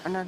ಅಣ್ಣ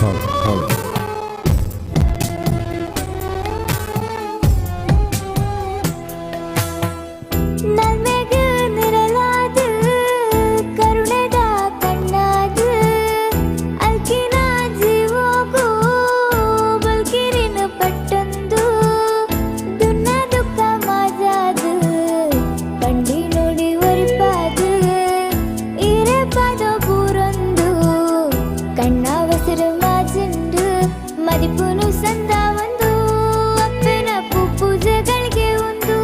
Color, color. ನಲ್ಮೆಗ್ ನಿರಲಾದ್ ಕರುಣೆದ ಕಣ್ಣಾದ್ ಅಲ್ಕಿನ ಜೀವೋಗು ಬಲ್ಕಿರಿನ ಪಟ್ಟೊಂದು ದುನ್ನ ದುಃಖ ಮಾಜಾದ್ ಪಂಡಿ ನುಡಿ ಒರಿಪಾದ್ ಈರೆ ಪದೋ ಪೂರೊಂದು ಕಣ್ಣ ವಸರು ಮಾಜಿಂಡು ಮದಿಪುನು ಸಂದ ಒಂದು ಅಪ್ಪನ ಪೂಜೆಗಳಿಗೆ ಒಂದು.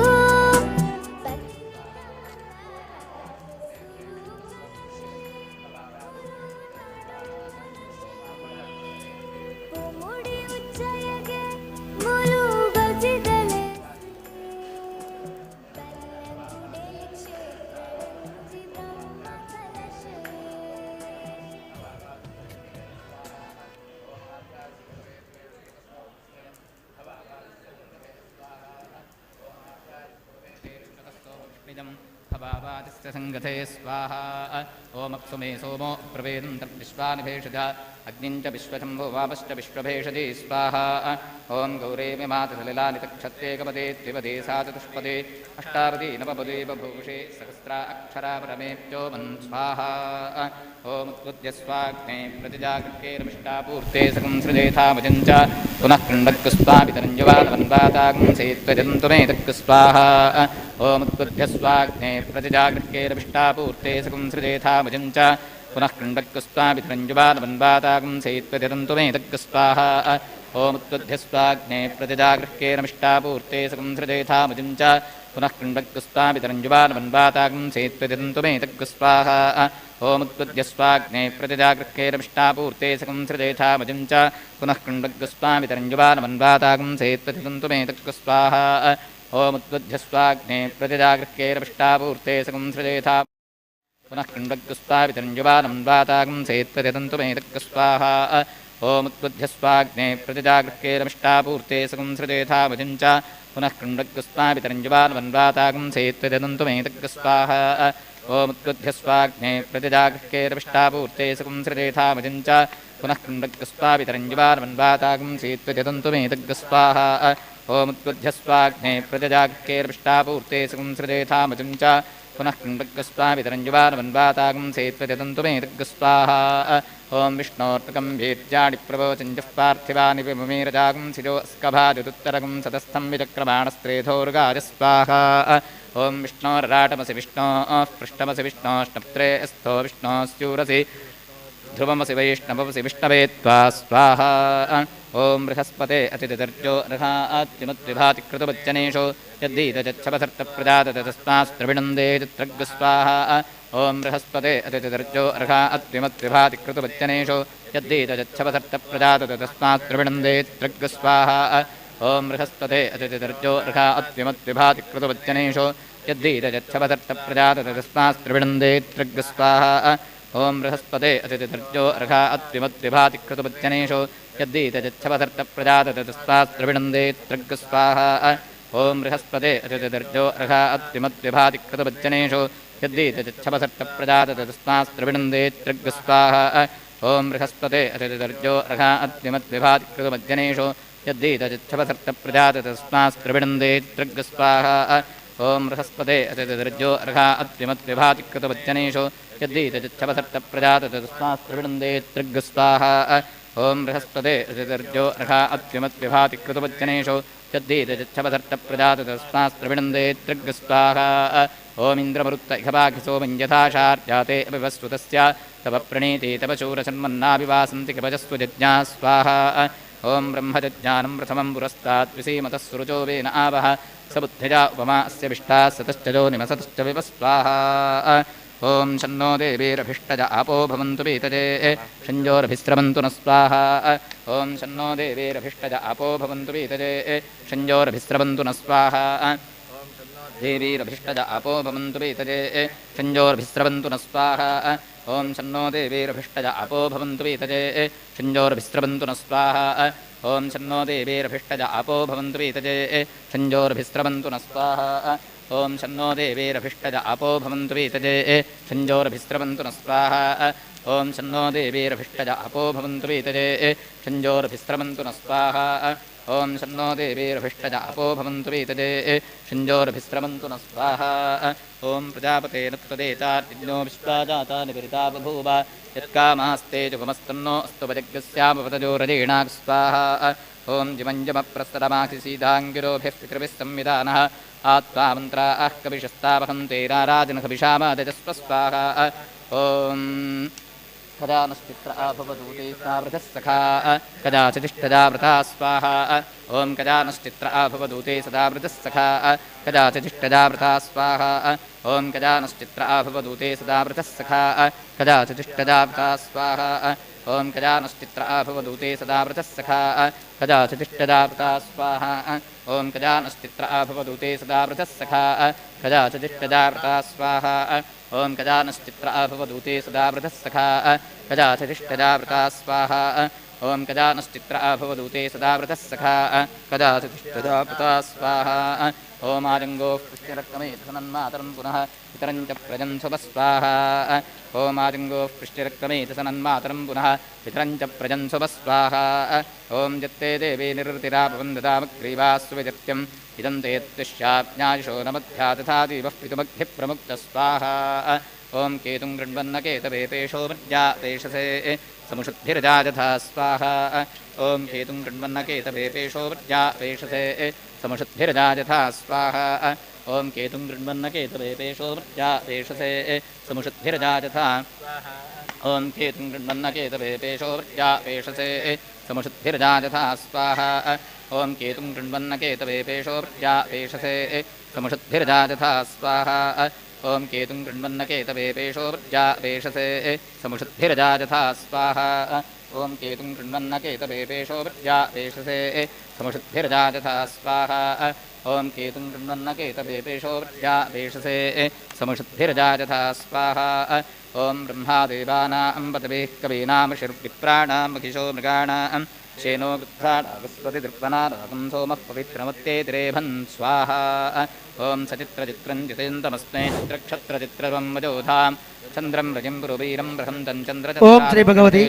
ಮುಡಿ ಉಚ್ಚಯಗೆ ಮುಲು ಗಜಿದಲೆ ಬ್ರಹ್ಮ ಕಲಶೆ. भवावादिस्य सङ्गथे स्वाहा। ओमप्सु मे सोमो प्रवेदं तद्विश्वानि भेषज अग्निं च विश्वशम्भो वापश्च विश्वभेषजे स्वाहा। ॐ गौरेमि मातसलिलानि तक्षत्येकपदे त्रिपदे सा चतुष्पदे अष्टापदे नवपदे बभूषे सहस्रा अक्षरा परमेभ्यो मन् स्वाहा। ॐ उत्बुद्ध्य स्वाग्ने प्रतिजागृत्यैरमिष्टापूर्ते सकं सृजेथामजं च पुनः कृण्वत्कुस्वापितरञ्जुवानवन्वातागुंसे त्वजन्तु मे तक् स्वाहा। ॐ उत्बुद्ध्य स्वाग्ने प्रतिजागृत्यैरमिष्टापूर्ते सकं सृजेथामजं च पुनः कृण्वत्कुस्वापितरञ्जुवानवन्वातागुंसे त्वजन्तु मे तक् स्वाहा। ॐ उत्बुद्ध्य स्वाग्ने प्रतिजागृह्यैरमिष्टापूर्ते सकं सृजेथामजं च पुनः कृण्वत्कुस्वापितरञ्जुवानवन्वातागुंसे त्वजन्तु मे तक् स्वाहा। ॐ उत्बुद्ध्य स्वाग्ने प्रतिजागृह्यैरमिष्टापूर्ते सकं सृजेथामजं च पुनः कृण्वत्कुस्वापितरञ्जुवानवन्वातागुंसे त्वजन्तु मे तक् स्वाहा। ॐ उत्बुद्ध्य स्वाग्ने प्रतिजागृह्यैरमिष्टापूर्ते सकं सृजेथा पुनः कृण्वत्कुस्वापितरञ्जुवानवन्वातागुंसे त्वजन्तु मे तक् स्वाहा। ॐ उत्बुद्ध्य स्वाग्ने प्रतिजागृह्यैरमिष्टापूर्ते सकं सृजेथामजं च पुनः कृण्वत्कुस्वापितरञ्जुवानवन्वातागुंसे त्वजन्तु मे तक् स्वाहा। ॐ उत्बुद्ध्य स्वाग्ने प्रतिजागृह्यैरमिष्टापूर्ते सकं सृजेथामजं च पुनः कृण्वत्कुस्वापितरञ्जुवानवन्वातागुंसे त्वजन्तु मे तक् स्वाहा। ॐ उत्बुद्ध्य स्वाग्ने प्रतिजागृह्यैरमिष्टापूर्ते सकं सृजेथामजं च पुनः कृण्वत्कुस्वापितरञ्जुवानवन्वातागुंसे त्वजन्तु मे तक् स्वाहा। ॐ विष्णोर्तकं वीर्याणि प्रवोचञ्जः पार्थिवानि विमुमीरजागुंसिजो अस्कभाजदुत्तरगुं सतस्थं विचक्रमाणस्त्रेधोर्गाज स्वाहा। ॐ विष्णोर्राटमसि विष्णोः पृष्ठमसि विष्णोष्णप्त्रे स्थो विष्णोस्यूरसि ध्रुवमसि वैष्णवमसि विष्णवे त्वा स्वाहा। ॐ बृहस्पते अतिथिर्जो रहात्युमद्विभाति क्रतुवच्चनेषु यद्दीतचच्छवसर्तप्रजाततस्मास्त्रविणन्दे चित्रग् स्वाहा। ॐ बृहस्पते अतिथिर्जो अर्हात्युमद्विभाति क्रतुवच्चनेषु यद्दीतचच्छवसर्तप्रजाततस्मास्त्रविणन्दे चित्रग् स्वाहा। ॐ बृहस्पते अतिथिर्जो अर्हात्युमद्विभाति क्रतुवच्चनेषु यद्दीतचच्छवसर्तप्रजाततस्मास्त्रविणन्दे चित्रग् स्वाहा। ॐ बृहस्पते अतिथिर्जो अर्हात्युमद्विभाति क्रतुवच्चनेषु यद्दीतचच्छवसर्तप्रजाततस्मास्त्रविणन्दे चित्रग् स्वाहा। ॐ बृहस्पते अतिथिर्जो अर्हात्युमद्विभाति क्रतुवच्चनेषु यद्दीतचच्छवसर्तप्रजाततस्मास्त्रविणन्दे चित्रग् स्वाहा। ॐ बृहस्पते अतिथिर्जो अर्हात्युमद्विभाति क्रतुवच्चनेषु यद्दीतचच्छवसर्तप्रजाततस्मास्त्रविणन्दे चित्रग् स्वाहा। ॐ बृहस्पते अतिथिर्जो अर्हात्युमद्विभाति क्रतुवच्चनेषु यद्दीतचच्छवसर्तप्रजाततस्मास्त्रविणन्दे चित्रग् स्वाहा। ॐ बृहस्पते अतिथिर्जो अर्हात्युमद्विभाति क्रतुवच्चनेषु यद्दीतचच्छवसर्तप्रजाततस्मास्त्रविणन्दे चित्रग् स्वाहा। ॐ इन्द्रमरुत्त इखपाखिसोमं यथाशार्जाते अपिवस्तुतस्य तव प्रणीति तव शूरशन्मन्नाभिवासन्ति कवचस्व जज्ञा स्वाहा। ॐ ब्रह्मजज्ञानं प्रथमं पुरस्तात् विसीमतः सुरुचो वेन आवह स बुद्धिजा उपमा अस्य विष्टाः सतश्च जो निमसतश्च विवस्वाहा। ॐ शन्नो देवीरभिष्टज आपो भवन्तु पीतजे षञ्जोरभिस्रवन्तु न स्वाहा। ॐ शन्नो देवीरभिष्टज आपो भवन्तु पीतजे षञ्जोरभिस्रवन्तु न स्वाहा। देवीरभिष्टज आपो भवन्तु पीतजे षञ्जोरभिस्रवन्तु न स्वाहा। ॐ शन्नो देवीरभिष्टज आपो भवन्तु पीतजे षञ्जोरभिस्रवन्तु न स्वाहा। ॐ शन्नो देवीरभिष्टज आपो भवन्तु पीतजे षञ्जोरभिस्रवन्तु न स्वाहा। ॐ शन्नो देवीरभिष्टज आपो भवन्तु पीतजे षञ्जोरभिस्रवन्तु न स्वाहा। ಓಂ ಶನ್ನೋ ದೇವೀರಭಿಷ್ಟಜ ಅಪೋ ಭವಂತು ಪೀತಜೇ ಶಂಜೋರಭಿಸ್ರವಂತು ನ ಸ್ವಾಹ. ಓಂ ಶನ್ನೋ ದೇವೀರಭಿಷ್ಟಜ ಅಪೋ ಭವಂತು ಪೀತಜೇ ಶಂಜೋರಭಿಸ್ರವಂತು ನ ಸ್ವಾಹ. ಓಂ ಪ್ರಜಾಪತೇನ ತ್ವದೇತಾರ್ಜಿಜ್ಞೋ ವಿಶ್ವಾಜಾತಾನಿ ಪರಿತಾ ಬಭೂವ ಯತ್ಕಾಮಾಸ್ತೆ ಜುಗಮಸ್ತನ್ನೋ ಅಸ್ತು ಭಜಗ್ಗಸ್ಯಾಮಪತಜೋರಜೇಣಾ ಸ್ವಾಹ. ಓಂ ಜಿಮಂಜಮ ಪ್ರಸ್ತರಮಾಖಿಸೀದಾಂಗಿರೋಭಿಃ ಪಿತೃಭಿः ಸಂವಿಧಾನಃ ಆತ್ವಾ ಮಂತ್ರಾಃ ಕವಿಶಸ್ತಾವಹಂತೆ ನಾರಾಜನ ಕವಿಷಾಮಾದಜಸ್ವ ಸ್ವಾಹ. ಓಂ कदा नश्चित्र आभवदूते सावृतः सखा कदाचितिष्ठदा वृथा स्वाहा. ॐ कदा नश्चित्र आभवदूते सदा वृतः सखा कदाचितिष्ठदा वृथा स्वाहा. ॐ कदा नश्चित्र आभवदूते सदा वृतः सखा कदाचितिष्ठदा वृथा स्वाहा. ॐ कदा नश्चित्र आभवदूते सदा वृतः सखा कदाचितिष्ठदा वृथा स्वाहा. ॐ कदा नश्चित्र आभवदूते सदा वृतः सखा कदाचितिष्ठदा वृथा स्वाहा. ॐ कदा नश्चित्र आभवदूते सदा वृतः सखा कदाचितिष्ठदा वृथा स्वाहा. ॐ कदा नश्चित्र आभवदूते सदा वृतः सखा कदाचितिष्ठदा वृथा स्वाहा. ॐ आजङ्गोः पृष्ठरक्तमेतसनन्मातरं पुनः पितरं च प्रजं सुभ स्वाहा. ॐ आजङ्गोः पृष्ठरक्तमेतसनन्मातरं पुनः पितरं च प्रजं सुभ स्वाहा. ॐ जत्ते देवी निरृतिरापवन्दतामग्रीवास्सु विजत्यम् इदं ते त्विष्याज्ञायुषो न मध्या तथा दीपः पितुमग्धिः प्रमुक्तः स्वाहा. ॐ केतुं गृण्वन्न केतवे पेषो मज्जा पेषसे समुषुद्धिरजाजथा स्वाहा. ॐ केतुं गृण्वन्न केतवे पेषो मज्जा पेषसे समुषुद्धिरजाजथा स्वाहा. ॐ केतुं गृण्वन्न केतवे पेषो मज्जा पेषसे समुषुद्धिरजाजथा. ॐ केतुं गृण्वन्न केतवे पेषो मज्जा पेषसे समुषुद्धिरजाजथा स्वाहा. ॐ केतुं गृण्वन्न केतवे पेषो मज्जा पेषसे समुषुद्धिरजाजथा स्वाहा. ॐ केतुं गृण्वन्न केतवे पेषो मज्जा पेषसे समुषुद्धिरजाजथा स्वाहा. ॐ केतुं गृण्वन्न केतवे पेषो मज्जा पेषसे समुषुद्धिरजाजथा स्वाहा. ॐ केतुं गृण्वन्न केतवे पेषो मज्जा पेषसे समुषुद्धिरजाजथा स्वाहा. ॐ ब्रह्मा देवानां पतभिः कवीनामशिर्विप्राणां महिषो मृगाणां शेनो गृध्राणागस्पतिदृक्वनारागं सोमः पवित्रमत्तेतिरेभन् स्वाहा. ॐ सचित्रचित्रं जितेन्दमस्मै चित्रक्षत्रचित्रवं वजोधां चन्द्रं रजिं पुरुवीरं बृहन्तं चन्द्र ಓಂ ಶ್ರೀ ಭಗವತಿ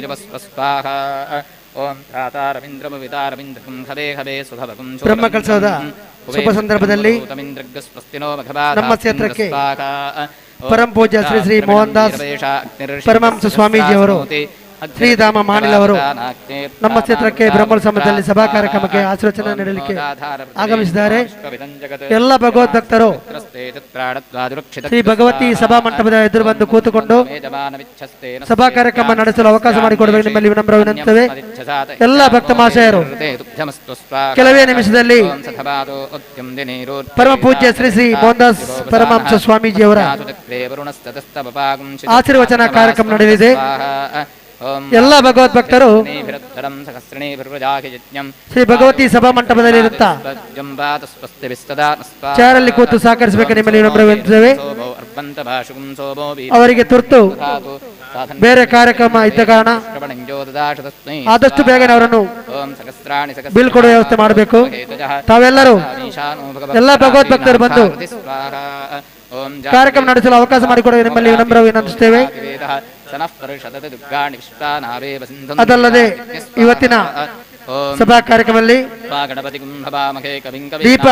स्वाहा. ಓಂ ಧಾತಾರವಿಂದ್ರಮವಿತಾರವಿಂದ್ರಕಂ ಹವೇ ಹವೇ ಸುಧವಕಂ ಬ್ರಹ್ಮಕಲಶದ ಶುಭ ಸಂದರ್ಭದಲ್ಲಿ ನಮ್ಮ ಕ್ಷೇತ್ರಕ್ಕೆ ಪರಮ ಪೂಜ್ಯ ಶ್ರೀ ಶ್ರೀ ಮೋಹನ್ ದಾಸ್ ಪರಮಹಂಸ ಸ್ವಾಮೀಜಿಯವರು, ಶ್ರೀಧಾಮ ಮಾನಿಲವರು ನಮ್ಮ ಕ್ಷೇತ್ರಕ್ಕೆ ಬ್ರಹ್ಮೋತ್ಸವದಲ್ಲಿ ಸಭಾ ಕಾರ್ಯಕ್ರಮಕ್ಕೆ ಆಶೀರ್ವಚನ ನೀಡಲಿಕ್ಕೆ ಆಗಮಿಸಿದ್ದಾರೆ. ಎಲ್ಲ ಭಗವದ್ಭಕ್ತರು ಶ್ರೀ ಭಗವತಿ ಸಭಾ ಮಂಟಪದ ಎದುರು ಬಂದು ಕೂತುಕೊಂಡು ಸಭಾ ಕಾರ್ಯಕ್ರಮ ನಡೆಸಲು ಅವಕಾಶ ಮಾಡಿಕೊಡಬೇಕು ನಿಮ್ಮಲ್ಲಿ ವಿನಮ್ರ ವಿನಂತಿಸುತ್ತೇವೆ. ಎಲ್ಲ ಭಕ್ತ ಮಹಾಶಯರು ಕೆಲವೇ ನಿಮಿಷದಲ್ಲಿ ಪರಮ ಪೂಜ್ಯ ಶ್ರೀ ಶ್ರೀ ಮೋಹನ್ ದಾಸ್ ಪರಮಹಂಸ ಸ್ವಾಮೀಜಿಯವರ ಆಶೀರ್ವಚನ ಕಾರ್ಯಕ್ರಮ ನಡೆಯಲಿದೆ. ಎಲ್ಲ ಭಗವದ್ಭಕ್ತರು ಶ್ರೀ ಭಗವತಿ ಸಭಾ ಮಂಟಪದಲ್ಲಿ ಇರುತ್ತಾ ಚೇರಲ್ಲಿ ಕೂತು ಸಹಕರಿಸಬೇಕು ನಿಮ್ಮಲ್ಲಿ ವಿನಮ್ರ ವಿನಂತಿಸುತ್ತೇವೆ. ಅವರಿಗೆ ತುರ್ತು ಬೇರೆ ಕಾರ್ಯಕ್ರಮ ಇದ್ದ ಕಾರಣ ಆದಷ್ಟು ಬೇಗನೆ ಅವರನ್ನು ಬಿಲ್ ಕೊಡುವ ವ್ಯವಸ್ಥೆ ಮಾಡಬೇಕು. ತಾವೆಲ್ಲರೂ ಎಲ್ಲ ಭಗವದ್ಭಕ್ತರು ಬಂದು ಕಾರ್ಯಕ್ರಮ ನಡೆಸಲು ಅವಕಾಶ ಮಾಡಿಕೊಡುವ ನಿಮ್ಮಲ್ಲಿ ವಿನಮ್ರ ವಿನಂತಿಸುತ್ತೇವೆ. ಅದಲ್ಲದೆ ಇವತ್ತಿನ ಸಭಾ ಕಾರ್ಯಕ್ರಮದಲ್ಲಿ ದೀಪ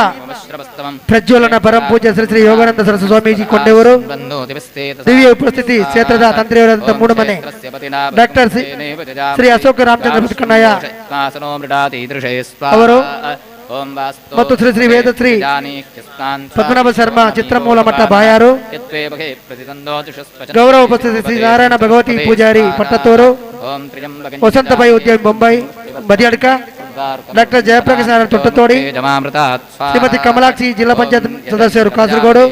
ಪ್ರಜ್ವಲನ ಪರಮ ಪೂಜ್ಯ ಶ್ರೀ ಶ್ರೀ ಯೋಗಾನಂದ ಸರಸ್ವತಿ ಸ್ವಾಮೀಜಿ ಕೊಂಡೆಯವರು ದಿವ್ಯ ಉಪಸ್ಥಿತಿ, ಕ್ಷೇತ್ರದ ತಂತ್ರಿಯವರಾದಂಥ ಮೂಡುಮನೆ ಡಾಕ್ಟರ್ ಶ್ರೀ ಅಶೋಕ ರಾಮಚಂದ್ರ ಪುಷ್ಕಣ್ಣಯ್ಯ ಅವರು ಮತ್ತು ಶ್ರೀ ಶ್ರೀ ವೇದಶ್ರೀ ಪದ್ಮನಾಭ ಶರ್ಮಾ ಚಿತ್ರಮೂಲ ಮಠ ಬಾಯಾರು, ಗೌರವ ಉಪಸ್ಥಿತಿ ಶ್ರೀ ನಾರಾಯಣ ಭಗವತಿ ಪೂಜಾರಿ ಪಟ್ಟತ್ತೂರು, ವಸಂತಬಾಯಿ ಉದ್ಯಮಿ ಬೊಂಬೈ ಬದಿಯಡ್ಕ, ಡಾಕ್ಟರ್ ಜಯಪ್ರಕಾಶ್ ನಾರಾಯಣ ತೊಟ್ಟತೋಡಿ, ಶ್ರೀಮತಿ ಕಮಲಾಕ್ಷಿ ಜಿಲ್ಲಾ ಪಂಚಾಯತ್ ಸದಸ್ಯರು ಕಾಸರಗೋಡು,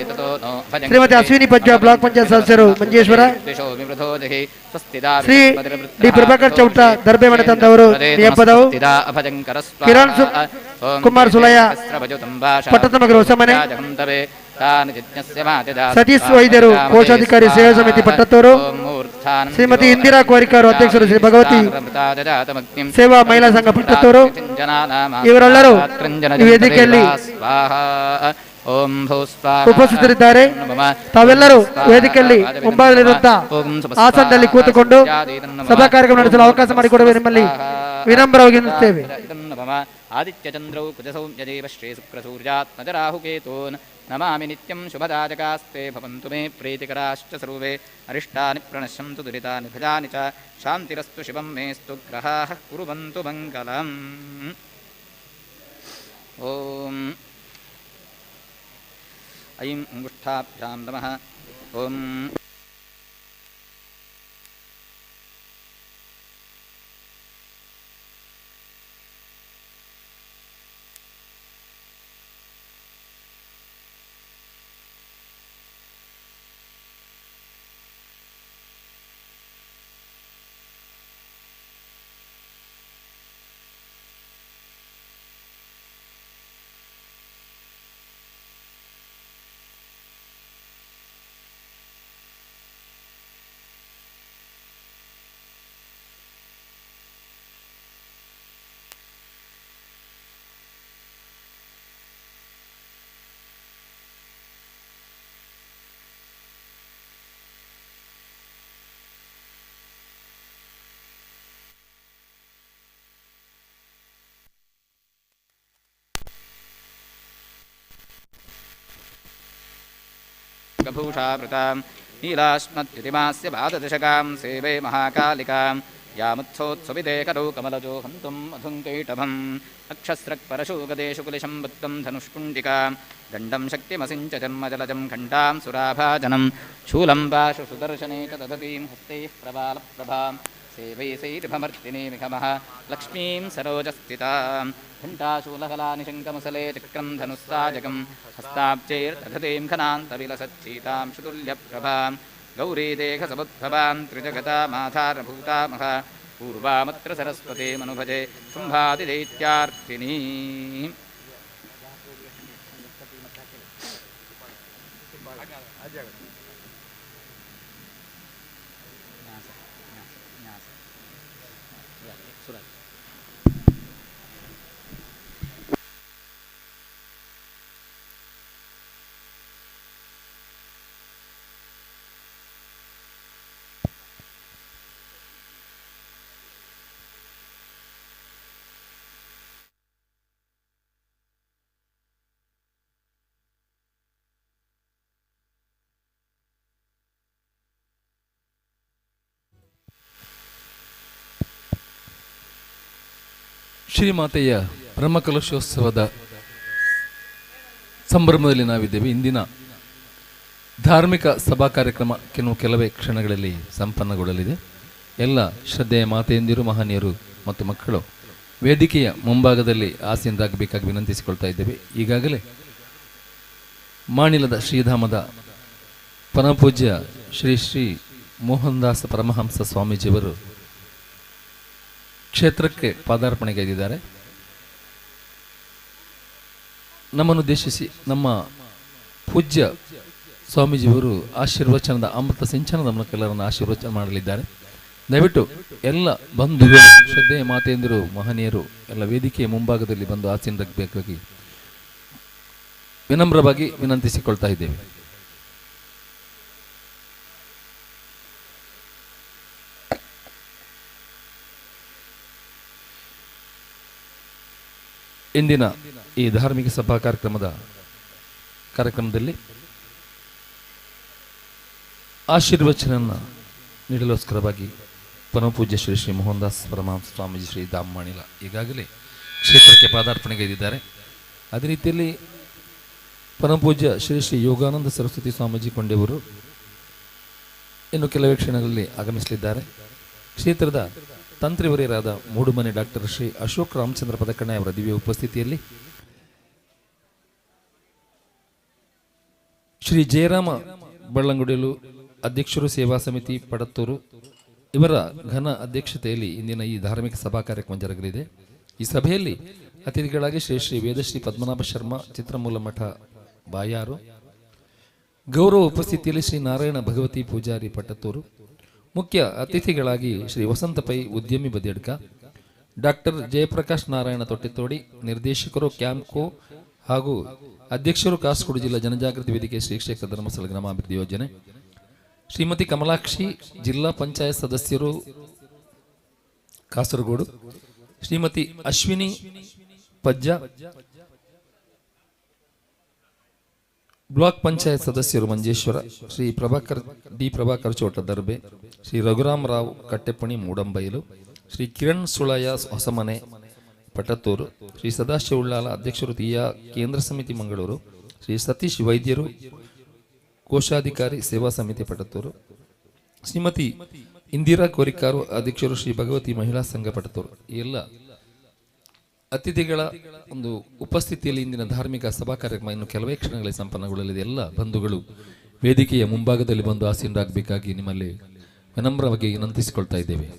ಶ್ರೀಮತಿ ಅಶ್ವಿನಿ ಪಜ್ಜ ಬ್ಲಾಕ್ ಪಂಚಾಯತ್ ಸದಸ್ಯರು ಮಂಜೇಶ್ವರ, ಶ್ರೀ ಡಿ ಪ್ರಭಾಕರ್ ಚೌಟ ದರ್ಬೆ ಮನೆ ತಂದವರು ನಿಯಪ್ಪದವು, ಕಿರಣ್ ಕುಮಾರ್ ಸುಲಯ ಪಟ್ಟದಮಗರು ಹೊಸಮನೆ, ಸತೀಶ್ ವೈದ್ಯರು ಕೋಶಾಧಿಕಾರಿ ಸೇವಾ ಸಮಿತಿ ಪಟ್ಟತ್ತೂರು, ಶ್ರೀಮತಿ ಇಂದಿರಾ ಕೋರಿಕಾರು ಅಧ್ಯಕ್ಷರು ಶ್ರೀ ಭಗವತಿ ಸೇವಾ ಮಹಿಳಾ ಸಂಘ ಪಟ್ಟತ್ತೂರು, ಇವರೆಲ್ಲರೂ ಈ ವೇದಿಕೆಯಲ್ಲಿ ಓಂ ಭೂ ಸ್ವಾಹ ಉಪಸ್ಥಿತರಿದ್ದಾರೆ. ತಾವೆಲ್ಲರೂ ವೇದಿಕೆಯಲ್ಲಿ ಮುಂಭಾಗದಲ್ಲಿರುವಂತಹ ಆಸನದಲ್ಲಿ ಕೂತುಕೊಂಡು ಸಭಾ ಕಾರ್ಯಕ್ರಮ ನಡೆಸಲು ಅವಕಾಶ ಮಾಡಿಕೊಡುವ ನಿಮ್ಮಲ್ಲಿ ವಿನಮ್ರವಾಗಿ ಎನ್ನುತ್ತೇವೆ. ಆದಿತ್ಯಚಂದ್ರೌ ಕುಜಸೌಮ್ಯದೇವ ಶ್ರೀ ಶುಕ್ರಸೂರ್ಯಾತ್ಮಜರಾಹುಕೇತೂನ್ ನಮಾಮಿ ನಿತ್ಯಂ ಶುಭದಾಜಕಾಸ್ತೆ ಭವಂತು ಮೇ ಪ್ರೀತಿಕರಾಶ್ಚ ಸರ್ವೇ ಅರಿಷ್ಟಾನಿ ಪ್ರಣಶ್ಯಂತು ದುರಿತಾನಿ ಭಜಾನಿ ಚ ಶಾಂತಿರಸ್ತು ಶಿವಂ ಮೇಸ್ತು ಗ್ರಹಾಃ ಕುರುವಂತು ಮಂಗಲಂ. ಓಂ ಐಂ ಅಂಗುಷ್ಠಾಭ್ಯಾಂ ನಮಃ. ಓಂ भूषावृतां नीलाश्मद्युतिमास्य पाददशकां सेवे महाकालिकां यामुत्सोत्सुविदे करौ कमलजो हन्तुं मधुङ्कैटभम् अक्षस्रक्परशुगदेषु कुलिशं बद्धं धनुष्कुण्डिकां दण्डं शक्तिमसिञ्च जन्मजलजं घण्टां सुराभाजनं शूलं पाशु सुदर्शने च ददतीं हस्तैः प्रबालप्रभां सेवै सैर्भमर्दिनीमिखमः लक्ष्मीं सरोजस्थितां घण्टाशूलहलानिशङ्कमुसले चक्रं धनुस्साजकं हस्ताब्जैर्दधतीं खनान्तविलसच्चीतां सुतुल्यप्रभां गौरीदेहसमुद्भवां त्रिजगतामाधारभूतामः पूर्वामत्र सरस्वतीमनुभजे शुम्भादिदैत्यार्तिनी. ಶ್ರೀಮಾತೆಯ ಬ್ರಹ್ಮಕಲಶೋತ್ಸವದ ಸಂಭ್ರಮದಲ್ಲಿ ನಾವಿದ್ದೇವೆ. ಇಂದಿನ ಧಾರ್ಮಿಕ ಸಭಾ ಕಾರ್ಯಕ್ರಮ ಕೆಲವೇ ಕ್ಷಣಗಳಲ್ಲಿ ಸಂಪನ್ನಗೊಳ್ಳಲಿದೆ. ಎಲ್ಲ ಶ್ರದ್ಧೆಯ ಮಾತೆಯಂದಿರು, ಮಹನೀಯರು ಮತ್ತು ಮಕ್ಕಳು ವೇದಿಕೆಯ ಮುಂಭಾಗದಲ್ಲಿ ಆಸೀನರಾಗಬೇಕಾಗಿ ವಿನಂತಿಸಿಕೊಳ್ತಾ ಇದ್ದೇವೆ. ಈಗಾಗಲೇ ಮಾಣಿಲದ ಶ್ರೀಧಾಮದ ಪರಮಪೂಜ್ಯ ಶ್ರೀ ಶ್ರೀ ಮೋಹನದಾಸ ಪರಮಹಂಸ ಸ್ವಾಮೀಜಿಯವರು ಕ್ಷೇತ್ರಕ್ಕೆ ಪಾದಾರ್ಪಣೆಗೈದಿದ್ದಾರೆ. ನಮ್ಮನ್ನುದ್ದೇಶಿಸಿ ನಮ್ಮ ಪೂಜ್ಯ ಸ್ವಾಮೀಜಿಯವರು ಆಶೀರ್ವಚನದ ಅಮೃತ ಸಿಂಚನದ ಮೂಲಕ ಎಲ್ಲರನ್ನು ಆಶೀರ್ವಚನ ಮಾಡಲಿದ್ದಾರೆ. ದಯವಿಟ್ಟು ಎಲ್ಲ ಬಂಧುಗಳು, ಶ್ರದ್ಧೆಯ ಮಾತೆಯಂದಿರು, ಮಹನೀಯರು ಎಲ್ಲ ವೇದಿಕೆಯ ಮುಂಭಾಗದಲ್ಲಿ ಬಂದು ಆಸೀನರಾಗಬೇಕಾಗಿ ವಿನಮ್ರವಾಗಿ ವಿನಂತಿಸಿಕೊಳ್ತಾ ಇದ್ದೇವೆ. ಇಂದಿನ ಈ ಧಾರ್ಮಿಕ ಸಭಾ ಕಾರ್ಯಕ್ರಮದಲ್ಲಿ ಆಶೀರ್ವಚನ ನೀಡಲೋಸ್ಕರವಾಗಿ ಪರಮಪೂಜ್ಯ ಶ್ರೀ ಶ್ರೀ ಮೋಹನದಾಸ್ ಪರಮಹಂಸ ಸ್ವಾಮೀಜಿ ಶ್ರೀ ದಾಮಮಾಣಿಲ ಈಗಾಗಲೇ ಕ್ಷೇತ್ರಕ್ಕೆ ಪಾದಾರ್ಪಣೆಗೈದಿದ್ದಾರೆ. ಅದೇ ರೀತಿಯಲ್ಲಿ ಪರಮಪೂಜ್ಯ ಶ್ರೀ ಶ್ರೀ ಯೋಗಾನಂದ ಸರಸ್ವತಿ ಸ್ವಾಮೀಜಿ ಕೊಂಡೆಯವರು ಇನ್ನು ಕೆಲವೇ ಕ್ಷಣಗಳಲ್ಲಿ ಆಗಮಿಸಲಿದ್ದಾರೆ. ಕ್ಷೇತ್ರದ ತಂತ್ರಿವರ್ಯರಾದ ಮೂಡುಮನೆ ಡಾಕ್ಟರ್ ಶ್ರೀ ಅಶೋಕ್ ರಾಮಚಂದ್ರ ಪದಕಣ್ಣ ಅವರ ದಿವ್ಯ ಉಪಸ್ಥಿತಿಯಲ್ಲಿ ಶ್ರೀ ಜಯರಾಮ ಬಳ್ಳಂಗುಡಿಲು ಅಧ್ಯಕ್ಷರು ಸೇವಾ ಸಮಿತಿ ಪಡತ್ತೂರು ಇವರ ಘನ ಅಧ್ಯಕ್ಷತೆಯಲ್ಲಿ ಇಂದಿನ ಈ ಧಾರ್ಮಿಕ ಸಭಾ ಕಾರ್ಯಕ್ರಮ ಜರುಗಲಿದೆ. ಈ ಸಭೆಯಲ್ಲಿ ಅತಿಥಿಗಳಾಗಿ ಶ್ರೀ ಶ್ರೀ ವೇದಶ್ರೀ ಪದ್ಮನಾಭ ಶರ್ಮಾ ಚಿತ್ರಮೂಲ ಮಠ ಬಾಯಾರು, ಗೌರವ ಉಪಸ್ಥಿತಿಯಲ್ಲಿ ಶ್ರೀ ನಾರಾಯಣ ಭಗವತಿ ಪೂಜಾರಿ ಪಟ್ಟತ್ತೂರು, ಮುಖ್ಯ ಅತಿಥಿಗಳಾಗಿ ಶ್ರೀ ವಸಂತ ಪೈ ಉದ್ಯಮಿ ಬದಿಯಡ್ಕ, ಡಾಕ್ಟರ್ ಜಯಪ್ರಕಾಶ್ ನಾರಾಯಣ ತೊಟ್ಟಿತೋಡಿ ನಿರ್ದೇಶಕರು ಕ್ಯಾಂಪ್ಕೋ ಹಾಗೂ ಅಧ್ಯಕ್ಷರು ಕಾಸರಗೋಡು ಜಿಲ್ಲಾ ಜನಜಾಗೃತಿ ವೇದಿಕೆ ಶ್ರೀ ಕ್ಷೇತ್ರ ಧರ್ಮಸ್ಥಳ ಗ್ರಾಮಾಭಿವೃದ್ಧಿ ಯೋಜನೆ, ಶ್ರೀಮತಿ ಕಮಲಾಕ್ಷಿ ಜಿಲ್ಲಾ ಪಂಚಾಯತ್ ಸದಸ್ಯರು ಕಾಸರಗೋಡು, ಶ್ರೀಮತಿ ಅಶ್ವಿನಿ ಪಜ್ಜ ಬ್ಲಾಕ್ ಪಂಚಾಯತ್ ಸದಸ್ಯರು ಮಂಜೇಶ್ವರ, ಶ್ರೀ ಪ್ರಭಾಕರ್ ಡಿ ಪ್ರಭಾಕರ್ ಚೋಟ ದರ್ಬೆ, ಶ್ರೀ ರಘುರಾಮ್ ರಾವ್ ಕಟ್ಟೆಪ್ಪಣಿ ಮೂಡಂಬೈಲು, ಶ್ರೀ ಕಿರಣ್ ಸುಳಯ ಹೊಸಮನೆ ಪಟತ್ತೂರು, ಶ್ರೀ ಸದಾಶಿವ ಉಳ್ಳಾಲ ಅಧ್ಯಕ್ಷರು ತೀಯಾ ಕೇಂದ್ರ ಸಮಿತಿ ಮಂಗಳೂರು, ಶ್ರೀ ಸತೀಶ್ ವೈದ್ಯರು ಕೋಶಾಧಿಕಾರಿ ಸೇವಾ ಸಮಿತಿ ಪಟತ್ತೂರು, ಶ್ರೀಮತಿ ಇಂದಿರಾ ಕೋರಿಕಾರು ಅಧ್ಯಕ್ಷರು ಶ್ರೀ ಭಗವತಿ ಮಹಿಳಾ ಸಂಘ ಪಟತ್ತೂರು. ಈ ಎಲ್ಲ ಅತಿಥಿಗಳ ಒಂದು ಉಪಸ್ಥಿತಿಯಲ್ಲಿ ಇಂದಿನ ಧಾರ್ಮಿಕ ಸಭಾ ಕಾರ್ಯಕ್ರಮ ಇನ್ನು ಕೆಲವೇ ಕ್ಷಣಗಳಲ್ಲಿ ಸಂಪನ್ನಗೊಳ್ಳಲಿದೆ. ಎಲ್ಲ ಬಂಧುಗಳು ವೇದಿಕೆಯ ಮುಂಭಾಗದಲ್ಲಿ ಬಂದು ಆಸೀನರಾಗಬೇಕಾಗಿ ನಿಮ್ಮಲ್ಲಿ ವಿನಮ್ರವಾಗಿ ವಿನಂತಿಸಿಕೊಳ್ತಾ ಇದ್ದೇವೆ.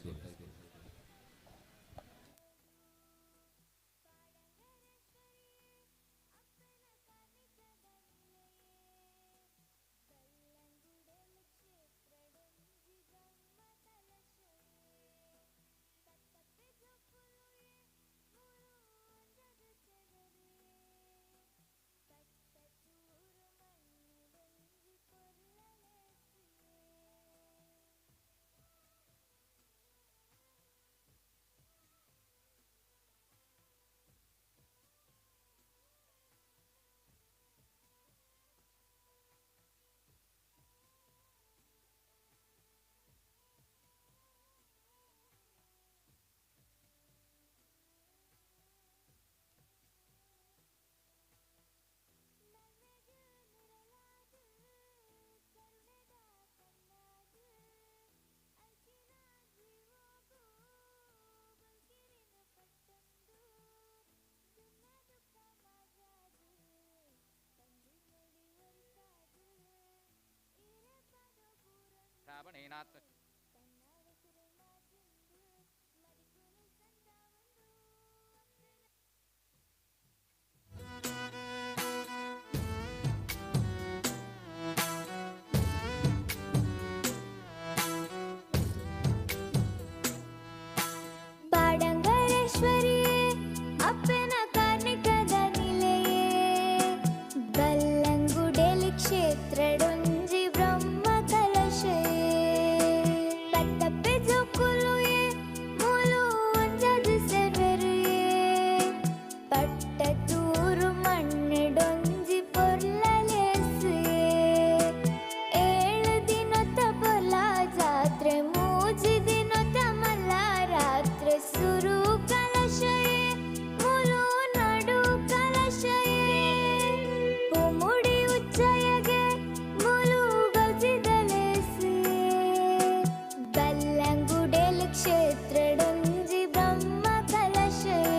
ಬಾಡಂಗರೇಶ್ವರಿಯೇ ಅಪ್ಪನ ಕಾರ್ಣಿಕದ ನಿಲೆಯೇ, ಬಲ್ಲಂಗುಡೆಲಿ ಕ್ಷೇತ್ರಡೊಂಜಿ ಬ್ರಹ್ಮ ಕಲಶಯೇ, ಪತ್ತಪ್ಪೆ ಜೋಕುಲುಯೇ ಮೂಲು ಒಂಜದು ಸೆವೆರುಯೇ, ಪಟ್ಟತೂರು ಮಣ್ಣೆಡೊಂಜಿ ಪೊರ್ಲಲೆಸುಯೇ, 7 ದಿನದ ಪೊಲ ಜಾತ್ರೆ 3 ದಿನದ ಮಲ್ಲ ರಾತ್ರಿ ಸುರು ಕಲಶಯೇ ಮುಲು ನಡು ಕಲಶಯೇ, ಪುಮುಡಿ ಉಚ್ಚಯಗೆ ಮುಲು ಗೌಜಿದಲೆಸುಯೇ, ಬಲ್ಲಂಗುಡೆಲ್ ಕ್ಷೇತ್ರಡೊಂಜಿ ಬ್ರಹ್ಮ ಕಲಶಯೇ.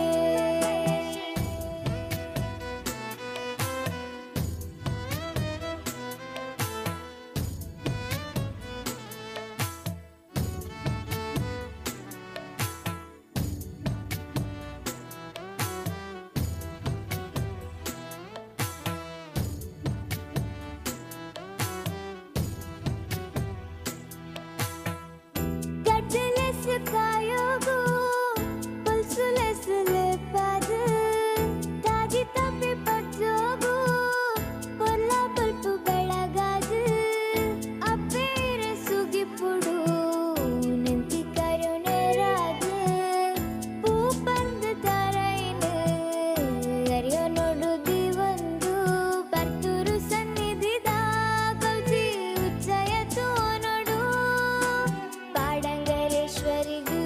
ಗಡ್ಡಲೆಸ್ ಕಾಯೋಗು ಪುಲ್ಸುಲೆಸ್ ಲೇಪಾದ, ತಾಗಿ ತಪ್ಪಿ ಪಜ್ಜೋಗು ಪೊರ್ಲ ಪುಲ್ಪು ಬೆಳಗಾದ, ಅಪ್ಪೇರ ಸುಗಿಪುಡು ನೆಂತಿ ಕರುಣೆರಾದ, ಪೂ ಬಂದು ತಾರೈನ ಅರಿಯೋ ನೋಡು ದಿವಂದು, ಬರ್ತೂರು ಸನ್ನಿಧಿದ ಗೌಜಿ ಉಚ್ಚಯ ತೋನೋಡು, ಬಾಡಂಗರೇಶ್ವರಿಗೂ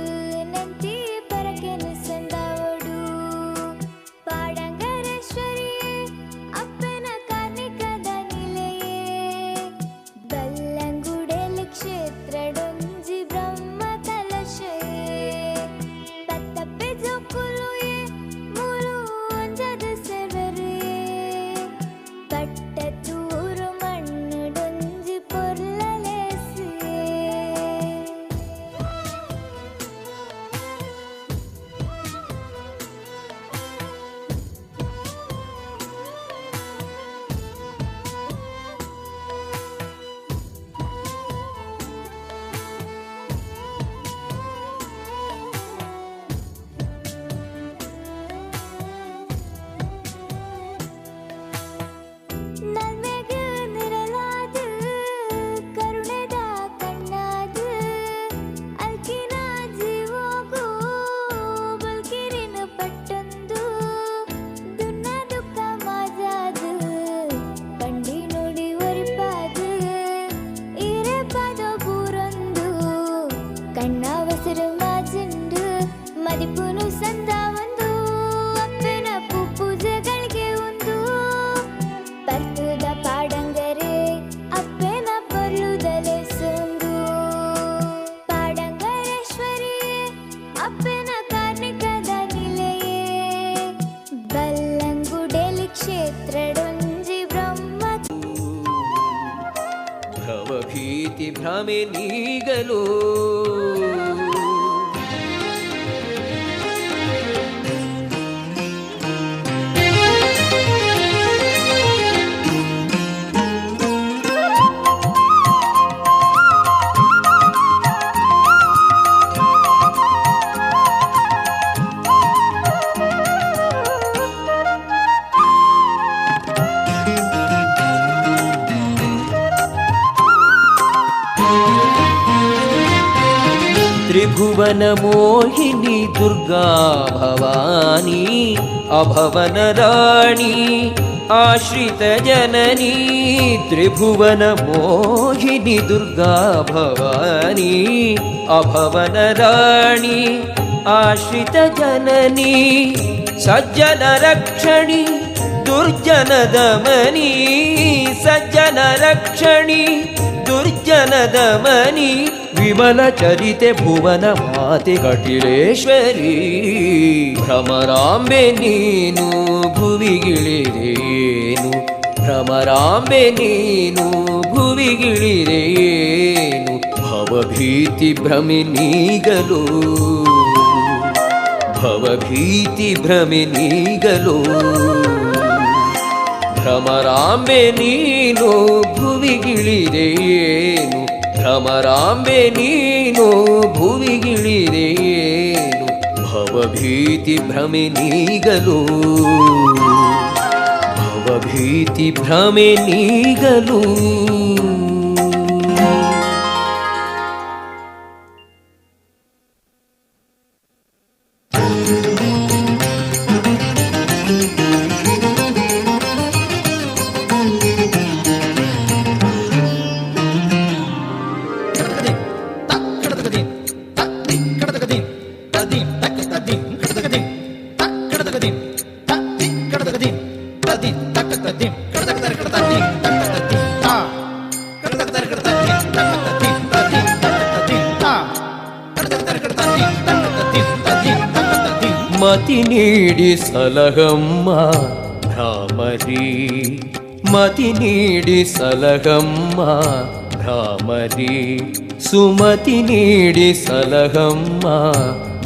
ಭ್ರಮೆ ನೀಗಲು. ತ್ರಿಭುವನ ಮೋಹಿನಿ ದುರ್ಗಾ ಭವಾನಿ ಅಭವನ ರಾಣಿ ಆಶ್ರಿತ ಜನನಿ. ತ್ರಿಭುವನ ಮೋಹಿನಿ ದುರ್ಗಾ ಭವಾನಿ ಅಭವನ ರಾಣಿ ಆಶ್ರಿತ ಜನನಿ. ಸಜ್ಜನ ರಕ್ಷಣಿ ದುರ್ಜನ ದಮನಿ, ಸಜ್ಜನ ರಕ್ಷಣಿ ದುರ್ಜನ ದಮನಿ. ವಿಮಲ ಚರಿತೆ ಭುವನ ಮಾತೆ ಕಟಿಲೇಶ್ವರಿ. ಭ್ರಮರಾಂಬೆ ನೀನು ಭುವಿಗಿಳಿರೇನು, ಭ್ರಮರಾಂಬೆ ನೀನು ಭುವಿಗಿಳಿರೇನು. ಭವಭೀತಿ ಭ್ರಮೆ ನೀಗಲು, ಭವಭೀತಿ ಭ್ರಮೆ ನೀಗಲು. ಭ್ರಮರಾಂಬೆ ನೀನು ಭುವಿಗಿಳಿರೇನು, ಭ್ರಮರಾಂಬೆ ನೀನು ಭುವಿಗಿಳಿರೇನು. ಭವಭೀತಿ ಭ್ರಮೆ ನೀಗಲು, ಭವಭೀತಿ ಭ್ರಮೆ ನೀಗಲು. ಮತಿ ನೀಡಿ ಸಲಹಮ್ಮ ಭ್ರಾಮರಿ, ಮತಿ ನೀಡಿ ಸಲಹಮ್ಮ ಭ್ರಾಮರಿ. ಸುಮತಿ ನೀಡಿ ಸಲಹಮ್ಮ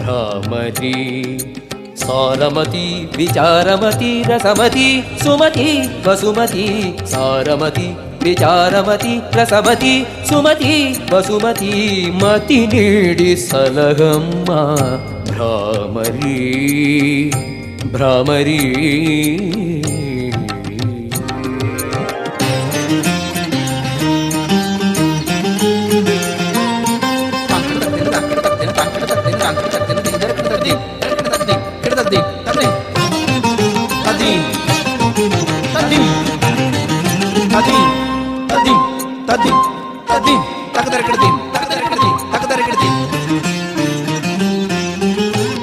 ಭ್ರಾಮರಿ. ಸಾರಮತಿ ವಿಚಾರಮತಿ ರಸಮತಿ ಸುಮತಿ ವಸುಮತಿ. ಸಾರಮತಿ ವಿಚಾರಮತಿ ರಸಮತಿ ಸುಮತಿ ವಸುಮತಿ. ಮತಿ ನೀಡಿ ಸಲಹಮ್ಮ ಭ್ರಾಮರಿ, ಭ್ರಾಮರಿ.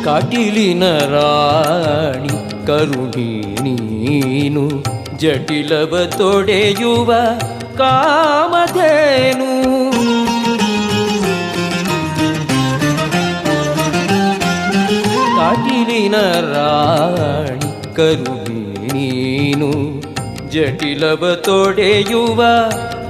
ಕಟಿಲಿನ ರಾಣಿ ಕರುಣಿ ನೀನು, ಜಟಿಲವ ತೊಡೆಯುವ ಕಾಮಧೇನು. ಕಟಿಲಿನ ರಾಣಿ ಕರುಣಿ ನೀನು, ಜಟಿಲವ ತೊಡೆಯುವ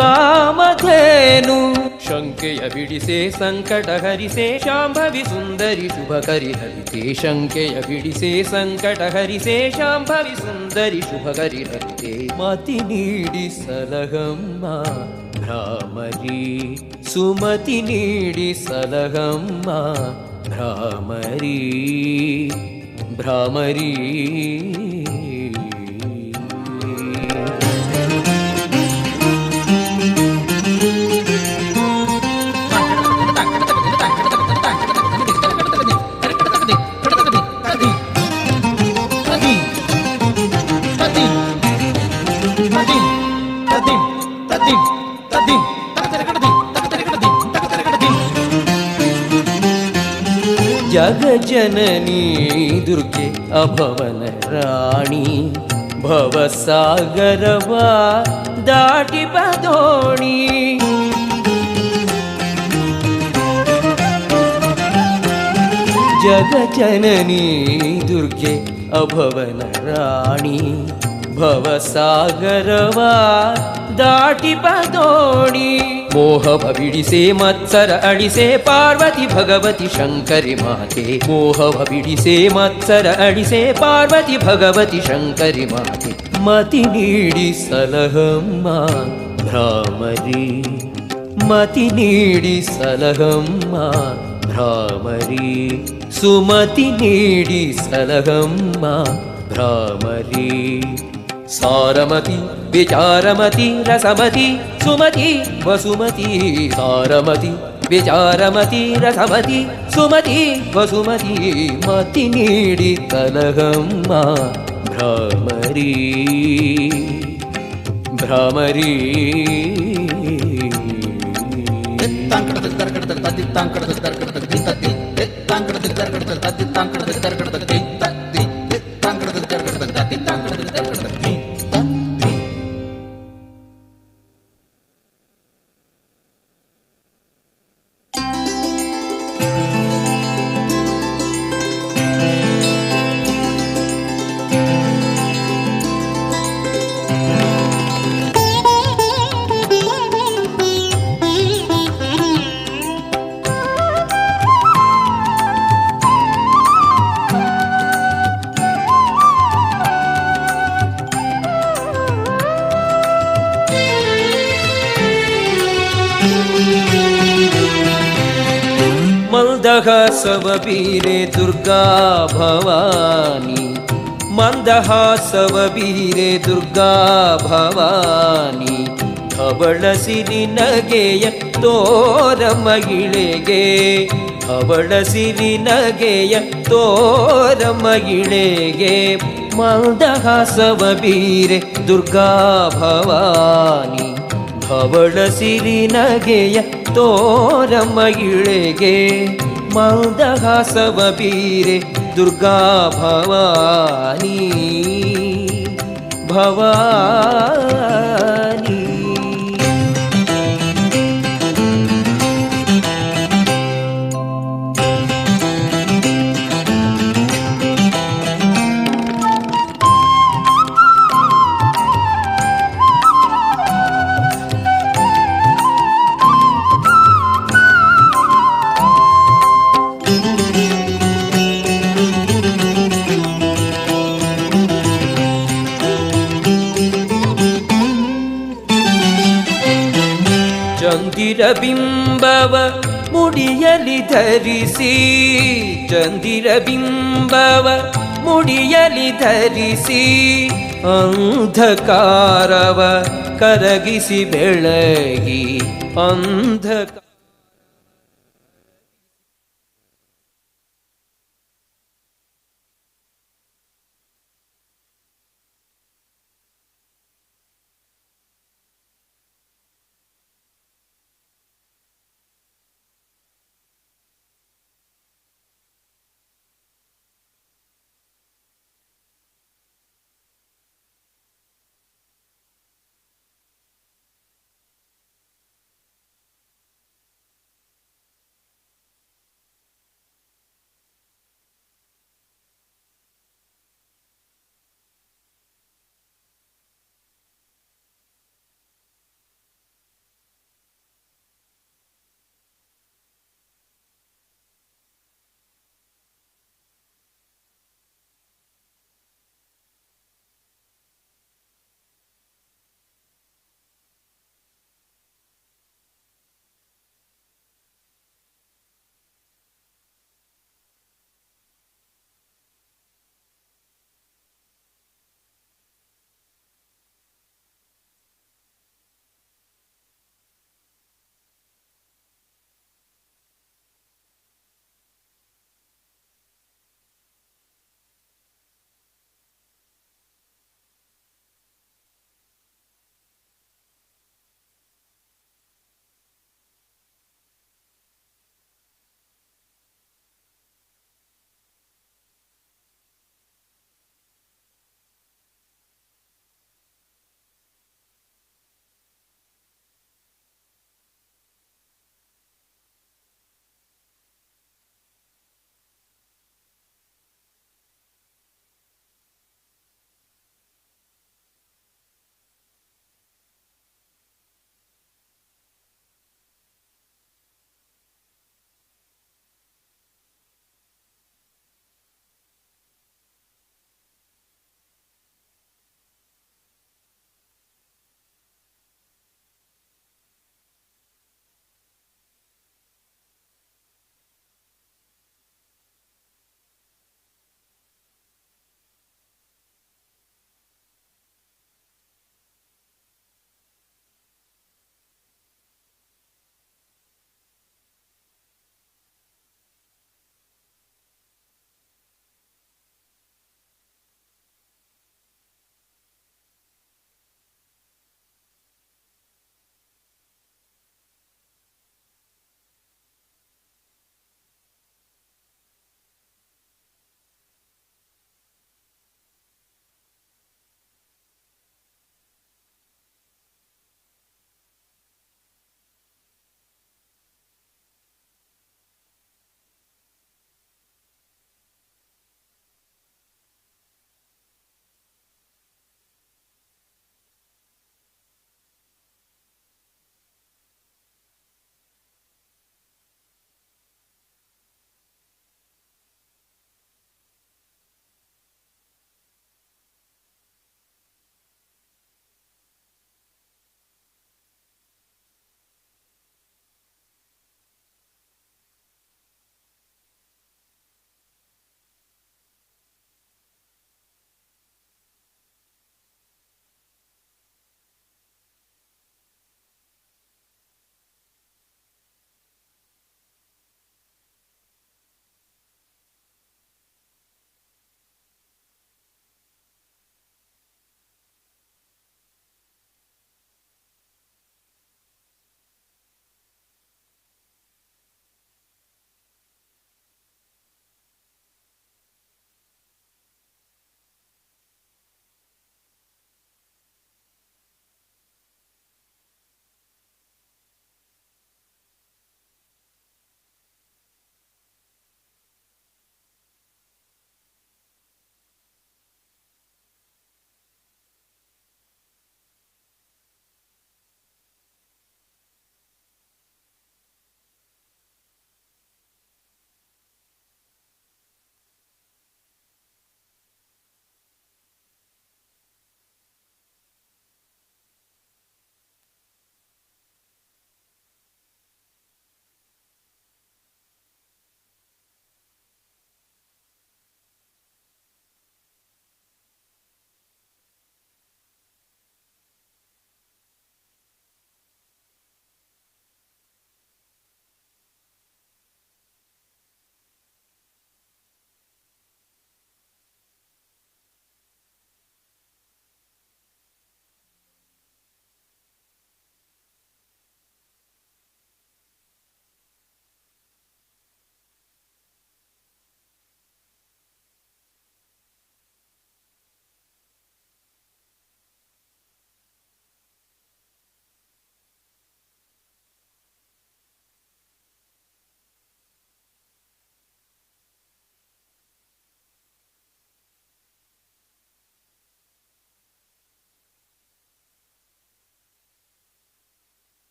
ಕಾಮಧೇನು. ಶಂಕೆಯ ಬಿಡಿಸೆ ಸಂಕಟ ಹರಿಸೆ ಶಾಂಭವಿ ಸುಂದರಿ ಶುಭ ಕರಿ ಹರಿತೆ. ಶಂಕೆಯ ಬಿಡಿಸೆ ಸಂಕಟ ಹರಿಸೆ ಶಾಂಭವಿ ಸುಂದರಿ ಶುಭ ಕರಿ ಹರಿತೆ. ಮತಿ ನೀಡಿ ಸಲಹಮ್ಮ ಭ್ರಾಮರಿ, ಸುಮತಿ ನೀಡಿ ಸಲಹಮ್ಮ ಭ್ರಾಮರಿ, ಭ್ರಾಮರಿ. ಜಗಜನನಿ ದುರ್ಗೆ ಅಭವನ ರಾಣಿ, ಭವಸಾಗರವ ದಾಟಿ ಬದೋಣಿ. ಜಗಜನನಿ ದುರ್ಗೆ ಅಭವನ ರಾಣಿ, ಭವಸಾಗರವ ದಾಟಿ ಬದೋಣಿ. ಮೋಹವ ಬಿಡಿಸೆ ಮತ್ಸರ ಅಳಿಸೆ ಪಾರ್ವತಿ ಭಗವತಿ ಶಂಕರಿ ಮಾತೆ. ಮೋಹವ ಬಿಡಿಸೆ ಮತ್ಸರ ಅಳಿಸೆ ಪಾರ್ವತಿ ಭಗವತಿ ಶಂಕರಿ ಮಾತೆ. ಮತಿ ನೀಡಿ ಸಲಹಮ್ಮ ಭ್ರಾಮರಿ, ಮತಿ ನೀಡಿ ಸಲಹಮ್ಮ ಭ್ರಾಮರಿ, ಸುಮತಿ ನೀಡಿ ಸಲಹಮ್ಮ ಭ್ರಾಮರಿ. ಸಾರಮತಿ ವಿಚಾರಮತಿ ರಸಮತಿ ಸುಮತಿ ವಸುಮತಿ, ಸಾರಮತಿ ವಿಚಾರಮತಿ ರಸಮತಿ ಸುಮತಿ ವಸುಮತಿ, ಮತಿ ನೀಡಿ ಕಲಹಮ್ಮ ಭ್ರಾಮರಿ ಭ್ರಾಮರಿ. ಮಂದಹಾಸವ ಬೀರೆ ದುರ್ಗಾ ಭವಾನಿ, ಮಂದಹಾಸವ ಬೀರೆ ದುರ್ಗಾ ಭವಾನಿ, ಧವಳ ಸಿರಿ ನಗೆಯ ತೋರ ಮಹಿಳೆಗೆ, ಧವಳ ಸಿರಿ ನಗೆಯ ತೋರ ಮಹಿಳೆಗೆ, ಮಂದಹಾಸವ ಬೀರೆ ದುರ್ಗಾ ಭವಾನಿ, ಧವಳ ಸಿರಿ ನಗೆಯ ತೋರ ಮಹಿಳೆಗೆ, ಮಂದಹಾಸವ ಬೀರೆ ದುರ್ಗಾ ಭವಾನಿ ಭವಾನಿ. ಚಂದಿರ ಬಿಂಬವ ಮುಡಿಯಲಿ ಧರಿಸಿ, ಚಂದಿರ ಬಿಂಬವ ಮುಡಿಯಲಿ ಧರಿಸಿ, ಅಂಧಕಾರವ ಕರಗಿಸಿ ಬೆಳಗಿ, ಅಂಧಕಾರ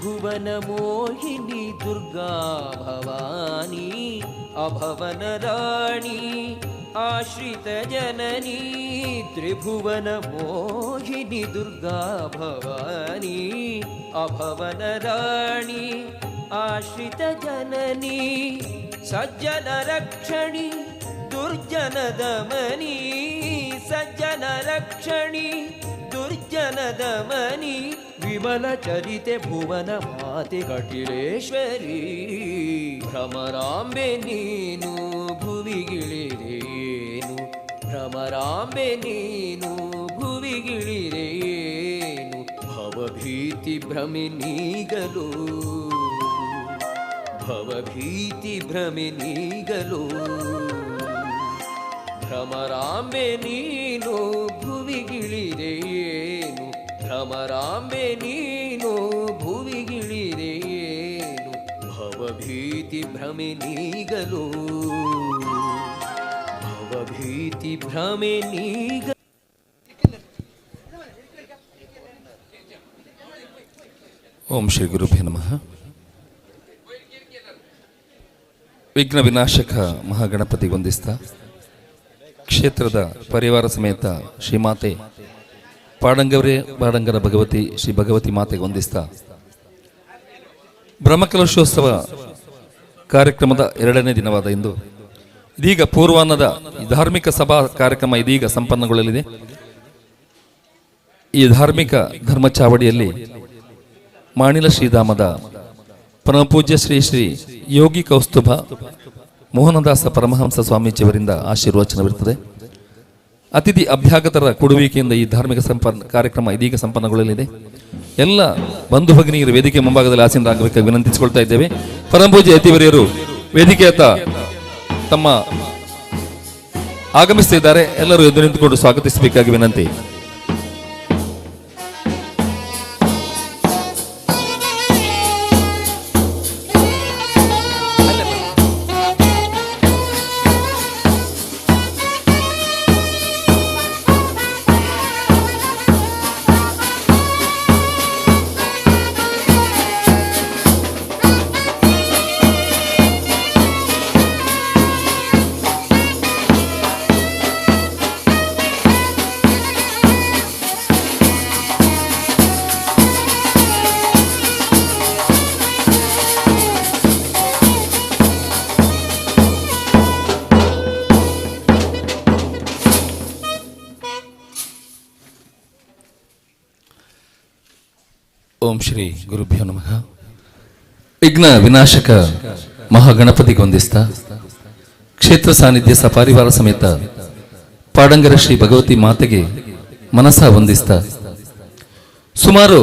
ತ್ರಿಭುವನ ಮೋಹಿನಿ ದುರ್ಗಾ ಭವಾನಿ ಅಭವನ ರಾಣಿ ಆಶ್ರಿತ ಜನನಿ ತ್ರಿಭುವನ ಮೋಹಿನಿ ದುರ್ಗಾ ಭವಾನಿ ಅಭವನ ರಾಣಿ ಆಶ್ರಿತ ಜನನಿ ಸಜ್ಜನ ರಕ್ಷಣಿ ದುರ್ಜನ ದಮನಿ ಸಜ್ಜನ ರಕ್ಷಣಿ ದುರ್ಜನ ದಮನಿ ವಿಮಲ ಚರಿತೆ ಭುವನ ಮಾತೆ ಕಟಿಲೇಶ್ವರಿ ಭ್ರಮರಾಂಬೆ ನೀನು ಭುವಿಗಿಳಿರೇನು ಭ್ರಮರಾಂಬೆ ನೀನು ಭುವಿಗಿಳಿರೇನು ಭವಭೀತಿ ಭ್ರಮೆ ನೀಗಲು ಭವಭೀತಿ ಭ್ರಮೆ ನೀಗಲು ಭ್ರಮರಾಂಬೆ ನೀನು ಭುವಿಗಿಳಿರೇನು ಭ್ರಮರಾಂಬೆ ನೀನು ಭುವಿಗಿಳಿರೇನು ಭವಭೀತಿ ಭ್ರಮೆ ನೀಗಲು ಭವಭೀತಿ ಭ್ರಮೆ ನೀಗ. ಓಂ ಶ್ರೀ ಗುರುಭ್ಯೋ ನಮಃ. ವಿಘ್ನ ವಿನಾಶಕ ಮಹಾಗಣಪತಿ ವಂದಿಸ್ತಾ ಕ್ಷೇತ್ರದ ಪರಿವಾರ ಸಮೇತ ಶ್ರೀಮಾತೆ ಪಾಡಂಗವರೇ ಪಾಡಂಗರ ಭಗವತಿ ಶ್ರೀ ಭಗವತಿ ಮಾತೆಗೆ ವಂದಿಸ್ತಾ ಬ್ರಹ್ಮಕಲಶೋತ್ಸವ ಕಾರ್ಯಕ್ರಮದ ಎರಡನೇ ದಿನವಾದ ಇಂದು ಇದೀಗ ಪೂರ್ವಾಹ್ನದ ಧಾರ್ಮಿಕ ಸಭಾ ಕಾರ್ಯಕ್ರಮ ಇದೀಗ ಸಂಪನ್ನಗೊಳ್ಳಲಿದೆ. ಈ ಧಾರ್ಮಿಕ ಧರ್ಮ ಚಾವಡಿಯಲ್ಲಿ ಮಾಣಿಲ ಶ್ರೀಧಾಮದ ಪರಮಪೂಜ್ಯ ಶ್ರೀ ಶ್ರೀ ಯೋಗಿ ಕೌಸ್ತುಭ ಮೋಹನದಾಸ ಪರಮಹಂಸ ಸ್ವಾಮೀಜಿಯವರಿಂದ ಆಶೀರ್ವಚನವಿರುತ್ತದೆ. ಅತಿಥಿ ಅಭ್ಯಾಗತರ ಕೊಡುವಿಕೆಯಿಂದ ಈ ಧಾರ್ಮಿಕ ಕಾರ್ಯಕ್ರಮ ಇದೀಗ ಸಂಪನ್ನಗೊಳ್ಳಲಿದೆ. ಎಲ್ಲ ಬಂಧು ಭಗಿನಿಯರು ವೇದಿಕೆ ಮುಂಭಾಗದಲ್ಲಿ ಆಸೀನರಾಗಬೇಕಾಗಿ ವಿನಂತಿಸಿಕೊಳ್ತಾ ಇದ್ದೇವೆ. ಪರಮಪೂಜ್ಯ ಯತಿವರಿಯರು ವೇದಿಕೆಯತ್ತ ತಮ್ಮ ಆಗಮಿಸುತ್ತಿದ್ದಾರೆ. ಎಲ್ಲರೂ ಎದ್ದು ನಿಂತುಕೊಂಡು ಸ್ವಾಗತಿಸಬೇಕಾಗಿ ವಿನಂತಿ. ಓಂ ಶ್ರೀ ಗುರುಭ್ಯೋ ನಮಃ. ವಿಘ್ನ ವಿನಾಶಕ ಮಹಾಗಣಪತಿಗೆ ವಂದಿಸ್ತಾ ಕ್ಷೇತ್ರ ಸಾನ್ನಿಧ್ಯ ಸಪರಿವಾರ ಸಮೇತ ಪಾಡಂಗರ ಶ್ರೀ ಭಗವತಿ ಮಾತೆಗೆ ಮನಸ ವಂದಿಸ್ತಾ ಸುಮಾರು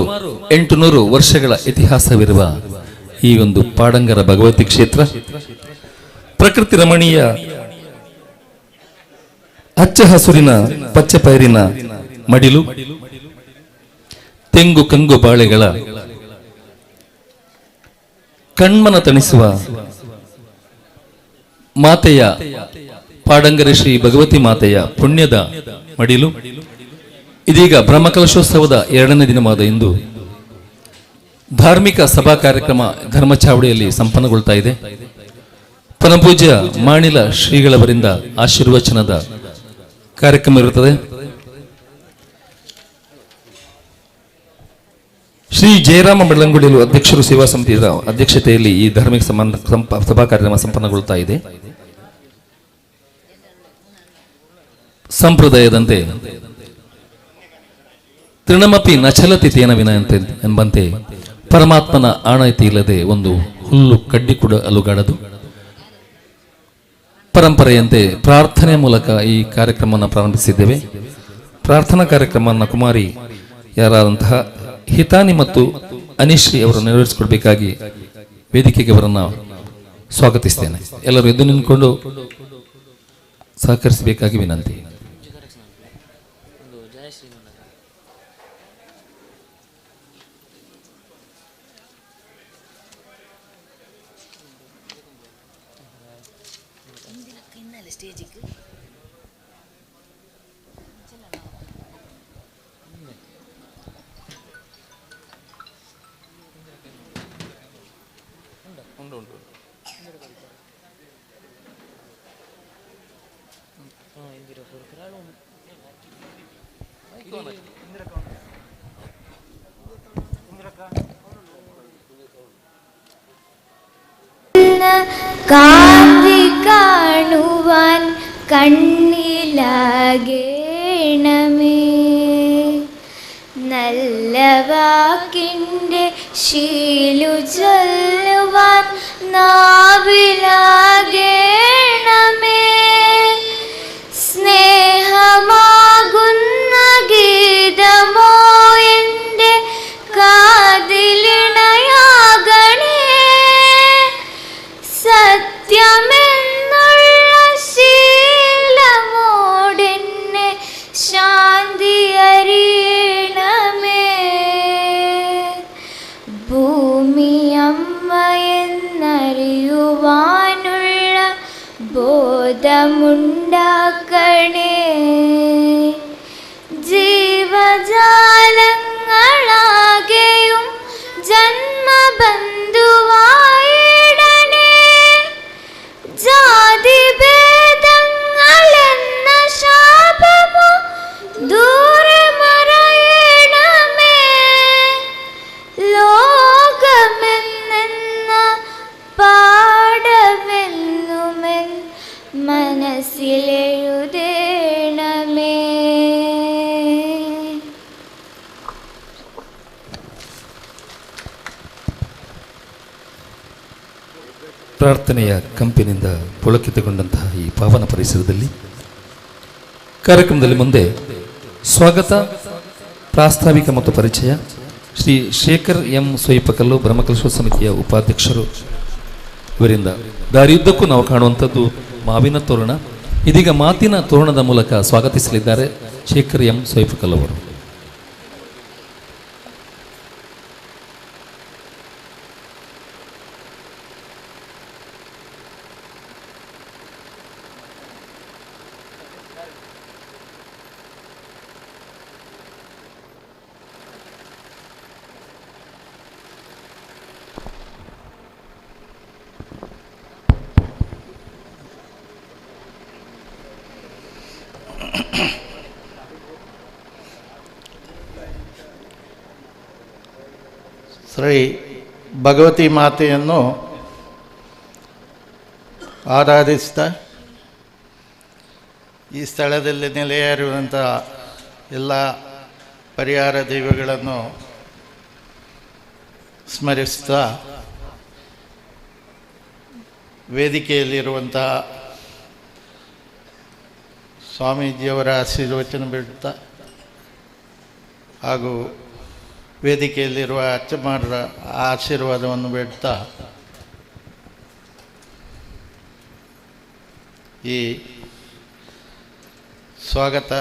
800 ವರ್ಷಗಳ ಇತಿಹಾಸವಿರುವ ಈ ಒಂದು ಪಾಡಂಗರ ಭಗವತಿ ಕ್ಷೇತ್ರ ಪ್ರಕೃತಿ ರಮಣೀಯ ಹಚ್ಚ ಹಸುರಿನ ಪಚ್ಚ ಪೈರಿನ ಮಡಿಲು, ತೆಂಗು ಕಂಗು ಬಾಳೆಗಳ ಕಣ್ಮನ ತಣಿಸುವ ಮಾತೆಯ ಪಾಡಂಗರ ಶ್ರೀ ಭಗವತಿ ಮಾತೆಯ ಪುಣ್ಯದ ಮಡಿಲು ಇದೀಗ ಬ್ರಹ್ಮಕಲಶೋತ್ಸವದ ಎರಡನೇ ದಿನವಾದ ಇಂದು ಧಾರ್ಮಿಕ ಸಭಾ ಕಾರ್ಯಕ್ರಮ ಧರ್ಮಚಾವಡಿಯಲ್ಲಿ ಸಂಪನ್ನಗೊಳ್ತಾ ಇದೆ. ಪರಮಪೂಜ್ಯ ಮಾಣಿಲ ಶ್ರೀಗಳವರಿಂದ ಆಶೀರ್ವಚನದ ಕಾರ್ಯಕ್ರಮ ಇರುತ್ತದೆ. ಶ್ರೀ ಜಯರಾಮ ಬೆಳ್ಳಂಗುಡಿಲು ಅಧ್ಯಕ್ಷರು ಸೇವಾ ಸಮಿತಿಯ ಅಧ್ಯಕ್ಷತೆಯಲ್ಲಿ ಈ ಧಾರ್ಮಿಕ ಸಭಾ ಕಾರ್ಯಕ್ರಮ ಸಂಪನ್ನಗೊಳ್ತಾ ಇದೆ. ಸಂಪ್ರದಾಯದಂತೆ ತೃಣಮಪಿ ನಚಲತಿ ತೇನ ವಿನ ಎಂಬಂತೆ ಪರಮಾತ್ಮನ ಆಣತಿ ಇಲ್ಲದೆ ಒಂದು ಹುಲ್ಲು ಕಡ್ಡಿ ಕೂಡ ಅಲುಗಾಡದು. ಪರಂಪರೆಯಂತೆ ಪ್ರಾರ್ಥನೆ ಮೂಲಕ ಈ ಕಾರ್ಯಕ್ರಮವನ್ನು ಪ್ರಾರಂಭಿಸಿದ್ದೇವೆ. ಪ್ರಾರ್ಥನಾ ಕಾರ್ಯಕ್ರಮವನ್ನು ಕುಮಾರಿ ಯಾರಾದಂತಹ ಹಿತಾನಿ ಮತ್ತು ಅನಿಶ್ರೀ ಅವರನ್ನು ನೆರವೇರಿಸಿಕೊಡ್ಬೇಕಾಗಿ ವೇದಿಕೆಗೆ ಅವರನ್ನು ಸ್ವಾಗತಿಸ್ತೇನೆ. ಎಲ್ಲರೂ ಎದ್ದು ನಿಂತ್ಕೊಂಡು ಸಹಕರಿಸಬೇಕಾಗಿ ವಿನಂತಿ. കാന്തി കാണുവാൻ കണ്ണിലാകേണമേ. നല്ല വാക്കിൻ്റെ ശീലു ചൊല്ലുവാൻ നാവിലാകേണമേ. സ്നേഹമാകുന്ന ഗീതമോ എൻ്റെ കാതിലിണയാകണേ. സത്യമെന്നുള്ള ശീലമോടെന്നെ ശാന്തി അറിയണമേ. ഭൂമിയമ്മയെന്നറിയുവാനുള്ള ബോധമുണ്ടാക്കണേ. ജീവജാലങ്ങളാകെയും ജന്മബന്ധുവായിടണേ. ജാതിഭേദങ്ങളെന്ന ശാപമോ ദൂരെ മറയണമേ. ലോകമെന്നെന്ന പാഠമെന്നുമെൻ മനസ്സിലെഴുതേണമേ. ಪ್ರಾರ್ಥನೆಯ ಕಂಪಿನಿಂದ ಪುಳಕಿತಗೊಂಡಂತಹ ಈ ಪಾವನ ಪರಿಸರದಲ್ಲಿ ಕಾರ್ಯಕ್ರಮದಲ್ಲಿ ಮುಂದೆ ಸ್ವಾಗತ, ಪ್ರಾಸ್ತಾವಿಕ ಮತ್ತು ಪರಿಚಯ ಶ್ರೀ ಶೇಖರ್ ಎಂ ಸೊಯ್ಪಕಲ್ಲು, ಬ್ರಹ್ಮಕಲಶೋತ್ಸವ ಸಮಿತಿಯ ಉಪಾಧ್ಯಕ್ಷರು ಇವರಿಂದ. ದಾರಿಯುದ್ದಕ್ಕೂ ನಾವು ಕಾಣುವಂಥದ್ದು ಮಾವಿನ ತೋರಣ. ಇದೀಗ ಮಾತಿನ ತೋರಣದ ಮೂಲಕ ಸ್ವಾಗತಿಸಲಿದ್ದಾರೆ ಶೇಖರ್ ಎಂ ಸೊಯ್ಪಕಲ್ಲು ಅವರು. ಶ್ರೀ ಭಗವತಿ ಮಾತೆಯನ್ನು ಆರಾಧಿಸ್ತಾ ಈ ಸ್ಥಳದಲ್ಲಿ ನೆಲೆಯಾಗಿರುವಂಥ ಎಲ್ಲ ಪರಿಹಾರ ದೈವಗಳನ್ನು ಸ್ಮರಿಸ್ತಾ ವೇದಿಕೆಯಲ್ಲಿರುವಂಥ ಸ್ವಾಮೀಜಿಯವರ ಆಶೀರ್ವಚನ ಬಿಡುತ್ತಾ ಹಾಗೂ ವೇದಿಕೆಯಲ್ಲಿರುವ ಅಚ್ಚಮಾರರ ಆಶೀರ್ವಾದವನ್ನು ಬೇಡ್ತಾ ಈ ಸ್ವಾಗತ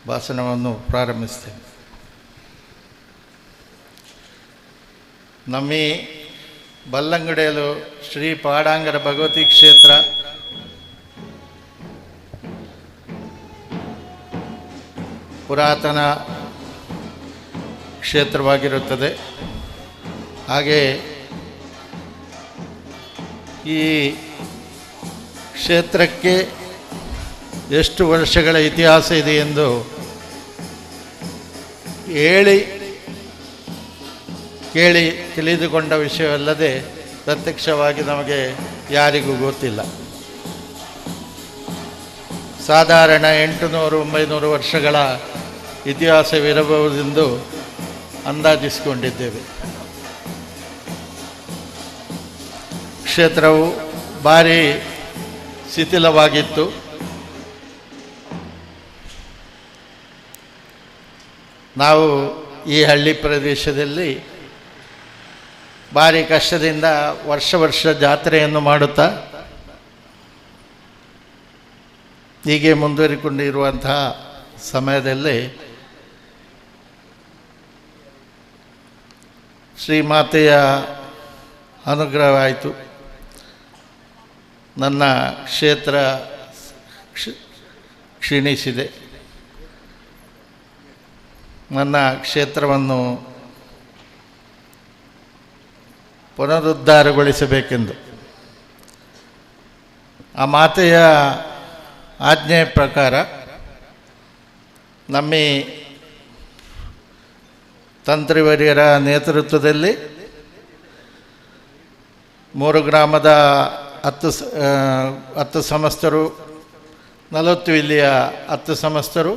ಭಾಷಣವನ್ನು ಪ್ರಾರಂಭಿಸ್ತೇನೆ. ನಮ್ಮಿ ಬಲ್ಲಂಗಡಿಯಲು ಶ್ರೀ ಪಾಡಾಂಗರ ಭಗವತಿ ಕ್ಷೇತ್ರ ಪುರಾತನ ಕ್ಷೇತ್ರವಾಗಿರುತ್ತದೆ. ಹಾಗೆ ಈ ಕ್ಷೇತ್ರಕ್ಕೆ ಎಷ್ಟು ವರ್ಷಗಳ ಇತಿಹಾಸ ಇದೆ ಎಂದು ಹೇಳಿ ಕೇಳಿ ತಿಳಿದುಕೊಂಡ ವಿಷಯವಲ್ಲದೆ ಪ್ರತ್ಯಕ್ಷವಾಗಿ ನಮಗೆ ಯಾರಿಗೂ ಗೊತ್ತಿಲ್ಲ. ಸಾಧಾರಣ 800-900 ವರ್ಷಗಳ ಇತಿಹಾಸವಿರಬಹುದೆಂದು ಅಂದಾಜಿಸಿಕೊಂಡಿದ್ದೇವೆ. ಕ್ಷೇತ್ರವು ಭಾರಿ ಶಿಥಿಲವಾಗಿತ್ತು. ನಾವು ಈ ಹಳ್ಳಿ ಪ್ರದೇಶದಲ್ಲಿ ಭಾರಿ ಕಷ್ಟದಿಂದ ವರ್ಷ ವರ್ಷ ಜಾತ್ರೆಯನ್ನು ಮಾಡುತ್ತಾ ಹೀಗೆ ಮುಂದುವರಿಕೊಂಡಿರುವಂತಹ ಸಮಯದಲ್ಲಿ ಶ್ರೀಮಾತೆಯ ಅನುಗ್ರಹವಾಯಿತು. ನನ್ನ ಕ್ಷೇತ್ರ ಕ್ಷೀಣಿಸಿದೆ. ನನ್ನ ಕ್ಷೇತ್ರವನ್ನು ಪುನರುದ್ಧಾರಗೊಳಿಸಬೇಕೆಂದು ಆ ಮಾತೆಯ ಆಜ್ಞೆಯ ಪ್ರಕಾರ ನಮ್ಮ ತಂತ್ರಿವರ್ಯರ ನೇತೃತ್ವದಲ್ಲಿ 3 ಗ್ರಾಮದ 10 ಸಮಸ್ತರು, 40 ಇಲ್ಲಿಯ 10 ಸಮಸ್ತರು,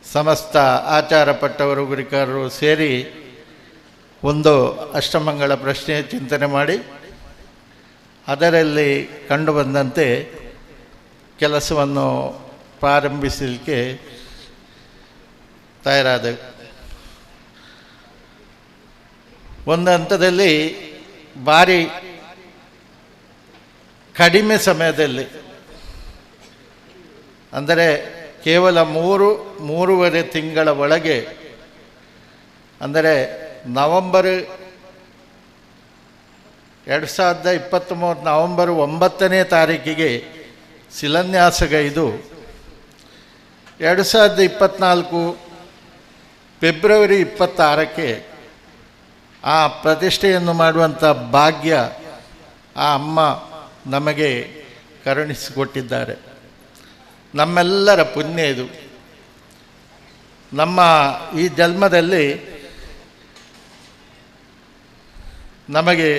ಸಮಸ್ತ ಆಚಾರಪಟ್ಟವರು, ಗುರಿಕಾರರು ಸೇರಿ ಒಂದು ಅಷ್ಟಮಂಗಳ ಪ್ರಶ್ನೆ ಚಿಂತನೆ ಮಾಡಿ ಅದರಲ್ಲಿ ಕಂಡುಬಂದಂತೆ ಕೆಲಸವನ್ನು ಪ್ರಾರಂಭಿಸಲಿಕ್ಕೆ ತಯಾರಾದೆವು. ಒಂದು ಹಂತದಲ್ಲಿ ಭಾರಿ ಕಡಿಮೆ ಸಮಯದಲ್ಲಿ, ಅಂದರೆ ಕೇವಲ 3-3.5 ತಿಂಗಳ ಒಳಗೆ, ಅಂದರೆ ನವಂಬರ್ 2023 ನವಂಬರ್ 9ನೇ ತಾರೀಕಿಗೆ ಶಿಲಾನ್ಯಾಸಗೈದು 2024 ಫೆಬ್ರವರಿ 26ಕ್ಕೆ ಆ ಪ್ರತಿಷ್ಠೆಯನ್ನು ಮಾಡುವಂಥ ಭಾಗ್ಯ ಆ ಅಮ್ಮ ನಮಗೆ ಕರುಣಿಸಿಕೊಟ್ಟಿದ್ದಾರೆ. ನಮ್ಮೆಲ್ಲರ ಪುಣ್ಯ ಇದು. ನಮ್ಮ ಈ ಜನ್ಮದಲ್ಲಿ ನಮಗೆ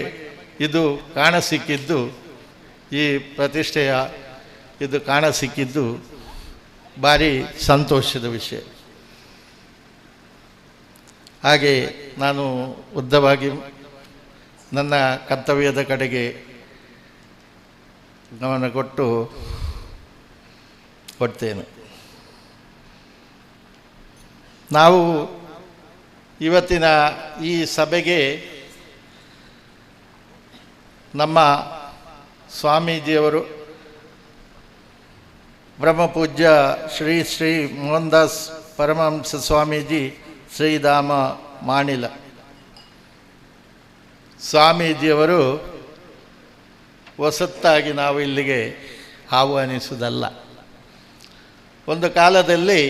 ಇದು ಕಾಣಸಿಕ್ಕಿದ್ದು, ಈ ಪ್ರತಿಷ್ಠೆಯ ಇದು ಕಾಣಸಿಕ್ಕಿದ್ದು ಭಾರಿ ಸಂತೋಷದ ವಿಷಯ. ಹಾಗೆ ನಾನು ಉದ್ದವಾಗಿ ನನ್ನ ಕರ್ತವ್ಯದ ಕಡೆಗೆ ಗಮನ ಕೊಡ್ತೇನೆ. ನಾವು ಇವತ್ತಿನ ಈ ಸಭೆಗೆ ನಮ್ಮ ಸ್ವಾಮೀಜಿಯವರು ಬ್ರಹ್ಮಪೂಜ್ಯ ಶ್ರೀ ಶ್ರೀ ಮೋಹನ್ ದಾಸ್ ಪರಮಹಂಸ ಸ್ವಾಮೀಜಿ ಶ್ರೀಧಾಮ ಮಾಣಿಲ ಸ್ವಾಮೀಜಿಯವರು ಹೊಸತ್ತಾಗಿ ನಾವು ಇಲ್ಲಿಗೆ ಆಹ್ವಾನಿಸುವುದಲ್ಲ. ಒಂದು ಕಾಲದಲ್ಲಿ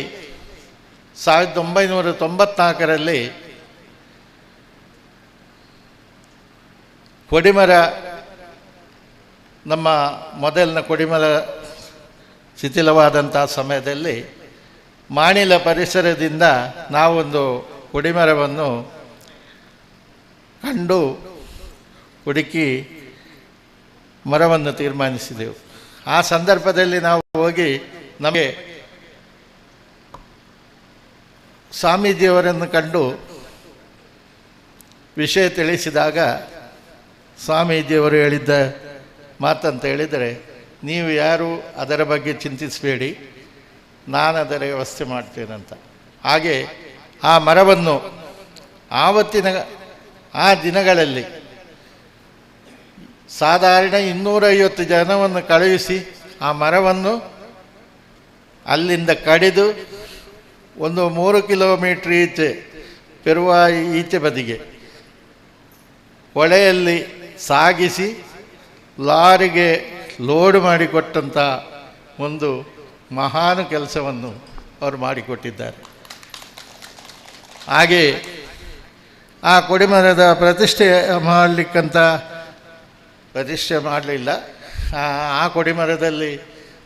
1994ರಲ್ಲಿ ಕೊಡಿಮರ, ನಮ್ಮ ಮೊದಲಿನ ಕೊಡಿಮರ ಶಿಥಿಲವಾದಂಥ ಸಮಯದಲ್ಲಿ ಮಾಣಿಲ ಪರಿಸರದಿಂದ ನಾವೊಂದು ಕೊಡಿಮರವನ್ನು ಕಂಡು ಹುಡುಕಿ ಮರವನ್ನು ತೀರ್ಮಾನಿಸಿದೆವು. ಆ ಸಂದರ್ಭದಲ್ಲಿ ನಾವು ಹೋಗಿ ನಮಗೆ ಸ್ವಾಮೀಜಿಯವರನ್ನು ಕಂಡು ವಿಷಯ ತಿಳಿಸಿದಾಗ ಸ್ವಾಮೀಜಿಯವರು ಹೇಳಿದ್ದ ಮಾತಂತ ಹೇಳಿದರೆ, ನೀವು ಯಾರೂ ಅದರ ಬಗ್ಗೆ ಚಿಂತಿಸಬೇಡಿ, ನಾನು ಅದರ ವ್ಯವಸ್ಥೆ ಮಾಡ್ತೇನಂತ. ಹಾಗೆ ಆ ಮರವನ್ನು ಆವತ್ತಿನ ಆ ದಿನಗಳಲ್ಲಿ ಸಾಧಾರಣ 250 ಜನವನ್ನು ಕಳುಹಿಸಿ ಆ ಮರವನ್ನು ಅಲ್ಲಿಂದ ಕಡಿದು ಒಂದು 3 ಕಿಲೋಮೀಟ್ರ್ ಈಚೆ ಪೆರುವಾಯಿ ಈಚೆ ಬದಿಗೆ ಹೊಳೆಯಲ್ಲಿ ಸಾಗಿಸಿ ಲಾರಿಗೆ ಲೋಡ್ ಮಾಡಿಕೊಟ್ಟಂಥ ಒಂದು ಮಹಾನ್ ಕೆಲಸವನ್ನು ಅವರು ಮಾಡಿಕೊಟ್ಟಿದ್ದಾರೆ. ಹಾಗೆ ಆ ಕೊಡಿಮರದ ಪ್ರತಿಷ್ಠೆ ಮಾಡಲಿಕ್ಕಂತ ಪ್ರತಿಷ್ಠೆ ಮಾಡಲಿಲ್ಲ. ಆ ಕೊಡಿಮರದಲ್ಲಿ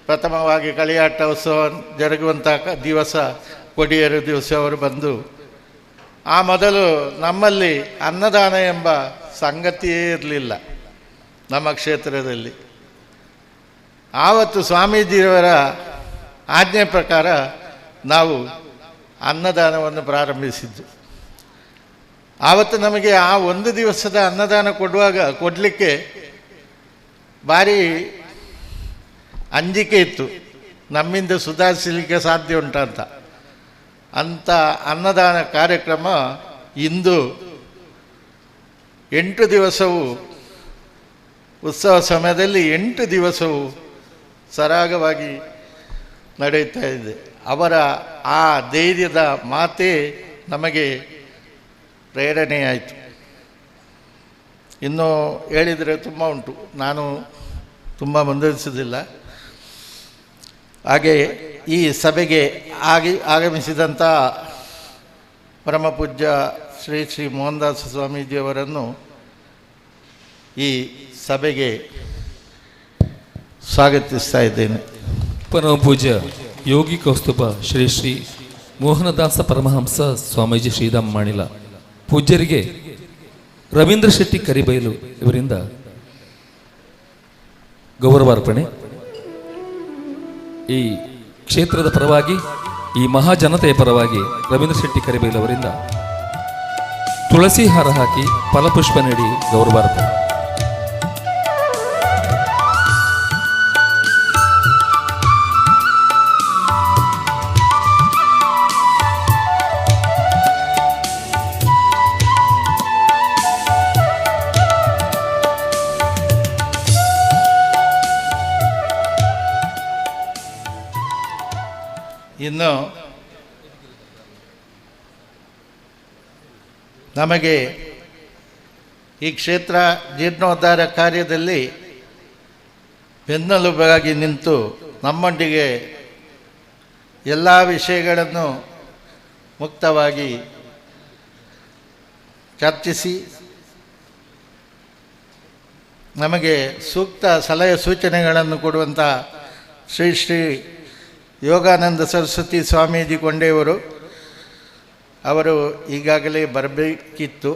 ಪ್ರಥಮವಾಗಿ ಕಳಿಯಾಟ ಉತ್ಸವ ಜರುಗುವಂಥ ದಿವಸ ಕೊಡಿಯರು ದಿವಸ ಅವರು ಬಂದು, ಆ ಮೊದಲು ನಮ್ಮಲ್ಲಿ ಅನ್ನದಾನ ಎಂಬ ಸಂಗತಿಯೇ ಇರಲಿಲ್ಲ ನಮ್ಮ ಕ್ಷೇತ್ರದಲ್ಲಿ. ಆವತ್ತು ಸ್ವಾಮೀಜಿಯವರ ಆಜ್ಞೆ ಪ್ರಕಾರ ನಾವು ಅನ್ನದಾನವನ್ನು ಪ್ರಾರಂಭಿಸಿದ್ದು. ಆವತ್ತು ನಮಗೆ ಆ ಒಂದು ದಿವಸದ ಅನ್ನದಾನ ಕೊಡಲಿಕ್ಕೆ ಭಾರಿ ಅಂಜಿಕೆ ಇತ್ತು, ನಮ್ಮಿಂದ ಸುಧಾರಿಸಲಿಕ್ಕೆ ಸಾಧ್ಯ ಉಂಟಂತ. ಅಂಥ ಅನ್ನದಾನ ಕಾರ್ಯಕ್ರಮ ಇಂದು 8 ದಿವಸವೂ ಉತ್ಸವ ಸಮಯದಲ್ಲಿ 8 ದಿವಸವೂ ಸರಾಗವಾಗಿ ನಡೆಯುತ್ತಾ ಇದೆ. ಅವರ ಆ ಧೈರ್ಯದ ಮಾತೇ ನಮಗೆ ಪ್ರೇರಣೆಯಾಯಿತು. ಇನ್ನೂ ಹೇಳಿದರೆ ತುಂಬ ಉಂಟು, ನಾನು ತುಂಬ ಮುಂದುವರಿಸುವುದಿಲ್ಲ. ಹಾಗೆ ಈ ಸಭೆಗೆ ಆಗಮಿಸಿದಂಥ ಪರಮಪೂಜ್ಯ ಶ್ರೀ ಶ್ರೀ ಮೋಹನದಾಸ ಸ್ವಾಮೀಜಿಯವರನ್ನು ಈ ಸಭೆಗೆ ಸ್ವಾಗತಿಸ್ತಾ ಇದ್ದೇನೆ. ಪರಮ ಪೂಜ್ಯ ಯೋಗಿ ಕೌಸ್ತುಭ ಶ್ರೀ ಶ್ರೀ ಮೋಹನದಾಸ ಪರಮಹಂಸ ಸ್ವಾಮೀಜಿ ಶ್ರೀಧಾಮ ಮಾಣಿಲ ಪೂಜ್ಯರಿಗೆ ರವೀಂದ್ರ ಶೆಟ್ಟಿ ಕರಿಬೈಲು ಇವರಿಂದ ಗೌರವಾರ್ಪಣೆ. ಈ ಕ್ಷೇತ್ರದ ಪರವಾಗಿ, ಈ ಮಹಾಜನತೆಯ ಪರವಾಗಿ ರವೀಂದ್ರ ಶೆಟ್ಟಿ ಕರಿಬೈಲು ಅವರಿಂದ ತುಳಸಿ ಹಾರ ಹಾಕಿ ಫಲಪುಷ್ಪ ನೀಡಿ ಗೌರವಾರ್ಪಣೆ. ಇನ್ನು ನಮಗೆ ಈ ಕ್ಷೇತ್ರ ಜೀರ್ಣೋದ್ಧಾರ ಕಾರ್ಯದಲ್ಲಿ ಬೆನ್ನೆಲುಬಾಗಿ ನಿಂತು ನಮ್ಮೊಂದಿಗೆ ಎಲ್ಲ ವಿಷಯಗಳನ್ನು ಮುಕ್ತವಾಗಿ ಚರ್ಚಿಸಿ ನಮಗೆ ಸೂಕ್ತ ಸಲಹೆ ಸೂಚನೆಗಳನ್ನು ಕೊಡುವಂಥ ಶ್ರೀ ಶ್ರೀ ಯೋಗಾನಂದ ಸರಸ್ವತಿ ಸ್ವಾಮೀಜಿ ಕೊಂಡೆಯವರು ಅವರು ಈಗಾಗಲೇ ಬರಬೇಕಿತ್ತು.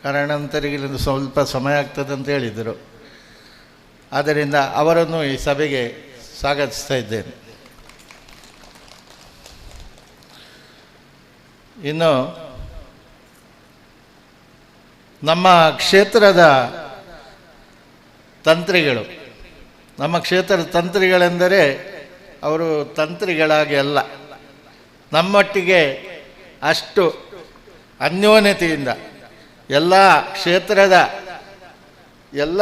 ಕಾರಣಾಂತರಗಳಿಂದ ಸ್ವಲ್ಪ ಸಮಯ ಆಗ್ತದೆ ಅಂತ ಹೇಳಿದರು. ಆದ್ದರಿಂದ ಅವರನ್ನು ಈ ಸಭೆಗೆ ಸ್ವಾಗತಿಸ್ತಾ ಇದ್ದೇನೆ. ಇನ್ನು ನಮ್ಮ ಕ್ಷೇತ್ರದ ತಂತ್ರಿಗಳು, ನಮ್ಮ ಕ್ಷೇತ್ರದ ತಂತ್ರಿಗಳೆಂದರೆ ಅವರು ತಂತ್ರಿಗಳಾಗಿ ಅಲ್ಲ, ನಮ್ಮೊಟ್ಟಿಗೆ ಅಷ್ಟು ಅನ್ಯೋನ್ಯತೆಯಿಂದ ಎಲ್ಲ ಕ್ಷೇತ್ರದ ಎಲ್ಲ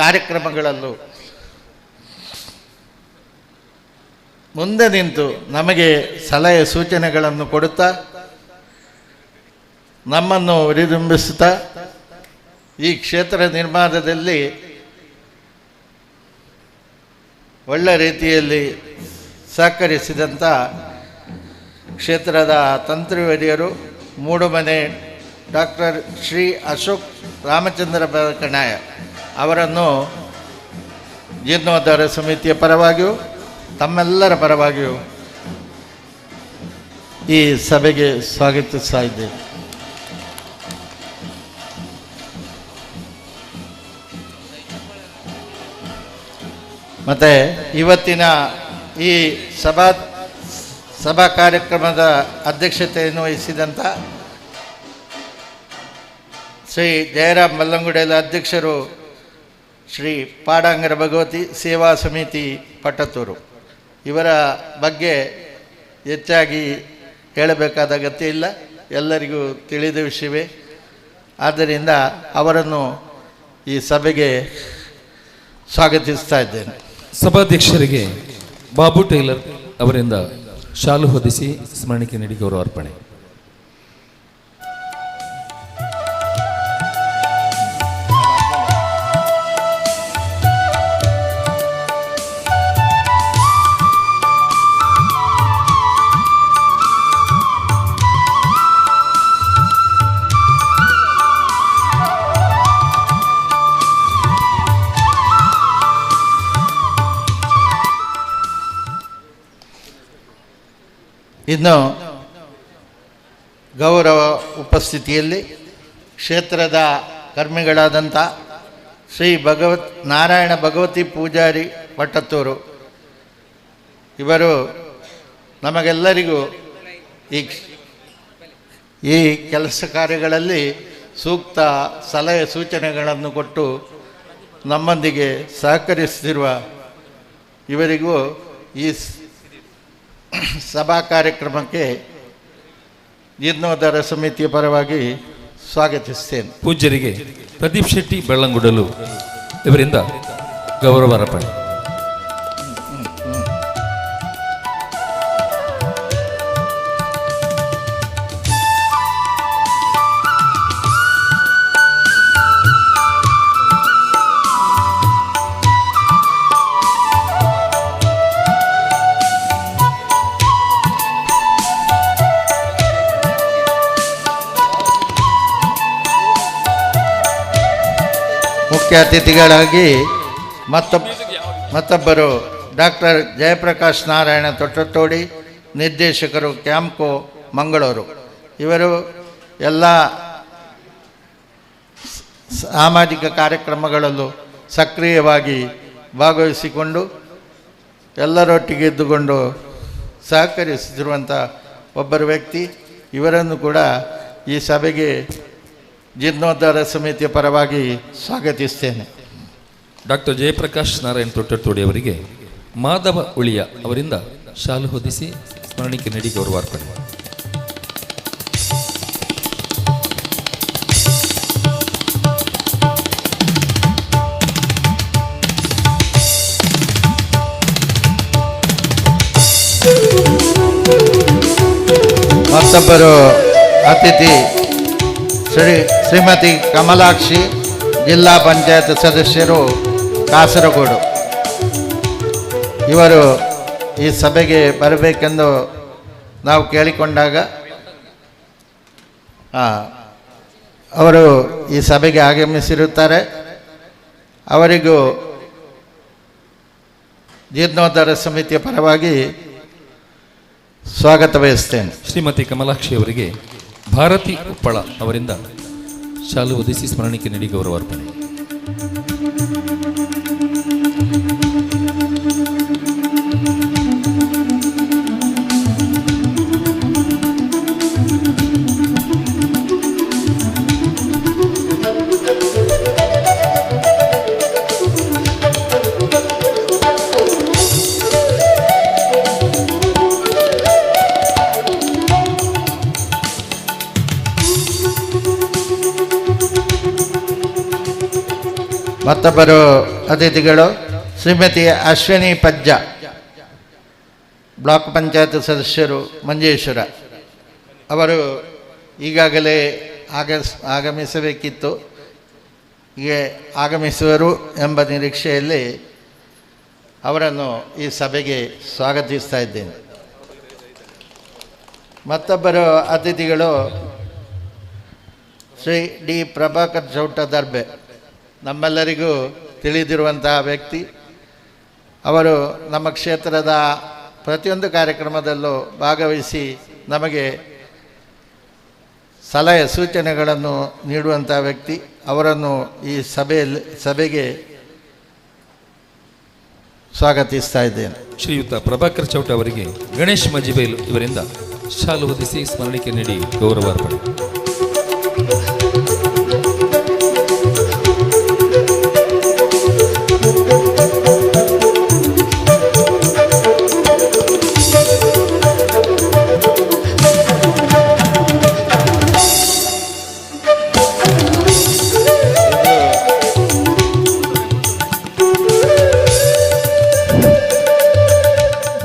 ಕಾರ್ಯಕ್ರಮಗಳಲ್ಲೂ ಮುಂದೆ ನಿಂತು ನಮಗೆ ಸಲಹೆ ಸೂಚನೆಗಳನ್ನು ಕೊಡುತ್ತಾ ನಮ್ಮನ್ನು ಹುರಿದುಂಬಿಸುತ್ತಾ ಈ ಕ್ಷೇತ್ರ ನಿರ್ಮಾಣದಲ್ಲಿ ಒಳ್ಳೆ ರೀತಿಯಲ್ಲಿ ಸಹಕರಿಸಿದಂಥ ಕ್ಷೇತ್ರದ ತಂತ್ರಿವರ್ಯರು ಮೂಡುಮನೆ ಡಾಕ್ಟರ್ ಶ್ರೀ ಅಶೋಕ್ ರಾಮಚಂದ್ರ ಕಣಾಯ ಅವರನ್ನು ಜೀರ್ಣೋದ್ಧಾರ ಸಮಿತಿಯ ಪರವಾಗಿಯೂ ತಮ್ಮೆಲ್ಲರ ಪರವಾಗಿಯೂ ಈ ಸಭೆಗೆ ಸ್ವಾಗತಿಸ್ತಾ ಇದ್ದೇನೆ. ಮತ್ತು ಇವತ್ತಿನ ಈ ಸಭಾ ಕಾರ್ಯಕ್ರಮದ ಅಧ್ಯಕ್ಷತೆಯನ್ನು ವಹಿಸಿದಂಥ ಶ್ರೀ ಜಯರಾಮ್ ಮಲ್ಲಂಗುಡೆಲ ಅಧ್ಯಕ್ಷರು, ಶ್ರೀ ಪಾಡಾಂಗರ ಭಗವತಿ ಸೇವಾ ಸಮಿತಿ ಪಟ್ಟತೂರು, ಇವರ ಬಗ್ಗೆ ಹೆಚ್ಚಾಗಿ ಹೇಳಬೇಕಾದ ಅಗತ್ಯ ಇಲ್ಲ, ಎಲ್ಲರಿಗೂ ತಿಳಿದ ವಿಷಯವೇ. ಆದ್ದರಿಂದ ಅವರನ್ನು ಈ ಸಭೆಗೆ ಸ್ವಾಗತಿಸ್ತಾ ಇದ್ದೇನೆ. ಸಭಾಧ್ಯಕ್ಷರಿಗೆ ಬಾಬು ಟೈಲರ್ ಅವರಿಂದ ಶಾಲು ಹೊದಿಸಿ ಸ್ಮರಣಿಕೆ ನೀಡಿ ಗೌರವ ಅರ್ಪಣೆ. ಇನ್ನು ಗೌರವ ಉಪಸ್ಥಿತಿಯಲ್ಲಿ ಕ್ಷೇತ್ರದ ಕರ್ಮಿಗಳಾದಂಥ ಶ್ರೀ ನಾರಾಯಣ ಭಗವತಿ ಪೂಜಾರಿ ಪಟ್ಟತ್ತೂರು ಇವರು ನಮಗೆಲ್ಲರಿಗೂ ಈ ಕೆಲಸ ಕಾರ್ಯಗಳಲ್ಲಿ ಸೂಕ್ತ ಸಲಹೆ ಸೂಚನೆಗಳನ್ನು ಕೊಟ್ಟು ನಮ್ಮೊಂದಿಗೆ ಸಹಕರಿಸುತ್ತಿರುವ ಇವರಿಗೂ ಈ ಸಭಾ ಕಾರ್ಯಕ್ರಮಕ್ಕೆ ಜೀರ್ಣೋದ್ಧಾರ ಸಮಿತಿಯ ಪರವಾಗಿ ಸ್ವಾಗತಿಸ್ತೇನೆ. ಪೂಜ್ಯರಿಗೆ ಪ್ರದೀಪ್ ಶೆಟ್ಟಿ ಬೆಳ್ಳಂಗುಡಲು ಇವರಿಂದ ಗೌರವ ಅರ್ಪಣೆ. ಮುಖ್ಯ ಅತಿಥಿಗಳಾಗಿ ಮತ್ತೊಬ್ಬರು ಡಾಕ್ಟರ್ ಜಯಪ್ರಕಾಶ್ ನಾರಾಯಣ ತೊಟ್ಟತೋಡಿ, ನಿರ್ದೇಶಕರು ಕ್ಯಾಂಪ್ಕೋ ಮಂಗಳೂರು. ಇವರು ಎಲ್ಲ ಸಾಮಾಜಿಕ ಕಾರ್ಯಕ್ರಮಗಳಲ್ಲೂ ಸಕ್ರಿಯವಾಗಿ ಭಾಗವಹಿಸಿಕೊಂಡು ಎಲ್ಲರೊಟ್ಟಿಗೆ ಇದ್ದುಕೊಂಡು ಸಹಕರಿಸುತ್ತಿರುವಂಥ ಒಬ್ಬರು ವ್ಯಕ್ತಿ. ಇವರನ್ನು ಕೂಡ ಈ ಸಭೆಗೆ ಜೀರ್ಣೋದ್ಧಾರ ಸಮಿತಿಯ ಪರವಾಗಿ ಸ್ವಾಗತಿಸ್ತೇನೆ. ಡಾಕ್ಟರ್ ಜಯಪ್ರಕಾಶ್ ನಾರಾಯಣ್ ತೊಟ್ಟತೋಡಿ ಅವರಿಗೆ ಮಾಧವ ಉಳಿಯ ಅವರಿಂದ ಶಾಲು ಹೊದಿಸಿ ಸ್ಮರಣಿಕೆ ನೀಡಿ ಗೌರವಾರ್ಪಣೆ. ಮತ್ತೊಬ್ಬರು ಅತಿಥಿ ಶ್ರೀಮತಿ ಕಮಲಾಕ್ಷಿ, ಜಿಲ್ಲಾ ಪಂಚಾಯತ್ ಸದಸ್ಯರು, ಕಾಸರಗೋಡು. ಇವರು ಈ ಸಭೆಗೆ ಬರಬೇಕೆಂದು ನಾವು ಕೇಳಿಕೊಂಡಾಗ ಅವರು ಈ ಸಭೆಗೆ ಆಗಮಿಸಿರುತ್ತಾರೆ. ಅವರಿಗೂ ಜೀರ್ಣೋದ್ಧಾರ ಸಮಿತಿಯ ಪರವಾಗಿ ಸ್ವಾಗತ ಬಯಸ್ತೇನೆ. ಶ್ರೀಮತಿ ಕಮಲಾಕ್ಷಿ ಅವರಿಗೆ ಭಾರತಿ ಉಪ್ಪಳ ಅವರಿಂದ ಶಾಲು ಹೊದಿಸಿ ಸ್ಮರಣಿಕೆ ನೀಡಿ ಗೌರವಾರ್ಪಣೆ. ಮತ್ತೊಬ್ಬರು ಅತಿಥಿಗಳು ಶ್ರೀಮತಿ ಅಶ್ವಿನಿ ಪಜ್ಜ, ಬ್ಲಾಕ್ ಪಂಚಾಯತ್ ಸದಸ್ಯರು, ಮಂಜೇಶ್ವರ. ಅವರು ಈಗಾಗಲೇ ಆಗಮಿಸಬೇಕಿತ್ತು, ಹೀಗೆ ಆಗಮಿಸುವರು ಎಂಬ ನಿರೀಕ್ಷೆಯಲ್ಲಿ ಅವರನ್ನು ಈ ಸಭೆಗೆ ಸ್ವಾಗತಿಸ್ತಾ ಇದ್ದೇನೆ. ಮತ್ತೊಬ್ಬರು ಅತಿಥಿಗಳು ಶ್ರೀ ಡಿ ಪ್ರಭಾಕರ್ ಚೌಟ ದರ್ಬೆ, ನಮ್ಮೆಲ್ಲರಿಗೂ ತಿಳಿದಿರುವಂತಹ ವ್ಯಕ್ತಿ. ಅವರು ನಮ್ಮ ಕ್ಷೇತ್ರದ ಪ್ರತಿಯೊಂದು ಕಾರ್ಯಕ್ರಮದಲ್ಲೂ ಭಾಗವಹಿಸಿ ನಮಗೆ ಸಲಹೆ ಸೂಚನೆಗಳನ್ನು ನೀಡುವಂಥ ವ್ಯಕ್ತಿ. ಅವರನ್ನು ಈ ಸಭೆಗೆ ಸ್ವಾಗತಿಸ್ತಾ ಇದ್ದೇನೆ. ಶ್ರೀಯುತ ಪ್ರಭಾಕರ್ ಚೌಟ ಅವರಿಗೆ ಗಣೇಶ್ ಮಜಿಬೈಲು ಇವರಿಂದ ಶಾಲು ಹೊದಿಸಿ ಸ್ಮರಣಿಕೆ ನೀಡಿ ಗೌರವಾರ್ಪಣೆ.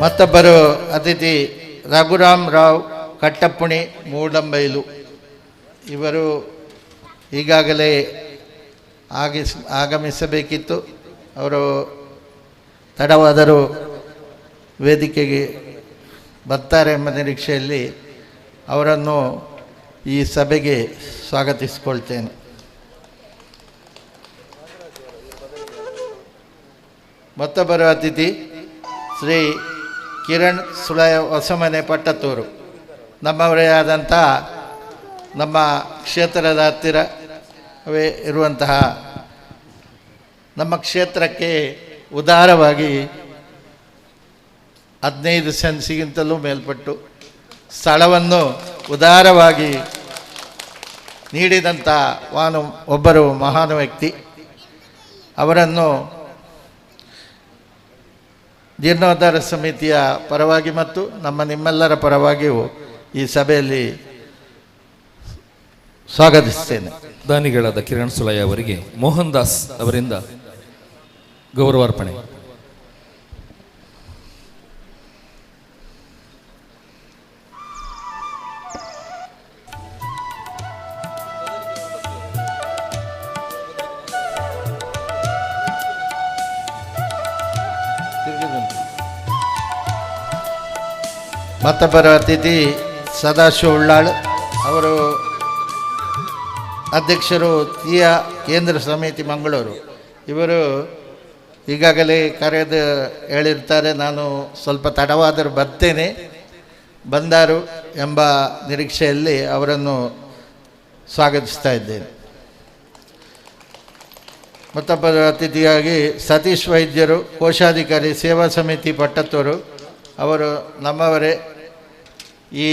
ಮತ್ತೊಬ್ಬರು ಅತಿಥಿ ರಘುರಾಮ್ ರಾವ್ ಕಟ್ಟಪ್ಪುಣಿ ಮೂಡಂಬೈಲು. ಇವರು ಈಗಾಗಲೇ ಆಗಮಿಸಬೇಕಿತ್ತು. ಅವರು ತಡವಾದರೂ ವೇದಿಕೆಗೆ ಬರ್ತಾರೆ ಎಂಬ ನಿರೀಕ್ಷೆಯಲ್ಲಿ ಅವರನ್ನು ಈ ಸಭೆಗೆ ಸ್ವಾಗತಿಸಿಕೊಳ್ತೇನೆ. ಮತ್ತೊಬ್ಬರು ಅತಿಥಿ ಶ್ರೀ ಕಿರಣ್ ಸುಳಯ ಹೊಸಮನೆ ಪಟ್ಟತೂರು, ನಮ್ಮವರೇ ಆದಂಥ ನಮ್ಮ ಕ್ಷೇತ್ರದ ಹತ್ತಿರವೇ ಇರುವಂತಹ ನಮ್ಮ ಕ್ಷೇತ್ರಕ್ಕೆ ಉದಾರವಾಗಿ 15 ಸೆನ್ಸಿಗಿಂತಲೂ ಮೇಲ್ಪಟ್ಟು ಸ್ಥಳವನ್ನು ಉದಾರವಾಗಿ ನೀಡಿದಂಥ ಒಬ್ಬರು ಮಹಾನ್ ವ್ಯಕ್ತಿ. ಅವರನ್ನು ಜೀರ್ಣೋದ್ಧಾರ ಸಮಿತಿಯ ಪರವಾಗಿ ಮತ್ತು ನಮ್ಮ ನಿಮ್ಮೆಲ್ಲರ ಪರವಾಗಿಯೂ ಈ ಸಭೆಯಲ್ಲಿ ಸ್ವಾಗತಿಸ್ತೇನೆ. ದಾನಿಗಳಾದ ಕಿರಣ್ ಸುಲಯ್ಯ ಅವರಿಗೆ ಮೋಹನ್ ದಾಸ್ ಅವರಿಂದ ಗೌರವಾರ್ಪಣೆ. ಮತ್ತೊಬ್ಬರ ಅತಿಥಿ ಸದಾಶಿವ ಉಳ್ಳಾಳ್ ಅವರು ಅಧ್ಯಕ್ಷರು ತೀಯ ಕೇಂದ್ರ ಸಮಿತಿ ಮಂಗಳೂರು. ಇವರು ಈಗಾಗಲೇ ಕರೆದು ಹೇಳಿರ್ತಾರೆ, ನಾನು ಸ್ವಲ್ಪ ತಡವಾದರೂ ಬರ್ತೇನೆ, ಬಂದಾರು ಎಂಬ ನಿರೀಕ್ಷೆಯಲ್ಲಿ ಅವರನ್ನು ಸ್ವಾಗತಿಸ್ತಾ ಇದ್ದೇನೆ. ಮತ್ತೊಬ್ಬರ ಅತಿಥಿಯಾಗಿ ಸತೀಶ್ ವೈದ್ಯರು, ಕೋಶಾಧಿಕಾರಿ, ಸೇವಾ ಸಮಿತಿ ಪಟ್ಟತ್ತೂರು. ಅವರು ನಮ್ಮವರೇ. ಈ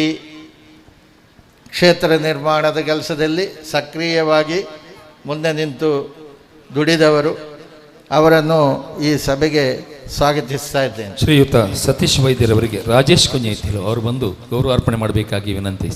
ಕ್ಷೇತ್ರ ನಿರ್ಮಾಣದ ಕೆಲಸದಲ್ಲಿ ಸಕ್ರಿಯವಾಗಿ ಮುಂದೆ ನಿಂತು ದುಡಿದವರು. ಅವರನ್ನು ಈ ಸಭೆಗೆ ಸ್ವಾಗತಿಸ್ತಾ ಇದ್ದೇನೆ. ಶ್ರೀಯುತ ಸತೀಶ್ ವೈದ್ಯರವರಿಗೆ ರಾಜೇಶ್ ಕುಂಜೈತಿಲು ಅವರು ಬಂದು ಗೌರವಾರ್ಪಣೆ ಮಾಡಬೇಕಾಗಿ ವಿನಂತಿ.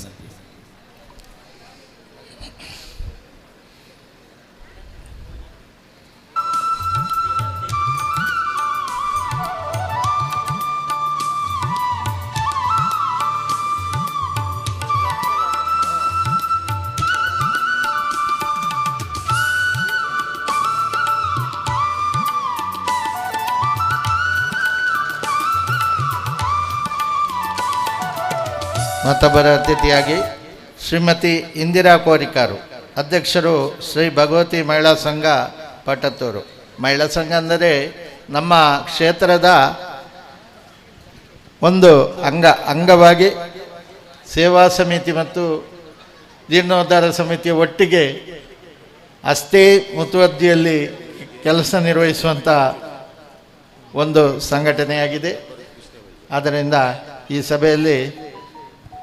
ಮತ್ತೊಬ್ಬರ ಅತಿಥಿಯಾಗಿ ಶ್ರೀಮತಿ ಇಂದಿರಾ ಕೋರಿಕಾರು, ಅಧ್ಯಕ್ಷರು ಶ್ರೀ ಭಗವತಿ ಮಹಿಳಾ ಸಂಘ ಪಟ್ಟತ್ತೂರು. ಮಹಿಳಾ ಸಂಘ ಅಂದರೆ ನಮ್ಮ ಕ್ಷೇತ್ರದ ಒಂದು ಅಂಗವಾಗಿ ಸೇವಾ ಸಮಿತಿ ಮತ್ತು ಜೀರ್ಣೋದ್ಧಾರ ಸಮಿತಿಯ ಒಟ್ಟಿಗೆ ಅಷ್ಟೇ ಮುತುವರ್ಜಿಯಲ್ಲಿ ಕೆಲಸ ನಿರ್ವಹಿಸುವಂಥ ಒಂದು ಸಂಘಟನೆಯಾಗಿದೆ. ಆದ್ದರಿಂದ ಈ ಸಭೆಯಲ್ಲಿ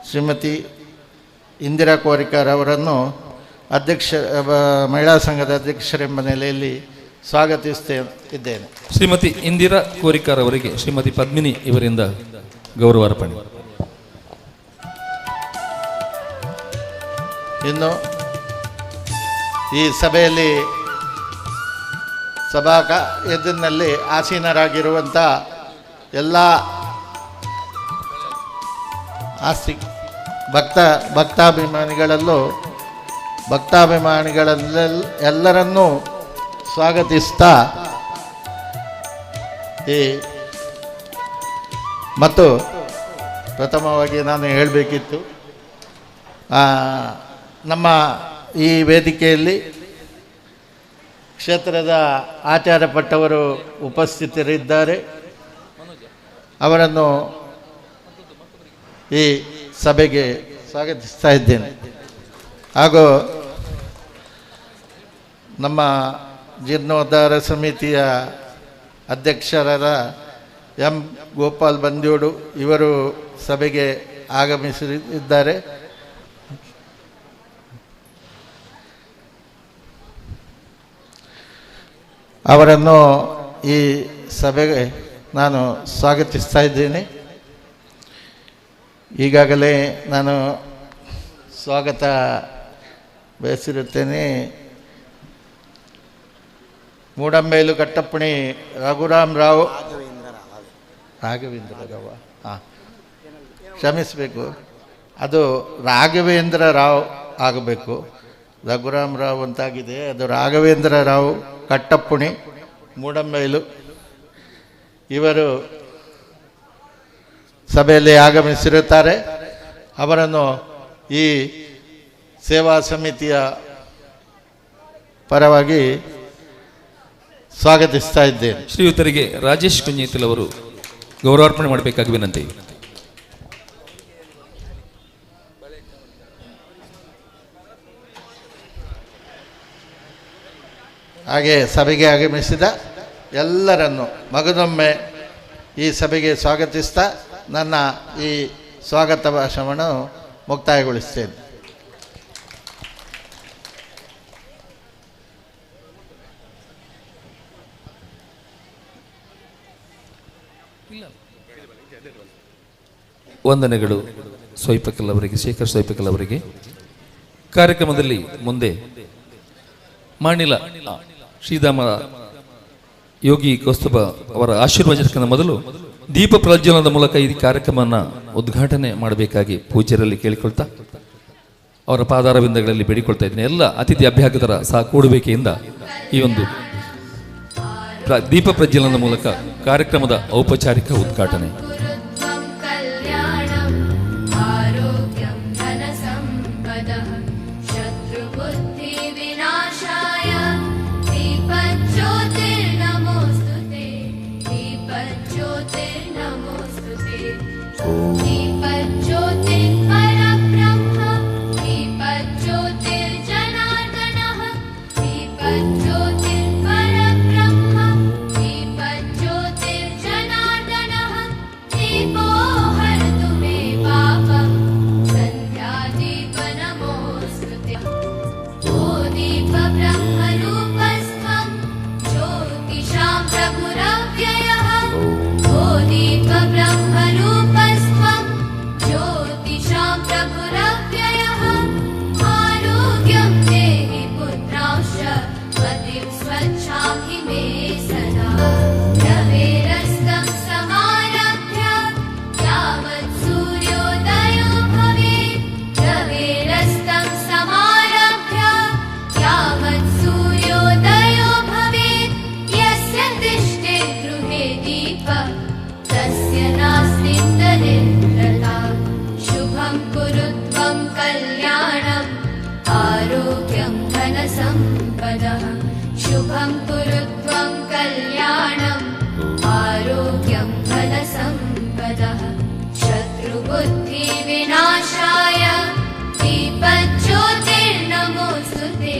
ಶ್ರೀಮತಿ ಇಂದಿರಾ ಕೋರಿಕಾರ್ ಅವರನ್ನು ಅಧ್ಯಕ್ಷ ಮಹಿಳಾ ಸಂಘದ ಅಧ್ಯಕ್ಷರೆಂಬ ನೆಲೆಯಲ್ಲಿ ಸ್ವಾಗತಿಸ್ತೇ ಇದ್ದೇನೆ. ಶ್ರೀಮತಿ ಇಂದಿರಾ ಕೋರಿಕಾರ್ ಅವರಿಗೆ ಶ್ರೀಮತಿ ಪದ್ಮಿನಿ ಇವರಿಂದ ಗೌರವಾರ್ಪಣೆ. ಇನ್ನು ಈ ಸಭೆಯಲ್ಲಿ ಸಭಾ ಎದುರಿನಲ್ಲಿ ಆಸೀನರಾಗಿರುವಂಥ ಎಲ್ಲ ಆಸ್ತಿ ಭಕ್ತಾಭಿಮಾನಿಗಳಲ್ಲೂ ಎಲ್ಲರನ್ನೂ ಸ್ವಾಗತಿಸ್ತಾ ಈ ಮತ್ತು ಪ್ರಥಮವಾಗಿ ನಾನು ಹೇಳಬೇಕಿತ್ತು, ನಮ್ಮ ಈ ವೇದಿಕೆಯಲ್ಲಿ ಕ್ಷೇತ್ರದ ಆಚಾರಪಟ್ಟವರು ಉಪಸ್ಥಿತರಿದ್ದಾರೆ. ಅವರನ್ನು ಈ ಸಭೆಗೆ ಸ್ವಾಗತಿಸ್ತಾ ಇದ್ದೇನೆ. ಹಾಗೂ ನಮ್ಮ ಜೀರ್ಣೋದ್ಧಾರ ಸಮಿತಿಯ ಅಧ್ಯಕ್ಷರಾದ ಎಂ ಗೋಪಾಲ್ ಬಂದ್ಯೋಡು ಇವರು ಸಭೆಗೆ ಆಗಮಿಸಿದ್ದಾರೆ. ಅವರನ್ನು ಈ ಸಭೆಗೆ ನಾನು ಸ್ವಾಗತಿಸ್ತಾ ಇದ್ದೇನೆ. ಈಗಾಗಲೇ ನಾನು ಸ್ವಾಗತ ಬಯಸಿರುತ್ತೇನೆ. ಮೂಡಂಬೈಲು ಕಟ್ಟಪ್ಪಣಿ ರಘುರಾಮ್ ರಾವ್, ರಾಘವೇಂದ್ರ ರಾವ್, ಹಾಂ ಕ್ಷಮಿಸಬೇಕು, ಅದು ರಾಘವೇಂದ್ರ ರಾವ್ ಆಗಬೇಕು, ರಘುರಾಮ್ ರಾವ್ ಅಂತಾಗಿದೆ, ಅದು ರಾಘವೇಂದ್ರ ರಾವ್ ಕಟ್ಟಪ್ಪುಣಿ ಮೂಡಂಬೈಲು ಇವರು ಸಭೆಯಲ್ಲಿ ಆಗಮಿಸಿರುತ್ತಾರೆ. ಅವರನ್ನು ಈ ಸೇವಾ ಸಮಿತಿಯ ಪರವಾಗಿ ಸ್ವಾಗತಿಸ್ತಾ ಇದ್ದೇನೆ. ಶ್ರೀಯುತರಿಗೆ ರಾಜೇಶ್ ಕುಂಜೇತಿಲ್ ಅವರು ಗೌರವಾರ್ಪಣೆ ಮಾಡಬೇಕಾಗಿ ವಿನಂತಿ. ಹಾಗೆ ಸಭೆಗೆ ಆಗಮಿಸಿದ ಎಲ್ಲರನ್ನು ಮಗದೊಮ್ಮೆ ಈ ಸಭೆಗೆ ಸ್ವಾಗತಿಸ್ತಾ ನನ್ನ ಈ ಸ್ವಾಗತ ಭಾಷಣವನ್ನು ಮುಕ್ತಾಯಗೊಳಿಸ್ತೇನೆ. ವಂದನೆಗಳು ಸೊಯ್ಪಕಲ್ ಅವರಿಗೆ, ಶೇಖರ್ ಸೊಯ್ಪಕಲ್ ಅವರಿಗೆ. ಕಾರ್ಯಕ್ರಮದಲ್ಲಿ ಮುಂದೆ ಮಾಣಿಲ ಶ್ರೀಧಾಮ ಯೋಗಿ ಕೌಸ್ತುಭ ಅವರ ಆಶೀರ್ವಚನಕ್ಕಿಂತ ಮೊದಲು ದೀಪ ಪ್ರಜ್ವಲನದ ಮೂಲಕ ಈ ಕಾರ್ಯಕ್ರಮವನ್ನು ಉದ್ಘಾಟನೆ ಮಾಡಬೇಕಾಗಿ ಪೂಜ್ಯರಲ್ಲಿ ಕೇಳಿಕೊಳ್ತಾ ಅವರ ಪಾದಾರವಿಂದಗಳಲ್ಲಿ ಬೇಡಿಕೊಳ್ತಾ ಇದ್ದೀನಿ. ಎಲ್ಲ ಅತಿಥಿ ಅಭ್ಯಾಗತರ ಸಹ ಕೂಡುವಿಕೆಯಿಂದ ಈ ಒಂದು ದೀಪ ಪ್ರಜ್ವಲನದ ಮೂಲಕ ಕಾರ್ಯಕ್ರಮದ ಔಪಚಾರಿಕ ಉದ್ಘಾಟನೆ. ज्योतिर्परब्रह्म दीपज्योतिर्जनार्दनः दीपो हरतु मे पापं सन्ध्यादीप नमोऽस्तु ते। ओ दीपब्रह्मरूपस्त्वं ज्योतिषां प्रभुरव्ययः। ओ दीपब्रह्मरूपस्त्वं ज्योतिषां प्रभुरव्ययः। आरोग्यं देहि पुत्रांश्च पतिं स्वच्छां हि मे सदा। रवेरस्तं समारभ्य यावत् सूर्योदयो भवेत्। रवेरस्तं समारभ्य यावत् सूर्योदयो भवेत्। यस्य तिष्ठे गृहे दीप तस्य नास्ति दरिद्रता। शुभं कुरु त्वं कल्याणम् आरोग्यं धनसम्पदः। शुभं कुरु त्वं कल्याणम् आरोग्यं धनसम्पदः। शत्रुबुद्धिविनाशाय दीपज्योतिर्नमोऽस्तु ते।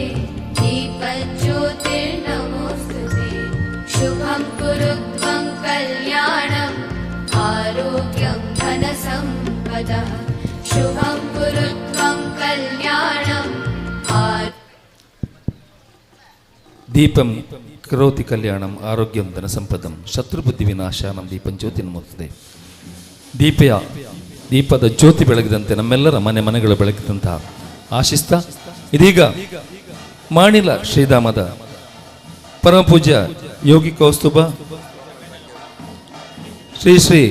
दीपज्योतिर्नमोऽस्तु ते। शुभं कुरु त्वं कल्याणम् आरोग्यं धनसम्पदः। शुभं कुरु त्वं कल्याणम् ದೀಪಂ ಕರೋತಿ ಕಲ್ಯಾಣಂ ಆರೋಗ್ಯಂ ಧನ ಸಂಪದಂ ಶತ್ರುಬುದ್ಧಿ ವಿನಾಶಾನಂ ದೀಪಂ ಜ್ಯೋತಿ ನಮೋಸ್ತುತೆ. ದೀಪದ ಜ್ಯೋತಿ ಬೆಳಗಿದಂತೆ ನಮ್ಮೆಲ್ಲರ ಮನೆ ಮನೆಗಳು ಬೆಳಗಿದಂತಹ ಆಶಿಸ್ತಾ ಇದೀಗ ಮಾಣಿಲ ಶ್ರೀಧಾಮದ ಪರಮಪೂಜ್ಯ ಯೋಗಿ ಕೌಸ್ತುಭ ಶ್ರೀ ಶ್ರೀ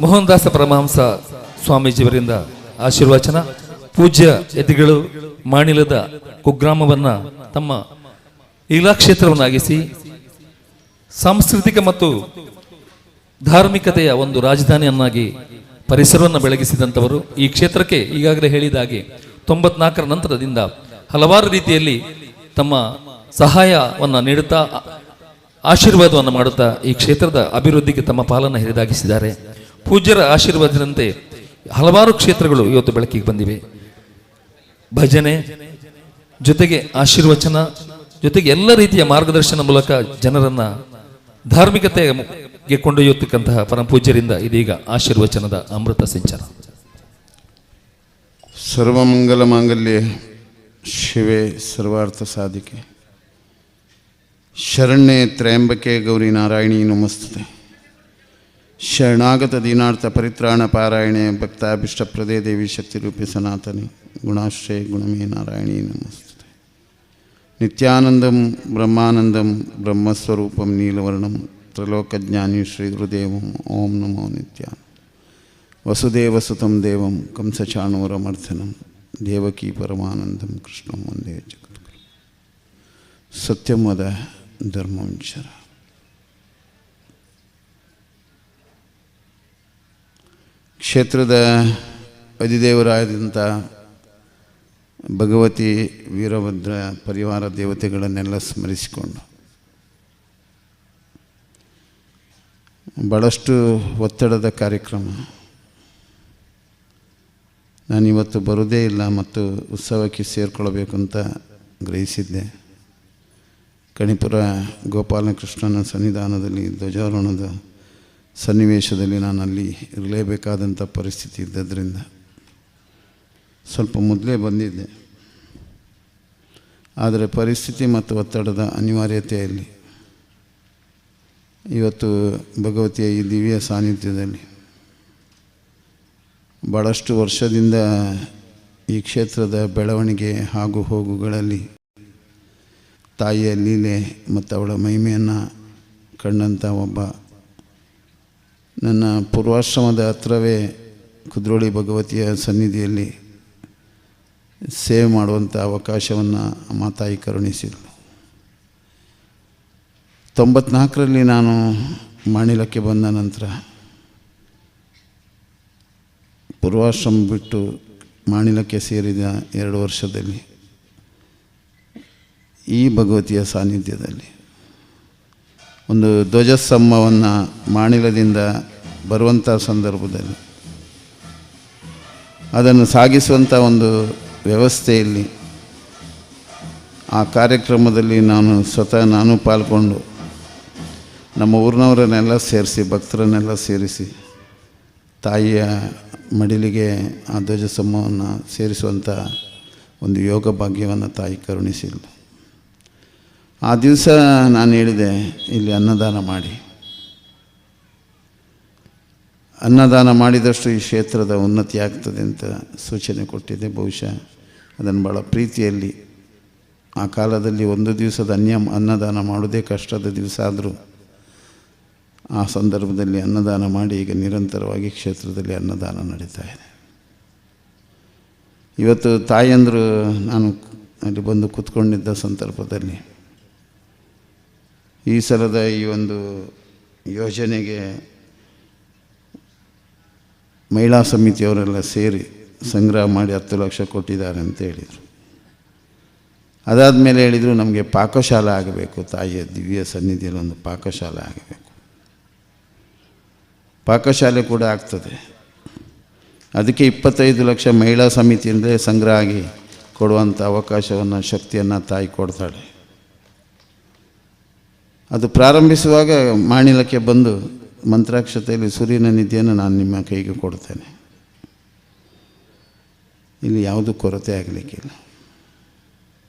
ಮೋಹನದಾಸ ಪರಮಹಂಸ ಸ್ವಾಮೀಜಿಯವರಿಂದ ಆಶೀರ್ವಚನ. ಪೂಜ್ಯ ಯತಿಗಳು ಮಾಣಿಲದ ಕುಗ್ರಾಮವನ್ನು ತಮ್ಮ ಲೀಲಾಕ್ಷೇತ್ರವನ್ನಾಗಿಸಿ ಸಾಂಸ್ಕೃತಿಕ ಮತ್ತು ಧಾರ್ಮಿಕತೆಯ ಒಂದು ರಾಜಧಾನಿಯನ್ನಾಗಿ ಪರಿಸರವನ್ನು ಬೆಳಗಿಸಿದಂಥವರು. ಈ ಕ್ಷೇತ್ರಕ್ಕೆ ಈಗಾಗಲೇ ಹೇಳಿದ ಹಾಗೆ 94ರ ನಂತರದಿಂದ ಹಲವಾರು ರೀತಿಯಲ್ಲಿ ತಮ್ಮ ಸಹಾಯವನ್ನು ನೀಡುತ್ತಾ ಆಶೀರ್ವಾದವನ್ನು ಮಾಡುತ್ತಾ ಈ ಕ್ಷೇತ್ರದ ಅಭಿವೃದ್ಧಿಗೆ ತಮ್ಮ ಪಾಲನ್ನು ಹಿರಿದಾಗಿಸಿದ್ದಾರೆ. ಪೂಜ್ಯರ ಆಶೀರ್ವಾದದಂತೆ ಹಲವಾರು ಕ್ಷೇತ್ರಗಳು ಇವತ್ತು ಬೆಳಕಿಗೆ ಬಂದಿವೆ. ಭಜನೆ ಜೊತೆಗೆ ಆಶೀರ್ವಚನ ಜೊತೆಗೆ ಎಲ್ಲ ರೀತಿಯ ಮಾರ್ಗದರ್ಶನ ಮೂಲಕ ಜನರನ್ನ ಧಾರ್ಮಿಕತೆಗೆ ಕೊಂಡೊಯ್ಯತಕ್ಕಂತಹ ಪರಮಪೂಜ್ಯರಿಂದ ಇದೀಗ ಆಶೀರ್ವಚನದ ಅಮೃತ ಸಿಂಚನ. ಸರ್ವಮಂಗಲ ಮಾಂಗಲ್ಯೆ ಶಿವೆ ಸರ್ವಾರ್ಥ ಸಾಧಿಕೆ ಶರಣ್ಯೆ ತ್ರಯಂಬಕೆ ಗೌರಿ ನಾರಾಯಣಿ ನಮಸ್ತುತೆ. ಶರಣಾಗತ ದೀನಾರ್ಥ ಪರಿತ್ರಾಣ ಪಾರಾಯಣೆ ಭಕ್ತಾಭಿಷ್ಟಪ್ರದೇ ದೇವಿ ಶಕ್ತಿರೂಪಿ ಸನಾತನಿ ಗುಣಾಶ್ರಯ ಗುಣಮೇ ನಾರಾಯಣಿ ನಮಸ್ತುತೆ. ನಿತ್ಯಾನಂದಂ ಬ್ರಹ್ಮಾನಂದಂ ಬ್ರಹ್ಮಸ್ವರೂಪಂ ನೀಲವರ್ಣಂ ತ್ರಿಲೋಕಜ್ಞಾನಿ ಶ್ರೀ ಗುರುದೇವಂ ಓಂ ನಮೋ ನಿತ್ಯಾನ. ವಸುದೇವಸುತಂ ದೇವಂ ಕಂಸಚಾಣೂರಮರ್ದನಂ ದೇವಕೀ ಪರಮಾನಂದಂ ಕೃಷ್ಣಂ ವಂದೇ ಜಗದ್ಗುರು. ಸತ್ಯಂ ವದ ಧರ್ಮಂ ಚರ. ಕ್ಷೇತ್ರದ ಅಧಿದೇವರಾದಂಥ ಭಗವತಿ ವೀರಭದ್ರ ಪರಿವಾರ ದೇವತೆಗಳನ್ನೆಲ್ಲ ಸ್ಮರಿಸಿಕೊಂಡು ಭಾಳಷ್ಟು ಒತ್ತಡದ ಕಾರ್ಯಕ್ರಮ. ನಾನಿವತ್ತು ಬರೋದೇ ಇಲ್ಲ ಮತ್ತು ಉತ್ಸವಕ್ಕೆ ಸೇರಿಕೊಳ್ಳಬೇಕು ಅಂತ ಗ್ರಹಿಸಿದ್ದೆ. ಕಣಿಪುರ ಗೋಪಾಲಕೃಷ್ಣನ ಸನ್ನಿಧಾನದಲ್ಲಿ ಧ್ವಜಾರೋಹಣದ ಸನ್ನಿವೇಶದಲ್ಲಿ ನಾನು ಅಲ್ಲಿ ಇರಲೇಬೇಕಾದಂಥ ಪರಿಸ್ಥಿತಿ ಇದ್ದದ್ರಿಂದ ಸ್ವಲ್ಪ ಮೊದಲೇ ಬಂದಿದ್ದೆ. ಆದರೆ ಪರಿಸ್ಥಿತಿ ಮತ್ತು ಒತ್ತಡದ ಅನಿವಾರ್ಯತೆಯಲ್ಲಿ ಇವತ್ತು ಭಗವತಿಯ ಈ ದಿವ್ಯ ಸಾನ್ನಿಧ್ಯದಲ್ಲಿ ಭಾಳಷ್ಟು ವರ್ಷದಿಂದ ಈ ಕ್ಷೇತ್ರದ ಬೆಳವಣಿಗೆ ಹಾಗೂ ಹೋಗುಗಳಲ್ಲಿ ತಾಯಿಯ ಲೀಲೆ ಮತ್ತು ಅವಳ ಮಹಿಮೆಯನ್ನು ಕಂಡಂಥ ಒಬ್ಬ ನನ್ನ ಪೂರ್ವಾಶ್ರಮದ ಹತ್ರವೇ ಕುದ್ರೋಳಿ ಭಗವತಿಯ ಸನ್ನಿಧಿಯಲ್ಲಿ ಸೇವೆ ಮಾಡುವಂಥ ಅವಕಾಶವನ್ನು ಮಾತಾಯಿ ಕರುಣಿಸಿದಳು. 94ರಲ್ಲಿ ನಾನು ಮಾಣಿಲಕ್ಕೆ ಬಂದ ನಂತರ ಪೂರ್ವಾಶ್ರಮ ಬಿಟ್ಟು ಮಾಣಿಲಕ್ಕೆ ಸೇರಿದ 2 ವರ್ಷದಲ್ಲಿ ಈ ಭಗವತಿಯ ಸಾನ್ನಿಧ್ಯದಲ್ಲಿ ಒಂದು ಧ್ವಜಸ್ತಂಭವನ್ನು ಮಾಣಿಲದಿಂದ ಬರುವಂಥ ಸಂದರ್ಭದಲ್ಲಿ ಅದನ್ನು ಸಾಗಿಸುವಂಥ ಒಂದು ವ್ಯವಸ್ಥೆಯಲ್ಲಿ ಆ ಕಾರ್ಯಕ್ರಮದಲ್ಲಿ ನಾನು ಸ್ವತಃ ನಾನು ಪಾಲ್ಗೊಂಡು ನಮ್ಮ ಊರಿನವರನ್ನೆಲ್ಲ ಸೇರಿಸಿ, ಭಕ್ತರನ್ನೆಲ್ಲ ಸೇರಿಸಿ ತಾಯಿಯ ಮಡಿಲಿಗೆ ಆ ಧ್ವಜಸ್ತಂಭವನ್ನು ಸೇರಿಸುವಂಥ ಒಂದು ಯೋಗ ಭಾಗ್ಯವನ್ನು ತಾಯಿ ಕರುಣಿಸಿದ್ಲು. ಆ ದಿವಸ ನಾನು ಹೇಳಿದೆ, ಇಲ್ಲಿ ಅನ್ನದಾನ ಮಾಡಿ, ಅನ್ನದಾನ ಮಾಡಿದಷ್ಟು ಈ ಕ್ಷೇತ್ರದ ಉನ್ನತಿ ಆಗ್ತದೆ ಅಂತ ಸೂಚನೆ ಕೊಟ್ಟಿದ್ದೆ. ಬಹುಶಃ ಅದನ್ನು ಭಾಳ ಪ್ರೀತಿಯಲ್ಲಿ ಆ ಕಾಲದಲ್ಲಿ ಒಂದು ದಿವಸದ ಅನ್ನದಾನ ಮಾಡೋದೇ ಕಷ್ಟದ ದಿವಸ ಆದರೂ ಆ ಸಂದರ್ಭದಲ್ಲಿ ಅನ್ನದಾನ ಮಾಡಿ ಈಗ ನಿರಂತರವಾಗಿ ಕ್ಷೇತ್ರದಲ್ಲಿ ಅನ್ನದಾನ ನಡೀತಾ ಇದೆ. ಇವತ್ತು ತಾಯಂದರು ನಾನು ಅಲ್ಲಿ ಬಂದು ಕೂತ್ಕೊಂಡಿದ್ದ ಸಂದರ್ಭದಲ್ಲಿ ಈ ಸಲದ ಈ ಒಂದು ಯೋಜನೆಗೆ ಮಹಿಳಾ ಸಮಿತಿಯವರೆಲ್ಲ ಸೇರಿ ಸಂಗ್ರಹ ಮಾಡಿ 10 ಲಕ್ಷ ಕೊಟ್ಟಿದ್ದಾರೆ ಅಂತ ಹೇಳಿದರು. ಅದಾದ ಮೇಲೆ ಹೇಳಿದರು, ನಮಗೆ ಪಾಕಶಾಲೆ ಆಗಬೇಕು, ತಾಯಿಯ ದಿವ್ಯ ಸನ್ನಿಧಿಯಲ್ಲಿ ಒಂದು ಪಾಕಶಾಲೆ ಆಗಬೇಕು. ಪಾಕಶಾಲೆ ಕೂಡ ಆಗ್ತದೆ. ಅದಕ್ಕೆ 25 ಲಕ್ಷ ಮಹಿಳಾ ಸಮಿತಿಯಿಂದಲೇ ಸಂಗ್ರಹ ಆಗಿ ಕೊಡುವಂಥ ಅವಕಾಶವನ್ನು, ಶಕ್ತಿಯನ್ನು ತಾಯಿ ಕೊಡ್ತಾಳೆ. ಅದು ಪ್ರಾರಂಭಿಸುವಾಗ ಮಾಣಿಲಕ್ಕೆ ಬಂದು ಮಂತ್ರಾಕ್ಷತೆಯಲ್ಲಿ ಸೂರ್ಯನ ನಿಧಿಯನ್ನು ನಾನು ನಿಮ್ಮ ಕೈಗೆ ಕೊಡ್ತೇನೆ, ಇಲ್ಲಿ ಯಾವುದೂ ಕೊರತೆ ಆಗಲಿಕ್ಕಿಲ್ಲ.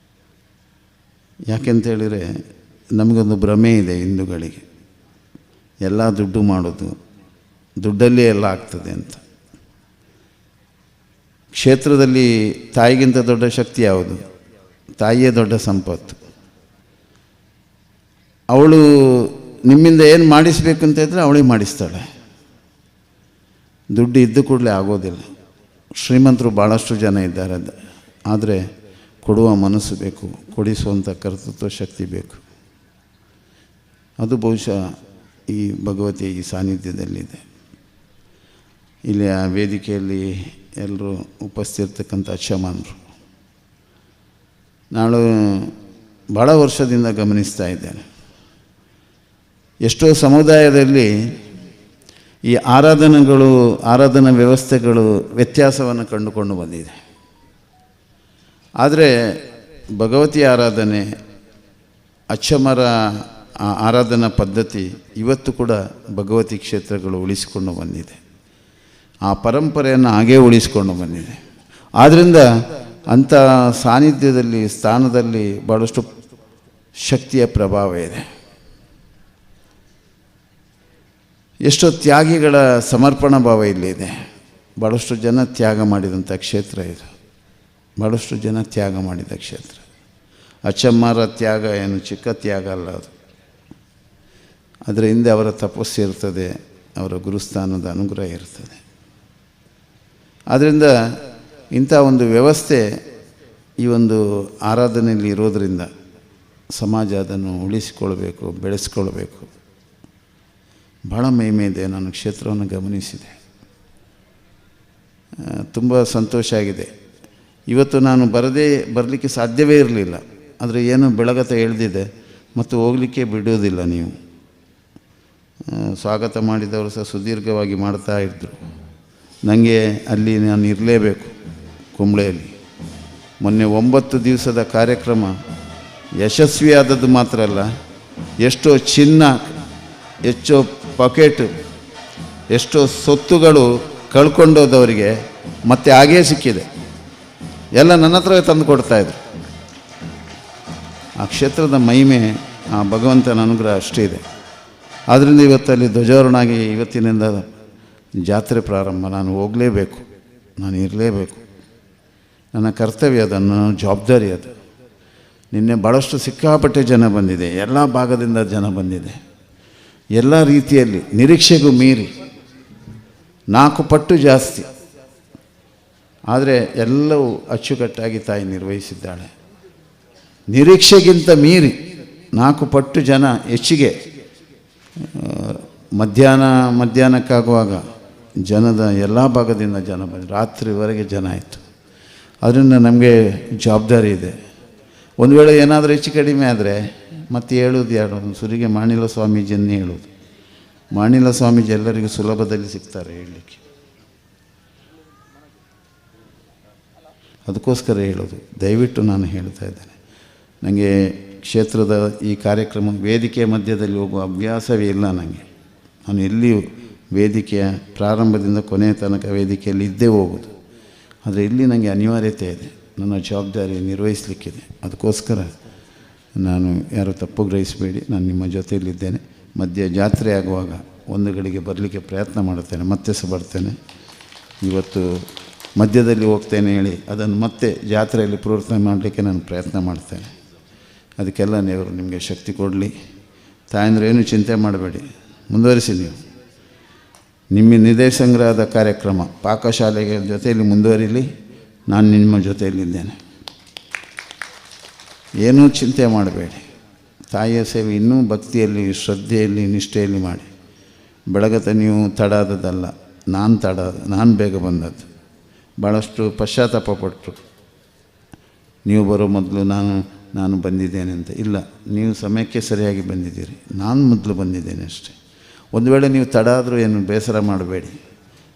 ಯಾಕೆಂತೇಳಿದರೆ ನಮಗೊಂದು ಭ್ರಮೆ ಇದೆ ಹಿಂದೂಗಳಿಗೆ, ಎಲ್ಲ ದುಡ್ಡು ಮಾಡೋದು, ದುಡ್ಡಲ್ಲೇ ಎಲ್ಲ ಆಗ್ತದೆ ಅಂತ. ಕ್ಷೇತ್ರದಲ್ಲಿ ತಾಯಿಗಿಂತ ದೊಡ್ಡ ಶಕ್ತಿ ಯಾವುದು? ತಾಯಿಯೇ ದೊಡ್ಡ ಸಂಪತ್ತು. ಅವಳು ನಿಮ್ಮಿಂದ ಏನು ಮಾಡಿಸಬೇಕು ಅಂತ ಇದ್ದರೆ ಅವಳಿಗೆ ಮಾಡಿಸ್ತಾಳೆ. ದುಡ್ಡು ಇದ್ದ ಕೂಡಲೇ ಆಗೋದಿಲ್ಲ. ಶ್ರೀಮಂತರು ಭಾಳಷ್ಟು ಜನ ಇದ್ದಾರೆ, ಆದರೆ ಕೊಡುವ ಮನಸ್ಸು ಬೇಕು, ಕೊಡಿಸುವಂಥ ಕರ್ತೃತ್ವ ಶಕ್ತಿ ಬೇಕು. ಅದು ಬಹುಶಃ ಈ ಭಗವತಿಯ ಈ ಸಾನ್ನಿಧ್ಯದಲ್ಲಿದೆ. ಇಲ್ಲಿ ಆ ವೇದಿಕೆಯಲ್ಲಿ ಎಲ್ಲರೂ ಉಪಸ್ಥಿರ್ತಕ್ಕಂಥ ಅಕ್ಷಮಾನರು ನಾನು ಭಾಳ ವರ್ಷದಿಂದ ಗಮನಿಸ್ತಾ ಇದ್ದೇನೆ. ಎಷ್ಟೋ ಸಮುದಾಯದಲ್ಲಿ ಈ ಆರಾಧನೆಗಳು, ಆರಾಧನಾ ವ್ಯವಸ್ಥೆಗಳು ವ್ಯತ್ಯಾಸವನ್ನು ಕಂಡುಕೊಂಡು ಬಂದಿದೆ. ಆದರೆ ಭಗವತಿ ಆರಾಧನೆ, ಅಚ್ಚಮರ ಆರಾಧನಾ ಪದ್ಧತಿ ಇವತ್ತು ಕೂಡ ಭಗವತಿ ಕ್ಷೇತ್ರಗಳು ಉಳಿಸಿಕೊಂಡು ಬಂದಿದೆ. ಆ ಪರಂಪರೆಯನ್ನು ಹಾಗೇ ಉಳಿಸಿಕೊಂಡು ಬಂದಿದೆ. ಆದ್ದರಿಂದ ಅಂಥ ಸಾನ್ನಿಧ್ಯದಲ್ಲಿ, ಸ್ಥಾನದಲ್ಲಿ ಭಾಳಷ್ಟು ಶಕ್ತಿಯ ಪ್ರಭಾವ ಇದೆ. ಎಷ್ಟೋ ತ್ಯಾಗಿಗಳ ಸಮರ್ಪಣಾ ಭಾವ ಇಲ್ಲಿದೆ. ಭಾಳಷ್ಟು ಜನ ತ್ಯಾಗ ಮಾಡಿದಂಥ ಕ್ಷೇತ್ರ ಇದು, ಭಾಳಷ್ಟು ಜನ ತ್ಯಾಗ ಮಾಡಿದ ಕ್ಷೇತ್ರ. ಅಚ್ಚಮ್ಮರ ತ್ಯಾಗ ಏನು ಚಿಕ್ಕ ತ್ಯಾಗ ಅಲ್ಲ ಅದು. ಅದರ ಹಿಂದೆ ಅವರ ತಪಸ್ಸು ಇರ್ತದೆ, ಅವರ ಗುರುಸ್ಥಾನದ ಅನುಗ್ರಹ ಇರ್ತದೆ. ಆದ್ದರಿಂದ ಇಂಥ ಒಂದು ವ್ಯವಸ್ಥೆ ಈ ಒಂದು ಆರಾಧನೆಯಲ್ಲಿ ಇರೋದರಿಂದ ಸಮಾಜ ಅದನ್ನು ಉಳಿಸಿಕೊಳ್ಬೇಕು, ಬೆಳೆಸ್ಕೊಳ್ಬೇಕು. ಭಾಳ ಮಹಿಮೆ ಇದೆ. ನಾನು ಕ್ಷೇತ್ರವನ್ನು ಗಮನಿಸಿದೆ, ತುಂಬ ಸಂತೋಷ ಆಗಿದೆ. ಇವತ್ತು ನಾನು ಬರಲಿಕ್ಕೆ ಸಾಧ್ಯವೇ ಇರಲಿಲ್ಲ. ಆದರೆ ಏನೋ ಬೆಳಗತ ಎಳೆದಿದೆ ಮತ್ತು ಹೋಗಲಿಕ್ಕೆ ಬಿಡೋದಿಲ್ಲ. ನೀವು ಸ್ವಾಗತ ಮಾಡಿದವರು ಸಹ ಸುದೀರ್ಘವಾಗಿ ಮಾಡ್ತಾಯಿದ್ರು. ನನಗೆ ಅಲ್ಲಿ ನಾನು ಇರಲೇಬೇಕು ಕುಂಬ್ಳೆಯಲ್ಲಿ. ಮೊನ್ನೆ 9 ದಿವಸದ ಕಾರ್ಯಕ್ರಮ ಯಶಸ್ವಿಯಾದದ್ದು ಮಾತ್ರ ಅಲ್ಲ, ಎಷ್ಟೋ ಚಿನ್ನ, ಎಷ್ಟೋ ಪಾಕೆಟು, ಎಷ್ಟೋ ಸೊತ್ತುಗಳು ಕಳ್ಕೊಂಡೋದವರಿಗೆ ಮತ್ತೆ ಹಾಗೇ ಸಿಕ್ಕಿದೆ. ಎಲ್ಲ ನನ್ನ ಹತ್ರವೇ ತಂದು ಕೊಡ್ತಾಯಿದ್ರು. ಆ ಕ್ಷೇತ್ರದ ಮಹಿಮೆ, ಆ ಭಗವಂತನ ಅನುಗ್ರಹ ಅಷ್ಟಿದೆ. ಆದ್ದರಿಂದ ಇವತ್ತಲ್ಲಿ ಧ್ವಜಾರೋಹಣಾಗಿ ಇವತ್ತಿನಿಂದ ಜಾತ್ರೆ ಪ್ರಾರಂಭ. ನಾನು ಹೋಗಲೇಬೇಕು, ನಾನು ಇರಲೇಬೇಕು, ನನ್ನ ಕರ್ತವ್ಯ ಅದು, ನನ್ನ ಜವಾಬ್ದಾರಿ ಅದು. ನಿನ್ನೆ ಭಾಳಷ್ಟು ಸಿಕ್ಕಾಪಟ್ಟೆ ಜನ ಬಂದಿದೆ, ಎಲ್ಲ ಭಾಗದಿಂದ ಜನ ಬಂದಿದೆ, ಎಲ್ಲ ರೀತಿಯಲ್ಲಿ ನಿರೀಕ್ಷೆಗೂ ಮೀರಿ 4 ಪಟ್ಟು ಜಾಸ್ತಿ. ಆದರೆ ಎಲ್ಲವೂ ಅಚ್ಚುಕಟ್ಟಾಗಿ ತಾಯಿ ನಿರ್ವಹಿಸಿದ್ದಾಳೆ. ನಿರೀಕ್ಷೆಗಿಂತ ಮೀರಿ 4 ಪಟ್ಟು ಜನ ಹೆಚ್ಚಿಗೆ. ಮಧ್ಯಾಹ್ನಕ್ಕಾಗುವಾಗ ಜನದ ಎಲ್ಲ ಭಾಗದಿಂದ ಜನ ಬಂದ, ರಾತ್ರಿವರೆಗೆ ಜನ ಆಯಿತು. ಅದರಿಂದ ನಮಗೆ ಜವಾಬ್ದಾರಿ ಇದೆ. ಒಂದು ವೇಳೆ ಏನಾದರೂ ಹೆಚ್ಚು ಕಡಿಮೆ ಆದರೆ ಮತ್ತೆ ಹೇಳೋದು ಯಾರು? ಒಂದು ಸುರಿಗೆ ಮಾಣಿಲ ಸ್ವಾಮೀಜಿಯನ್ನೇ ಹೇಳೋದು. ಮಾಣಿಲ ಸ್ವಾಮೀಜಿ ಎಲ್ಲರಿಗೂ ಸುಲಭದಲ್ಲಿ ಸಿಗ್ತಾರೆ ಹೇಳಲಿಕ್ಕೆ. ಅದಕ್ಕೋಸ್ಕರ ಹೇಳೋದು, ದಯವಿಟ್ಟು ನಾನು ಹೇಳ್ತಾ ಇದ್ದೇನೆ, ನನಗೆ ಕ್ಷೇತ್ರದ ಈ ಕಾರ್ಯಕ್ರಮ ವೇದಿಕೆಯ ಮಧ್ಯದಲ್ಲಿ ಹೋಗುವ ಅಭ್ಯಾಸವೇ ಇಲ್ಲ ನನಗೆ. ನಾನು ಎಲ್ಲಿಯೂ ವೇದಿಕೆಯ ಪ್ರಾರಂಭದಿಂದ ಕೊನೆಯ ತನಕ ವೇದಿಕೆಯಲ್ಲಿ ಇದ್ದೇ ಹೋಗೋದು. ಆದರೆ ಇಲ್ಲಿ ನನಗೆ ಅನಿವಾರ್ಯತೆ ಇದೆ, ನನ್ನ ಜವಾಬ್ದಾರಿ ನಿರ್ವಹಿಸಲಿಕ್ಕಿದೆ. ಅದಕ್ಕೋಸ್ಕರ ನಾನು ಯಾರೂ ತಪ್ಪು ಗ್ರಹಿಸಬೇಡಿ, ನಾನು ನಿಮ್ಮ ಜೊತೆಯಲ್ಲಿದ್ದೇನೆ. ಮಧ್ಯೆ ಜಾತ್ರೆ ಆಗುವಾಗ ಒಂದು ಗಳಿಗೆ ಬರಲಿಕ್ಕೆ ಪ್ರಯತ್ನ ಮಾಡುತ್ತೇನೆ, ಮತ್ತೆ ಸಹ ಬರ್ತೇನೆ. ಇವತ್ತು ಮಧ್ಯದಲ್ಲಿ ಹೋಗ್ತೇನೆ ಹೇಳಿ ಅದನ್ನು ಮತ್ತೆ ಜಾತ್ರೆಯಲ್ಲಿ ಪೂರ್ತಿ ಮಾಡಲಿಕ್ಕೆ ನಾನು ಪ್ರಯತ್ನ ಮಾಡ್ತೇನೆ. ಅದಕ್ಕೆಲ್ಲ ನೀವು ನಿಮಗೆ ಶಕ್ತಿ ಕೊಡಲಿ. ತಾಯಂದ್ರೆ ಏನು ಚಿಂತೆ ಮಾಡಬೇಡಿ, ಮುಂದುವರಿಸಿ. ನೀವು ನಿಮ್ಮ ನಿಧಿ ಸಂಗ್ರಹದ ಕಾರ್ಯಕ್ರಮ ಪಾಕಶಾಲೆಗೆ ಜೊತೆಯಲ್ಲಿ ಮುಂದುವರಿಲಿ, ನಾನು ನಿಮ್ಮ ಜೊತೆಯಲ್ಲಿದ್ದೇನೆ. ಏನೂ ಚಿಂತೆ ಮಾಡಬೇಡಿ. ತಾಯಿಯ ಸೇವೆ ಇನ್ನೂ ಭಕ್ತಿಯಲ್ಲಿ, ಶ್ರದ್ಧೆಯಲ್ಲಿ, ನಿಷ್ಠೆಯಲ್ಲಿ ಮಾಡಿ. ಬೆಳಗತ ನೀವು ತಡ ಆದದ್ದಲ್ಲ, ನಾನು ತಡ, ನಾನು ಬೇಗ ಬಂದದ್ದು. ಭಾಳಷ್ಟು ಪಶ್ಚಾತ್ತಾಪ ಪಟ್ಟರು, ನೀವು ಬರೋ ಮೊದಲು ನಾನು ಬಂದಿದ್ದೇನೆ ಅಂತ. ಇಲ್ಲ, ನೀವು ಸಮಯಕ್ಕೆ ಸರಿಯಾಗಿ ಬಂದಿದ್ದೀರಿ, ನಾನು ಮೊದಲು ಬಂದಿದ್ದೇನೆ ಅಷ್ಟೇ. ಒಂದು ವೇಳೆ ನೀವು ತಡ ಆದರೂ ಏನು ಬೇಸರ ಮಾಡಬೇಡಿ.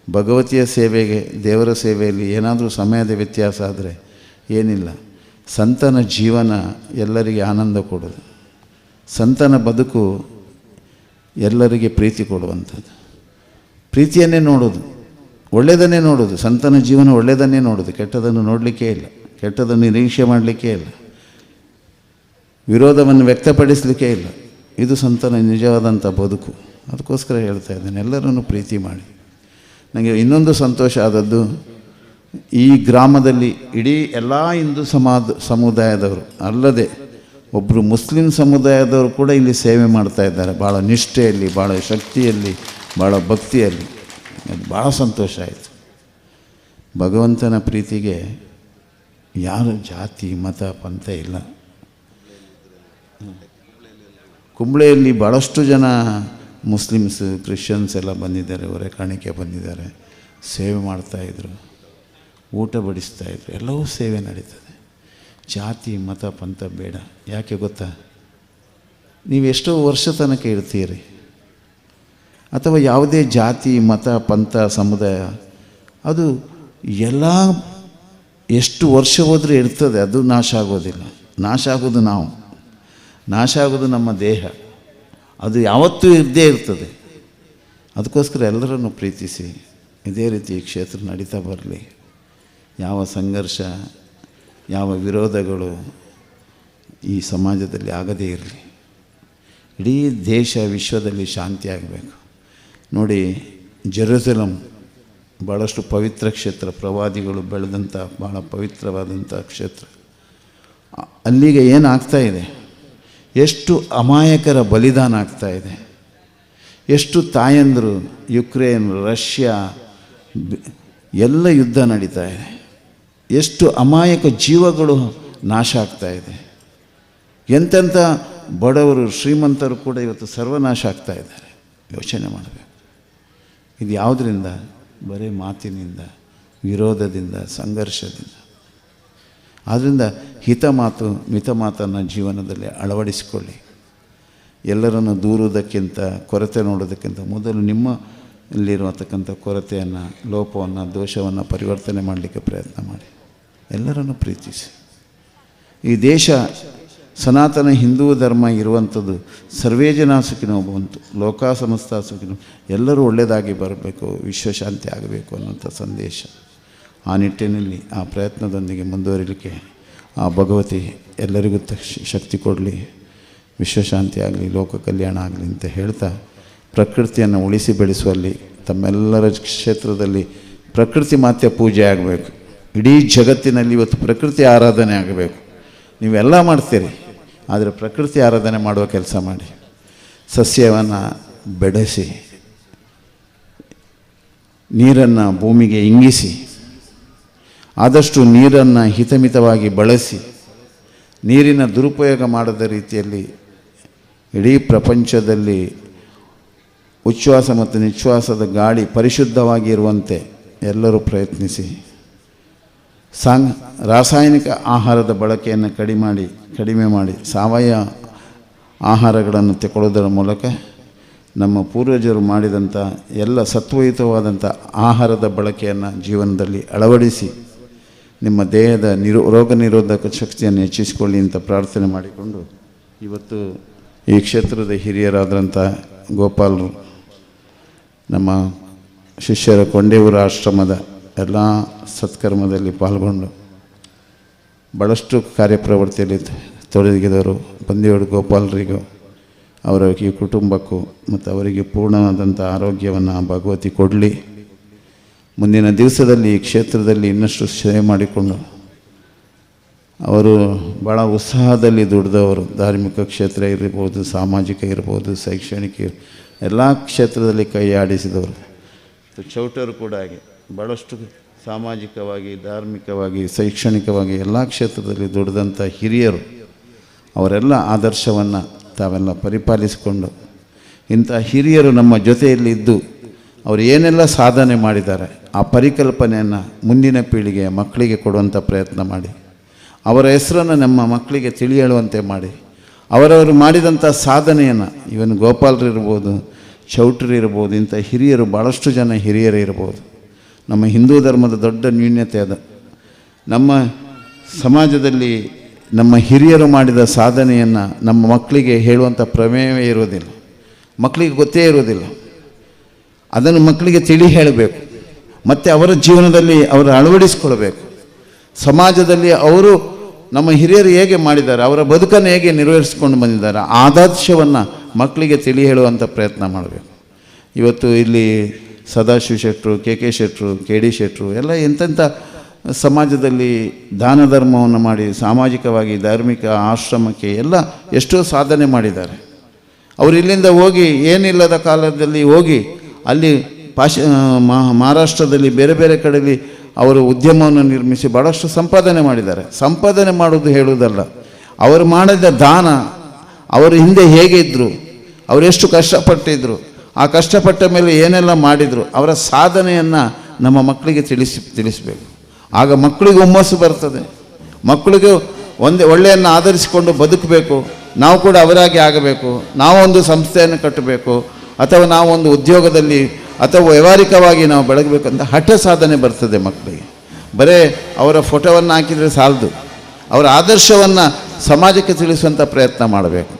ಭಗವತಿಯ ಸೇವೆಗೆ, ದೇವರ ಸೇವೆಯಲ್ಲಿ ಏನಾದರೂ ಸಮಯದ ವ್ಯತ್ಯಾಸ ಆದರೆ ಏನಿಲ್ಲ. ಸಂತನ ಜೀವನ ಎಲ್ಲರಿಗೆ ಆನಂದ ಕೊಡೋದು, ಸಂತನ ಬದುಕು ಎಲ್ಲರಿಗೆ ಪ್ರೀತಿ ಕೊಡುವಂಥದ್ದು. ಪ್ರೀತಿಯನ್ನೇ ನೋಡೋದು, ಒಳ್ಳೆಯದನ್ನೇ ನೋಡೋದು. ಸಂತನ ಜೀವನ ಒಳ್ಳೆಯದನ್ನೇ ನೋಡೋದು, ಕೆಟ್ಟದನ್ನು ನೋಡಲಿಕ್ಕೇ ಇಲ್ಲ, ಕೆಟ್ಟದನ್ನು ನಿರೀಕ್ಷೆ ಮಾಡಲಿಕ್ಕೇ ಇಲ್ಲ, ವಿರೋಧವನ್ನು ವ್ಯಕ್ತಪಡಿಸಲಿಕ್ಕೇ ಇಲ್ಲ. ಇದು ಸಂತನ ನಿಜವಾದಂಥ ಬದುಕು. ಅದಕ್ಕೋಸ್ಕರ ಹೇಳ್ತಾ ಇದ್ದೇನೆ, ಎಲ್ಲರನ್ನೂ ಪ್ರೀತಿ ಮಾಡಿ. ನನಗೆ ಇನ್ನೊಂದು ಸಂತೋಷ ಆದದ್ದು, ಈ ಗ್ರಾಮದಲ್ಲಿ ಇಡೀ ಎಲ್ಲ ಹಿಂದೂ ಸಮುದಾಯದವರು ಅಲ್ಲದೆ ಒಬ್ಬರು ಮುಸ್ಲಿಂ ಸಮುದಾಯದವರು ಕೂಡ ಇಲ್ಲಿ ಸೇವೆ ಮಾಡ್ತಾ ಇದ್ದಾರೆ, ಭಾಳ ನಿಷ್ಠೆಯಲ್ಲಿ, ಭಾಳ ಶಕ್ತಿಯಲ್ಲಿ, ಭಾಳ ಭಕ್ತಿಯಲ್ಲಿ. ಅದು ಭಾಳ ಸಂತೋಷ ಆಯಿತು. ಭಗವಂತನ ಪ್ರೀತಿಗೆ ಯಾರು ಜಾತಿ ಮತ ಪಂಥ ಇಲ್ಲ. ಕುಂಬ್ಳೆಯಲ್ಲಿ ಭಾಳಷ್ಟು ಜನ ಮುಸ್ಲಿಮ್ಸ್, ಕ್ರಿಶ್ಚಿಯನ್ಸ್ ಎಲ್ಲ ಬಂದಿದ್ದಾರೆ, ಹೊರೆ ಕಾಣಿಕೆ ಬಂದಿದ್ದಾರೆ, ಸೇವೆ ಮಾಡ್ತಾಯಿದ್ರು, ಊಟ ಬಡಿಸ್ತಾಯಿದ್ರು, ಎಲ್ಲವೂ ಸೇವೆ ನಡೀತದೆ. ಜಾತಿ ಮತ ಪಂಥ ಬೇಡ. ಯಾಕೆ ಗೊತ್ತಾ? ನೀವೆಷ್ಟೋ ವರ್ಷ ತನಕ ಇರ್ತೀರಿ, ಅಥವಾ ಯಾವುದೇ ಜಾತಿ ಮತ ಪಂಥ ಸಮುದಾಯ ಅದು ಎಲ್ಲ ಎಷ್ಟು ವರ್ಷ ಹೋದರೂ ಇರ್ತದೆ, ಅದು ನಾಶ ಆಗೋದಿಲ್ಲ. ನಾಶ ಆಗೋದು ನಾವು, ನಾಶ ಆಗೋದು ನಮ್ಮ ದೇಹ, ಅದು ಯಾವತ್ತೂ ಇದ್ದೇ ಇರ್ತದೆ. ಅದಕ್ಕೋಸ್ಕರ ಎಲ್ಲರನ್ನು ಪ್ರೀತಿಸಿ ಇದೇ ರೀತಿ ಈ ಕ್ಷೇತ್ರ ನಡೀತಾ ಬರಲಿ. ಯಾವ ಸಂಘರ್ಷ, ಯಾವ ವಿರೋಧಗಳು ಈ ಸಮಾಜದಲ್ಲಿ ಆಗದೇ ಇರಲಿ. ಇಡೀ ದೇಶ ವಿಶ್ವದಲ್ಲಿ ಶಾಂತಿ ಆಗಬೇಕು. ನೋಡಿ, ಜೆರೂಸಲಂ ಭಾಳಷ್ಟು ಪವಿತ್ರ ಕ್ಷೇತ್ರ, ಪ್ರವಾದಿಗಳು ಬೆಳೆದಂಥ ಭಾಳ ಪವಿತ್ರವಾದಂಥ ಕ್ಷೇತ್ರ. ಅಲ್ಲಿಗೆ ಏನಾಗ್ತಾಯಿದೆ, ಎಷ್ಟು ಅಮಾಯಕರ ಬಲಿದಾನ ಆಗ್ತಾಯಿದೆ, ಎಷ್ಟು ತಾಯಂದರು ಯುಕ್ರೇನ್, ರಷ್ಯಾ ಎಲ್ಲ ಯುದ್ಧ ನಡೀತಾ ಇದೆ, ಎಷ್ಟು ಅಮಾಯಕ ಜೀವಗಳು ನಾಶ ಆಗ್ತಾಯಿದೆ, ಎಂತೆಂಥ ಬಡವರು ಶ್ರೀಮಂತರು ಕೂಡ ಇವತ್ತು ಸರ್ವನಾಶ ಆಗ್ತಾ ಇದ್ದಾರೆ. ಯೋಚನೆ ಮಾಡಬೇಕು. ಇದು ಯಾವುದರಿಂದ? ಬರೀ ಮಾತಿನಿಂದ, ವಿರೋಧದಿಂದ, ಸಂಘರ್ಷದಿಂದ. ಆದ್ದರಿಂದ ಹಿತ ಮಾತು, ಮಿತ ಮಾತನ್ನು ಜೀವನದಲ್ಲಿ ಅಳವಡಿಸಿಕೊಳ್ಳಿ. ಎಲ್ಲರನ್ನು ದೂರುವುದಕ್ಕಿಂತ, ಕೊರತೆ ನೋಡೋದಕ್ಕಿಂತ ಮೊದಲು ನಿಮ್ಮಲ್ಲಿರತಕ್ಕಂಥ ಕೊರತೆಯನ್ನು, ಲೋಪವನ್ನು, ದೋಷವನ್ನು ಪರಿವರ್ತನೆ ಮಾಡಲಿಕ್ಕೆ ಪ್ರಯತ್ನ ಮಾಡಿ. ಎಲ್ಲರನ್ನು ಪ್ರೀತಿಸಿ. ಈ ದೇಶ ಸನಾತನ ಹಿಂದೂ ಧರ್ಮ ಇರುವಂಥದ್ದು ಸರ್ವೇ ಜನ ಸುಖಿನೋ ಭವಂತು, ಲೋಕ ಸಮಸ್ತ ಸುಖಿನೋ, ಎಲ್ಲರೂ ಒಳ್ಳೆಯದಾಗಿ ಬರಬೇಕು, ವಿಶ್ವಶಾಂತಿ ಆಗಬೇಕು ಅನ್ನೋಂಥ ಸಂದೇಶ. ಆ ನಿಟ್ಟಿನಲ್ಲಿ ಆ ಪ್ರಯತ್ನದೊಂದಿಗೆ ಮುಂದುವರಿಲಿಕ್ಕೆ ಆ ಭಗವತಿ ಎಲ್ಲರಿಗೂ ಶಕ್ತಿ ಕೊಡಲಿ, ವಿಶ್ವಶಾಂತಿ ಆಗಲಿ, ಲೋಕ ಕಲ್ಯಾಣ ಆಗಲಿ ಅಂತ ಹೇಳ್ತಾ, ಪ್ರಕೃತಿಯನ್ನು ಉಳಿಸಿ ಬೆಳೆಸುವಲ್ಲಿ ತಮ್ಮೆಲ್ಲರ ಕ್ಷೇತ್ರದಲ್ಲಿ ಪ್ರಕೃತಿ ಮಾತೆಯ ಪೂಜೆ ಆಗಬೇಕು. ಇಡೀ ಜಗತ್ತಿನಲ್ಲಿ ಇವತ್ತು ಪ್ರಕೃತಿ ಆರಾಧನೆ ಆಗಬೇಕು. ನೀವೆಲ್ಲ ಮಾಡ್ತೀರಿ, ಆದರೆ ಪ್ರಕೃತಿ ಆರಾಧನೆ ಮಾಡುವ ಕೆಲಸ ಮಾಡಿ. ಸಸ್ಯವನ್ನು ಬೆಳೆಸಿ, ನೀರನ್ನು ಭೂಮಿಗೆ ಇಂಗಿಸಿ, ಆದಷ್ಟು ನೀರನ್ನು ಹಿತಮಿತವಾಗಿ ಬಳಸಿ, ನೀರಿನ ದುರುಪಯೋಗ ಮಾಡದ ರೀತಿಯಲ್ಲಿ ಇಡೀ ಪ್ರಪಂಚದಲ್ಲಿ ಉಚ್ಛ್ವಾಸ ಮತ್ತು ನಿಶ್ವಾಸದ ಗಾಳಿ ಪರಿಶುದ್ಧವಾಗಿರುವಂತೆ ಎಲ್ಲರೂ ಪ್ರಯತ್ನಿಸಿ. ರಾಸಾಯನಿಕ ಆಹಾರದ ಬಳಕೆಯನ್ನು ಕಡಿಮೆ ಮಾಡಿ ಸಾವಯವ ಆಹಾರಗಳನ್ನು ತಗೊಳ್ಳೋದರ ಮೂಲಕ ನಮ್ಮ ಪೂರ್ವಜರು ಮಾಡಿದಂಥ ಎಲ್ಲ ಸತ್ವಯುತವಾದಂಥ ಆಹಾರದ ಬಳಕೆಯನ್ನು ಜೀವನದಲ್ಲಿ ಅಳವಡಿಸಿ ನಿಮ್ಮ ದೇಹದ ರೋಗ ನಿರೋಧಕ ಶಕ್ತಿಯನ್ನು ಹೆಚ್ಚಿಸಿಕೊಳ್ಳಿ ಅಂತ ಪ್ರಾರ್ಥನೆ ಮಾಡಿಕೊಂಡು ಇವತ್ತು ಈ ಕ್ಷೇತ್ರದ ಹಿರಿಯರಾದಂಥ ಗೋಪಾಲರು, ನಮ್ಮ ಶಿಷ್ಯರ ಕೊಂಡೇವೂರು ಆಶ್ರಮದ ಎಲ್ಲ ಸತ್ಕರ್ಮದಲ್ಲಿ ಪಾಲ್ಗೊಂಡು ಭಾಳಷ್ಟು ಕಾರ್ಯಪ್ರವೃತ್ತಿಯಲ್ಲಿ ತೊಡಗಿದವರು ಬಂದಿಯೋಡು ಗೋಪಾಲರಿಗೂ ಅವರ ಈ ಕುಟುಂಬಕ್ಕೂ ಮತ್ತು ಅವರಿಗೆ ಪೂರ್ಣವಾದಂಥ ಆರೋಗ್ಯವನ್ನು ಭಗವತಿ ಕೊಡಲಿ. ಮುಂದಿನ ದಿವಸದಲ್ಲಿ ಈ ಕ್ಷೇತ್ರದಲ್ಲಿ ಇನ್ನಷ್ಟು ಸೇವೆ ಮಾಡಿಕೊಂಡು ಅವರು ಭಾಳ ಉತ್ಸಾಹದಲ್ಲಿ ದುಡಿದವರು. ಧಾರ್ಮಿಕ ಕ್ಷೇತ್ರ ಇರ್ಬೋದು, ಸಾಮಾಜಿಕ ಇರ್ಬೋದು, ಶೈಕ್ಷಣಿಕ ಎಲ್ಲ ಕ್ಷೇತ್ರದಲ್ಲಿ ಕೈ ಆಡಿಸಿದವರು. ಚೌಟರು ಕೂಡ ಹಾಗೆ ಭಾಳಷ್ಟು ಸಾಮಾಜಿಕವಾಗಿ, ಧಾರ್ಮಿಕವಾಗಿ, ಶೈಕ್ಷಣಿಕವಾಗಿ ಎಲ್ಲ ಕ್ಷೇತ್ರದಲ್ಲಿ ದುಡಿದಂಥ ಹಿರಿಯರು. ಅವರೆಲ್ಲ ಆದರ್ಶವನ್ನು ತಾವೆಲ್ಲ ಪರಿಪಾಲಿಸಿಕೊಂಡು ಇಂಥ ಹಿರಿಯರು ನಮ್ಮ ಜೊತೆಯಲ್ಲಿ ಇದ್ದು ಅವರು ಏನೆಲ್ಲ ಸಾಧನೆ ಮಾಡಿದ್ದಾರೆ ಆ ಪರಿಕಲ್ಪನೆಯನ್ನು ಮುಂದಿನ ಪೀಳಿಗೆಯ ಮಕ್ಕಳಿಗೆ ಕೊಡುವಂಥ ಪ್ರಯತ್ನ ಮಾಡಿ, ಅವರ ಹೆಸರನ್ನು ನಮ್ಮ ಮಕ್ಕಳಿಗೆ ತಿಳಿಯಳುವಂತೆ ಮಾಡಿ, ಅವರವರು ಮಾಡಿದಂಥ ಸಾಧನೆಯನ್ನು, ಇವನ್ ಗೋಪಾಲರು ಇರ್ಬೋದು, ಚೌಟ್ರಿ ಇರ್ಬೋದು, ಇಂಥ ಹಿರಿಯರು ಭಾಳಷ್ಟು ಜನ ಹಿರಿಯರು ಇರ್ಬೋದು. ನಮ್ಮ ಹಿಂದೂ ಧರ್ಮದ ದೊಡ್ಡ ನ್ಯೂನ್ಯತೆ ಅದು. ನಮ್ಮ ಸಮಾಜದಲ್ಲಿ ನಮ್ಮ ಹಿರಿಯರು ಮಾಡಿದ ಸಾಧನೆಯನ್ನು ನಮ್ಮ ಮಕ್ಕಳಿಗೆ ಹೇಳುವಂಥ ಪ್ರಮೇಯವೇ ಇರೋದಿಲ್ಲ, ಮಕ್ಕಳಿಗೆ ಗೊತ್ತೇ ಇರೋದಿಲ್ಲ. ಅದನ್ನು ಮಕ್ಕಳಿಗೆ ತಿಳಿ ಹೇಳಬೇಕು ಮತ್ತು ಅವರ ಜೀವನದಲ್ಲಿ ಅವರು ಅಳವಡಿಸ್ಕೊಳ್ಬೇಕು. ಸಮಾಜದಲ್ಲಿ ಅವರು ನಮ್ಮ ಹಿರಿಯರು ಹೇಗೆ ಮಾಡಿದ್ದಾರೆ, ಅವರ ಬದುಕನ್ನು ಹೇಗೆ ನಿರ್ವಹಿಸ್ಕೊಂಡು ಬಂದಿದ್ದಾರೆ, ಆದರ್ಶವನ್ನು ಮಕ್ಕಳಿಗೆ ತಿಳಿ ಹೇಳುವಂಥ ಪ್ರಯತ್ನ ಮಾಡಬೇಕು. ಇವತ್ತು ಇಲ್ಲಿ ಸದಾಶಿವ ಶೆಟ್ಟರು, ಕೆ ಕೆ ಶೆಟ್ಟರು, ಕೆ ಡಿ ಶೆಟ್ಟರು ಎಲ್ಲ ಎಂತೆಂಥ ಸಮಾಜದಲ್ಲಿ ದಾನ ಧರ್ಮವನ್ನು ಮಾಡಿ ಸಾಮಾಜಿಕವಾಗಿ ಧಾರ್ಮಿಕ ಆಶ್ರಮಕ್ಕೆ ಎಲ್ಲ ಎಷ್ಟೋ ಸಾಧನೆ ಮಾಡಿದ್ದಾರೆ. ಅವರು ಇಲ್ಲಿಂದ ಹೋಗಿ ಏನಿಲ್ಲದ ಕಾಲದಲ್ಲಿ ಹೋಗಿ ಅಲ್ಲಿ ಮಹಾರಾಷ್ಟ್ರದಲ್ಲಿ ಬೇರೆ ಬೇರೆ ಕಡೆಯಲ್ಲಿ ಅವರು ಉದ್ಯಮವನ್ನು ನಿರ್ಮಿಸಿ ಭಾಳಷ್ಟು ಸಂಪಾದನೆ ಮಾಡಿದ್ದಾರೆ. ಸಂಪಾದನೆ ಮಾಡೋದು ಹೇಳುವುದಲ್ಲ, ಅವರು ಮಾಡಿದ ದಾನ, ಅವರು ಹಿಂದೆ ಹೇಗೆ ಇದ್ದರು, ಅವರೆಷ್ಟು ಕಷ್ಟಪಟ್ಟಿದ್ದರು, ಆ ಕಷ್ಟಪಟ್ಟ ಮೇಲೆ ಏನೆಲ್ಲ ಮಾಡಿದರು, ಅವರ ಸಾಧನೆಯನ್ನು ನಮ್ಮ ಮಕ್ಕಳಿಗೆ ತಿಳಿಸಬೇಕು. ಆಗ ಮಕ್ಕಳಿಗೆ ಹುಮ್ಮಸ್ಸು ಬರ್ತದೆ, ಮಕ್ಕಳಿಗೂ ಒಂದೇ ಒಳ್ಳೆಯನ್ನು ಆಧರಿಸಿಕೊಂಡು ಬದುಕಬೇಕು, ನಾವು ಕೂಡ ಅವರಾಗಿ ಆಗಬೇಕು, ನಾವೊಂದು ಸಂಸ್ಥೆಯನ್ನು ಕಟ್ಟಬೇಕು, ಅಥವಾ ನಾವೊಂದು ಉದ್ಯೋಗದಲ್ಲಿ ಅಥವಾ ವ್ಯವಹಾರಿಕವಾಗಿ ನಾವು ಬೆಳಗಬೇಕಂತ ಹಠ ಸಾಧನೆ ಬರ್ತದೆ ಮಕ್ಕಳಿಗೆ. ಬರೇ ಅವರ ಫೋಟೋವನ್ನು ಹಾಕಿದರೆ ಸಾಲದು, ಅವರ ಆದರ್ಶವನ್ನು ಸಮಾಜಕ್ಕೆ ತಿಳಿಸುವಂಥ ಪ್ರಯತ್ನ ಮಾಡಬೇಕು.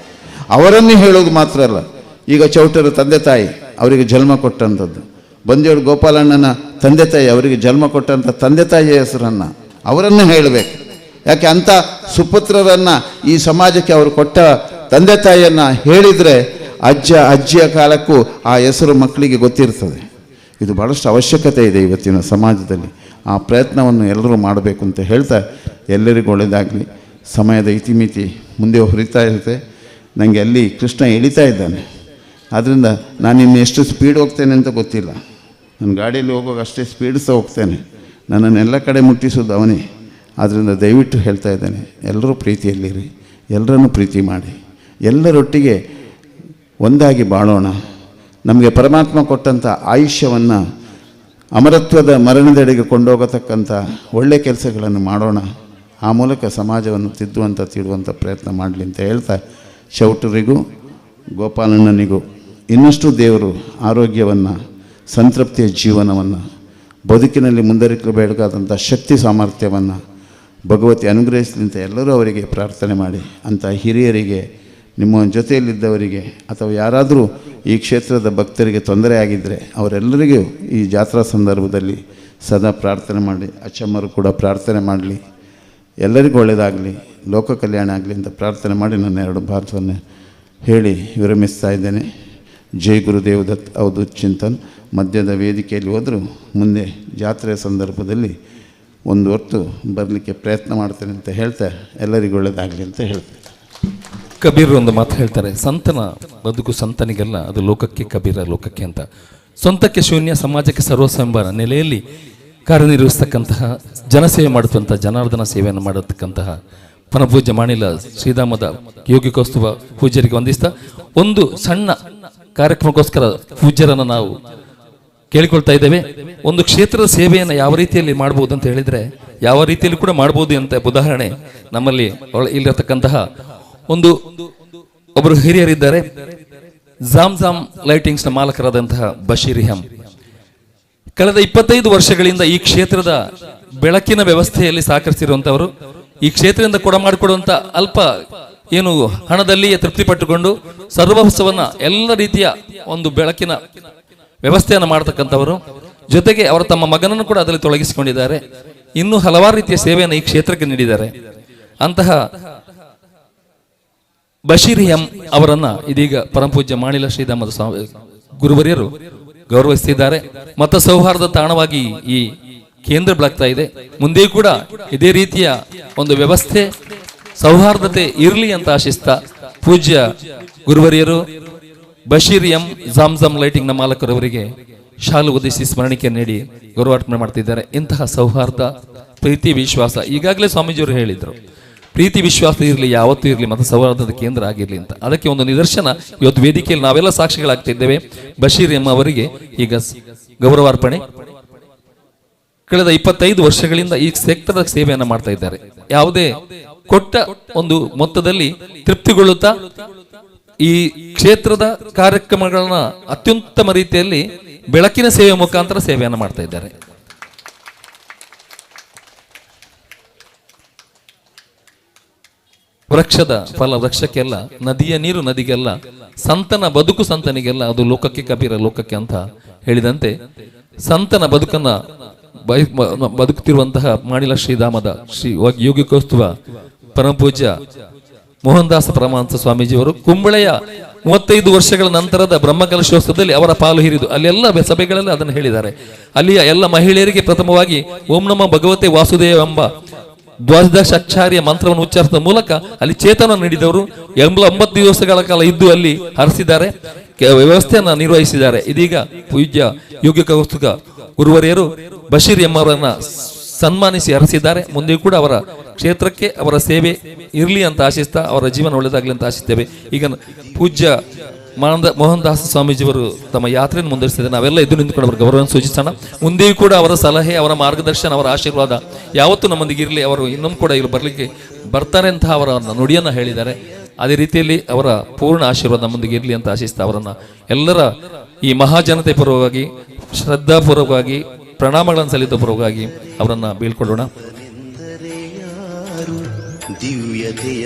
ಅವರನ್ನೇ ಹೇಳೋದು ಮಾತ್ರ ಅಲ್ಲ, ಈಗ ಚೌಟರ ತಂದೆ ತಾಯಿ ಅವರಿಗೆ ಜನ್ಮ ಕೊಟ್ಟಂಥದ್ದು, ಬಂದಿಯೋಡು ಗೋಪಾಲಣ್ಣನ ತಂದೆ ತಾಯಿ ಅವರಿಗೆ ಜನ್ಮ ಕೊಟ್ಟಂಥ ತಂದೆ ತಾಯಿಯ ಹೆಸರನ್ನು ಅವರನ್ನು ಹೇಳಬೇಕು. ಯಾಕೆ ಅಂಥ ಸುಪುತ್ರರನ್ನು ಈ ಸಮಾಜಕ್ಕೆ ಅವರು ಕೊಟ್ಟ ತಂದೆ ತಾಯಿಯನ್ನು ಹೇಳಿದರೆ ಅಜ್ಜ ಅಜ್ಜಿಯ ಕಾಲಕ್ಕೂ ಆ ಹೆಸರು ಮಕ್ಕಳಿಗೆ ಗೊತ್ತಿರ್ತದೆ. ಇದು ಭಾಳಷ್ಟು ಅವಶ್ಯಕತೆ ಇದೆ ಇವತ್ತಿನ ಸಮಾಜದಲ್ಲಿ. ಆ ಪ್ರಯತ್ನವನ್ನು ಎಲ್ಲರೂ ಮಾಡಬೇಕು ಅಂತ ಹೇಳ್ತಾ ಎಲ್ಲರಿಗೂ ಒಳ್ಳೆಯದಾಗಲಿ. ಸಮಯದ ಇತಿಮಿತಿ ಮುಂದೆ ಹೊರಿತಾ ಇರುತ್ತೆ. ನನಗೆ ಅಲ್ಲಿ ಕೃಷ್ಣ ಎಳಿತಾ ಇದ್ದಾನೆ, ಆದ್ದರಿಂದ ನಾನು ಎಷ್ಟು ಸ್ಪೀಡ್ ಹೋಗ್ತೇನೆ ಅಂತ ಗೊತ್ತಿಲ್ಲ. ನನ್ನ ಗಾಡಿಯಲ್ಲಿ ಹೋಗುವಾಗ ಅಷ್ಟೇ ಸ್ಪೀಡ್ ಸಹ ಹೋಗ್ತೇನೆ, ನನ್ನನ್ನೆಲ್ಲ ಕಡೆ ಮುಟ್ಟಿಸೋದು ಅವನೇ. ಆದ್ದರಿಂದ ದಯವಿಟ್ಟು ಹೇಳ್ತಾ ಇದ್ದೇನೆ, ಎಲ್ಲರೂ ಪ್ರೀತಿಯಲ್ಲಿರಿ, ಎಲ್ಲರನ್ನೂ ಪ್ರೀತಿ ಮಾಡಿ, ಎಲ್ಲರೊಟ್ಟಿಗೆ ಒಂದಾಗಿ ಬಾಳೋಣ. ನಮಗೆ ಪರಮಾತ್ಮ ಕೊಟ್ಟಂಥ ಆಯುಷ್ಯವನ್ನು ಅಮರತ್ವದ ಮರಣದೆಡೆಗೆ ಕೊಂಡೋಗತಕ್ಕಂಥ ಒಳ್ಳೆಯ ಕೆಲಸಗಳನ್ನು ಮಾಡೋಣ. ಆ ಮೂಲಕ ಸಮಾಜವನ್ನು ತಿದ್ದುವಂಥ ತಿಳುವಂಥ ಪ್ರಯತ್ನ ಮಾಡಲಿ ಅಂತ ಹೇಳ್ತಾ ಚೌಟರಿಗೂ ಗೋಪಾಲಣ್ಣನಿಗೂ ಇನ್ನಷ್ಟು ದೇವರು ಆರೋಗ್ಯವನ್ನು, ಸಂತೃಪ್ತಿಯ ಜೀವನವನ್ನು, ಬದುಕಿನಲ್ಲಿ ಮುಂದರಿಸಬೇಕಾದಂಥ ಶಕ್ತಿ ಸಾಮರ್ಥ್ಯವನ್ನು ಭಗವತಿ ಅನುಗ್ರಹಿಸಲಿ ಅಂತ ಎಲ್ಲರೂ ಅವರಿಗೆ ಪ್ರಾರ್ಥನೆ ಮಾಡಿ. ಅಂಥ ಹಿರಿಯರಿಗೆ, ನಿಮ್ಮ ಜೊತೆಯಲ್ಲಿದ್ದವರಿಗೆ ಅಥವಾ ಯಾರಾದರೂ ಈ ಕ್ಷೇತ್ರದ ಭಕ್ತರಿಗೆ ತೊಂದರೆ ಆಗಿದ್ದರೆ ಅವರೆಲ್ಲರಿಗೂ ಈ ಜಾತ್ರಾ ಸಂದರ್ಭದಲ್ಲಿ ಸದಾ ಪ್ರಾರ್ಥನೆ ಮಾಡಿ. ಅಚ್ಚಮ್ಮರು ಕೂಡ ಪ್ರಾರ್ಥನೆ ಮಾಡಲಿ, ಎಲ್ಲರಿಗೂ ಒಳ್ಳೆಯದಾಗಲಿ, ಲೋಕ ಕಲ್ಯಾಣ ಆಗಲಿ ಅಂತ ಪ್ರಾರ್ಥನೆ ಮಾಡಿ ನನ್ನ ಎರಡು ಮಾತನ್ನು ಹೇಳಿ ವಿರಮಿಸ್ತಾ ಇದ್ದೇನೆ. ಜೈ ಗುರುದೇವ್ ದತ್ ಅವಧೂತ್ ಚಿಂತನ್. ಮಧ್ಯದ ವೇದಿಕೆಯಲ್ಲಿ ಹೋದರೂ ಮುಂದೆ ಜಾತ್ರೆಯ ಸಂದರ್ಭದಲ್ಲಿ ಒಂದು ಹೊತ್ತು ಬರಲಿಕ್ಕೆ ಪ್ರಯತ್ನ ಮಾಡ್ತೇನೆ ಅಂತ ಹೇಳ್ತಾ ಎಲ್ಲರಿಗೂ ಒಳ್ಳೆಯದಾಗಲಿ ಅಂತ ಹೇಳ್ತೇನೆ. ಕಬೀರ್ ಒಂದು ಮಾತು ಹೇಳ್ತಾರೆ, ಸಂತನ ಬದುಕು ಸಂತನಿಗಲ್ಲ, ಅದು ಲೋಕಕ್ಕೆ, ಕಬೀರ ಲೋಕಕ್ಕೆ ಅಂತ. ಸ್ವಂತಕ್ಕೆ ಶೂನ್ಯ, ಸಮಾಜಕ್ಕೆ ಸರ್ವಸ್ವ ಎಂಬ ನೆಲೆಯಲ್ಲಿ ಕಾರ್ಯನಿರ್ವಹಿಸ್ತಕ್ಕಂತಹ, ಜನಸೇವೆ ಮಾಡುವಂಥ, ಜನಾರ್ದನ ಸೇವೆಯನ್ನು ಮಾಡತಕ್ಕಂತಹ ಪರಮಪೂಜ್ಯ ಮಾಣಿಲ ಶ್ರೀಧಾಮದ ಯೋಗಿಕೋತ್ಸವ ಪೂಜ್ಯರಿಗೆ ವಂದಿಸ್ತಾ ಒಂದು ಸಣ್ಣ ಕಾರ್ಯಕ್ರಮಕ್ಕೋಸ್ಕರ ಪೂಜ್ಯರನ್ನು ನಾವು ಕೇಳಿಕೊಳ್ತಾ ಇದ್ದೇವೆ. ಒಂದು ಕ್ಷೇತ್ರದ ಸೇವೆಯನ್ನು ಯಾವ ರೀತಿಯಲ್ಲಿ ಮಾಡ್ಬೋದು ಅಂತ ಹೇಳಿದರೆ, ಯಾವ ರೀತಿಯಲ್ಲಿ ಕೂಡ ಮಾಡ್ಬೋದು ಅಂತ ಉದಾಹರಣೆ ನಮ್ಮಲ್ಲಿ ಇಲ್ಲಿರತಕ್ಕಂತಹ ಒಂದು ಒಬ್ಬರು ಹಿರಿಯರಿದ್ದಾರೆ, ಜಾಮ್ ಜಾಮ್ ಲೈಟಿಂಗ್ಸ್ನ ಮಾಲಕರಾದಂತಹ ಬಶೀರ್ ಹೆಮ್. ಕಳೆದ 25 ವರ್ಷಗಳಿಂದ ಈ ಕ್ಷೇತ್ರದ ಬೆಳಕಿನ ವ್ಯವಸ್ಥೆಯಲ್ಲಿ ಸಹಕರಿಸಿರುವಂಥವರು. ಈ ಕ್ಷೇತ್ರದಿಂದ ಕೊಡ ಮಾಡಿಕೊಡುವಂಥ ಅಲ್ಪ ಏನು ಹಣದಲ್ಲಿಯೇ ತೃಪ್ತಿಪಟ್ಟುಕೊಂಡು ಸರ್ವಸ್ವವನ್ನು ಎಲ್ಲ ರೀತಿಯ ಒಂದು ಬೆಳಕಿನ ವ್ಯವಸ್ಥೆಯನ್ನು ಮಾಡತಕ್ಕಂಥವರು. ಜೊತೆಗೆ ಅವರು ತಮ್ಮ ಮಗನನ್ನು ಕೂಡ ಅದರಲ್ಲಿ ತೊಡಗಿಸಿಕೊಂಡಿದ್ದಾರೆ. ಇನ್ನೂ ಹಲವಾರು ರೀತಿಯ ಸೇವೆಯನ್ನು ಈ ಕ್ಷೇತ್ರಕ್ಕೆ ನೀಡಿದ್ದಾರೆ. ಅಂತಹ ಬಶೀರ್ ಎಂ ಅವರನ್ನ ಇದೀಗ ಪರಮಪೂಜ್ಯ ಮಾಣಿಲ ಶ್ರೀಧಾಮದ ಸ್ವಾಮಿ ಗುರುವರಿಯರು ಗೌರವಿಸುತ್ತಿದ್ದಾರೆ. ಮತ ಸೌಹಾರ್ದ ತಾಣವಾಗಿ ಈ ಕೇಂದ್ರ ಬೆಳಗ್ತಾ ಇದೆ. ಮುಂದೆ ಕೂಡ ಇದೇ ರೀತಿಯ ಒಂದು ವ್ಯವಸ್ಥೆ ಸೌಹಾರ್ದತೆ ಇರಲಿ ಅಂತ ಆಶಿಸ್ತಾ ಪೂಜ್ಯ ಗುರುವರಿಯರು ಬಶೀರ್ ಎಂ ಜಾಮ್ಜಾಮ್ ಲೈಟಿಂಗ್ ನ ಮಾಲಕರವರಿಗೆ ಶಾಲು ಒದಿಸಿ ಸ್ಮರಣಿಕೆ ನೀಡಿ ಗೌರವಾರ್ಪಣೆ ಮಾಡ್ತಿದ್ದಾರೆ. ಇಂತಹ ಸೌಹಾರ್ದ, ಪ್ರೀತಿ, ವಿಶ್ವಾಸ ಈಗಾಗಲೇ ಸ್ವಾಮೀಜಿಯವರು ಹೇಳಿದರು, ಪ್ರೀತಿ ವಿಶ್ವಾಸ ಇರಲಿ, ಯಾವತ್ತೂ ಇರಲಿ, ಮತ್ತು ಸೌಹಾರ್ದದ ಕೇಂದ್ರ ಆಗಿರಲಿ ಅಂತ. ಅದಕ್ಕೆ ಒಂದು ನಿದರ್ಶನ ಇವತ್ತು ವೇದಿಕೆಯಲ್ಲಿ ನಾವೆಲ್ಲ ಸಾಕ್ಷಿಗಳಾಗ್ತಿದ್ದೇವೆ. ಬಶೀರ್ ಎಂ ಅವರಿಗೆ ಈಗ ಗೌರವಾರ್ಪಣೆ. ಕಳೆದ 25 ವರ್ಷಗಳಿಂದ ಈ ಸೆಕ್ಟರ್ ಸೇವೆಯನ್ನು ಮಾಡ್ತಾ ಇದ್ದಾರೆ. ಯಾವುದೇ ಕೊಟ್ಟ ಒಂದು ಮೊತ್ತದಲ್ಲಿ ತೃಪ್ತಿಗೊಳ್ಳುತ್ತಾ ಈ ಕ್ಷೇತ್ರದ ಕಾರ್ಯಕ್ರಮಗಳನ್ನ ಅತ್ಯುತ್ತಮ ರೀತಿಯಲ್ಲಿ ಬೆಳಕಿನ ಸೇವೆ ಮುಖಾಂತರ ಸೇವೆಯನ್ನು ಮಾಡ್ತಾ ಇದ್ದಾರೆ. ವೃಕ್ಷದ ಫಲ ವೃಕ್ಷಕ್ಕೆಲ್ಲ, ನದಿಯ ನೀರು ನದಿಗೆಲ್ಲ, ಸಂತನ ಬದುಕು ಸಂತನಿಗೆಲ್ಲ, ಅದು ಲೋಕಕ್ಕೆ ಕಬೀರ ಲೋಕಕ್ಕೆ ಅಂತ ಹೇಳಿದಂತೆ ಸಂತನ ಬದುಕನ್ನ ಬದುಕುತ್ತಿರುವಂತಹ ಮಾಣಿಲ ಶ್ರೀಧಾಮದ ಶ್ರೀ ಯೋಗಿಕೋಸ್ತುವ ಪರಮಪೂಜ್ಯ ಮೋಹನದಾಸ ಪರಮಹಂಸ ಸ್ವಾಮೀಜಿಯವರು ಕುಂಬಳೆಯ 35 ವರ್ಷಗಳ ನಂತರದ ಬ್ರಹ್ಮಕಲಶೋತ್ಸವದಲ್ಲಿ ಅವರ ಪಾಲು ಹಿರಿದು ಅಲ್ಲೆಲ್ಲ ಸಭೆಗಳಲ್ಲಿ ಅದನ್ನು ಹೇಳಿದ್ದಾರೆ. ಅಲ್ಲಿಯ ಎಲ್ಲ ಮಹಿಳೆಯರಿಗೆ ಪ್ರಥಮವಾಗಿ ಓಂ ನಮೋ ಭಗವತೆ ವಾಸುದೇವ ಎಂಬ ದ್ವಾದಶಾಕ್ಷಾರಿಯ ಮಂತ್ರವನ್ನು ಉಚ್ಚರಿಸಿದ ಮೂಲಕ ಅಲ್ಲಿ ಚೇತನ ನೀಡಿದವರು. 89 ದಿವಸಗಳ ಕಾಲ ಇದ್ದು ಅಲ್ಲಿ ಹರಿಸಿದ್ದಾರೆ, ವ್ಯವಸ್ಥೆಯನ್ನು ನಿರ್ವಹಿಸಿದ್ದಾರೆ. ಇದೀಗ ಪೂಜ್ಯ ಯೋಗಿಕ ವಸ್ತುಕ ಗುರುವರಿಯರು ಬಶೀರ್ ಎಂ ಅವರನ್ನ ಸನ್ಮಾನಿಸಿ ಹರಿಸಿದ್ದಾರೆ. ಮುಂದೆ ಕೂಡ ಅವರ ಕ್ಷೇತ್ರಕ್ಕೆ ಅವರ ಸೇವೆ ಇರಲಿ ಅಂತ ಆಶಿಸ್ತಾ ಅವರ ಜೀವನ ಒಳ್ಳೆಯದಾಗಲಿ ಅಂತ ಆಶಿಸ್ತೇವೆ. ಈಗ ಪೂಜ್ಯ ಮೋಹನದಾಸ ಸ್ವಾಮೀಜಿಯವರು ತಮ್ಮ ಯಾತ್ರೆಯನ್ನು ಮುಂದುವರಿಸಿದ್ದಾರೆ. ನಾವೆಲ್ಲ ಎದ್ದು ನಿಂತುಕೊಂಡು ಅವರ ಗೌರವವನ್ನು ಸೂಚಿಸೋಣ. ಮುಂದೆಯೂ ಕೂಡ ಅವರ ಸಲಹೆ, ಅವರ ಮಾರ್ಗದರ್ಶನ, ಅವರ ಆಶೀರ್ವಾದ ಯಾವತ್ತೂ ನಮ್ಮೊಂದಿಗೆ ಇರಲಿ. ಅವರು ಇನ್ನೊಮ್ಮೆ ಕೂಡ ಇಲ್ಲಿ ಬರಲಿಕ್ಕೆ ಬರ್ತಾರೆ ಅಂತ ಅವರ ನುಡಿಯನ್ನು ಹೇಳಿದ್ದಾರೆ. ಅದೇ ರೀತಿಯಲ್ಲಿ ಅವರ ಪೂರ್ಣ ಆಶೀರ್ವಾದ ನಮ್ಮೊಂದಿಗೆ ಇರಲಿ ಅಂತ ಆಶಿಸ್ತಾ ಅವರನ್ನು ಎಲ್ಲರ ಈ ಮಹಾಜನತೆ ಪರವಾಗಿ ಶ್ರದ್ಧಾಪೂರ್ವಕವಾಗಿ ಪ್ರಣಾಮಗಳನ್ನು ಸಲ್ಲಿಸುವ ಪರವಾಗಿ ಅವರನ್ನು ಬೀಳ್ಕೊಳ್ಳೋಣ.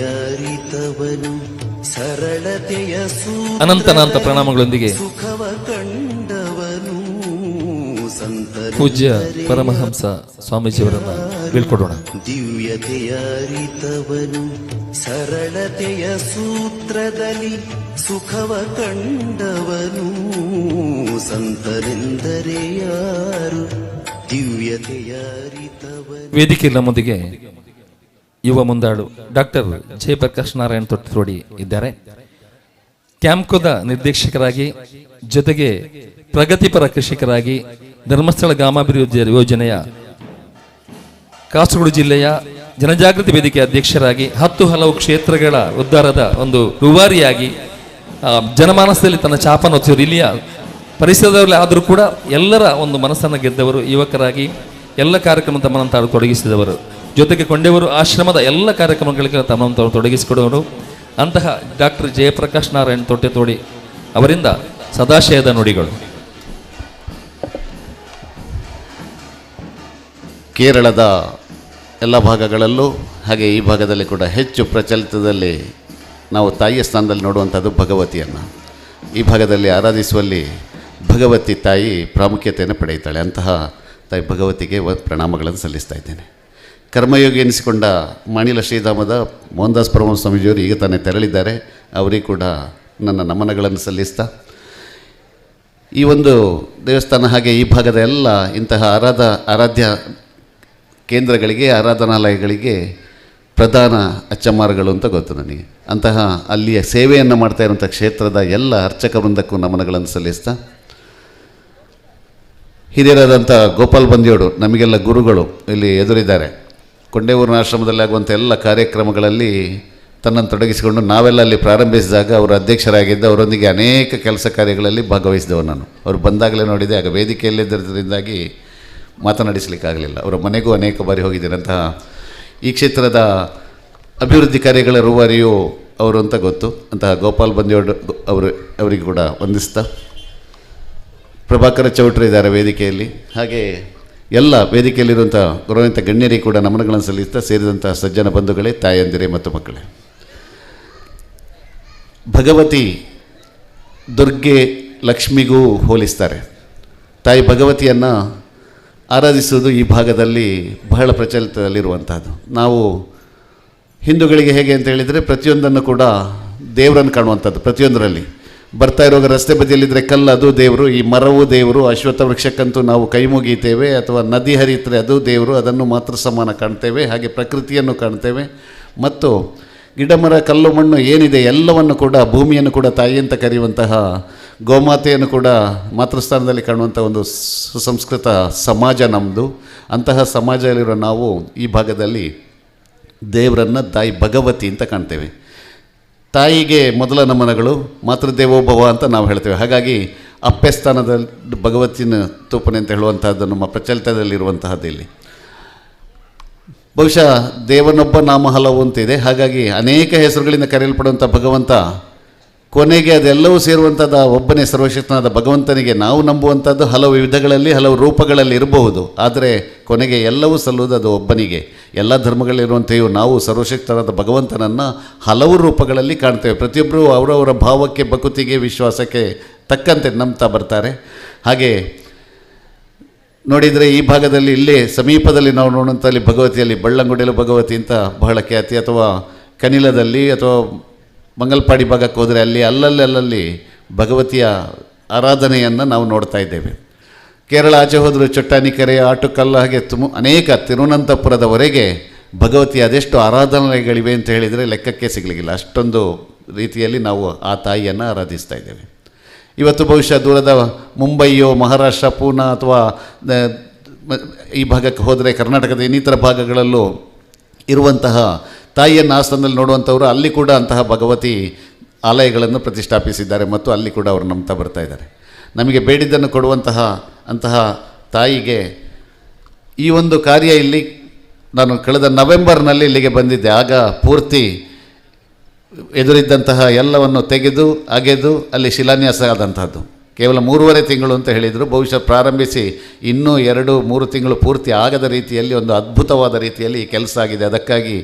ಅನಂತನಾಂತ ಪ್ರಣಾಮಗಳೊಂದಿಗೆ ಪೂಜ್ಯ ಪರಮಹಂಸ ಸ್ವಾಮೀಜಿಯವರನ್ನ ಬೀಳ್ಕೊಡೋಣ. ದಿವ್ಯತೆಯರಿತವನು ಸರಳತೆಯ ಸೂತ್ರದಲ್ಲಿ ಸುಖವ ಕಂಡವನು ಸಂತರೆಂದರೆ ಯಾರು? ದಿವ್ಯತೆಯರಿತವನು. ವೇದಿಕೆ ನಮ್ಮೊಂದಿಗೆ ಯುವ ಮುಂದಾಳು ಡಾಕ್ಟರ್ ಜಯಪ್ರಕಾಶ್ ನಾರಾಯಣ್ ತೊಟ್ಟತೋಡಿ ಇದ್ದಾರೆ. ಕ್ಯಾಂಪ್ಕೋದ ನಿರ್ದೇಶಕರಾಗಿ, ಜೊತೆಗೆ ಪ್ರಗತಿಪರ ಕೃಷಿಕರಾಗಿ, ಧರ್ಮಸ್ಥಳ ಗ್ರಾಮಾಭಿವೃದ್ಧಿ ಯೋಜನೆಯ ಕಾಸರಗೋಡು ಜಿಲ್ಲೆಯ ಜನಜಾಗೃತಿ ವೇದಿಕೆ ಅಧ್ಯಕ್ಷರಾಗಿ, 10 ಹಲವು ಕ್ಷೇತ್ರಗಳ ಉದ್ಧಾರದ ಒಂದು ರೂವಾರಿಯಾಗಿ ಜನಮಾನಸದಲ್ಲಿ ತನ್ನ ಛಾಪನ್ನು ಹೊತ್ತಿದರು. ಇಲ್ಲಿಯ ಪರಿಸರದಲ್ಲಿ ಆದರೂ ಕೂಡ ಎಲ್ಲರ ಒಂದು ಮನಸ್ಸನ್ನು ಗೆದ್ದವರು. ಯುವಕರಾಗಿ ಎಲ್ಲ ಕಾರ್ಯಕ್ರಮ ತಮ್ಮನ್ನು ತಾವು ತೊಡಗಿಸಿದವರು. ಜೊತೆಗೆ ಕೊಂಡೆವರು ಆಶ್ರಮದ ಎಲ್ಲ ಕಾರ್ಯಕ್ರಮಗಳಿಗೆ ತಮ್ಮನ್ನು ತಾವು ತೊಡಗಿಸಿಕೊಡುವರು. ಅಂತಹ ಡಾಕ್ಟರ್ ಜಯಪ್ರಕಾಶ್ ನಾರಾಯಣ್ ತೊಟ್ಟೆತೋಡಿ ಅವರಿಂದ ಸದಾಶಯದ ನುಡಿಗಳು. ಕೇರಳದ ಎಲ್ಲ ಭಾಗಗಳಲ್ಲೂ ಹಾಗೆ ಈ ಭಾಗದಲ್ಲಿ ಕೂಡ ಹೆಚ್ಚು ಪ್ರಚಲಿತದಲ್ಲಿ ನಾವು ತಾಯಿಯ ಸ್ಥಾನದಲ್ಲಿ ನೋಡುವಂಥದ್ದು ಭಗವತಿಯನ್ನು. ಈ ಭಾಗದಲ್ಲಿ ಆರಾಧಿಸುವಲ್ಲಿ ಭಗವತಿ ತಾಯಿ ಪ್ರಾಮುಖ್ಯತೆಯನ್ನು ಪಡೆಯುತ್ತಾಳೆ. ಅಂತಹ ತಾಯಿ ಭಗವತಿಗೆ ಪ್ರಣಾಮಗಳನ್ನು ಸಲ್ಲಿಸ್ತಾ ಇದ್ದೇನೆ. ಕರ್ಮಯೋಗಿ ಎನಿಸಿಕೊಂಡ ಮಾಣಿಲ ಶ್ರೀಧಾಮದ ಮೋಹನದಾಸ್ ಪರಮಹಂಸ ಸ್ವಾಮೀಜಿಯವರು ಈಗ ತಾನೇ ತೆರಳಿದ್ದಾರೆ. ಅವರಿಗೆ ಕೂಡ ನನ್ನ ನಮನಗಳನ್ನು ಸಲ್ಲಿಸ್ತಾ ಈ ಒಂದು ದೇವಸ್ಥಾನ ಹಾಗೆ ಈ ಭಾಗದ ಎಲ್ಲ ಇಂತಹ ಆರಾಧ್ಯ ಕೇಂದ್ರಗಳಿಗೆ, ಆರಾಧನಾಲಯಗಳಿಗೆ ಪ್ರಧಾನ ಅಚ್ಚಮಾರುಗಳು ಅಂತ ಗೊತ್ತು ನನಗೆ. ಅಂತಹ ಅಲ್ಲಿಯ ಸೇವೆಯನ್ನು ಮಾಡ್ತಾ ಇರುವಂಥ ಕ್ಷೇತ್ರದ ಎಲ್ಲ ಅರ್ಚಕ ವೃಂದಕ್ಕೂ ನಮನಗಳನ್ನು ಸಲ್ಲಿಸ್ತಾ, ಹಿರಿಯರಾದಂಥ ಗೋಪಾಲ್ ಬಂದಿಯೋಡು ನಮಗೆಲ್ಲ ಗುರುಗಳು ಇಲ್ಲಿ ಎದುರಿದ್ದಾರೆ. ಕೊಂಡೇವೂರಿನ ಆಶ್ರಮದಲ್ಲಿ ಆಗುವಂಥ ಎಲ್ಲ ಕಾರ್ಯಕ್ರಮಗಳಲ್ಲಿ ತನ್ನನ್ನು ತೊಡಗಿಸಿಕೊಂಡು ನಾವೆಲ್ಲ ಅಲ್ಲಿ ಪ್ರಾರಂಭಿಸಿದಾಗ ಅವರು ಅಧ್ಯಕ್ಷರಾಗಿದ್ದು ಅವರೊಂದಿಗೆ ಅನೇಕ ಕೆಲಸ ಕಾರ್ಯಗಳಲ್ಲಿ ಭಾಗವಹಿಸಿದೆವು. ನಾನು ಅವರು ಬಂದಾಗಲೇ ನೋಡಿದೆ. ಆಗ ವೇದಿಕೆಯಲ್ಲಿದ್ದರಿಂದಾಗಿ ಮಾತನಾಡಿಸಲಿಕ್ಕಾಗಲಿಲ್ಲ. ಅವರ ಮನೆಗೂ ಅನೇಕ ಬಾರಿ ಹೋಗಿದ್ದೇನೆ. ಅಂತಹ ಈ ಕ್ಷೇತ್ರದ ಅಭಿವೃದ್ಧಿ ಕಾರ್ಯಗಳ ರೂವಾರಿಯು ಅವರು ಅಂತ ಗೊತ್ತು. ಅಂತಹ ಗೋಪಾಲ್ ಬಂದಿಯೋಡು ಅವರಿಗೆ ಕೂಡ ವಂದಿಸ್ತಾ, ಪ್ರಭಾಕರ ಚೌಟ್ರಿ ಇದ್ದಾರೆ ವೇದಿಕೆಯಲ್ಲಿ, ಹಾಗೆ ಎಲ್ಲ ವೇದಿಕೆಯಲ್ಲಿರುವಂಥ ಗೌರವಾನ್ವಿತ ಗಣ್ಯರಿಗೆ ಕೂಡ ನಮನಗಳನ್ನು ಸಲ್ಲಿಸ್ತಾ ಸೇರಿದಂಥ ಸಜ್ಜನ ಬಂಧುಗಳೇ, ತಾಯಂದಿರೇ ಮತ್ತು ಮಕ್ಕಳೇ, ಭಗವತಿ ದುರ್ಗೆ ಲಕ್ಷ್ಮಿಗೂ ಹೋಲಿಸ್ತಾರೆ. ತಾಯಿ ಭಗವತಿಯನ್ನು ಆರಾಧಿಸುವುದು ಈ ಭಾಗದಲ್ಲಿ ಬಹಳ ಪ್ರಚಲಿತದಲ್ಲಿರುವಂತಹದ್ದು. ನಾವು ಹಿಂದೂಗಳಿಗೆ ಹೇಗೆ ಅಂತ ಹೇಳಿದರೆ ಪ್ರತಿಯೊಂದನ್ನು ಕೂಡ ದೇವರನ್ನು ಕಾಣುವಂಥದ್ದು. ಪ್ರತಿಯೊಂದರಲ್ಲಿ ಬರ್ತಾ ಇರುವಾಗ ರಸ್ತೆ ಬದಿಯಲ್ಲಿದ್ದರೆ ಕಲ್ಲು ಅದು ದೇವರು, ಈ ಮರವೂ ದೇವರು, ಅಶ್ವತ್ಥ ವೃಕ್ಷಕ್ಕಂತೂ ನಾವು ಕೈ ಮುಗೀತೇವೆ, ಅಥವಾ ನದಿ ಹರಿಯುತ್ತರೆ ಅದು ದೇವರು, ಅದನ್ನು ಮಾತ್ರ ಸಮಾನ ಕಾಣ್ತೇವೆ. ಹಾಗೆ ಪ್ರಕೃತಿಯನ್ನು ಕಾಣ್ತೇವೆ ಮತ್ತು ಗಿಡ ಮರ ಕಲ್ಲು ಮಣ್ಣು ಏನಿದೆ ಎಲ್ಲವನ್ನು ಕೂಡ, ಭೂಮಿಯನ್ನು ಕೂಡ ತಾಯಿ ಅಂತ ಕರೆಯುವಂತಹ ಗೋಮಾತೆಯನ್ನು ಕೂಡ ಮಾತೃಸ್ಥಾನದಲ್ಲಿ ಕಾಣುವಂಥ ಒಂದು ಸುಸಂಸ್ಕೃತ ಸಮಾಜ ನಮ್ಮದು. ಅಂತಹ ಸಮಾಜದಲ್ಲಿರೋ ನಾವು ಈ ಭಾಗದಲ್ಲಿ ದೇವರನ್ನು ತಾಯಿ ಭಗವತಿ ಅಂತ ಕಾಣ್ತೇವೆ. ತಾಯಿಗೆ ಮೊದಲ ನಮನಗಳು, ಮಾತೃದೇವೋಭವ ಅಂತ ನಾವು ಹೇಳ್ತೇವೆ. ಹಾಗಾಗಿ ಅಪ್ಪೆ ಸ್ಥಾನದಲ್ಲಿ ಭಗವತಿನ ತೂಪನೆ ಅಂತ ಹೇಳುವಂತಹದ್ದು ನಮ್ಮ ಪ್ರಚಲಿತದಲ್ಲಿರುವಂತಹದ್ದು. ಇಲ್ಲಿ ಬಹುಶಃ ದೇವನೊಬ್ಬ ನಾಮ ಹಲವು ಅಂತಿದೆ. ಹಾಗಾಗಿ ಅನೇಕ ಹೆಸರುಗಳಿಂದ ಕರೆಯಲ್ಪಡುವಂಥ ಭಗವಂತ ಕೊನೆಗೆ ಅದೆಲ್ಲವೂ ಸೇರುವಂಥದ್ದು ಒಬ್ಬನೇ ಸರ್ವಶಕ್ತನಾದ ಭಗವಂತನಿಗೆ ನಾವು ನಂಬುವಂಥದ್ದು ಹಲವು ವಿಧಗಳಲ್ಲಿ ಹಲವು ರೂಪಗಳಲ್ಲಿ ಇರಬಹುದು. ಆದರೆ ಕೊನೆಗೆ ಎಲ್ಲವೂ ಸಲ್ಲುವುದು ಅದು ಒಬ್ಬನಿಗೆ. ಎಲ್ಲ ಧರ್ಮಗಳಲ್ಲಿರುವಂತೆಯೂ ನಾವು ಸರ್ವಶಕ್ತನಾದ ಭಗವಂತನನ್ನು ಹಲವು ರೂಪಗಳಲ್ಲಿ ಕಾಣ್ತೇವೆ. ಪ್ರತಿಯೊಬ್ಬರೂ ಅವರವರ ಭಾವಕ್ಕೆ, ಭಕುತಿಗೆ, ವಿಶ್ವಾಸಕ್ಕೆ ತಕ್ಕಂತೆ ನಂಬ್ತಾ ಬರ್ತಾರೆ. ಹಾಗೆ ನೋಡಿದರೆ ಈ ಭಾಗದಲ್ಲಿ ಇಲ್ಲೇ ಸಮೀಪದಲ್ಲಿ ನಾವು ನೋಡುವಂಥಲ್ಲಿ ಭಗವತಿಯಲ್ಲಿ ಬಳ್ಳಂಗುಡಿಲು ಭಗವತಿ ಅಂತ ಬಹಳ ಖ್ಯಾತಿ, ಅಥವಾ ಕನಿಲದಲ್ಲಿ ಅಥವಾ ಮಂಗಲ್ಪಾಡಿ ಭಾಗಕ್ಕೆ ಹೋದರೆ ಅಲ್ಲಿ ಅಲ್ಲಲ್ಲಿ ಭಗವತಿಯ ಆರಾಧನೆಯನ್ನು ನಾವು ನೋಡ್ತಾ ಇದ್ದೇವೆ. ಕೇರಳ ಆಚೆ ಹೋದರೂ ಚೊಟ್ಟಾನಿಕೆರೆ, ಆಟುಕಲ್ಲ, ಹಾಗೆ ಅನೇಕ ತಿರುವನಂತಪುರದವರೆಗೆ ಭಗವತಿಯ ಅದೆಷ್ಟು ಆರಾಧನೆಗಳಿವೆ ಅಂತ ಹೇಳಿದರೆ ಲೆಕ್ಕಕ್ಕೆ ಸಿಗಲಿಕ್ಕಿಲ್ಲ. ಅಷ್ಟೊಂದು ರೀತಿಯಲ್ಲಿ ನಾವು ಆ ತಾಯಿಯನ್ನು ಆರಾಧಿಸ್ತಾ ಇದ್ದೇವೆ. ಇವತ್ತು ಬಹುಶಃ ದೂರದ ಮುಂಬೈಯೋ, ಮಹಾರಾಷ್ಟ್ರ, ಪೂನಾ ಅಥವಾ ಈ ಭಾಗಕ್ಕೆ ಹೋದರೆ ಕರ್ನಾಟಕದ ಇನ್ನಿತರ ಭಾಗಗಳಲ್ಲೂ ಇರುವಂತಹ ತಾಯಿಯನ್ನು ಆಸ್ಥಾನದಲ್ಲಿ ನೋಡುವಂಥವರು ಅಲ್ಲಿ ಕೂಡ ಅಂತಹ ಭಗವತಿ ಆಲಯಗಳನ್ನು ಪ್ರತಿಷ್ಠಾಪಿಸಿದ್ದಾರೆ ಮತ್ತು ಅಲ್ಲಿ ಕೂಡ ಅವರು ನಂಬ್ತಾ ಬರ್ತಾ ಇದ್ದಾರೆ. ನಮಗೆ ಬೇಡಿದ್ದನ್ನು ಕೊಡುವಂತಹ ಅಂತಹ ತಾಯಿಗೆ ಈ ಒಂದು ಕಾರ್ಯ ಇಲ್ಲಿ ನಾನು ಕಳೆದ ನವೆಂಬರ್ನಲ್ಲಿ ಇಲ್ಲಿಗೆ ಬಂದಿದ್ದೆ. ಆಗ ಪೂರ್ತಿ ಎದುರಿದ್ದಂತಹ ಎಲ್ಲವನ್ನು ತೆಗೆದು ಅಗೆದು ಅಲ್ಲಿ ಶಿಲಾನ್ಯಾಸ ಆದಂತಹದ್ದು. ಕೇವಲ 3.5 ತಿಂಗಳು ಅಂತ ಹೇಳಿದರು. ಬಹುಶಃ ಪ್ರಾರಂಭಿಸಿ ಇನ್ನೂ 2-3 ತಿಂಗಳು ಪೂರ್ತಿ ಆಗದ ರೀತಿಯಲ್ಲಿ ಒಂದು ಅದ್ಭುತವಾದ ರೀತಿಯಲ್ಲಿ ಈ ಕೆಲಸ ಆಗಿದೆ. ಅದಕ್ಕಾಗಿ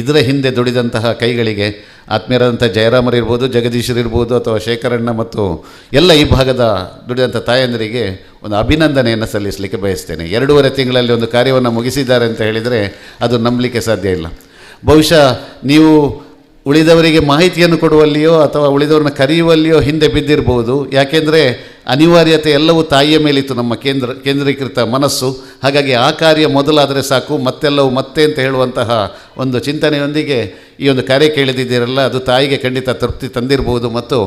ಇದರ ಹಿಂದೆ ದುಡಿದಂತಹ ಕೈಗಳಿಗೆ ಆತ್ಮೀಯರಾದಂಥ ಜಯರಾಮರಿರ್ಬೋದು, ಜಗದೀಶರಿರ್ಬೋದು, ಅಥವಾ ಶೇಖರಣ್ಣ ಮತ್ತು ಎಲ್ಲ ಈ ಭಾಗದ ದುಡಿದಂಥ ತಾಯಂದಿರಿಗೆ ಒಂದು ಅಭಿನಂದನೆಯನ್ನು ಸಲ್ಲಿಸಲಿಕ್ಕೆ ಬಯಸ್ತೇನೆ. 2.5 ತಿಂಗಳಲ್ಲಿ ಒಂದು ಕಾರ್ಯವನ್ನು ಮುಗಿಸಿದ್ದಾರೆ ಅಂತ ಹೇಳಿದರೆ ಅದು ನಂಬಲಿಕ್ಕೆ ಸಾಧ್ಯ ಇಲ್ಲ. ಬಹುಶಃ ನೀವು ಉಳಿದವರಿಗೆ ಮಾಹಿತಿಯನ್ನು ಕೊಡುವಲ್ಲಿಯೋ ಅಥವಾ ಉಳಿದವರನ್ನ ಕರೆಯುವಲ್ಲಿಯೋ ಹಿಂದೆ ಬಿದ್ದಿರ್ಬೋದು. ಯಾಕೆಂದರೆ ಅನಿವಾರ್ಯತೆ ಎಲ್ಲವೂ ತಾಯಿಯ ಮೇಲಿತ್ತು, ನಮ್ಮ ಕೇಂದ್ರೀಕೃತ ಮನಸ್ಸು. ಹಾಗಾಗಿ ಆ ಕಾರ್ಯ ಮೊದಲಾದರೆ ಸಾಕು, ಮತ್ತೆಲ್ಲವೂ ಮತ್ತೆ ಅಂತ ಹೇಳುವಂತಹ ಒಂದು ಚಿಂತನೆಯೊಂದಿಗೆ ಈ ಒಂದು ಕಾರ್ಯ ಕೇಳಿದಿದ್ದೀರಲ್ಲ, ಅದು ತಾಯಿಗೆ ಖಂಡಿತ ತೃಪ್ತಿ ತಂದಿರ್ಬೋದು ಮತ್ತು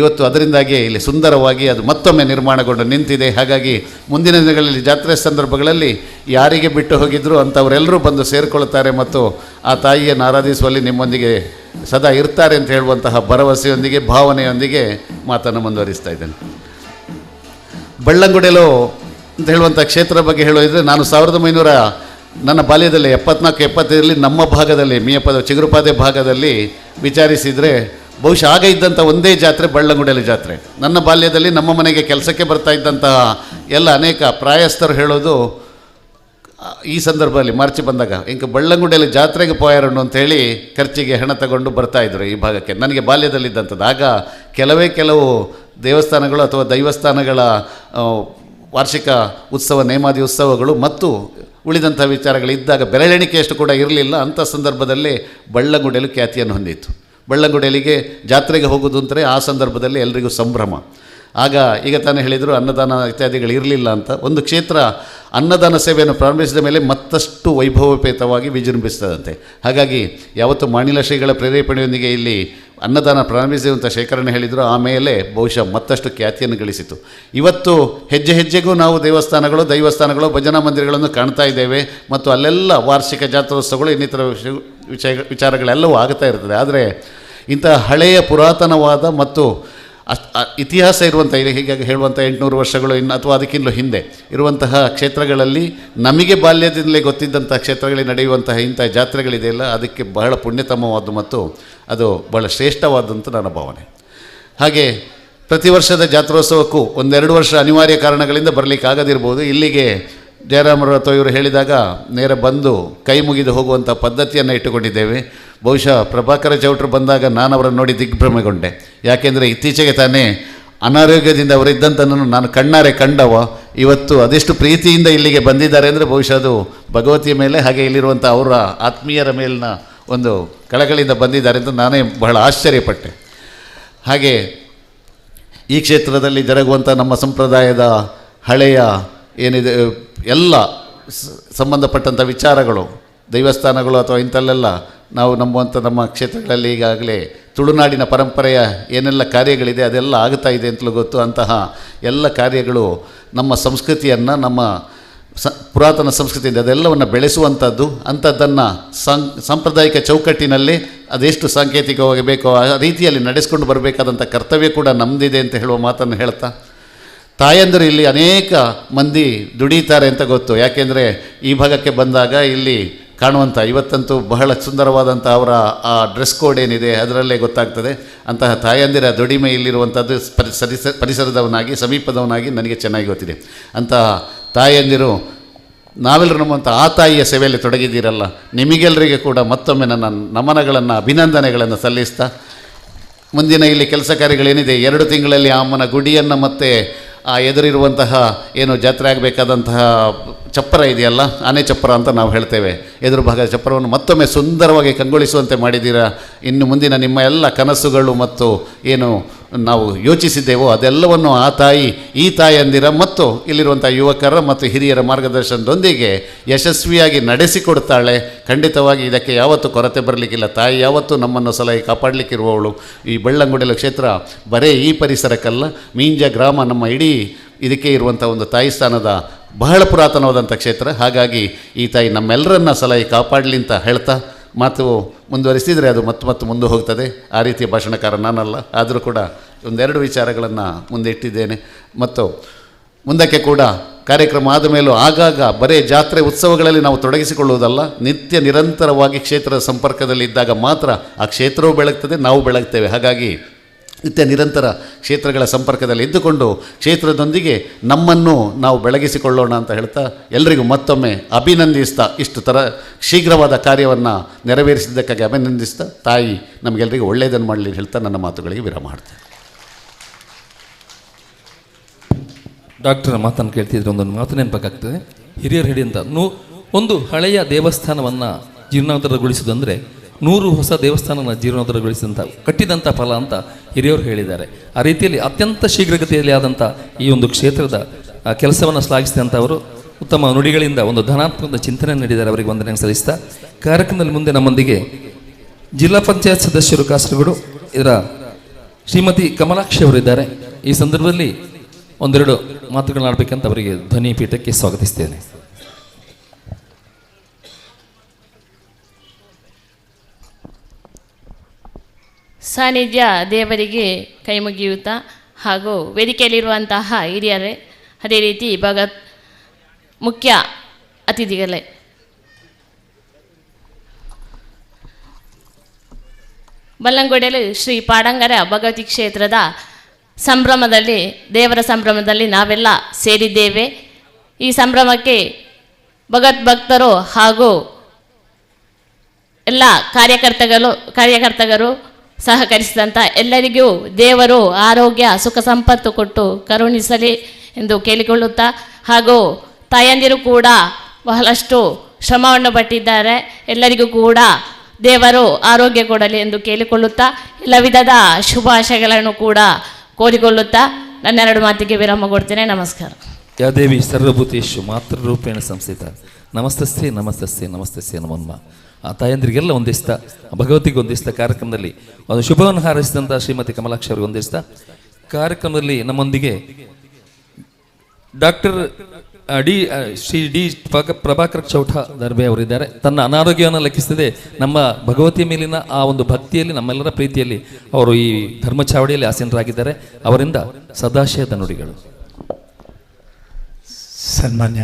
ಇವತ್ತು ಅದರಿಂದಾಗಿ ಇಲ್ಲಿ ಸುಂದರವಾಗಿ ಅದು ಮತ್ತೊಮ್ಮೆ ನಿರ್ಮಾಣಗೊಂಡು ನಿಂತಿದೆ. ಹಾಗಾಗಿ ಮುಂದಿನ ದಿನಗಳಲ್ಲಿ ಜಾತ್ರೆ ಸಂದರ್ಭಗಳಲ್ಲಿ ಯಾರಿಗೆ ಬಿಟ್ಟು ಹೋಗಿದ್ರು ಅಂಥವರೆಲ್ಲರೂ ಬಂದು ಸೇರಿಕೊಳ್ಳುತ್ತಾರೆ ಮತ್ತು ಆ ತಾಯಿಯನ್ನು ಆರಾಧಿಸುವಲ್ಲಿ ನಿಮ್ಮೊಂದಿಗೆ ಸದಾ ಇರ್ತಾರೆ ಅಂತ ಹೇಳುವಂತಹ ಭರವಸೆಯೊಂದಿಗೆ, ಭಾವನೆಯೊಂದಿಗೆ ಮಾತನ್ನು ಮುಂದುವರಿಸ್ತಾ ಇದ್ದೇನೆ. ಬಳ್ಳಂಗುಡೆಲು ಅಂತ ಹೇಳುವಂಥ ಕ್ಷೇತ್ರ ಬಗ್ಗೆ ಹೇಳೋದಿದ್ರೆ, ನಾನು 1900 ನನ್ನ ಬಾಲ್ಯದಲ್ಲಿ 74-75 ನಮ್ಮ ಭಾಗದಲ್ಲಿ ಮೀಯಪದ ಚಿಗುರುಪಾದೆ ಭಾಗದಲ್ಲಿ ವಿಚಾರಿಸಿದರೆ ಬಹುಶಃ ಆಗ ಇದ್ದಂಥ ಒಂದೇ ಜಾತ್ರೆ ಬಳ್ಳಂಗುಡೆಲು ಜಾತ್ರೆ. ನನ್ನ ಬಾಲ್ಯದಲ್ಲಿ ನಮ್ಮ ಮನೆಗೆ ಕೆಲಸಕ್ಕೆ ಬರ್ತಾ ಇದ್ದಂತಹ ಎಲ್ಲ ಅನೇಕ ಪ್ರಾಯಸ್ಥರು ಹೇಳೋದು ಈ ಸಂದರ್ಭದಲ್ಲಿ ಮಾರ್ಚ್ ಬಂದಾಗ ಇಂಕ ಬಳ್ಳಂಗುಡೆಯಲ್ಲಿ ಜಾತ್ರೆಗೆ ಪೋಯಾರಣ್ಣು ಅಂಥೇಳಿ ಖರ್ಚಿಗೆ ಹಣ ತಗೊಂಡು ಬರ್ತಾಯಿದ್ರು ಈ ಭಾಗಕ್ಕೆ. ನನಗೆ ಬಾಲ್ಯದಲ್ಲಿದ್ದಂಥದ್ದು. ಆಗ ಕೆಲವು ದೇವಸ್ಥಾನಗಳು ಅಥವಾ ದೈವಸ್ಥಾನಗಳ ವಾರ್ಷಿಕ ಉತ್ಸವ, ನೇಮಾದಿ ಉತ್ಸವಗಳು ಮತ್ತು ಉಳಿದಂಥ ವಿಚಾರಗಳಿದ್ದಾಗ ಬೆರಳೆಣಿಕೆಯಷ್ಟು ಕೂಡ ಇರಲಿಲ್ಲ. ಅಂಥ ಸಂದರ್ಭದಲ್ಲಿ ಬಳ್ಳಂಗುಡೆಲು ಖ್ಯಾತಿಯನ್ನು ಹೊಂದಿತ್ತು. ಬಳ್ಳಂಗುಡೆಲಿಗೆ ಜಾತ್ರೆಗೆ ಹೋಗೋದು ಅಂದರೆ ಆ ಸಂದರ್ಭದಲ್ಲಿ ಎಲ್ರಿಗೂ ಸಂಭ್ರಮ. ಆಗ ಈಗ ತಾನೇ ಹೇಳಿದರು ಅನ್ನದಾನ ಇತ್ಯಾದಿಗಳು ಇರಲಿಲ್ಲ ಅಂತ. ಒಂದು ಕ್ಷೇತ್ರ ಅನ್ನದಾನ ಸೇವೆಯನ್ನು ಪ್ರಾರಂಭಿಸಿದ ಮೇಲೆ ಮತ್ತಷ್ಟು ವೈಭವೋಪೇತವಾಗಿ ವಿಜೃಂಭಿಸ್ತದಂತೆ. ಹಾಗಾಗಿ ಯಾವತ್ತು ಮಾಣಿಲ ಶ್ರೀಗಳ ಪ್ರೇರೇಪಣೆಯೊಂದಿಗೆ ಇಲ್ಲಿ ಅನ್ನದಾನ ಪ್ರಾರಂಭಿಸಿದಂಥ ಶೇಖರಣೆ ಹೇಳಿದರು, ಆಮೇಲೆ ಬಹುಶಃ ಮತ್ತಷ್ಟು ಖ್ಯಾತಿಯನ್ನು ಗಳಿಸಿತು. ಇವತ್ತು ಹೆಜ್ಜೆ ಹೆಜ್ಜೆಗೂ ನಾವು ದೇವಸ್ಥಾನಗಳು, ದೈವಸ್ಥಾನಗಳು, ಭಜನಾ ಮಂದಿರಗಳನ್ನು ಕಾಣ್ತಾ ಇದ್ದೇವೆ ಮತ್ತು ಅಲ್ಲೆಲ್ಲ ವಾರ್ಷಿಕ ಜಾತ್ರೋತ್ಸವಗಳು ಇನ್ನಿತರ ವಿಚಾರಗಳೆಲ್ಲವೂ ಆಗ್ತಾ ಇರ್ತದೆ. ಆದರೆ ಇಂಥ ಹಳೆಯ ಪುರಾತನವಾದ ಮತ್ತು ಇತಿಹಾಸ ಇರುವಂಥ, ಹೀಗಾಗಿ ಹೇಳುವಂಥ 800 ವರ್ಷಗಳು ಇನ್ನು ಅಥವಾ ಅದಕ್ಕಿಂತಲೂ ಹಿಂದೆ ಇರುವಂತಹ ಕ್ಷೇತ್ರಗಳಲ್ಲಿ ನಮಗೆ ಬಾಲ್ಯದಿಂದಲೇ ಗೊತ್ತಿದ್ದಂಥ ಕ್ಷೇತ್ರಗಳಲ್ಲಿ ನಡೆಯುವಂತಹ ಇಂಥ ಜಾತ್ರೆಗಳಿದೆಯಲ್ಲ, ಅದಕ್ಕೆ ಬಹಳ ಪುಣ್ಯತಮವಾದ್ದು ಮತ್ತು ಅದು ಬಹಳ ಶ್ರೇಷ್ಠವಾದಂಥ ನನ್ನ ಭಾವನೆ. ಹಾಗೆ ಪ್ರತಿ ವರ್ಷದ ಜಾತ್ರೋತ್ಸವಕ್ಕೂ 1-2 ವರ್ಷ ಅನಿವಾರ್ಯ ಕಾರಣಗಳಿಂದ ಬರಲಿಕ್ಕಾಗದಿರ್ಬೋದು. ಇಲ್ಲಿಗೆ ಜಯರಾಮರು ಅಥವಾ ಇವರು ಹೇಳಿದಾಗ ನೇರ ಬಂದು ಕೈ ಮುಗಿದು ಹೋಗುವಂಥ ಪದ್ಧತಿಯನ್ನು ಇಟ್ಟುಕೊಂಡಿದ್ದೇವೆ. ಬಹುಶಃ ಪ್ರಭಾಕರ ಚೌಟ್ರು ಬಂದಾಗ ನಾನು ಅವರನ್ನು ನೋಡಿ ದಿಗ್ಭ್ರಮೆಗೊಂಡೆ. ಯಾಕೆಂದರೆ ಇತ್ತೀಚೆಗೆ ತಾನೇ ಅನಾರೋಗ್ಯದಿಂದ ಅವರಿದ್ದಂಥನ್ನು ನಾನು ಕಣ್ಣಾರೆ ಕಂಡವ. ಇವತ್ತು ಅದೆಷ್ಟು ಪ್ರೀತಿಯಿಂದ ಇಲ್ಲಿಗೆ ಬಂದಿದ್ದಾರೆ ಅಂದರೆ ಬಹುಶಃ ಅದು ಭಗವತಿಯ ಮೇಲೆ ಹಾಗೆ ಇಲ್ಲಿರುವಂಥ ಅವರ ಆತ್ಮೀಯರ ಮೇಲಿನ ಒಂದು ಕಳಕಳಿಯಿಂದ ಬಂದಿದ್ದಾರೆ ಅಂತ ನಾನೇ ಬಹಳ ಆಶ್ಚರ್ಯಪಟ್ಟೆ. ಹಾಗೆ ಈ ಕ್ಷೇತ್ರದಲ್ಲಿ ಜರುಗುವಂಥ ನಮ್ಮ ಸಂಪ್ರದಾಯದ ಹಳೆಯ ಏನಿದೆ ಎಲ್ಲ ಸಂಬಂಧಪಟ್ಟಂಥ ವಿಚಾರಗಳು, ದೈವಸ್ಥಾನಗಳು ಅಥವಾ ಇಂಥಲ್ಲೆಲ್ಲ ನಾವು ನಂಬುವಂಥ ನಮ್ಮ ಕ್ಷೇತ್ರಗಳಲ್ಲಿ ಈಗಾಗಲೇ ತುಳುನಾಡಿನ ಪರಂಪರೆಯ ಏನೆಲ್ಲ ಕಾರ್ಯಗಳಿದೆ ಅದೆಲ್ಲ ಆಗ್ತಾ ಇದೆ ಅಂತಲೂ ಗೊತ್ತು. ಅಂತಹ ಎಲ್ಲ ಕಾರ್ಯಗಳು ನಮ್ಮ ಸಂಸ್ಕೃತಿಯನ್ನು, ನಮ್ಮ ಪುರಾತನ ಸಂಸ್ಕೃತಿಯಿಂದ ಅದೆಲ್ಲವನ್ನು ಬೆಳೆಸುವಂಥದ್ದು, ಅಂಥದ್ದನ್ನು ಸಾಂಪ್ರದಾಯಿಕ ಚೌಕಟ್ಟಿನಲ್ಲಿ ಅದೆಷ್ಟು ಸಾಂಕೇತಿಕವಾಗಿ ಬೇಕೋ ಆ ರೀತಿಯಲ್ಲಿ ನಡೆಸ್ಕೊಂಡು ಬರಬೇಕಾದಂಥ ಕರ್ತವ್ಯ ಕೂಡ ನಮ್ಮದಿದೆ ಅಂತ ಹೇಳುವ ಮಾತನ್ನು ಹೇಳ್ತಾ, ತಾಯಂದಿರು ಇಲ್ಲಿ ಅನೇಕ ಮಂದಿ ದುಡೀತಾರೆ ಅಂತ ಗೊತ್ತು. ಯಾಕೆಂದರೆ ಈ ಭಾಗಕ್ಕೆ ಬಂದಾಗ ಇಲ್ಲಿ ಕಾಣುವಂಥ ಇವತ್ತಂತೂ ಬಹಳ ಸುಂದರವಾದಂಥ ಅವರ ಆ ಡ್ರೆಸ್ ಕೋಡ್ ಏನಿದೆ ಅದರಲ್ಲೇ ಗೊತ್ತಾಗ್ತದೆ. ಅಂತಹ ತಾಯಂದಿರ ದುಡಿಮೆ ಇಲ್ಲಿರುವಂಥದ್ದು ಪರಿಸರದವನಾಗಿ ಸಮೀಪದವನಾಗಿ ನನಗೆ ಚೆನ್ನಾಗಿ ಗೊತ್ತಿದೆ. ಅಂತಹ ತಾಯಂದಿರು ನಾವೆಲ್ಲರೂ ನಮ್ಮಂಥ ಆ ತಾಯಿಯ ಸೇವೆಯಲ್ಲಿ ತೊಡಗಿದ್ದೀರಲ್ಲ, ನಿಮಗೆಲ್ಲರಿಗೆ ಕೂಡ ಮತ್ತೊಮ್ಮೆ ನನ್ನ ನಮನಗಳನ್ನು ಅಭಿನಂದನೆಗಳನ್ನು ಸಲ್ಲಿಸ್ತಾ, ಮುಂದಿನ ಇಲ್ಲಿ ಕೆಲಸ ಕಾರ್ಯಗಳೇನಿದೆ 2 ತಿಂಗಳಲ್ಲಿ ಆ ಅಮ್ಮನ ಗುಡಿಯನ್ನು ಮತ್ತು ಆ ಎದುರಿರುವಂತಹ ಏನು ಜಾತ್ರೆ ಆಗಬೇಕಾದಂತಹ ಚಪ್ಪರ ಇದೆಯಲ್ಲ, ಆನೆ ಚಪ್ಪರ ಅಂತ ನಾವು ಹೇಳ್ತೇವೆ, ಎದುರು ಭಾಗದ ಚಪ್ಪರವನ್ನು ಮತ್ತೊಮ್ಮೆ ಸುಂದರವಾಗಿ ಕಂಗೊಳಿಸುವಂತೆ ಮಾಡಿದ್ದೀರಾ. ಇನ್ನು ಮುಂದಿನ ನಿಮ್ಮ ಎಲ್ಲ ಕನಸುಗಳು ಮತ್ತು ಏನು ನಾವು ಯೋಚಿಸಿದ್ದೇವೋ ಅದೆಲ್ಲವನ್ನು ಆ ತಾಯಿ, ಈ ತಾಯಂದಿರ ಮತ್ತು ಇಲ್ಲಿರುವಂಥ ಯುವಕರ ಮತ್ತು ಹಿರಿಯರ ಮಾರ್ಗದರ್ಶನದೊಂದಿಗೆ ಯಶಸ್ವಿಯಾಗಿ ನಡೆಸಿಕೊಡ್ತಾಳೆ. ಖಂಡಿತವಾಗಿ ಇದಕ್ಕೆ ಯಾವತ್ತೂ ಕೊರತೆ ಬರಲಿಕ್ಕಿಲ್ಲ. ತಾಯಿ ಯಾವತ್ತೂ ನಮ್ಮನ್ನು ಸಲಹೆ ಕಾಪಾಡಲಿಕ್ಕಿರುವವಳು. ಈ ಬೆಳ್ಳಂಗುಡಿಲ ಕ್ಷೇತ್ರ ಬರೇ ಈ ಪರಿಸರಕ್ಕಲ್ಲ, ಮೀಂಜ ಗ್ರಾಮ ನಮ್ಮ ಇಡೀ ಇದಕ್ಕೆ ಇರುವಂಥ ಒಂದು ತಾಯಿ ಸ್ಥಾನದ ಬಹಳ ಪುರಾತನವಾದಂಥ ಕ್ಷೇತ್ರ. ಹಾಗಾಗಿ ಈ ತಾಯಿ ನಮ್ಮೆಲ್ಲರನ್ನ ಸಲಹೆ ಕಾಪಾಡಲಿ ಅಂತ ಹೇಳ್ತಾ ಮಾತು ಮುಂದುವರಿಸಿದರೆ ಅದು ಮತ್ತೆ ಮತ್ತೆ ಮುಂದೆ ಹೋಗ್ತದೆ. ಆ ರೀತಿಯ ಭಾಷಣಕಾರ ನಾನಲ್ಲ, ಆದರೂ ಕೂಡ ಒಂದೆರಡು ವಿಚಾರಗಳನ್ನು ಮುಂದೆ ಇಟ್ಟಿದ್ದೇನೆ. ಮತ್ತು ಮುಂದಕ್ಕೆ ಕೂಡ ಕಾರ್ಯಕ್ರಮ ಆದ ಮೇಲೂ ಆಗಾಗ ಬರೇ ಜಾತ್ರೆ ಉತ್ಸವಗಳಲ್ಲಿ ನಾವು ತೊಡಗಿಸಿಕೊಳ್ಳುವುದಲ್ಲ, ನಿತ್ಯ ನಿರಂತರವಾಗಿ ಕ್ಷೇತ್ರದ ಸಂಪರ್ಕದಲ್ಲಿ ಇದ್ದಾಗ ಮಾತ್ರ ಆ ಕ್ಷೇತ್ರವೂ ಬೆಳಗ್ತದೆ, ನಾವು ಬೆಳಗ್ತೇವೆ. ಹಾಗಾಗಿ ನಿತ್ಯ ನಿರಂತರ ಕ್ಷೇತ್ರಗಳ ಸಂಪರ್ಕದಲ್ಲಿ ಇದ್ದುಕೊಂಡು ಕ್ಷೇತ್ರದೊಂದಿಗೆ ನಮ್ಮನ್ನು ನಾವು ಬೆಳಗಿಸಿಕೊಳ್ಳೋಣ ಅಂತ ಹೇಳ್ತಾ ಎಲ್ರಿಗೂ ಮತ್ತೊಮ್ಮೆ ಅಭಿನಂದಿಸ್ತಾ, ಇಷ್ಟು ಥರ ಶೀಘ್ರವಾದ ಕಾರ್ಯವನ್ನು ನೆರವೇರಿಸಿದ್ದಕ್ಕಾಗಿ ಅಭಿನಂದಿಸ್ತಾ, ತಾಯಿ ನಮಗೆಲ್ಲರಿಗೂ ಒಳ್ಳೆಯದನ್ನು ಮಾಡಲಿ ಹೇಳ್ತಾ ನನ್ನ ಮಾತುಗಳಿಗೆ ವಿರಾಮ ಹಾಡ್ತೇನೆ. ಡಾಕ್ಟರ್ ಮಾತನ್ನು ಕೇಳ್ತಿದ್ರೆ ಒಂದೊಂದು ಮಾತು ನೆನಪಾಗ್ತದೆ. ಹಿರಿಯರು ಹಿಡಿ ಅಂತ ಒಂದು ಹಳೆಯ ದೇವಸ್ಥಾನವನ್ನು ಜೀರ್ಣೋದ್ಧಾರಗೊಳಿಸೋದಂದರೆ 100 ಹೊಸ ದೇವಸ್ಥಾನನ ಜೀರ್ಣೋದ್ಧಾರಗೊಳಿಸಿದಂಥ ಕಟ್ಟಿದಂಥ ಫಲ ಅಂತ ಹಿರಿಯವರು ಹೇಳಿದ್ದಾರೆ. ಆ ರೀತಿಯಲ್ಲಿ ಅತ್ಯಂತ ಶೀಘ್ರಗತಿಯಲ್ಲಿ ಆದಂಥ ಈ ಒಂದು ಕ್ಷೇತ್ರದ ಕೆಲಸವನ್ನು ಶ್ಲಾಘಿಸಿದಂಥವರು ಉತ್ತಮ ನುಡಿಗಳಿಂದ ಒಂದು ಧನಾತ್ಮಕ ಚಿಂತನೆ ನೀಡಿದ್ದಾರೆ. ಅವರಿಗೆ ವಂದನೆ ಸಲ್ಲಿಸ್ತಾ ಕಾರ್ಯಕ್ರಮದಲ್ಲಿ ಮುಂದೆ ನಮ್ಮೊಂದಿಗೆ ಜಿಲ್ಲಾ ಪಂಚಾಯತ್ ಸದಸ್ಯರು ಕಾಸರಗೋಡು ಇದರ ಶ್ರೀಮತಿ ಕಮಲಾಕ್ಷಿ ಅವರಿದ್ದಾರೆ. ಈ ಸಂದರ್ಭದಲ್ಲಿ ಒಂದೆರಡು ಮಾತುಗಳನ್ನ ಆಡಬೇಕಂತ ಅವರಿಗೆ ಧ್ವನಿ ಪೀಠಕ್ಕೆ ಸ್ವಾಗತಿಸ್ತೇನೆ. ಸಾನ್ನಿಧ್ಯ ದೇವರಿಗೆ ಕೈ ಮುಗಿಯುತ್ತಾ ಹಾಗೂ ವೇದಿಕೆಯಲ್ಲಿರುವಂತಹ ಹಿರಿಯರೇ, ಅದೇ ರೀತಿ ಭಗತ್ ಮುಖ್ಯ ಅತಿಥಿಗಳೇ, ಬಲ್ಲಂಗೋಡೆಯಲ್ಲಿ ಶ್ರೀ ಪಾಡಂಗರ ಭಗವತಿ ಕ್ಷೇತ್ರದ ಸಂಭ್ರಮದಲ್ಲಿ, ದೇವರ ಸಂಭ್ರಮದಲ್ಲಿ ನಾವೆಲ್ಲ ಸೇರಿದ್ದೇವೆ. ಈ ಸಂಭ್ರಮಕ್ಕೆ ಭಗತ್ ಭಕ್ತರು ಹಾಗೂ ಎಲ್ಲ ಕಾರ್ಯಕರ್ತರು ಸಹಕರಿಸಿದಂಥ ಎಲ್ಲರಿಗೂ ದೇವರು ಆರೋಗ್ಯ ಸುಖ ಸಂಪತ್ತು ಕೊಟ್ಟು ಕರುಣಿಸಲಿ ಎಂದು ಕೇಳಿಕೊಳ್ಳುತ್ತಾ, ಹಾಗೂ ತಾಯಂದಿರು ಕೂಡ ಬಹಳಷ್ಟು ಶ್ರಮವನ್ನು ಪಟ್ಟಿದ್ದಾರೆ, ಎಲ್ಲರಿಗೂ ಕೂಡ ದೇವರು ಆರೋಗ್ಯ ಕೊಡಲಿ ಎಂದು ಕೇಳಿಕೊಳ್ಳುತ್ತಾ ಎಲ್ಲ ವಿಧದ ಶುಭಾಶಯಗಳನ್ನು ಕೂಡ ಕೋರಿಕೊಳ್ಳುತ್ತಾ ನನ್ನೆರಡು ಮಾತಿಗೆ ವಿರಾಮ ಕೊಡ್ತೇನೆ. ನಮಸ್ಕಾರ. ಯಾದೇವಿ ಸರ್ವಭೂತೇಶು ಮಾತೃರೂಪೇಣ ಸಂಸ್ಥಿತ ನಮಸ್ತಸ್ಯೆ ನಮಸ್ತಸ್ಯೆ ನಮಸ್ತಸ್ಯೆ ನಮೋ. ಆ ತಾಯಂದ್ರಿಗೆಲ್ಲ ಒಂದಿಸ್ತಾ, ಭಗವತಿಗೆ ಒಂದಿಸ್ತಾ, ಕಾರ್ಯಕ್ರಮದಲ್ಲಿ ಒಂದು ಶುಭವನ್ನು ಹಾರೈಸಿದಂಥ ಶ್ರೀಮತಿ ಕಮಲಾಕ್ಷಿ ಅವರಿಗೆ ಒಂದಿಸ್ತಾ, ಕಾರ್ಯಕ್ರಮದಲ್ಲಿ ನಮ್ಮೊಂದಿಗೆ doctor Shri D Prabhakar Chowta Darbe ಅವರಿದ್ದಾರೆ. ತನ್ನ ಅನಾರೋಗ್ಯವನ್ನು ಲೆಕ್ಕಿಸದೆ ನಮ್ಮ ಭಗವತಿಯ ಮೇಲಿನ ಆ ಒಂದು ಭಕ್ತಿಯಲ್ಲಿ, ನಮ್ಮೆಲ್ಲರ ಪ್ರೀತಿಯಲ್ಲಿ ಅವರು ಈ ಧರ್ಮ ಚಾವಡಿಯಲ್ಲಿ ಆಸೀನರಾಗಿದ್ದಾರೆ. ಅವರಿಂದ ಸದಾಶಯದ ನುಡಿಗಳು. ಸನ್ಮಾನ್ಯ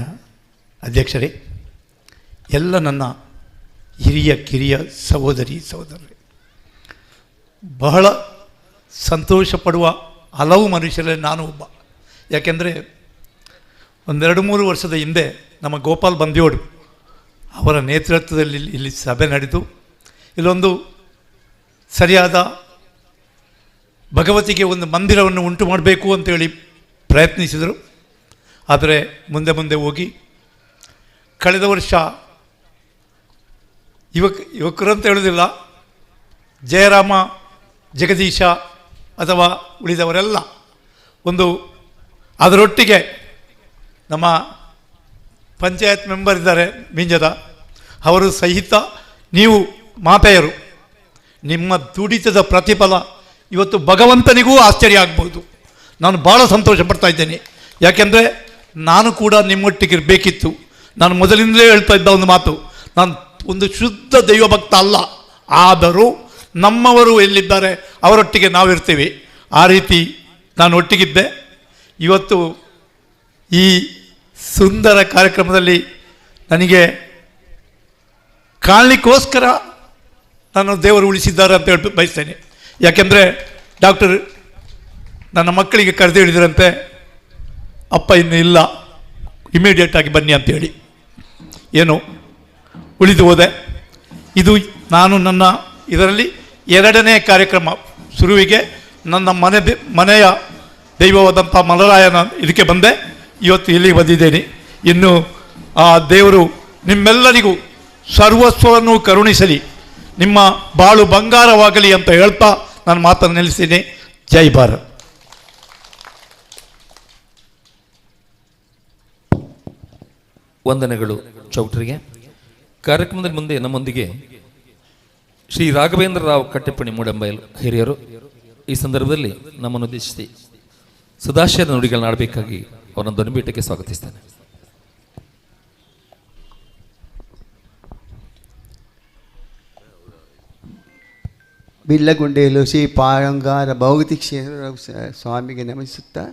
ಅಧ್ಯಕ್ಷರೇ, ಎಲ್ಲ ನನ್ನ ಹಿರಿಯ ಕಿರಿಯ ಸಹೋದರಿ ಸಹೋದರರೇ, ಬಹಳ ಸಂತೋಷ ಪಡುವ ಹಲವು ಮನುಷ್ಯರಲ್ಲಿ ನಾನು ಒಬ್ಬ. ಯಾಕೆಂದರೆ ಒಂದೆರಡು ಮೂರು ವರ್ಷದ ಹಿಂದೆ ನಮ್ಮ ಗೋಪಾಲ್ ಬಂದಿಯೋಡು ಅವರ ನೇತೃತ್ವದಲ್ಲಿ ಇಲ್ಲಿ ಸಭೆ ನಡೆದು ಇಲ್ಲೊಂದು ಸರಿಯಾದ ಭಗವತಿಗೆ ಒಂದು ಮಂದಿರವನ್ನು ಉಂಟು ಮಾಡಬೇಕು ಅಂತೇಳಿ ಪ್ರಯತ್ನಿಸಿದರು. ಆದರೆ ಮುಂದೆ ಮುಂದೆ ಹೋಗಿ ಕಳೆದ ವರ್ಷ ಯುವಕರು ಅಂತ ಹೇಳೋದಿಲ್ಲ, ಜಯರಾಮ, ಜಗದೀಶ ಅಥವಾ ಉಳಿದವರೆಲ್ಲ ಒಂದು ಅದರೊಟ್ಟಿಗೆ ನಮ್ಮ ಪಂಚಾಯತ್ ಮೆಂಬರ್ ಇದ್ದಾರೆ ಮಿಂಜದ, ಅವರು ಸಹಿತ ನೀವು ಮಾತೆಯರು, ನಿಮ್ಮ ದುಡಿತದ ಪ್ರತಿಫಲ ಇವತ್ತು ಭಗವಂತನಿಗೂ ಆಶ್ಚರ್ಯ ಆಗ್ಬೋದು. ನಾನು ಭಾಳ ಸಂತೋಷ ಪಡ್ತಾ ಇದ್ದೇನೆ. ಯಾಕೆಂದರೆ ನಾನು ಕೂಡ ನಿಮ್ಮೊಟ್ಟಿಗೆ ಇರಬೇಕಿತ್ತು. ನಾನು ಮೊದಲಿಂದಲೇ ಹೇಳ್ತಾ ಇದ್ದ ಒಂದು ಮಾತು, ನಾನು ಒಂದು ಶುದ್ಧ ದೈವಭಕ್ತ ಅಲ್ಲ, ಆದರೂ ನಮ್ಮವರು ಎಲ್ಲಿದ್ದಾರೆ ಅವರೊಟ್ಟಿಗೆ ನಾವಿರ್ತೀವಿ. ಆ ರೀತಿ ನಾನು ಒಟ್ಟಿಗಿದ್ದೆ. ಇವತ್ತು ಈ ಸುಂದರ ಕಾರ್ಯಕ್ರಮದಲ್ಲಿ ನನಗೆ ಕಾಣಲಿಕ್ಕೋಸ್ಕರ ನಾನು ದೇವರು ಉಳಿಸಿದ್ದಾರೆ ಅಂತ ಹೇಳಿ ಬಯಸ್ತೇನೆ. ಯಾಕೆಂದರೆ ಡಾಕ್ಟರ್ ನನ್ನ ಮಕ್ಕಳಿಗೆ ಕರೆದು ಹೇಳಿದ್ರಂತೆ, ಅಪ್ಪ ಇನ್ನೂ ಇಲ್ಲ, ಇಮಿಡಿಯೇಟಾಗಿ ಬನ್ನಿ ಅಂತೇಳಿ. ಏನು ಉಳಿದು ಹೋದೆ. ಇದು ನಾನು ನನ್ನ ಇದರಲ್ಲಿ ಎರಡನೇ ಕಾರ್ಯಕ್ರಮ. ಶುರುವಿಗೆ ನನ್ನ ಮನೆಯ ದೈವವಾದಂಥ ಮಲರಾಯನ ಇದಕ್ಕೆ ಬಂದೆ, ಇವತ್ತು ಇಲ್ಲಿಗೆ ಬಂದಿದ್ದೇನೆ. ಇನ್ನು ಆ ದೇವರು ನಿಮ್ಮೆಲ್ಲರಿಗೂ ಸರ್ವಸ್ವವನ್ನು ಕರುಣಿಸಲಿ, ನಿಮ್ಮ ಬಾಳು ಬಂಗಾರವಾಗಲಿ ಅಂತ ಹೇಳ್ತಾ ನಾನು ಮಾತನ್ನು ನಿಲ್ಲಿಸ್ತೀನಿ. ಜೈ ಭಾರತ್. ವಂದನೆಗಳು ಚೌಟ್ರಿಗೆ. ಕಾರ್ಯಕ್ರಮದ ಮುಂದೆ ನಮ್ಮೊಂದಿಗೆ ಶ್ರೀ ರಾಘವೇಂದ್ರ ರಾವ್ ಕಟ್ಟೆಪ್ಪಣಿ ಮೂಡಂಬೈಲ್ ಹಿರಿಯರು ಈ ಸಂದರ್ಭದಲ್ಲಿ ನಮ್ಮನ್ನು ಉದ್ದೇಶಿಸಿ ಸದಾಶಯದ ನುಡಿಗಳನ್ನ ಆಡಬೇಕಾಗಿ ಅವರನ್ನು ಧ್ವನಿಪೀಠಕ್ಕೆ ಸ್ವಾಗತಿಸ್ತೇನೆ. ಬಿಲ್ಲಗುಂಡೇಲು ಶ್ರೀ ಪಾರಂಗಾರ ಭೌತಿಕ ಕ್ಷೇತ್ರ ಸ್ವಾಮಿಗೆ ನಮಿಸುತ್ತಾ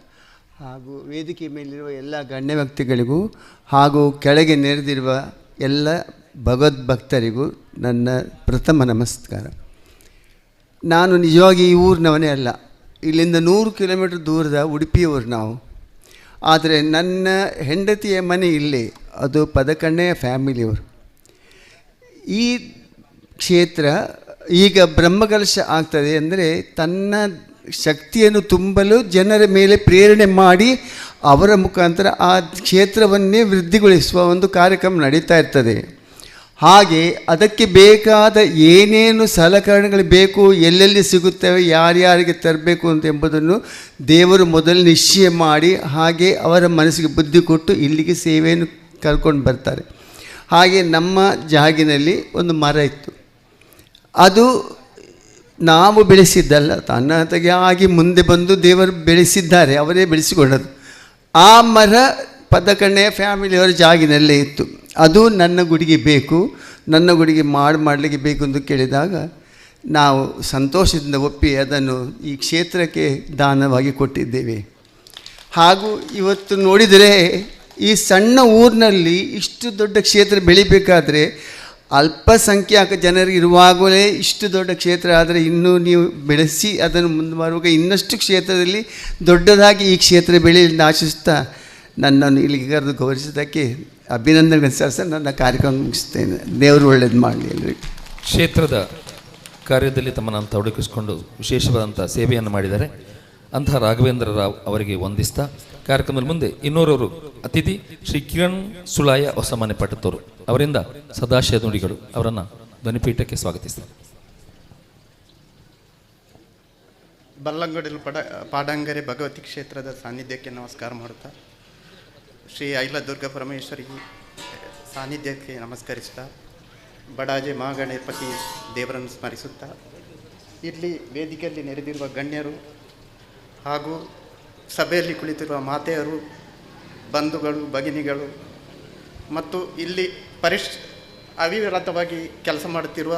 ಹಾಗೂ ವೇದಿಕೆ ಮೇಲಿರುವ ಎಲ್ಲ ಗಣ್ಯ ವ್ಯಕ್ತಿಗಳಿಗೂ ಹಾಗೂ ಕೆಳಗೆ ನೆರೆದಿರುವ ಎಲ್ಲ ಭಗವದ್ಭಕ್ತರಿಗೂ ನನ್ನ ಪ್ರಥಮ ನಮಸ್ಕಾರ. ನಾನು ನಿಜವಾಗಿ ಈ ಊರಿನವನೇ ಅಲ್ಲ, ಇಲ್ಲಿಂದ 100 ಕಿಲೋಮೀಟ್ರ್ ದೂರದ ಉಡುಪಿಯವರು ನಾವು. ಆದರೆ ನನ್ನ ಹೆಂಡತಿಯ ಮನೆ ಇಲ್ಲಿ, ಅದು ಪದಕಣ್ಣೆಯ ಫ್ಯಾಮಿಲಿಯವರು. ಈ ಕ್ಷೇತ್ರ ಈಗ ಬ್ರಹ್ಮಕಲಶ ಆಗ್ತದೆ ಅಂದರೆ ತನ್ನ ಶಕ್ತಿಯನ್ನು ತುಂಬಲು ಜನರ ಮೇಲೆ ಪ್ರೇರಣೆ ಮಾಡಿ ಅವರ ಮುಖಾಂತರ ಆ ಕ್ಷೇತ್ರವನ್ನೇ ವೃದ್ಧಿಗೊಳಿಸುವ ಒಂದು ಕಾರ್ಯಕ್ರಮ ನಡೀತಾ ಇರ್ತದೆ. ಹಾಗೆ ಅದಕ್ಕೆ ಬೇಕಾದ ಏನೇನು ಸಲಕರಣೆಗಳು ಬೇಕು, ಎಲ್ಲೆಲ್ಲಿ ಸಿಗುತ್ತವೆ, ಯಾರ್ಯಾರಿಗೆ ತರಬೇಕು ಅಂತ ಎಂಬುದನ್ನು ದೇವರು ಮೊದಲು ನಿಶ್ಚಯ ಮಾಡಿ ಹಾಗೆ ಅವರ ಮನಸ್ಸಿಗೆ ಬುದ್ಧಿ ಕೊಟ್ಟು ಇಲ್ಲಿಗೆ ಸೇವೆಯನ್ನು ಕರ್ಕೊಂಡು ಬರ್ತಾರೆ. ಹಾಗೆ ನಮ್ಮ ಜಾಗಿನಲ್ಲಿ ಒಂದು ಮರ ಇತ್ತು, ಅದು ನಾವು ಬೆಳೆಸಿದ್ದಲ್ಲ, ತನ್ನತಗೆ ಆಗಿ ಮುಂದೆ ಬಂದು ದೇವರು ಬೆಳೆಸಿದ್ದಾರೆ, ಅವರೇ ಬೆಳೆಸಿಕೊಂಡದ್ದು. ಆ ಮರ ಪದಕಣ್ಣೆಯ ಫ್ಯಾಮಿಲಿಯವರ ಜಾಗಿನಲ್ಲೇ ಇತ್ತು. ಅದು ನನ್ನ ಗುಡಿಗೆ ಬೇಕು, ನನ್ನ ಗುಡಿಗೆ ಮಾಡಲಿಕ್ಕೆ ಬೇಕು ಎಂದು ಕೇಳಿದಾಗ ನಾವು ಸಂತೋಷದಿಂದ ಒಪ್ಪಿ ಅದನ್ನು ಈ ಕ್ಷೇತ್ರಕ್ಕೆ ದಾನವಾಗಿ ಕೊಟ್ಟಿದ್ದೇವೆ. ಹಾಗೂ ಇವತ್ತು ನೋಡಿದರೆ ಈ ಸಣ್ಣ ಊರಿನಲ್ಲಿ ಇಷ್ಟು ದೊಡ್ಡ ಕ್ಷೇತ್ರ ಬೆಳಿಬೇಕಾದರೆ ಅಲ್ಪಸಂಖ್ಯಾತ ಜನರು ಇರುವಾಗಲೇ ಇಷ್ಟು ದೊಡ್ಡ ಕ್ಷೇತ್ರ ಆದರೆ ಇನ್ನೂ ನೀವು ಬೆಳೆಸಿ ಅದನ್ನು ಮುಂದುವರುವಾಗ ಇನ್ನಷ್ಟು ಕ್ಷೇತ್ರದಲ್ಲಿ ದೊಡ್ಡದಾಗಿ ಈ ಕ್ಷೇತ್ರ ಬೆಳೆಯಲು ಆಶಿಸ್ತಾ ನನ್ನನ್ನು ಇಲ್ಲಿಗೆ ಕರೆದು ಗೌರವಿಸಿದ್ದಕ್ಕೆ ಅಭಿನಂದನೆಗಳು ಸರ್. ನನ್ನ ಕಾರ್ಯಕ್ರಮ ಮುಗಿಸ್ತೇನೆ. ದೇವರು ಒಳ್ಳೇದು ಮಾಡಲಿ ಎಲ್ಲರಿಗೂ. ಕ್ಷೇತ್ರದ ಕಾರ್ಯದಲ್ಲಿ ತಮ್ಮನ್ನು ತೊಡಗಿಸಿಕೊಂಡು ವಿಶೇಷವಾದಂಥ ಸೇವೆಯನ್ನು ಮಾಡಿದ್ದಾರೆ. ಅಂತಹ ರಾಘವೇಂದ್ರ ರಾವ್ ಅವರಿಗೆ ವಂದಿಸ್ತಾ ಕಾರ್ಯಕ್ರಮದ ಮುಂದೆ ಇನ್ನೋರವರು ಅತಿಥಿ ಶ್ರೀ ಕಿರಣ್ ಸುಳಾಯ ಹೊಸಮನೆ ಪಟ್ಟತವರು ಅವರಿಂದ ಸದಾಶಯ ನುಡಿಗಳು, ಅವರನ್ನು ಧ್ವನಿಪೀಠಕ್ಕೆ ಸ್ವಾಗತಿಸ್ತಾರೆ. ಬಲ್ಲಂಗಡಿಲು ಪಾಡಂಗರೆ ಭಗವತಿ ಕ್ಷೇತ್ರದ ಸಾನ್ನಿಧ್ಯಕ್ಕೆ ನಮಸ್ಕಾರ ಮಾಡುತ್ತಾ, ಶ್ರೀ ಐಲ ದುರ್ಗಾ ಪರಮೇಶ್ವರಿ ಸಾನ್ನಿಧ್ಯಕ್ಕೆ ನಮಸ್ಕರಿಸ್ತಾ, ಬಡಾಜೆ ಮಹಾಗಣಪತಿ ದೇವರನ್ನು ಸ್ಮರಿಸುತ್ತಾ, ಇಲ್ಲಿ ವೇದಿಕೆಯಲ್ಲಿ ನೆರೆದಿರುವ ಗಣ್ಯರು ಹಾಗೂ ಸಭೆಯಲ್ಲಿ ಕುಳಿತಿರುವ ಮಾತೆಯರು, ಬಂಧುಗಳು, ಭಗಿನಿಗಳು ಮತ್ತು ಇಲ್ಲಿ ಅವಿರತವಾಗಿ ಕೆಲಸ ಮಾಡುತ್ತಿರುವ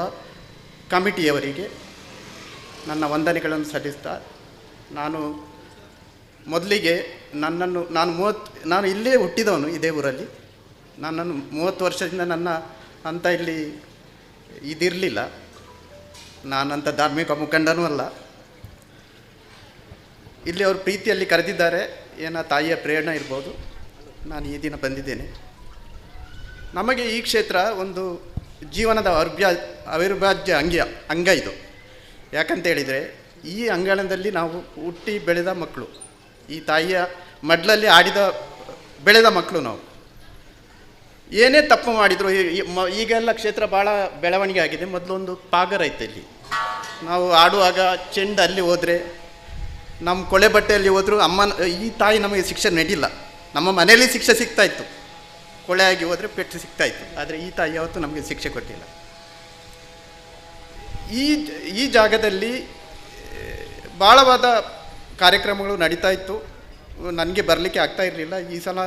ಕಮಿಟಿಯವರಿಗೆ ನನ್ನ ವಂದನೆಗಳನ್ನು ಸಲ್ಲಿಸ್ತಾ, ನಾನು ಮೊದಲಿಗೆ ನಾನು ಇಲ್ಲೇ ಹುಟ್ಟಿದವನು, ಇದೇ ಊರಲ್ಲಿ. ನನ್ನನ್ನು 30 ವರ್ಷದಿಂದ ನನ್ನ ಅಂತ ಇಲ್ಲಿ ಇದಿರಲಿಲ್ಲ, ನಾನಂಥ ಧಾರ್ಮಿಕ ಮುಖಂಡನೂ ಅಲ್ಲ. ಇಲ್ಲಿ ಅವರು ಪ್ರೀತಿಯಲ್ಲಿ ಕರೆದಿದ್ದಾರೆ, ಏನೋ ತಾಯಿಯ ಪ್ರೇರಣೆ ಇರ್ಬೋದು. ನಾನು ಈ ದಿನ ಬಂದಿದ್ದೇನೆ. ನಮಗೆ ಈ ಕ್ಷೇತ್ರ ಒಂದು ಜೀವನದ ಅವಿರ್ಭಾಜ್ಯ ಅಂಗ ಇದು. ಯಾಕಂತೇಳಿದರೆ ಈ ಅಂಗಳದಲ್ಲಿ ನಾವು ಹುಟ್ಟಿ ಬೆಳೆದ ಮಕ್ಕಳು, ಈ ತಾಯಿಯ ಮಡ್ಲಲ್ಲಿ ಆಡಿದ ಬೆಳೆದ ಮಕ್ಕಳು ನಾವು. ಏನೇ ತಪ್ಪು ಮಾಡಿದರು, ಈಗೆಲ್ಲ ಕ್ಷೇತ್ರ ಭಾಳ ಬೆಳವಣಿಗೆ ಆಗಿದೆ. ಮೊದಲೊಂದು ಪಾಗರ ಇತ್ತು ಇಲ್ಲಿ. ನಾವು ಆಡುವಾಗ ಚೆಂಡು ಅಲ್ಲಿ ಹೋದರೆ, ನಮ್ಮ ಕೊಳೆ ಬಟ್ಟೆಯಲ್ಲಿ ಹೋದರೂ ಅಮ್ಮನ ಈ ತಾಯಿ ನಮಗೆ ಶಿಕ್ಷೆ ನೀಡಿಲ್ಲ. ನಮ್ಮ ಮನೆಯಲ್ಲಿ ಶಿಕ್ಷೆ ಸಿಗ್ತಾಯಿತ್ತು, ಕೊಳೆಯಾಗಿ ಹೋದರೆ ಪೆಟ್ಟು ಸಿಗ್ತಾಯಿತ್ತು. ಆದರೆ ಈ ತಾಯಿ ಯಾವತ್ತೂ ನಮಗೆ ಶಿಕ್ಷೆ ಕೊಟ್ಟಿಲ್ಲ. ಈ ಈ ಜಾಗದಲ್ಲಿ ಭಾಳವಾದ ಕಾರ್ಯಕ್ರಮಗಳು ನಡೀತಾ ಇತ್ತು. ನನಗೆ ಬರಲಿಕ್ಕೆ ಆಗ್ತಾ ಇರಲಿಲ್ಲ. ಈ ಸಲ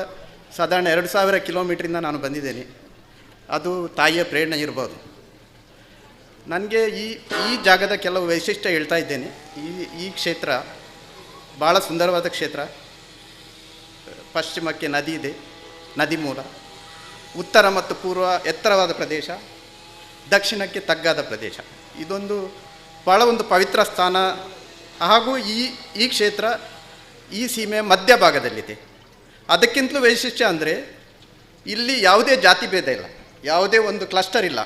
ಸಾಧಾರಣ 2000 ಕಿಲೋಮೀಟ್ರಿಂದ ನಾನು ಬಂದಿದ್ದೇನೆ. ಅದು ತಾಯಿಯ ಪ್ರೇರಣೆ ಇರ್ಬೋದು. ನನಗೆ ಈ ಈ ಜಾಗದ ಕೆಲವು ವೈಶಿಷ್ಟ್ಯ ಹೇಳ್ತಾ ಇದ್ದೇನೆ. ಈ ಈ ಕ್ಷೇತ್ರ ಭಾಳ ಸುಂದರವಾದ ಕ್ಷೇತ್ರ. ಪಶ್ಚಿಮಕ್ಕೆ ನದಿ ಇದೆ, ನದಿ ಮೂಲ. ಉತ್ತರ ಮತ್ತು ಪೂರ್ವ ಎತ್ತರವಾದ ಪ್ರದೇಶ, ದಕ್ಷಿಣಕ್ಕೆ ತಗ್ಗಾದ ಪ್ರದೇಶ. ಇದೊಂದು ಭಾಳ ಒಂದು ಪವಿತ್ರ ಸ್ಥಾನ. ಹಾಗೂ ಈ ಈ ಕ್ಷೇತ್ರ ಈ ಸೀಮೆಯ ಮಧ್ಯಭಾಗದಲ್ಲಿದೆ. ಅದಕ್ಕಿಂತಲೂ ವೈಶಿಷ್ಟ್ಯ ಅಂದರೆ ಇಲ್ಲಿ ಯಾವುದೇ ಜಾತಿ ಭೇದ ಇಲ್ಲ, ಯಾವುದೇ ಒಂದು ಕ್ಲಸ್ಟರ್ ಇಲ್ಲ.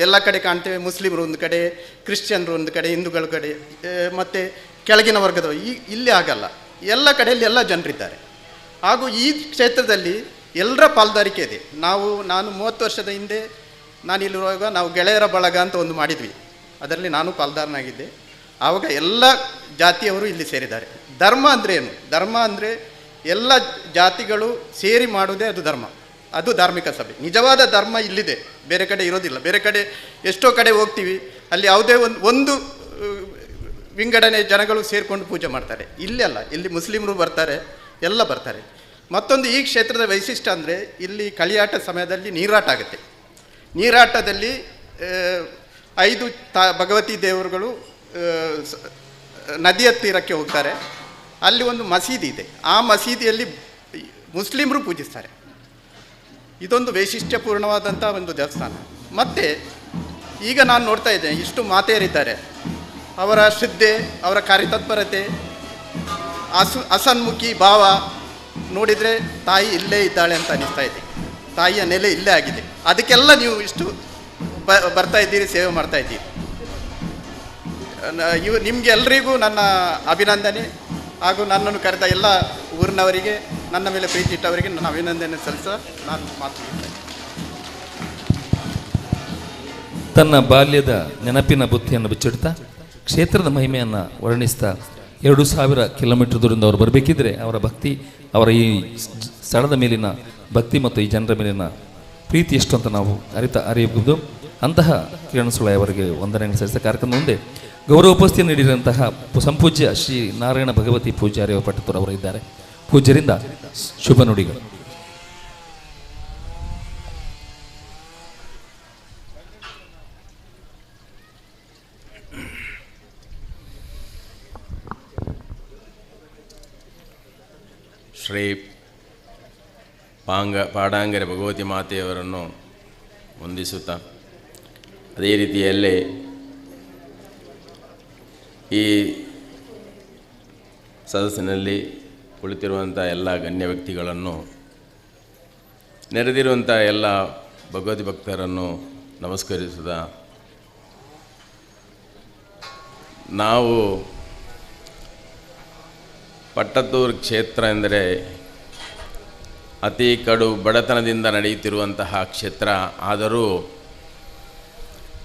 ಎಲ್ಲ ಕಡೆ ಕಾಣ್ತೇವೆ, ಮುಸ್ಲಿಮರು ಒಂದು ಕಡೆ, ಕ್ರಿಶ್ಚಿಯನ್ರು ಒಂದು ಕಡೆ, ಹಿಂದೂಗಳ ಕಡೆ, ಮತ್ತು ಕೆಳಗಿನ ವರ್ಗದವರು. ಇಲ್ಲಿ ಆಗಲ್ಲ, ಎಲ್ಲ ಕಡೆಯಲ್ಲಿ ಎಲ್ಲ ಜನರಿದ್ದಾರೆ. ಹಾಗೂ ಈ ಕ್ಷೇತ್ರದಲ್ಲಿ ಎಲ್ಲರ ಪಾಲ್ದಾರಿಕೆ ಇದೆ. ನಾನು 30 ವರ್ಷದ ಹಿಂದೆ ನಾನಿಲ್ಲಿರುವಾಗ ನಾವು ಗೆಳೆಯರ ಬಳಗ ಅಂತ ಒಂದು ಮಾಡಿದ್ವಿ. ಅದರಲ್ಲಿ ನಾನು ಪಾಲ್ದಾರನಾಗಿದ್ದೆ. ಆವಾಗ ಎಲ್ಲ ಜಾತಿಯವರು ಇಲ್ಲಿ ಸೇರಿದ್ದಾರೆ. ಧರ್ಮ ಅಂದರೆ ಏನು? ಧರ್ಮ ಅಂದರೆ ಎಲ್ಲ ಜಾತಿಗಳು ಸೇರಿ ಮಾಡೋದೇ ಅದು ಧರ್ಮ. ಅದು ಧಾರ್ಮಿಕ ಸಭೆ. ನಿಜವಾದ ಧರ್ಮ ಇಲ್ಲಿದೆ, ಬೇರೆ ಕಡೆ ಇರೋದಿಲ್ಲ. ಬೇರೆ ಕಡೆ ಎಷ್ಟೋ ಕಡೆ ಹೋಗ್ತೀವಿ, ಅಲ್ಲಿ ಯಾವುದೇ ಒಂದು ಒಂದು ವಿಂಗಡಣೆ ಜನಗಳು ಸೇರಿಕೊಂಡು ಪೂಜೆ ಮಾಡ್ತಾರೆ. ಇಲ್ಲಿ ಅಲ್ಲ, ಇಲ್ಲಿ ಮುಸ್ಲಿಮರು ಬರ್ತಾರೆ, ಎಲ್ಲ ಬರ್ತಾರೆ. ಮತ್ತೊಂದು ಈ ಕ್ಷೇತ್ರದ ವೈಶಿಷ್ಟ್ಯ ಅಂದರೆ ಇಲ್ಲಿ ಕಳಿಯಾಟ ಸಮಯದಲ್ಲಿ ನೀರಾಟ ಆಗುತ್ತೆ. ನೀರಾಟದಲ್ಲಿ 5 ಭಗವತಿ ದೇವರುಗಳು ನದಿಯ ತೀರಕ್ಕೆ ಹೋಗ್ತಾರೆ. ಅಲ್ಲಿ ಒಂದು ಮಸೀದಿ ಇದೆ, ಆ ಮಸೀದಿಯಲ್ಲಿ ಮುಸ್ಲಿಮರು ಪೂಜಿಸ್ತಾರೆ. ಇದೊಂದು ವೈಶಿಷ್ಟ್ಯಪೂರ್ಣವಾದಂಥ ಒಂದು ದೇವಸ್ಥಾನ. ಮತ್ತು ಈಗ ನಾನು ನೋಡ್ತಾ ಇದ್ದೇನೆ, ಇಷ್ಟು ಮಾತೆಯರಿದ್ದಾರೆ. ಅವರ ಶ್ರದ್ಧೆ, ಅವರ ಕಾರ್ಯತತ್ಪರತೆ, ಅಸನ್ಮುಖಿ ಭಾವ ನೋಡಿದರೆ ತಾಯಿ ಇಲ್ಲೇ ಇದ್ದಾಳೆ ಅಂತ ಅನ್ನಿಸ್ತಾ ಇದೆ. ತಾಯಿಯ ನೆಲೆ ಇಲ್ಲೇ ಆಗಿದೆ. ಅದಕ್ಕೆಲ್ಲ ನೀವು ಇಷ್ಟು ಬರ್ತಾ ಇದ್ದೀರಿ, ಸೇವೆ ಮಾಡ್ತಾ ಇದ್ದೀರಿ. ಇವು ನಿಮಗೆ ಎಲ್ರಿಗೂ ನನ್ನ ಅಭಿನಂದನೆ. ಹಾಗೂ ನನ್ನನ್ನು ಕರೆದ ಎಲ್ಲ ಊರಿನವರಿಗೆ, ನನ್ನ ಮೇಲೆ ಪ್ರೀತಿ ಇಟ್ಟವರಿಗೆ ನನ್ನ ಅಭಿನಂದನೆ ಸಲ್ಲಿಸ ನಾನು ಮಾತು. ತನ್ನ ಬಾಲ್ಯದ ನೆನಪಿನ ಬುತ್ತಿಯನ್ನು ಬಿಚ್ಚಿಡ್ತಾ ಕ್ಷೇತ್ರದ ಮಹಿಮೆಯನ್ನು ವರ್ಣಿಸ್ತಾ 2000 ಕಿಲೋಮೀಟರ್ ದೂರದಿಂದ ಅವರು ಬರಬೇಕಿದ್ರೆ ಅವರ ಭಕ್ತಿ, ಅವರ ಈ ಸ್ಥಳದ ಮೇಲಿನ ಭಕ್ತಿ ಮತ್ತು ಈ ಜನರ ಮೇಲಿನ ಪ್ರೀತಿ ಎಷ್ಟು ಅಂತ ನಾವು ಅರಿಯಬಹುದು. ಅಂತಹ ಕಿರಣ್ ಸುಳಾಯಿ ಅವರಿಗೆ ವಂದನೆಯನ್ನು ಸಲ್ಲಿಸಿದ ಕಾರ್ಯಕ್ರಮ ಮುಂದೆ ಗೌರವ ಉಪಸ್ಥಿತಿ ನೀಡಿದಂತಹ ಸಂಪೂಜ್ಯ ಶ್ರೀ ನಾರಾಯಣ ಭಗವತಿ ಪೂಜಾರಿ ಪಟ್ಟತೂರು ಅವರು ಇದ್ದಾರೆ. ಪೂಜ್ಯರಿಂದ ಶುಭ ನುಡಿಗಳು. ಶ್ರೀ ಪಾಡಾಂಗರೆ ಭಗವತಿ ಮಾತೆಯವರನ್ನು ವಂದಿಸುತ್ತಾ, ಅದೇ ರೀತಿಯಲ್ಲಿ ಈ ಸದಸ್ಸಿನಲ್ಲಿ ಕುಳಿತಿರುವಂಥ ಎಲ್ಲ ಗಣ್ಯ ವ್ಯಕ್ತಿಗಳನ್ನು, ನೆರೆದಿರುವಂಥ ಎಲ್ಲ ಭಗವತಿ ಭಕ್ತರನ್ನು ನಮಸ್ಕರಿಸುತ್ತಾ, ನಾವು ಪಟ್ಟತ್ತೂರು ಕ್ಷೇತ್ರ ಎಂದರೆ ಅತಿ ಕಡು ಬಡತನದಿಂದ ನಡೆಯುತ್ತಿರುವಂತಹ ಕ್ಷೇತ್ರ. ಆದರೂ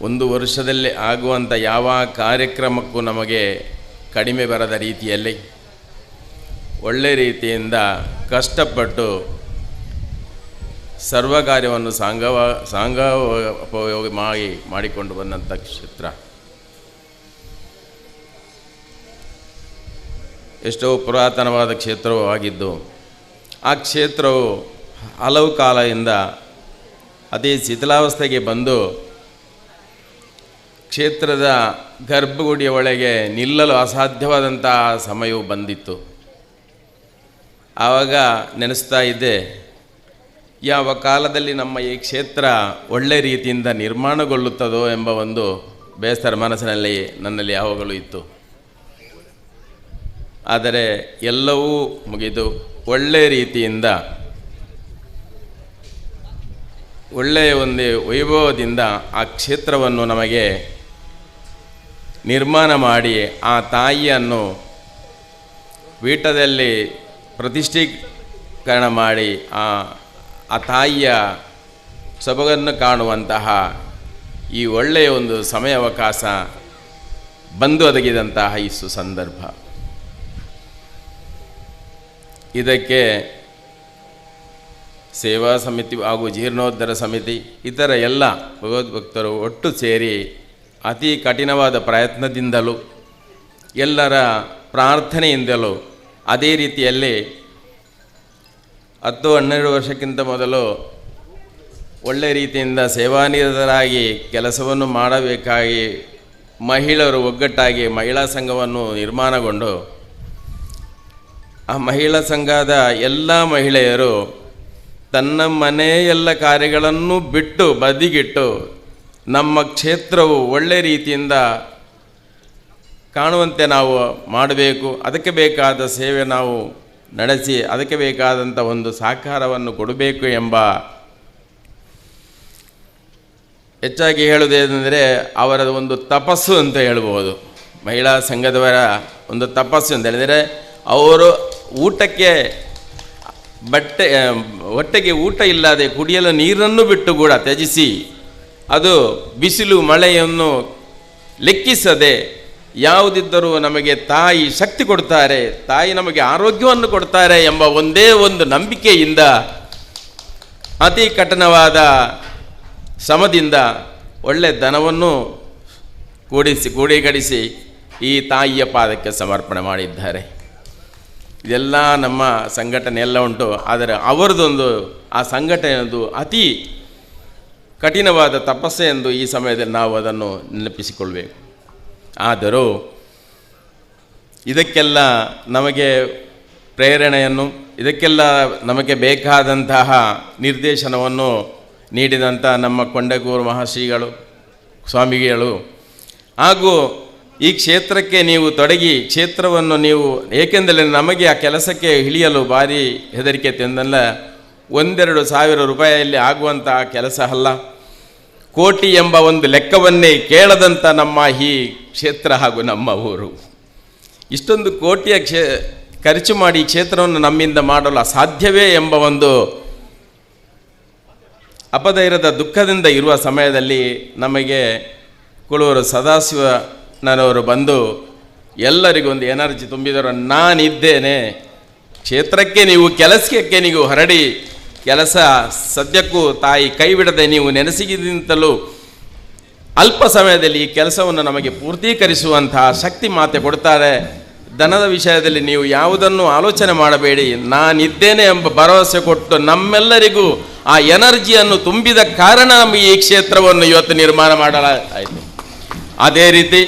ಒಂದು ವರ್ಷದಲ್ಲಿ ಆಗುವಂಥ ಯಾವ ಕಾರ್ಯಕ್ರಮಕ್ಕೂ ನಮಗೆ ಕಡಿಮೆ ಬರದ ರೀತಿಯಲ್ಲಿ ಒಳ್ಳೆ ರೀತಿಯಿಂದ ಕಷ್ಟಪಟ್ಟು ಸರ್ವ ಕಾರ್ಯವನ್ನು ಸಾಂಗೋಪಯೋಗ ಮಾಡಿಕೊಂಡು ಬಂದಂಥ ಕ್ಷೇತ್ರ. ಎಷ್ಟೋ ಪುರಾತನವಾದ ಕ್ಷೇತ್ರವೂ ಆಗಿದ್ದು, ಆ ಕ್ಷೇತ್ರವು ಹಲವು ಕಾಲದಿಂದ ಅತಿ ಶಿಥಿಲಾವಸ್ಥೆಗೆ ಬಂದು ಕ್ಷೇತ್ರದ ಗರ್ಭಗುಡಿಯ ಒಳಗೆ ನಿಲ್ಲಲು ಅಸಾಧ್ಯವಾದಂಥ ಸಮಯವು ಬಂದಿತ್ತು. ಆವಾಗ ನೆನೆಸ್ತಾ ಇದ್ದೆ, ಯಾವ ಕಾಲದಲ್ಲಿ ನಮ್ಮ ಈ ಕ್ಷೇತ್ರ ಒಳ್ಳೆ ರೀತಿಯಿಂದ ನಿರ್ಮಾಣಗೊಳ್ಳುತ್ತದೋ ಎಂಬ ಒಂದು ಬೇಸರ ಮನಸ್ಸಿನಲ್ಲಿ ನನ್ನಲ್ಲಿ ಯಾವಾಗಲೂ ಇತ್ತು. ಆದರೆ ಎಲ್ಲವೂ ಮುಗಿದು ಒಳ್ಳೆ ರೀತಿಯಿಂದ ಒಳ್ಳೆಯ ಒಂದು ವೈಭವದಿಂದ ಆ ಕ್ಷೇತ್ರವನ್ನು ನಮಗೆ ನಿರ್ಮಾಣ ಮಾಡಿ ಆ ತಾಯಿಯನ್ನು ಪೀಠದಲ್ಲಿ ಪ್ರತಿಷ್ಠೀಕರಣ ಮಾಡಿ ಆ ತಾಯಿಯ ಸೊಬಗನ್ನು ಕಾಣುವಂತಹ ಈ ಒಳ್ಳೆಯ ಒಂದು ಸಮಯಾವಕಾಶ ಬಂದು ಒದಗಿದಂತಹ ಈ ಸುಸಂದರ್ಭ. ಇದಕ್ಕೆ ಸೇವಾ ಸಮಿತಿ ಹಾಗೂ ಜೀರ್ಣೋದ್ಧಾರ ಸಮಿತಿ ಇತರ ಎಲ್ಲ ಭಗವದ್ಭಕ್ತರು ಒಟ್ಟು ಸೇರಿ ಅತಿ ಕಠಿಣವಾದ ಪ್ರಯತ್ನದಿಂದಲೂ ಎಲ್ಲರ ಪ್ರಾರ್ಥನೆಯಿಂದಲೂ ಅದೇ ರೀತಿಯಲ್ಲಿ 10-12 ವರ್ಷಕ್ಕಿಂತ ಮೊದಲು ಒಳ್ಳೆಯ ರೀತಿಯಿಂದ ಸೇವಾನಿರತರಾಗಿ ಕೆಲಸವನ್ನು ಮಾಡಬೇಕಾಗಿ ಮಹಿಳೆಯರು ಒಗ್ಗಟ್ಟಾಗಿ ಮಹಿಳಾ ಸಂಘವನ್ನು ನಿರ್ಮಾಣಗೊಂಡು ಆ ಮಹಿಳಾ ಸಂಘದ ಎಲ್ಲ ಮಹಿಳೆಯರು ತನ್ನ ಮನೆಯ ಎಲ್ಲ ಕಾರ್ಯಗಳನ್ನು ಬಿಟ್ಟು ಬದಿಗಿಟ್ಟು ನಮ್ಮ ಕ್ಷೇತ್ರವು ಒಳ್ಳೆಯ ರೀತಿಯಿಂದ ಕಾಣುವಂತೆ ನಾವು ಮಾಡಬೇಕು, ಅದಕ್ಕೆ ಬೇಕಾದ ಸೇವೆ ನಾವು ನಡೆಸಿ ಅದಕ್ಕೆ ಬೇಕಾದಂಥ ಒಂದು ಸಹಕಾರವನ್ನು ಕೊಡಬೇಕು ಎಂಬ ಹೆಚ್ಚಾಗಿ ಹೇಳುವುದೇನೆಂದರೆ ಅವರ ಒಂದು ತಪಸ್ಸು ಅಂತ ಹೇಳ್ಬೋದು. ಮಹಿಳಾ ಸಂಘದವರ ಒಂದು ತಪಸ್ಸು ಅಂತ ಹೇಳಿದರೆ ಅವರು ಊಟಕ್ಕೆ ಬಟ್ಟೆ ಹೊಟ್ಟೆಗೆ ಊಟ ಇಲ್ಲದೆ ಕುಡಿಯಲು ನೀರನ್ನು ಬಿಟ್ಟು ಕೂಡ ತ್ಯಜಿಸಿ ಅದು ಬಿಸಿಲು ಮಳೆಯನ್ನು ಲೆಕ್ಕಿಸದೆ ಯಾವುದಿದ್ದರೂ ನಮಗೆ ತಾಯಿ ಶಕ್ತಿ ಕೊಡ್ತಾರೆ, ತಾಯಿ ನಮಗೆ ಆರೋಗ್ಯವನ್ನು ಕೊಡ್ತಾರೆ ಎಂಬ ಒಂದೇ ಒಂದು ನಂಬಿಕೆಯಿಂದ ಅತಿ ಕಠಿಣವಾದ ಶ್ರಮದಿಂದ ಒಳ್ಳೆಯ ಧನವನ್ನು ಕೂಡಿಗಡಿಸಿ ಈ ತಾಯಿಯ ಪಾದಕ್ಕೆ ಸಮರ್ಪಣೆ ಮಾಡಿದ್ದಾರೆ. ಇದೆಲ್ಲ ನಮ್ಮ ಸಂಘಟನೆ ಎಲ್ಲ ಉಂಟು, ಆದರೆ ಅವರದೊಂದು ಆ ಸಂಘಟನೆಯೊಂದು ಅತಿ ಕಠಿಣವಾದ ತಪಸ್ಸೆ ಎಂದು ಈ ಸಮಯದಲ್ಲಿ ನಾವು ಅದನ್ನು ನೆನಪಿಸಿಕೊಳ್ಬೇಕು. ಆದರೂ ಇದಕ್ಕೆಲ್ಲ ನಮಗೆ ಪ್ರೇರಣೆಯನ್ನು, ಇದಕ್ಕೆಲ್ಲ ನಮಗೆ ಬೇಕಾದಂತಹ ನಿರ್ದೇಶನವನ್ನು ನೀಡಿದಂಥ ನಮ್ಮ ಕೊಂಡಗೂರು ಮಹರ್ಷಿಗಳು, ಸ್ವಾಮಿಗಳು ಹಾಗೂ ಈ ಕ್ಷೇತ್ರಕ್ಕೆ ನೀವು ತೊಡಗಿ ಕ್ಷೇತ್ರವನ್ನು ನೀವು, ಏಕೆಂದರೆ ನಮಗೆ ಆ ಕೆಲಸಕ್ಕೆ ಇಳಿಯಲು ಭಾರಿ ಹೆದರಿಕೆ ತಂದಲ್ಲ. 1-2 ಸಾವಿರ ರೂಪಾಯಿಯಲ್ಲಿ ಆಗುವಂಥ ಕೆಲಸ ಅಲ್ಲ, ಕೋಟಿ ಎಂಬ ಒಂದು ಲೆಕ್ಕವನ್ನೇ ಕೇಳದಂಥ ನಮ್ಮ ಈ ಕ್ಷೇತ್ರ ಹಾಗೂ ನಮ್ಮ ಊರು. ಇಷ್ಟೊಂದು ಕೋಟಿಯ ಖರ್ಚು ಮಾಡಿ ಈ ಕ್ಷೇತ್ರವನ್ನು ನಮ್ಮಿಂದ ಮಾಡಲು ಅಸಾಧ್ಯವೇ ಎಂಬ ಒಂದು ಅಪಧೈರ್ಯದ ದುಃಖದಿಂದ ಇರುವ ಸಮಯದಲ್ಲಿ ನಮಗೆ ಕುಳೂರು ಸದಾಶಿವನವರು ಬಂದು ಎಲ್ಲರಿಗೂ ಒಂದು ಎನರ್ಜಿ ತುಂಬಿದರು. ನಾನಿದ್ದೇನೆ, ಕ್ಷೇತ್ರಕ್ಕೆ ನೀವು ಕೆಲಸಕ್ಕೆ ನೀವು ಹೊರಡಿ, ಕೆಲಸ ಸದ್ಯಕ್ಕೂ ತಾಯಿ ಕೈ ಬಿಡದೆ ನೀವು ನೆನೆಸಿಗಿಂತಲೂ ಅಲ್ಪ ಸಮಯದಲ್ಲಿ ಈ ಕೆಲಸವನ್ನು ನಮಗೆ ಪೂರ್ತೀಕರಿಸುವಂತಹ ಶಕ್ತಿ ಮಾತೆ ಕೊಡ್ತಾರೆ. ಧನದ ವಿಷಯದಲ್ಲಿ ನೀವು ಯಾವುದನ್ನು ಆಲೋಚನೆ ಮಾಡಬೇಡಿ, ನಾನಿದ್ದೇನೆ ಎಂಬ ಭರವಸೆ ಕೊಟ್ಟು ನಮ್ಮೆಲ್ಲರಿಗೂ ಆ ಎನರ್ಜಿಯನ್ನು ತುಂಬಿದ ಕಾರಣ ನಮಗೆ ಈ ಕ್ಷೇತ್ರವನ್ನು ಇವತ್ತು ನಿರ್ಮಾಣ ಮಾಡಲಾಯಿತು. ಅದೇ ರೀತಿ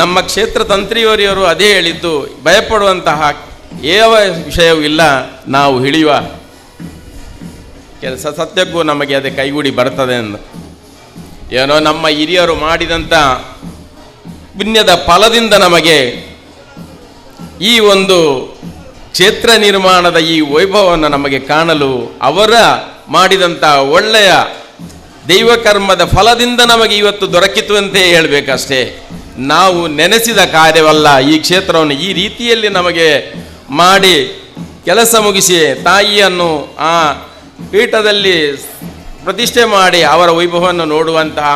ನಮ್ಮ ಕ್ಷೇತ್ರ ತಂತ್ರಿಯವರಿಯವರು ಅದೇ ಹೇಳಿದ್ದು, ಭಯಪಡುವಂತಹ ಯಾವ ವಿಷಯವೂ ಇಲ್ಲ, ನಾವು ಹಿಡಿಯುವ ಕೆಲಸ ಸತ್ಯಕ್ಕೂ ನಮಗೆ ಅದೇ ಕೈಗೂಡಿ ಬರ್ತದೆ ಎಂದು. ಏನೋ ನಮ್ಮ ಹಿರಿಯರು ಮಾಡಿದಂಥ ಪುಣ್ಯದ ಫಲದಿಂದ ನಮಗೆ ಈ ಒಂದು ಕ್ಷೇತ್ರ ನಿರ್ಮಾಣದ ಈ ವೈಭವವನ್ನು ನಮಗೆ ಕಾಣಲು ಅವರ ಮಾಡಿದಂಥ ಒಳ್ಳೆಯ ದೈವಕರ್ಮದ ಫಲದಿಂದ ನಮಗೆ ಇವತ್ತು ದೊರಕಿತು ಅಂತೇ ಹೇಳಬೇಕಷ್ಟೇ. ನಾವು ನೆನೆಸಿದ ಕಾರ್ಯವಲ್ಲ ಈ ಕ್ಷೇತ್ರವನ್ನು ಈ ರೀತಿಯಲ್ಲಿ ನಮಗೆ ಮಾಡಿ ಕೆಲಸ ಮುಗಿಸಿ ತಾಯಿಯನ್ನು ಆ ಪೀಠದಲ್ಲಿ ಪ್ರತಿಷ್ಠೆ ಮಾಡಿ ಅವರ ವೈಭವವನ್ನು ನೋಡುವಂತಹ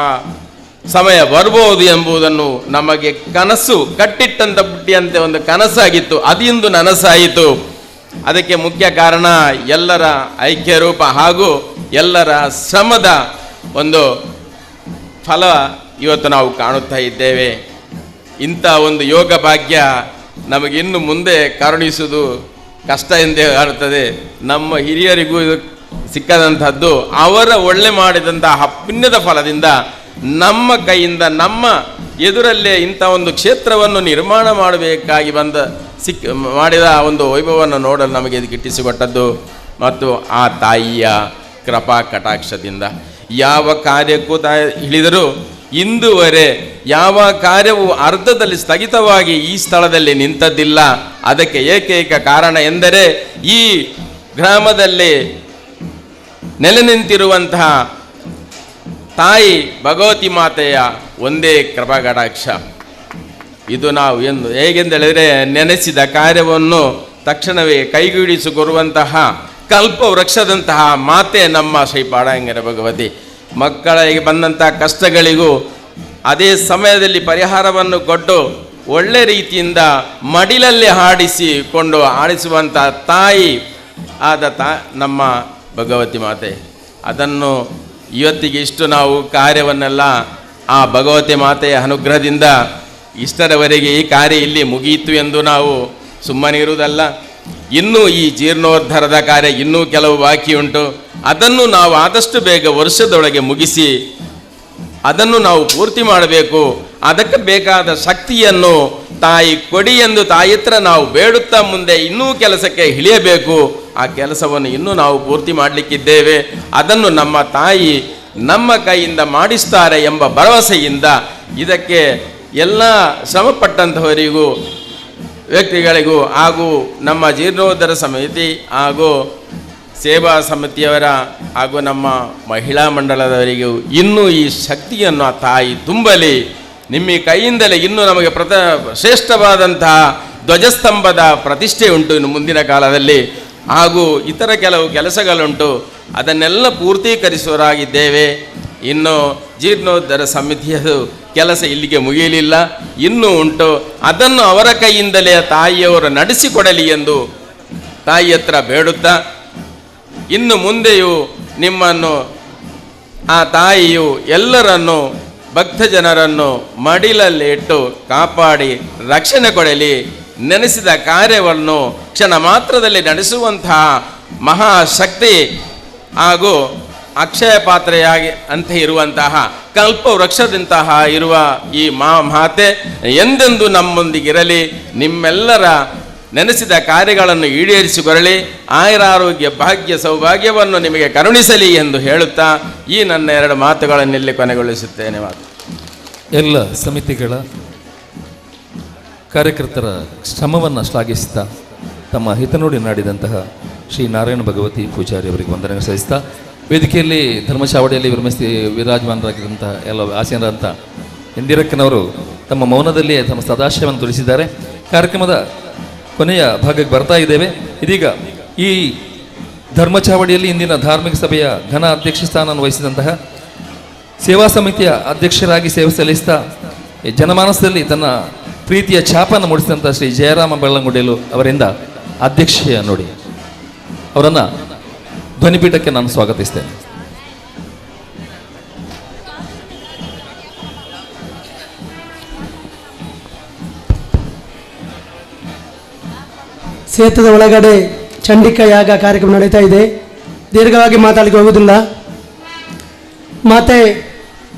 ಸಮಯ ಬರ್ಬೋದು ಎಂಬುದನ್ನು ನಮಗೆ ಕನಸು ಕಟ್ಟಿಟ್ಟಂಥ ಬುಟ್ಟಿಯಂತೆ ಒಂದು ಕನಸಾಗಿತ್ತು, ಅದು ನನಸಾಯಿತು. ಅದಕ್ಕೆ ಮುಖ್ಯ ಕಾರಣ ಎಲ್ಲರ ಐಕ್ಯರೂಪ ಹಾಗೂ ಎಲ್ಲರ ಶ್ರಮದ ಒಂದು ಫಲ ಇವತ್ತು ನಾವು ಕಾಣುತ್ತಾ ಇದ್ದೇವೆ. ಇಂಥ ಒಂದು ಯೋಗ ಭಾಗ್ಯ ನಮಗಿನ್ನು ಮುಂದೆ ಕರುಣಿಸುವುದು ಕಷ್ಟ ಎಂದೇ ಕಾಣುತ್ತದೆ. ನಮ್ಮ ಹಿರಿಯರಿಗೂ ಇದು ಸಿಕ್ಕದಂಥದ್ದು ಅವರ ಒಳ್ಳೆ ಮಾಡಿದಂತಹ ಪುಣ್ಯದ ಫಲದಿಂದ ನಮ್ಮ ಕೈಯಿಂದ ನಮ್ಮ ಎದುರಲ್ಲೇ ಇಂಥ ಒಂದು ಕ್ಷೇತ್ರವನ್ನು ನಿರ್ಮಾಣ ಮಾಡಬೇಕಾಗಿ ಬಂದ ಮಾಡಿದ ಒಂದು ವೈಭವವನ್ನು ನೋಡಲು ನಮಗೆ ಇದು ಗಿಟ್ಟಿಸಿಕೊಟ್ಟದ್ದು. ಮತ್ತು ಆ ತಾಯಿಯ ಕೃಪಾ ಕಟಾಕ್ಷದಿಂದ ಯಾವ ಕಾರ್ಯಕ್ಕೂ ತಾಯಿ ಇಳಿದರೂ ಇಂದುವರೆ ಯಾವ ಕಾರ್ಯವೂ ಅರ್ಧದಲ್ಲಿ ಸ್ಥಗಿತವಾಗಿ ಈ ಸ್ಥಳದಲ್ಲಿ ನಿಂತದ್ದಿಲ್ಲ. ಅದಕ್ಕೆ ಏಕೈಕ ಕಾರಣ ಎಂದರೆ ಈ ಗ್ರಾಮದಲ್ಲಿ ನೆಲೆ ನಿಂತಿರುವಂತಹ ತಾಯಿ ಭಗವತಿ ಮಾತೆಯ ಒಂದೇ ಕೃಪಾಕಟಾಕ್ಷ. ಇದು ನಾವು ಎಂದು ಹೇಗೆಂದೇಳಿದರೆ ನೆನೆಸಿದ ಕಾರ್ಯವನ್ನು ತಕ್ಷಣವೇ ಕೈಗೂಡಿಸಿಕೊರುವಂತಹ ಕಲ್ಪ ವೃಕ್ಷದಂತಹ ಮಾತೆ ನಮ್ಮ ಶ್ರೀ ಪಾಡಾಯಂಗರ ಭಗವತಿ. ಮಕ್ಕಳಿಗೆ ಬಂದಂಥ ಕಷ್ಟಗಳಿಗೂ ಅದೇ ಸಮಯದಲ್ಲಿ ಪರಿಹಾರವನ್ನು ಕೊಟ್ಟು ಒಳ್ಳೆ ರೀತಿಯಿಂದ ಮಡಿಲಲ್ಲಿ ಹಾಡಿಸಿಕೊಂಡು ಆಡಿಸುವಂಥ ತಾಯಿ ಆದ ನಮ್ಮ ಭಗವತಿ ಮಾತೆ. ಅದನ್ನು ಇವತ್ತಿಗೆ ಇಷ್ಟು ನಾವು ಕಾರ್ಯವನ್ನೆಲ್ಲ ಆ ಭಗವತಿ ಮಾತೆಯ ಅನುಗ್ರಹದಿಂದ ಇಷ್ಟರವರೆಗೆ ಈ ಕಾರ್ಯ ಇಲ್ಲಿ ಮುಗಿಯಿತು ಎಂದು ನಾವು ಸುಮ್ಮನೆ ಇರುವುದಲ್ಲ. ಇನ್ನೂ ಈ ಜೀರ್ಣೋದ್ಧಾರದ ಕಾರ್ಯ ಇನ್ನೂ ಕೆಲವು ಬಾಕಿ ಉಂಟು. ಅದನ್ನು ನಾವು ಆದಷ್ಟು ಬೇಗ ವರ್ಷದೊಳಗೆ ಮುಗಿಸಿ ಅದನ್ನು ನಾವು ಪೂರ್ತಿ ಮಾಡಬೇಕು. ಅದಕ್ಕೆ ಬೇಕಾದ ಶಕ್ತಿಯನ್ನು ತಾಯಿ ಕೊಡಿ ಎಂದು ತಾಯಿ ಹತ್ರ ನಾವು ಬೇಡುತ್ತಾ ಮುಂದೆ ಇನ್ನೂ ಕೆಲಸಕ್ಕೆ ಇಳಿಯಬೇಕು. ಆ ಕೆಲಸವನ್ನು ಇನ್ನೂ ನಾವು ಪೂರ್ತಿ ಮಾಡಲಿಕ್ಕಿದ್ದೇವೆ. ಅದನ್ನು ನಮ್ಮ ತಾಯಿ ನಮ್ಮ ಕೈಯಿಂದ ಮಾಡಿಸ್ತಾರೆ ಎಂಬ ಭರವಸೆಯಿಂದ ಇದಕ್ಕೆ ಎಲ್ಲ ಶ್ರಮಪಟ್ಟಂಥವರಿಗೂ ವ್ಯಕ್ತಿಗಳಿಗೂ ಹಾಗೂ ನಮ್ಮ ಜೀರ್ಣೋದ್ಧಾರ ಸಮಿತಿ ಹಾಗೂ ಸೇವಾ ಸಮಿತಿಯವರ ಹಾಗೂ ನಮ್ಮ ಮಹಿಳಾ ಮಂಡಲದವರಿಗೂ ಇನ್ನೂ ಈ ಶಕ್ತಿಯನ್ನು ಆ ತಾಯಿ ತುಂಬಲಿ. ನಿಮ್ಮ ಕೈಯಿಂದಲೇ ಇನ್ನೂ ನಮಗೆ ಶ್ರೇಷ್ಠವಾದಂತಹ ಧ್ವಜಸ್ತಂಭದ ಪ್ರತಿಷ್ಠೆ ಉಂಟು ಇನ್ನು ಮುಂದಿನ ಕಾಲದಲ್ಲಿ, ಹಾಗೂ ಇತರ ಕೆಲವು ಕೆಲಸಗಳುಂಟು. ಅದನ್ನೆಲ್ಲ ಪೂರ್ತೀಕರಿಸುವರಾಗಿದ್ದೇವೆ. ಇನ್ನು ಜೀರ್ಣೋದ್ಧಾರ ಸಮಿತಿಯದು ಕೆಲಸ ಇಲ್ಲಿಗೆ ಮುಗಿಯಲಿಲ್ಲ, ಇನ್ನೂ ಉಂಟು. ಅದನ್ನು ಅವರ ಕೈಯಿಂದಲೇ ತಾಯಿಯವರು ನಡೆಸಿಕೊಡಲಿ ಎಂದು ತಾಯಿ ಹತ್ರ ಬೇಡುತ್ತಾ, ಇನ್ನು ಮುಂದೆಯೂ ನಿಮ್ಮನ್ನು ಆ ತಾಯಿಯು ಎಲ್ಲರನ್ನು ಭಕ್ತ ಜನರನ್ನು ಮಡಿಲಲ್ಲಿ ಇಟ್ಟು ಕಾಪಾಡಿ ರಕ್ಷಣೆ ಕೊಡಲಿ. ನೆನೆಸಿದ ಕಾರ್ಯವನ್ನು ಕ್ಷಣ ಮಾತ್ರದಲ್ಲಿ ನಡೆಸುವಂತಹ ಮಹಾಶಕ್ತಿ ಹಾಗೂ ಅಕ್ಷಯ ಪಾತ್ರೆಯಾಗಿ ಅಂತ ಇರುವಂತಹ ಕಲ್ಪವೃಕ್ಷದಂತಹ ಇರುವ ಈ ಮಾತೆ ಎಂದೆಂದು ನಮ್ಮೊಂದಿಗಿರಲಿ. ನಿಮ್ಮೆಲ್ಲರ ನೆನೆಸಿದ ಕಾರ್ಯಗಳನ್ನು ಈಡೇರಿಸಿಕೊಳ್ಳಲಿ. ಆಯುರಾರೋಗ್ಯ ಭಾಗ್ಯ ಸೌಭಾಗ್ಯವನ್ನು ನಿಮಗೆ ಕರುಣಿಸಲಿ ಎಂದು ಹೇಳುತ್ತಾ ಈ ನನ್ನ ಎರಡು ಮಾತುಗಳನ್ನಿಲ್ಲಿ ಕೊನೆಗೊಳಿಸುತ್ತೇನೆ. ಮಾತು ಎಲ್ಲ ಸಮಿತಿಗಳ ಕಾರ್ಯಕರ್ತರ ಶ್ರಮವನ್ನು ಶ್ಲಾಘಿಸುತ್ತಾ ತಮ್ಮ ಹಿತನುಡಿ ನಾಡಿದಂತಹ ಶ್ರೀ ನಾರಾಯಣ ಭಗವತಿ ಪೂಜಾರಿ ಅವರಿಗೆ ವಂದನೆ ಸಲ್ಲಿಸ್ತಾ, ವೇದಿಕೆಯಲ್ಲಿ ಧರ್ಮಶಾವಡಿಯಲ್ಲಿ ವಿರಾಜಮಾನರಾಗಿದ್ದಂತಹ ಎಲ್ಲ ಆಸೀನರಂಥ ಇಂದಿರಕ್ಕನವರು ತಮ್ಮ ಮೌನದಲ್ಲಿಯೇ ತಮ್ಮ ಸದಾಶಯವನ್ನು ತಿಳಿಸಿದ್ದಾರೆ. ಕಾರ್ಯಕ್ರಮದ ಕೊನೆಯ ಭಾಗಕ್ಕೆ ಬರ್ತಾ ಇದ್ದೇವೆ. ಇದೀಗ ಈ ಧರ್ಮಚಾವಡಿಯಲ್ಲಿ ಇಂದಿನ ಧಾರ್ಮಿಕ ಸಭೆಯ ಘನ ಅಧ್ಯಕ್ಷ ಸ್ಥಾನವನ್ನು ವಹಿಸಿದಂತಹ ಸೇವಾ ಸಮಿತಿಯ ಅಧ್ಯಕ್ಷರಾಗಿ ಸೇವೆ ಸಲ್ಲಿಸ್ತಾ ಜನಮಾನಸದಲ್ಲಿ ತನ್ನ ಪ್ರೀತಿಯ ಛಾಪನ್ನು ಮೂಡಿಸಿದಂಥ ಶ್ರೀ ಜಯರಾಮ ಬೆಳ್ಳಂಗುಡೇಲು ಅವರಿಂದ ಅಧ್ಯಕ್ಷೆಯ ನೋಡಿ ಅವರನ್ನು ಧ್ವನಿಪೀಠಕ್ಕೆ ನಾನು ಸ್ವಾಗತಿಸ್ತೇನೆ. ಸೇತುವೆ ಒಳಗಡೆ ಚಂಡಿಕಾ ಯಾಗ ಕಾರ್ಯಕ್ರಮ ನಡೀತಾ ಇದೆ. ದೀರ್ಘವಾಗಿ ಮಾತಾಡಲಿಕ್ಕೆ ಹೋಗುವುದಿಲ್ಲ. ಮಾತೆ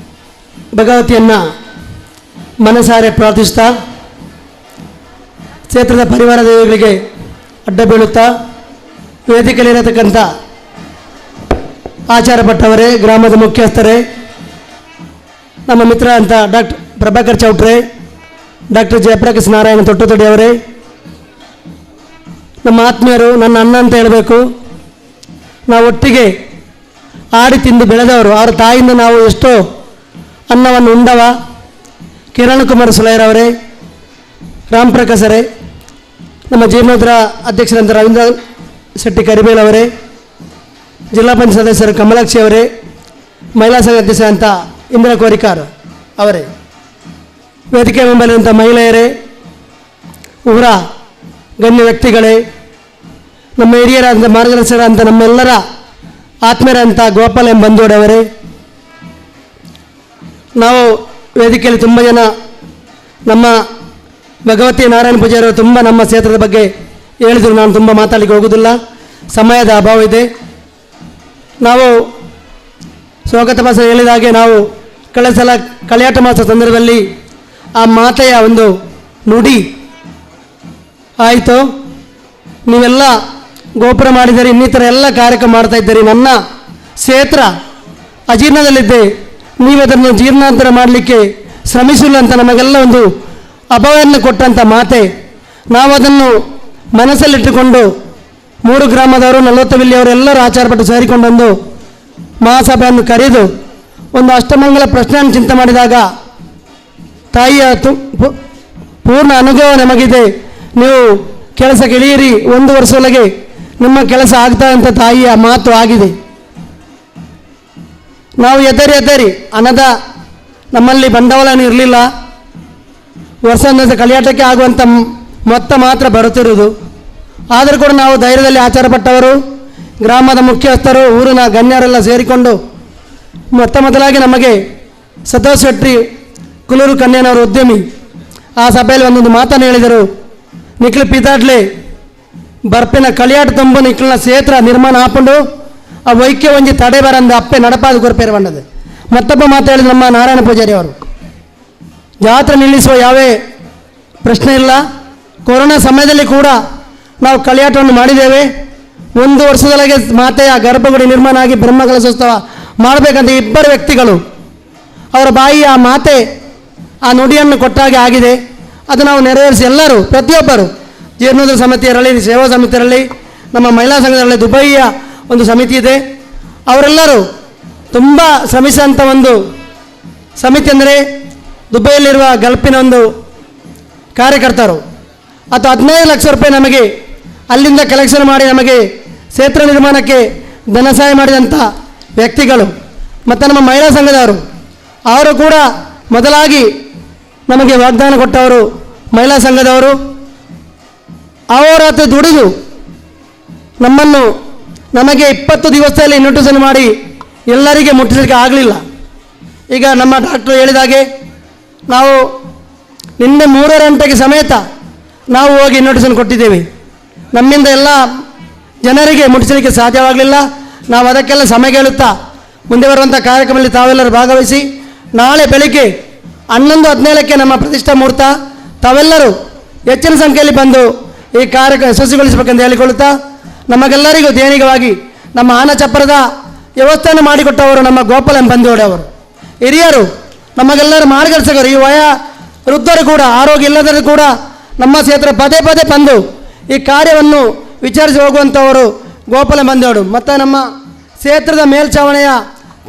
ಭಗವತಿಯನ್ನು ಮನಸಾರೆ ಪ್ರಾರ್ಥಿಸ್ತಾ ಕ್ಷೇತ್ರದ ಪರಿವಾರ ದೇವಿಗಳಿಗೆ ಅಡ್ಡ ಬೀಳುತ್ತಾ ವೇದಿಕೆಯಲ್ಲಿರತಕ್ಕಂಥ ಆಚಾರ ಭಟ್ಟವರೇ, ಗ್ರಾಮದ ಮುಖ್ಯಸ್ಥರೇ, ನಮ್ಮ ಮಿತ್ರ ಅಂತ ಡಾಕ್ಟರ್ ಪ್ರಭಾಕರ್ ಚೌಟ್ರೆ, ಡಾಕ್ಟರ್ ಜಯಪ್ರಕಾಶ್ ನಾರಾಯಣ ತೊಟ್ಟತೊಡಿ ಅವರೇ, ನಮ್ಮ ಆತ್ಮೀಯರು, ನನ್ನ ಅಣ್ಣ ಅಂತ ಹೇಳಬೇಕು. ನಾವು ಒಟ್ಟಿಗೆ ಆಡಿ ತಿಂದು ಬೆಳೆದವರು. ಅವರ ತಾಯಿಯಿಂದ ನಾವು ಎಷ್ಟೋ ಅನ್ನವನ್ನು ಉಂಡವ. ಕಿರಣ್ ಕುಮಾರ್ ಸುಲೈರವರೇ, ರಾಮ್ ಪ್ರಕಾಶರೇ, ನಮ್ಮ ಜೀರ್ಣೋದ್ಧಾರ ಅಧ್ಯಕ್ಷರಂತ ರವೀಂದ್ರ ಶೆಟ್ಟಿ ಕರಿಬೇಲ್ ಅವರೇ, ಜಿಲ್ಲಾ ಪಂಚಾಯತ್ ಸದಸ್ಯರು ಕಮಲಾಕ್ಷಿ ಅವರೇ, ಮಹಿಳಾ ಸಂಘ ಅಧ್ಯಕ್ಷರಂತ ಇಂದಿರಾ ಕೋರಿಕಾರ್ ಅವರೇ, ವೇದಿಕೆ ಮುಂಬೈಲಿರುವಂಥ ಮಹಿಳೆಯರೇ, ಊರ ಗಣ್ಯ ವ್ಯಕ್ತಿಗಳೇ, ನಮ್ಮ ಹಿರಿಯರಾದಂಥ ಮಾರ್ಗದರ್ಶಕರಂತ ನಮ್ಮೆಲ್ಲರ ಆತ್ಮೀಯರಂಥ ಗೋಪಾಲ್ ಎಂ ಬಂದೋಡವರೇ, ನಾವು ವೇದಿಕೆಯಲ್ಲಿ ತುಂಬ ಜನ ನಮ್ಮ ಭಗವತಿ ನಾರಾಯಣ ಪೂಜಾರಿಯವರು ತುಂಬ ನಮ್ಮ ಕ್ಷೇತ್ರದ ಬಗ್ಗೆ ಹೇಳಿದರು. ನಾನು ತುಂಬ ಮಾತಾಡಲಿಕ್ಕೆ ಹೋಗೋದಿಲ್ಲ, ಸಮಯದ ಅಭಾವ ಇದೆ. ನಾವು ಸ್ವಾಗತ ಭಾಷೆ ಹೇಳಿದ ಹಾಗೆ ನಾವು ಕಳೆದ ಸಲ ಕಳೆಯಾಟ ಮಾಸ ಸಂದರ್ಭದಲ್ಲಿ ಆ ಮಾತೆಯ ಒಂದು ನುಡಿ ಆಯಿತು. ನೀವೆಲ್ಲ ಗೋಪುರ ಮಾಡಿದರೆ ಇನ್ನಿತರ ಎಲ್ಲ ಕಾರ್ಯಕ್ರಮ ಮಾಡ್ತಾಯಿದ್ದೀರಿ, ನನ್ನ ಕ್ಷೇತ್ರ ಅಜೀರ್ಣದಲ್ಲಿದ್ದೆ, ನೀವು ಅದನ್ನು ಜೀರ್ಣಾಂತರ ಮಾಡಲಿಕ್ಕೆ ಶ್ರಮಿಸಿಲ್ಲ ಅಂತ ನಮಗೆಲ್ಲ ಒಂದು ಅಭಯವನ್ನು ಕೊಟ್ಟಂಥ ಮಾತೆ. ನಾವು ಅದನ್ನು ಮನಸ್ಸಲ್ಲಿಟ್ಟುಕೊಂಡು 3 ಗ್ರಾಮದವರು, 40 ವಿಲ್ಲಿಯವರೆಲ್ಲರೂ ಆಚಾರಪಟ್ಟು ಸೇರಿಕೊಂಡು ಬಂದು ಮಹಾಸಭೆಯನ್ನು ಕರೆದು ಒಂದು ಅಷ್ಟಮಂಗಲ ಪ್ರಶ್ನೆಯನ್ನು ಚಿಂತೆ ಮಾಡಿದಾಗ ತಾಯಿಯ ಪೂರ್ಣ ಅನುಗ್ರಹ ನಮಗಿದೆ, ನೀವು ಕೆಲಸಕ್ಕೆ ಇಳಿಯಿರಿ, 1 ವರ್ಷದೊಳಗೆ ನಿಮ್ಮ ಕೆಲಸ ಆಗ್ತಾ ಅಂತ ತಾಯಿಯ ಮಾತು ಆಗಿದೆ. ನಾವು ಎದರಿ ಎದರಿ ಹಣದ ನಮ್ಮಲ್ಲಿ ಬಂಡವಾಳನೂ ಇರಲಿಲ್ಲ, ವರ್ಷ ಕಳಿಯಾಟಕ್ಕೆ ಆಗುವಂಥ ಮೊತ್ತ ಮಾತ್ರ ಬರುತ್ತಿರುವುದು. ಆದರೂ ಕೂಡ ನಾವು ಧೈರ್ಯದಲ್ಲಿ ಆಚಾರಪಟ್ಟವರು, ಗ್ರಾಮದ ಮುಖ್ಯಸ್ಥರು, ಊರಿನ ಗಣ್ಯರೆಲ್ಲ ಸೇರಿಕೊಂಡು ಮೊತ್ತ ಮೊದಲಾಗಿ ನಮಗೆ ಸತೋಷ್ ಶೆಟ್ಟಿ ಕುಲೂರು ಕನ್ಯನವರು ಉದ್ಯಮಿ ಆ ಸಭೆಯಲ್ಲಿ ಒಂದೊಂದು ಮಾತನ್ನು ಹೇಳಿದರು. ನಿಖಿಲ್ ಪಿತಾಡ್ಲೆ ಬರ್ಪಿನ ಕಳಿಯಾಟ ತುಂಬ ನಿಖಿಲ್ನ ಕ್ಷೇತ್ರ ನಿರ್ಮಾಣ ಹಾಕೊಂಡು ಆ ವೈಕ್ಯ ಒಂಜಿ ತಡೆ ಬರಂದ ಅಪ್ಪೆ ನಡಪಾದ ಕೊರಪೇರು ಬಂದது. ಮತ್ತೊಬ್ಬ ಮಾತು ಹೇಳಿದ ನಮ್ಮ ನಾರಾಯಣ ಪೂಜಾರಿ ಅವರು, ಜಾತ್ರೆ ನಿಲ್ಲಿಸುವ ಯಾವೇ ಪ್ರಶ್ನೆ ಇಲ್ಲ, ಕೊರೋನಾ ಸಮಯದಲ್ಲಿ ಕೂಡ ನಾವು ಕಳಿಯಾಟವನ್ನು ಮಾಡಿದ್ದೇವೆ. 1 ವರ್ಷದೊಳಗೆ ಮಾತೆಯ ಗರ್ಭಗುಡಿ ನಿರ್ಮಾಣ ಆಗಿ ಬ್ರಹ್ಮಕಲಶೋತ್ಸವ ಮಾಡಬೇಕಂತ ಇಬ್ಬರು ವ್ಯಕ್ತಿಗಳು ಅವರ ಬಾಯಿಯ ಆ ಮಾತೆ ಆ ನುಡಿಯನ್ನು ಕೊಟ್ಟಾಗೆ ಆಗಿದೆ. ಅದು ನಾವು ನೆರವೇರಿಸಿ ಎಲ್ಲರೂ ಪ್ರತಿಯೊಬ್ಬರು ಜೀರ್ಣೋದ್ಧಾರ ಸಮಿತಿಯರಲ್ಲಿ, ಸೇವಾ ಸಮಿತಿಯರಲ್ಲಿ, ನಮ್ಮ ಮಹಿಳಾ ಸಂಘದಲ್ಲಿ ದುಬೈಯ ಒಂದು ಸಮಿತಿ ಇದೆ, ಅವರೆಲ್ಲರೂ ತುಂಬ ಶ್ರಮಿಸಿದಂಥ ಒಂದು ಸಮಿತಿ ಅಂದರೆ ದುಬೈಯಲ್ಲಿರುವ ಗಲ್ಪಿನ ಒಂದು ಕಾರ್ಯಕರ್ತರು. ಅಥವಾ 15 ಲಕ್ಷ ರೂಪಾಯಿ ನಮಗೆ ಅಲ್ಲಿಂದ ಕಲೆಕ್ಷನ್ ಮಾಡಿ ನಮಗೆ ಕ್ಷೇತ್ರ ನಿರ್ಮಾಣಕ್ಕೆ ಧನ ಸಹಾಯ ಮಾಡಿದಂಥ ವ್ಯಕ್ತಿಗಳು. ಮತ್ತು ನಮ್ಮ ಮಹಿಳಾ ಸಂಘದವರು ಅವರು ಕೂಡ ಮೊದಲಾಗಿ ನಮಗೆ ವಾಗ್ದಾನ ಕೊಟ್ಟವರು ಮಹಿಳಾ ಸಂಘದವರು. ಅವರಾತ್ರಿ ದುಡಿದು ನಮ್ಮನ್ನು ನಮಗೆ 20 ದಿವಸದಲ್ಲಿ ನೋಟಿಸನ್ನು ಮಾಡಿ ಎಲ್ಲರಿಗೆ ಮುಟ್ಟಿಸಲಿಕ್ಕೆ ಆಗಲಿಲ್ಲ. ಈಗ ನಮ್ಮ ಡಾಕ್ಟ್ರು ಹೇಳಿದಾಗೆ ನಾವು ನಿನ್ನೆ 3 ಗಂಟೆಗೆ ಸಮೇತ ನಾವು ಹೋಗಿ ನೋಟಿಸನ್ನು ಕೊಟ್ಟಿದ್ದೇವೆ. ನಮ್ಮಿಂದ ಎಲ್ಲ ಜನರಿಗೆ ಮುಟ್ಟಿಸಲಿಕ್ಕೆ ಸಾಧ್ಯವಾಗಲಿಲ್ಲ. ನಾವು ಅದಕ್ಕೆಲ್ಲ ಸಮಯ ಹೇಳುತ್ತಾ ಮುಂದೆ ಬರುವಂಥ ಕಾರ್ಯಕ್ರಮದಲ್ಲಿ ತಾವೆಲ್ಲರೂ ಭಾಗವಹಿಸಿ ನಾಳೆ ಬೆಳಿಗ್ಗೆ 11:17ಕ್ಕೆ ನಮ್ಮ ಪ್ರತಿಷ್ಠಾ ಮುಹೂರ್ತ, ತಾವೆಲ್ಲರೂ ಹೆಚ್ಚಿನ ಸಂಖ್ಯೆಯಲ್ಲಿ ಬಂದು ಈ ಕಾರ್ಯಕ್ರಮ ಯಶಸ್ವಿಗೊಳಿಸಬೇಕೆಂದು ಹೇಳಿಕೊಳ್ಳುತ್ತಾ ನಮಗೆಲ್ಲರಿಗೂ ದೇಣಿಗೆವಾಗಿ ನಮ್ಮ ಆನಚಪ್ಪರದ ವ್ಯವಸ್ಥೆಯನ್ನು ಮಾಡಿಕೊಟ್ಟವರು ನಮ್ಮ ಗೋಪಾಲ ಎಂ ಬಂದೋಡವರು ಹಿರಿಯರು, ನಮಗೆಲ್ಲರೂ ಮಾರ್ಗದರ್ಶಕರು. ಈ ವಯ ವೃದ್ಧರು ಕೂಡ ಆರೋಗ್ಯ ಇಲ್ಲದರೂ ಕೂಡ ನಮ್ಮ ಕ್ಷೇತ್ರ ಪದೇ ಪದೇ ಬಂದು ಈ ಕಾರ್ಯವನ್ನು ವಿಚಾರಿಸಿ ಹೋಗುವಂಥವರು ಗೋಪಾಲ ಬಂದೋಡು. ಮತ್ತು ನಮ್ಮ ಕ್ಷೇತ್ರದ ಮೇಲ್ಛಾವಣಿಯ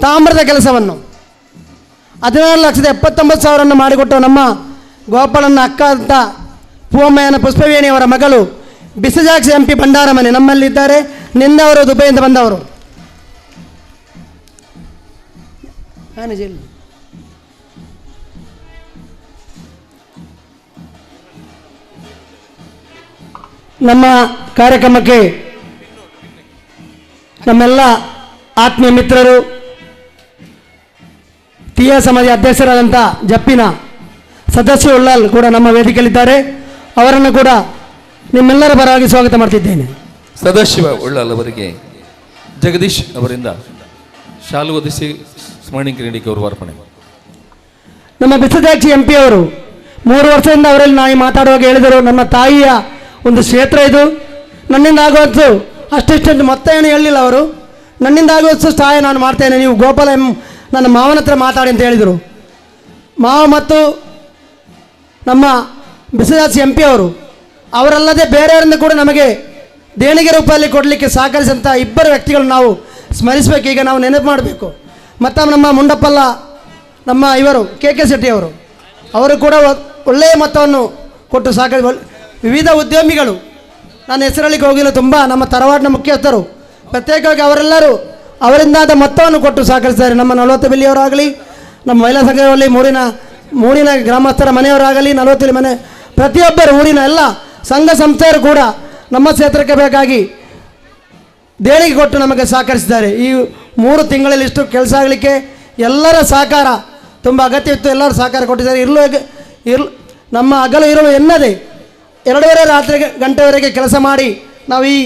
ತಾಮ್ರದ ಕೆಲಸವನ್ನು 16,79,000 ಮಾಡಿಕೊಟ್ಟು ನಮ್ಮ ಗೋಪಾಲನ ಅಕ್ಕ ಅಂತ ಪೂವಮ್ಮಯ್ಯನ ಪುಷ್ಪವೇಣಿಯವರ ಮಗಳು ಬಿಸಿಜಾಕ್ಸ್ ಎಂ ಪಿ ಭಂಡಾರಮನೆ ನಮ್ಮಲ್ಲಿದ್ದಾರೆ. ನಿನ್ನೆ ದುಬೈಯಿಂದ ಬಂದವರು. ನಮ್ಮ ಕಾರ್ಯಕ್ರಮಕ್ಕೆ ನಮ್ಮೆಲ್ಲ ಆತ್ಮೀಯ ಮಿತ್ರರು, ತೀಯ ಸಮಾಜ ಅಧ್ಯಕ್ಷರಾದಂಥ ಜಪ್ಪಿನ ಸದಸ್ಯ ಉಳ್ಳಾಲ್ ಕೂಡ ನಮ್ಮ ವೇದಿಕೆಯಲ್ಲಿದ್ದಾರೆ. ಅವರನ್ನು ಕೂಡ ನಿಮ್ಮೆಲ್ಲರ ಪರವಾಗಿ ಸ್ವಾಗತ ಮಾಡ್ತಿದ್ದೇನೆ. ಸದಾಶಿವ ಉಳ್ಳಾಲ್ ಅವರಿಗೆ ಜಗದೀಶ್ ಅವರಿಂದ ಶಾಲು ಒದಿಸಿ ಸ್ಮರಣಿಕೆ ನೀಡಿ ಗೌರವಾರ್ಪಣೆ. ನಮ್ಮ ಬಿಸದಾಕ್ಷಿ ಎಂ ಪಿ ಅವರು 3 ವರ್ಷದಿಂದ ಅವರಲ್ಲಿ ನಾನು ಮಾತಾಡುವಾಗ ಹೇಳಿದರು, ನಮ್ಮ ತಾಯಿಯ ಒಂದು ಕ್ಷೇತ್ರ ಇದು, ನನ್ನಿಂದ ಆಗುವಷ್ಟು ಅಷ್ಟಿಷ್ಟೊಂದು ಮೊತ್ತ ಏನು ಹೇಳಲಿಲ್ಲ ಅವರು. ನನ್ನಿಂದ ಆಗುವಷ್ಟು ಸಹಾಯ ನಾನು ಮಾಡ್ತೇನೆ, ನೀವು ಗೋಪಾಲ ಎಂ ನನ್ನ ಮಾವನ ಹತ್ರ ಮಾತಾಡಿ ಅಂತ ಹೇಳಿದರು. ಮಾವ ಮತ್ತು ನಮ್ಮ ಬಿಸಿದಾಸ್ ಎಂ ಪಿ ಅವರು ಅವರಲ್ಲದೆ ಬೇರೆಯವರಿಂದ ಕೂಡ ನಮಗೆ ದೇಣಿಗೆ ರೂಪದಲ್ಲಿ ಕೊಡಲಿಕ್ಕೆ ಸಹಕರಿಸಿದಂಥ ಇಬ್ಬರು ವ್ಯಕ್ತಿಗಳನ್ನು ನಾವು ಸ್ಮರಿಸಬೇಕು, ಈಗ ನಾವು ನೆನಪು ಮಾಡಬೇಕು. ಮತ್ತು ನಮ್ಮ ಮುಂಡಪ್ಪಲ್ಲ ನಮ್ಮ ಇವರು ಕೆ ಕೆ ಶೆಟ್ಟಿ ಅವರು, ಅವರು ಕೂಡ ಒಳ್ಳೆಯ ಮೊತ್ತವನ್ನು ಕೊಟ್ಟು ಸಹಕರಿ. ವಿವಿಧ ಉದ್ಯಮಿಗಳು, ನನ್ನ ಹೆಸರಲ್ಲಿಗೆ ಹೋಗಿಲ್ಲ, ತುಂಬ ನಮ್ಮ ತರವಾಡಿನ ಮುಖ್ಯಸ್ಥರು ಪ್ರತ್ಯೇಕವಾಗಿ ಅವರೆಲ್ಲರೂ ಅವರಿಂದಾದ ಮೊತ್ತವನ್ನು ಕೊಟ್ಟು ಸಹಕರಿಸ್ತಾರೆ. ನಮ್ಮ 40 ಬಿಲ್ಲಿಯವರಾಗಲಿ, ನಮ್ಮ ಮಹಿಳಾ ಸಂಘದಲ್ಲಿ ಮೂರಿನ ಗ್ರಾಮಸ್ಥರ ಮನೆಯವರಾಗಲಿ, 40 ಮನೆ ಪ್ರತಿಯೊಬ್ಬರು ಊರಿನ ಎಲ್ಲ ಸಂಘ ಸಂಸ್ಥೆಯರು ಕೂಡ ನಮ್ಮ ಕ್ಷೇತ್ರಕ್ಕೆ ಬೇಕಾಗಿ ದೇಣಿಗೆ ಕೊಟ್ಟು ನಮಗೆ ಸಹಕರಿಸಿದ್ದಾರೆ. ಈ 3 ತಿಂಗಳಲ್ಲಿ ಇಷ್ಟು ಕೆಲಸ ಆಗಲಿಕ್ಕೆ ಎಲ್ಲರ ಸಹಕಾರ ತುಂಬ ಅಗತ್ಯವಿತ್ತು. ಎಲ್ಲರೂ ಸಹಕಾರ ಕೊಟ್ಟಿದ್ದಾರೆ. ಇರಲು ನಮ್ಮ ಹಗಲು ಇರಲು ಎನ್ನದೆ 2:30 ರಾತ್ರಿ ಗಂಟೆವರೆಗೆ ಕೆಲಸ ಮಾಡಿ ನಾವು ಈ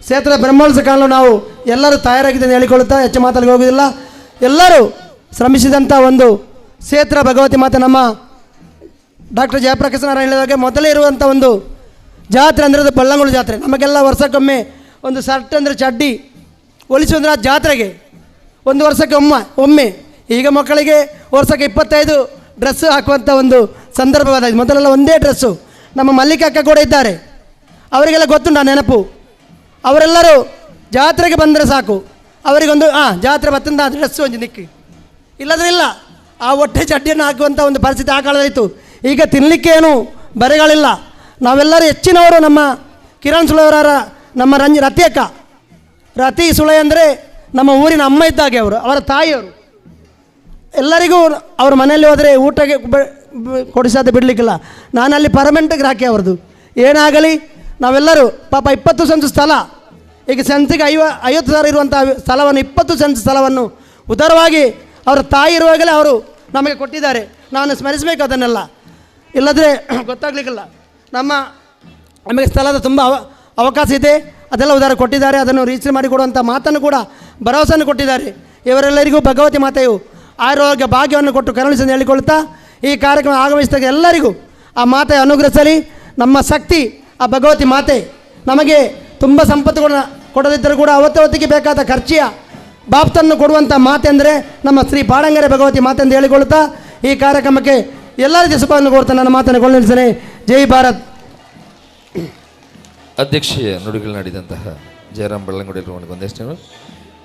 ಕ್ಷೇತ್ರದ ಬ್ರಹ್ಮೋತ್ಸವ ಕಾಣಲು ನಾವು ಎಲ್ಲರೂ ತಯಾರಾಗಿದೆ ಅಂತ ಹೇಳಿಕೊಳ್ಳುತ್ತಾ ಹೆಚ್ಚು ಮಾತಲ್ಲಿ ಹೋಗುವುದಿಲ್ಲ. ಎಲ್ಲರೂ ಶ್ರಮಿಸಿದಂಥ ಒಂದು ಕ್ಷೇತ್ರ ಭಗವತಿ ಮಾತೆ. ನಮ್ಮ ಡಾಕ್ಟರ್ ಜಯಪ್ರಕಾಶ್ ನಾರಾಯಣ ಹೇಳಿದಾಗೆ ಮೊದಲೇ ಇರುವಂಥ ಒಂದು ಜಾತ್ರೆ ಅಂದರೆ ಅದು ಬಳ್ಳಂಗುಳು ಜಾತ್ರೆ. ನಮಗೆಲ್ಲ ವರ್ಷಕ್ಕೊಮ್ಮೆ ಒಂದು ಶರ್ಟ್ ಅಂದರೆ ಚಡ್ಡಿ ಹೊಲಿಸು ಅಂದರೆ ಆ ಜಾತ್ರೆಗೆ ಒಂದು ವರ್ಷಕ್ಕೆ ಒಮ್ಮೆ. ಈಗ ಮಕ್ಕಳಿಗೆ ವರ್ಷಕ್ಕೆ 25 ಡ್ರೆಸ್ಸು ಹಾಕುವಂಥ ಒಂದು ಸಂದರ್ಭವಾದ, ಮೊದಲೆಲ್ಲ ಒಂದೇ ಡ್ರೆಸ್ಸು. ನಮ್ಮ ಮಲ್ಲಿಕ ಅಕ್ಕ ಕೂಡ ಇದ್ದಾರೆ, ಅವರಿಗೆಲ್ಲ ಗೊತ್ತುಂಟು ಆ ನೆನಪು. ಅವರೆಲ್ಲರೂ ಜಾತ್ರೆಗೆ ಬಂದರೆ ಸಾಕು ಅವರಿಗೊಂದು ಜಾತ್ರೆ ಬತ್ತಂದ ಡ್ರೆಸ್ ಒಂದು ನಿಕ್ಕಿ, ಇಲ್ಲದ್ರೆ ಇಲ್ಲ, ಆ ಹೊಟ್ಟೆ ಚಡ್ಡಿಯನ್ನು ಹಾಕುವಂಥ ಒಂದು ಪರಿಸ್ಥಿತಿ ಆ ಕಾಲದಲ್ಲಿತ್ತು. ಈಗ ತಿನ್ನಲಿಕ್ಕೆ ಏನು ಬರೆಗಳಿಲ್ಲ. ನಾವೆಲ್ಲರೂ ಹೆಚ್ಚಿನವರು ನಮ್ಮ ಕಿರಣ್ ಸುಳೆಯವರ, ನಮ್ಮ ರತಿ ಅಕ್ಕ, ರತಿ ಸುಳೆ ಅಂದರೆ ನಮ್ಮ ಊರಿನ ಅಮ್ಮ ಇದ್ದಾಗೆ ಅವರು, ಅವರ ತಾಯಿಯವರು. ಎಲ್ಲರಿಗೂ ಅವ್ರ ಮನೆಯಲ್ಲಿ ಹೋದರೆ ಊಟಕ್ಕೆ ಕೊಡಿಸಾದ ಬಿಡಲಿಕ್ಕಿಲ್ಲ. ನಾನಲ್ಲಿ ಪರ್ಮನೆಂಟ್ ಗ್ರಾಹಕಿ ಅವ್ರದ್ದು. ಏನಾಗಲಿ ನಾವೆಲ್ಲರೂ ಪಾಪ 20 ಸೆಂಟ್ಸ್ ಸ್ಥಳ, ಈಗ ಸೆನ್ಸಿಗೆ 50,000 ಇರುವಂಥ ಸ್ಥಳವನ್ನು 20 ಸೆಂಟ್ಸ್ ಸ್ಥಳವನ್ನು ಉದಾರವಾಗಿ ಅವರ ತಾಯಿ ಇರುವಾಗಲೇ ಅವರು ನಮಗೆ ಕೊಟ್ಟಿದ್ದಾರೆ. ನಾನು ಸ್ಮರಿಸಬೇಕು ಅದನ್ನೆಲ್ಲ, ಇಲ್ಲದ್ರೆ ಗೊತ್ತಾಗಲಿಕ್ಕಿಲ್ಲ. ನಮಗೆ ಸ್ಥಳದ ತುಂಬ ಅವಕಾಶ ಇದೆ, ಅದೆಲ್ಲ ಉದಾರ ಕೊಟ್ಟಿದ್ದಾರೆ. ಅದನ್ನು ರಿಜಿಸ್ಟರ್ ಮಾಡಿಕೊಡುವಂಥ ಮಾತನ್ನು ಕೂಡ ಭರವಸೆಯನ್ನು ಕೊಟ್ಟಿದ್ದಾರೆ. ಇವರೆಲ್ಲರಿಗೂ ಭಗವತಿ ಮಾತೆಯು ಆರೋಗ್ಯ ಭಾಗ್ಯವನ್ನು ಕೊಟ್ಟು ಕರುಣಿಸನ್ನು ಹೇಳಿಕೊಳ್ತಾ ಈ ಕಾರ್ಯಕ್ರಮ ಆಗಮಿಸಿದಾಗ ಎಲ್ಲರಿಗೂ ಆ ಮಾತೆ ಅನುಗ್ರಹಿಸಲಿ. ನಮ್ಮ ಶಕ್ತಿ ಆ ಭಗವತಿ ಮಾತೆ ನಮಗೆ ತುಂಬ ಸಂಪತ್ತುಗಳನ್ನ ಕೊಡದಿದ್ದರೂ ಕೂಡ ಅವತ್ತವತ್ತಿಗೆ ಬೇಕಾದ ಖರ್ಚಿಯ ಬಾಪ್ತನ್ನು ಕೊಡುವಂಥ ಮಾತೆ ಅಂದರೆ ನಮ್ಮ ಶ್ರೀ ಪಾಡಂಗರೆ ಭಗವತಿ ಮಾತೆ ಎಂದು ಹೇಳಿಕೊಳ್ಳುತ್ತಾ ಈ ಕಾರ್ಯಕ್ರಮಕ್ಕೆ ಎಲ್ಲ ರೀತಿಯ ಶುಭವನ್ನು ಕೋರ್ತಾ ನನ್ನ ಮಾತನ್ನು ಕೊಳ್ಳಿಸ್ತೇನೆ. ಜೈ ಭಾರತ್. ಅಧ್ಯಕ್ಷೀಯ ನುಡಿಗಳನ್ನಾಡಿದಂತಹ ಜಯರಾಮ್ ಬೆಳ್ಳಂಗುಡಿ ಒಂದಷ್ಟು.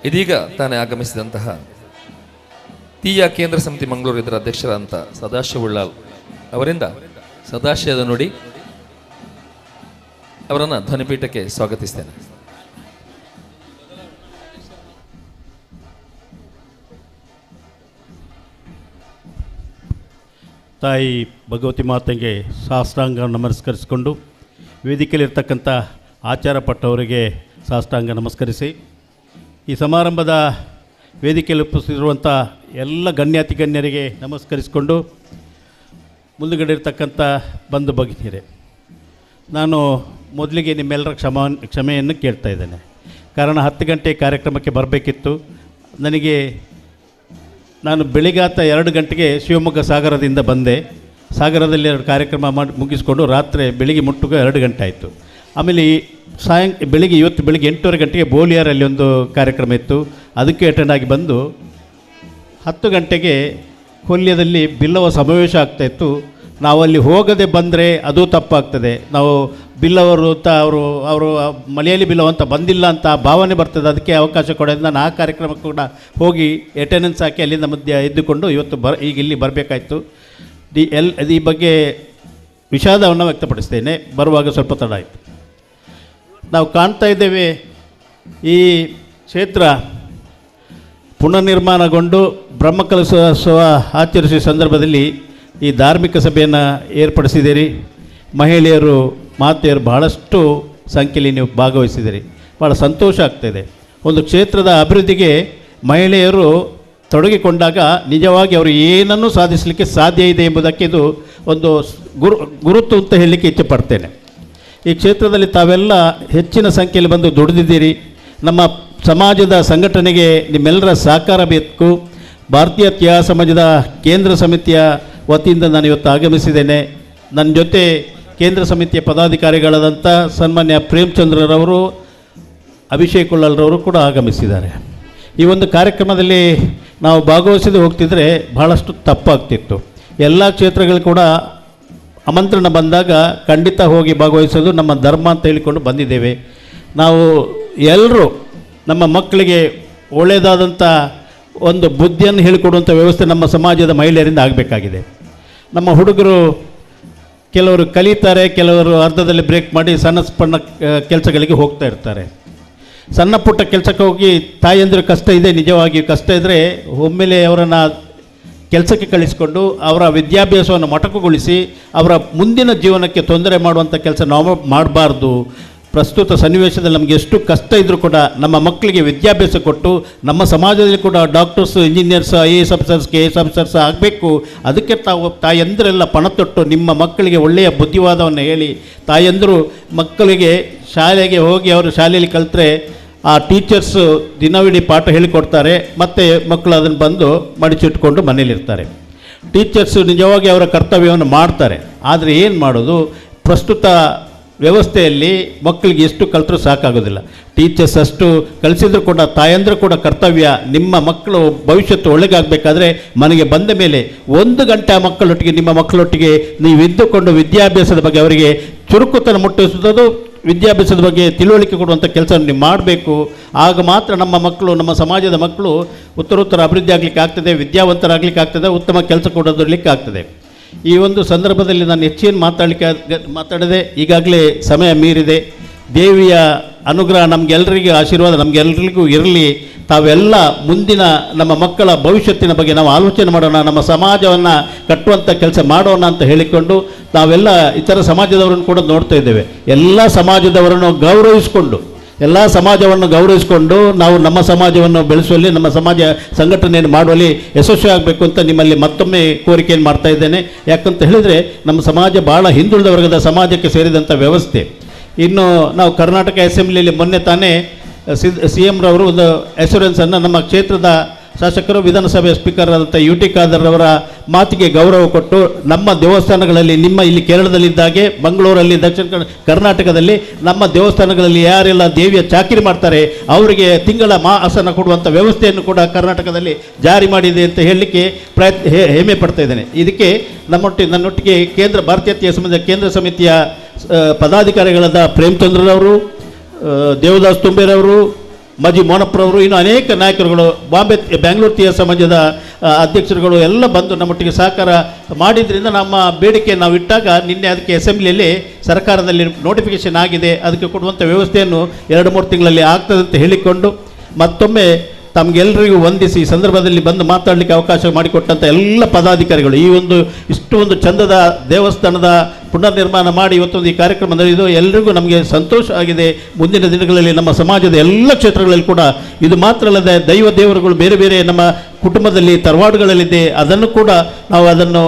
ಇದೀಗ ತಾನೇ ಆಗಮಿಸಿದಂತಹ ತೀಯ ಕೇಂದ್ರ ಸಮಿತಿ ಮಂಗಳೂರು ಇದರ ಅಧ್ಯಕ್ಷರಾದಂಥ ಸದಾಶಿವ ಉಳ್ಳಾಲ್ ಅವರಿಂದ ಸದಾಶಯದ ನುಡಿ, ಅವರನ್ನು ಧ್ವನಿಪೀಠಕ್ಕೆ ಸ್ವಾಗತಿಸ್ತೇನೆ. ತಾಯಿ ಭಗವತಿ ಮಾತೆಗೆ ಸಾಷ್ಟಾಂಗ ನಮಸ್ಕರಿಸಿಕೊಂಡು ವೇದಿಕೆಯಲ್ಲಿರ್ತಕ್ಕಂಥ ಆಚಾರ ಪಟ್ಟವರಿಗೆ ಸಾಷ್ಟಾಂಗ ನಮಸ್ಕರಿಸಿ, ಈ ಸಮಾರಂಭದ ವೇದಿಕೆಯಲ್ಲಿ ಉಪಸ್ಥಿತಿರುವಂಥ ಎಲ್ಲ ಗಣ್ಯಾತಿ ಗಣ್ಯರಿಗೆ ನಮಸ್ಕರಿಸಿಕೊಂಡು ಮುಂದುಗಡೆ ಇರ್ತಕ್ಕಂಥ ಬಂಧು ಭಗಿನಿಯರೇ, ನಾನು ಮೊದಲಿಗೆ ನಿಮ್ಮೆಲ್ಲರ ಕ್ಷಮೆಯನ್ನು ಕೇಳ್ತಾ ಇದ್ದೇನೆ. ಕಾರಣ 10 ಗಂಟೆ ಕಾರ್ಯಕ್ರಮಕ್ಕೆ ಬರಬೇಕಿತ್ತು. ನಾನು ಬೆಳಿಗಾತ 2 ಗಂಟೆಗೆ ಶಿವಮೊಗ್ಗ ಸಾಗರದಿಂದ ಬಂದೆ. ಸಾಗರದಲ್ಲಿ 2 ಕಾರ್ಯಕ್ರಮ ಮಾಡಿ ಮುಗಿಸಿಕೊಂಡು ರಾತ್ರಿ ಬೆಳಿಗ್ಗೆ ಮುಟ್ಟುಗ 2 ಗಂಟೆ ಆಯಿತು. ಆಮೇಲೆ ಬೆಳಿಗ್ಗೆ ಇವತ್ತು ಬೆಳಿಗ್ಗೆ 8:30 ಗಂಟೆಗೆ ಬೋಲಿಯಾರಲ್ಲಿ ಒಂದು ಕಾರ್ಯಕ್ರಮ ಇತ್ತು, ಅದಕ್ಕೆ ಅಟೆಂಡ್ ಆಗಿ ಬಂದು 10 ಗಂಟೆಗೆ ಕೊಲ್ಯದಲ್ಲಿ ಬಿಲ್ಲವ ಸಮಾವೇಶ ಆಗ್ತಾಯಿತ್ತು. ನಾವಲ್ಲಿ ಹೋಗದೆ ಬಂದರೆ ಅದು ತಪ್ಪಾಗ್ತದೆ. ನಾವು ಬಿಲ್ಲವರು ಅಂತ ಅವರು ಮಲಯಾಳಿ ಬಿಲ್ಲವ ಅಂತ ಬಂದಿಲ್ಲ ಅಂತ ಭಾವನೆ ಬರ್ತದೆ. ಅದಕ್ಕೆ ಅವಕಾಶ ಕೊಡೋದ್ರಿಂದ ನಾನು ಆ ಕಾರ್ಯಕ್ರಮಕ್ಕೆ ಕೂಡ ಹೋಗಿ ಅಟೆಂಡೆನ್ಸ್ ಹಾಕಿ ಅಲ್ಲಿಂದ ಮಧ್ಯ ಎದ್ದುಕೊಂಡು ಇವತ್ತು ಈಗ ಇಲ್ಲಿ ಬರಬೇಕಾಯ್ತು. ಈ ಬಗ್ಗೆ ವಿಷಾದವನ್ನು ವ್ಯಕ್ತಪಡಿಸ್ತೇನೆ. ಬರುವಾಗ ಸ್ವಲ್ಪ ತಡ ಆಯಿತು. ನಾವು ಕಾಣ್ತಾ ಇದ್ದೇವೆ ಈ ಕ್ಷೇತ್ರ ಪುನರ್ನಿರ್ಮಾಣಗೊಂಡು ಬ್ರಹ್ಮಕಲಶೋತ್ಸವ ಆಚರಿಸುವ ಸಂದರ್ಭದಲ್ಲಿ ಈ ಧಾರ್ಮಿಕ ಸಭೆಯನ್ನು ಏರ್ಪಡಿಸಿದ್ದೀರಿ. ಮಹಿಳೆಯರು, ಮಾತೆಯರು ಬಹಳಷ್ಟು ಸಂಖ್ಯೆಯಲ್ಲಿ ನೀವು ಭಾಗವಹಿಸಿದ್ದೀರಿ. ಭಾಳ ಸಂತೋಷ ಆಗ್ತಾಯಿದೆ. ಒಂದು ಕ್ಷೇತ್ರದ ಅಭಿವೃದ್ಧಿಗೆ ಮಹಿಳೆಯರು ತೊಡಗಿಕೊಂಡಾಗ ನಿಜವಾಗಿ ಅವರು ಏನನ್ನೂ ಸಾಧಿಸಲಿಕ್ಕೆ ಸಾಧ್ಯ ಇದೆ ಎಂಬುದಕ್ಕೆ ಇದು ಒಂದು ಗುರುತು ಅಂತ ಹೇಳಲಿಕ್ಕೆ ಇಚ್ಛೆ ಪಡ್ತೇನೆ. ಈ ಕ್ಷೇತ್ರದಲ್ಲಿ ತಾವೆಲ್ಲ ಹೆಚ್ಚಿನ ಸಂಖ್ಯೆಯಲ್ಲಿ ಬಂದು ದುಡಿದಿದ್ದೀರಿ. ನಮ್ಮ ಸಮಾಜದ ಸಂಘಟನೆಗೆ ನಿಮ್ಮೆಲ್ಲರ ಸಹಕಾರ ಬೇಕು. ಭಾರತೀಯ ತ್ಯಾಗ ಸಮಾಜದ ಕೇಂದ್ರ ಸಮಿತಿಯ ವತಿಯಿಂದ ನಾನು ಇವತ್ತು ಆಗಮಿಸಿದ್ದೇನೆ. ನನ್ನ ಜೊತೆ ಕೇಂದ್ರ ಸಮಿತಿಯ ಪದಾಧಿಕಾರಿಗಳಾದಂಥ ಸನ್ಮಾನ್ಯ ಪ್ರೇಮಚಂದ್ರರವರು, ಅಭಿಷೇಕ್ ಉಳ್ಳಾಲ್ರವರು ಕೂಡ ಆಗಮಿಸಿದ್ದಾರೆ. ಈ ಒಂದು ಕಾರ್ಯಕ್ರಮದಲ್ಲಿ ನಾವು ಭಾಗವಹಿಸದೆ ಹೋಗ್ತಿದ್ರೆ ಬಹಳಷ್ಟು ತಪ್ಪಾಗ್ತಿತ್ತು. ಎಲ್ಲ ಕ್ಷೇತ್ರಗಳು ಕೂಡ ಆಮಂತ್ರಣ ಬಂದಾಗ ಖಂಡಿತ ಹೋಗಿ ಭಾಗವಹಿಸೋದು ನಮ್ಮ ಧರ್ಮ ಅಂತ ಹೇಳಿಕೊಂಡು ಬಂದಿದ್ದೇವೆ. ನಾವು ಎಲ್ಲರೂ ನಮ್ಮ ಮಕ್ಕಳಿಗೆ ಒಳ್ಳೆಯದಾದಂಥ ಒಂದು ಬುದ್ಧಿಯನ್ನು ಹೇಳಿಕೊಡುವಂಥ ವ್ಯವಸ್ಥೆ ನಮ್ಮ ಸಮಾಜದ ಮಹಿಳೆಯರಿಂದ ಆಗಬೇಕಾಗಿದೆ. ನಮ್ಮ ಹುಡುಗರು ಕೆಲವರು ಕಲಿತಾರೆ, ಕೆಲವರು ಅರ್ಧದಲ್ಲಿ ಬ್ರೇಕ್ ಮಾಡಿ ಸಣ್ಣ ಸಣ್ಣ ಕೆಲಸಗಳಿಗೆ ಹೋಗ್ತಾ ಇರ್ತಾರೆ. ಸಣ್ಣ ಪುಟ್ಟ ಕೆಲಸಕ್ಕೆ ಹೋಗಿ ತಾಯಂದಿರು ಕಷ್ಟ ಇದೆ, ನಿಜವಾಗಿ ಕಷ್ಟ ಇದ್ದರೆ ಒಮ್ಮೆಲೆ ಅವರನ್ನು ಕೆಲಸಕ್ಕೆ ಕಳಿಸಿಕೊಂಡು ಅವರ ವಿದ್ಯಾಭ್ಯಾಸವನ್ನು ಮೊಟಕುಗೊಳಿಸಿ ಅವರ ಮುಂದಿನ ಜೀವನಕ್ಕೆ ತೊಂದರೆ ಮಾಡುವಂಥ ಕೆಲಸ ನಾವು ಮಾಡಬಾರ್ದು. ಪ್ರಸ್ತುತ ಸನ್ನಿವೇಶದಲ್ಲಿ ನಮಗೆ ಎಷ್ಟು ಕಷ್ಟ ಇದ್ದರೂ ಕೂಡ ನಮ್ಮ ಮಕ್ಕಳಿಗೆ ವಿದ್ಯಾಭ್ಯಾಸ ಕೊಟ್ಟು ನಮ್ಮ ಸಮಾಜದಲ್ಲಿ ಕೂಡ doctors, engineers, IAS officers, KAS officers ಆಗಬೇಕು. ಅದಕ್ಕೆ ತಾವು ತಾಯಂದಿರೆಲ್ಲ ಪಣತೊಟ್ಟು ನಿಮ್ಮ ಮಕ್ಕಳಿಗೆ ಒಳ್ಳೆಯ ಬುದ್ಧಿವಾದವನ್ನು ಹೇಳಿ, ತಾಯಂದಿರು ಮಕ್ಕಳಿಗೆ ಶಾಲೆಗೆ ಹೋಗಿ ಅವರು ಶಾಲೆಯಲ್ಲಿ ಕಲಿತ್ರೆ ಆ ಟೀಚರ್ಸು ದಿನವಿಡೀ ಪಾಠ ಹೇಳಿಕೊಡ್ತಾರೆ, ಮತ್ತು ಮಕ್ಕಳು ಅದನ್ನು ಬಂದು ಮಡಿಚಿಟ್ಕೊಂಡು ಮನೇಲಿರ್ತಾರೆ. ಟೀಚರ್ಸು ನಿಜವಾಗಿ ಅವರ ಕರ್ತವ್ಯವನ್ನು ಮಾಡ್ತಾರೆ. ಆದರೆ ಏನು ಮಾಡೋದು, ಪ್ರಸ್ತುತ ವ್ಯವಸ್ಥೆಯಲ್ಲಿ ಮಕ್ಕಳಿಗೆ ಎಷ್ಟು ಕಲಿತರೂ ಸಾಕಾಗೋದಿಲ್ಲ. ಟೀಚರ್ಸ್ ಅಷ್ಟು ಕಲಿಸಿದ್ರು ಕೂಡ ತಾಯಂದಿರು ಕೂಡ ಕರ್ತವ್ಯ, ನಿಮ್ಮ ಮಕ್ಕಳು ಭವಿಷ್ಯತ್ತು ಒಳ್ಳೆಗಾಗಬೇಕಾದ್ರೆ ಮನೆಗೆ ಬಂದ ಮೇಲೆ 1 ಗಂಟೆ ಆ ಮಕ್ಕಳೊಟ್ಟಿಗೆ, ನಿಮ್ಮ ಮಕ್ಕಳೊಟ್ಟಿಗೆ ನೀವು ಇದ್ದುಕೊಂಡು ವಿದ್ಯಾಭ್ಯಾಸದ ಬಗ್ಗೆ ಅವರಿಗೆ ಚುರುಕುತನ ಮುಟ್ಟಿಸುವುದು, ವಿದ್ಯಾಭ್ಯಾಸದ ಬಗ್ಗೆ ತಿಳುವಳಿಕೆ ಕೊಡುವಂಥ ಕೆಲಸವನ್ನು ನೀವು ಮಾಡಬೇಕು. ಆಗ ಮಾತ್ರ ನಮ್ಮ ಮಕ್ಕಳು, ನಮ್ಮ ಸಮಾಜದ ಮಕ್ಕಳು ಉತ್ತರೋತ್ತರ ಅಭಿವೃದ್ಧಿ ಆಗಲಿಕ್ಕೆ ಆಗ್ತದೆ, ವಿದ್ಯಾವಂತರಾಗಲಿಕ್ಕೆ ಆಗ್ತದೆ, ಉತ್ತಮ ಕೆಲಸ ಕೊಡೋದಲಿಕ್ಕೆ ಆಗ್ತದೆ. ಈ ಒಂದು ಸಂದರ್ಭದಲ್ಲಿ ನಾನು ಹೆಚ್ಚೇನು ಮಾತಾಡದೆ ಈಗಾಗಲೇ ಸಮಯ ಮೀರಿದೆ. ದೇವಿಯ ಅನುಗ್ರಹ ನಮಗೆಲ್ಲರಿಗೂ, ಆಶೀರ್ವಾದ ನಮಗೆಲ್ಲರಿಗೂ ಇರಲಿ. ತಾವೆಲ್ಲ ಮುಂದಿನ ನಮ್ಮ ಮಕ್ಕಳ ಭವಿಷ್ಯತ್ತಿನ ಬಗ್ಗೆ ನಾವು ಆಲೋಚನೆ ಮಾಡೋಣ, ನಮ್ಮ ಸಮಾಜವನ್ನು ಕಟ್ಟುವಂಥ ಕೆಲಸ ಮಾಡೋಣ ಅಂತ ಹೇಳಿಕೊಂಡು ನಾವೆಲ್ಲ ಇತರ ಸಮಾಜದವರನ್ನು ಕೂಡ ನೋಡ್ತಾ ಇದ್ದೇವೆ. ಎಲ್ಲ ಸಮಾಜದವರನ್ನು ಗೌರವಿಸಿಕೊಂಡು, ಎಲ್ಲ ಸಮಾಜವನ್ನು ಗೌರವಿಸಿಕೊಂಡು ನಾವು ನಮ್ಮ ಸಮಾಜವನ್ನು ಬೆಳೆಸುವಲ್ಲಿ, ನಮ್ಮ ಸಮಾಜ ಸಂಘಟನೆಯನ್ನು ಮಾಡುವಲ್ಲಿ ಯಶಸ್ವಿ ಆಗಬೇಕು ಅಂತ ನಿಮ್ಮಲ್ಲಿ ಮತ್ತೊಮ್ಮೆ ಕೋರಿಕೆಯನ್ನು ಮಾಡ್ತಾ ಇದ್ದೇನೆ. ಯಾಕಂತ ಹೇಳಿದರೆ ನಮ್ಮ ಸಮಾಜ ಭಾಳ ಹಿಂದುಳಿದ ವರ್ಗದ ಸಮಾಜಕ್ಕೆ ಸೇರಿದಂಥ ವ್ಯವಸ್ಥೆ. ಇನ್ನು ನಾವು ಕರ್ನಾಟಕ ಅಸೆಂಬ್ಲಿಯಲ್ಲಿ ಮೊನ್ನೆ ತಾನೇ ಸಿ ಎಮ್ರವರು ಒಂದು ಅಶ್ಯೂರೆನ್ಸನ್ನು ನಮ್ಮ ಕ್ಷೇತ್ರದ ಶಾಸಕರು, ವಿಧಾನಸಭೆಯ ಸ್ಪೀಕರ್ ಆದಂಥ ಯು ಟಿ ಖಾದರ್ ಅವರ ಮಾತಿಗೆ ಗೌರವ ಕೊಟ್ಟು ನಮ್ಮ ದೇವಸ್ಥಾನಗಳಲ್ಲಿ, ನಿಮ್ಮ ಇಲ್ಲಿ ಕೇರಳದಲ್ಲಿದ್ದಾಗೆ ಮಂಗಳೂರಲ್ಲಿ, ದಕ್ಷಿಣ ಕರ್ನಾಟಕದಲ್ಲಿ ನಮ್ಮ ದೇವಸ್ಥಾನಗಳಲ್ಲಿ ಯಾರೆಲ್ಲ ದೇವಿಯ ಚಾಕಿರಿ ಮಾಡ್ತಾರೆ ಅವರಿಗೆ ತಿಂಗಳ ಮಾಸನ ಕೊಡುವಂಥ ವ್ಯವಸ್ಥೆಯನ್ನು ಕೂಡ ಕರ್ನಾಟಕದಲ್ಲಿ ಜಾರಿ ಮಾಡಿದೆ ಅಂತ ಹೇಳಲಿಕ್ಕೆ ಹೆಮ್ಮೆ ಪಡ್ತಾ ಇದ್ದೇನೆ. ಇದಕ್ಕೆ ನನ್ನೊಟ್ಟಿಗೆ ಕೇಂದ್ರ ಭಾರತೀಯ ಸಮಾಜ ಕೇಂದ್ರ ಸಮಿತಿಯ ಪದಾಧಿಕಾರಿಗಳಾದ ಪ್ರೇಮಚಂದ್ರರವರು, ದೇವದಾಸ್ ತುಂಬೆರವರು, ಮಜಿ ಮೋನಪ್ಪರವರು, ಇನ್ನು ಅನೇಕ ನಾಯಕರುಗಳು, ಬಾಂಬೆ ಬೆಂಗಳೂರು ತೀಯ ಸಮಾಜದ ಅಧ್ಯಕ್ಷರುಗಳು ಎಲ್ಲ ಬಂದು ನಮ್ಮೊಟ್ಟಿಗೆ ಸಹಕಾರ ಮಾಡಿದ್ರಿಂದ ನಮ್ಮ ಬೇಡಿಕೆ ನಾವು ಇಟ್ಟಾಗ ನಿನ್ನೆ ಅದಕ್ಕೆ ಅಸೆಂಬ್ಲಿಯಲ್ಲಿ ಸರ್ಕಾರದಲ್ಲಿ ನೋಟಿಫಿಕೇಷನ್ ಆಗಿದೆ. ಅದಕ್ಕೆ ಕೊಡುವಂಥ ವ್ಯವಸ್ಥೆಯನ್ನು 2-3 ತಿಂಗಳಲ್ಲಿ ಆಗ್ತದೆ ಅಂತ ಹೇಳಿಕೊಂಡು ಮತ್ತೊಮ್ಮೆ ತಮಗೆಲ್ಲರಿಗೂ ವಂದಿಸಿ ಈ ಸಂದರ್ಭದಲ್ಲಿ ಬಂದು ಮಾತಾಡಲಿಕ್ಕೆ ಅವಕಾಶ ಮಾಡಿಕೊಟ್ಟಂಥ ಎಲ್ಲ ಪದಾಧಿಕಾರಿಗಳು, ಈ ಒಂದು ಇಷ್ಟು ಒಂದು ಚಂದದ ದೇವಸ್ಥಾನದ ಪುನರ್ನಿರ್ಮಾಣ ಮಾಡಿ ಇವತ್ತೊಂದು ಈ ಕಾರ್ಯಕ್ರಮ ನಡೆಯಿತು, ಎಲ್ರಿಗೂ ನಮಗೆ ಸಂತೋಷ ಆಗಿದೆ. ಮುಂದಿನ ದಿನಗಳಲ್ಲಿ ನಮ್ಮ ಸಮಾಜದ ಎಲ್ಲ ಕ್ಷೇತ್ರಗಳಲ್ಲಿ ಕೂಡ ಇದು ಮಾತ್ರ ಅಲ್ಲದೆ ದೈವ ದೇವರುಗಳು ಬೇರೆ ಬೇರೆ ನಮ್ಮ ಕುಟುಂಬದಲ್ಲಿ ತರವಾಡುಗಳಲ್ಲಿದೆ, ಅದನ್ನು ಕೂಡ ನಾವು ಅದನ್ನು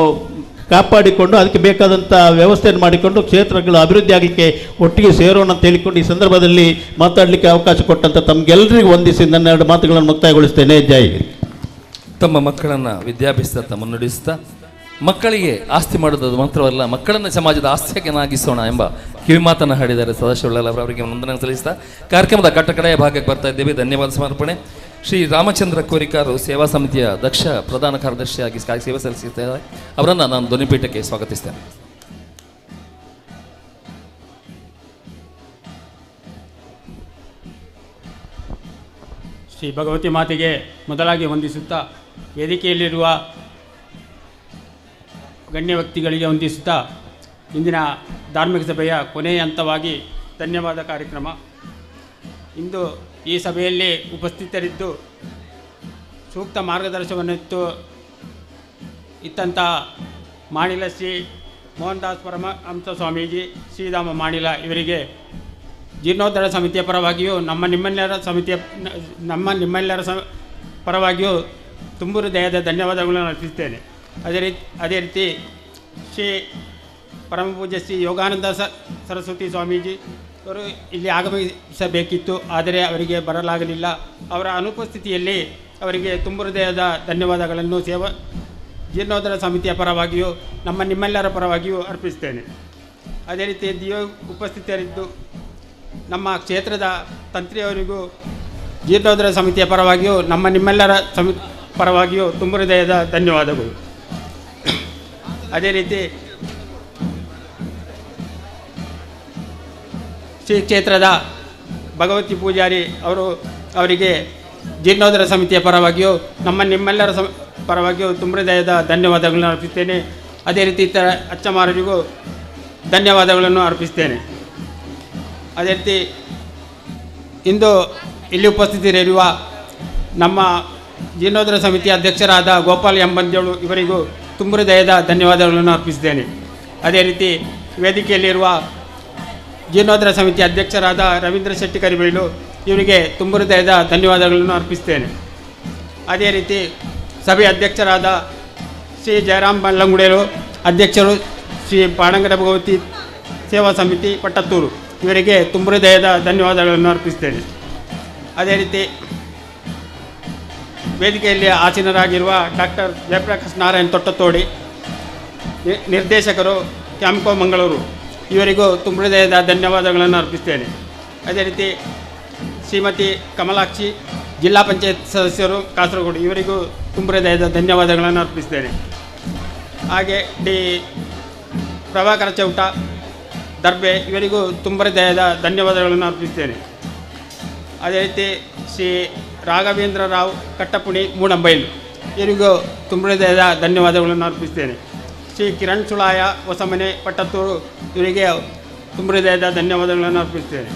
ಕಾಪಾಡಿಕೊಂಡು ಅದಕ್ಕೆ ಬೇಕಾದಂಥ ವ್ಯವಸ್ಥೆಯನ್ನು ಮಾಡಿಕೊಂಡು ಕ್ಷೇತ್ರಗಳು ಅಭಿವೃದ್ಧಿ ಆಗಲಿಕ್ಕೆ ಒಟ್ಟಿಗೆ ಸೇರೋಣ ಅಂತ ಹೇಳಿಕೊಂಡು ಈ ಸಂದರ್ಭದಲ್ಲಿ ಮಾತಾಡಲಿಕ್ಕೆ ಅವಕಾಶ ಕೊಟ್ಟಂಥ ತಮಗೆಲ್ಲರಿಗೂ ವಂದಿಸಿ ನನ್ನ 2 ಮಾತುಗಳನ್ನು ಮುಕ್ತಾಯಗೊಳಿಸ್ತೇನೆ. ಜೈ. ತಮ್ಮ ಮಕ್ಕಳನ್ನು ವಿದ್ಯಾಭ್ಯಾಸದತ್ತ ಮುನ್ನಡೆಸುತ್ತಾ ಮಕ್ಕಳಿಗೆ ಆಸ್ತಿ ಮಾಡೋದು ಮಾತ್ರವಲ್ಲ, ಮಕ್ಕಳನ್ನು ಸಮಾಜದ ಆಸ್ತಿಯನ್ನಾಗಿಸೋಣ ಎಂಬ ಕಿವಿಮಾತನ್ನು ಹಾಡಿದ್ದಾರೆ ಸದಾಶಿವ ಉಳ್ಳಾಲ್ ಅವರಿಗೆ ವಂದನೆ ಸಲ್ಲಿಸ್ತಾ ಕಾರ್ಯಕ್ರಮದ ಕಟ್ಟಕಡೆಯ ಭಾಗಕ್ಕೆ ಬರ್ತಾ ಇದ್ದೇವೆ. ಧನ್ಯವಾದ ಸಮರ್ಪಣೆ. ಶ್ರೀ ರಾಮಚಂದ್ರ ಕೋರಿಕಾರು ಸೇವಾ ಸಮಿತಿಯ ದಕ್ಷ ಪ್ರಧಾನ ಕಾರ್ಯದರ್ಶಿಯಾಗಿ ಸೇವೆ ಸಲ್ಲಿಸುತ್ತಿದ್ದಾರೆ. ಅವರನ್ನು ನಾನು ಧ್ವನಿಪೀಠಕ್ಕೆ ಸ್ವಾಗತಿಸ್ತೇನೆ. ಶ್ರೀ ಭಗವತಿ ಮಾತೆಗೆ ಮೊದಲಾಗಿ ವಂದಿಸುತ್ತಾ, ವೇದಿಕೆಯಲ್ಲಿರುವ ಗಣ್ಯ ವ್ಯಕ್ತಿಗಳಿಗೆ ವಂದಿಸುತ್ತಾ, ಇಂದಿನ ಧಾರ್ಮಿಕ ಸಭೆಯ ಕೊನೆಯ ಹಂತವಾಗಿ ಧನ್ಯವಾದ ಕಾರ್ಯಕ್ರಮ. ಇಂದು ಈ ಸಭೆಯಲ್ಲಿ ಉಪಸ್ಥಿತರಿದ್ದು ಸೂಕ್ತ ಮಾರ್ಗದರ್ಶನವನ್ನಿತ್ತು ಇತ್ತಂಥ ಮಾಣಿಲ ಶ್ರೀ ಮೋಹನ್ ದಾಸ್ ಪರಮಹಂಸ ಸ್ವಾಮೀಜಿ ಶ್ರೀಧಾಮ ಮಾಣಿಲ ಇವರಿಗೆ ಜೀರ್ಣೋದ್ಧಾರ ಸಮಿತಿಯ ಪರವಾಗಿಯೂ ನಮ್ಮ ನಿಮ್ಮೆಲ್ಲರ ಪರವಾಗಿಯೂ ತುಂಬು ಹೃದಯದ ಧನ್ಯವಾದಗಳನ್ನು ಅರ್ಪಿಸುತ್ತೇನೆ. ಅದೇ ರೀತಿ ಶ್ರೀ ಪರಮಪೂಜ್ಯ ಶ್ರೀ ಯೋಗಾನಂದ ಸರಸ್ವತಿ ಸ್ವಾಮೀಜಿ ಅವರು ಇಲ್ಲಿ ಆಗಮಿಸಬೇಕಿತ್ತು, ಆದರೆ ಅವರಿಗೆ ಬರಲಾಗಲಿಲ್ಲ. ಅವರ ಅನುಪಸ್ಥಿತಿಯಲ್ಲಿ ಅವರಿಗೆ ತುಂಬು ಹೃದಯದ ಧನ್ಯವಾದಗಳನ್ನು ಸೇವಾ ಜೀರ್ಣೋದ್ಧಾರ ಸಮಿತಿಯ ಪರವಾಗಿಯೂ ನಮ್ಮ ನಿಮ್ಮೆಲ್ಲರ ಪರವಾಗಿಯೂ ಅರ್ಪಿಸ್ತೇನೆ. ಅದೇ ರೀತಿ ದಿಯೋ ಉಪಸ್ಥಿತರಿದ್ದು ನಮ್ಮ ಕ್ಷೇತ್ರದ ತಂತ್ರಿಯವರಿಗೂ ಜೀರ್ಣೋದ್ಧಾರ ಸಮಿತಿಯ ಪರವಾಗಿಯೂ ನಮ್ಮ ನಿಮ್ಮೆಲ್ಲರ ಪರವಾಗಿಯೂ ತುಂಬು ಹೃದಯದ ಧನ್ಯವಾದಗಳು. ಅದೇ ರೀತಿ ಶ್ರೀ ಕ್ಷೇತ್ರದ ಭಗವತಿ ಪೂಜಾರಿ ಅವರಿಗೆ ಜೀರ್ಣೋದ್ಧಾರ ಸಮಿತಿಯ ಪರವಾಗಿಯೂ ನಮ್ಮ ನಿಮ್ಮೆಲ್ಲರ ಪರವಾಗಿಯೂ ತುಂಬ ಹೃದಯದ ಧನ್ಯವಾದಗಳನ್ನು ಅರ್ಪಿಸ್ತೇನೆ. ಅದೇ ರೀತಿ ಇತರ ಅಚ್ಚಮಾರರಿಗೂ ಧನ್ಯವಾದಗಳನ್ನು ಅರ್ಪಿಸ್ತೇನೆ. ಅದೇ ರೀತಿ ಇಂದು ಇಲ್ಲಿ ಉಪಸ್ಥಿತರಿರುವ ನಮ್ಮ ಜೀರ್ಣೋದ್ಧಾರ ಸಮಿತಿಯ ಅಧ್ಯಕ್ಷರಾದ ಗೋಪಾಲ್ ಎಂಬಂದೇಳು ಇವರಿಗೂ ತುಂಬ ಹೃದಯದ ಧನ್ಯವಾದಗಳನ್ನು ಅರ್ಪಿಸ್ತೇನೆ. ಅದೇ ರೀತಿ ವೇದಿಕೆಯಲ್ಲಿರುವ ಜೀರ್ಣೋದ್ಧಾರ ಸಮಿತಿಯ ಅಧ್ಯಕ್ಷರಾದ ರವೀಂದ್ರ ಶೆಟ್ಟಿ ಕರಿಬೈಲು ಇವರಿಗೆ ತುಂಬ ಹೃದಯದ ಧನ್ಯವಾದಗಳನ್ನು ಅರ್ಪಿಸ್ತೇನೆ. ಅದೇ ರೀತಿ ಸಭೆಯ ಅಧ್ಯಕ್ಷರಾದ ಶ್ರೀ ಜಯರಾಮ್ ಬಲ್ಲಂಗುಡೇಲು, ಅಧ್ಯಕ್ಷರು ಶ್ರೀ ಪಾಣಂಗಡ ಭಗವತಿ ಸೇವಾ ಸಮಿತಿ ಪಟ್ಟತ್ತೂರು ಇವರಿಗೆ ತುಂಬ ಹೃದಯದ ಧನ್ಯವಾದಗಳನ್ನು ಅರ್ಪಿಸ್ತೇನೆ. ಅದೇ ರೀತಿ ವೇದಿಕೆಯಲ್ಲಿ ಆಸೀನರಾಗಿರುವ ಡಾಕ್ಟರ್ ಜಯಪ್ರಕಾಶ್ ನಾರಾಯಣ್ ತೊಟ್ಟತೋಡಿ, ನಿರ್ದೇಶಕರು ಕ್ಯಾಂಪ್ಕೋ ಮಂಗಳೂರು ಇವರಿಗೂ ತುಂಬ ಹೃದಯದ ಧನ್ಯವಾದಗಳನ್ನು ಅರ್ಪಿಸ್ತೇನೆ. ಅದೇ ರೀತಿ ಶ್ರೀಮತಿ ಕಮಲಾಕ್ಷಿ, ಜಿಲ್ಲಾ ಪಂಚಾಯತ್ ಸದಸ್ಯರು ಕಾಸರಗೋಡು, ಇವರಿಗೂ ತುಂಬ ಹೃದಯದ ಧನ್ಯವಾದಗಳನ್ನು ಅರ್ಪಿಸ್ತೇನೆ. ಹಾಗೆ ಡಿ ಪ್ರಭಾಕರ ಚೌಟ ದರ್ಬೆ, ಇವರಿಗೂ ತುಂಬ ಹೃದಯದ ಧನ್ಯವಾದಗಳನ್ನು ಅರ್ಪಿಸ್ತೇನೆ. ಅದೇ ರೀತಿ ಶ್ರೀ ರಾಘವೇಂದ್ರ ರಾವ್ ಕಟ್ಟಪುಣಿ ಮೂಡಂಬೈಲು, ಇವರಿಗೂ ತುಂಬ ಹೃದಯದ ಧನ್ಯವಾದಗಳನ್ನು ಅರ್ಪಿಸ್ತೇನೆ. ಶ್ರೀ ಕಿರಣ್ ಸುಳಾಯ ಹೊಸಮನೆ ಪಟ್ಟತ್ತೂರು, ಇವರಿಗೆ ತುಂಬ ಹೃದಯದ ಧನ್ಯವಾದಗಳನ್ನು ಅರ್ಪಿಸ್ತೇನೆ.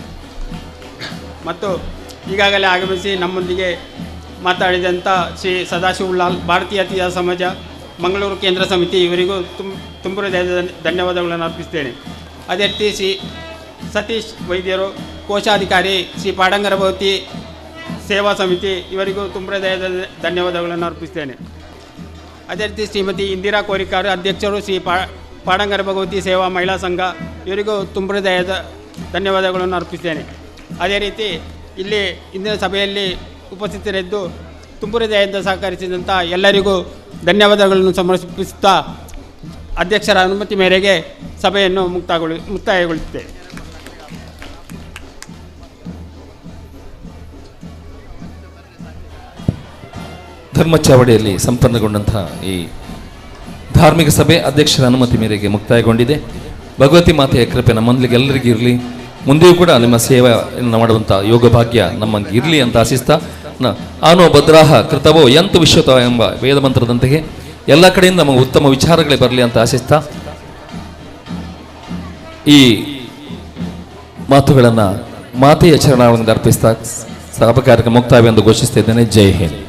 ಮತ್ತು ಈಗಾಗಲೇ ಆಗಮಿಸಿ ನಮ್ಮೊಂದಿಗೆ ಮಾತಾಡಿದಂಥ ಶ್ರೀ ಸದಾಶಿವ ಉಳ್ಳಾಲ್, ಭಾರತೀಯ ತೀಯ ಸಮಾಜ ಮಂಗಳೂರು ಕೇಂದ್ರ ಸಮಿತಿ, ಇವರಿಗೂ ತುಂಬ ಹೃದಯದ ಧನ್ಯವಾದಗಳನ್ನು ಅರ್ಪಿಸ್ತೇನೆ. ಅದೇ ರೀತಿ ಶ್ರೀ ಸತೀಶ್ ವೈದ್ಯರು, ಕೋಶಾಧಿಕಾರಿ ಶ್ರೀ ಪಾಡಂಗರ ಭಗವತಿ ಸೇವಾ ಸಮಿತಿ, ಇವರಿಗೂ ತುಂಬ ಹೃದಯದ ಧನ್ಯವಾದಗಳನ್ನು ಅರ್ಪಿಸ್ತೇನೆ. ಅದೇ ರೀತಿ ಶ್ರೀಮತಿ ಇಂದಿರಾ ಕೋರಿಕಾರು, ಅಧ್ಯಕ್ಷರು ಶ್ರೀ ಪಾಡಂಗರ ಭಗವತಿ ಸೇವಾ ಮಹಿಳಾ ಸಂಘ, ಇವರಿಗೂ ತುಂಬ ಹೃದಯದ ಧನ್ಯವಾದಗಳನ್ನು ಅರ್ಪಿಸ್ತೇನೆ. ಅದೇ ರೀತಿ ಇಲ್ಲಿ ಇಂದಿನ ಸಭೆಯಲ್ಲಿ ಉಪಸ್ಥಿತರಿದ್ದು ತುಂಬ ಹೃದಯದಿಂದ ಸಹಕರಿಸಿದಂಥ ಎಲ್ಲರಿಗೂ ಧನ್ಯವಾದಗಳನ್ನು ಸಮರ್ಪಿಸುತ್ತಾ ಅಧ್ಯಕ್ಷರ ಅನುಮತಿ ಮೇರೆಗೆ ಸಭೆಯನ್ನು ಮುಕ್ತಾಯಗೊಳಿಸುತ್ತೇವೆ. ಧರ್ಮಚಾವಡಿಯಲ್ಲಿ ಸಂಪನ್ನಗೊಂಡಂತಹ ಈ ಧಾರ್ಮಿಕ ಸಭೆ ಅಧ್ಯಕ್ಷರ ಅನುಮತಿ ಮೇರೆಗೆ ಮುಕ್ತಾಯಗೊಂಡಿದೆ. ಭಗವತಿ ಮಾತೆಯ ಕೃಪೆ ನಮ್ಮೊಂದಿಗೆ ಎಲ್ಲರಿಗೂ ಇರಲಿ. ಮುಂದೆಯೂ ಕೂಡ ನಿಮ್ಮ ಸೇವೆಯನ್ನು ಮಾಡುವಂಥ ಯೋಗ ಭಾಗ್ಯ ನಮಗೆ ಇರಲಿ ಅಂತ ಆಶಿಸ್ತಾ, ಆನೋ ಭದ್ರಾಹ ಕೃತವೋ ಯಂತು ವಿಶ್ವತೋ ಎಂಬ ವೇದ ಮಂತ್ರದಂತೆಯೇ ಎಲ್ಲ ಕಡೆಯಿಂದ ನಮಗೆ ಉತ್ತಮ ವಿಚಾರಗಳೇ ಬರಲಿ ಅಂತ ಆಶಿಸ್ತಾ ಈ ಮಾತುಗಳನ್ನು ಮಾತೆಯ ಚರಣಾವರಣದಿಂದ ಅರ್ಪಿಸ್ತಾ ಸಭಾ ಕಾರ್ಯಕ್ರಮ ಮುಕ್ತಾಯವೆಂದು ಘೋಷಿಸ್ತಾ ಇದ್ದೇನೆ. ಜೈ ಹಿಂದ್.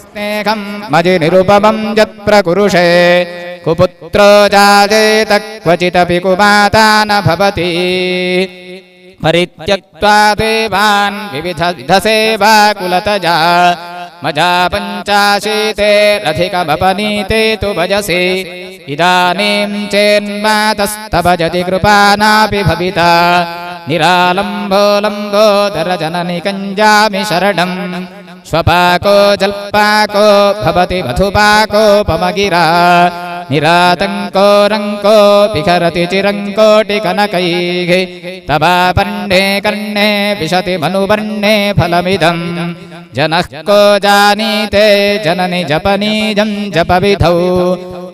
स्नेहं मजि निरुपमं यत्प्रकुरुषे कुपुत्रो जायेत क्वचिदपि कुमाता न भवति। परित्यक्त्वा देवान् विविधसेवाकुलतजा मजा पञ्चाशीतेरधिकमपनीते तु भजसि। इदानीं चेन्मातस्तव यदि कृपा नापि भविता निरालम्बो लम्बोदरजननि कञ्जामि शरणम्। स्वपाको जल्पाको भवति मधुपाकोपमगिरा निरातङ्को रङ्को विहरति चिरङ्कोटिकनकैः। तवापर्णे कर्णे विशति मनुवर्णे फलमिदं जनः को जानीते जननि जपनीजं जपविधौ।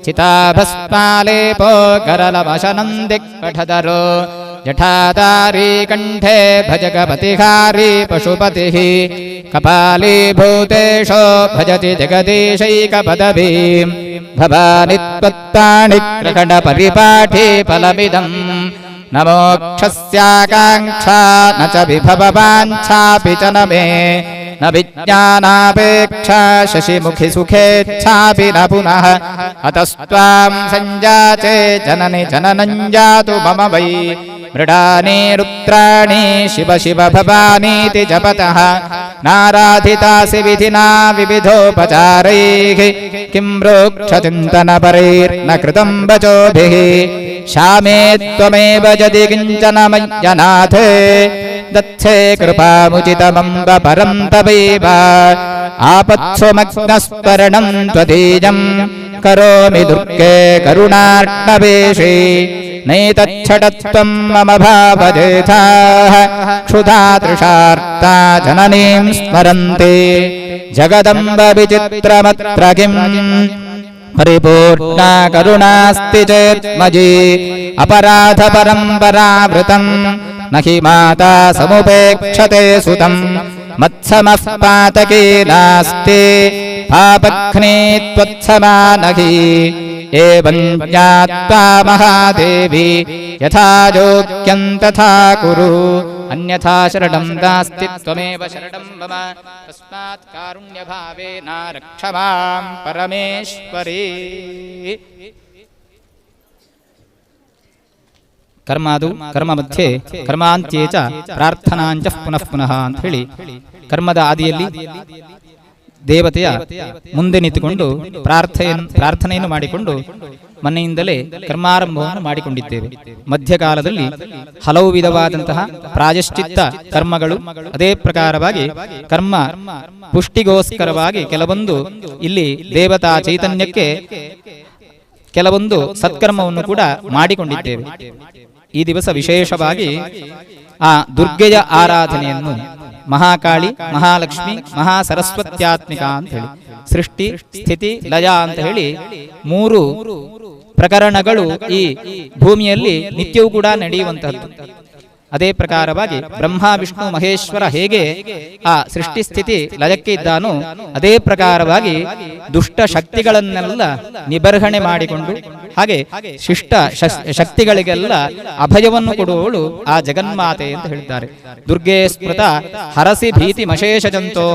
चिताभस्मालेपो गरलमशनं दिक्पठधरो जठातारी कण्ठे भजगपतिहारी पशुपतिः। कपाली भूतेशो भजति जगदीशैकपदवीं भवानि त्वत्पाणिग्रहणपरिपाठी फलमिदं। न मोक्षस्याकाङ्क्षा न च विभववाञ्छापि च न मे न विज्ञानापेक्षा शशिमुखि सुखेच्छापि न पुनः। अतस्त्वां सञ्जाचे जननि जननं जातु मम वै मृडानि रुद्राणि शिव शिव भवानीति जपतः। नाराधितासि विधिना विविधोपचारैः किं वृक्षचिन्तनपरैर्न कृतं वचोभिः। शामे त्वमेव यदि किञ्चन मय्यनाथे दत्से कृपामुचितमम्ब परं तवैव। ಆಪತ್ಸುಮಗ್ನಸ್ಮರಣಂ ತ್ವದೀಯಂ ಕರೋಮಿ ದುರ್ಗೆ ಕರುಣಾರ್ಣವೇಶಿ ನೈತಚ್ಛಟತ್ವಂ ಮಮ ಭಾವಜೇಥಾಃ ಕ್ಷುಧಾ ತೃಷಾರ್ತಾ ಜನನೀಂ ಸ್ಮರಂತಿ ಜಗದಂಬ ವಿಚಿತ್ರಮತ್ರ ಕಿಂ ಪರಿಪೂರ್ಣಾ ಕರುಣಾಸ್ತಿ ಚೇತ್ ಮಯಿ ಅಪರಾಧ ಪರಂಪರಾವೃತಂ ನ ಹಿ ಮಾತಾ ಸಮುಪೇಕ್ಷತೆ ಸುತಂ ಮತ್ಸಮಃ ಪಾತಕೀ ನಾಸ್ತಿ ಪಾಪಘ್ನೇ ತ್ವತ್ಸಮಾನಹಿ ಏವಂ ಜ್ಞಾತ್ವಾ ಮಹಾದೇವಿ ಯಥಾ ಯೋಗ್ಯಂ ತಥಾ ಕುರು ಅನ್ಯಥಾ ಶರಣಂ ನಾಸ್ತಿ ತ್ವಮೇವ ಶರಣಂ ಮಮ ತಸ್ಮಾತ್ ಕಾರುಣ್ಯಭಾವೇನ ರಕ್ಷ ಮಾಂ ಪರಮೇಶ್ವರಿ. ಕರ್ಮಾದು ಕರ್ಮ ಮಧ್ಯೆ ಕರ್ಮಾಂತ್ಯೇ ಚ ಪ್ರಾರ್ಥನಾಂಚ ಪುನಃ ಪುನಃ ಅಂತ ಹೇಳಿ ಕರ್ಮದ ಆದಿಯಲ್ಲಿ ದೇವತೆಯ ಮುಂದೆ ನಿಂತುಕೊಂಡು ಪ್ರಾರ್ಥನೆಯನ್ನು ಮಾಡಿಕೊಂಡು ಮನೆಯಿಂದಲೇ ಕರ್ಮಾರಂಭವನ್ನು ಮಾಡಿಕೊಂಡಿದ್ದೇವೆ. ಮಧ್ಯಕಾಲದಲ್ಲಿ ಹಲವು ವಿಧವಾದಂತಹ ಪ್ರಾಯಶ್ಚಿತ್ತ ಕರ್ಮಗಳು, ಅದೇ ಪ್ರಕಾರವಾಗಿ ಕರ್ಮ ಪುಷ್ಟಿಗೋಸ್ಕರವಾಗಿ ಕೆಲವೊಂದು ಇಲ್ಲಿ ದೇವತಾ ಚೈತನ್ಯಕ್ಕೆ ಕೆಲವೊಂದು ಸತ್ಕರ್ಮವನ್ನು ಕೂಡ ಮಾಡಿಕೊಂಡಿದ್ದೇವೆ. ಈ ದಿವಸ ವಿಶೇಷವಾಗಿ ಆ ದುರ್ಗೆಯ ಆರಾಧನೆಯನ್ನು ಮಹಾಕಾಳಿ, ಮಹಾಲಕ್ಷ್ಮಿ, ಮಹಾಸರಸ್ವತ್ಯಾತ್ಮಿಕ ಅಂತ ಹೇಳಿ ಸೃಷ್ಟಿ, ಸ್ಥಿತಿ, ಲಯ ಅಂತ ಹೇಳಿ ಮೂರು ಪ್ರಕರಣಗಳು ಈ ಭೂಮಿಯಲ್ಲಿ ನಿತ್ಯವೂ ಕೂಡ ನಡೆಯುವಂತಹದ್ದು. ಅದೇ ಪ್ರಕಾರವಾಗಿ ಬ್ರಹ್ಮ, ವಿಷ್ಣು, ಮಹೇಶ್ವರ ಹೇಗೆ ಆ ಸೃಷ್ಟಿ ಸ್ಥಿತಿ ಲಯಕ್ಕೆ ಇದ್ದಾನೋ ಅದೇ ಪ್ರಕಾರವಾಗಿ ದುಷ್ಟ ಶಕ್ತಿಗಳನ್ನೆಲ್ಲ ನಿಬರ್ಹಣೆ ಮಾಡಿಕೊಂಡು ಹಾಗೆ ಶಿಷ್ಟ ಶಕ್ತಿಗಳಿಗೆಲ್ಲ ಅಭಯವನ್ನು ಕೊಡುವವಳು ಆ ಜಗನ್ಮಾತೆ ಅಂತ ಹೇಳಿದ್ದಾರೆ. ದುರ್ಗೇ ಸ್ಮೃತ ಹರಸಿ ಭೀತಿ ಮಶೇಷ ಜಂತೋ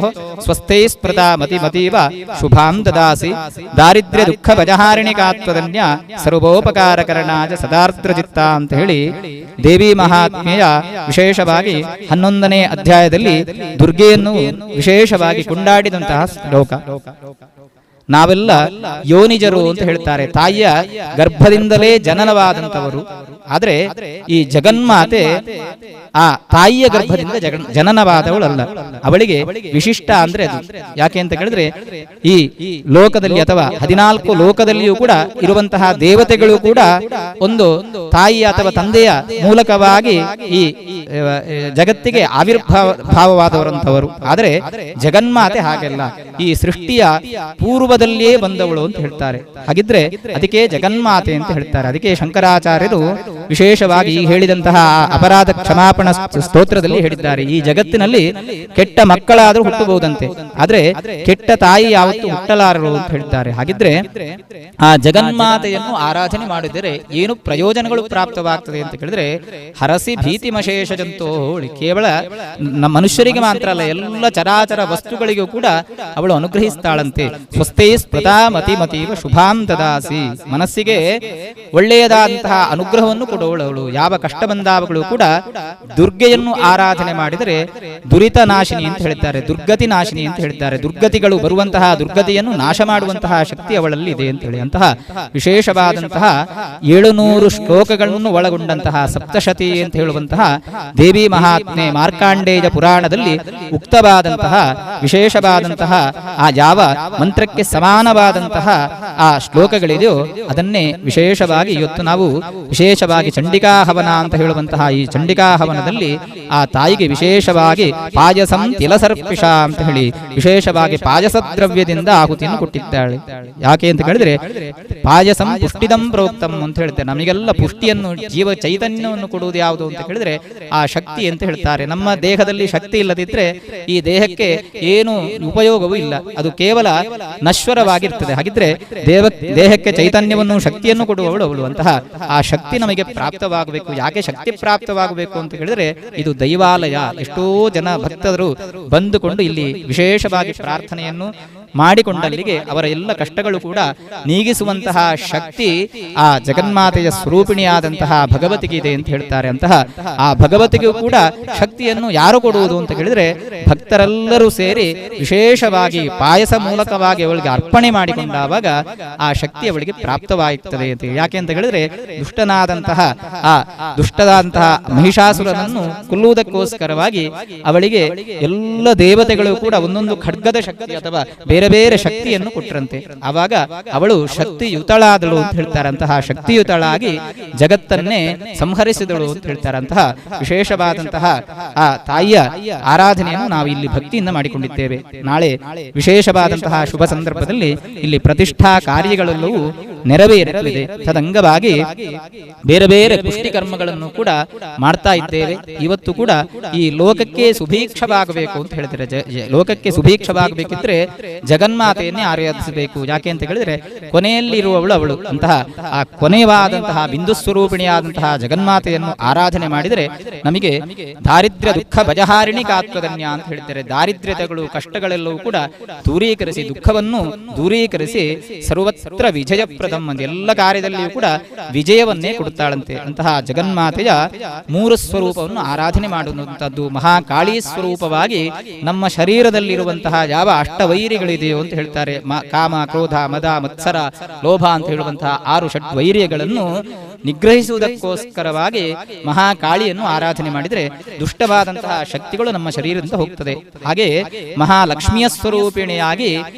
ಸ್ವಸ್ಥೈ ಸ್ಮೃತ ಮತಿ ಮತೀವ ಶುಭಾಂ ದದಾಸಿ ದಾರಿದ್ರ್ಯ ದುಃಖ ಭಜಹಾರಿಣಿಕಾತ್ವದನ್ಯ ಸರ್ವೋಪಕಾರಕರಣಾಜ ಸದಾರ್ದ್ರಚಿತ್ತ ಅಂತ ಹೇಳಿ ದೇವಿ ಮಹಾತ್ಮೆಯ ವಿಶೇಷವಾಗಿ 11ನೇ ಅಧ್ಯಾಯದಲ್ಲಿ ದುರ್ಗೆಯನ್ನು ವಿಶೇಷವಾಗಿ ಕೊಂಡಾಡಿದಂತಹ ಶ್ಲೋಕ. ನಾವೆಲ್ಲ ಯೋನಿಜರು ಅಂತ ಹೇಳ್ತಾರೆ, ತಾಯಿಯ ಗರ್ಭದಿಂದಲೇ ಜನನವಾದಂಥವರು. ಆದರೆ ಈ ಜಗನ್ಮಾತೆ ಆ ತಾಯಿಯ ಗರ್ಭದಿಂದ ಜನನವಾದವಳಲ್ಲ, ಅವಳಿಗೆ ವಿಶಿಷ್ಟ ಅಂದ್ರೆ ಅದು. ಯಾಕೆ ಅಂತ ಕೇಳಿದ್ರೆ ಈ ಲೋಕದಲ್ಲಿ ಅಥವಾ 14 ಲೋಕದಲ್ಲಿಯೂ ಕೂಡ ಇರುವಂತಹ ದೇವತೆಗಳು ಕೂಡ ಒಂದು ತಾಯಿಯ ಅಥವಾ ತಂದೆಯ ಮೂಲಕವಾಗಿ ಈ ಜಗತ್ತಿಗೆ ಆವಿರ್ಭಾವವಾದವರಂಥವರು. ಆದರೆ ಜಗನ್ಮಾತೆ ಹಾಗೆಲ್ಲ, ಈ ಸೃಷ್ಟಿಯ ಪೂರ್ವದಲ್ಲಿಯೇ ಬಂದವಳು ಅಂತ ಹೇಳ್ತಾರೆ. ಹಾಗಿದ್ರೆ ಅದಕ್ಕೆ ಜಗನ್ಮಾತೆ ಅಂತ ಹೇಳ್ತಾರೆ. ಅದಕ್ಕೆ ಶಂಕರಾಚಾರ್ಯರು ವಿಶೇಷವಾಗಿ ಈ ಹೇಳಿದಂತಹ ಅಪರಾಧ ಕ್ಷಮಾಪಣ ಸ್ತೋತ್ರದಲ್ಲಿ ಹೇಳಿದ್ದಾರೆ, ಈ ಜಗತ್ತಿನಲ್ಲಿ ಕೆಟ್ಟ ಮಕ್ಕಳಾದರೂ ಹುಟ್ಟಬಹುದಂತೆ, ಆದ್ರೆ ಕೆಟ್ಟ ತಾಯಿ ಯಾವತ್ತೂ ಹುಟ್ಟಲಾರರು ಅಂತ ಹೇಳ್ತಾರೆ. ಹಾಗಿದ್ರೆ ಆ ಜಗನ್ಮಾತೆಯನ್ನು ಆರಾಧನೆ ಮಾಡಿದರೆ ಏನು ಪ್ರಯೋಜನಗಳು ಪ್ರಾಪ್ತವಾಗ್ತದೆ ಅಂತ ಕೇಳಿದ್ರೆ, ಹರಸಿ ಭೀತಿ ಮಶೇಷ ಜಂತೋ, ಕೇವಲ ನಮ್ಮ ಮನುಷ್ಯರಿಗೆ ಮಾತ್ರ ಅಲ್ಲ, ಎಲ್ಲ ಚರಾಚರ ವಸ್ತುಗಳಿಗೂ ಕೂಡ ಅವಳು ಅನುಗ್ರಹಿಸ್ತಾಳಂತೆ. ಸ್ವಸ್ಥೇ ಸ್ಮೃತಾ ಮತಿ ಮತೀವ ಶುಭಾಂ ದದಾಸಿ, ಮನಸ್ಸಿಗೆ ಒಳ್ಳೆಯದಾದಂತಹ ಅನುಗ್ರಹವನ್ನು ಕೊಡುವಳು ಅವಳು. ಯಾವ ಕಷ್ಟ ಬಂದಾವಗಳು ಕೂಡ ದುರ್ಗೆಯನ್ನು ಆರಾಧನೆ ಮಾಡಿದರೆ ದುರಿತ ನಾಶಿನಿ ಅಂತ ಹೇಳ್ತಾರೆ, ದುರ್ಗತಿ ನಾಶಿನಿ ಅಂತ ಹೇಳ್ತಾರೆ. ದುರ್ಗತಿಗಳು ಬರುವಂತಹ ದುರ್ಗತಿಯನ್ನು ನಾಶ ಮಾಡುವಂತಹ ಶಕ್ತಿ ಅವಳಲ್ಲಿ ಇದೆ ಅಂತ ಹೇಳಿ ಅಂತಹ ವಿಶೇಷವಾದಂತಹ 700 ಶ್ಲೋಕಗಳನ್ನು ಒಳಗೊಂಡಂತಹ ಸಪ್ತಶತಿ ಅಂತ ಹೇಳುವಂತಹ ದೇವಿ ಮಹಾತ್ಮೆ ಮಾರ್ಕಾಂಡೇಯ ಪುರಾಣದಲ್ಲಿ ಉಕ್ತವಾದಂತಹ ವಿಶೇಷವಾದಂತಹ ಆ ಯಾವ ಮಂತ್ರಕ್ಕೆ ಸಮಾನವಾದಂತಹ ಆ ಶ್ಲೋಕಗಳಿದೆಯೋ ಅದನ್ನೇ ವಿಶೇಷವಾಗಿ ಇವತ್ತು ನಾವು ವಿಶೇಷವಾಗಿ ಚಂಡಿಕಾ ಹವನ ಅಂತ ಹೇಳುವಂತಹ ಈ ಚಂಡಿಕಾ ಹವನದಲ್ಲಿ ಆ ತಾಯಿಗೆ ವಿಶೇಷವಾಗಿ ಪಾಯಸಂ ತಿಲಸರ್ಪಿಷ ಅಂತ ಹೇಳಿ ವಿಶೇಷವಾಗಿ ಪಾಯಸ ದ್ರವ್ಯದಿಂದ ಆಹುತಿಯನ್ನು ಕೊಟ್ಟಿದ್ದಾಳೆ. ಯಾಕೆ ಅಂತ ಕೇಳಿದ್ರೆ ಪಾಯಸಂ ಪುಷ್ಟಿದಂ ಪ್ರೋಕ್ತಂ ಅಂತ ಹೇಳ್ತಾರೆ. ನಮಗೆಲ್ಲ ಪುಷ್ಟಿಯನ್ನು, ಜೀವ ಚೈತನ್ಯವನ್ನು ಕೊಡುವುದು ಯಾವುದು ಅಂತ ಕೇಳಿದ್ರೆ ಆ ಶಕ್ತಿ ಅಂತ ಹೇಳ್ತಾರೆ. ನಮ್ಮ ದೇಹದಲ್ಲಿ ಶಕ್ತಿ ಇಲ್ಲದಿದ್ರೆ ಈ ದೇಹಕ್ಕೆ ಏನು ಉಪಯೋಗವೂ ಇಲ್ಲ, ಅದು ಕೇವಲ ನಶ್ವರವಾಗಿರ್ತದೆ. ಹಾಗಿದ್ರೆ ದೇಹಕ್ಕೆ ಚೈತನ್ಯವನ್ನು, ಶಕ್ತಿಯನ್ನು ಕೊಡುವವಳು ಅವಳು. ಅಂತಹ ಆ ಶಕ್ತಿ ನಮಗೆ ಪ್ರಾಪ್ತವಾಗಬೇಕು. ಯಾಕೆ ಶಕ್ತಿ ಪ್ರಾಪ್ತವಾಗಬೇಕು ಅಂತ ಹೇಳಿದ್ರೆ ಇದು ದೈವಾಲಯ. ಎಷ್ಟೋ ಜನ ಭಕ್ತರು ಬಂದುಕೊಂಡು ಇಲ್ಲಿ ವಿಶೇಷವಾಗಿ ಪ್ರಾರ್ಥನೆಯನ್ನು, ಮಾಡಿಕೊಂಡಲ್ಲಿಗೆ ಅವರ ಎಲ್ಲ ಕಷ್ಟಗಳು ಕೂಡ ನೀಗಿಸುವಂತಹ ಶಕ್ತಿ ಆ ಜಗನ್ಮಾತೆಯ ಸ್ವರೂಪಿಣಿಯಾದಂತಹ ಭಗವತಿಗೆ ಇದೆ ಅಂತ ಹೇಳ್ತಾರೆ. ಅಂತಹ ಆ ಭಗವತಿಗೂ ಕೂಡ ಶಕ್ತಿಯನ್ನು ಯಾರು ಕೊಡುವುದು ಅಂತ ಕೇಳಿದರೆ ಭಕ್ತರೆಲ್ಲರೂ ಸೇರಿ ವಿಶೇಷವಾಗಿ ಪಾಯಸ ಮೂಲಕವಾಗಿ ಅವಳಿಗೆ ಅರ್ಪಣೆ ಮಾಡಿಕೊಂಡಾಗ ಆ ಶಕ್ತಿ ಅವಳಿಗೆ ಪ್ರಾಪ್ತವಾಗುತ್ತದೆ ಅಂತ. ಯಾಕೆ ಅಂತ ಹೇಳಿದ್ರೆ ದುಷ್ಟನಾದಂತಹ ಆ ದುಷ್ಟದಾದಂತಹ ಮಹಿಷಾಸುರನನ್ನು ಕೊಲ್ಲುವುದಕ್ಕೋಸ್ಕರವಾಗಿ ಅವಳಿಗೆ ಎಲ್ಲ ದೇವತೆಗಳು ಕೂಡ ಒಂದೊಂದು ಖಡ್ಗದ ಶಕ್ತಿ ಅಥವಾ ಬೇರೆ ಬೇರೆ ಶಕ್ತಿಯನ್ನು ಕೊಟ್ಟರಂತೆ. ಆವಾಗ ಅವಳು ಶಕ್ತಿಯುತಳಾದಳು ಅಂತ ಹೇಳ್ತಾರೆ. ಅಂತಹ ಶಕ್ತಿಯುತಳಾಗಿ ಜಗತ್ತನ್ನೇ ಸಂಹರಿಸಿದಳು ಅಂತ ಹೇಳ್ತಾರೆ. ಅಂತಹ ವಿಶೇಷವಾದಂತಹ ಆ ತಾಯಿಯ ಆರಾಧನೆಯನ್ನು ನಾವು ಇಲ್ಲಿ ಭಕ್ತಿಯಿಂದ ಮಾಡಿಕೊಂಡಿದ್ದೇವೆ. ನಾಳೆ ವಿಶೇಷವಾದಂತಹ ಶುಭ ಸಂದರ್ಭದಲ್ಲಿ ಇಲ್ಲಿ ಪ್ರತಿಷ್ಠಾ ಕಾರ್ಯಗಳೆಲ್ಲವೂ ನೆರವೇರುತ್ತಿದೆ. ತದಂಗವಾಗಿ ಬೇರೆ ಬೇರೆ ಪುಷ್ಟಿಕರ್ಮಗಳನ್ನು ಕೂಡ ಮಾಡ್ತಾ ಇದ್ದೇವೆ. ಇವತ್ತು ಕೂಡ ಈ ಲೋಕಕ್ಕೆ ಸುಭೀಕ್ಷವಾಗಬೇಕು ಅಂತ ಹೇಳಿದರೆ, ಲೋಕಕ್ಕೆ ಸುಭೀಕ್ಷವಾಗಬೇಕಿದ್ರೆ ಜಗನ್ಮಾತೆಯನ್ನೇ ಆರಾಧಿಸಬೇಕು. ಯಾಕೆ ಅಂತ ಹೇಳಿದ್ರೆ ಕೊನೆಯಲ್ಲಿರುವವಳು ಅವಳು. ಅಂತಹ ಆ ಕೊನೆಯವಾದಂತಹ ಬಿಂದು ಸ್ವರೂಪಿಣಿಯಾದಂತಹ ಜಗನ್ಮಾತೆಯನ್ನು ಆರಾಧನೆ ಮಾಡಿದರೆ ನಮಗೆ ದಾರಿದ್ರ್ಯ ದುಃಖ ಭಜಹಾರಿಣಿ ಕಾತ್ವದನ್ಯ ಅಂತ ಹೇಳಿದ್ದಾರೆ. ದಾರಿದ್ರ್ಯತೆಗಳು ಕಷ್ಟಗಳೆಲ್ಲವೂ ಕೂಡ ದೂರೀಕರಿಸಿ, ದುಃಖವನ್ನು ದೂರೀಕರಿಸಿ ಸರ್ವತ್ರ ವಿಜಯಪ್ರದಂ ಅಂತ ಎಲ್ಲ ಕಾರ್ಯದಲ್ಲಿಯೂ ಕೂಡ ವಿಜಯವನ್ನೇ ಕೊಡುತ್ತಾಳಂತೆ. ಅಂತಹ ಜಗನ್ಮಾತೆಯ ಮೂರು ಸ್ವರೂಪವನ್ನು ಆರಾಧನೆ ಮಾಡುವಂಥದ್ದು ಮಹಾಕಾಳಿ ಸ್ವರೂಪವಾಗಿ ನಮ್ಮ ಶರೀರದಲ್ಲಿರುವಂತಹ ಯಾವ ಅಷ್ಟವೈರಿಗಳಿದೆಯೋ ಅಂತ ಹೇಳ್ತಾರೆ. ಕಾಮ, ಕ್ರೋಧ, ಮದ, ಮತ್ಸರ, ಲೋಭ ಅಂತ ಹೇಳುವಂತಹ 6 ಷಡ್ವೈರ್ಯಗಳನ್ನು ನಿಗ್ರಹಿಸುವುದಕ್ಕೋಸ್ಕರವಾಗಿ ಮಹಾಕಾಳಿಯನ್ನು ಆರಾಧನೆ ಮಾಡಿದರೆ ದುಷ್ಟವಾದಂತಹ ಶಕ್ತಿಗಳು ನಮ್ಮ ಶರೀರದಿಂದ ಹೋಗ್ತದೆ. ಹಾಗೆಯೇ ಮಹಾಲಕ್ಷ್ಮಿಯ ಸ್ವರೂಪಿಣಿಯಾಗಿ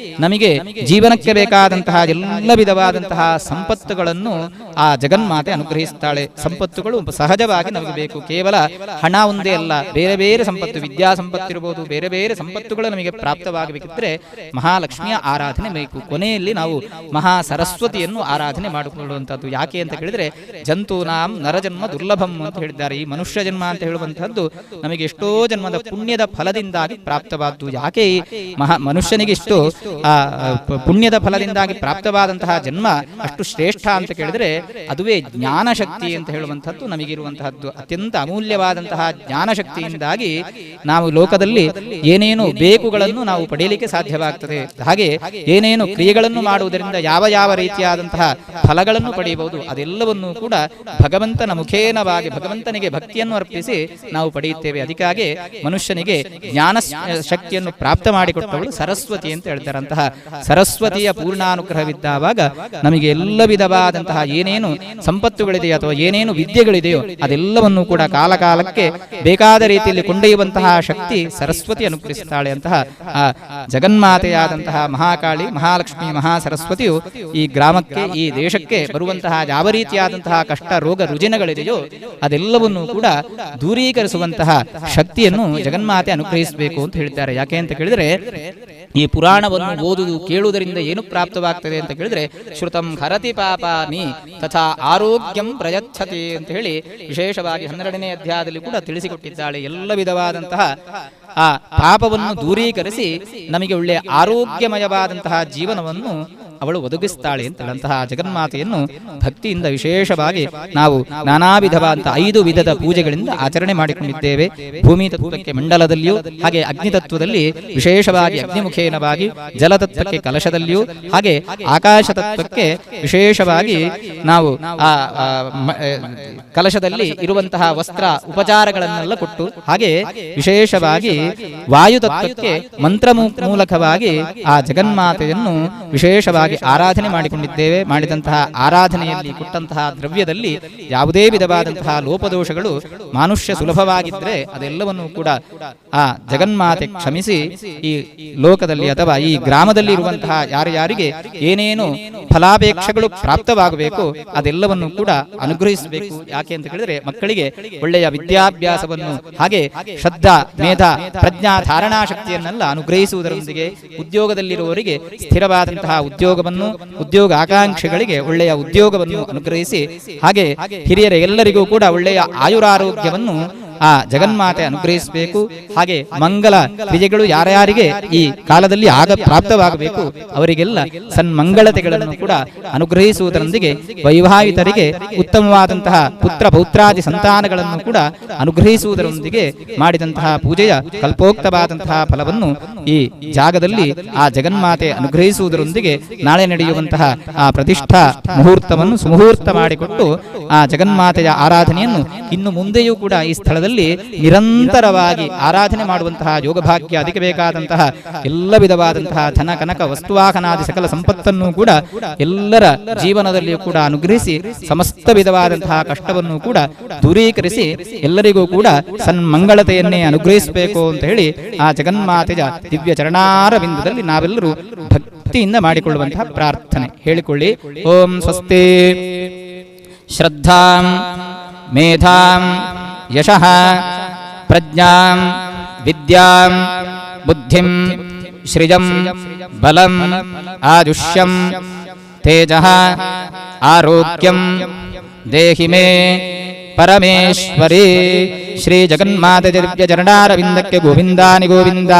ನಮಗೆ ಜೀವನಕ್ಕೆ ಬೇಕಾದಂತಹ ಎಲ್ಲ ವಿಧವಾದಂತಹ ಸಂಪತ್ತುಗಳನ್ನು ಆ ಜಗನ್ಮಾತೆ ಅನುಗ್ರಹಿಸ್ತಾಳೆ. ಸಂಪತ್ತುಗಳು ಸಹಜವಾಗಿ ನಮಗೆ ಬೇಕು, ಕೇವಲ ಹಣ ಒಂದೇ ಅಲ್ಲ, ಬೇರೆ ಬೇರೆ ಸಂಪತ್ತು, ವಿದ್ಯಾ ಸಂಪತ್ತಿರ್ಬೋದು, ಬೇರೆ ಬೇರೆ ಸಂಪತ್ತುಗಳು ನಮಗೆ ಪ್ರಾಪ್ತವಾಗಬೇಕಿದ್ರೆ ಮಹಾಲಕ್ಷ್ಮಿಯ ಆರಾಧನೆ ಬೇಕು. ಕೊನೆಯಲ್ಲಿ ನಾವು ಮಹಾ ಸರಸ್ವತಿಯನ್ನು ಆರಾಧನೆ ಮಾಡಿಕೊಳ್ಳುವಂಥದ್ದು. ಯಾಕೆ ಅಂತ ಕೇಳಿದರೆ ಜಂತೂನಾಂ ನರಜನ್ಮ ದುರ್ಲಭಂ ಅಂತ ಹೇಳಿದ್ದಾರೆ. ಈ ಮನುಷ್ಯ ಜನ್ಮ ಅಂತ ಹೇಳುವಂತಹದ್ದು ನಮಗೆ ಎಷ್ಟೋ ಜನ್ಮದ ಪುಣ್ಯದ ಫಲದಿಂದಾಗಿ ಪ್ರಾಪ್ತವಾದ್ದು. ಯಾಕೆ ಈ ಮನುಷ್ಯನಿಗೆ ಇಷ್ಟು ಪುಣ್ಯದ ಫಲದಿಂದಾಗಿ ಪ್ರಾಪ್ತವಾದಂತಹ ಜನ್ಮ ಅಷ್ಟು ಶ್ರೇಷ್ಠ ಅಂತ ಕೇಳಿದರೆ ಅದುವೇ ಜ್ಞಾನಶಕ್ತಿ ಅಂತ ಹೇಳುವಂಥದ್ದು ನಮಗಿರುವಂತಹದ್ದು ಅತ್ಯಂತ ಅಮೂಲ್ಯವಾದಂತಹ ಜ್ಞಾನಶಕ್ತಿಯಿಂದಾಗಿ ನಾವು ಲೋಕದಲ್ಲಿ ಏನೇನು ಬೇಕುಗಳನ್ನು ನಾವು ಪಡೆಯಲಿಕ್ಕೆ ಸಾಧ್ಯವಾಗ್ತದೆ. ಹಾಗೆ ಏನೇನು ಕ್ರಿಯೆಗಳನ್ನು ಮಾಡುವುದರಿಂದ ಯಾವ ಯಾವ ರೀತಿಯಾದಂತಹ ಫಲಗಳನ್ನು ಪಡೆಯಬಹುದು ಅದೆಲ್ಲವನ್ನೂ ಕೂಡ ಭಗವಂತನ ಮುಖೇನವಾಗಿ ಭಗವಂತನಿಗೆ ಭಕ್ತಿಯನ್ನು ಅರ್ಪಿಸಿ ನಾವು ಪಡೆಯುತ್ತೇವೆ. ಅದಕ್ಕಾಗಿ ಮನುಷ್ಯನಿಗೆ ಜ್ಞಾನ ಶಕ್ತಿಯನ್ನು ಪ್ರಾಪ್ತ ಮಾಡಿಕೊಟ್ಟವಳು ಸರಸ್ವತಿ ಅಂತ ಹೇಳ್ತಾರೆ. ಅಂತಹ ಸರಸ್ವತಿಯ ಪೂರ್ಣಾನುಗ್ರಹವಿದ್ದಾವಾಗ ನಮಗೆ ಎಲ್ಲ ವಿಧವಾದಂತಹ ಏನೇನು ಸಂಪತ್ತುಗಳಿದೆಯೋ ಅಥವಾ ಏನೇನು ವಿದ್ಯೆಗಳಿದೆಯೋ ಅದೆಲ್ಲವನ್ನೂ ಕೂಡ ಕಾಲಕಾಲಕ್ಕೆ ಬೇಕಾದ ರೀತಿಯಲ್ಲಿ ಕೊಂಡೊಯ್ಯುವಂತಹ ಶಕ್ತಿ ಸರಸ್ವತಿ ಅನುಗ್ರಹಿಸುತ್ತಾಳೆ. ಅಂತಹ ಆ ಜಗನ್ಮಾತೆಯಾದಂತಹ ಮಹಾಕಾಳಿ, ಮಹಾಲಕ್ಷ್ಮಿ, ಮಹಾಸರಸ್ವತಿಯು ಈ ಗ್ರಾಮಕ್ಕೆ, ಈ ದೇಶಕ್ಕೆ ಬರುವಂತಹ ಯಾವ ರೀತಿಯಾದಂತಹ ಕಷ್ಟ ರೋಗ ರುಜಿನಗಳಿದೆಯೋ ಅದೆಲ್ಲವನ್ನೂ ಕೂಡ ದೂರೀಕರಿಸುವಂತಹ ಶಕ್ತಿಯನ್ನು ಜಗನ್ಮಾತೆ ಅನುಗ್ರಹಿಸಬೇಕು ಅಂತ ಹೇಳಿದ್ದಾರೆ. ಯಾಕೆ ಅಂತ ಕೇಳಿದರೆ ಈ ಪುರಾಣವನ್ನು ಓದುವುದು ಕೇಳುವುದರಿಂದ ಏನು ಪ್ರಾಪ್ತವಾಗ್ತದೆ ಅಂತ ಕೇಳಿದ್ರೆ ಶ್ರುತಂ ಹರತಿ ಪಾಪಾನಿ ತಥಾ ಆರೋಗ್ಯಂ ಪ್ರಯಚ್ಛತಿ ಅಂತ ಹೇಳಿ ವಿಶೇಷವಾಗಿ 12ನೇ ಅಧ್ಯಾಯದಲ್ಲಿ ಕೂಡ ತಿಳಿಸಿಕೊಟ್ಟಿದ್ದಾಳೆ. ಎಲ್ಲ ವಿಧವಾದಂತಹ ಆ ಪಾಪವನ್ನು ದೂರೀಕರಿಸಿ ನಮಗೆ ಒಳ್ಳೆಯ ಆರೋಗ್ಯಮಯವಾದಂತಹ ಜೀವನವನ್ನು ಅವಳು ಒದಗಿಸ್ತಾಳೆ ಅಂತ ಅಂತಹ ಜಗನ್ಮಾತೆಯನ್ನು ಭಕ್ತಿಯಿಂದ ವಿಶೇಷವಾಗಿ ನಾವು ನಾನಾ ವಿಧವಾದಂತಹ 5 ವಿಧದ ಪೂಜೆಗಳಿಂದ ಆಚರಣೆ ಮಾಡಿಕೊಂಡಿದ್ದೇವೆ. ಭೂಮಿ ತತ್ವಕ್ಕೆ ಮಂಡಲದಲ್ಲಿಯೂ, ಹಾಗೆ ಅಗ್ನಿತತ್ವದಲ್ಲಿ ವಿಶೇಷವಾಗಿ ಅಗ್ನಿಮುಖೇನವಾಗಿ, ಜಲತತ್ವಕ್ಕೆ ಕಲಶದಲ್ಲಿಯೂ, ಹಾಗೆ ಆಕಾಶ ತತ್ವಕ್ಕೆ ವಿಶೇಷವಾಗಿ ನಾವು ಆ ಕಲಶದಲ್ಲಿ ಇರುವಂತಹ ವಸ್ತ್ರ ಉಪಚಾರಗಳನ್ನೆಲ್ಲ ಕೊಟ್ಟು, ಹಾಗೆ ವಿಶೇಷವಾಗಿ ವಾಯುತತ್ವಕ್ಕೆ ಮಂತ್ರ ಮೂಲಕವಾಗಿ ಆ ಜಗನ್ಮಾತೆಯನ್ನು ವಿಶೇಷವಾಗಿ ಆರಾಧನೆ ಮಾಡಿಕೊಂಡಿದ್ದೇವೆ. ಮಾಡಿದಂತಹ ಆರಾಧನೆಯಲ್ಲಿ ಕೊಟ್ಟಂತಹ ದ್ರವ್ಯದಲ್ಲಿ ಯಾವುದೇ ವಿಧವಾದಂತಹ ಲೋಪದೋಷಗಳು ಮನುಷ್ಯ ಸುಲಭವಾಗಿದ್ದರೆ ಅದೆಲ್ಲವನ್ನೂ ಕೂಡ ಆ ಜಗನ್ಮಾತೆ ಕ್ಷಮಿಸಿ ಈ ಲೋಕದಲ್ಲಿ ಅಥವಾ ಈ ಗ್ರಾಮದಲ್ಲಿ ಇರುವಂತಹ ಯಾರ್ಯಾರಿಗೆ ಏನೇನು ಫಲಾಪೇಕ್ಷೆಗಳು ಪ್ರಾಪ್ತವಾಗಬೇಕು ಅದೆಲ್ಲವನ್ನು ಕೂಡ ಅನುಗ್ರಹಿಸಬೇಕು. ಯಾಕೆ ಅಂತ ಕೇಳಿದರೆ ಮಕ್ಕಳಿಗೆ ಒಳ್ಳೆಯ ವಿದ್ಯಾಭ್ಯಾಸವನ್ನು, ಹಾಗೆ ಶ್ರದ್ಧಾ, ಮೇಧಾ, ಪ್ರಜ್ಞಾ, ಧಾರಣಾ ಶಕ್ತಿಯನ್ನೆಲ್ಲ ಅನುಗ್ರಹಿಸುವುದರೊಂದಿಗೆ ಉದ್ಯೋಗದಲ್ಲಿರುವವರಿಗೆ ಸ್ಥಿರವಾದಂತಹ ಉದ್ಯೋಗವನ್ನು, ಉದ್ಯೋಗ ಆಕಾಂಕ್ಷಿಗಳಿಗೆ ಒಳ್ಳೆಯ ಉದ್ಯೋಗವನ್ನು ಅನುಗ್ರಹಿಸಿ, ಹಾಗೆ ಹಿರಿಯರ ಎಲ್ಲರಿಗೂ ಕೂಡ ಒಳ್ಳೆಯ ಆಯುರಾರೋಗ್ಯವನ್ನು ಆ ಜಗನ್ಮಾತೆ ಅನುಗ್ರಹಿಸಬೇಕು. ಹಾಗೆ ಮಂಗಲ ಕ್ರಿಯೆಗಳು ಯಾರ್ಯಾರಿಗೆ ಈ ಕಾಲದಲ್ಲಿ ಆಗ ಪ್ರಾಪ್ತವಾಗಬೇಕು ಅವರಿಗೆಲ್ಲ ಸನ್ಮಂಗಳತೆಗಳನ್ನು ಕೂಡ ಅನುಗ್ರಹಿಸುವುದರೊಂದಿಗೆ ವೈವಾಹಿತರಿಗೆ ಉತ್ತಮವಾದಂತಹ ಪುತ್ರ ಪೌತ್ರಾದಿ ಸಂತಾನಗಳನ್ನು ಕೂಡ ಅನುಗ್ರಹಿಸುವುದರೊಂದಿಗೆ ಮಾಡಿದಂತಹ ಪೂಜೆಯ ಕಲ್ಪೋಕ್ತವಾದಂತಹ ಫಲವನ್ನು ಈ ಜಾಗದಲ್ಲಿ ಆ ಜಗನ್ಮಾತೆ ಅನುಗ್ರಹಿಸುವುದರೊಂದಿಗೆ ನಾಳೆ ನಡೆಯುವಂತಹ ಆ ಪ್ರತಿಷ್ಠಾ ಮುಹೂರ್ತವನ್ನು ಸುಮುಹೂರ್ತ ಮಾಡಿಕೊಟ್ಟು ಆ ಜಗನ್ಮಾತೆಯ ಆರಾಧನೆಯನ್ನು ಇನ್ನು ಮುಂದೆಯೂ ಕೂಡ ಈ ಸ್ಥಳದಲ್ಲಿ ನಿರಂತರವಾಗಿ ಆರಾಧನೆ ಮಾಡುವಂತಹ ಯೋಗಭಾಗ್ಯ, ಅದಕ್ಕೆ ಬೇಕಾದಂತಹ ಎಲ್ಲ ವಿಧವಾದಂತಹ ಧನ ಕನಕ ವಸ್ತುವಾಹನಾದಿ ಸಕಲ ಸಂಪತ್ತನ್ನು ಕೂಡ ಎಲ್ಲರ ಜೀವನದಲ್ಲಿಯೂ ಕೂಡ ಅನುಗ್ರಹಿಸಿ ಸಮಸ್ತ ವಿಧವಾದಂತಹ ಕಷ್ಟವನ್ನು ಕೂಡ ದೂರೀಕರಿಸಿ ಎಲ್ಲರಿಗೂ ಕೂಡ ಸನ್ಮಂಗಳತೆಯನ್ನೇ ಅನುಗ್ರಹಿಸಬೇಕು ಅಂತ ಹೇಳಿ ಆ ಜಗನ್ಮಾತೆಯ ದಿವ್ಯ ಚರಣಾರವಿಂದದಲ್ಲಿ ನಾವೆಲ್ಲರೂ ಭಕ್ತಿಯಿಂದ ಮಾಡಿಕೊಳ್ಳುವಂತಹ ಪ್ರಾರ್ಥನೆ ಹೇಳಿಕೊಳ್ಳಿ. ಓಂ ಸ್ವಸ್ತಿ. ಶ್ರದ್ಧಾಂ ಮೇಧಾಂ ಯಶಃ ಪ್ರಜ್ಞಾಂ ವಿದ್ಯಾಂ ಬುದ್ಧಿಂ ಶ್ರಿಯಂ ಬಲಂ ಆಯುಷ್ಯಂ ತೇಜಃ ಆರೋಗ್ಯಂ ದೇಹಿ ಮೇ ಪರಮೇಶ್ವರಿ. ಶ್ರೀ ಜಗನ್ಮಾತೆ ದಿವ್ಯ ಚರಣಾರವಿಂದಕ್ಕೆ ಗೋವಿಂದಾನಿ ಗೋವಿಂದ.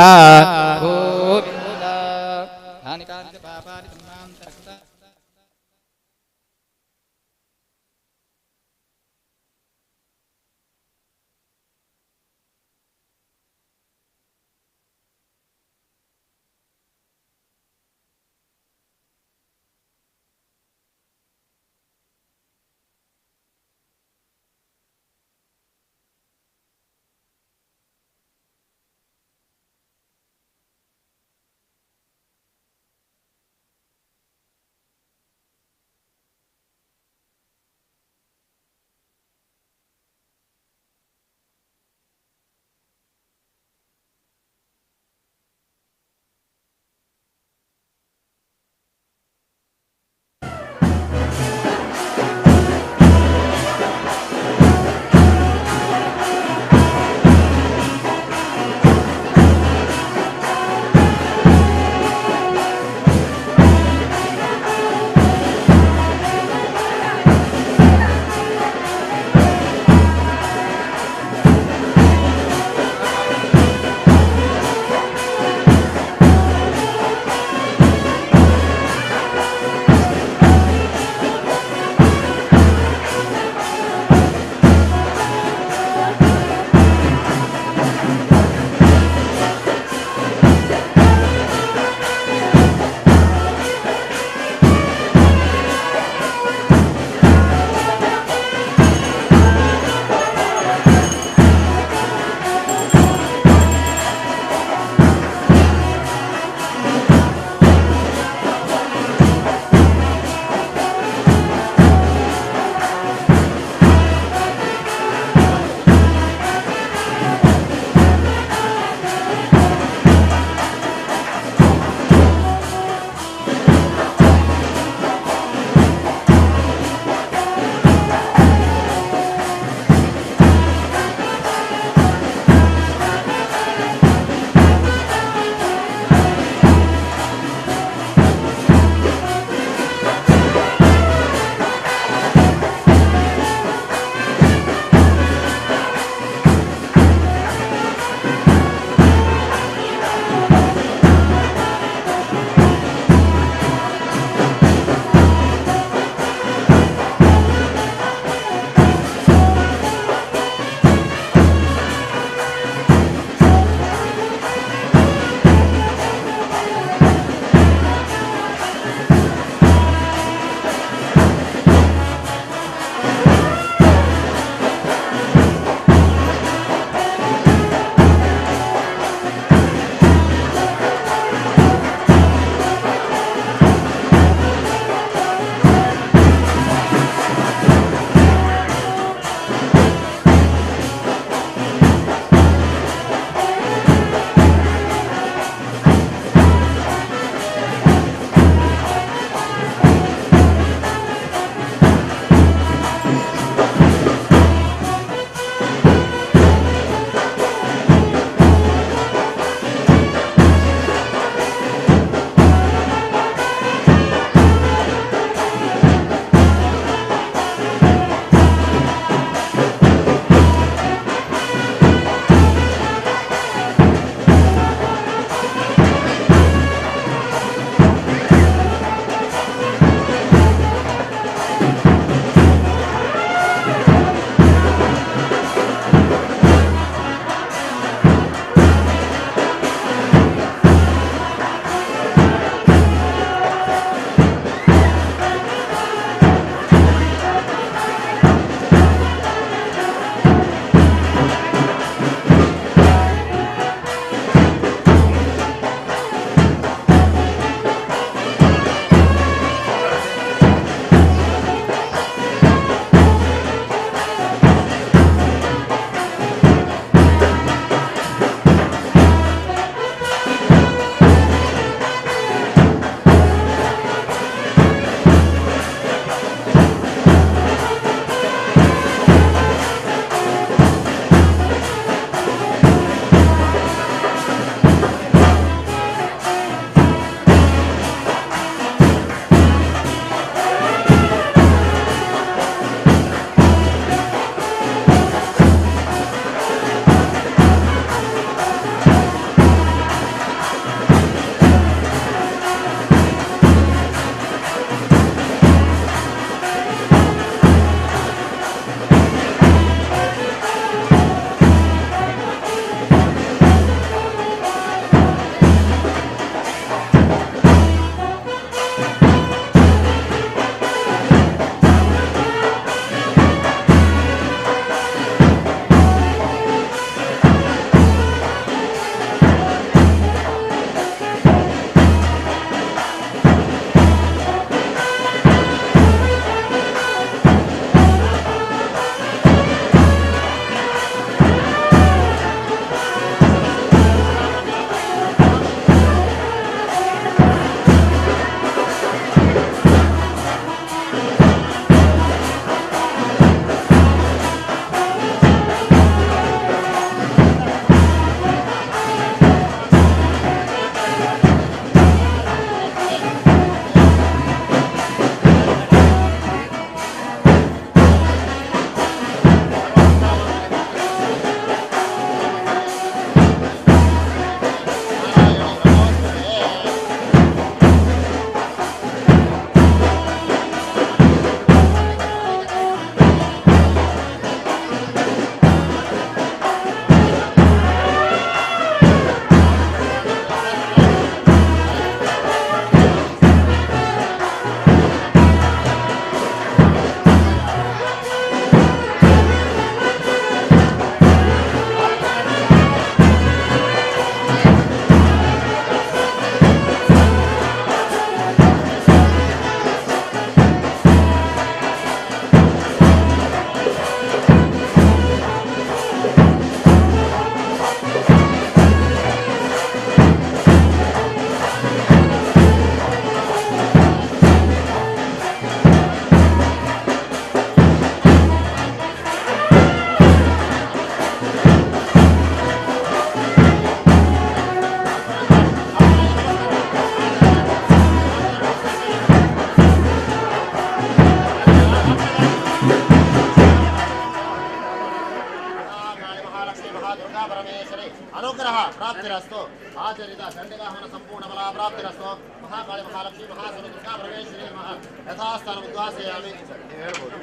ದುರ್ಗಾ ಪರಮೇಶ್ವರಿ ಅನುಗ್ರಹ ಪ್ರಾಪ್ತಿರಸ್ತು. ಆಚರಿತ ಚಂಡಿಕಾಹವನ ಸಂಪೂರ್ಣ ಫಲ ಪ್ರಾಪ್ತಿರಸ್ತು. ಮಹಾಕಾಳಿ ಮಹಾಲಕ್ಷ್ಮಿ ಮಹಾಸುರ ದುರ್ಗಾ ಪರಮೇಶ್ವರಿ ನಮಃ. ಯಥಾಸ್ಥಾನ ಉದ್ವಾಸಯಾಮಿ. ನೀವು ಹೇಳ್ಬೋದು.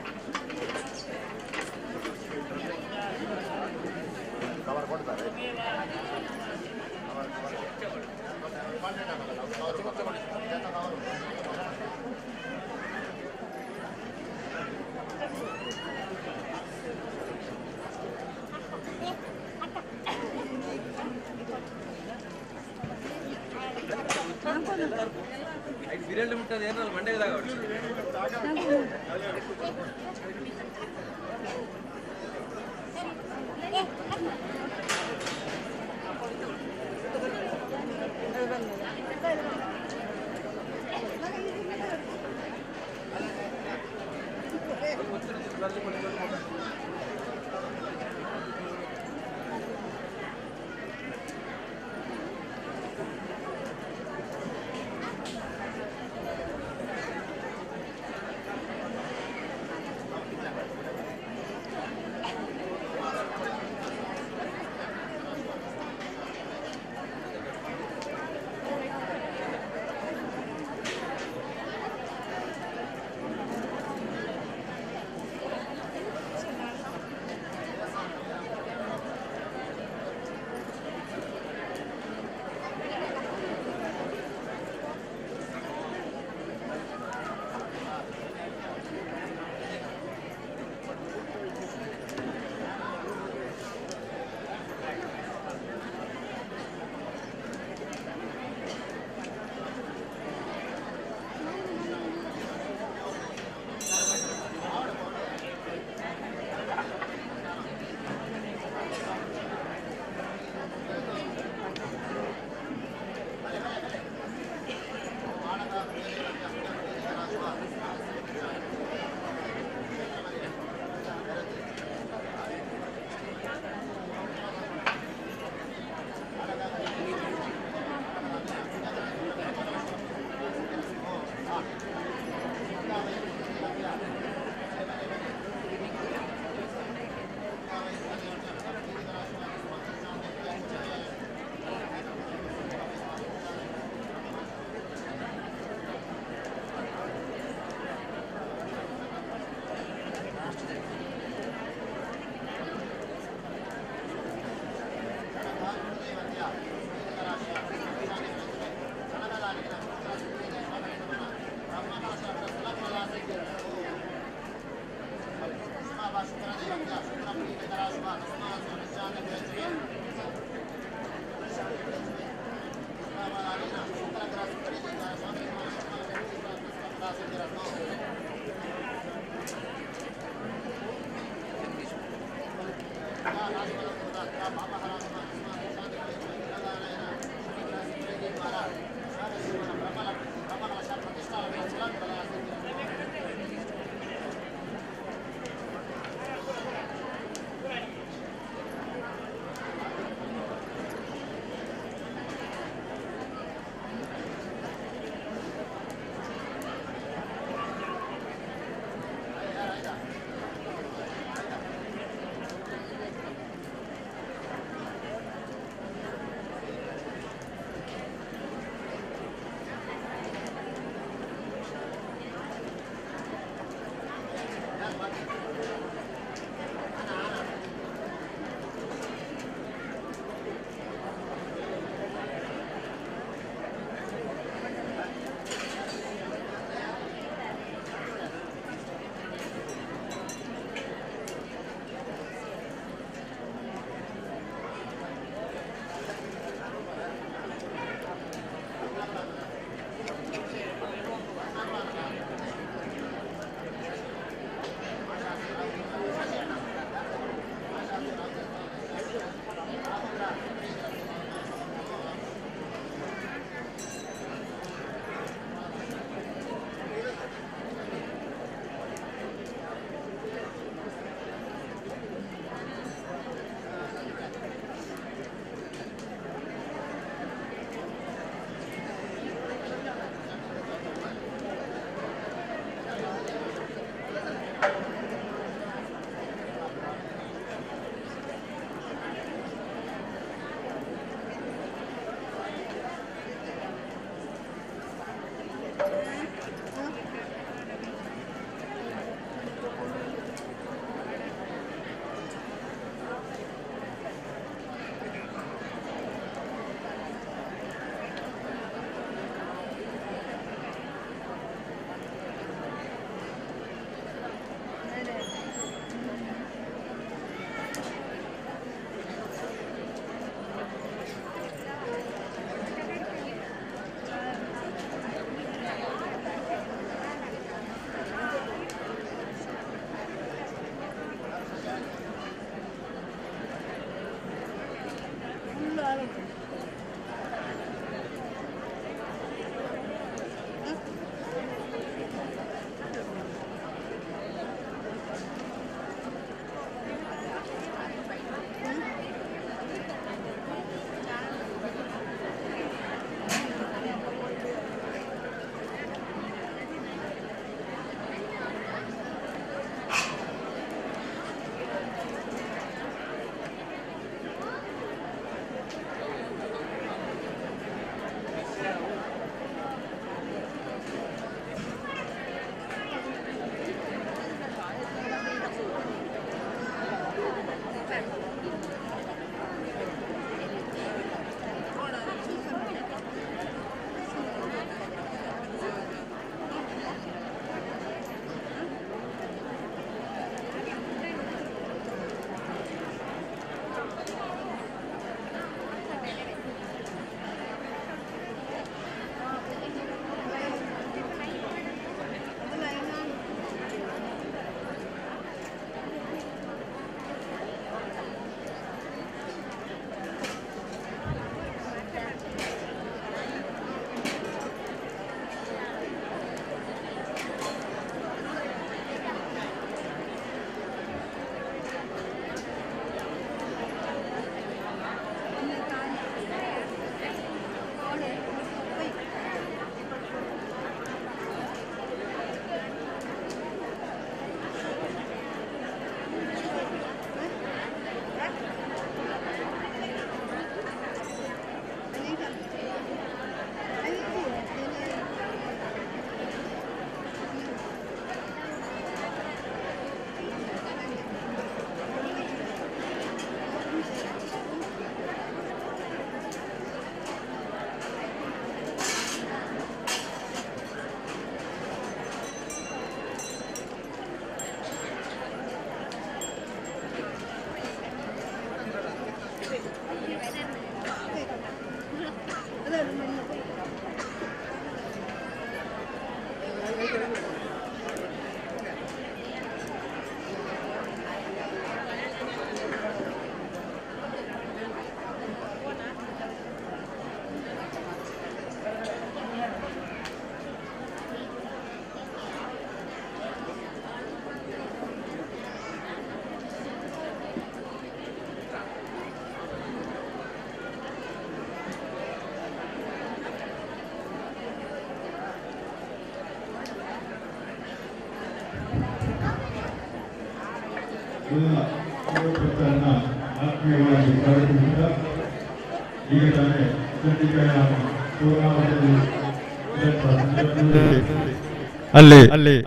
ಕವರ್ ಕೊಡ್ತಾರೆ. ಬಿರಲ್ಲು ಮುಟ್ಟದ ಏನಲ್ಲ ಮಂಡ್ಯದಾಗ. ಭಕ್ತರನ್ನ ಆತ್ಮೀಯವಾಗಿ ಸ್ವಾಗತಿಸುತ್ತಾ ಈಗ ತಾನೇ ಚಂಡಿಕಾಯಾಮ ಪೂರ್ಣಾವಧಿಯಲ್ಲಿ ಅಲ್ಲಿ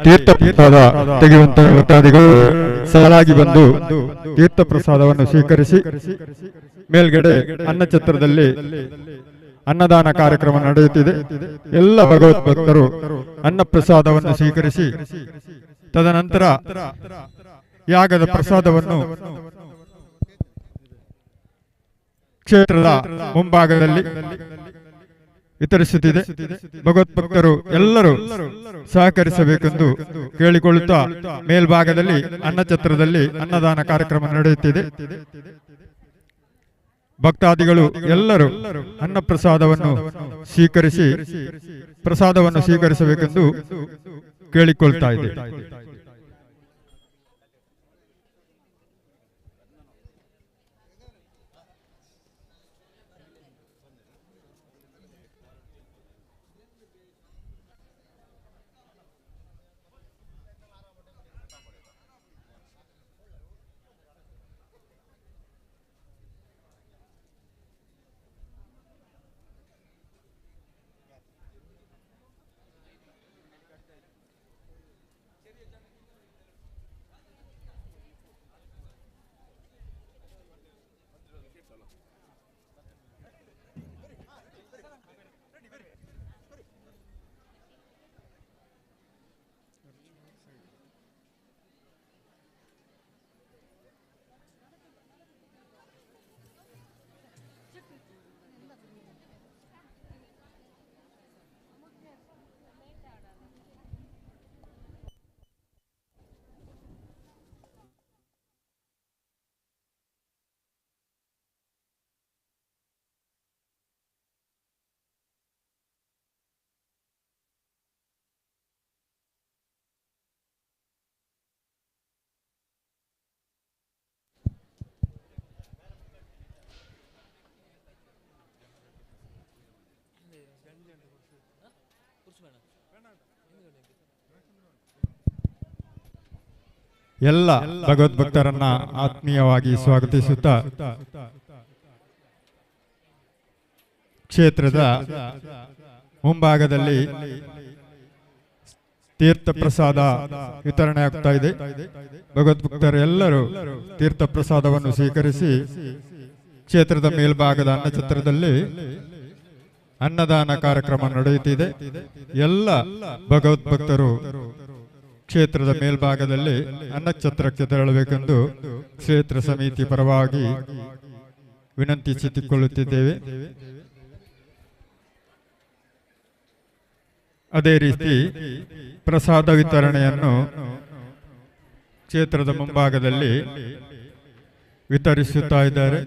ತೀರ್ಥ ಪ್ರಸಾದ ತೆಗೆಯುವಂತಹ ಭಕ್ತಾದಿಗಳು ಸಾಲಾಗಿ ಬಂದು ತೀರ್ಥ ಪ್ರಸಾದವನ್ನು ಸ್ವೀಕರಿಸಿ ಮೇಲ್ಗಡೆ ಅನ್ನಛತ್ರದಲ್ಲಿ ಅನ್ನದಾನ ಕಾರ್ಯಕ್ರಮ ನಡೆಯುತ್ತಿದೆ. ಎಲ್ಲ ಭಗವತ್ ಭಕ್ತರು ಅನ್ನ ಪ್ರಸಾದವನ್ನು ಸ್ವೀಕರಿಸಿ ತದನಂತರ ಯಾಗದ ಪ್ರಸಾದವನ್ನು ಕ್ಷೇತ್ರದ ಮುಂಭಾಗದಲ್ಲಿ ವಿತರಿಸುತ್ತಿದೆ. ಭಗವತ್ ಭಕ್ತರು ಎಲ್ಲರೂ ಸಹಕರಿಸಬೇಕೆಂದು ಕೇಳಿಕೊಳ್ಳುತ್ತಾ ಮೇಲ್ಭಾಗದಲ್ಲಿ ಅನ್ನಛತ್ರದಲ್ಲಿ ಅನ್ನದಾನ ಕಾರ್ಯಕ್ರಮ ನಡೆಯುತ್ತಿದೆ. ಭಕ್ತಾದಿಗಳು ಎಲ್ಲರೂ ಅನ್ನಪ್ರಸಾದವನ್ನು ಸ್ವೀಕರಿಸಿ ಪ್ರಸಾದವನ್ನು ಸ್ವೀಕರಿಸಬೇಕೆಂದು ಕೇಳಿಕೊಳ್ತಾ ಇದೆ. ಎಲ್ಲ ಭಗವದ್ಭಕ್ತರನ್ನ ಆತ್ಮೀಯವಾಗಿ ಸ್ವಾಗತಿಸುತ್ತಾ ಕ್ಷೇತ್ರದ ಮುಂಭಾಗದಲ್ಲಿ ತೀರ್ಥ ಪ್ರಸಾದ ವಿತರಣೆ ಆಗ್ತಾ ಇದೆ. ಭಗವದ್ಭಕ್ತರೆಲ್ಲರೂ ತೀರ್ಥ ಪ್ರಸಾದವನ್ನು ಸ್ವೀಕರಿಸಿ ಕ್ಷೇತ್ರದ ಮೇಲ್ಭಾಗದ ಅನ್ನಛತ್ರದಲ್ಲಿ ಅನ್ನದಾನ ಕಾರ್ಯಕ್ರಮ ನಡೆಯುತ್ತಿದೆ. ಎಲ್ಲ ಭಗವದ್ಭಕ್ತರು ಕ್ಷೇತ್ರದ ಮೇಲ್ಭಾಗದಲ್ಲಿ ಅನ್ನಛತ್ರಕ್ಕೆ ತೆರಳಬೇಕೆಂದು ಕ್ಷೇತ್ರ ಸಮಿತಿ ಪರವಾಗಿ ವಿನಂತಿಸಿಕೊಳ್ಳುತ್ತಿದ್ದೇವೆ. ಅದೇ ರೀತಿ ಪ್ರಸಾದ ವಿತರಣೆಯನ್ನು ಕ್ಷೇತ್ರದ ಮುಂಭಾಗದಲ್ಲಿ ವಿತರಿಸುತ್ತಾ ಇದ್ದಾರೆ.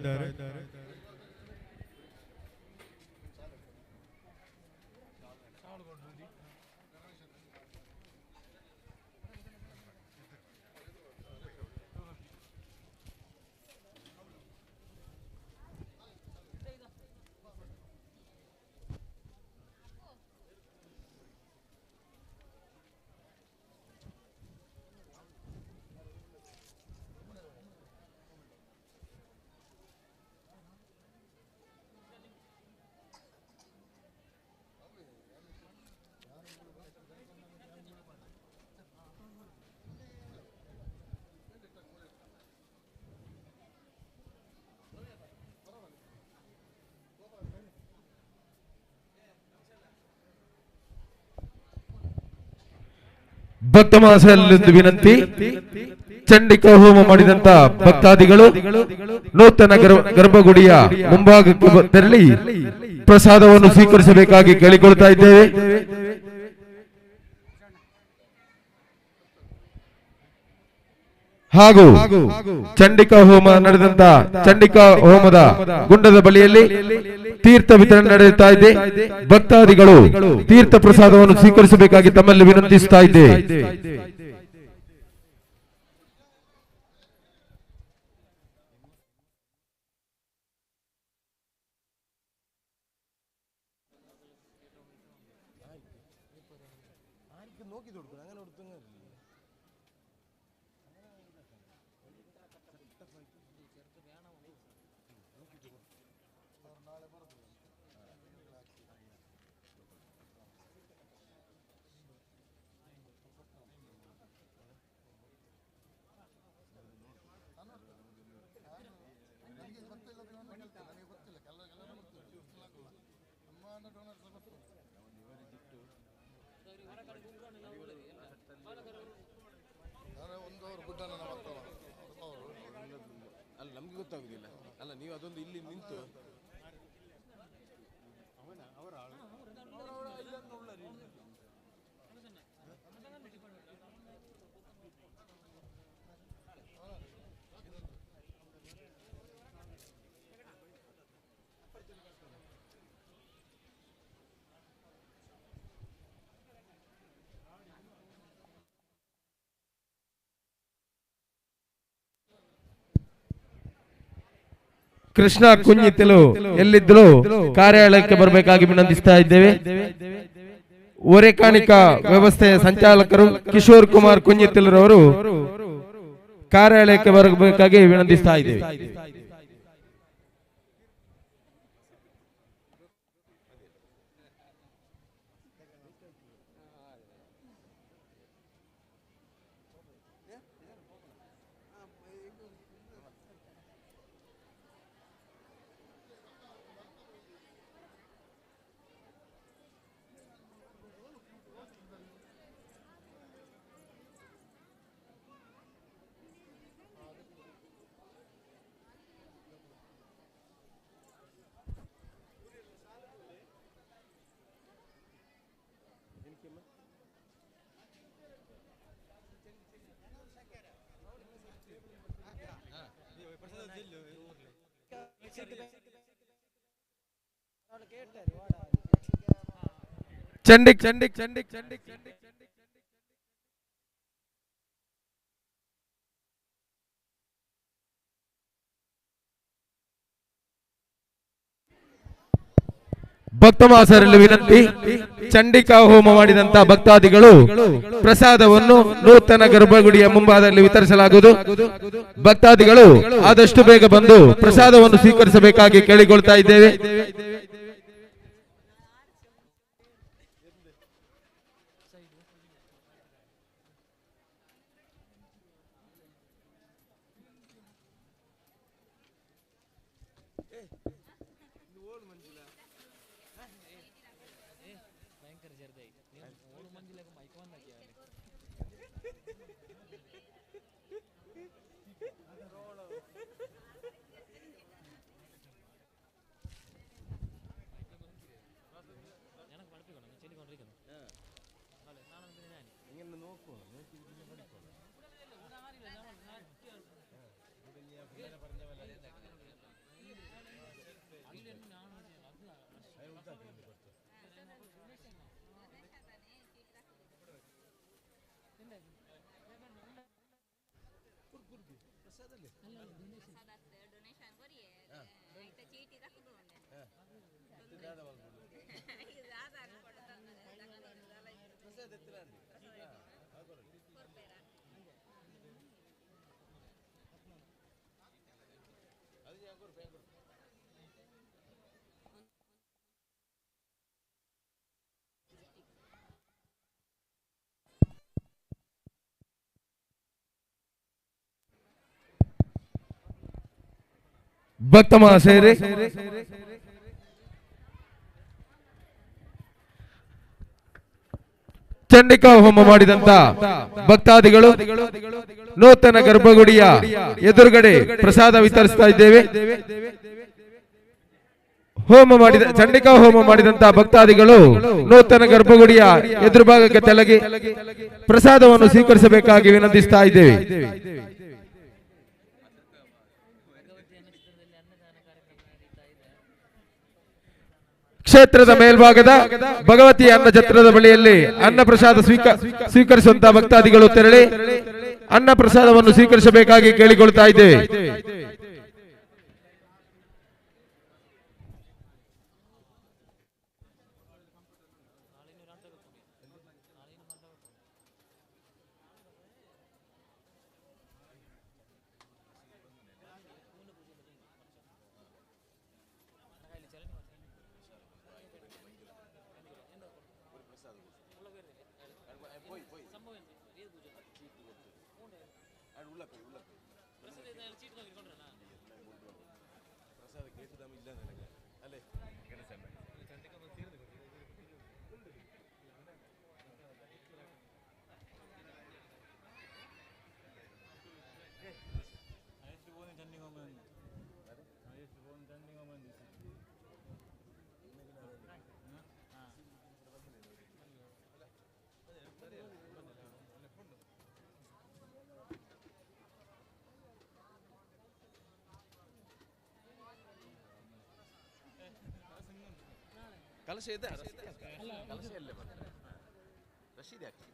ಭಕ್ತ ಮಹಾಶಯರಲ್ಲೊಂದು ವಿನಂತಿ, ಚಂಡಿಕಾ ಹೋಮ ಮಾಡಿದಂತ ಭಕ್ತಾದಿಗಳು ನೂತನ ಗರ್ಭಗುಡಿಯ ಮುಂಭಾಗಕ್ಕೆ ತೆರಳಿ ಪ್ರಸಾದವನ್ನು ಸ್ವೀಕರಿಸಬೇಕಾಗಿ ಕೇಳಿಕೊಳ್ತಾ ಇದ್ದೇವೆ. ಹಾಗೂ ಚಂಡಿಕಾ ಹೋಮ ನಡೆದಂತ ಚಂಡಿಕಾ ಹೋಮದ ಗುಂಡದ ಬಳಿಯಲ್ಲಿ ತೀರ್ಥ ವಿತರಣೆ ನಡೆಯುತ್ತಾ ಇದೆ. ಭಕ್ತಾದಿಗಳು ತೀರ್ಥ ಪ್ರಸಾದವನ್ನು ಸ್ವೀಕರಿಸಬೇಕಾಗಿ ತಮ್ಮಲ್ಲಿ ವಿನಂತಿಸುತ್ತಾ ಇದ್ದೆ. ಅಲ್ಲ ನಮ್ಗೆ ಗೊತ್ತಾಗುದಿಲ್ಲ ಅಲ್ಲ ನೀವು ಅದೊಂದು ಇಲ್ಲಿ ನಿಂತು ಕೃಷ್ಣ ಕುಂಜಿತಿಲು ಎಲ್ಲಿದ್ದರೂ ಕಾರ್ಯಾಲಯಕ್ಕೆ ಬರಬೇಕಾಗಿ ವಿನಂತಿಸ್ತಾ ಇದ್ದೇವೆ. ಒರೆಕಾಣಿಕಾ ವ್ಯವಸ್ಥೆಯ ಸಂಚಾಲಕರು ಕಿಶೋರ್ ಕುಮಾರ್ ಕುಂಜಿತಿಲುರವರು ಕಾರ್ಯಾಲಯಕ್ಕೆ ಬರಬೇಕಾಗಿ ವಿನಂತಿಸ್ತಾ ಇದ್ದೇವೆ. ಚಂಡಿ ಚಂಡಿ ಚಂಡಿ ಚಂಡಿ ಚಂಡಿ ಭಕ್ತ ಮಾಸರಲ್ಲಿ ವಿನಂತಿ, ಚಂಡಿಕಾ ಹೋಮ ಮಾಡಿದಂತ ಭಕ್ತಾದಿಗಳು ಪ್ರಸಾದವನ್ನು ನೂತನ ಗರ್ಭಗುಡಿಯ ಮುಂಭಾಗದಲ್ಲಿ ವಿತರಿಸಲಾಗುವುದು. ಭಕ್ತಾದಿಗಳು ಆದಷ್ಟು ಬೇಗ ಬಂದು ಪ್ರಸಾದವನ್ನು ಸ್ವೀಕರಿಸಬೇಕಾಗಿ ಕೇಳಿಕೊಳ್ತಾ ಇದ್ದೇವೆ. ಭಕ್ತ ಮಹಾಶಯರೇ, ಚಂಡಿಕಾ ಹೋಮ ಮಾಡಿದಂತ ಭಕ್ತಾದಿಗಳು ನೂತನ ಗರ್ಭಗುಡಿಯ ಎದುರುಗಡೆ ಪ್ರಸಾದ ವಿತರಿಸ್ತಾ ಇದ್ದೇವೆ. ಹೋಮ ಮಾಡಿದ ಚಂಡಿಕಾ ಹೋಮ ಮಾಡಿದಂತ ಭಕ್ತಾದಿಗಳು ನೂತನ ಗರ್ಭಗುಡಿಯ ಎದುರು ಭಾಗಕ್ಕೆ ತೆಲಗಿ ಪ್ರಸಾದವನ್ನು ಸ್ವೀಕರಿಸಬೇಕಾಗಿ ವಿನಂತಿಸ್ತಾ ಇದ್ದೇವೆ. ಕ್ಷೇತ್ರದ ಮೇಲ್ಭಾಗದ ಭಗವತಿ ಅನ್ನಛತ್ರದ ಬಳಿಯಲ್ಲಿ ಅನ್ನ ಪ್ರಸಾದ ಸ್ವೀಕರಿಸುವಂತಹ ಭಕ್ತಾದಿಗಳು ತೆರಳಿ ಅನ್ನ ಪ್ರಸಾದವನ್ನು ಸ್ವೀಕರಿಸಬೇಕಾಗಿ ಕೇಳಿಕೊಳ್ತಾ ಇದ್ದೇವೆ. ಕಲಶ ಇದೆ, ಕಲಶ ಎಲ್ಲೇ ಬಂದ್ರೆ ರಶೀದಿ ಹಾಕಿ.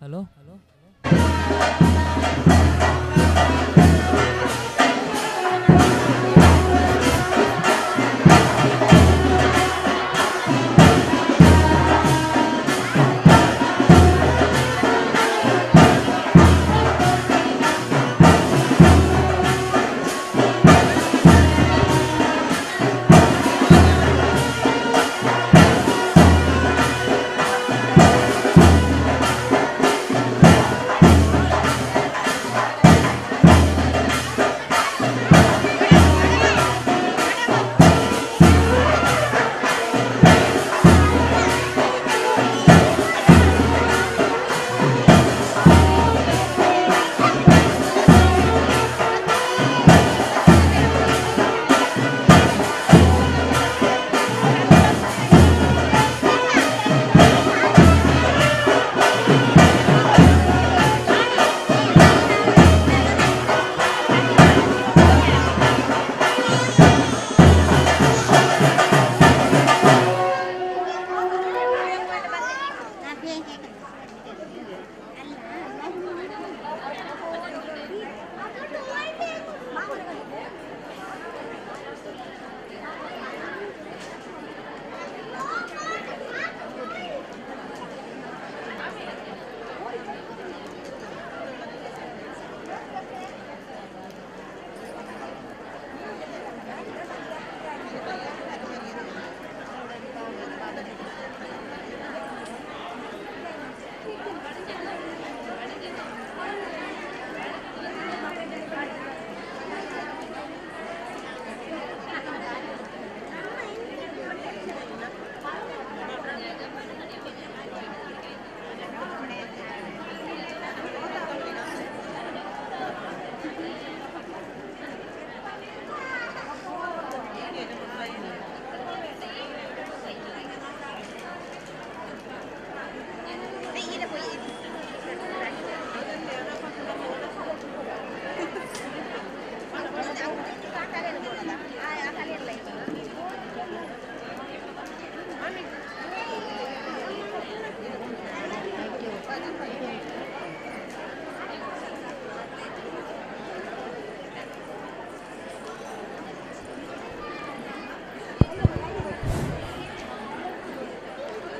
ಹಲೋ.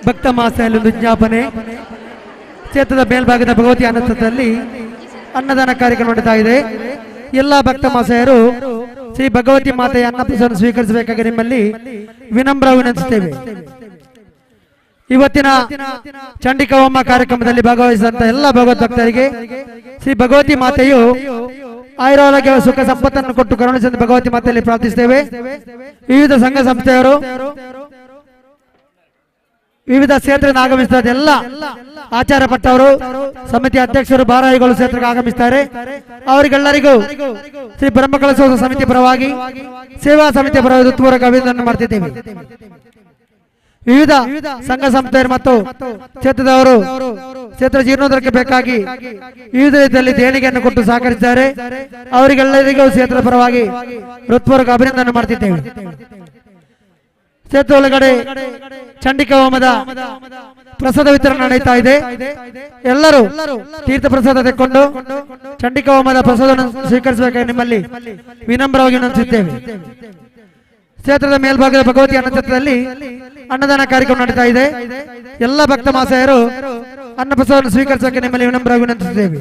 ಭಕ್ತ ಮಾಸೆಯಲ್ಲಿ ಒಂದು ವಿಜ್ಞಾಪನೆ. ಕ್ಷೇತ್ರದ ಮೇಲ್ಭಾಗದ ಭಗವತಿ ಅನ್ನಸತ್ರದಲ್ಲಿ ಅನ್ನದಾನ ಕಾರ್ಯಕ್ರಮ ನಡೀತಾ ಇದೆ. ಎಲ್ಲ ಭಕ್ತ ಮಾಸೆಯರು ಶ್ರೀ ಭಗವತಿ ಮಾತೆಯ ಅನ್ನಪ್ರಸಾದವನ್ನು ಸ್ವೀಕರಿಸಬೇಕಾಗಿ ನಿಮ್ಮಲ್ಲಿ ವಿನಮ್ರ ವಿನಂತಿಸುತ್ತೇವೆ. ಇವತ್ತಿನ ಚಂಡಿಕಾ ಹೋಮ ಕಾರ್ಯಕ್ರಮದಲ್ಲಿ ಭಾಗವಹಿಸಿದಂತ ಎಲ್ಲ ಭಗವತ್ ಭಕ್ತರಿಗೆ ಶ್ರೀ ಭಗವತಿ ಮಾತೆಯು ಆಯುರಾರೋಗ್ಯ ಸುಖ ಸಂಪತ್ತನ್ನು ಕೊಟ್ಟು ಕರುಣಿಸಿದ ಭಗವತಿ ಮಾತೆಯಲ್ಲಿ ಪ್ರಾರ್ಥಿಸುತ್ತೇವೆ. ವಿವಿಧ ಸಂಘ ಸಂಸ್ಥೆಯವರು ವಿವಿಧ ಕ್ಷೇತ್ರದಿಂದ ಆಗಮಿಸಿದ ಎಲ್ಲ ಆಚಾರ ಪಟ್ಟವರು, ಸಮಿತಿ ಅಧ್ಯಕ್ಷರು, ಭಾರವಾಹಿಗಳು ಕ್ಷೇತ್ರಕ್ಕೆ ಆಗಮಿಸುತ್ತಾರೆ. ಅವರಿಗೆಲ್ಲರಿಗೂ ಶ್ರೀ ಬ್ರಹ್ಮಕಲಶೋತ್ಸವ ಸಮಿತಿ ಪರವಾಗಿ, ಸೇವಾ ಸಮಿತಿ ಪರವಾಗಿ ಹೃತ್ಪೂರ್ವಕ ಅಭಿನಂದನೆ ಮಾಡ್ತಿದ್ದೇವೆ. ವಿವಿಧ ಸಂಘ ಸಂಸ್ಥೆಯರು ಮತ್ತು ಕ್ಷೇತ್ರದವರು ಕ್ಷೇತ್ರ ಜೀರ್ಣೋದ್ಧಾರಕ್ಕೆ ಬೇಕಾಗಿ ವಿವಿಧ ರೀತಿಯಲ್ಲಿ ದೇಣಿಗೆಯನ್ನು ಕೊಟ್ಟು ಸಹಕರಿಸಿದ್ದಾರೆ. ಅವರಿಗೆಲ್ಲರಿಗೂ ಕ್ಷೇತ್ರದ ಪರವಾಗಿ ಹೃತ್ಪೂರ್ವಕ ಅಭಿನಂದನೆ ಮಾಡ್ತಿದ್ದೇವೆ. ಕ್ಷೇತ್ರ ಒಳಗಡೆ ಚಂಡಿಕಾ ಹೋಮದ ಪ್ರಸಾದ ವಿತರಣೆ ನಡೀತಾ ಇದೆ. ಎಲ್ಲರೂ ತೀರ್ಥ ಪ್ರಸಾದ ತೆಕ್ಕೊಂಡು ಚಂಡಿಕಾ ಹೋಮದ ಪ್ರಸಾದವನ್ನು ಸ್ವೀಕರಿಸಬೇಕಾಗಿ ನಿಮ್ಮಲ್ಲಿ ವಿನಮ್ರವಾಗಿ ವಿನಂತಿಸುತ್ತೇವೆ. ಕ್ಷೇತ್ರದ ಮೇಲ್ಭಾಗದ ಭಗವತಿ ಅನ್ನಛತ್ರದಲ್ಲಿ ಅನ್ನದಾನ ಕಾರ್ಯಕ್ರಮ ನಡೀತಾ ಇದೆ. ಎಲ್ಲ ಭಕ್ತ ಮಾಸೆಯರು ಅನ್ನ ಪ್ರಸಾದವನ್ನು ಸ್ವೀಕರಿಸಕ್ಕೆ ನಿಮ್ಮಲ್ಲಿ ವಿನಮ್ರವಾಗಿ ವಿನಂತಿಸುತ್ತೇವೆ.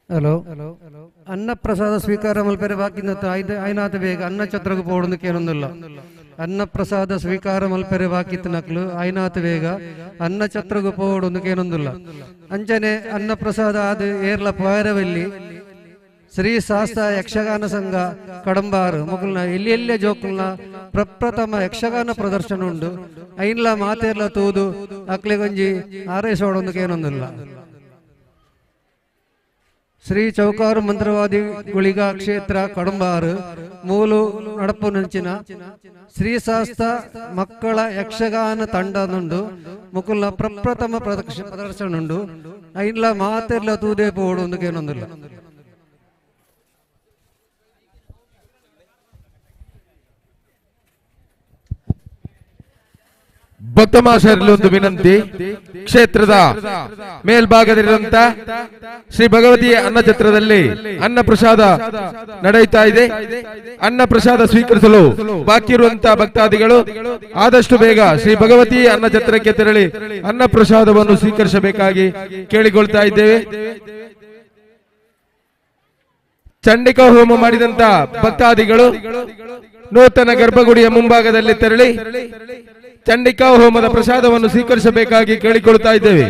ಹಲೋ ಅನ್ನಪ್ರಸಾದ ಸ್ವೀಕಾರ ಮಲ್ಪೆರೆ ಬಾಕಿನ ಐನಾಥ ಬೇಗ ಅನ್ನ ಛತ್ರಕ್ಕೆ ಪೋಡುಂದು ಕೇನೊಂದುಲ್ಲ. ಅನ್ನಪ್ರಸಾದ ಸ್ವೀಕಾರ ಮಲ್ಪೆರೆ ಬಾಕಿತ್ತು ನಕ್ಲು ಐನಾಥ ಬೇಗ ಅನ್ನ ಛತ್ರಕ್ಕೆ ಪೋಡುಂದು ಕೇನೊಂದುಲ್ಲ. ಅಂಚನೆ ಅನ್ನಪ್ರಸಾದ ಆದ ಏರ್ಲ ಪಾಯರವಲ್ಲಿ ಶ್ರೀ ಶಾಸ್ತ್ರ ಯಕ್ಷಗಾನ ಸಂಘ ಕಡಂಬಾರು ಮೊಕಲ್ನ ಎಲ್ಲಿ ಎಲ್ಲೇ ಜೋಕುಲ್ನ ಪ್ರಪ್ರಥಮ ಯಕ್ಷಗಾನ ಪ್ರದರ್ಶನ ಉಂಡು. ಐನ್ಲ ಮಾತೇರ್ಲ ತೂದು ಅಕ್ಲೆಗೊಂಜಿ ಆರೈಸೋಡೊಂದು ಕೇನೊಂದುಲ್ಲ. ಶ್ರೀ ಚೌಕಾರು ಮಂತ್ರವಾದಿ ಗುಳಿಗ ಕ್ಷೇತ್ರ ಕಡಂಬಾರು ಮೂಲು ನಡಪು ನಂಚಿನ ಶ್ರೀ ಶಾಸ್ತ್ರ ಮಕ್ಕಳ ಯಕ್ಷಗಾನ ತಂಡನುಂಡು ಮುಕುಲ್ನ ಪ್ರಪ್ರಥಮ ಪ್ರದರ್ಶನ ಉಂಡು. ಐನ್ಲ ಮಾತೆರ್ಲ ತೂದೇ ಪೋಡು ಒಂದು ಕೇನೊಂದಿಲ್ಲ. ಭಕ್ತಮಾಶರಲ್ಲಿ ಒಂದು ವಿನಂತಿ, ಕ್ಷೇತ್ರದ ಮೇಲ್ಭಾಗದಲ್ಲಿರುವಂತ ಶ್ರೀ ಭಗವತಿಯ ಅನ್ನಛತ್ರದಲ್ಲಿ ಅನ್ನ ಪ್ರಸಾದ ನಡೆಯುತ್ತಾ ಇದೆ. ಅನ್ನ ಪ್ರಸಾದ ಸ್ವೀಕರಿಸಲು ಬಾಕಿ ಇರುವಂತಹ ಭಕ್ತಾದಿಗಳು ಆದಷ್ಟು ಬೇಗ ಶ್ರೀ ಭಗವತಿ ಅನ್ನಛತ್ರಕ್ಕೆ ತೆರಳಿ ಅನ್ನ ಪ್ರಸಾದವನ್ನು ಸ್ವೀಕರಿಸಬೇಕಾಗಿ ಕೇಳಿಕೊಳ್ತಾ ಇದ್ದೇವೆ. ಚಂಡಿಕಾ ಹೋಮ ಮಾಡಿದಂತ ಭಕ್ತಾದಿಗಳು ನೂತನ ಗರ್ಭಗುಡಿಯ ಮುಂಭಾಗದಲ್ಲಿ ತೆರಳಿ ಚಂಡಿಕಾ ಹೋಮದ ಪ್ರಸಾದವನ್ನು ಸ್ವೀಕರಿಸಬೇಕಾಗಿ ಕೇಳಿಕೊಳ್ಳುತ್ತಾ ಇದ್ದೇವೆ.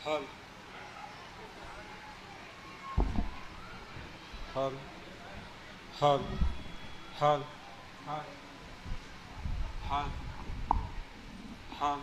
Hal. Hal. Hal. Hal. Hal. Hal. Hal.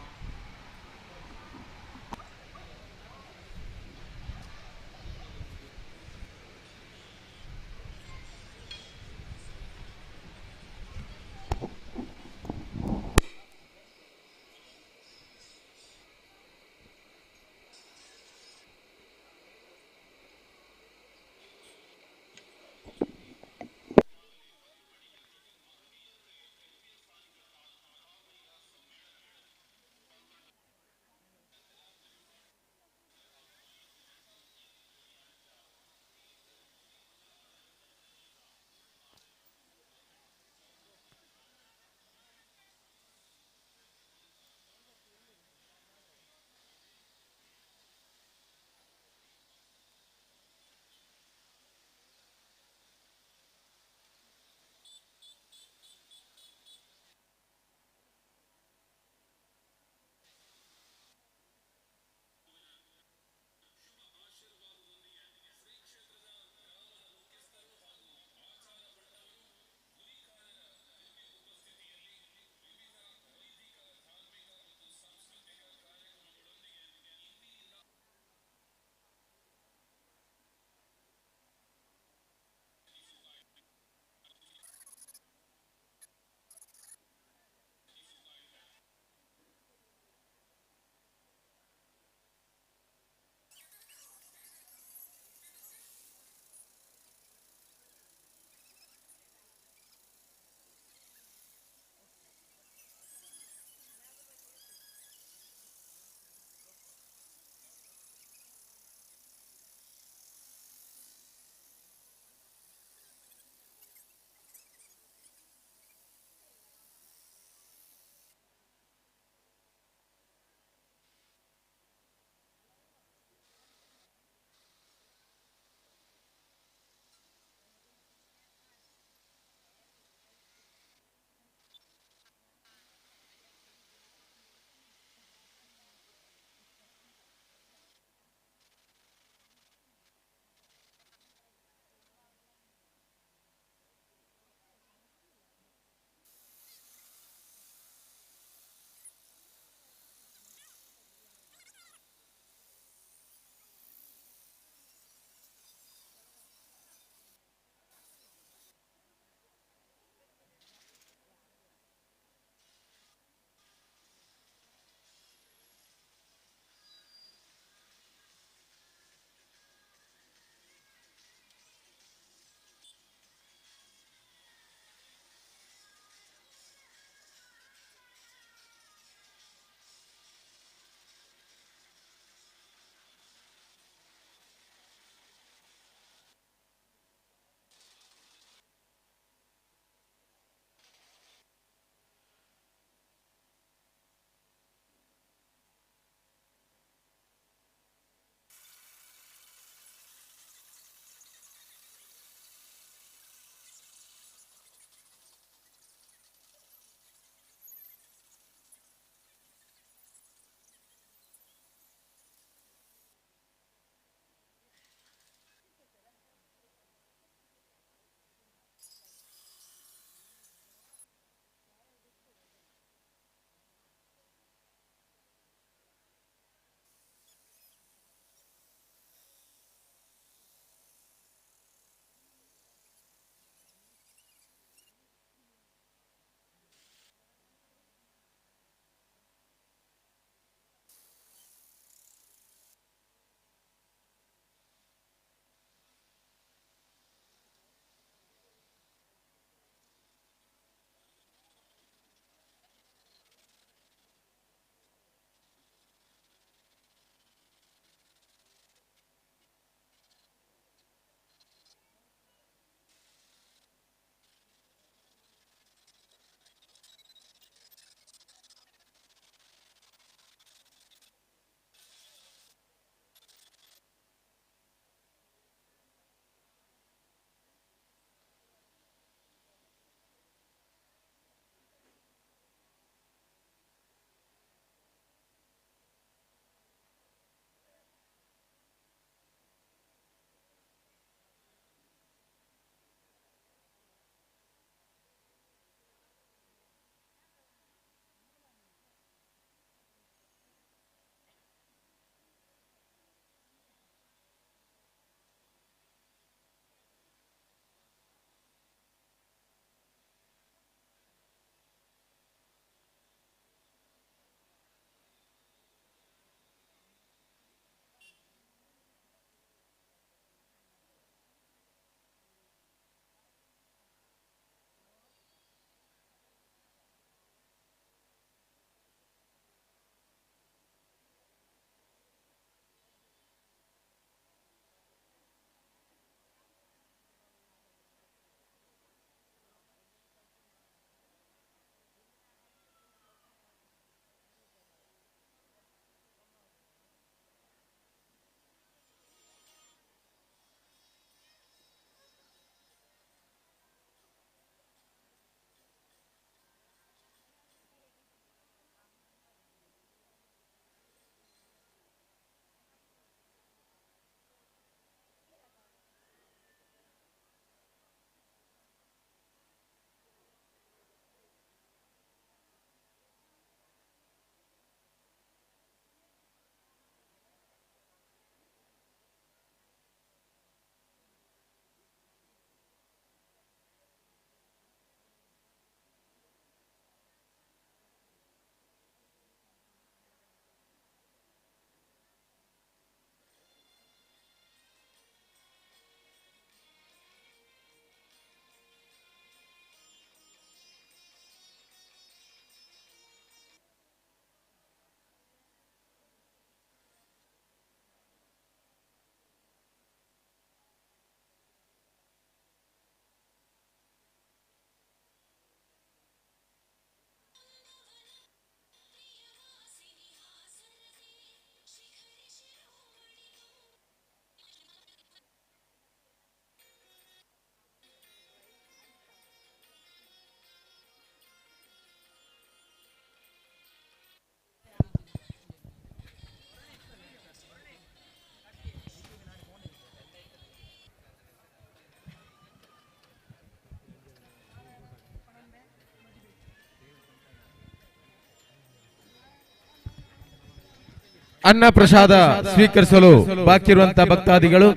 ಅನ್ನ ಪ್ರಸಾದ ಸ್ವೀಕರಿಸಲು ಬಾಕಿ ಇರುವಂತಹ ಭಕ್ತಾದಿಗಳು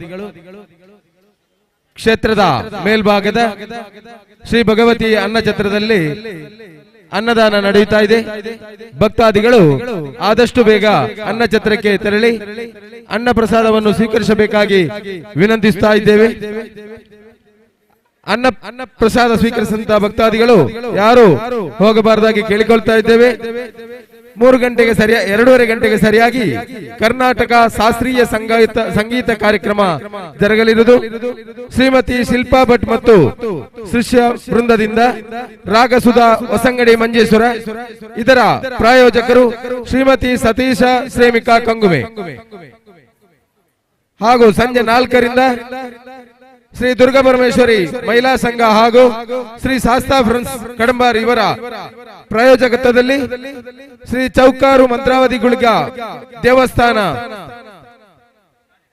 ಕ್ಷೇತ್ರದ ಮೇಲ್ಭಾಗದ ಶ್ರೀ ಭಗವತಿ ಅನ್ನಛತ್ರದಲ್ಲಿ ಅನ್ನದಾನ ನಡೆಯುತ್ತಾ ಇದೆ. ಭಕ್ತಾದಿಗಳು ಆದಷ್ಟು ಬೇಗ ಅನ್ನಛತ್ರಕ್ಕೆ ತೆರಳಿ ಅನ್ನ ಪ್ರಸಾದವನ್ನು ಸ್ವೀಕರಿಸಬೇಕಾಗಿ ವಿನಂತಿಸ್ತಾ ಇದ್ದೇವೆ. ಅನ್ನ ಪ್ರಸಾದ ಸ್ವೀಕರಿಸಿದಂತಹ ಭಕ್ತಾದಿಗಳು ಯಾರು ಹೋಗಬಾರದಾಗಿ ಕೇಳಿಕೊಳ್ತಾ ಇದ್ದೇವೆ. 3 ಗಂಟೆಗೆ ಸರಿಯಾಗಿ, 2.5 ಗಂಟೆಗೆ ಸರಿಯಾಗಿ ಕರ್ನಾಟಕ ಶಾಸ್ತ್ರೀಯ ಸಂಗೀತ ಕಾರ್ಯಕ್ರಮ ಜರುಗಲಿರುವುದು. ಶ್ರೀಮತಿ ಶಿಲ್ಪಾ ಭಟ್ ಮತ್ತು ಶಿಷ್ಯ ವೃಂದದಿಂದ ರಾಗಸುಧಾ ಹೊಸಂಗಡಿ ಮಂಜೇಶ್ವರ, ಇದರ ಪ್ರಾಯೋಜಕರು ಶ್ರೀಮತಿ ಸತೀಶ ಶ್ರೇಮಿಕಾ ಕಂಗುಮೆ. ಹಾಗೂ ಸಂಜೆ 4ರಿಂದ ಶ್ರೀ ದುರ್ಗಾ ಪರಮೇಶ್ವರಿ ಮಹಿಳಾ ಸಂಘ ಹಾಗೂ ಶ್ರೀ ಶಾಸ್ತಾ ಫ್ರೆಂಡ್ಸ್ ಕಡಂಬಾರ್ ಇವರ ಪ್ರಾಯೋಜಕತ್ವದಲ್ಲಿ ಶ್ರೀ ಚೌಕಾರು ಮಂತ್ರಾವತಿ ಗುಳಿಗ ದೇವಸ್ಥಾನ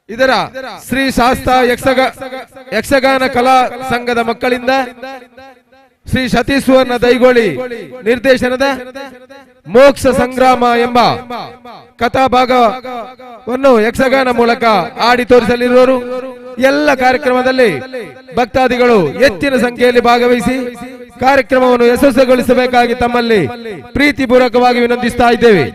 ಇದರ ಶ್ರೀ ಶಾಸ್ತಾ ಯಕ್ಷಗಾನ ಕಲಾ ಸಂಘದ ಮಕ್ಕಳಿಂದ ಶ್ರೀ ಸತೀಶ್ ಸುವರ್ಣ ದೈಗೋಳಿ ನಿರ್ದೇಶನದ ಮೋಕ್ಷ ಸಂಗ್ರಾಮ ಎಂಬ ಕಥಾಭಾಗವನ್ನು ಯಕ್ಷಗಾನ ಮೂಲಕ ಆಡಿ ತೋರಿಸಲಿರುವರು. ಎಲ್ಲ ಕಾರ್ಯಕ್ರಮದಲ್ಲಿ ಭಕ್ತಾದಿಗಳು ಹೆಚ್ಚಿನ ಸಂಖ್ಯೆಯಲ್ಲಿ ಭಾಗವಹಿಸಿ ಕಾರ್ಯಕ್ರಮವನ್ನು ಯಶಸ್ವಿಗೊಳಿಸಬೇಕಾಗಿ ತಮ್ಮಲ್ಲಿ ಪ್ರೀತಿಪೂರ್ವಕವಾಗಿ ವಿನಂತಿಸ್ತಾ ಇದ್ದೇವೆ.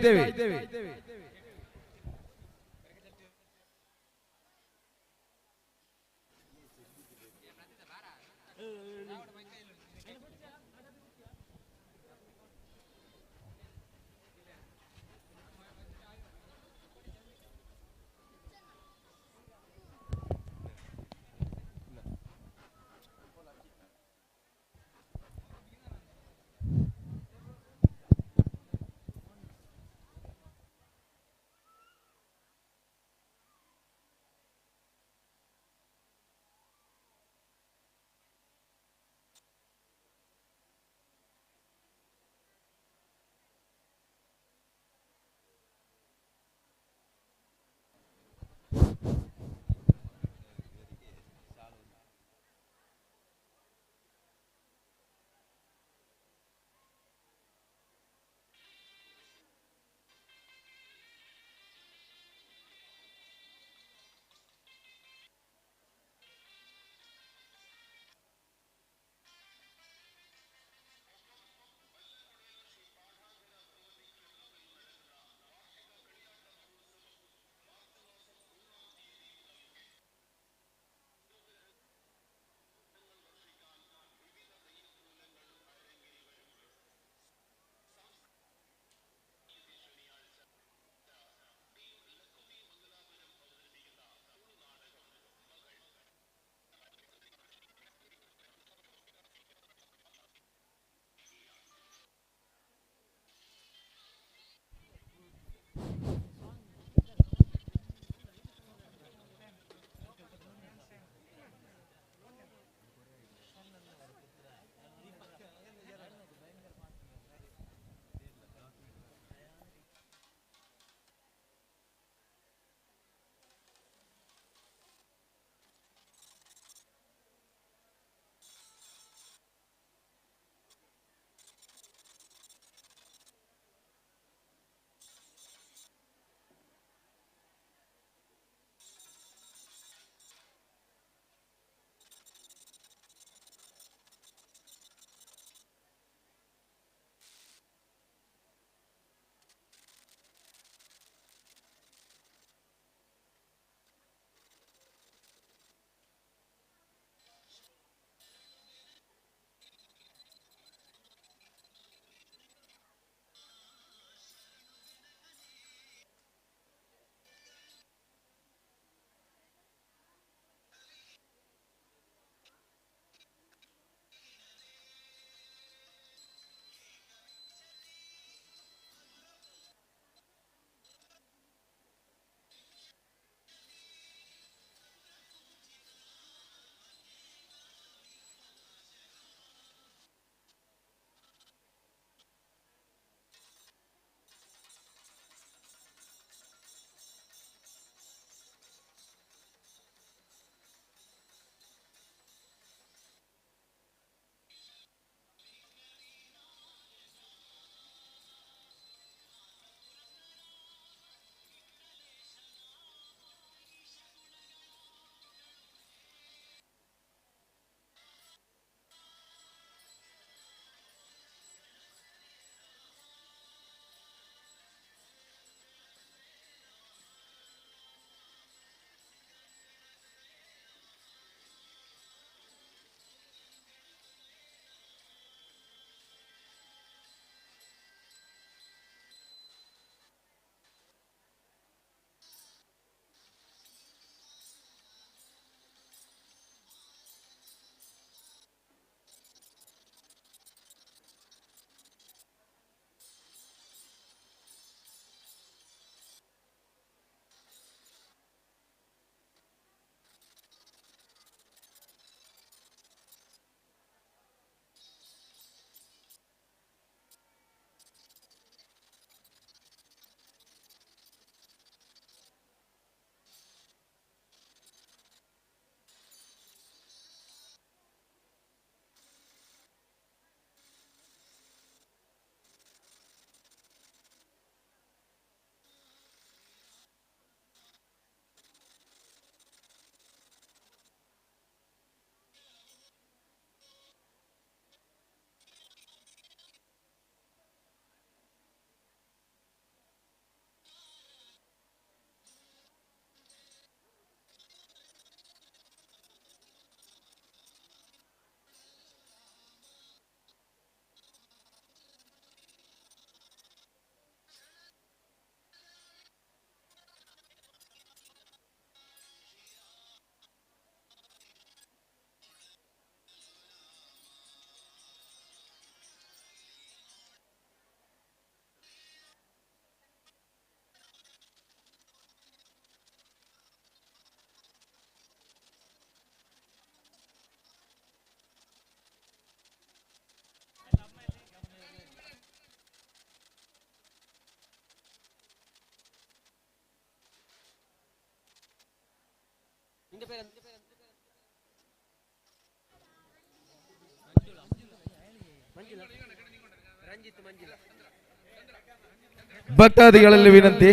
ಭಕ್ತಾದಿಗಳಲ್ಲಿ ವಿನಂತಿ,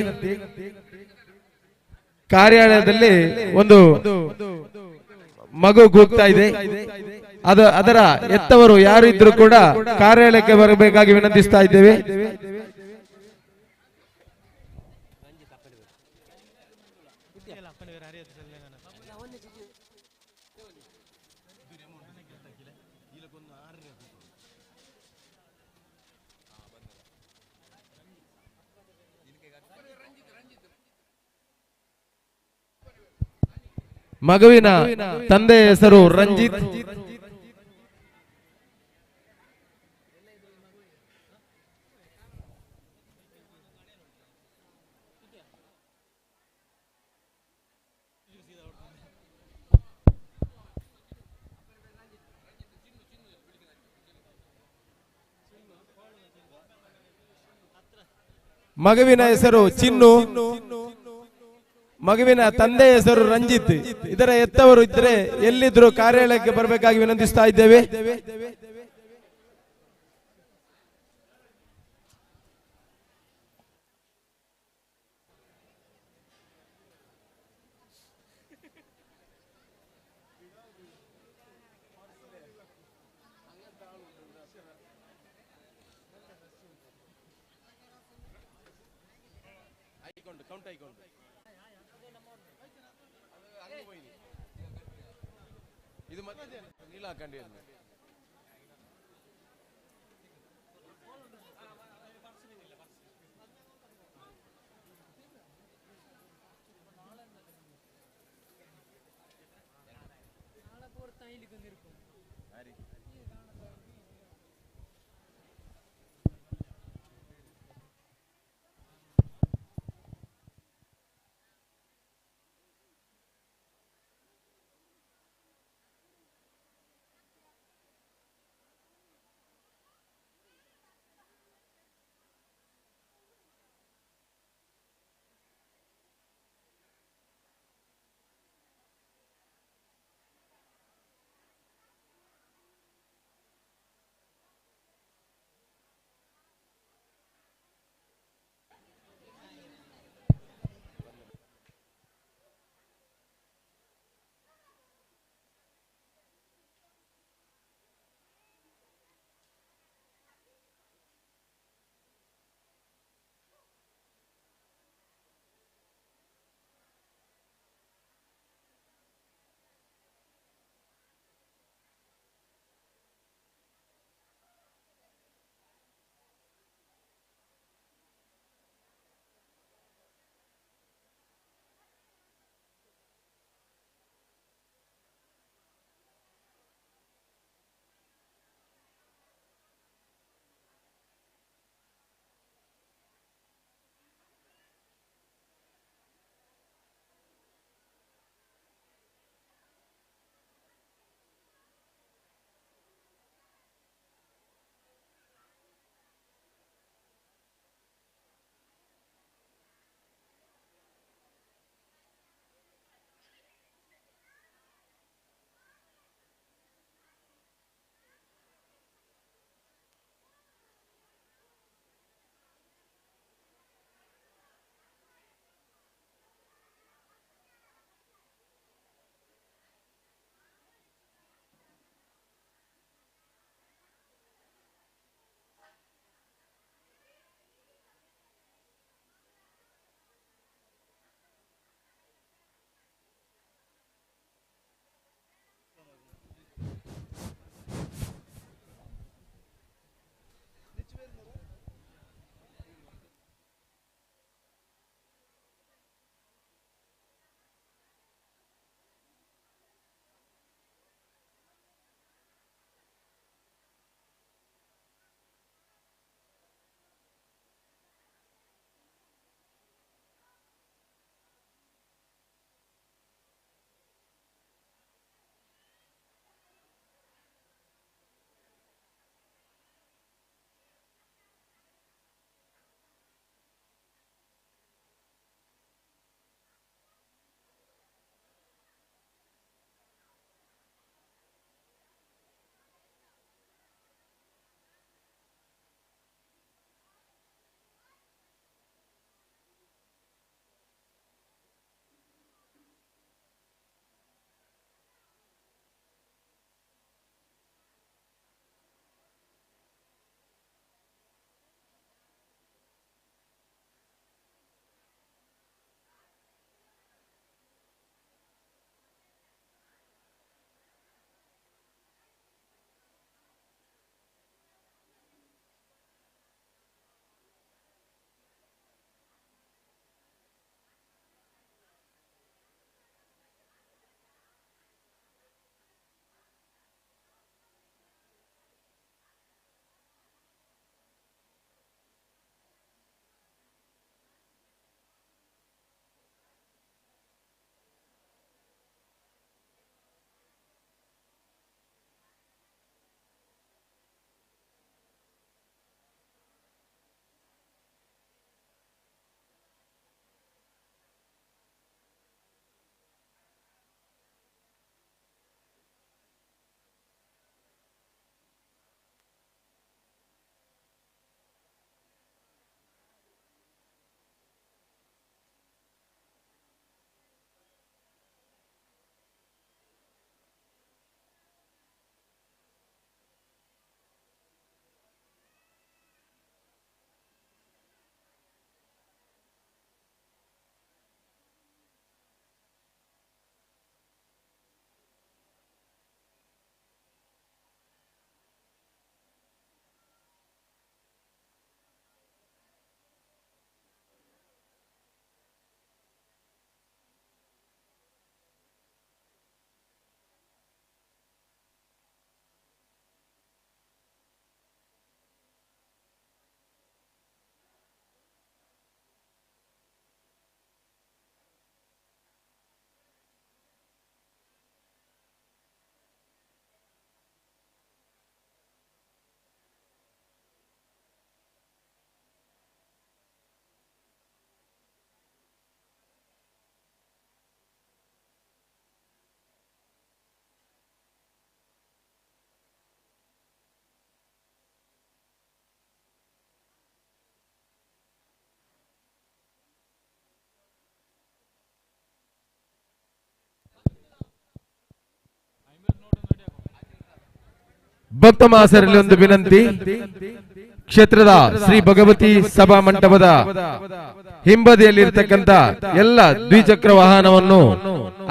ಕಾರ್ಯಾಲಯದಲ್ಲಿ ಒಂದು ಮಗು ಕೂಗ್ತಾ ಇದೆ, ಅದು ಅದರ ಎತ್ತವರು ಯಾರು ಇದ್ರೂ ಕೂಡ ಕಾರ್ಯಾಲಯಕ್ಕೆ ಬರಬೇಕಾಗಿ ವಿನಂತಿಸ್ತಾ ಇದ್ದೇವೆ. ಮಗುವಿನ ತಂದೆಯ ಹೆಸರು ರಂಜಿತ್. ಮಗುವಿನ ಹೆಸರು ಚಿನ್ನು, ಮಗುವಿನ ತಂದೆಯ ಹೆಸರು ರಂಜಿತ್. ಇದರ ಎತ್ತವರು ಇದ್ದರೆ ಎಲ್ಲಿದ್ರು ಕಾರ್ಯಾಲಯಕ್ಕೆ ಬರಬೇಕಾಗಿ ವಿನಂತಿಸ್ತಾ ಇದ್ದೇವೆ. ಭಕ್ತ ಮಹಾಸರಲ್ಲಿ ಒಂದು ವಿನಂತಿ. ಕ್ಷೇತ್ರದ ಶ್ರೀ ಭಗವತಿ ಸಭಾ ಮಂಟಪದ ಹಿಂಬದಿಯಲ್ಲಿರ್ತಕ್ಕಂಥ ಎಲ್ಲ ದ್ವಿಚಕ್ರ ವಾಹನವನ್ನು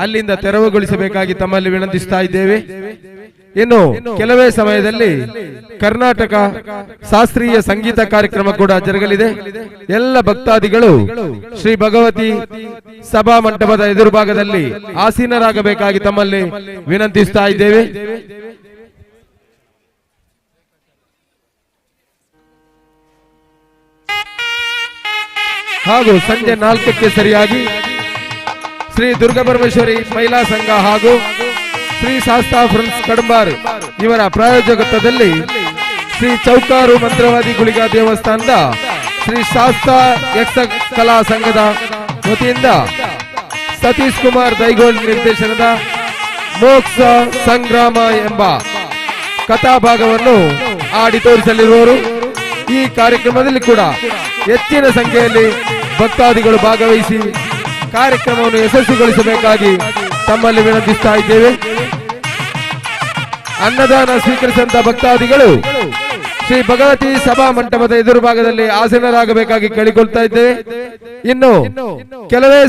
ಅಲ್ಲಿಂದ ತೆರವುಗೊಳಿಸಬೇಕಾಗಿ ತಮ್ಮಲ್ಲಿ ವಿನಂತಿಸ್ತಾ ಇದ್ದೇವೆ. ಇನ್ನು ಕೆಲವೇ ಸಮಯದಲ್ಲಿ ಕರ್ನಾಟಕ ಶಾಸ್ತ್ರೀಯ ಸಂಗೀತ ಕಾರ್ಯಕ್ರಮ ಕೂಡ ಜರುಗಲಿದೆ. ಎಲ್ಲ ಭಕ್ತಾದಿಗಳು ಶ್ರೀ ಭಗವತಿ ಸಭಾ ಮಂಟಪದ ಎದುರುಭಾಗದಲ್ಲಿ ಆಸೀನರಾಗಬೇಕಾಗಿ ತಮ್ಮಲ್ಲಿ ವಿನಂತಿಸ್ತಾ ಇದ್ದೇವೆ. ಹಾಗೂ ಸಂಜೆ 4ಕ್ಕೆ ಸರಿಯಾಗಿ ಶ್ರೀ ದುರ್ಗಾ ಪರಮೇಶ್ವರಿ ಮಹಿಳಾ ಸಂಘ ಹಾಗೂ ಶ್ರೀ ಶಾಸ್ತಾ ಫ್ರೆಂಡ್ಸ್ ಕಡಂಬಾರ್ ಇವರ ಪ್ರಾಯೋಜಕತ್ವದಲ್ಲಿ ಶ್ರೀ ಚೌಕಾರು ಮಂತ್ರವಾದಿ ಗುಳಿಗ ದೇವಸ್ಥಾನದ ಶ್ರೀ ಶಾಸ್ತಾ ಯಕ್ಷ ಕಲಾ ಸಂಘದ ವತಿಯಿಂದ ಸತೀಶ್ ಕುಮಾರ್ ದೈಗೋಲ್ ನಿರ್ದೇಶನದ ಮೋಕ್ಷ ಸಂಗ್ರಾಮ ಎಂಬ ಕಥಾಭಾಗವನ್ನು ಆಡಿ ತೋರಿಸಲಿರುವರು. ಈ ಕಾರ್ಯಕ್ರಮದಲ್ಲಿ ಕೂಡ ಹೆಚ್ಚಿನ ಸಂಖ್ಯೆಯಲ್ಲಿ ಭಕ್ತಾದಿಗಳು ಭಾಗವಹಿಸಿ ಕಾರ್ಯಕ್ರಮವನ್ನು ಯಶಸ್ವಿಗೊಳಿಸಬೇಕಾಗಿ ತಮ್ಮಲ್ಲಿ ವಿನಂತಿಸ್ತಾ ಇದ್ದೇವೆ. ಅನ್ನದಾನ ಸ್ವೀಕರಿಸಿದಂತ ಭಕ್ತಾದಿಗಳು ಶ್ರೀ ಭಗವತಿ ಸಭಾ ಮಂಟಪದ ಎದುರು ಭಾಗದಲ್ಲಿ ಆಸೀನರಾಗಬೇಕಾಗಿ ಕೇಳಿಕೊಳ್ತಾ ಇದ್ದೇವೆ. ಇನ್ನು ಕೆಲವೇ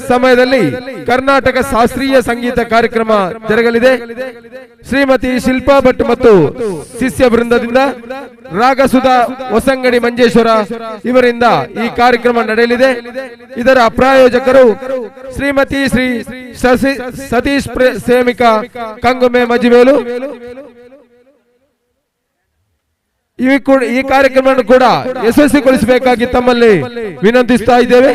ಸಮಯದಲ್ಲಿ ಕರ್ನಾಟಕ ಶಾಸ್ತ್ರೀಯ ಸಂಗೀತ ಕಾರ್ಯಕ್ರಮ ಜರುಗಲಿದೆ. ಶ್ರೀಮತಿ ಶಿಲ್ಪಾ ಭಟ್ ಮತ್ತು ಶಿಷ್ಯ ವೃಂದದಿಂದ ರಾಗಸುಧಾ ಹೊಸಂಗಡಿ ಮಂಜೇಶ್ವರ ಇವರಿಂದ ಈ ಕಾರ್ಯಕ್ರಮ ನಡೆಯಲಿದೆ. ಇದರ ಪ್ರಾಯೋಜಕರು ಶ್ರೀಮತಿ ಶ್ರೀ ಸತೀಶ್ ಸೇಮಿಕ ಕಂಗುಮೆ ಮಜಿವೇಲು. ಈ ಕಾರ್ಯಕ್ರಮವನ್ನು ಕೂಡ ಯಶಸ್ವಿಗೊಳಿಸಬೇಕಾಗಿ ತಮ್ಮಲ್ಲಿ ವಿನಂತಿಸ್ತಾ ಇದ್ದೇವೆ.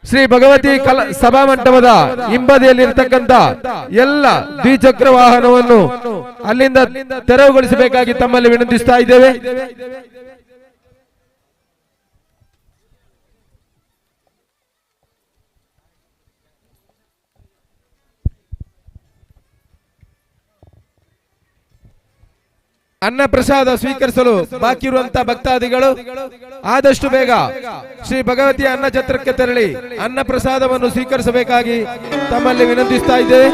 ಶ್ರೀ ಭಗವತಿ ಸಭಾ ಮಂಟಪದ ಹಿಂಬದಿಯಲ್ಲಿರ್ತಕ್ಕಂಥ ಎಲ್ಲ ದ್ವಿಚಕ್ರ ವಾಹನವನ್ನು ಅಲ್ಲಿಂದ ತೆರವುಗೊಳಿಸಬೇಕಾಗಿ ತಮ್ಮಲ್ಲಿ ವಿನಂತಿಸ್ತಾ ಇದ್ದೇವೆ. ಅನ್ನ ಪ್ರಸಾದ ಸ್ವೀಕರಿಸಲು ಬಾಕಿ ಇರುವಂತಹ ಭಕ್ತಾದಿಗಳು ಆದಷ್ಟು ಬೇಗ ಶ್ರೀ ಭಗವತಿಯ ಅನ್ನ ಛತ್ರಕ್ಕೆ ತೆರಳಿ ಅನ್ನ ಪ್ರಸಾದವನ್ನು ಸ್ವೀಕರಿಸಬೇಕಾಗಿ ತಮ್ಮಲ್ಲಿ ವಿನಂತಿಸ್ತಾ ಇದ್ದೇವೆ.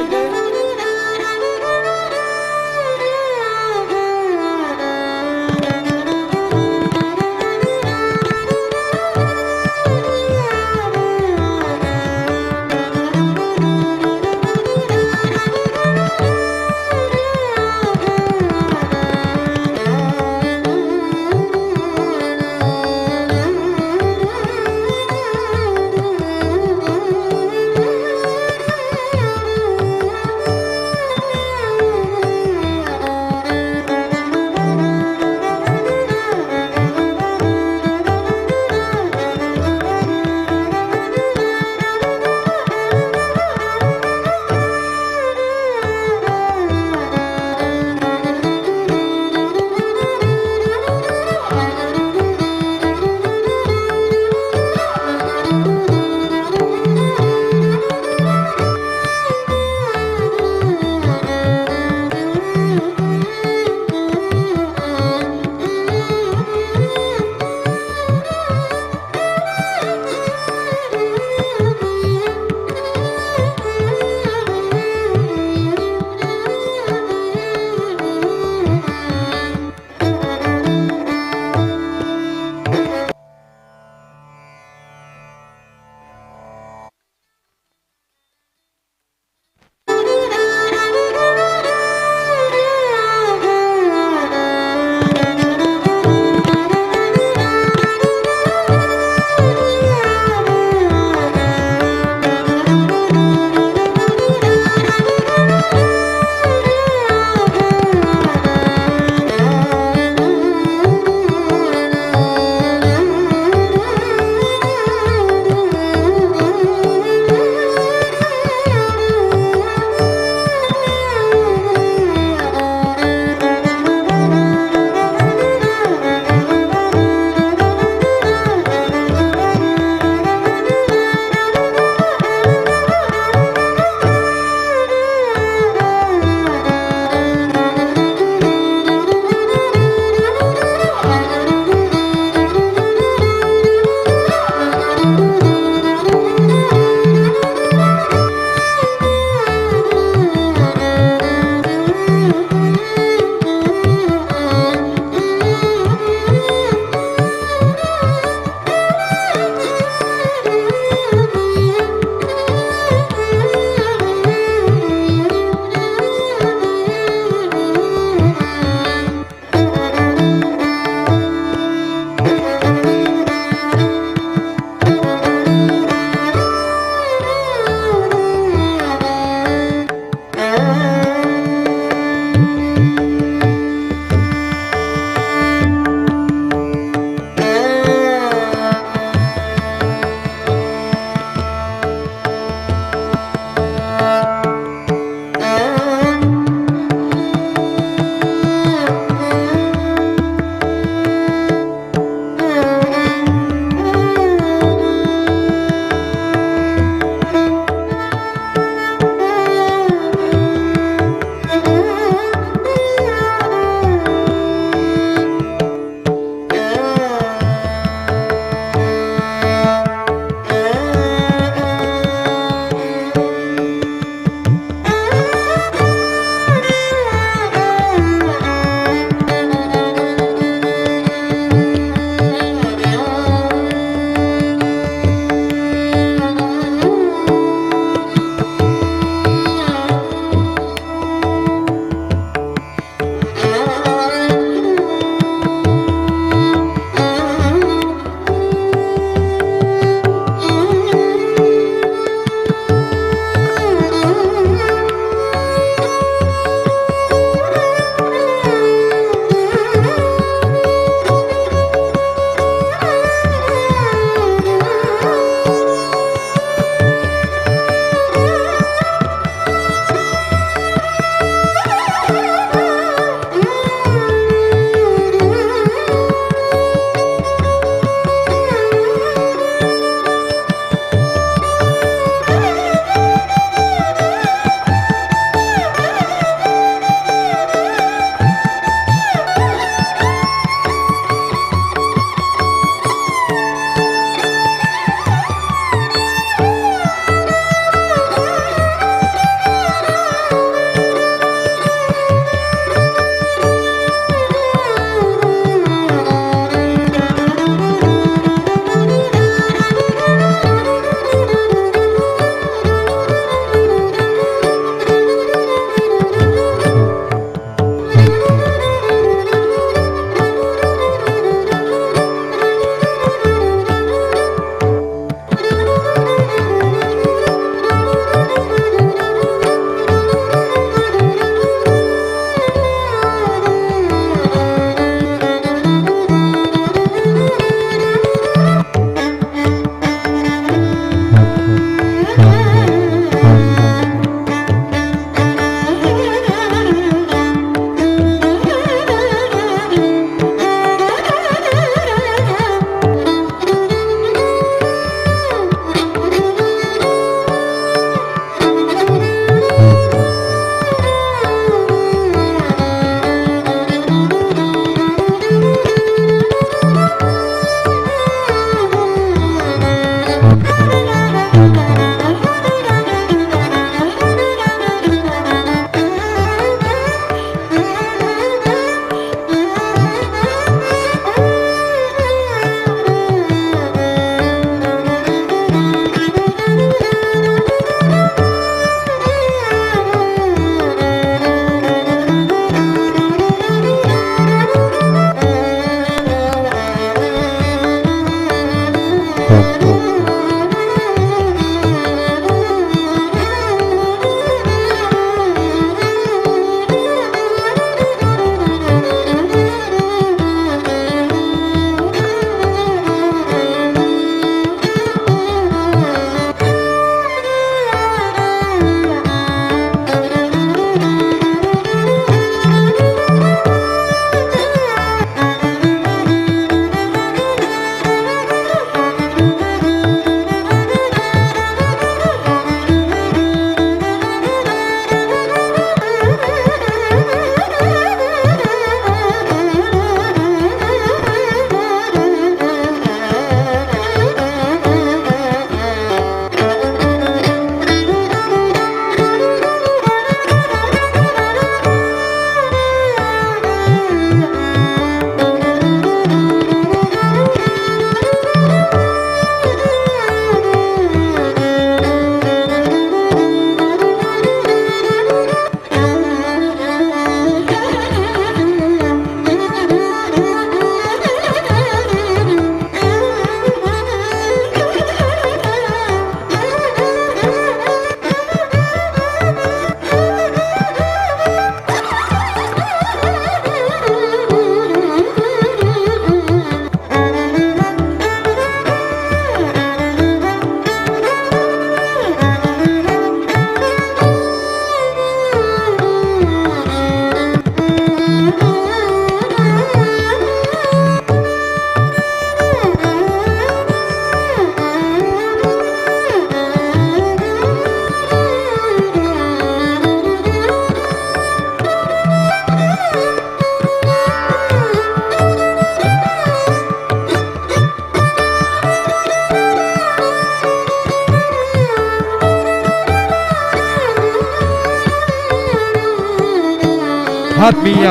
ಆತ್ಮೀಯ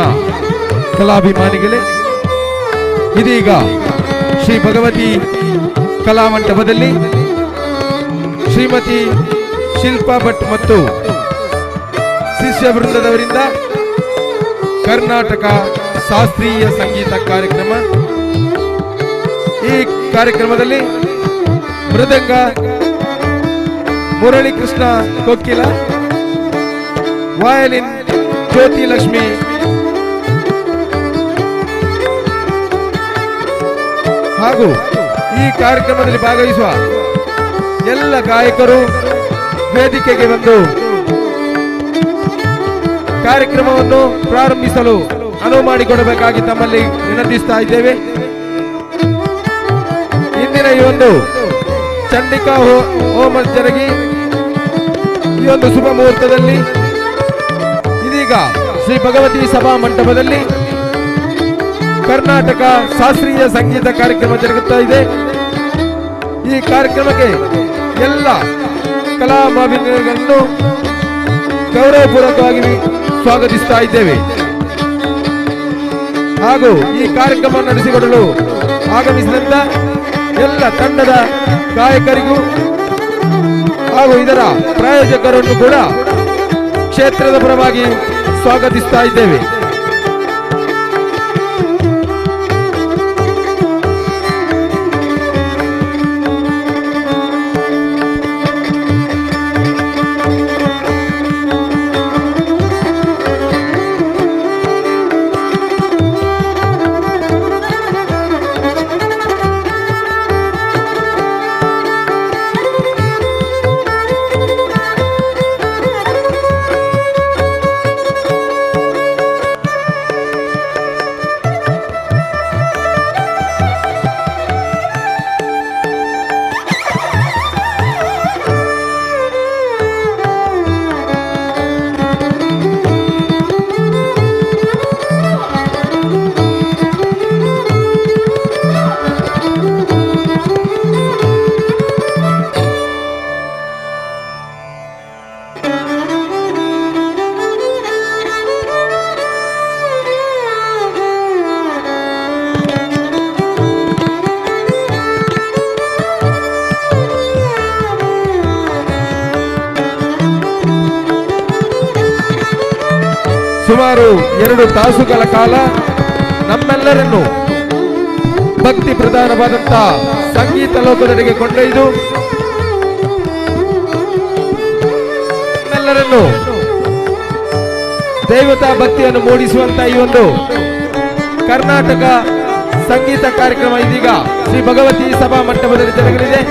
ಕಲಾಭಿಮಾನಿಗಳೇ, ಇದೀಗ ಶ್ರೀ ಭಗವತಿ ಕಲಾಮಂಟಪದಲ್ಲಿ ಶ್ರೀಮತಿ ಶಿಲ್ಪಾ ಭಟ್ ಮತ್ತು ಶಿಷ್ಯ ವೃಂದದವರಿಂದ ಕರ್ನಾಟಕ ಶಾಸ್ತ್ರೀಯ ಸಂಗೀತ ಕಾರ್ಯಕ್ರಮ. ಈ ಕಾರ್ಯಕ್ರಮದಲ್ಲಿ ಮೃದಂಗ ಮುರಳೀಕೃಷ್ಣ ಕೊಕ್ಕಿಲ, ವಯಲಿನ್ ಜ್ಯೋತಿ ಲಕ್ಷ್ಮಿ, ಹಾಗೂ ಈ ಕಾರ್ಯಕ್ರಮದಲ್ಲಿ ಭಾಗವಹಿಸುವ ಎಲ್ಲ ಗಾಯಕರು ವೇದಿಕೆಗೆ ಬಂದು ಕಾರ್ಯಕ್ರಮವನ್ನು ಪ್ರಾರಂಭಿಸಲು ಅನುವು ಮಾಡಿಕೊಡಬೇಕಾಗಿ ತಮ್ಮಲ್ಲಿ ವಿನಂತಿಸ್ತಾ ಇದ್ದೇವೆ. ಇಂದಿನ ಈ ಒಂದು ಚಂಡಿಕಾ ಹೋಮ ಜರುಗಿ ಈ ಒಂದು ಶುಭ ಮುಹೂರ್ತದಲ್ಲಿ ಇದೀಗ ಶ್ರೀ ಭಗವತಿ ಸಭಾ ಮಂಟಪದಲ್ಲಿ ಕರ್ನಾಟಕ ಶಾಸ್ತ್ರೀಯ ಸಂಗೀತ ಕಾರ್ಯಕ್ರಮ ಜರುಗುತ್ತಾ ಇದೆ. ಈ ಕಾರ್ಯಕ್ರಮಕ್ಕೆ ಎಲ್ಲ ಕಲಾಭಿಮಾನಿಗಳನ್ನು ಗೌರವಪೂರ್ವಕವಾಗಿ ಸ್ವಾಗತಿಸ್ತಾ ಇದ್ದೇವೆ. ಹಾಗೂ ಈ ಕಾರ್ಯಕ್ರಮ ನಡೆಸಿಕೊಡಲು ಆಗಮಿಸಿದಂತ ಎಲ್ಲ ತಂಡದ ಗಾಯಕರಿಗೂ ಹಾಗೂ ಇದರ ಪ್ರಾಯೋಜಕರನ್ನು ಕೂಡ ಕ್ಷೇತ್ರದ ಪರವಾಗಿ ಸ್ವಾಗತಿಸ್ತಾ ಇದ್ದೇವೆ. ಸುಮಾರು 2 ತಾಸುಗಳ ಕಾಲ ನಮ್ಮೆಲ್ಲರನ್ನು ಭಕ್ತಿ ಪ್ರಧಾನವಾದಂಥ ಸಂಗೀತ ಲೋಕದೆಡೆಗೆ ಕೊಂಡೊಯ್ದು ನಮ್ಮೆಲ್ಲರನ್ನು ದೇವತಾ ಭಕ್ತಿಯನ್ನು ಮೂಡಿಸುವಂತ ಈ ಒಂದು ಕರ್ನಾಟಕ ಸಂಗೀತ ಕಾರ್ಯಕ್ರಮ ಇದೀಗ ಶ್ರೀ ಭಗವತಿ ಸಭಾ ಮಂಟಪದಲ್ಲಿ ಜರುಗಲಿದೆ.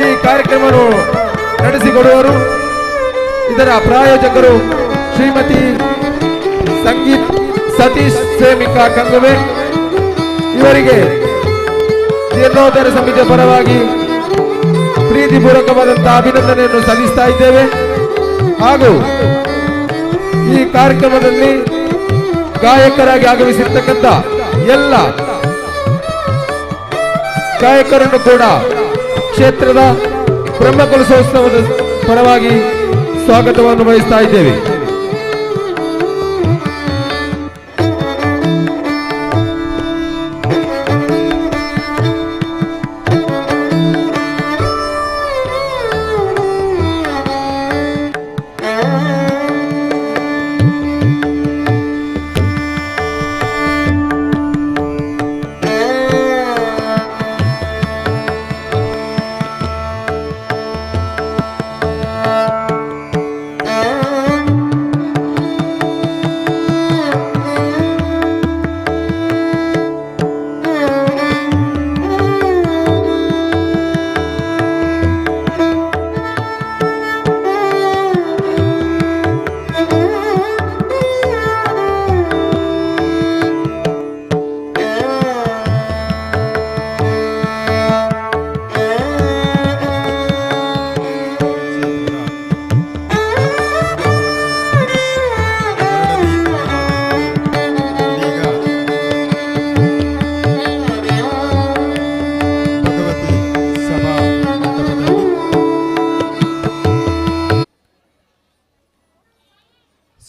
ಈ ಕಾರ್ಯಕ್ರಮವನ್ನು ನಡೆಸಿಕೊಡುವರು ಇದರ ಪ್ರಾಯೋಜಕರು ಶ್ರೀಮತಿ ಸಂಗೀತ್ ಸತೀಶ್ ಸೇಮಿಕಾ ಕಂಗುವೆ ಇವರಿಗೆ ಜೀರ್ಣೋದ್ಧಾರ ಸಮಿತಿಯ ಪರವಾಗಿ ಪ್ರೀತಿಪೂರ್ವಕವಾದಂತಹ ಅಭಿನಂದನೆಯನ್ನು ಸಲ್ಲಿಸ್ತಾ ಇದ್ದೇವೆ. ಹಾಗೂ ಈ ಕಾರ್ಯಕ್ರಮದಲ್ಲಿ ಗಾಯಕರಾಗಿ ಆಗಮಿಸಿರ್ತಕ್ಕಂಥ ಎಲ್ಲ ಗಾಯಕರನ್ನು ಕೂಡ ಕ್ಷೇತ್ರದ ಬ್ರಹ್ಮಕಲಶೋತ್ಸವದ ಪರವಾಗಿ ಸ್ವಾಗತವನ್ನು ಬಯಸ್ತಾ ಇದ್ದೇವೆ. Thank you.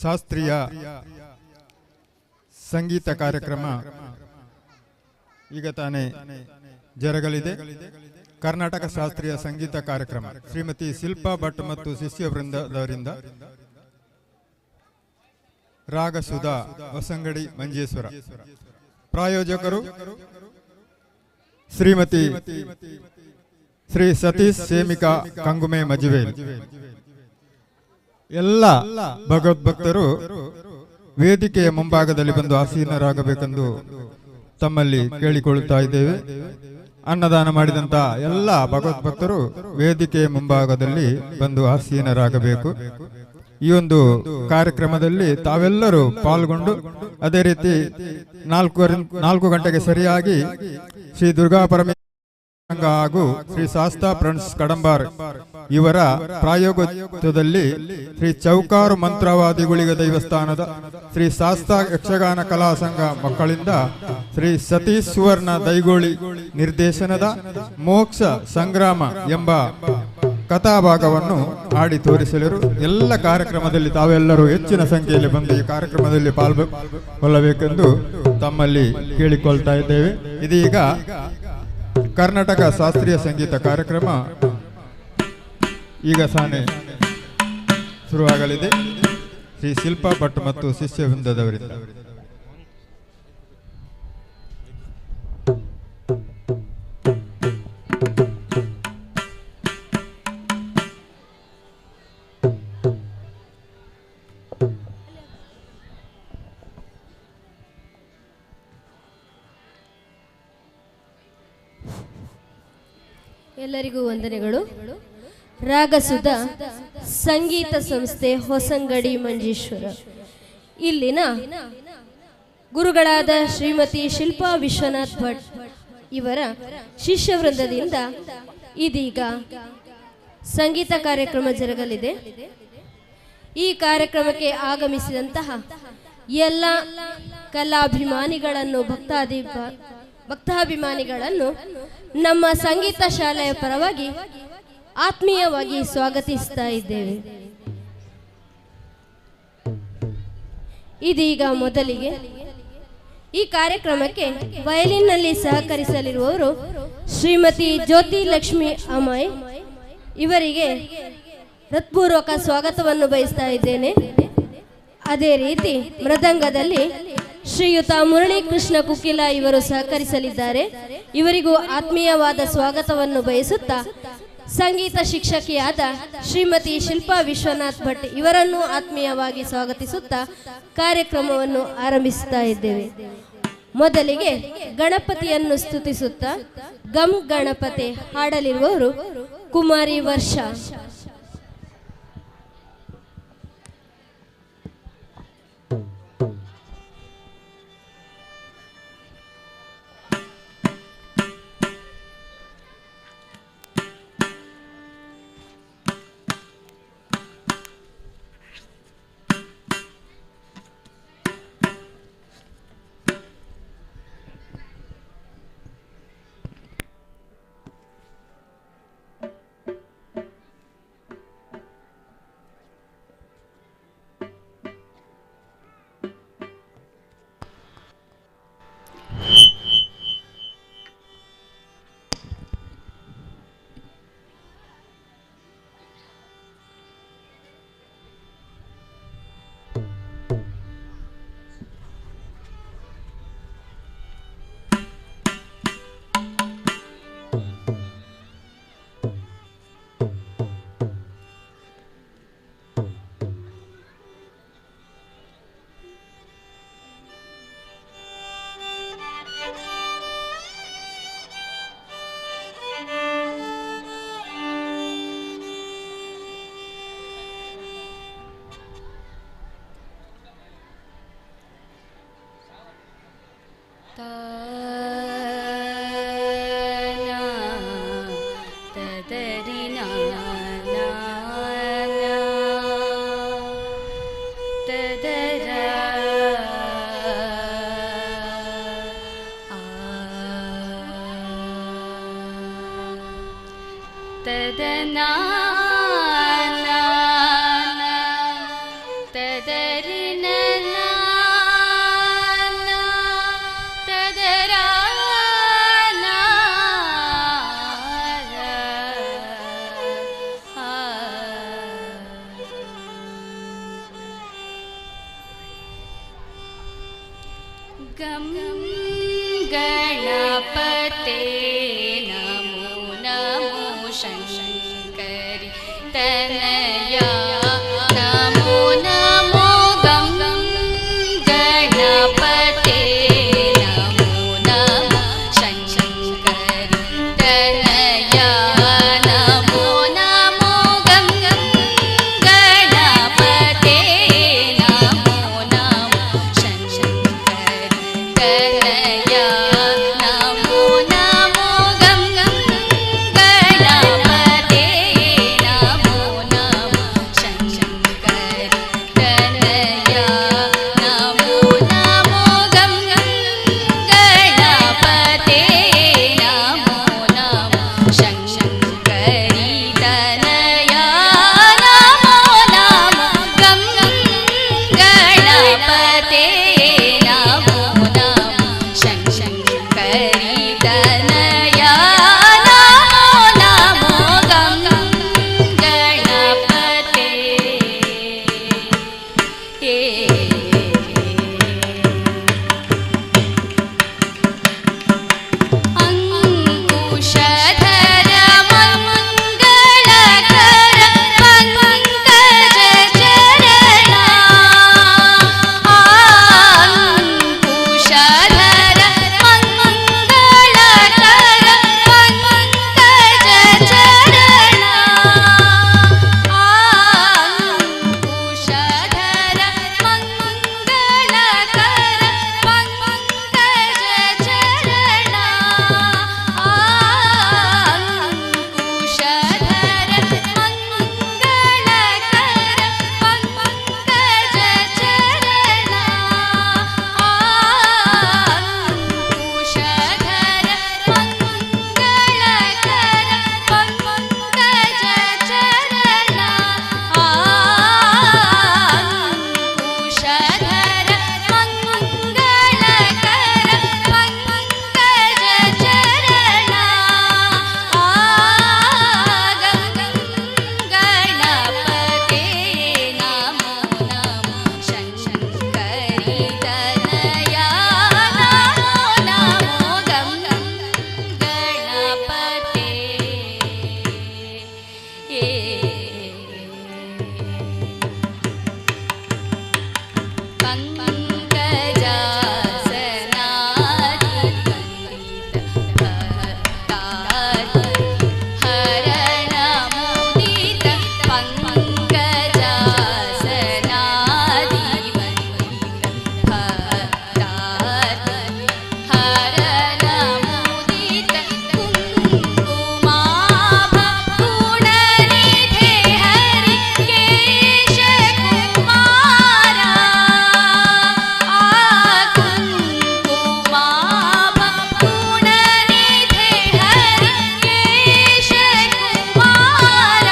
ಶಾಸ್ತ್ರೀಯ ಸಂಗೀತ ಕಾರ್ಯಕ್ರಮ ಈಗ ತಾನೇ ಜರಗಲಿದೆ. ಕರ್ನಾಟಕ ಶಾಸ್ತ್ರೀಯ ಸಂಗೀತ ಕಾರ್ಯಕ್ರಮ ಶ್ರೀಮತಿ ಶಿಲ್ಪಾ ಭಟ್ ಮತ್ತು ಶಿಷ್ಯ ವೃಂದದವರಿಂದ ರಾಗ ಸುಧಾ ಹೊಸಂಗಡಿ ಮಂಜೇಶ್ವರ. ಪ್ರಾಯೋಜಕರು ಶ್ರೀಮತಿ ಶ್ರೀ ಸತೀಶ್ ಸೇಮಿಕಾ ಕಂಗುಮೆ ಮಜುವೇಲ್. ಎಲ್ಲ ಭಗವದ್ಭಕ್ತರು ವೇದಿಕೆಯ ಮುಂಭಾಗದಲ್ಲಿ ಬಂದು ಆಸೀನರಾಗಬೇಕೆಂದು ತಮ್ಮಲ್ಲಿ ಕೇಳಿಕೊಳ್ಳುತ್ತಾ ಇದ್ದೇವೆ. ಅನ್ನದಾನ ಮಾಡಿದಂಥ ಎಲ್ಲ ಭಗವದ್ಭಕ್ತರು ವೇದಿಕೆಯ ಮುಂಭಾಗದಲ್ಲಿ ಬಂದು ಆಸೀನರಾಗಬೇಕು. ಈ ಒಂದು ಕಾರ್ಯಕ್ರಮದಲ್ಲಿ ತಾವೆಲ್ಲರೂ ಪಾಲ್ಗೊಂಡು ಅದೇ ರೀತಿ 4 ಗಂಟೆಗೆ ಸರಿಯಾಗಿ ಶ್ರೀ ದುರ್ಗಾ ಪರಮೇಶ್ವರ ಹಾಗೂ ಶ್ರೀ ಶಾಸ್ತಾ ಫ್ರೆಂಡ್ಸ್ ಕಡಂಬಾರ್ ಇವರ ಪ್ರಾಯೋಗತ್ವದಲ್ಲಿ ಶ್ರೀ ಚೌಕಾರು ಮಂತ್ರವಾದಿ ಗುಳಿಗ ದೇವಸ್ಥಾನದ ಶ್ರೀ ಶಾಸ್ತಾ ಯಕ್ಷಗಾನ ಕಲಾ ಸಂಘ ಮಕ್ಕಳಿಂದ ಶ್ರೀ ಸತೀಶ್ ಸುವರ್ಣ ದೈಗೋಳಿ ನಿರ್ದೇಶನದ ಮೋಕ್ಷ ಸಂಗ್ರಾಮ ಎಂಬ ಕಥಾಭಾಗವನ್ನು ಆಡಿ ತೋರಿಸಲಿರು. ಎಲ್ಲ ಕಾರ್ಯಕ್ರಮದಲ್ಲಿ ತಾವೆಲ್ಲರೂ ಹೆಚ್ಚಿನ ಸಂಖ್ಯೆಯಲ್ಲಿ ಬಂದು ಈ ಕಾರ್ಯಕ್ರಮದಲ್ಲಿ ಪಾಲ್ಗೊಳ್ಳಬೇಕೆಂದು ತಮ್ಮಲ್ಲಿ ಕೇಳಿಕೊಳ್ತಾ ಇದ್ದೇವೆ. ಇದೀಗ ಕರ್ನಾಟಕ ಶಾಸ್ತ್ರೀಯ ಸಂಗೀತ ಕಾರ್ಯಕ್ರಮ ಈಗ ತಾನೇ ಶುರುವಾಗಲಿದೆ. ಶ್ರೀ ಶಿಲ್ಪಾ ಭಟ್ ಮತ್ತು ಶಿಷ್ಯ ವೃಂದದವರಿಂದ. ಎಲ್ಲರಿಗೂ ವಂದನೆಗಳು. ರಾಗಸುಧಾ ಸಂಗೀತ ಸಂಸ್ಥೆ ಹೊಸಂಗಡಿ ಮಂಜೇಶ್ವರ ಇಲ್ಲಿನ ಗುರುಗಳಾದ ಶ್ರೀಮತಿ ಶಿಲ್ಪಾ ವಿಶ್ವನಾಥ್ ಭಟ್ ಇವರ ಶಿಷ್ಯವೃಂದದಿಂದ ಇದೀಗ ಸಂಗೀತ ಕಾರ್ಯಕ್ರಮ ಜರುಗಲಿದೆ. ಈ ಕಾರ್ಯಕ್ರಮಕ್ಕೆ ಆಗಮಿಸಿದಂತಹ ಎಲ್ಲ ಕಲಾಭಿಮಾನಿಗಳನ್ನು, ಭಕ್ತಾಭಿಮಾನಿಗಳನ್ನು ನಮ್ಮ ಸಂಗೀತ ಶಾಲೆಯ ಪರವಾಗಿ ಆತ್ಮೀಯವಾಗಿ ಸ್ವಾಗತಿಸ್ತಾ ಇದ್ದೇವೆ. ಇದೀಗ ಮೊದಲಿಗೆ ಈ ಕಾರ್ಯಕ್ರಮಕ್ಕೆ ವಯಲಿನ್ನಲ್ಲಿ ಸಹಕರಿಸಲಿರುವವರು ಶ್ರೀಮತಿ ಜ್ಯೋತಿ ಲಕ್ಷ್ಮಿ ಅಮಯ್ ಇವರಿಗೆ ಹೃತ್ಪೂರ್ವಕ ಸ್ವಾಗತವನ್ನು ಬಯಸ್ತಾ ಇದ್ದೇನೆ. ಅದೇ ರೀತಿ ಮೃದಂಗದಲ್ಲಿ ಶ್ರೀಯುತ ಮುರಳಿ ಕೃಷ್ಣ ಕುಕಿಲ ಇವರು ಸಹಕರಿಸಲಿದ್ದಾರೆ. ಇವರಿಗೂ ಆತ್ಮೀಯವಾದ ಸ್ವಾಗತವನ್ನು ಬಯಸುತ್ತಾ ಸಂಗೀತ ಶಿಕ್ಷಕಿಯಾದ ಶ್ರೀಮತಿ ಶಿಲ್ಪಾ ವಿಶ್ವನಾಥ್ ಭಟ್ ಇವರನ್ನು ಆತ್ಮೀಯವಾಗಿ ಸ್ವಾಗತಿಸುತ್ತಾ ಕಾರ್ಯಕ್ರಮವನ್ನು ಆರಂಭಿಸುತ್ತಾ ಇದ್ದೇವೆ. ಮೊದಲಿಗೆ ಗಣಪತಿಯನ್ನು ಸ್ತುತಿಸುತ್ತಾ ಗಂ ಗಣಪತಿ ಹಾಡಲಿರುವವರು ಕುಮಾರಿ ವರ್ಷ. ಗಂ ಗಣಪತೆ ನಮೋ ನಮೋ ಶಂಕರಿ ತನಯ ನಮೋ ನಮೋ ಗಂ ಗಣಪತೆ ನಮೋ ನಮೋ ಶಂಕರಿ ತನಯ ನಮೋ ನಮೋ ಗಂ ಗಣಪತೆ ನಮೋ ನಮೋ ಶಂಕರಿ ತನಯ ನಮೋ ನಮೋ ಗಂ ಗಣಪತೆ ನಮೋ ನಮೋ ಶಂಕರಿ ತನಯ ನಮೋ ನಮೋ ಗಂ ಗಣಪತೆ ನಮೋ ನಮೋ ಶಂಕರಿ ತನಯ ನಮೋ ನಮೋ ಗಂ ಗಣಪತೆ ನಮೋ ನಮೋ ಶಂಕರಿ ತನಯ ನಮೋ ನಮೋ ಗಂ ಗಣಪತೆ. ಅಂಕುಶಧರ ಮಂಗಳಕರ ಪಂಕಜ ಚರಣ ಅಂಕುಶಧರ ಮಂಗಳಕರ ಪಂಕಜ ಚರಣ ಅಂಕುಶಧರ ಮಂಗಳಕರ ಪಂಕಜ ಚರಣ ಅಂಕುಶಧರ ಮಂಗಳಕರ ಪಂಕಜ ಚರಣ ಅಂಕುಶಧರ ಮಂಗಳಕರ ಪಂಕಜ ಚರಣ ಅಂಕುಶಧರ ಮಂಗಳಕರ ಪಂಕಜ ಚರಣ ಗಣಪತೆ ನಮೋ ನಮೋ ಶಂಕರಿ ತನಯ ನಮೋ ನಮೋ ಗಂ ಗಣಪತೆ. ಹರಣ ಮುದಿತ ಪಂಕಜಾಸನಾದಿ ಹರಣ ಮುದಿತ ಕುಂಕುಮಾಭ ಗುಣನಿಧೆ ಹರಿ ಕೇಶ ಕುಮಾರ ಕುಂಕುಮಾಭ ಗುಣನಿಧೆ ಹರಿ ಕೇಶ ಕುಮಾರ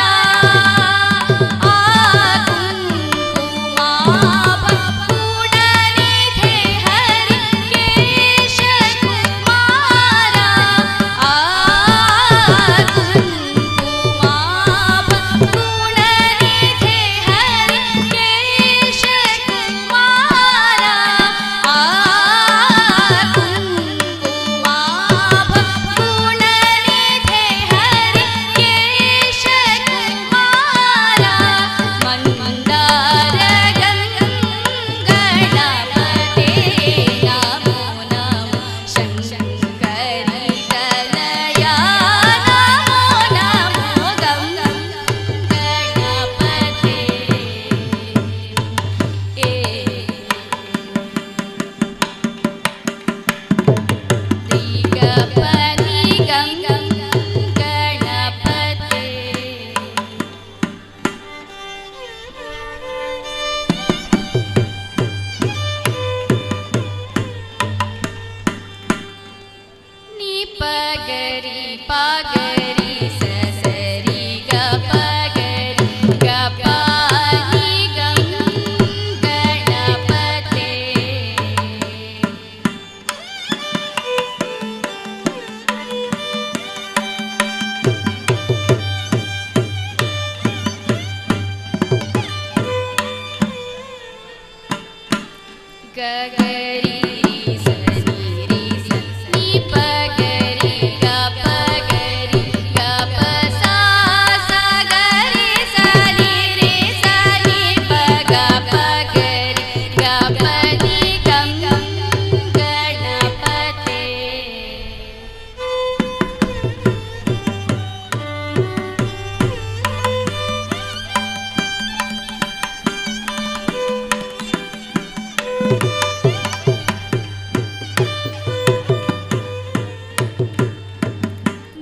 ಕುಂಕುಮಾಭ ಗುಣನಿಧೆ ಹರಿ ಕೇಶ ಕುಮಾರ ಕುಂಕುಮಾಭ ಗುಣನಿಧೆ ಹರಿ ಕೇಶ ಕುಮಾರ ಕುಂಕುಮಾಭ ಗುಣನಿಧೆ ಹರಿ ಕೇಶ ಕುಮಾರ ಮಂದಾರ ಗಣಪತೆ ನಮೋ ನಮೋ ಶಂಕರಿ ತನಯ ನಮೋ ನಮೋ ಗಂ ಗಣಪತೆ. ರಿಗಪನಿ ಗಂ ಗಣಪತೆ. ನಿ ಪಗರಿ ಪಗರಿ ಸರಿ ಗ ಪಗರಿ ಗ ಪ ನಿ ಗಂ ಗಣಪತೆ. ಗಗರಿ.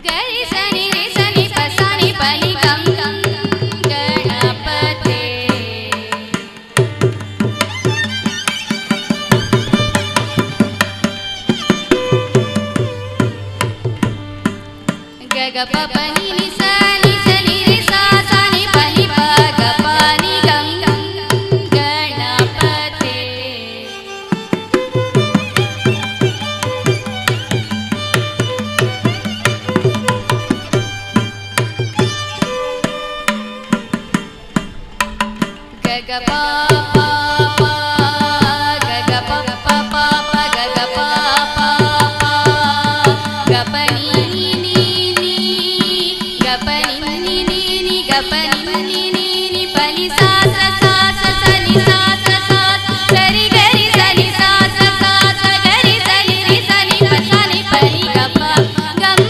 ಗರಿ ಸನಿ ರಿ ಸನಿ ಪ ಸನಿ ಪ ನಿ ಗಂ ಗಣಪತೆ. ಗ ಗ ಪ ಪ ನಿ ನಿ ಸ ನಿ ಸ ನಿ ರಿ ಸ ಸ ನಿ ಪ ನಿ ಪ ಗ ಪ ನಿ ಗಂ ಗಣಪತೆ. ಗ ಗ ಪ ಪ ಪ ಗ ಗ ಪ ಪ ಪ ಪ ಗ ಗ ಪ ಪ ಪ ಗ ಪ ನಿ ನಿ ನಿ ನಿ ಗ ಪ ನಿ ನಿ ನಿ ನಿ ಗ ಪ ನಿ ನಿ ನಿ ನಿ ಪ ನಿ ಸಾ ಸ ಸಾ ಸ ಸ ನಿ ಸಾ ಸ ಸಾ ಸ ರಿ ಗ ರಿ ಸ ನಿ ಸಾ ಸ ಸಾ ಸ ಗ ರಿ ಸ ನಿ ರಿ ಸ ನಿ ಪ ಸ ನಿ ಪ ನಿ ಗ ಪ ಗಂ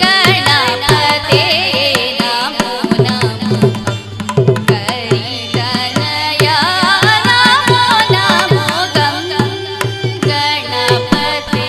ಗಣಪತೆ ನಮೋ ನಮೋ ಕರಿತನಯ ನಮೋ ನಮೋ ಗಂ ಗಣಪತೆ.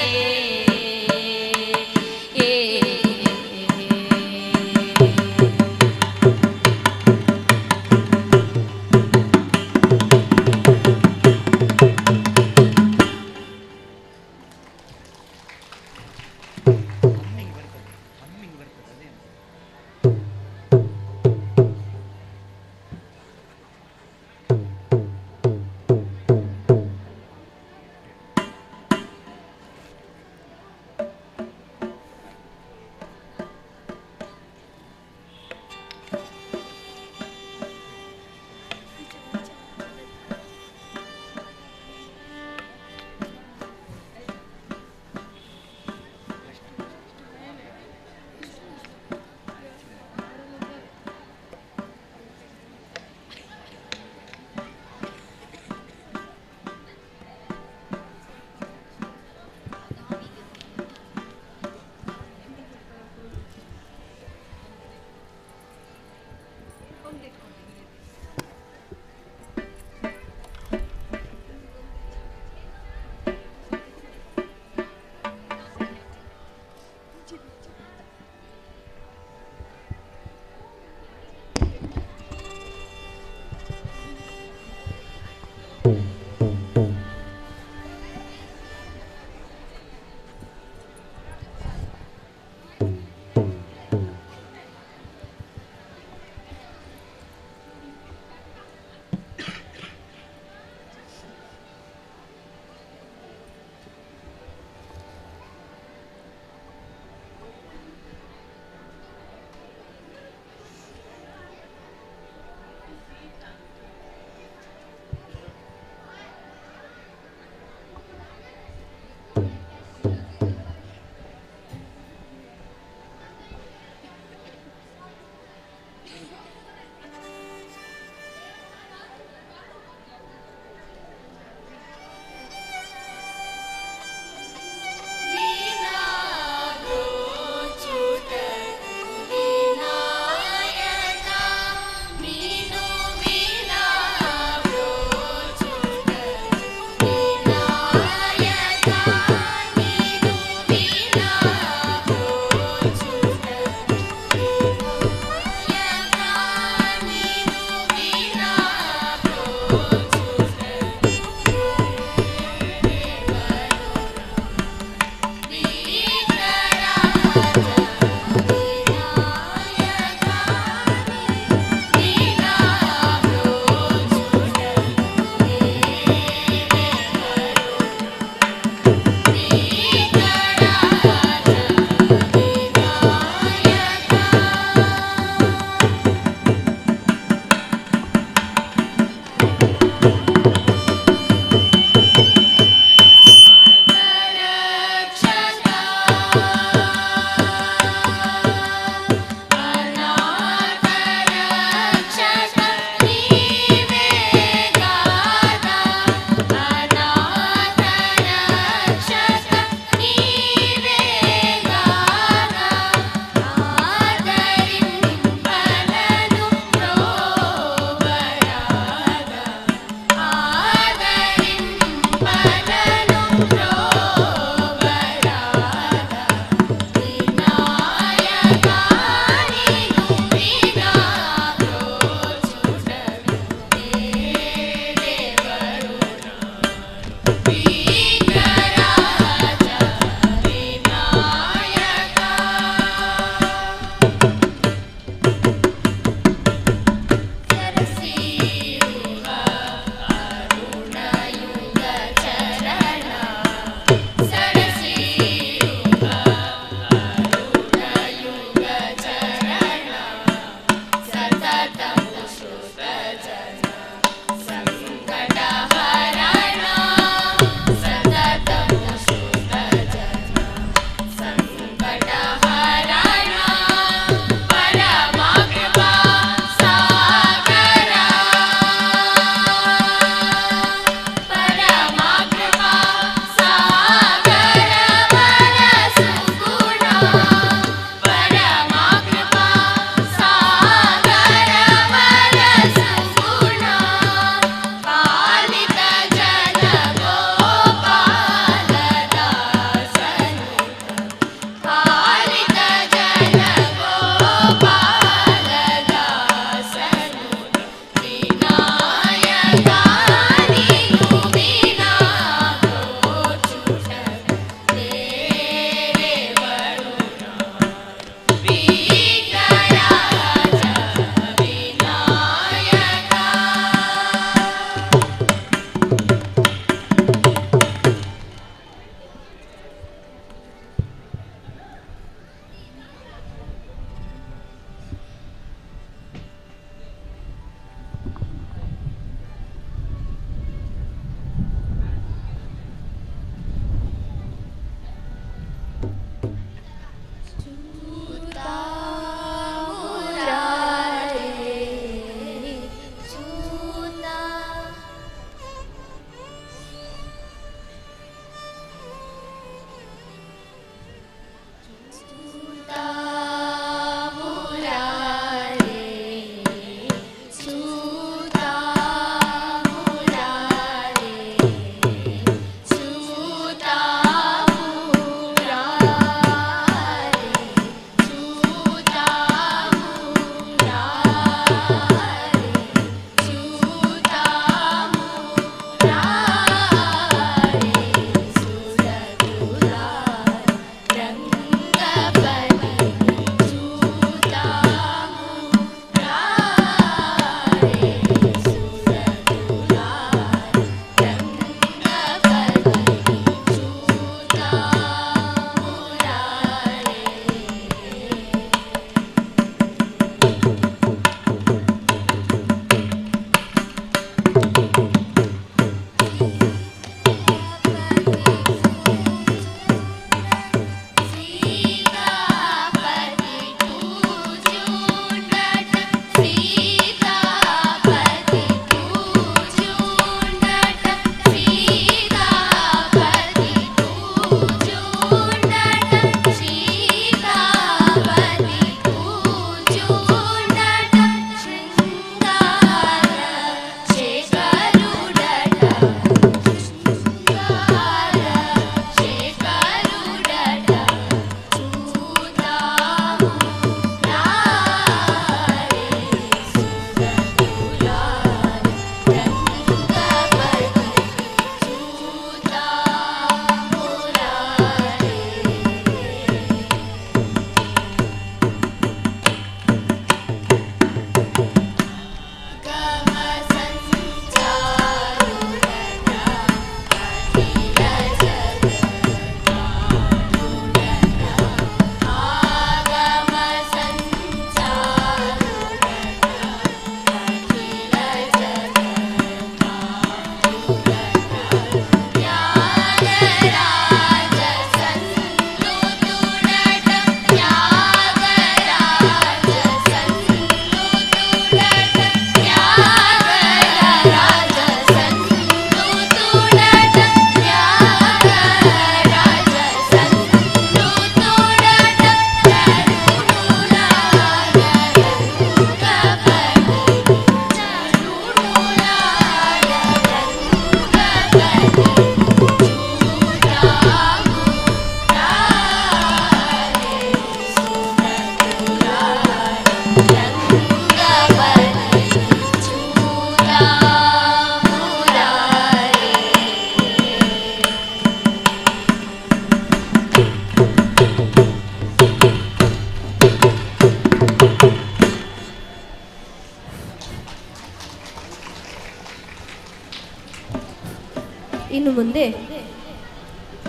ಇನ್ನು ಮುಂದೆ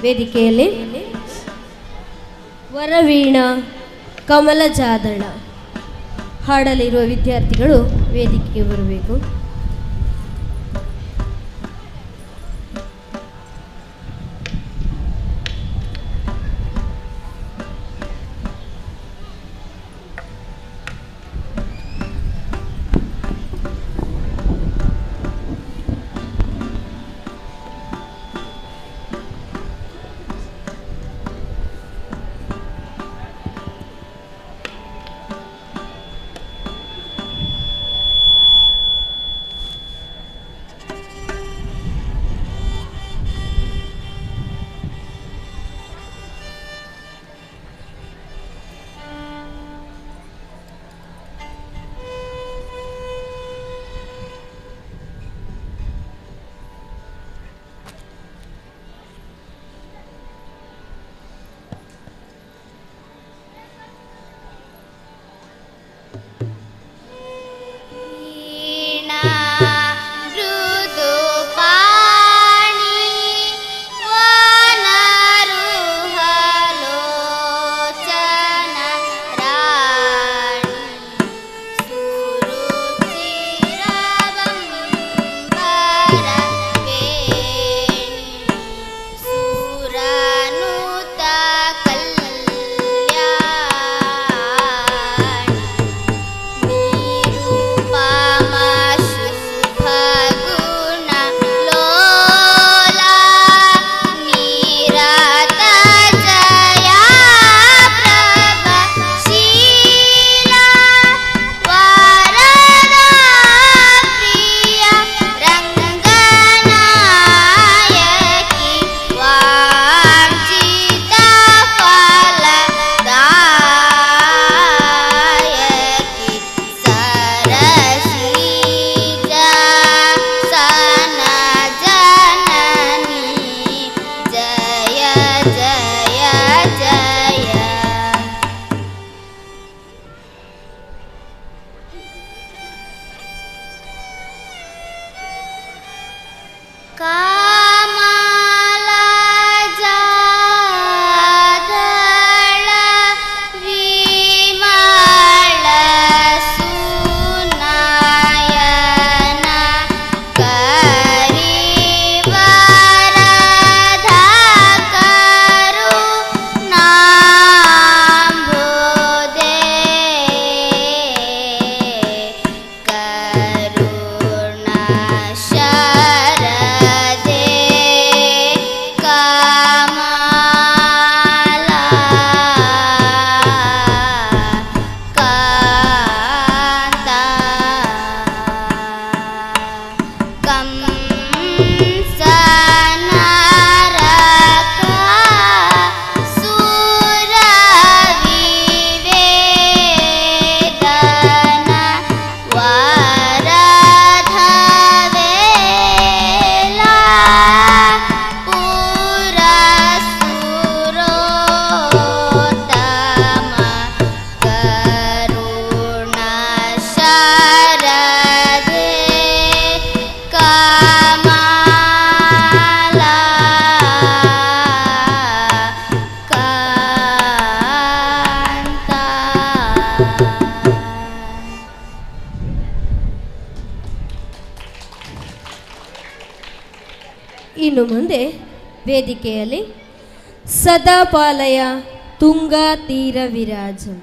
ವೇದಿಕೆಯಲ್ಲಿ ವರವೀಣಾ ಕಮಲಜಾದಳ ಹಾಡಲಿರುವ ವಿದ್ಯಾರ್ಥಿಗಳು ವೇದಿಕೆಗೆ ಬರಬೇಕು. ಇನ್ನು ಮುಂದೆ ವೇದಿಕೆಯಲ್ಲಿ ಸದಾಪಾಲಯ ತುಂಗಾ ತೀರ ವಿರಾಜಂ.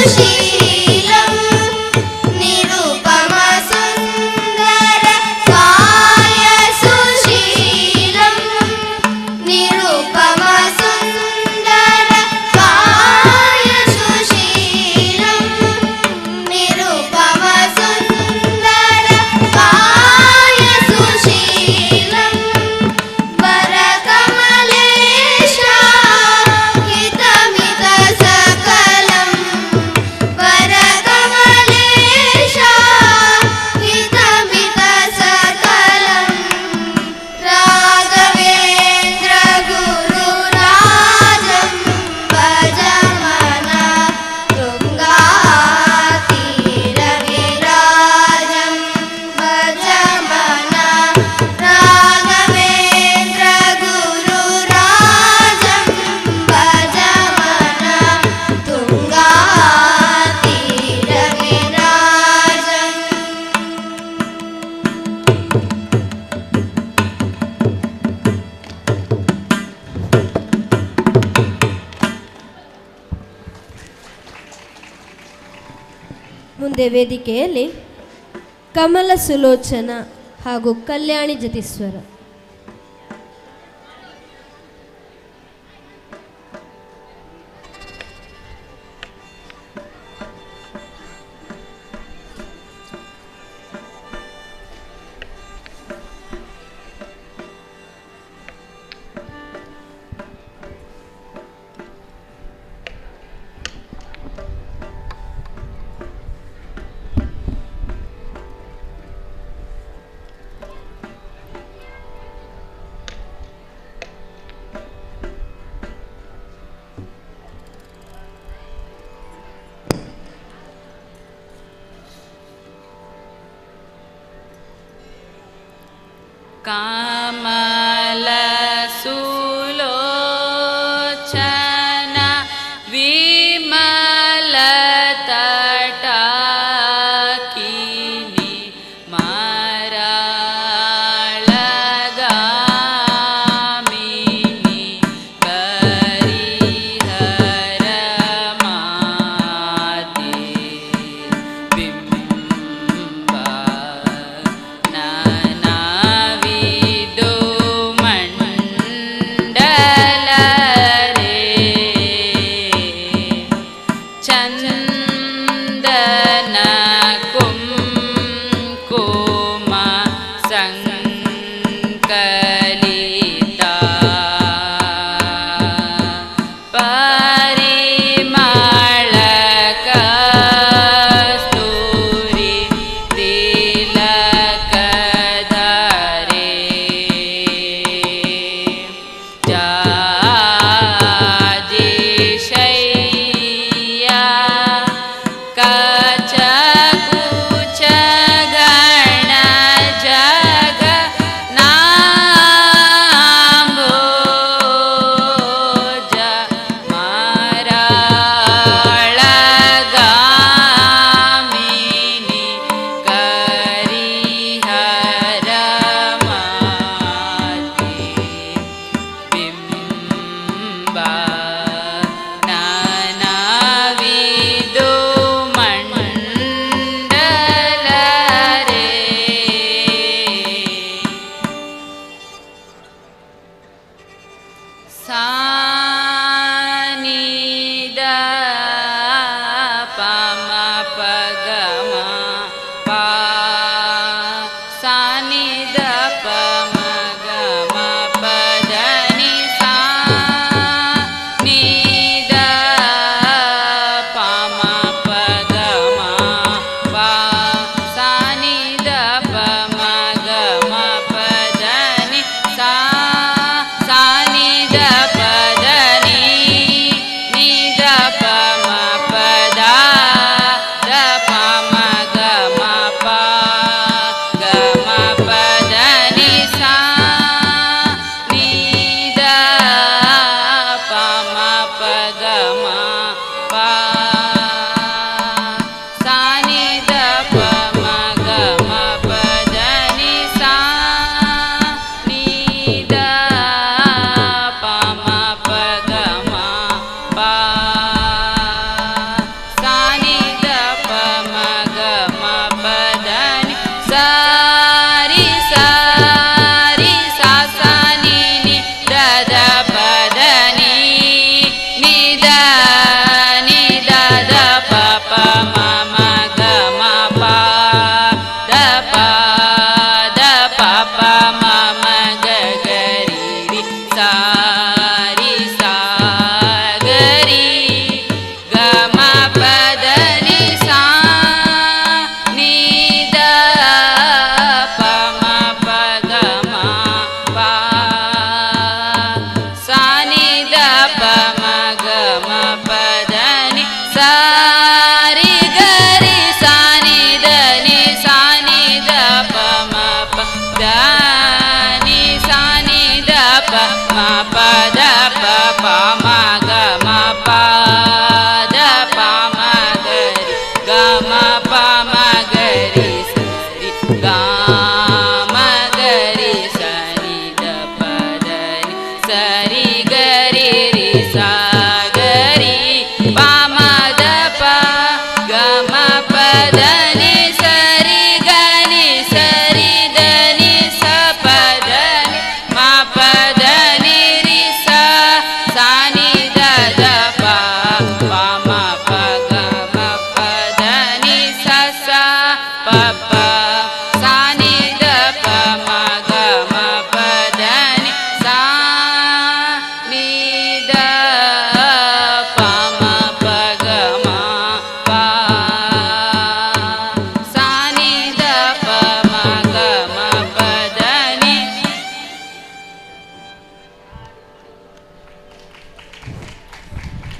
ಸುಶೀಲಂ ನಿರುಪಮ ಸುಂದರ ಕಾಯ ಸುಶೀಲಂ ನಿರುಪಮ ಸುಂದರ ಕಾಯ ಸುಶೀಲಂ ನಿರುಪಮ ಸುಂದರ ಕಾಯ ಸುಶೀಲಂ ವರಕಮಲೇಶ ಹಿತಮಿತ ಸಕಲಂ ವರಕಮಲೇಶ ಹಿತಮಿತ ಸಕಲಂ ರಾಘವೇಂದ್ರ ಗುರುರಾಜಂ ಭಜಮನ ತುಂಗಾತೀರವಿರಾಜಂ ಭಜಮನ ರಾಘವೇಂದ್ರ ಗುರುರಾಜಂ ಭಜಮನ ತುಂಗಾತೀರವಿರಾಜಂ. ಮುಂದೆ ವೇದಿಕೆಯಲ್ಲಿ ಕಮಲ ಸುಲೋಚನ ಹಾಗೂ ಕಲ್ಯಾಣಿ ಜತಿಸ್ವರ. ಕಮಲ ಸುಲೋಚನ ವಿಮಲ ತಟಾಕಿನಿ ಮರಳಗಾಮಿನಿ ಕರಿಹರ ಮಾತೆ ಬಿಂಬ ನಾನಾವಿದು ಮಂಡಲರೇ ಚಂದನ ಕುಂಕುಮ ಸಂಕಲಿತ ಪರಿಮಳ ಕಸ್ತೂರಿ ತಿಲಕಧಾರೆ ಜಾಜಿಶಯ್ಯ ಕಚ ಕುಚ ಗಣ ಜಗ ನಾಂಬೋಜ ಮಾರಾಳಗಾಮಿನಿ ಕರಿಹರ ಮಾತೆ ಬಿಂಬ ನಾನಾವಿದು ಮಂಡಲರೇ ಸಾನಿದ ಪಮ ಪಗಮ ಪಾ ಸಾನಿದ ಪಮ ಗಮ ಪದ ನಿ ಸಾ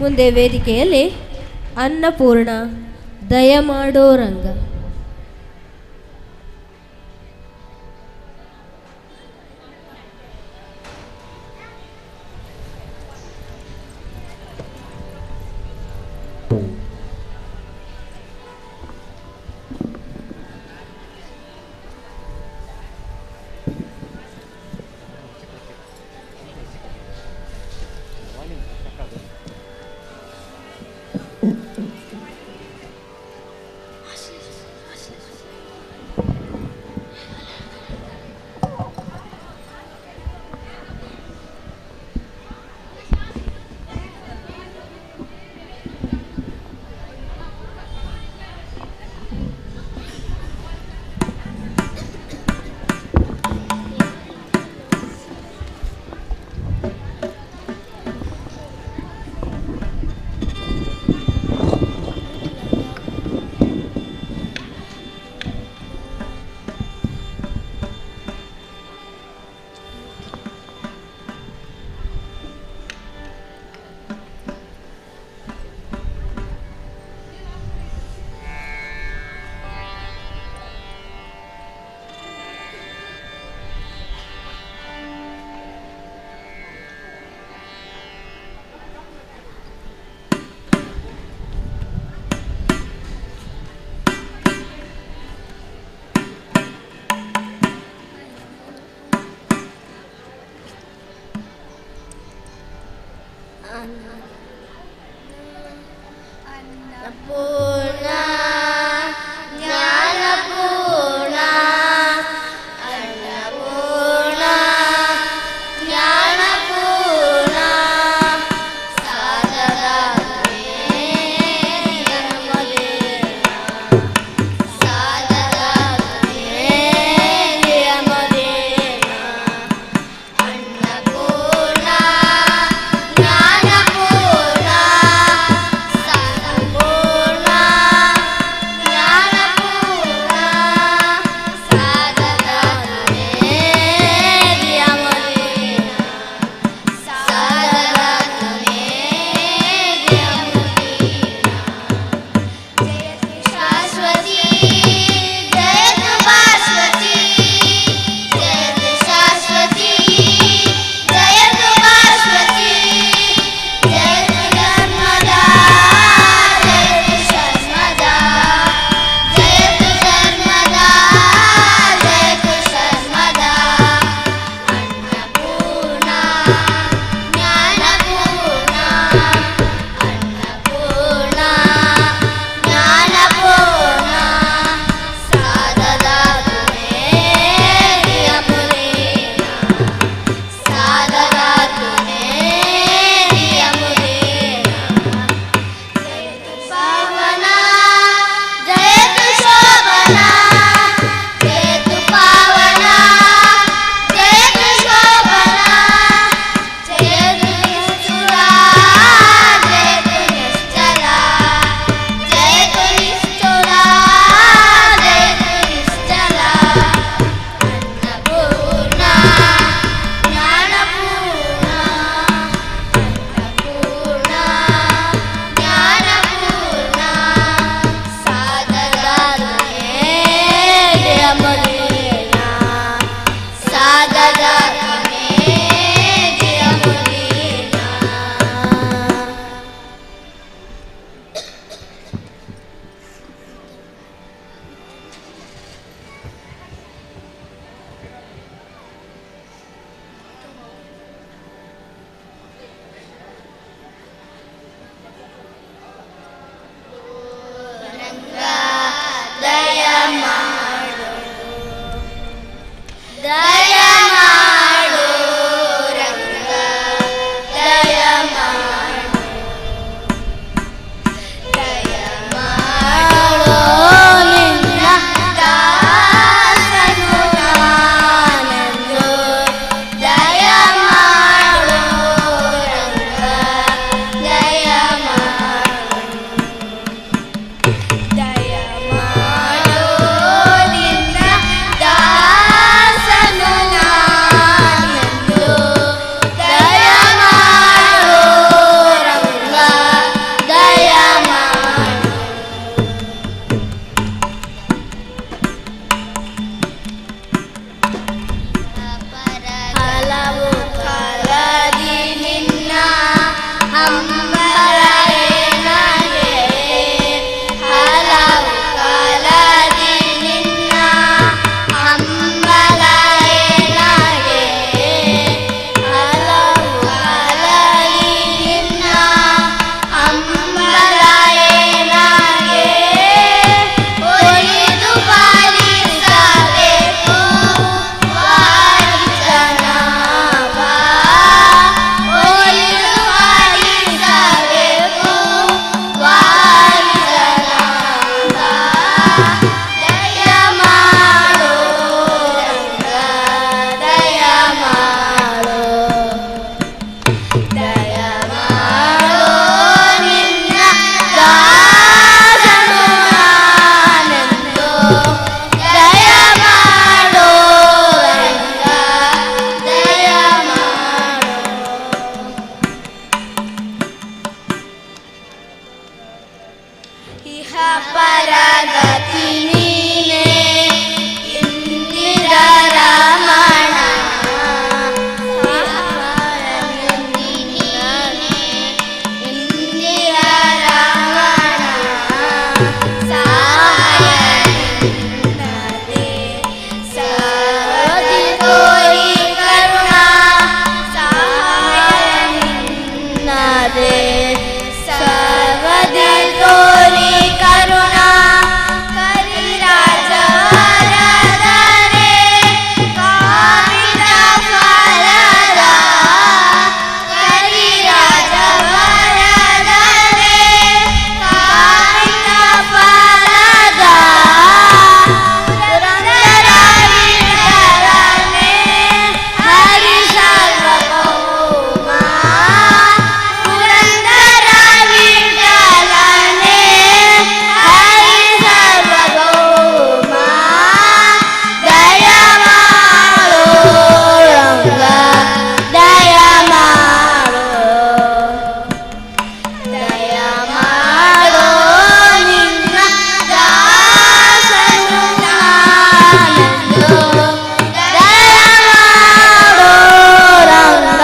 ಮುಂದೆ ವೇದಿಕೆಯಲ್ಲಿ ಅನ್ನಪೂರ್ಣ ದಯಮಾಡೋ ರಂಗ. ಅನ್ನಪೂರ್ಣ ಜ್ಞಾನಪೂರ್ಣ ಅನ್ನಪೂರ್ಣ ಜ್ಞಾನಪೂರ್ಣ ಅನ್ನಪೂರ್ಣ ಜ್ಞಾನಪೂರ್ಣ ಸಂಪೂರ್ಣ. ಪರಗತಿ ನೀನೆ ಇಂದಿರಾ ರಮಣ ಇಂದಿರಾ ರಮಣ ಸಹಾಯ ನಿನ್ನದೇ ಸರ್ವದಿ ತೋರಿ ಕರುಣಾ ಸಹಾಯ ನಿನ್ನದೇ ಸರ್ವದಿ ತೋರಿ ಕರುಣಾ ಕರಿರಾಜ ವರದನೆ ಕಾಮಿತ ಫಲದ ಕರಿರಾಜ ವರದನೆ ಕಾಮಿತ ಫಲದ ಪುರಂದರ ವಿಠಲನೆ ಹರಿ ಸಾರ್ವಭೌಮ ಪುರಂದರ ವಿಠಲನೆ ಹರಿ ಸಾರ್ವಭೌಮ ದಯ ಮಾಡೋ ರಂಗ ದಯ ಮಾಡೋ ದಯ ಮಾಡೋ ನಿನ್ನ ದಾಸನು ನಾನಂದು ದಯ ಮಾಡೋ ರಂಗ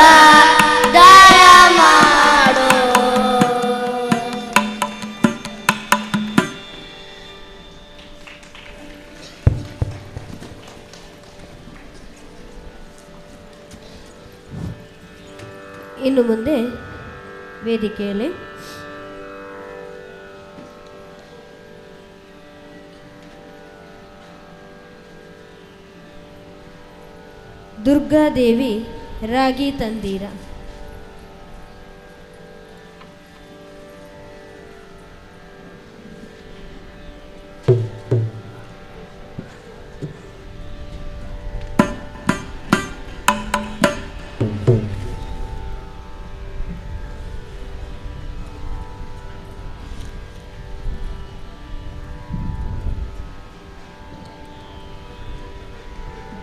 ದಯ ಮಾಡೋ. ಇನ್ನು ಮುಂದೆ ವೇದಿಕೆಯಲ್ಲಿ ದುರ್ಗಾದೇವಿ ರಾಗಿ ತಂದೀರ.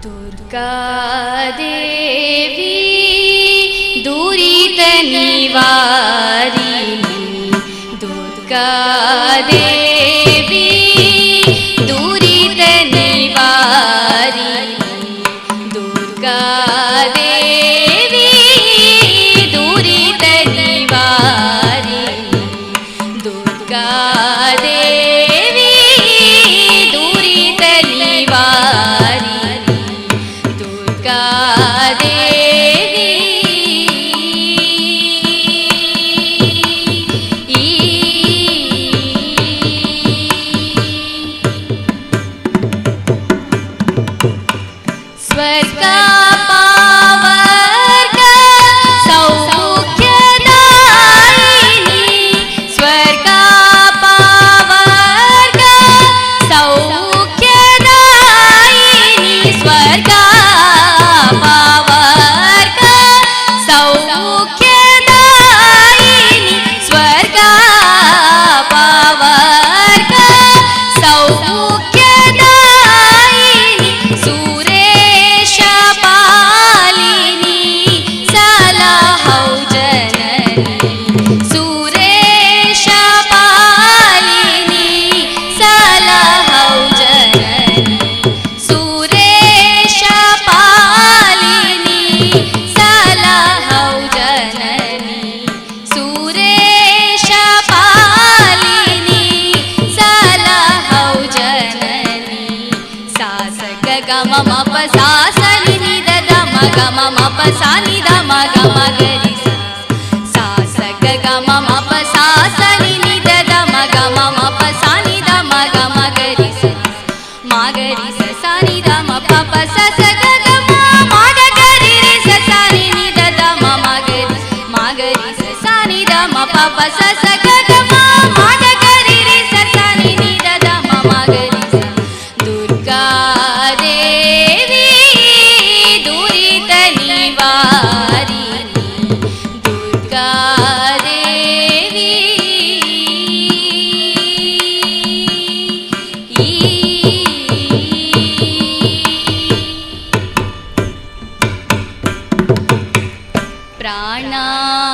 दुर्गा देवी दुरित निवारिणी दुर्गा देवी दुरित निवारिणी दुर्गा देवी दुरित निवारिणी दुर्गा देवी दुरित निवारिणी दुर्गा देवी स्वर्ग पावर्ग सौख्यदायिनी स्वर्ग पावर्ग सौख्यदायिनी स्वर्ग पावर्ग सौख्यदायिनी स्वर्ग पावर्ग सौख्यदायिनी सुरेश पालिनी सलहौ जननी सुरेश पालिनी सलहौ जननी सुरेश पालिनी सलहौ जननी सुरेश पालिनी सलहौ जननी सा स ग ग म म प सा स नि नि the the म ग म म प सा नि the म ग म ग रि सा सा स ग ग म म प सा स नि नि the the म ग म म प सा नि the म ग म ग रि सा म ग रि सा सा नि the म प प स स ग ग म म ग ग रि रि स सा नि नि the the म म ग रि म ग रि स सा नि the म प प स स ग ग म म ग ग रि रि स सा नि नि the the म म ग रि सा दुर्गा देवी दुरित निवारिणी दुर्गा देवी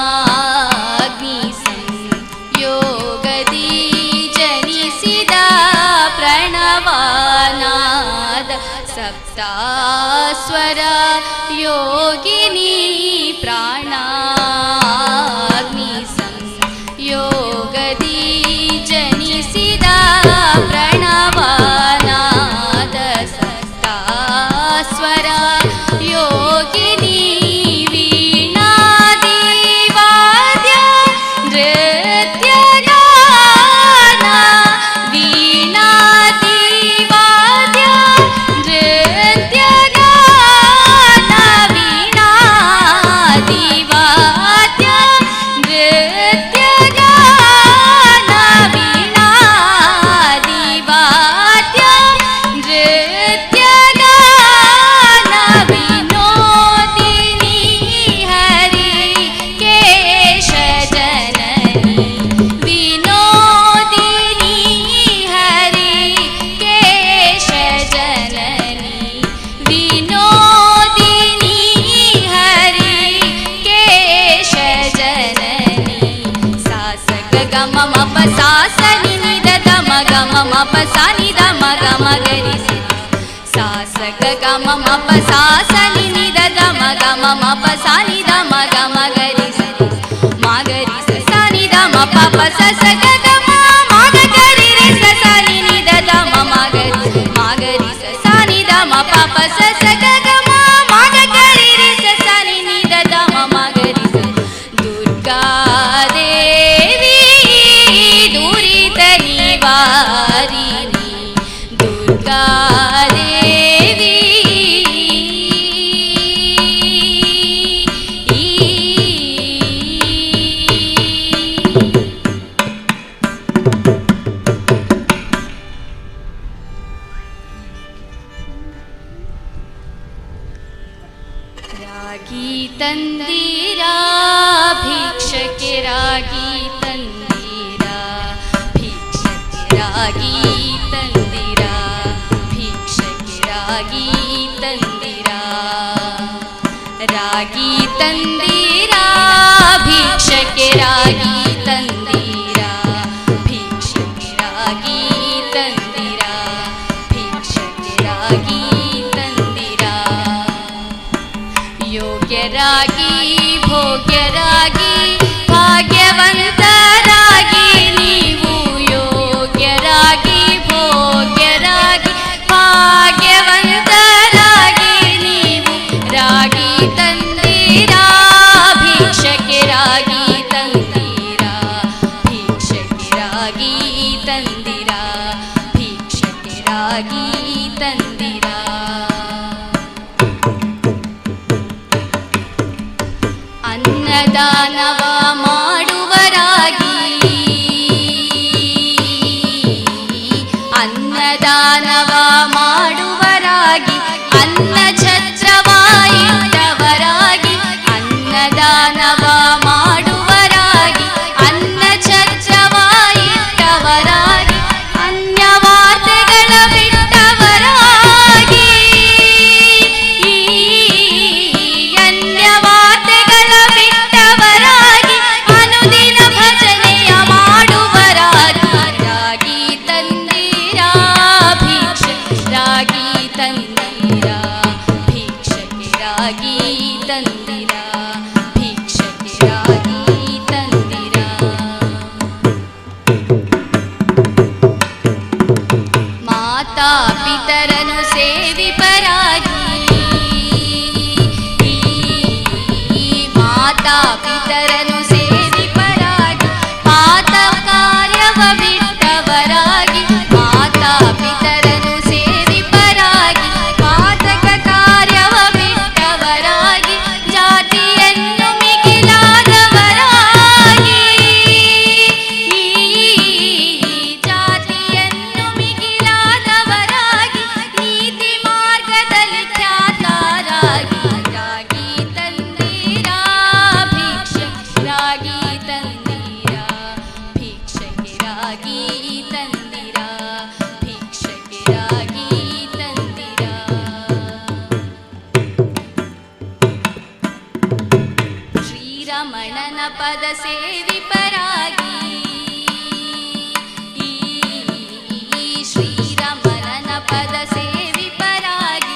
प्राणाग्नि संयोगदी जनिसी ಸಪ್ತಾಸ್ವರ ಯೋಗಿನಿ ಪ್ರಾಣಾಗ್ನಿ ಸಂಯೋಗದಿ ಜನಿಸಿದ ಪ್ರಣವನಾದ ಸಪ್ತಾಸ್ವರ ಯೋಗಿನಿ ವೀಣಾದಿ ವಾದ್ಯ ನೃತ್ಯ ಗಾನ ವೀಣಾದಿ ವಾದ್ಯ ನೃತ್ಯ ಗಾನ ವೀಣಾದಿ ವಾದ್ಯ ನೃತ್ಯ ಗಾನ ವೀಣಾದಿ ವಾದ್ಯ ನೃತ್ಯ ಗಾನ ವಿನೋದಿನಿ ಹರಿ ಕೇಶ ಜನನಿ ವಿನೋದಿನಿ ಹರಿ ಕೇಶ ಜನನಿ ವಿನೋದಿನಿ ಹರಿ ಕೇಶ ಜನನಿ ಸಾ ಸ ಗ ಗ ಮ ಮ ಪ ಸಾ ಸ ನಿ ನಿ the the ಮ ಗ ಮ ಮ ಪ ಸಾ ನಿ the ಮ ಗ ಮ ಗ ರಿ ಸ ಸಾ ಸ ಗ ಗ ಮ ಮ ಪ ಸಾ ಸ ನಿ ನಿ the the ಮ ಗ ಮ ಮ ಪ ಸಾ ನಿ the ಮ ಗ ಮ ಗ ರಿ ಸ ಮ ಗ ರಿ ಸ ಸಾ ನಿ the ಮ ಪ ಪ ಸ ಸ ಗ ಗ ಮ ಮ ಗ ಗ ರಿ ರಿ ಸ ಸ ನಿ ನಿ the the ಮ ಮ ಗ ರಿ ಮ ಗ ರಿ ಸ ಸಾ ನಿ the ಮ ಪ ಪ ಸ ಸ ಗ ಗ ಮ ಮ ಗ ಗ ರಿ ರಿ ಸ ಸ ನಿ ನಿ the the ಮ ಮ ಗ ರಿ ಸ ದುರ್ಗಾ ದೇವಿ ದುರಿತ ನಿವಾರಿಣಿ ದುರ್ಗಾ ದೇವಿ ರಾಗಿ ತಂದಿರಾ ಭಿಕ್ಷಕ್ಕೆ ರಾಗಿ ತಂದಿರಾ ಭಿಕ್ಷಕ್ಕೆ ರಾಗಿ ತಂದಿರಾ ಭಿಕ್ಷಕ್ಕೆ ರಾಗಿ ತಂದಿರಾ ರಾಗಿ ತಂದಿರಾ ಭಿಕ್ಷಕ್ಕೆ ರಾಗಿ ತಂದಿರಾ ಭಿಕ್ಷಕ್ಕೆ ರಾಗಿ ತಂದಿರಾ ಭಿಕ್ಷಕ್ಕೆ ರಾಗಿ ತಂದಿರಾ ಯೋಗ್ಯರಾಗಿ ಭೋಗ್ಯರಾಗಿ ಭಾಗ್ಯವಂತರಾಗಿ ನೀವು ಯೋಗ್ಯರಾಗಿ ಭೋಗ್ಯರಾಗಿ ಭಾಗ್ಯವಂತರಾಗಿ ನೀವು ರಾಗಿ ತಂದಿರಾ ಭಿಕ್ಷಕ್ಕೆ ರಾಗಿ ತಂದಿರಾ ಭಿಕ್ಷಕ್ಕೆ ರಾಗಿ ತಂದಿರಾ ಭಿಕ್ಷಕ್ಕೆ ರಾಗಿ ತಂದಿರಾ ಅನ್ನದಾನವ ಮಾಡುವರಾಗಿ ಅನ್ನದಾನವ ಮಾಡುವರಾಗಿ ಅನ್ನ ಛತ್ರವ ಇಟ್ಟವರಾಗಿ ಅನ್ನದಾನವ ಮಾಡುವರಾಗಿ ಅನ್ನ ಛತ್ರವ ಇಟ್ಟವರಾಗಿ ಅನ್ಯವಾರ್ತೆಗಳ ಬಿಟ್ಟವರಾಗಿ ಅನ್ಯವಾರ್ತೆಗಳ ಬಿಟ್ಟವರಾಗಿ ಅನುದಿನ ಭಜನೆಯ ಮಾಡುವರಾಗಿ ರಾಗಿ ತಂದಿರಾ ಭಿಕ್ಷೆ ರಾಗಿ ತಂದಿರಾ ಭಿಕ್ಷಕ್ಕೆ ರಾಗಿ ತಂದಿರಾ ಭಿಕ್ಷಕ್ಕೆ ರಾಗಿ ತಂದಿರಾ ಮಾತಾ ಪಿತರನು ಸೇವಿಪರಾಗಿ ಮಾತಾ ಪಿತರನು ಸೇವಿಪರಾಗಿ ಪಾತ ಕಾರ್ಯವ ಬಿಟ್ಟವರಾಗಿ ಮಾತಾ ಪಿತರನು ಸೇವಿಪರಾಗಿ ಪಾತಕ ಕಾರ್ಯವ ಬಿಟ್ಟವರಾಗಿ ಜಾತಿಯನ್ನು ಮಿಗಿಲಾದವರಾಗಿ ಜಾತಿಯನ್ನು ಮಿಗಿಲಾದವರಾಗಿ ನೀತಿ ಮಾರ್ಗದಲ್ಲಿ ಖ್ಯಾತರಾಗಿ ರಾಗಿ ತಂದಿರಾ ಭಿಕ್ಷೆ ರಾಗಿ ತಂದಿರಾ ಭಿಕ್ಷಕ್ಕೆ ರಾಗಿ ತಂದಿರಾ ಭಿಕ್ಷಕ್ಕೆ ರಾಗಿ ತಂದಿರಾ ಶ್ರೀರಮಣನ ಪದ ಸೇವಿಪರಾಗಿ ಶ್ರೀರಮಣನ ಪದ ಸೇವಿಪರಾಗಿ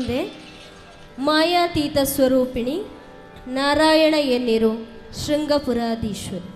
ಮುಂದೆ ಮಾಯಾತೀತ ಸ್ವರೂಪಿಣಿ ನಾರಾಯಣ ಎನ್ನಿರು ಶೃಂಗಪುರಾಧೀಶ್ವರಿ.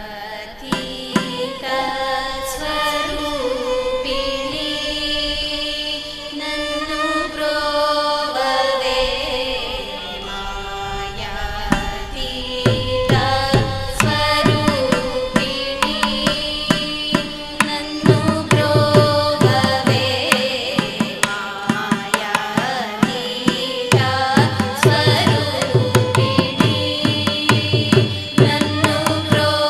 ಮಾಯಾತೀತ ಸ್ವರೂಪಿಣಿ ನನ್ನು ಬ್ರೋವವೇ ಮಾಯಾತೀತ ಸ್ವರೂಪಿಣಿ ನನ್ನು ಬ್ರೋವವೇ ಮಾಯಾತೀತ ಸ್ವರೂಪಿಣಿ ನನ್ನು ಬ್ರೋವವೇ.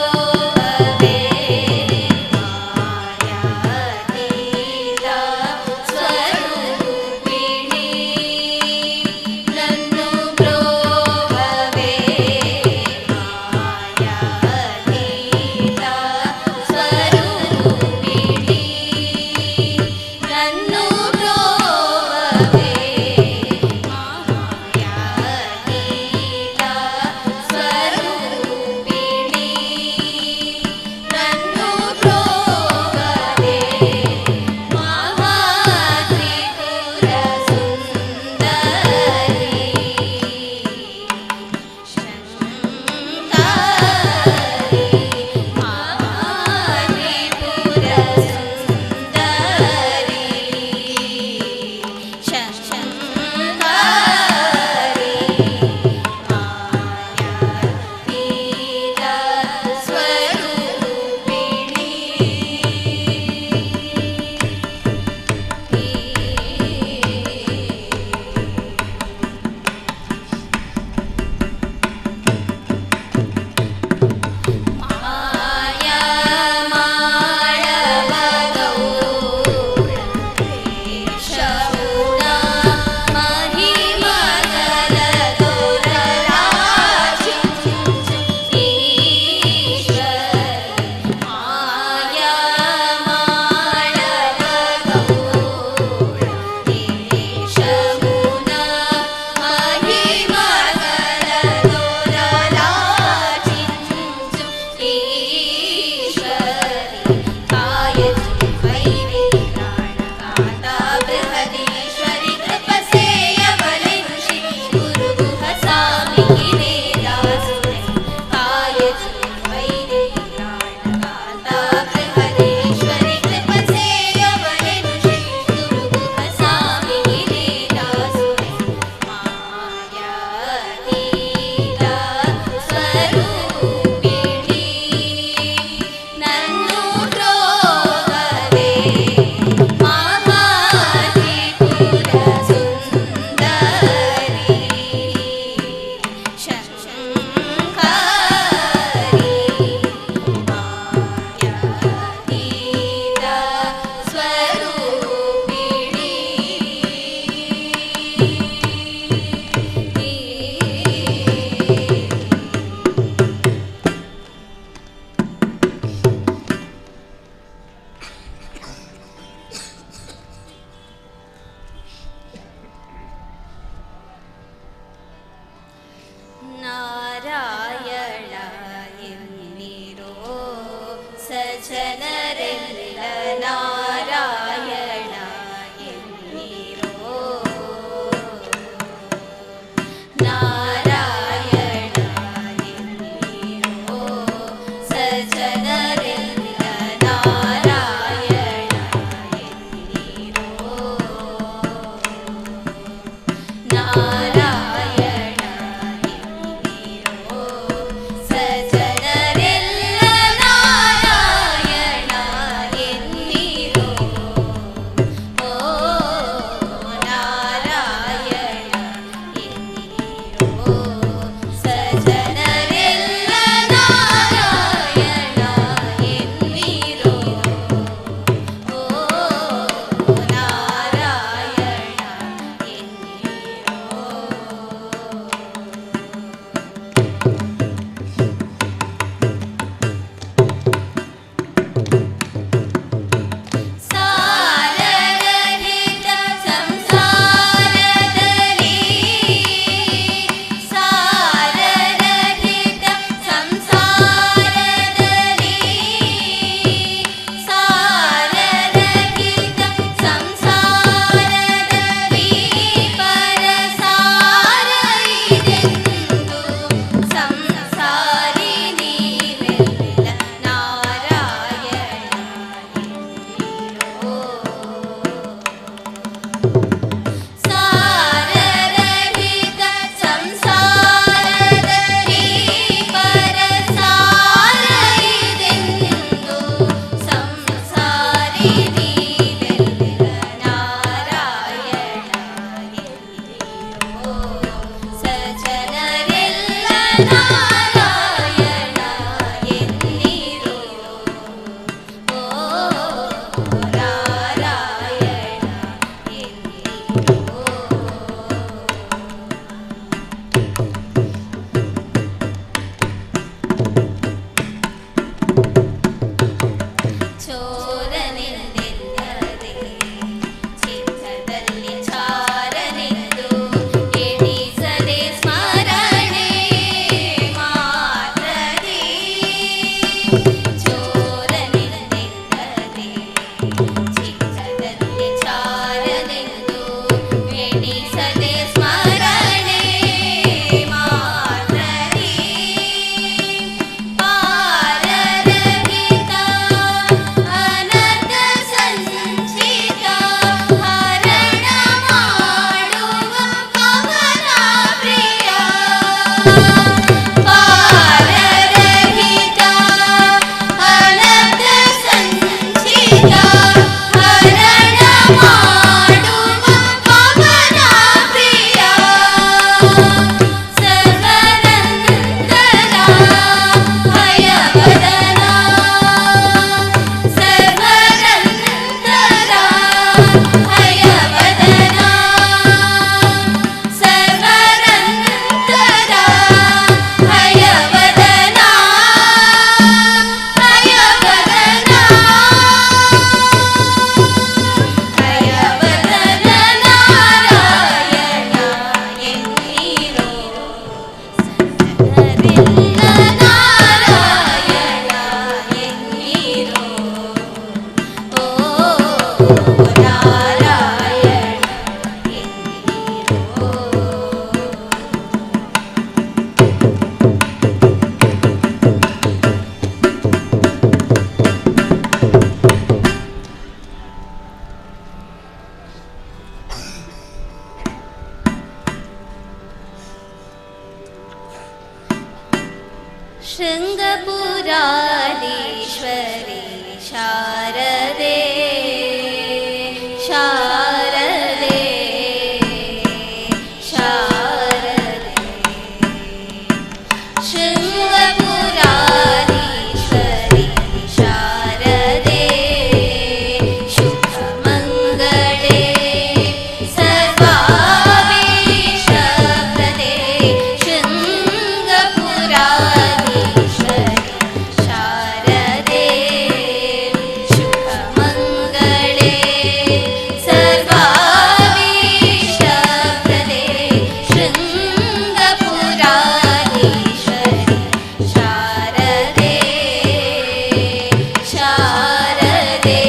ಶೃಂಗಪುರಾಧೀಶ್ವರಿ ಶಾರದೆ ಶಾರದೆ ಶಾರದೆ ಶೃಂಗಪುರಾಧೀಶ್ವರಿ ಶಾರದೆ ಶುಭಮಂಗಳೇ ಸರ್ವಾಭೀಷ್ಟಪ್ರದೆ ಶೃಂಗಪುರಾಧೀಶ್ವರಿ ಶಾರದೆ ಶುಭಮಂಗಳೇ ಸರ್ವಾಭೀಷ್ಟಪ್ರದೆ ಶೃಂಗಪುರಾಧೀಶ್ವರಿ ಶಾರದೆ ಶಾರದೆ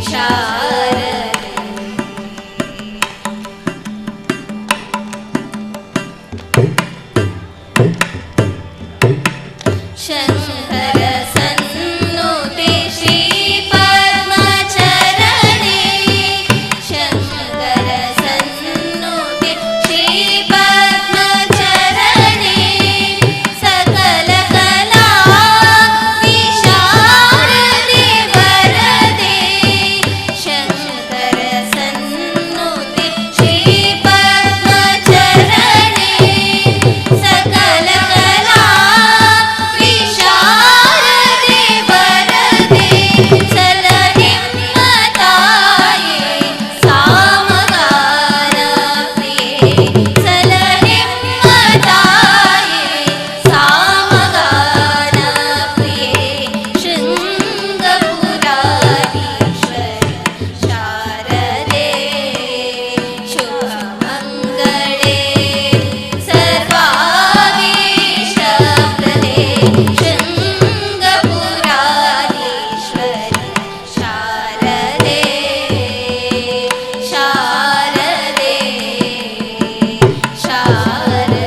ಶಾರದೆ. ಶಂಕರ ಸನ್ನುತೆ ಶ್ರೀ ಪದ್ಮಚರಣೆ ಶಂಕರ ಸನ್ನುತೆ ಶ್ರೀ ಪದ್ಮಚರಣೆ ಸಕಲ ಕಲಾ ವಿಶಾರದೆ ವರದೆ ಶಂಕರ ಸನ್ನುತೆ ಶ್ರೀ ಪದ್ಮಚರಣೆ ಸಕಲ ಕಲಾ ವಿಶಾರದೆ ವರದೆ ಸಲಹಿಮ್ಮ ತಾಯೇ ಸಾಮಗಾನ ಪ್ರಿಯೆ ಸಲಹಿಮ್ಮ ತಾಯೇ ಸಾಮಗಾನ ಪ್ರಿಯೆ ಶೃಂಗಪುರಾಧೀಶ್ವರಿ ಶಾರದೆ ಶುಭಮಂಗಳೇ ಸರ್ವಾಭೀಷ್ಟಪ್ರದೆ ಶೃಂಗಪುರಾಧೀಶ್ವರಿ ಶಾರದೆ ಶಾರದೆ ಶಾರದೆ.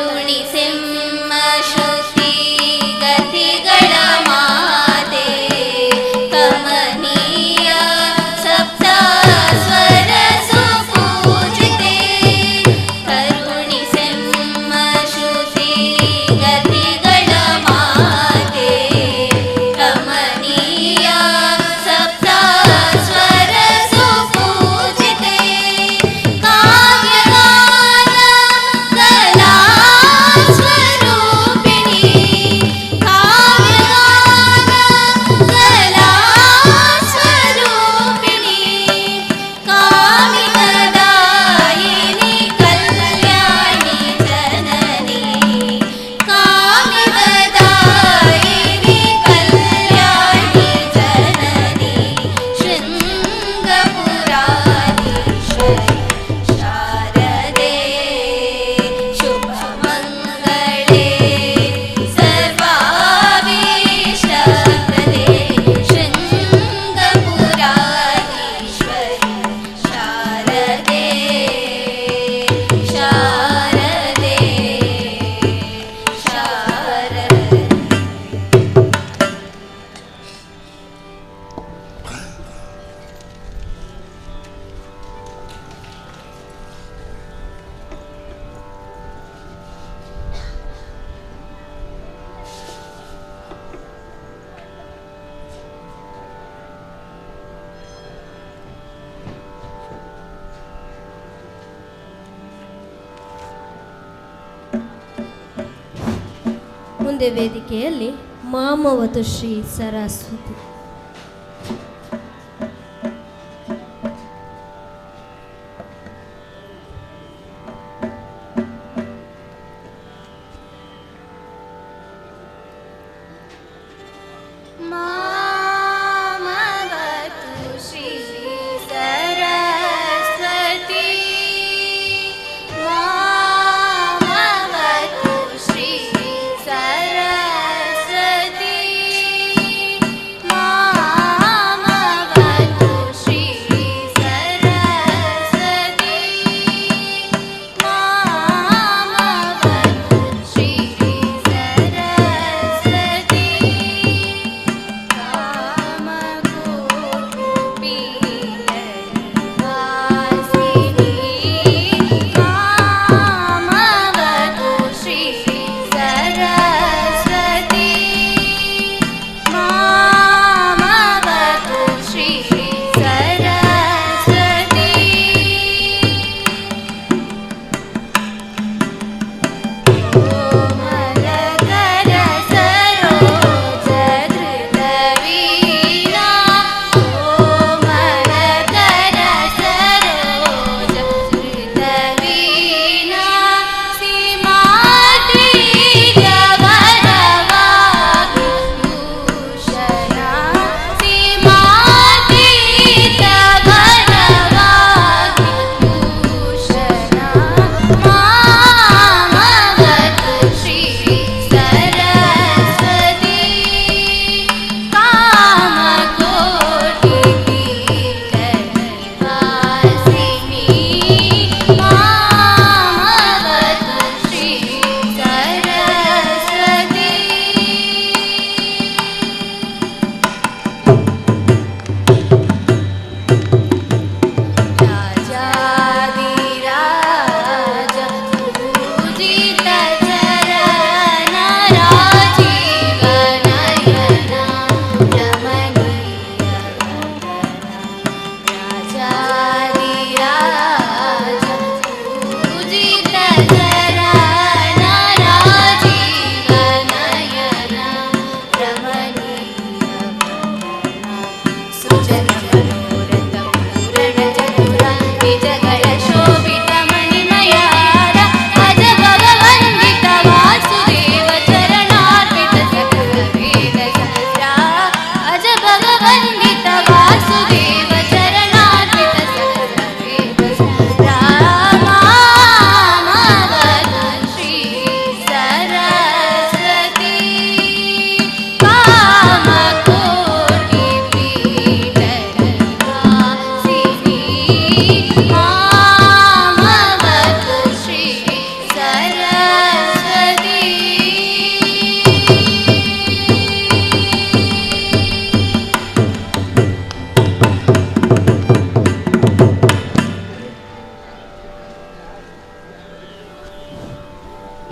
ಕರುಣಿಸಿಂಹ ಶ್ರುತಿ ಗತಿಗಳ ಮಾತೆ ಕಮನೀಯ ಸಪ್ತ ಸ್ವರ ಸುಪೂಜಿತೆ ಕರುಣಿಸಿಂಹ ಶ್ರುತಿ ಗತಿಗಳ ಮಾತೆ ಕಮನೀಯ ಸಪ್ತ ಸ್ವರ ಸುಪೂಜಿತೆ ಕಾವ್ಯಗಾನ ಕಲಾ ಸ್ವರೂಪಿಣಿ ಕಾವ್ಯಗಾನ ಕಲಾ ಸ್ವರೂಪಿಣಿ ಕಾಮಿಕದಾಯಿನಿ ಕಲ್ಯಾಣಿ ಜನನಿ ಕಾಮಿಕದಾಯಿನಿ ಕಲ್ಯಾಣಿ ಜನನಿ ಶೃಂಗಪುರಾಧೀಶ್ವರಿ ಶಾರದೆ ಶುಭಮಂಗಳೇ ಸರ್ವಾಭೀಷ್ಟಪ್ರದೆ ಶೃಂಗಪುರಾಧೀಶ್ವರಿ ಶಾರದೆ ಶಾರದೆ ಶಾರದೆ. ಮುಂದೆ ವೇದಿಕೆಯಲ್ಲಿ ಮಾಮವತು ಶ್ರೀ ಸರಸ್ವತಿ. ಮಾಮವತು ಶ್ರೀ ಸರಸ್ವತಿ ಮಾಮವತು ಶ್ರೀ ಸರಸ್ವತಿ ಮಾ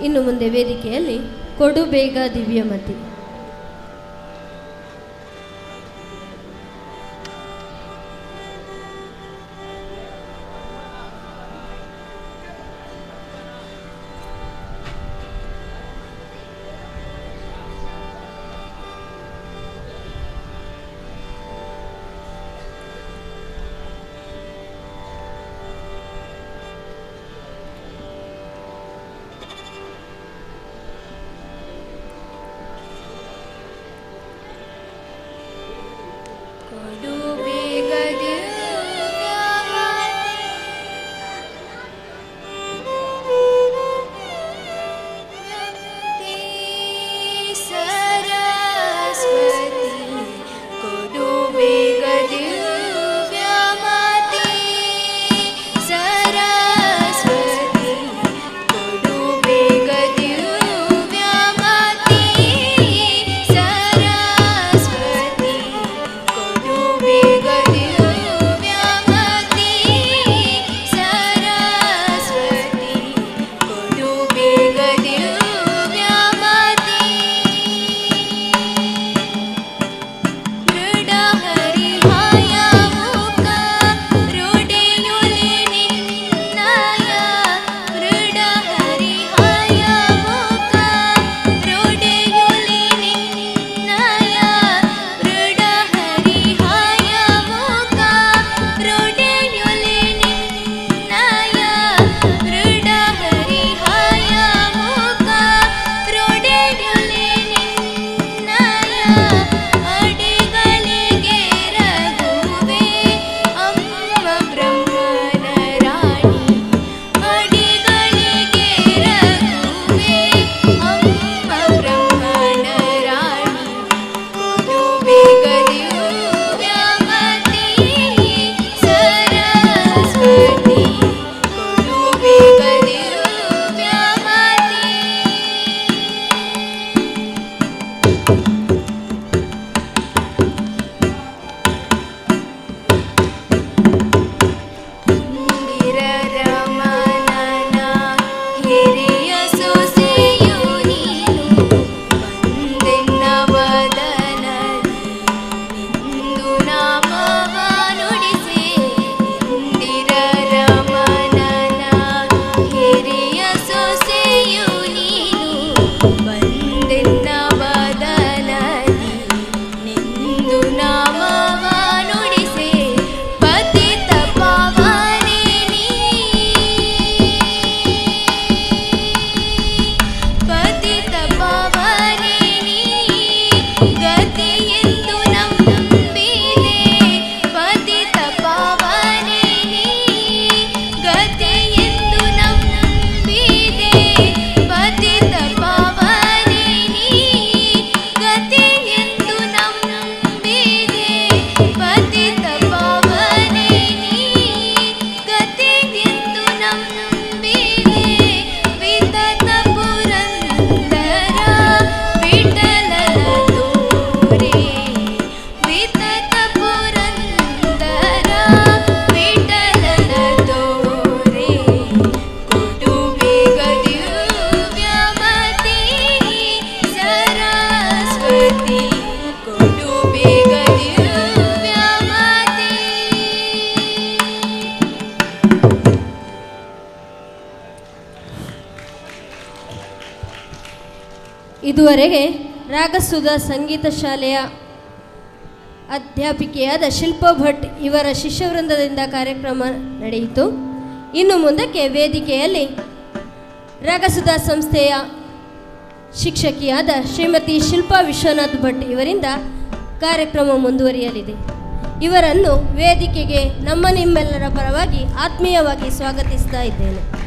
ಇನ್ನು ಮುಂದೆ ವೇದಿಕೆಯಲ್ಲಿ ಕೊಡು ಬೇಗ ದಿವ್ಯಮತಿ. ಇದುವರೆಗೆ ರಾಗಸುಧಾ ಸಂಗೀತ ಶಾಲೆಯ ಅಧ್ಯಾಪಿಕೆಯಾದ ಶಿಲ್ಪಾ ಭಟ್ ಇವರ ಶಿಷ್ಯವೃಂದದಿಂದ ಕಾರ್ಯಕ್ರಮ ನಡೆಯಿತು. ಇನ್ನು ಮುಂದಕ್ಕೆ ವೇದಿಕೆಯಲ್ಲಿ ರಾಗಸುಧಾ ಸಂಸ್ಥೆಯ ಶಿಕ್ಷಕಿಯಾದ ಶ್ರೀಮತಿ ಶಿಲ್ಪಾ ವಿಶ್ವನಾಥ್ ಭಟ್ ಇವರಿಂದ ಕಾರ್ಯಕ್ರಮ ಮುಂದುವರಿಯಲಿದೆ. ಇವರನ್ನು ವೇದಿಕೆಗೆ ನಮ್ಮ ನಿಮ್ಮೆಲ್ಲರ ಪರವಾಗಿ ಆತ್ಮೀಯವಾಗಿ ಸ್ವಾಗತಿಸ್ತಾ ಇದ್ದೇನೆ.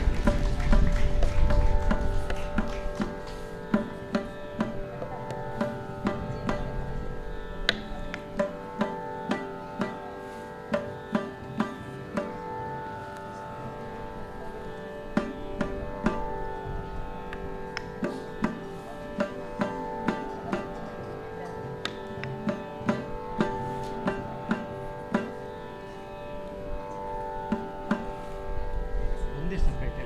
ಒಂದೇ ಸಪ್ರೇಟ್.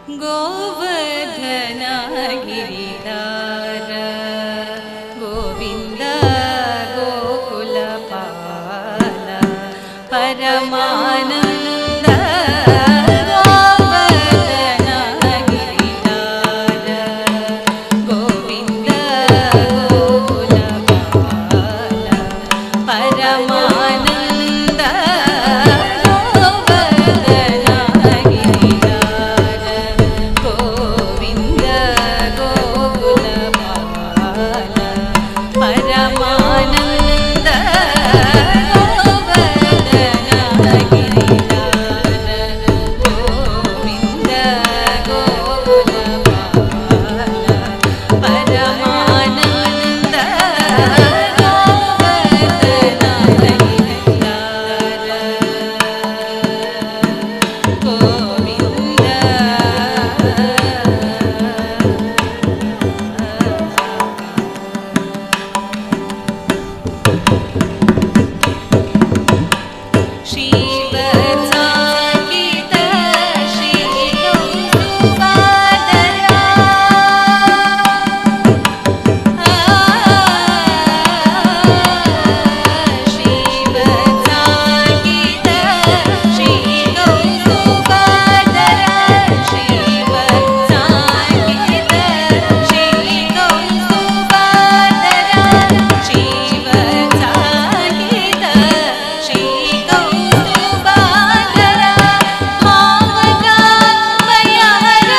ಗೋವರ್ಧನ ಗಿರಿಧಾರ ಗೋವಿಂದ ಗೋಕುಲಪಾಲ ಪರಮಾನಂದ ಗೋವರ್ಧನ ಗಿರಿಧಾರ ಗೋವಿಂದ ಗೋಕುಲಪಾಲ ಪರಮಾನಂದ ಗೋವರ್ಧನ ಗಿರಿಧಾರ ಗೋವಿಂದ ಗೋಕುಲಪಾಲ ಪರಮಾನಂದ ಗೋವರ್ಧನ ಗಿರಿಧಾರ ಗೋವಿಂದ ಗೋಕುಲಪಾಲ ಪರಮಾನಂದ ಗೋವರ್ಧನ ಗಿರಿಧಾರ ಗೋವಿಂದ. ಶ್ರೀವತ್ಸಾಂಕಿತ ಶ್ರೀ ಕೌಸ್ತುಭಧರ ಶ್ರೀವತ್ಸಾಂಕಿತ ಶ್ರೀ ಕೌಸ್ತುಭಧರ ಶ್ರೀವತ್ಸಾಂಕಿತ ಶ್ರೀ ಕೌಸ್ತುಭಧರ ಶ್ರೀವತ್ಸಾಂಕಿತ ಶ್ರೀ ಕೌಸ್ತುಭಧರ ಮಾವಕ ಮಯಹರ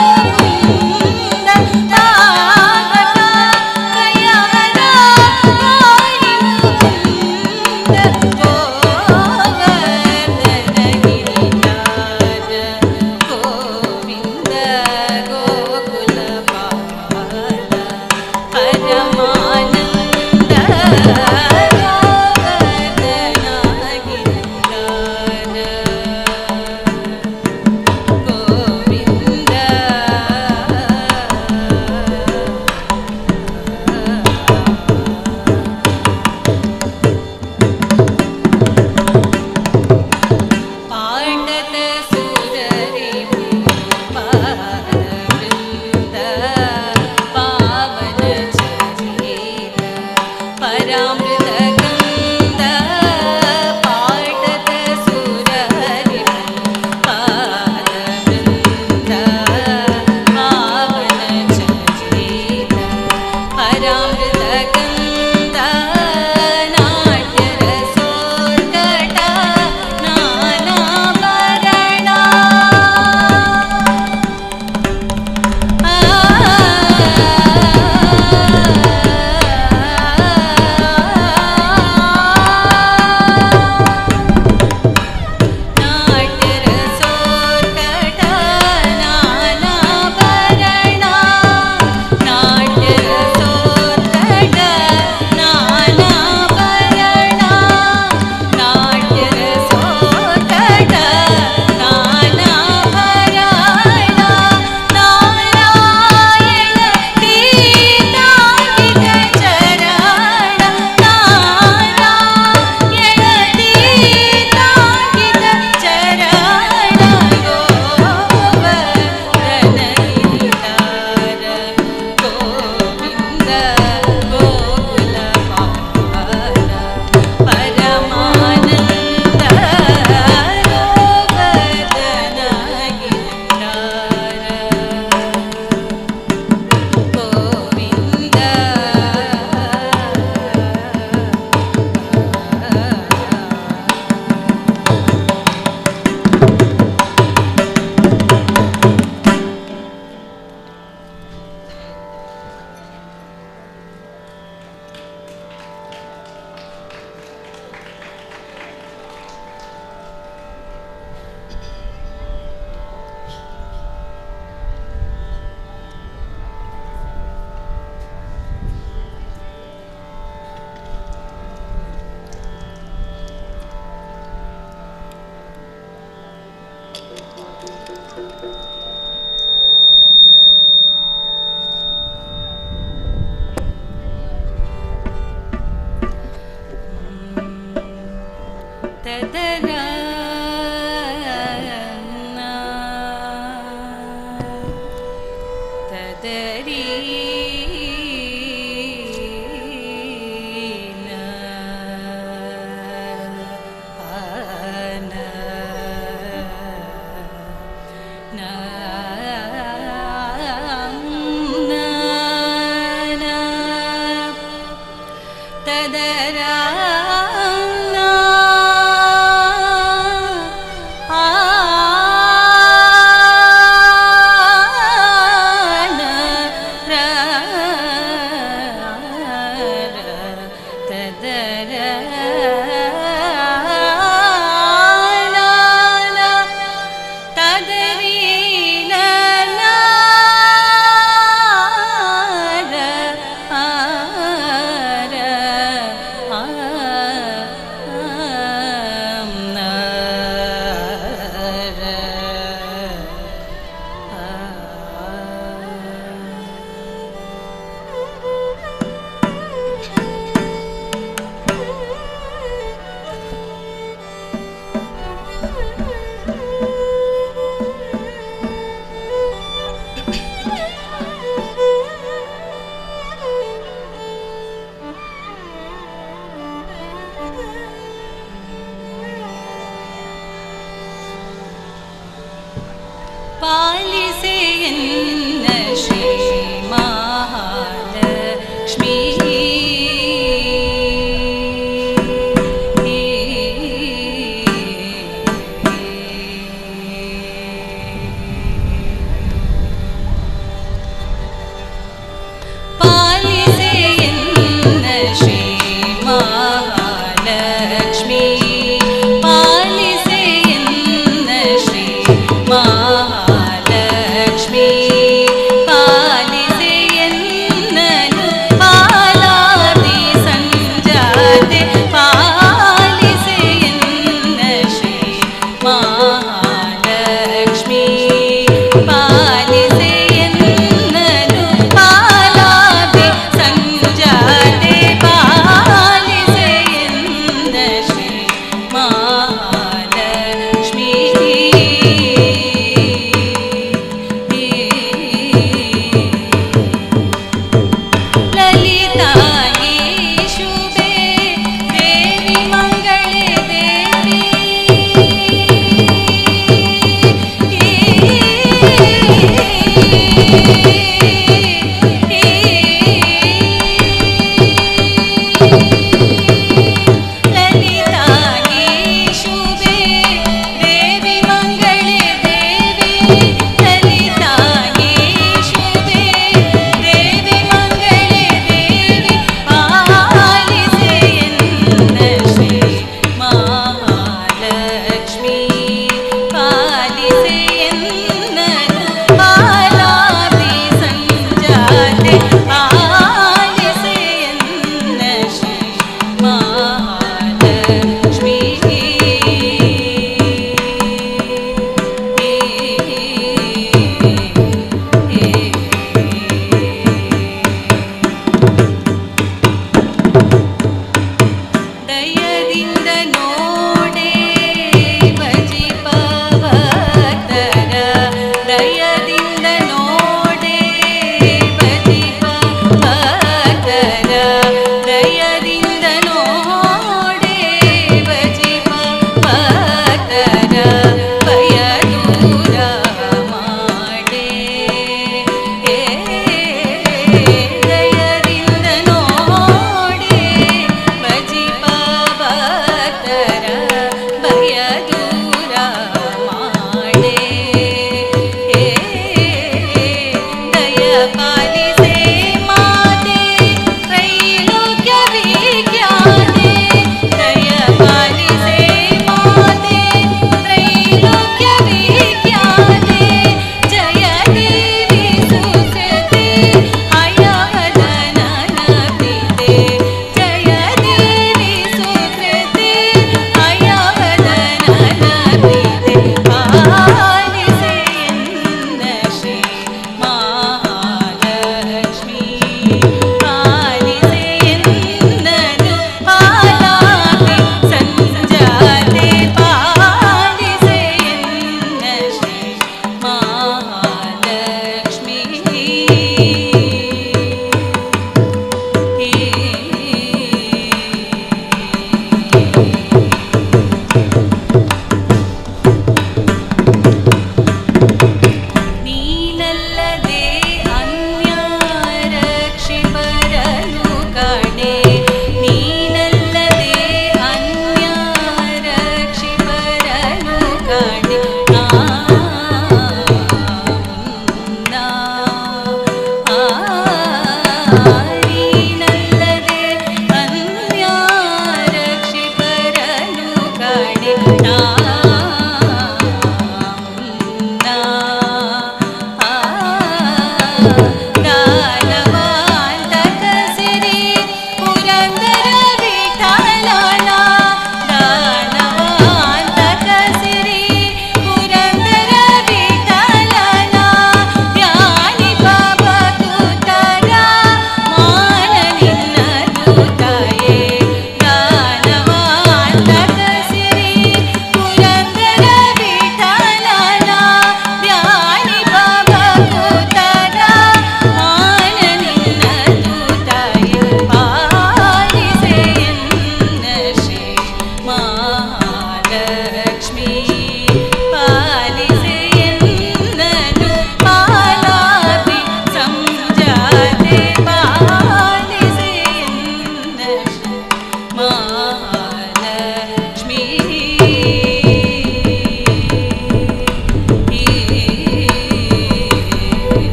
ಮುಕುಂದ ತಾವಕ ಕಯಹರ ಮುಕುಂದ ಗೋವರ್ಧನ ಗಿರಿಧಾರ ಗೋವಿಂದ ಗೋಕುಲಪಾಲ ಪರಮಾನಂದ ಗೋವರ್ಧನ ಗಿರಿಧಾರ ಗೋವಿಂದ. ಪಾಂಡತ ಸುರರಿ ಪಾದವೃಂದ ಪಾವನ ಚರಿತ ಪರಾಮೃತ ಕಂದ ಪಾಟತ ಸುರರಿ ಪಾದವೃಂದ ಪಾವನ ಚರಿತ ಪರಾಮೃತ ಕಂದ ನಾಟ್ಯರಸೋತ್ಕಟ ನಾನಾಭರಣ ನಾಟ್ಯರಸೋತ್ಕಟ ನಾನಾಭರಣ ನಾಟ್ಯರಸೋತ್ಕಟ ನಾನಾಭರಣ ನಾಟ್ಯರಸೋತ್ಕಟ ನಾನಾಭರಣ ನಾರಾಯಣ ತೀರ್ಥಾಂಕಿತ ಚರಣ ನಾರಾಯಣ ತೀರ್ಥಾಂಕಿತ ಚರಣ ಗೋವರ್ಧನ ಗಿರಿಧಾರ ಗೋವಿಂದ ಗೋಕುಲಪಾಲ ಪರಮಾನಂದ ಗೋವರ್ಧನ ಗಿರಿಧಾರ ಗೋವಿಂದ. ತದರ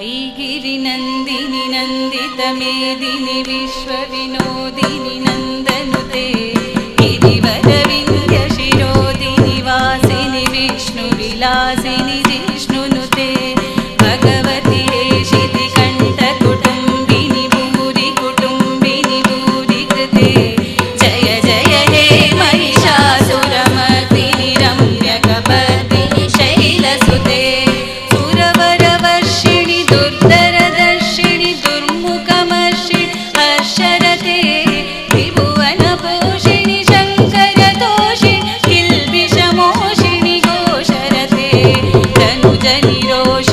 ಐಗಿರಿ ನಂದಿನಿ ನಂದಿತ ಮೇದಿನಿ ವಿಶ್ವ ವಿನೋದಿನಿ ನಂದನುತೆ ಗಿರಿವರ ವಿಂಧ್ಯ ಶಿರೋದಿನಿ ವಾಸಿನಿ ವಿಷ್ಣು ವಿಲಾಸಿನಿ ಜಿಷ್ಣುನುತೆ ಭಗವತಿ ಹೇಷಿತಿ ಕಂಠ ಕುಟುಂಬಿನಿ ಭೂರಿ ಕುಟುಂಬಿನಿ ಭೂರಿ ಕೃತೆ ಜಯ ಜಯ ಹೇ ಮಹಿಷಾಸುರಮರ್ದಿನಿ ರಮ್ಯಕಪರ್ದಿನಿ ಶೈಲಸುತೆ ಸುರವರವರ್ಷಿಣಿ ದುರ್ಧರದರ್ಶಿಣಿ ದುರ್ಮುಖಮರ್ಷಿಣಿ ಹರ್ಷರತೆ ತ್ರಿಭುವನಪೋಷಿಣಿ ಶಂಕರತೋಷಿಣಿ ಕಿಲ್ಬಿಷಮೋಷಿಣಿ ಘೋಷರತೆ ತನುಜನಿರೋಷಿಣಿ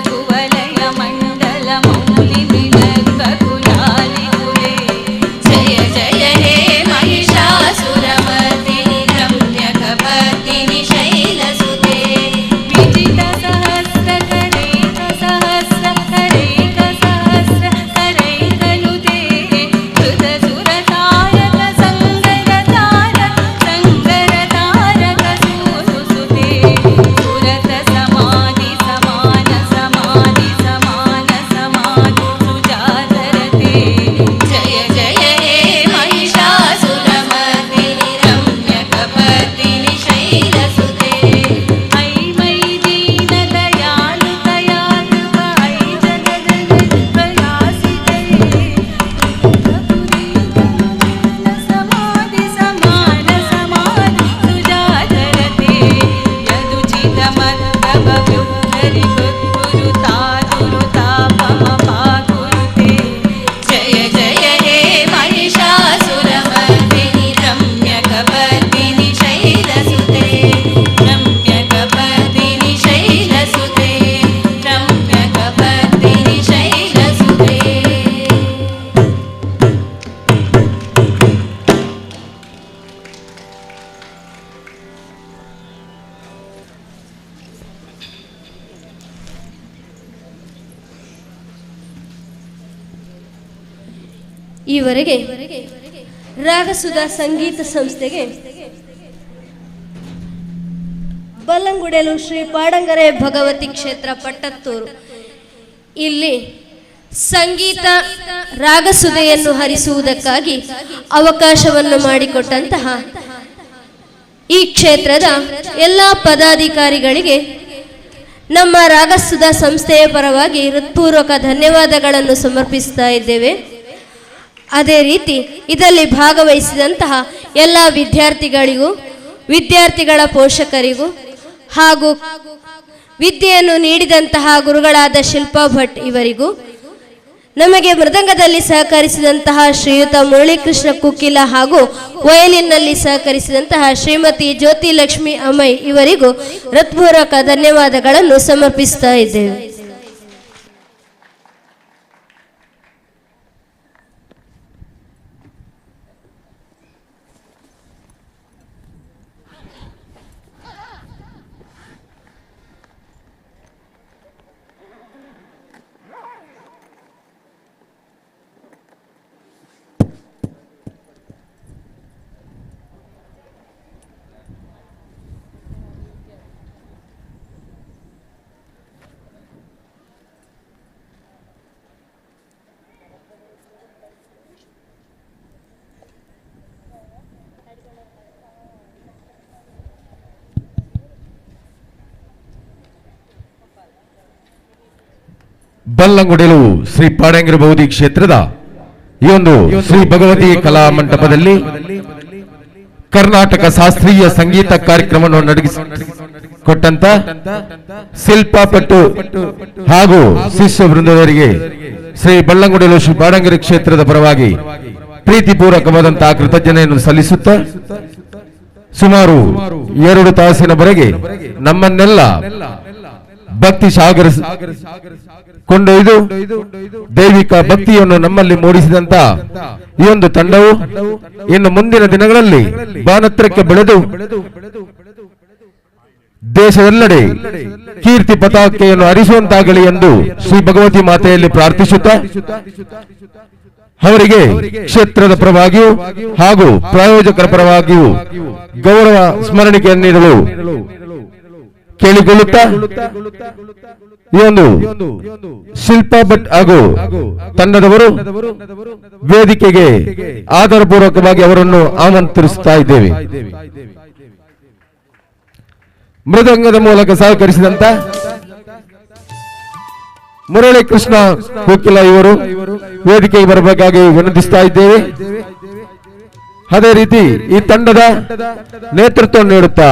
ಕುವಲಯ ಮಂಡಲ ಮೌಲಿ ವಿಲಕುಲಾಲಿ ಕುಲೆ ಜಯ ಜಯ ಹೇ महिषासुरमर्दिनि रम्यकपर्दिनि शैलसुते विजित सहस्र करैक सहस्र करैक सहस्र करैकनुते कृतसुर तारक सङ्गर तारक सङ्गर तारक सूनुसुते सुरत समाधि समान समाधि समान समाधि सुजातरते जय जय हे महिषासुरमर्दिनि रम्यकपर्दिनि शैलसुते ऐ मयि दीनदयालुतया कृप ऐ जगदगत्प्रयासितये समाधि समान समाधि सुजातरते यदुचितमत्तवव्युद्धरिकुरुतादुरुतापमपाकुरुते जय जय हे महिषासुरमर्दिनि रम्यकपर्दिनि शैलसुते रम्यकपर्दिनि शैलसुते रम्यकपर्दिनि शैलसुते. ಈವರೆಗೆ ರಾಗಸುಧಾ ಸಂಗೀತ ಸಂಸ್ಥೆಗೆ ಬಲ್ಲಂಗುಡೇಲು ಶ್ರೀ ಪಾಡಂಗರೆ ಭಗವತಿ ಕ್ಷೇತ್ರ ಪಟ್ಟತ್ತೂರು ಇಲ್ಲಿ ಸಂಗೀತ ರಾಗಸುಧೆಯನ್ನು ಹರಿಸುವುದಕ್ಕಾಗಿ ಅವಕಾಶವನ್ನು ಮಾಡಿಕೊಟ್ಟಂತಹ ಈ ಕ್ಷೇತ್ರದ ಎಲ್ಲ ಪದಾಧಿಕಾರಿಗಳಿಗೆ ನಮ್ಮ ರಾಗಸುಧಾ ಸಂಸ್ಥೆಯ ಪರವಾಗಿ ಹೃತ್ಪೂರ್ವಕ ಧನ್ಯವಾದಗಳನ್ನು ಸಮರ್ಪಿಸ್ತಾ ಇದ್ದೇವೆ. ಅದೇ ರೀತಿ ಇದರಲ್ಲಿ ಭಾಗವಹಿಸಿದಂತಹ ಎಲ್ಲ ವಿದ್ಯಾರ್ಥಿಗಳಿಗೂ, ವಿದ್ಯಾರ್ಥಿಗಳ ಪೋಷಕರಿಗೂ ಹಾಗೂ ವಿದ್ಯೆಯನ್ನು ನೀಡಿದಂತಹ ಗುರುಗಳಾದ ಶಿಲ್ಪಾ ಭಟ್ ಇವರಿಗೂ, ನಮಗೆ ಮೃದಂಗದಲ್ಲಿ ಸಹಕರಿಸಿದಂತಹ ಶ್ರೀಯುತ ಮುರಳೀಕೃಷ್ಣ ಕುಕ್ಕಿಲ ಹಾಗೂ ವಯಲಿನ್ನಲ್ಲಿ ಸಹಕರಿಸಿದಂತಹ ಶ್ರೀಮತಿ ಜ್ಯೋತಿ ಲಕ್ಷ್ಮಿ ಅಮೈ ಇವರಿಗೂ ಹೃತ್ಪೂರ್ವಕ ಧನ್ಯವಾದಗಳನ್ನು ಸಮರ್ಪಿಸ್ತಾ ಇದ್ದೇವೆ. ಬಲ್ಲಂಗುಡೇಲು ಶ್ರೀ ಪಾಡಂಗಿರ ಬೌದ್ಧಿ ಕ್ಷೇತ್ರದ ಈ ಒಂದು ಶ್ರೀ ಭಗವತಿ ಕಲಾ ಮಂಟಪದಲ್ಲಿ ಕರ್ನಾಟಕ ಶಾಸ್ತ್ರೀಯ ಸಂಗೀತ ಕಾರ್ಯಕ್ರಮವನ್ನು ನಡೆಸಿಕೊಟ್ಟಂತ ಶಿಲ್ಪಾ ಪಟ್ಟು ಹಾಗೂ ಶಿಷ್ಯ ವೃಂದದವರಿಗೆ ಶ್ರೀ ಬಲ್ಲಂಗುಡೇಲು ಶ್ರೀ ಪಾಡಂಗಿರಿ ಕ್ಷೇತ್ರದ ಪರವಾಗಿ ಪ್ರೀತಿಪೂರ್ವಕವಾದಂತಹ ಕೃತಜ್ಞತೆಯನ್ನು ಸಲ್ಲಿಸುತ್ತಾ ಸುಮಾರು 2 ತಾಸಿನವರೆಗೆ ನಮ್ಮನ್ನೆಲ್ಲ ಭಕ್ತಿ ಸಾಗರ ಕೊಂಡೊಯ್ದು ದೈವಿಕ ಭಕ್ತಿಯನ್ನು ನಮ್ಮಲ್ಲಿ ಮೂಡಿಸಿದಂತ ಈ ಒಂದು ತಂಡವು ಇನ್ನು ಮುಂದಿನ ದಿನಗಳಲ್ಲಿ ಬಾನತ್ರಕ್ಕೆ ಬೆಳೆದು ದೇಶದೆಲ್ಲೆಡೆ ಕೀರ್ತಿ ಪತಾಕೆಯನ್ನು ಹರಿಸುವಂತಾಗಲಿ ಎಂದು ಶ್ರೀ ಭಗವತಿ ಮಾತೆಯಲ್ಲಿ ಪ್ರಾರ್ಥಿಸುತ್ತಾ ಅವರಿಗೆ ಕ್ಷೇತ್ರದ ಪರವಾಗಿಯೂ ಹಾಗೂ ಪ್ರಾಯೋಜಕರ ಪರವಾಗಿಯೂ ಗೌರವ ಸ್ಮರಣಿಕೆಯನ್ನು ನೀಡಲು ಕೇಳಿಕೊಳ್ಳುತ್ತಾ ಈ ಒಂದು ಶಿಲ್ಪಾ ಭಟ್ ಹಾಗೂ ತಂಡದವರು ವೇದಿಕೆಗೆ ಆದರಪೂರ್ವಕವಾಗಿ ಅವರನ್ನು ಆಮಂತ್ರಿಸುತ್ತಾ ಇದ್ದೇವೆ. ಮೃದಂಗದ ಮೂಲಕ ಸಹಕರಿಸಿದಂತ ಮುರಳಿ ಕೃಷ್ಣ ಕೋಕಿಲ ಇವರು ವೇದಿಕೆಗೆ ಬರಬೇಕಾಗಿ ವಿನಂತಿಸ್ತಾ ಇದ್ದೇವೆ. ಅದೇ ರೀತಿ ಈ ತಂಡದ ನೇತೃತ್ವ ನೀಡುತ್ತಾ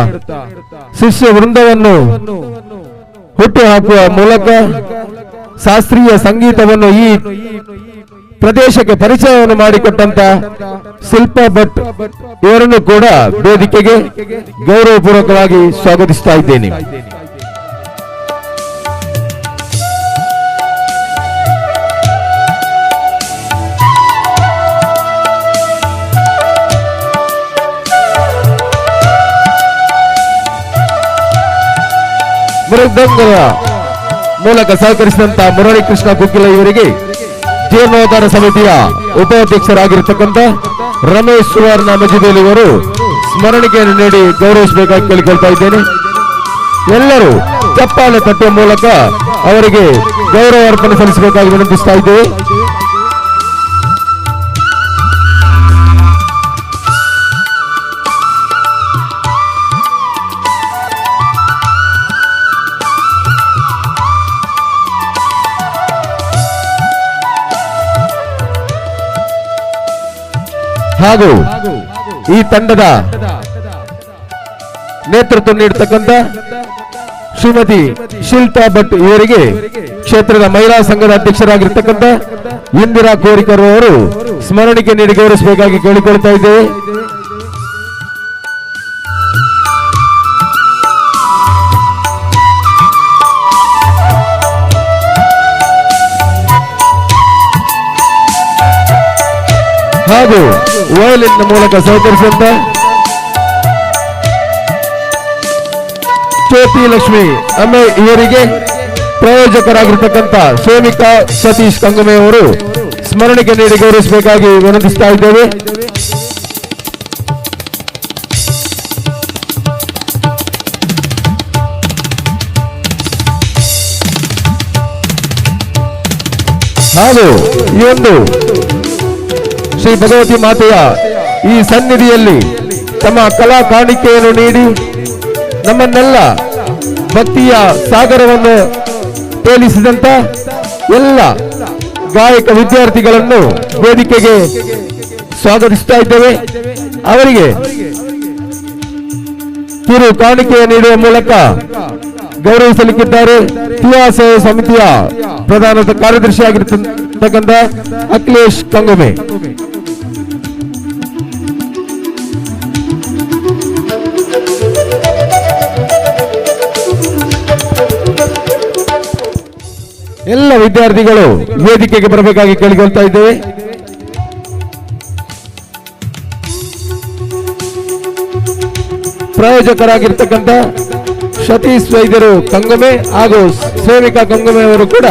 ಶಿಷ್ಯ ವೃಂದವನ್ನು ಹುಟ್ಟು ಹಾಕುವ ಮೂಲಕ ಶಾಸ್ತ್ರೀಯ ಸಂಗೀತವನ್ನು ಈ ಪ್ರದೇಶಕ್ಕೆ ಪರಿಚಯವನ್ನು ಮಾಡಿಕೊಟ್ಟಂತ ಶಿಲ್ಪಾ ಭಟ್ ಇವರನ್ನು ಕೂಡ ವೇದಿಕೆಗೆ ಗೌರವಪೂರ್ವಕವಾಗಿ ಸ್ವಾಗತಿಸ್ತಾ ಇದ್ದೇನೆ. ಮೃದಂಗದ ಮೂಲಕ ಸಹಕರಿಸಿದಂತ ಮುರಳಿ ಕೃಷ್ಣ ಕುಕ್ಕಿಲ ಇವರಿಗೆ ಜೀರ್ಣೋದ್ಧಾರ ಸಮಿತಿಯ ಉಪಾಧ್ಯಕ್ಷರಾಗಿರ್ತಕ್ಕಂಥ ರಮೇಶ್ ಸುವರ್ಣ ಮಜಿದೇಲಿ ಇವರು ಸ್ಮರಣಿಕೆಯನ್ನು ನೀಡಿ ಗೌರವಿಸಬೇಕಾಗಿ ಕೇಳಿಕೊಳ್ತಾ ಇದ್ದೇನೆ. ಎಲ್ಲರೂ ಚಪ್ಪಾಳೆ ತಟ್ಟುವ ಮೂಲಕ ಅವರಿಗೆ ಗೌರವ ಅರ್ಪಣೆ ಸಲ್ಲಿಸಬೇಕಾಗಿ ವಿನಂತಿಸ್ತಾ ಇದ್ದೇವೆ. ಹಾಗೂ ಈ ತಂಡದ ನೇತೃತ್ವ ನೀಡತಕ್ಕಂಥ ಶ್ರೀಮತಿ ಶಿಲ್ಪಾ ಭಟ್ ಇವರಿಗೆ ಕ್ಷೇತ್ರದ ಮಹಿಳಾ ಸಂಘದ ಅಧ್ಯಕ್ಷರಾಗಿರ್ತಕ್ಕಂಥ ಇಂದಿರಾ ಕೋರಿಕರ್ ಅವರು ಸ್ಮರಣಿಕೆ ನೀಡಿ ಗೌರವಿಸಬೇಕಾಗಿ ಕೇಳಿಕೊಳ್ತಾ ಇದ್ದೇವೆ. ಹಾಗೂ ವಯಲಿನ್ ಮೂಲಕ ಸಹಕರಿಸಿದಂತ ಜ್ಯೋತಿ ಲಕ್ಷ್ಮಿ ಅಮ್ಮೆ ಇವರಿಗೆ ಪ್ರಾಯೋಜಕರಾಗಿರ್ತಕ್ಕಂಥ ಸೋಮಿಕಾ ಸತೀಶ್ ಕಂಗುಮೆ ಅವರು ಸ್ಮರಣಿಕೆ ನೀಡಿ ಗೌರವಿಸಬೇಕಾಗಿ ವಿನಂತಿಸ್ತಾ ಇದ್ದೇವೆ. ಹಾಗೂ ಈ ಒಂದು ಶ್ರೀ ಭಗವತಿ ಮಾತೆಯ ಈ ಸನ್ನಿಧಿಯಲ್ಲಿ ತಮ್ಮ ಕಲಾ ಕಾಣಿಕೆಯನ್ನು ನೀಡಿ ನಮ್ಮನ್ನೆಲ್ಲ ಭಕ್ತಿಯ ಸಾಗರವನ್ನು ತೇಲಿಸಿದಂತ ಎಲ್ಲ ಗಾಯಕ ವಿದ್ಯಾರ್ಥಿಗಳನ್ನು ವೇದಿಕೆಗೆ ಸ್ವಾಗತಿಸ್ತಾ ಇದ್ದೇವೆ. ಅವರಿಗೆ ಕಿರು ಕಾಣಿಕೆ ನೀಡುವ ಮೂಲಕ ಗೌರವಿಸಲಿಕ್ಕಿದ್ದಾರೆ ತಿವಾ ಸೇವಾ ಸಮಿತಿಯ ಪ್ರಧಾನ ಕಾರ್ಯದರ್ಶಿಯಾಗಿರ್ತಕ್ಕಂಥ ಅಖಿಲೇಶ್ ಕಂಗುಮೆ. ಎಲ್ಲ ವಿದ್ಯಾರ್ಥಿಗಳು ವೇದಿಕೆಗೆ ಬರಬೇಕಾಗಿ ಕೇಳಿಕೊಳ್ತಾ ಇದ್ದೇವೆ. ಪ್ರಾಯೋಜಕರಾಗಿರ್ತಕ್ಕಂಥ ಸತೀಶ್ ವೈದ್ಯರು ಕಂಗುಮೆ ಹಾಗೂ ಸೇವಿಕಾ ಕಂಗುಮೆ ಅವರು ಕೂಡ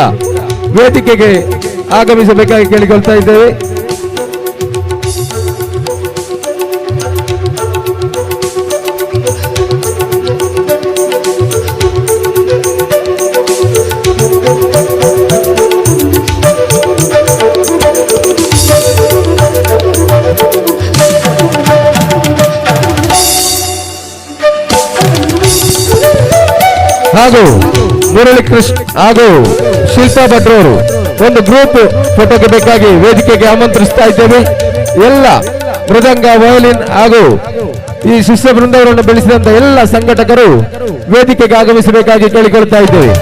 ವೇದಿಕೆಗೆ ಆಗಮಿಸಬೇಕಾಗಿ ಕೇಳಿಕೊಳ್ತಾ ಇದ್ದೇವೆ. ಹಾಗೂ ಮುರಳಿ ಕೃಷ್ಣ ಹಾಗೂ ಶಿಲ್ಪಾ ಭಟ್ರವರು ಒಂದು ಗ್ರೂಪ್ ಫೋಟೋಗೆ ಬೇಕಾಗಿ ವೇದಿಕೆಗೆ ಆಮಂತ್ರಿಸ್ತಾ ಇದ್ದೇವೆ. ಎಲ್ಲ ಮೃದಂಗ, ವಯೋಲಿನ್ ಹಾಗೂ ಈ ಶಿಷ್ಯ ಬೃಂದವರನ್ನು ಬೆಳೆಸಿದಂತ ಎಲ್ಲ ಸಂಘಟಕರು ವೇದಿಕೆಗೆ ಆಗಮಿಸಬೇಕಾಗಿ ಕೇಳಿಕೊಳ್ತಾ ಇದ್ದೇವೆ.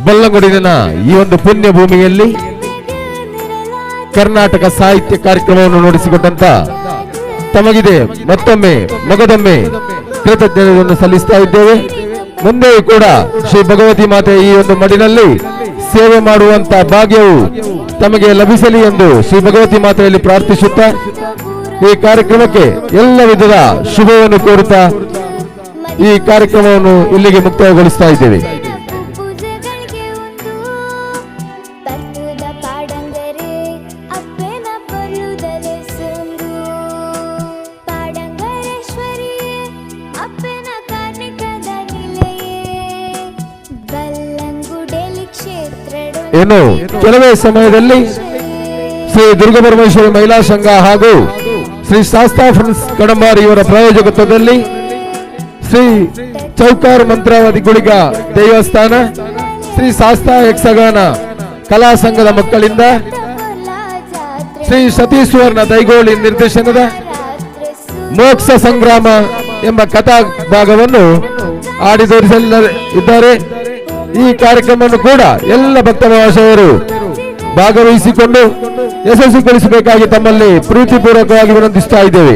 ಬಲ್ಲಂಗುಡಿನ ಈ ಒಂದು ಪುಣ್ಯ ಭೂಮಿಯಲ್ಲಿ ಕರ್ನಾಟಕ ಸಾಹಿತ್ಯ ಕಾರ್ಯಕ್ರಮವನ್ನು ನಡೆಸಿಕೊಟ್ಟಂತ ತಮಗಿದೆ ಮತ್ತೊಮ್ಮೆ ಮಗದೊಮ್ಮೆ ಕೃತಜ್ಞತೆಯನ್ನು ಸಲ್ಲಿಸ್ತಾ ಇದ್ದೇವೆ. ಮುಂದೆಯೂ ಕೂಡ ಶ್ರೀ ಭಗವತಿ ಮಾತೆ ಈ ಒಂದು ಮಡಿನಲ್ಲಿ ಸೇವೆ ಮಾಡುವಂತ ಭಾಗ್ಯವು ತಮಗೆ ಲಭಿಸಲಿ ಎಂದು ಶ್ರೀ ಭಗವತಿ ಮಾತೆಯಲ್ಲಿ ಪ್ರಾರ್ಥಿಸುತ್ತಾ ಈ ಕಾರ್ಯಕ್ರಮಕ್ಕೆ ಎಲ್ಲ ವಿಧದ ಶುಭವನ್ನು ಕೋರುತ್ತಾ ಈ ಕಾರ್ಯಕ್ರಮವನ್ನು ಇಲ್ಲಿಗೆ ಮುಕ್ತಾಯಗೊಳಿಸ್ತಾ ಇದ್ದೇವೆ. ಇನ್ನು ಕೆಲವೇ ಸಮಯದಲ್ಲಿ ಶ್ರೀ ದುರ್ಗಪರಮೇಶ್ವರಿ ಮಹಿಳಾ ಸಂಘ ಹಾಗೂ ಶ್ರೀ ಶಾಸ್ತಾ ಫ್ರೆಂಡ್ಸ್ ಕಡಂಬಾರ್ ಇವರ ಪ್ರಾಯೋಜಕತ್ವದಲ್ಲಿ ಶ್ರೀ ಚೌಕಾರ್ ಮಂತ್ರಾವತಿ ಗುಳಿಗ ದೇವಸ್ಥಾನ, ಶ್ರೀ ಶಾಸ್ತಾ ಯಕ್ಷಗಾನ ಕಲಾ ಸಂಘದ ಮಕ್ಕಳಿಂದ ಶ್ರೀ ಸತೀಶ್ವರನ ದೈಗೋಳಿ ನಿರ್ದೇಶನದ ಮೋಕ್ಷ ಸಂಗ್ರಾಮ ಎಂಬ ಕಥಾ ಭಾಗವನ್ನು ಆಡಿ ತೋರಿಸಲಿದ್ದಾರೆ. ಈ ಕಾರ್ಯಕ್ರಮವನ್ನು ಕೂಡ ಎಲ್ಲ ಭಕ್ತ ಮಹಾಶಯರು ಭಾಗವಹಿಸಿಕೊಂಡು ಯಶಸ್ವಿಗೊಳಿಸಬೇಕಾಗಿ ತಮ್ಮಲ್ಲಿ ಪ್ರೀತಿಪೂರ್ವಕವಾಗಿ ವಿನಂತಿಸ್ತಾ ಇದ್ದೇವೆ.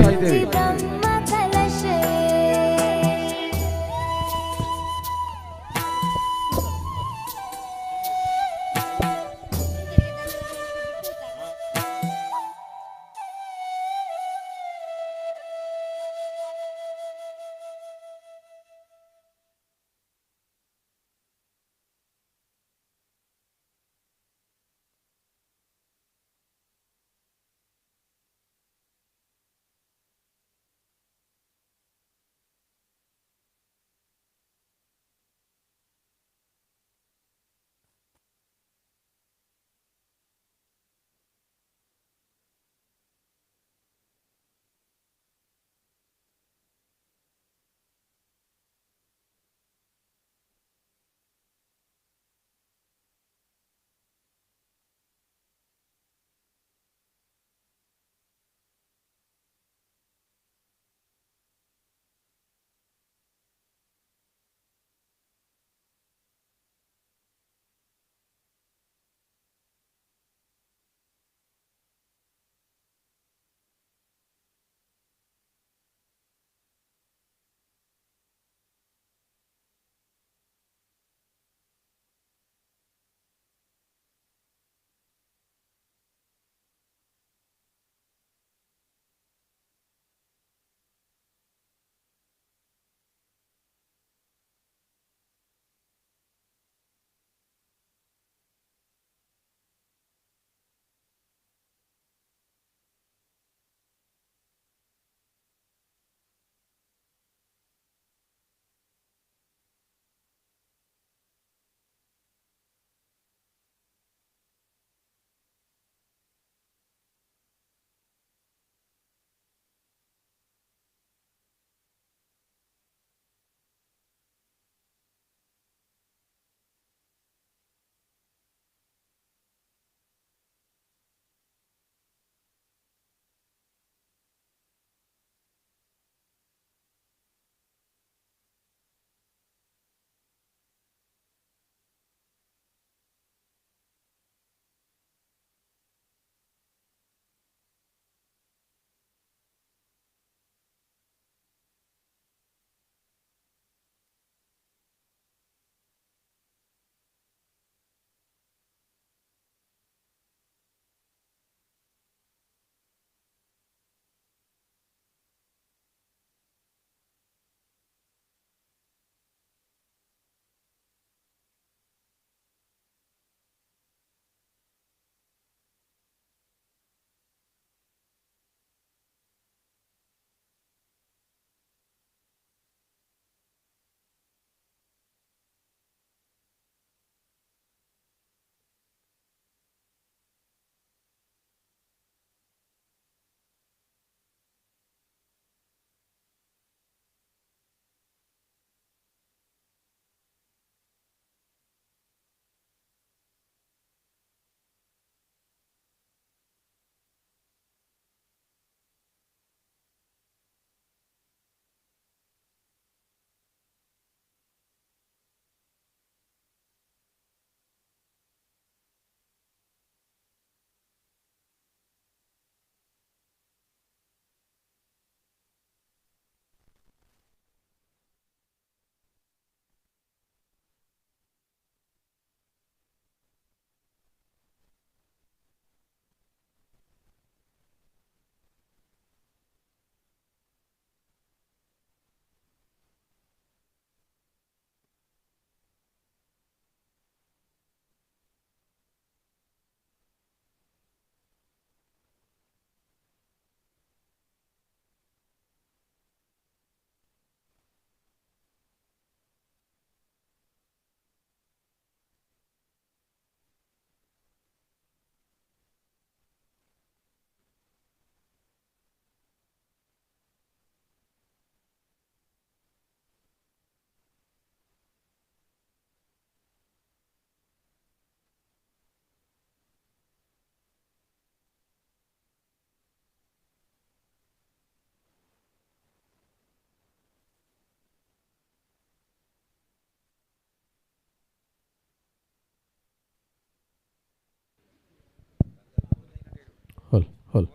Hello hello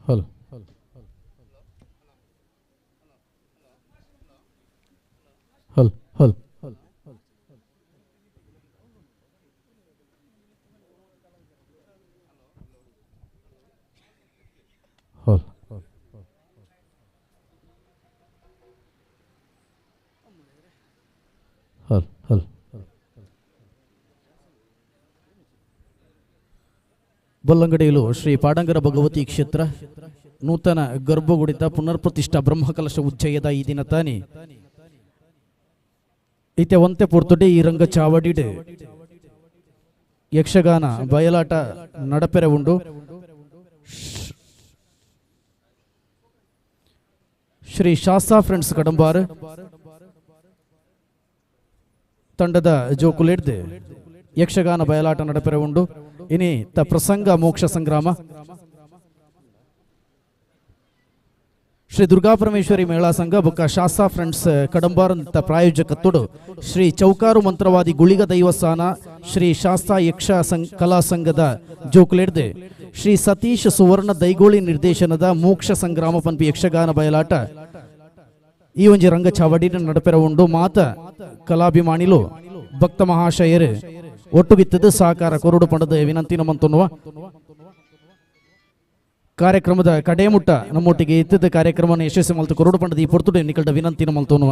hello hello hello hello hello hello. ಬಲ್ಲಂಗಡಿಯಲು Shri ಪಾಡಂಗರ Bhagavathi ಕ್ಷೇತ್ರ ನೂತನ ಗರ್ಭಗುಡಿತ ಪುನರ್ಪ್ರತಿಷ್ಠಾ ಬ್ರಹ್ಮಕಲಶ ಉಜ್ಜಯದ ಈ ದಿನ ತಾನೆ ಇತ್ತೆ ಒಂತೆ ಪೊರ್ತುಡೆ ಈ ರಂಗ ಚಾವಡಿಡ್ ಯಕ್ಷಗಾನ ಬಯಲಾಟ ನಡಪೆರೆ ಉಂಡು. ಶ್ರೀ ಶಾಸ್ತಾ ಫ್ರೆಂಡ್ಸ್ ಕಡಂಬಾರ್ ತಂಡದ ಜೋಕುಲಿಡ್ದು ಯಕ್ಷಗಾನ ಬಯಲಾಟ ನಡಪೆರೆ ಉಂಡು. ಇನಿ ತ ಪ್ರಸಂಗ ಮೋಕ್ಷ ಸಂಗ್ರಾಮ ಶ್ರೀ ದುರ್ಗಾ ಪರಮೇಶ್ವರಿ ಮೇಳಾ ಸಂಘ ಬೊಕ್ಕ ಶಾಸ್ತಾ ಫ್ರೆಂಡ್ಸ್ ಕಡಂಬಾರಂತ ಪ್ರಾಯೋಜಕತ್ವಡು ಶ್ರೀ ಚೌಕಾರು ಮಂತ್ರವಾದಿ ಗುಳಿಗ ದೈವಸ್ಥಾನ ಶ್ರೀ ಶಾಸ್ತಾ ಯಕ್ಷ ಕಲಾ ಸಂಘದ ಜೋಕುಲಿಡ್ದು ಶ್ರೀ ಸತೀಶ್ ಸುವರ್ಣ ದೈಗೋಳಿ ನಿರ್ದೇಶನದ ಮೋಕ್ಷ ಸಂಗ್ರಾಮ ಪನ್ಪಿ ಯಕ್ಷಗಾನ ಬಯಲಾಟ ಈ ಒಂಜಿ ರಂಗ ಚಾವಡಿನ ನಡಪೆರ ಉಂಡು. ಮಾತ ಕಲಾಭಿಮಾನಿಲು ಭಕ್ತ ಮಹಾಶಯರು ಒಟ್ಟುಗಿತ್ತದು ಸಹಕಾರ ಕೊರಡು ಪಂಡದ ವಿನಂತಿ ನಮ್ಮಂತನ್ನುವ ಕಾರ್ಯಕ್ರಮದ ಕಡೆಮುಟ್ಟ ನಮ್ಮೊಟ್ಟಿಗೆ ಇತ್ತದ ಕಾರ್ಯಕ್ರಮವನ್ನು ಯಶಸ್ವಿ ಮಲ್ತು ಕೊರಡು ಪಂಡದ ಈ ಪೊರ್ತುಡೆ ನಿಕಲ್ಡ ವಿನಂತಿ ನಮ್ಮಂತನ್ನುವ.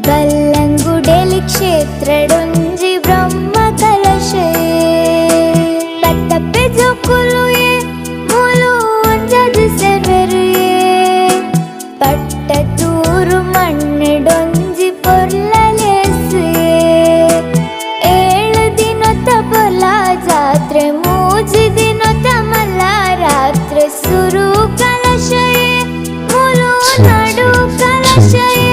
ಬಲ್ಲಂಗುಡೆಲಿ ಕ್ಷೇತ್ರಡೊಂಜಿ ಬ್ರಹ್ಮ ಕಲಶೆ ಪತ್ತಪ್ಪೆ ಜೋಕುಲುಯೆ ಮೂಲು ಒಂಜದು ಸೆವೆರುಯೆ ಪಟ್ಟತೂರು ಮಣ್ಣೆಡೊಂಜಿ ಪೊರ್ಲಲೆಸುಯೆ ಏಳು ದಿನೊತ ಪೊಲ ಜಾತ್ರೆ ಮೂಜಿ ದಿನೊತ ಮಲ್ಲ ರಾತ್ರೆ ಸುರು ಕಲಶಯೆ ಮೂಲು ನಡು ಕಲಶಯೆ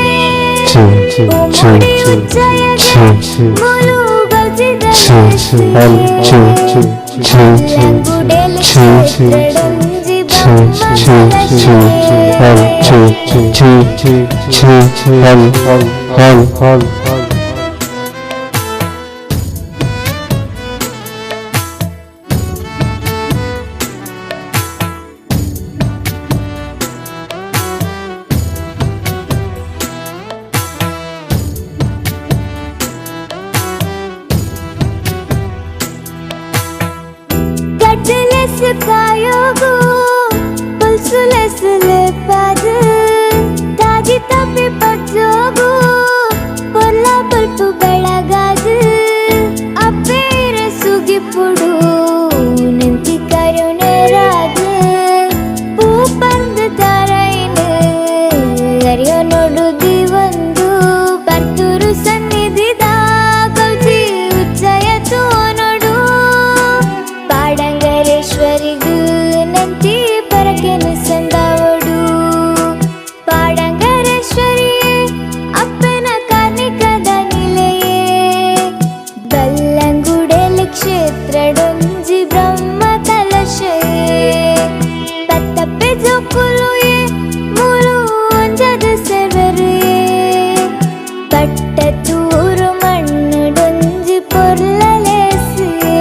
ಕಡ್ಲೆಸ್ ಕಾಯೋಗು ಪುಲ್ಸುಲೆಸ್ ಲೇಪಾದು ತಾಗಿ ತಪ್ಪಿ ಪಚ್ಚೋಗು ಪೊಲ್ಲ ಪುಲ್ಪು ಬೆಳಗಾದು ಅಪ್ಪೇರ ಸುಗಿಪುಡು ನಿಂತಿ ಕರುಣೆರಾದು ಪೂ ಪಂದು ತಾರೈನು ಅರಿಯೋ ನೋಡು ದಿವಂದು ಬರ್ತೂರು ಸನ್ನಿಧಿದ ಗೌಜಿ ಉಚ್ಚಯ ತೋನೋಡು ಪಾಡಂಗರೇಶ್ವರಿಗೂ ನಂತಿ ಪರಕೆನು ಸಂದಾವಡು ಪಾಡಂಗರೇಶ್ವರಿಯೇ ಅಪ್ಪನ ಕಾರ್ಣಿಕದ ನಿಲೆಯೇ ಬಲ್ಲಂಗುಡೆಲಿ ಕ್ಷೇತ್ರಡೊಂಜಿ ಬ್ರಹ್ಮ ಕಲಶಯೇ ಪತ್ತಪ್ಪೆ ಜೋಕುಲುಯೇ ಮೂಲು ಒಂಜದು ಸೆವೆರುಯೇ ಪಟ್ಟತೂರು ಮಣ್ಣುಡೊಂಜಿ ಪೊರ್ಲಲೆಸುಯೇ.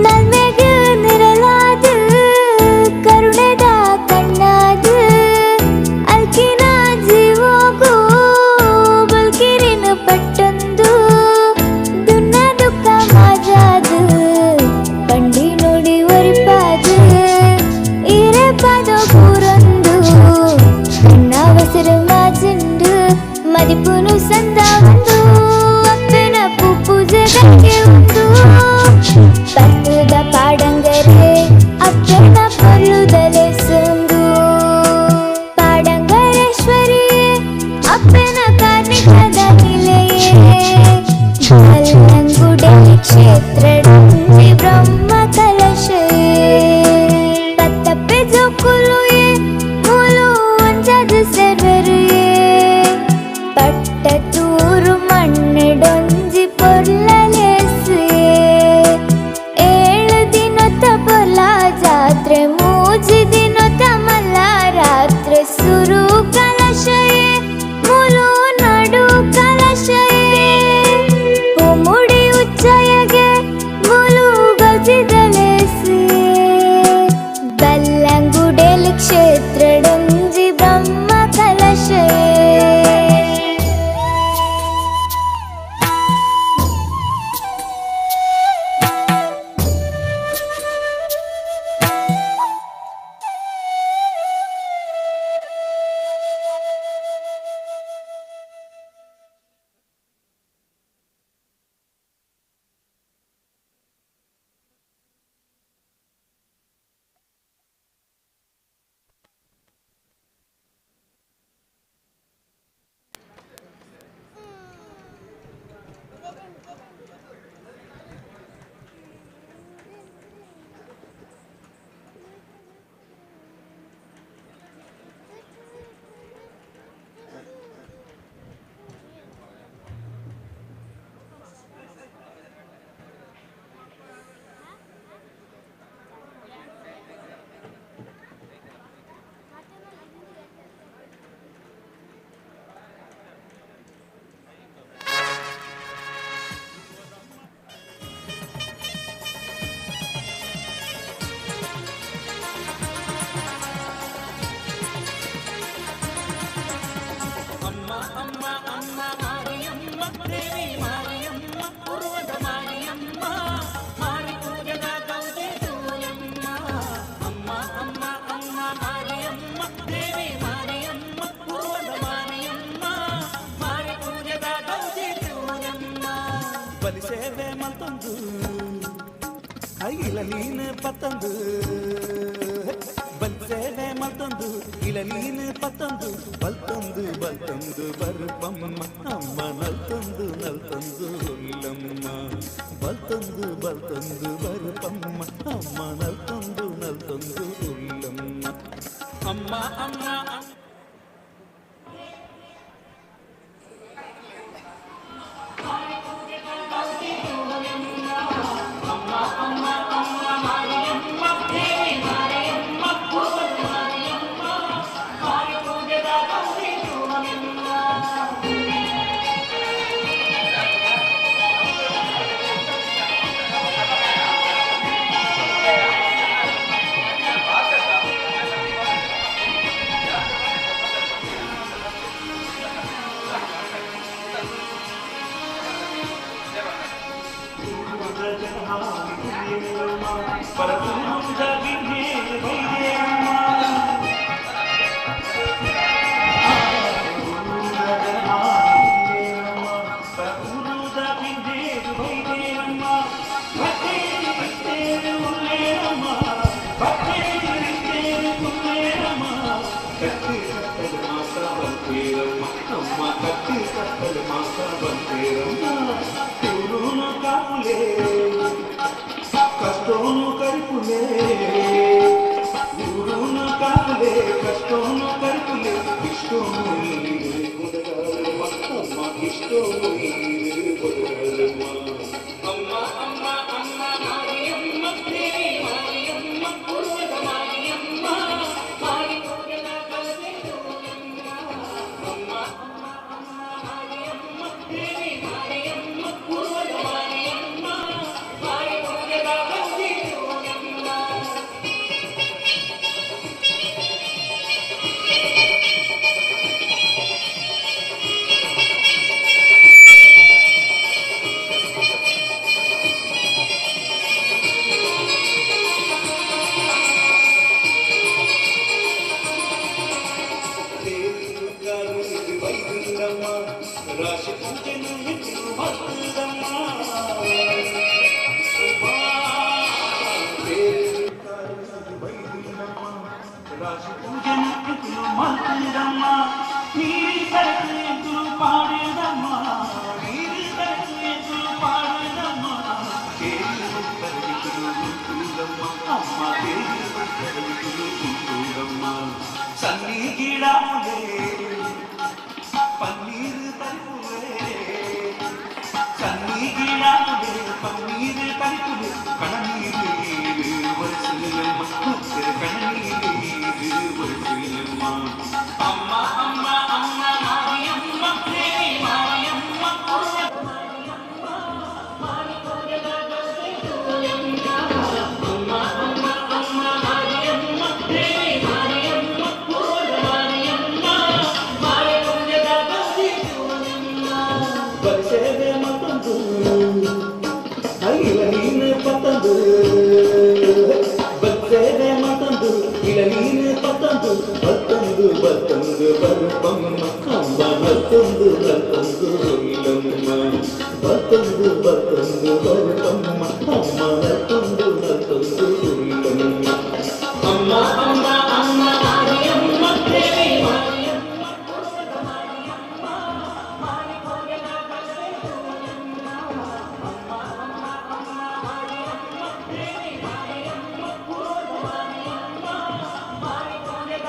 ನಲ್ಮೆಗೆ ನಿರಲಾದ ಕರುಣೆದ ಕಣ್ಣಾದ ಅಲ್ಕಿನ ಜೀವೋಗೂ ಬಲ್ಕಿರಿನ ಪಟ್ಟೊಂದು ದುನ್ನ ದುಃಖ ಮಾಜಾದ ಪಂಡಿ ನೋಡಿ ಒರಿಪಾದ ಇರೆ ಪದ ಪೂರೊಂದು ಕಣ್ಣವಸರ ಮಾಜುಂಡು ಮದಿಪುನು ಸಂದ ಒಂದು ಅಪ್ಪನ ಪೂಪು ಜಗಕ್ಕೆ ಉಂಡು ಪತ್ತುದ ಪಾಡಂಗರೆ ಅಪ್ಪನ ಪೊರ್ಲುದಲೆ ಸುಂದು ಪಾಡಂಗರೇಶ್ವರಿಯೇ ಅಪ್ಪನ ಕಾರ್ಣಿಕದ ನಿಲೆಯೇ ಬಲ್ಲಂಗುಡೆಲಿ ಕ್ಷೇತ್ರಡೊಂಜಿ ಬ್ರಹ್ಮ ಕಲಶಯೇ ಪತ್ತಪ್ಪೆ ಜೋಕುಲುಯೇ ಮೂಲು ಬಲಿ ಸೇವೆ ಮಲ್ತೊಂದು ಇಲ ನೀನು ಪತ್ತೊಂದು ಬಲಿ ಸೇವೆ ಮಲ್ತೊಂದು ಇಲ ನೀನು ಪತ್ತೊಂದು ಬಲ್ತೊಂದು ಬಲ್ತೊಂದು ಬರುಪಮ್ಮ ಅಮ್ಮ ನಲ್ತೊಂದು ನಲ್ತೊಂದು ಉಲ್ಲಮ್ಮ ಬಲ್ತೊಂದು ಬಲ್ತೊಂದು ಬರುಪಮ್ಮ ಅಮ್ಮ ನಲ್ತೊಂದು ನಲ್ತೊಂದು ಉಲ್ಲಮ್ಮ ಅಮ್ಮ ಅಮ್ಮ ಕಷ್ಟೋನು ಕರಿಪುಲೇ ಊರುನು ಕಾಪುಲೇ ಕಷ್ಟೋನು ಕರಿಪುಲೇ ಇಷ್ಟೋನು ನೀರು ಅಮ್ಮ ಇಷ್ಟೋನು ನೀರು ಅಮ್ಮ ಅಮ್ಮ ಅಮ್ಮ ಮಾರಿಯಮ್ಮ ದೇವಿ ಮಾರಿಯಮ್ಮ ಪೂರ್ವದ ಮಾರಿಯಮ್ಮ ಮಾರಿ ಅಮ್ಮ ಅಮ್ಮ ಅಮ್ಮ ಮಾರಿಯಮ್ಮ ದೇವಿ ಮಾರಿಯಮ್ಮ ಪೂರ್ವದ ಮಾರಿಯಮ್ಮ ಮಾರಿ ರಾಶಿ ಪೂಜೆನು ಹೆಚ್ಚು ಭಕ್ತರಮ್ಮ ರಾಶಿ ಪೂಜೆನು ಹೆಚ್ಚು ಭಕ್ತರಮ್ಮ ನೀರಿ ಸರಕು ಎದುರು ಪಾಡಿದಮ್ಮ ನೀರಿ ಸರಕು ಎದುರು ಪಾಡಿದಮ್ಮ ಅಮ್ಮ ಸನ್ನಿ ಗಿಡಾಮುಲೇ ಪನ್ನೀರು ತರಿಪುವೆ ಸನ್ನಿ ಗಿಡಾಮುಲೇ ಪನ್ನೀರು ತರಿಪುವೆ ಕಣನೀರು ನೀರು ಒರೆಸಲಮ್ಮ ಕಣನೀರು ನೀರು ಒರೆಸಲಮ್ಮ ಅಮ್ಮ ಅಮ್ಮ ಅಮ್ಮ ಮಾರಿಯಮ್ಮ ದೇವಿ ಮಾರಿಯಮ್ಮ ಅಮ್ಮ ಅಮ್ಮ ಅಮ್ಮ ಮಾರಿಯಮ್ಮ ದೇವಿ ಮಾರಿಯಮ್ಮ ಪೂರ್ವದ ಮಾರಿಯಮ್ಮ ಮಾರಿ ಪೂಜೆದ ಗೌರಿ ಬರಿಸೇವೆ ಮತ್ತೊಂದು ಇಲ ನೀನು ಪತ್ತೊಂದು ಬರಿಸೇವೆ ಮತ್ತೊಂದು ಇಲ ನೀನು ಪತ್ತೊಂದು ಬತ್ತೊಂದು ಬತ್ತೊಂದು ಬರುಪಮ್ಮ ಅಮ್ಮ ಬತ್ತೊಂದು ಬತ್ತೊಂದು ಇಲ್ಲಮ್ಮ ಬತ್ತೊಂದು ಬತ್ತೊಂದು ಬರುಪಮ್ಮ ಅಮ್ಮ ಬತ್ತೊಂದು ಬತ್ತೊಂದು ಇಲ್ಲಮ್ಮ ಅಮ್ಮ ಅಮ್ಮ ಅಮ್ಮ ಮಾರಿಯಮ್ಮ ದೇವಿ ಮಾರಿಯಮ್ಮ ಪೂರ್ವದ ಮಾರಿಯಮ್ಮ ಮಾರಿ ಪೂಜೆದ ಅಮ್ಮ ಅಮ್ಮ ಅಮ್ಮ ಮಾರಿಯಮ್ಮ ದೇವಿ ಮಾರಿಯಮ್ಮ ಪೂರ್ವದ ಮಾರಿಯಮ್ಮ ಮಾರಿ ಪೂಜೆದ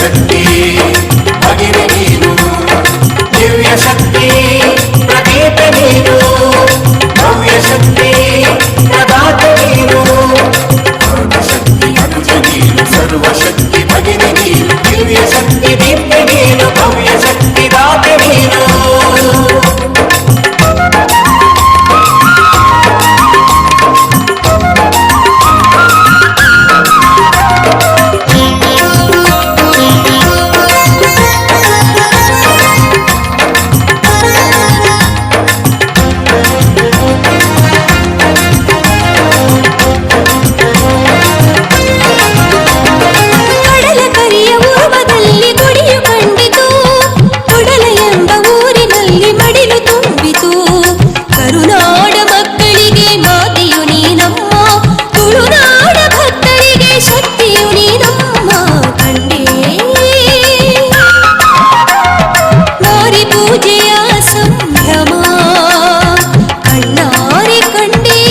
ಶಕ್ತಿ ಭಗಿನಿ ನೀನು, ದಿವ್ಯ ಶಕ್ತಿ ಪ್ರದೀಪ ನೀನು, ಭವ್ಯ ಶಕ್ತಿ ಪ್ರದಾತ ನೀನು, ಶಕ್ತಿ ಅನುಜ ನೀನು, ಸರ್ವಶಕ್ತಿ ಭಗಿನಿ ನೀನು, ದಿವ್ಯ ಶಕ್ತಿ ದಿವ್ಯ ನೀನು, ಭವ್ಯ ಶಕ್ತಿ ದಾತ ನೀನು. ಕಡಲ ಕರಿಯ ಉರುವದಲ್ಲಿ ಗುಡಿಯು ಕಂಡಿತು, ಕೊಡಲ ಎಂಬ ಊರಿನಲ್ಲಿ ಮಡಿಲು ತುಂಬಿತು. ಕರುನಾಡ ಮಕ್ಕಳಿಗೆ ಮಾತೆಯು ನೀನಮ್ಮ, ತುಳುನಾಡ ಭಕ್ತರಿಗೆ ಶಕ್ತಿಯು ನೀನಮ್ಮ. ಕಂಡೇ ಮಾರಿ ಪೂಜೆಯ ಸಂಭ್ರಮ, ಕಣ್ಣಾರೆ ಕಂಡೇ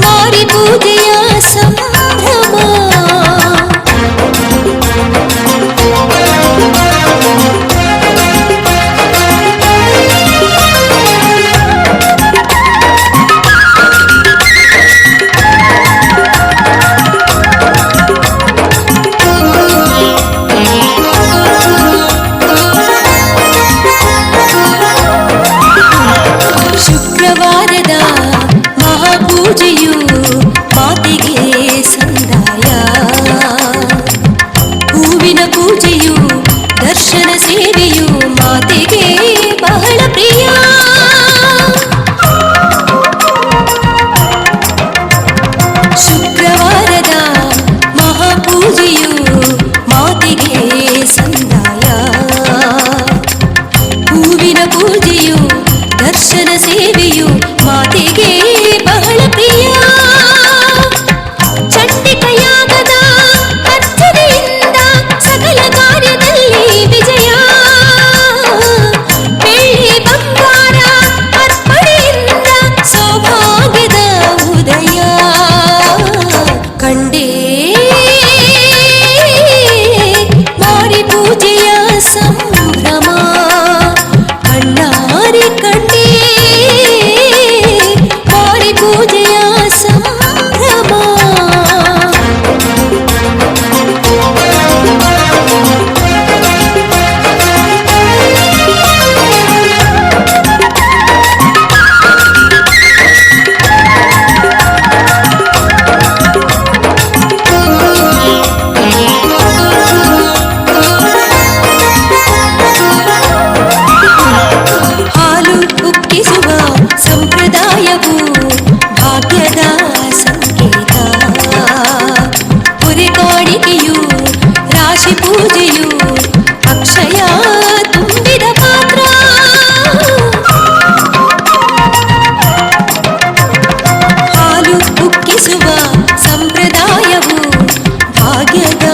ಮಾರಿ ಪೂಜೆಯ ಸಂಭ್ರಮ. ಶುಕ್ರವಾರದ ಮಹಾಪೂಜೆಯು ಮಾತೆಗೆ ಸಂದಾಯ, ಹೂವಿನ ಪೂಜೆಯು ದರ್ಶನ ಸೇವೆಯು ಮಾತೆಗೆ ಬಹಳ ಪ್ರಿಯ. ಶುಕ್ರವಾರದ ಮಹಾಪೂಜೆಯು ಮಾತೆಗೆ ಸಂದಾಯ, ಹೂವಿನ ಪೂಜೆಯು ದರ್ಶನ ಸೇವೆಯು ಮಾತೆಗೆ ಬಹಳ ಪ್ರಿಯ. ಚಂಡಿಕಯಾಗದ ಅರ್ಚನೆಯಿಂದ ಸಕಲ ಕಾರ್ಯದಲ್ಲಿ ವಿಜಯ, ಬೆಳ್ಳಿ ಬಂಗಾರ ಅರ್ಪಣೆಯಿಂದ ಸೌಭಾಗ್ಯದ ಉದಯ. ಕಂಡೇ ಮಾರಿ ಪೂಜೆಯ ಸಂಭ್ರಮ, ಕಣ್ಣಾರೆ ಕಂಡೇ ಮಾರಿ ಪೂಜೆಯ ಸಂಭ್ರಮ. ಹಾಲು ಉಕ್ಕಿಸುವ ಸಂಪ್ರದಾಯವು ಭಾಗ್ಯದ ಸಂಕೇತ, ಪುರಿ ಕಾಣಿಕೆಯು ರಾಶಿ ಪೂಜೆಯು ಅಕ್ಷಯ ತುಂಬಿದ ಪಾತ್ರ. ಹಾಲು ಉಕ್ಕಿಸುವ ಸಂಪ್ರದಾಯವು ಭಾಗ್ಯದ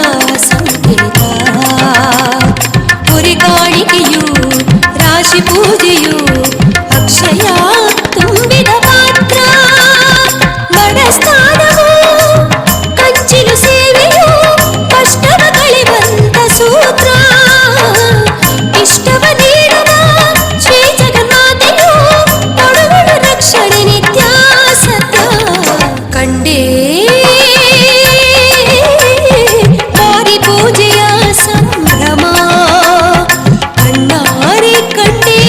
ಸಂಕೇತ, ಪುರಿ ಕಾಣಿಕೆಯು ರಾಶಿ ಪೂಜೆಯು ಅಕ್ಷಯ ತುಂಬಿದ ಪಾತ್ರ. ಮಡಸ್ಥಾನವು ಕಂಚಿಲು ಸೇವೆಯು ಕಷ್ಟವ ಕಳೆವಂತ ಸೂತ್ರ, ಇಷ್ಟವ ನೀಡುವ ಶ್ರೀ ಜಗನ್ಮಾತೆಯು ಕೊಡುವಳು ರಕ್ಷಣೆ ನಿತ್ಯ ಸತ್ಯ. ಕಂಡೇ ಮಾರಿ ಪೂಜೆಯ ಸಂಭ್ರಮ, ಕಣ್ಣಾರೆ ಕಂಡೇ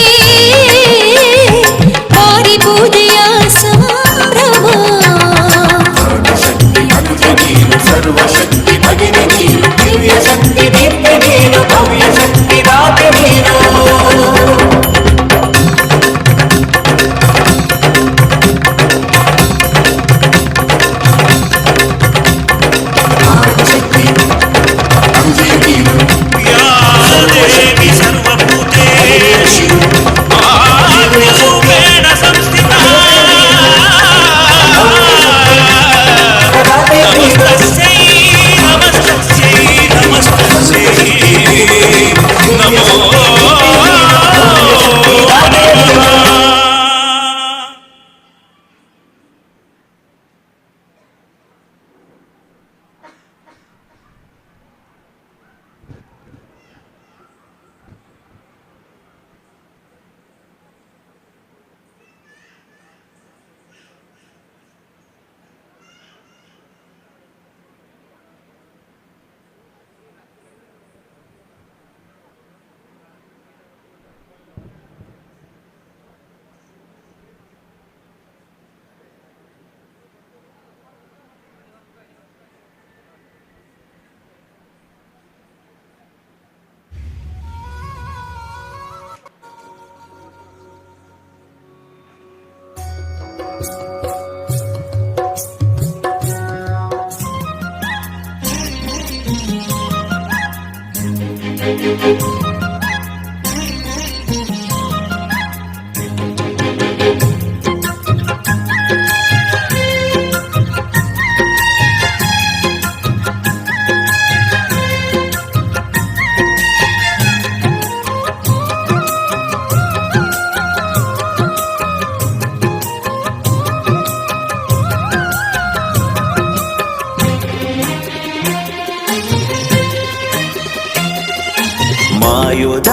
ಮಾಯೋದ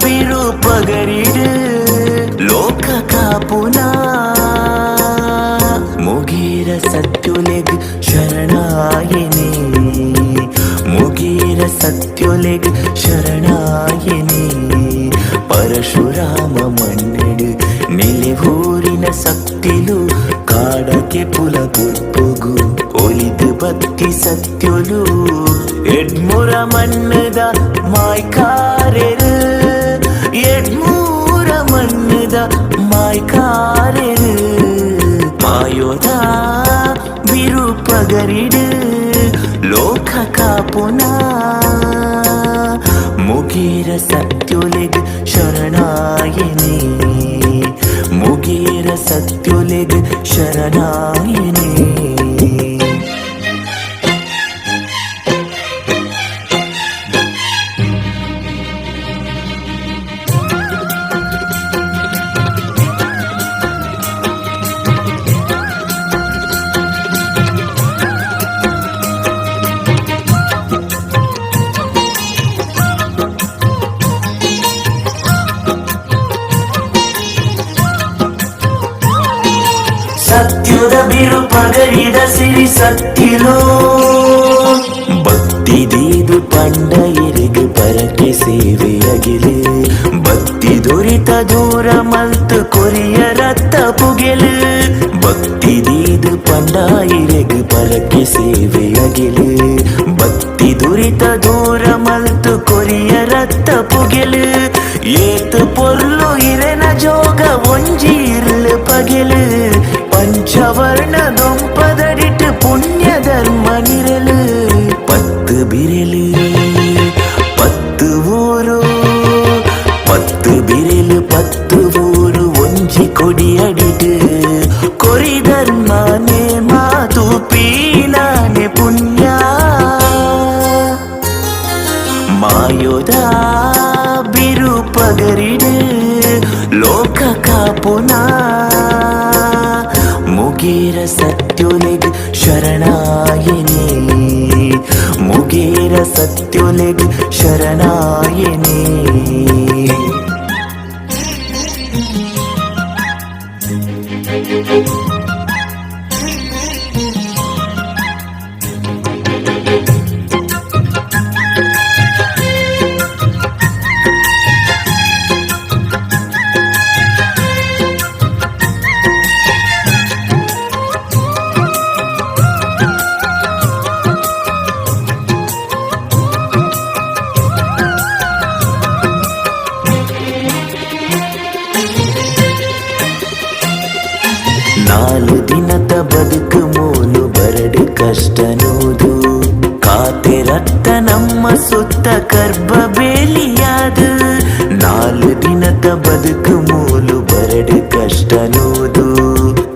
ಬಿರುಪಗರಿಡು ಲೋಕ ಕಾಪುನ ಮುಗೀರ ಸತ್ಯುಲೆಗ್ ಶರಣಾಯಿನಿ ಮುಗೀರ ಸತ್ಯುಲೆಗ್ ಶರಣಾಯಿನಿ ಪರಶುರಾಮ ಮಣ್ಣೆಡು ನಿಲೆವೂರಿನ ಸಕ್ತಿಲು ಕಾಡಕ್ಕೆ ಪುಲ ಪುರ್ಪುಗು ಒಲಿದು ಭಕ್ತಿ ಸತ್ಯುಲು ಎಡ್ಮುರ ಮಣ್ಣದ ಮಾಯ್ಕಾರೆರು ಎಡ್ಮೂರ ಮಣ್ಣದ ಮಾಯ್ಕಾರೆರು ಮಾಯೋದ ಬಿರುಪಗರಿಡು ಲೋಕ ಕಾಪುನ ಮುಗೀರ ಸತ್ಯುಲೆಗ್ ಶರಣಾಯಿನಿ ಮುಗೀರ ಸತ್ಯುಲೆಗ್ ಶರಣಾಯಿನಿ. ಸತ್ಯದ ಬಿರುಪಗರಿದ ಸಿರಿ ಸತ್ತಿಲೋ ಭಕ್ತಿ ದೀದು ಪಂಡ ಎರಿಗು ಪರಕೆ ಸೇವೆಯಗಿಲು ಭಕ್ತಿ ದೊರಿತ ದೂರ ಮಲ್ತು ಕೊರಿಯ ರತ್ತ ಪುಗೆಲು ಭಕ್ತಿ ದೀದು ಪಂಡ ಎರಿಗು ಪರಕೆ ಸೇವೆಯಗಿಲು ಭಕ್ತಿ ದುರಿತ ದೂರ ಮಲ್ತು ಕೊರಿಯ ರತ್ತ ಪುಗೆಲು ಏತು ಪೊರ್ಲು ಇರೆನ ಜೋಗ ಒಂಜಿ ಇರ್ಲು ಪಗೆಲು ಪಂಚವರ್ಣ ದೊಂಪದಡಿಟ್ಟು ಪುಣ್ಯ ಧರ್ಮ ನಿರಲು ಪತ್ತು ಬಿರೆಲು ಪತ್ತು ಊರು ಪತ್ತು ಬಿರೆಲು ಪತ್ತು ಊರು ಒಂಜಿ ಕೊಡಿ ಅಡಿಟ್ಟು ಕೊರಿ ಧರ್ಮನೆ ಮಾತು ಪೀನಾನೆ ಪುಣ್ಯ ಮಾಯೋದ ಬಿರುಪಗರಿಡು ಲೋಕ ಕಾಪುನ ಮುಗೀರ ಸತ್ಯುಲೆಗ್ ಶರಣಾಯಿನಿ ಮುಗೀರ ಸತ್ಯುಲೆಗ್ ಶರಣಾಯಿನಿ. ನಾಲು ದಿನದ ಬದುಕು ಮೂಲು ಬರಡು ಕಷ್ಟ ನೋದು ಕಾತೆ ರಕ್ತ ನಮ್ಮ ಸುತ್ತ ಕರ್ಬ ಬೇಲಿಯಾದು ನಾಲು ದಿನದ ಬದುಕು ಮೂಲು ಬರಡು ಕಷ್ಟ ನೋದು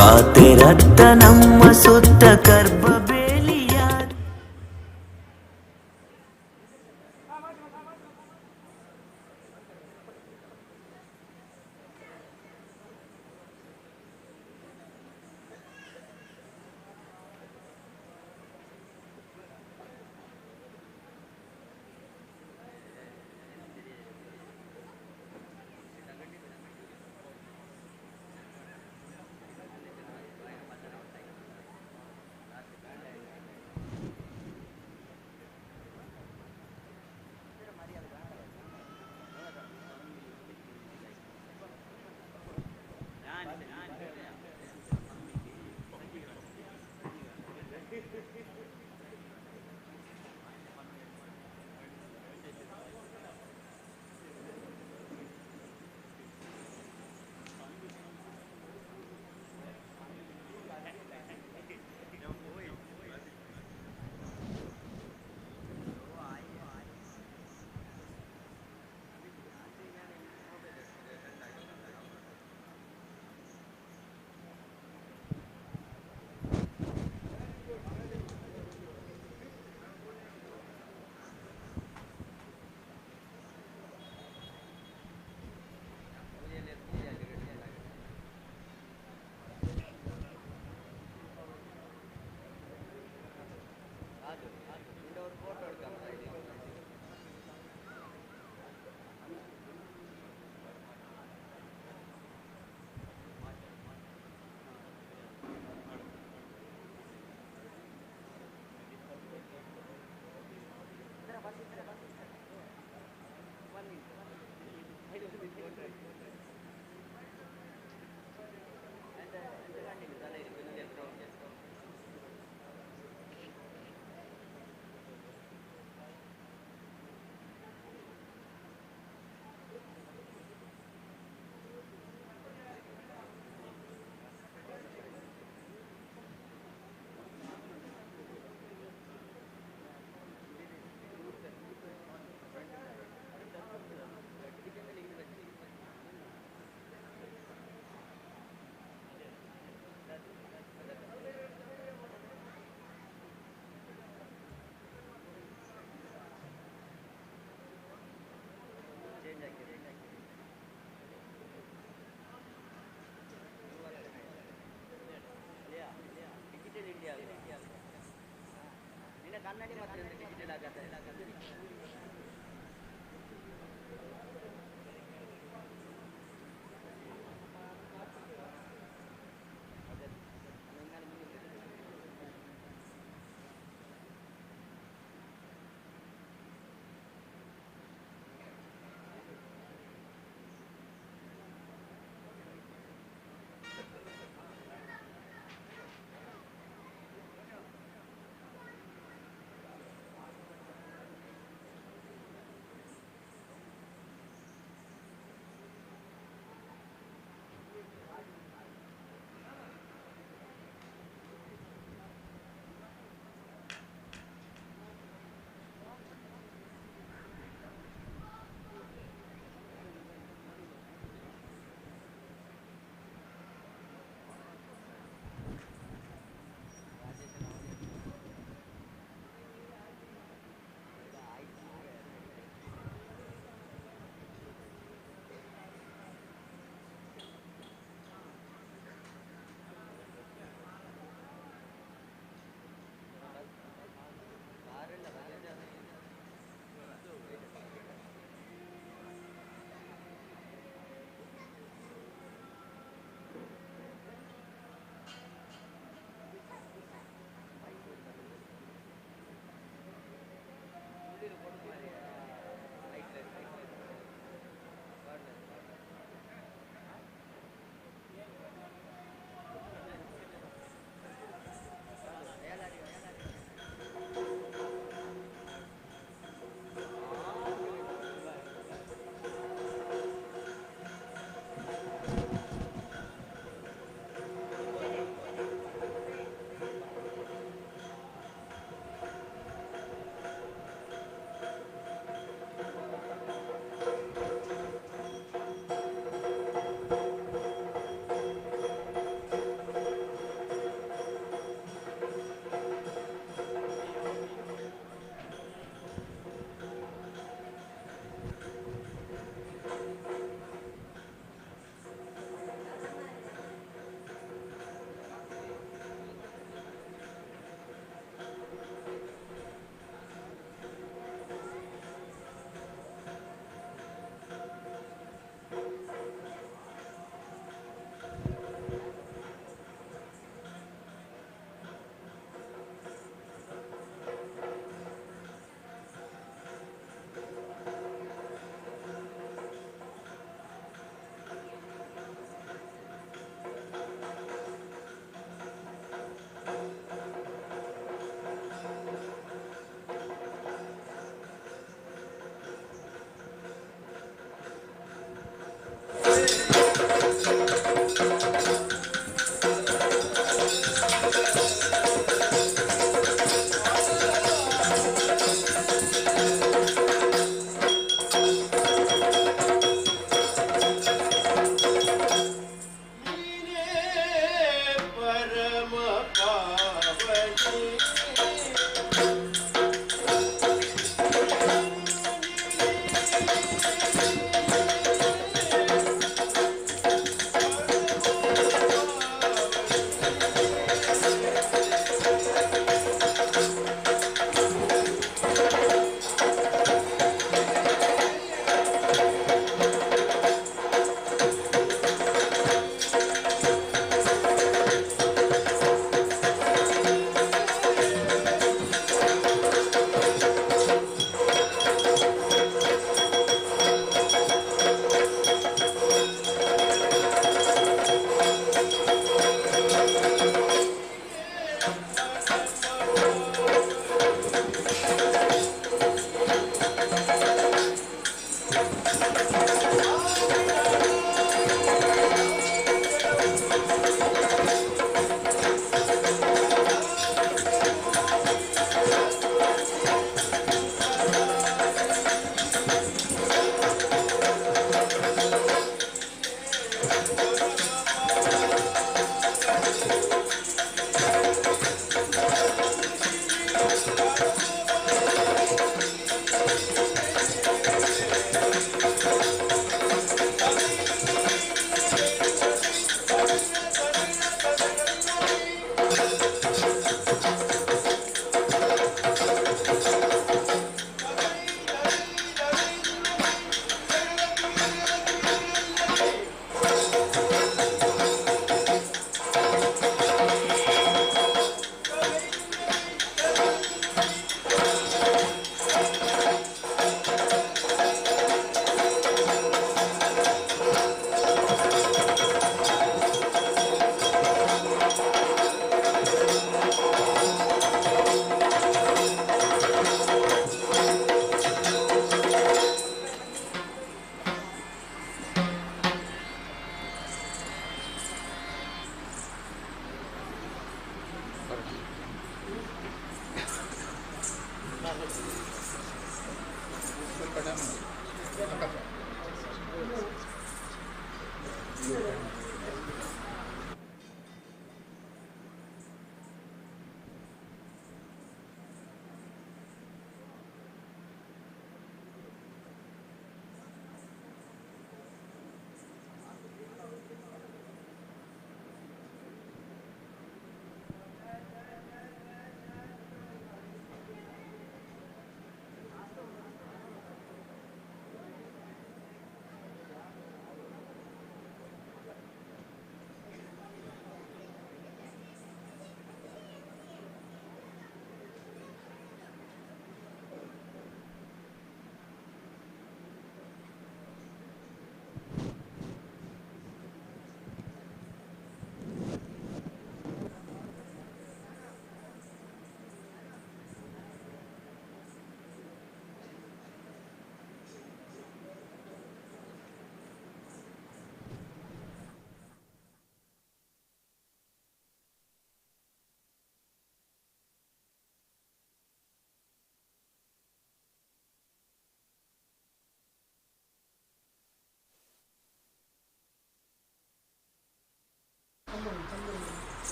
ಕಾತೆ ರಕ್ತ ನಮ್ಮ ಸುತ್ತ ಕರ್ಬ ಬೇಲಿಯಾದು.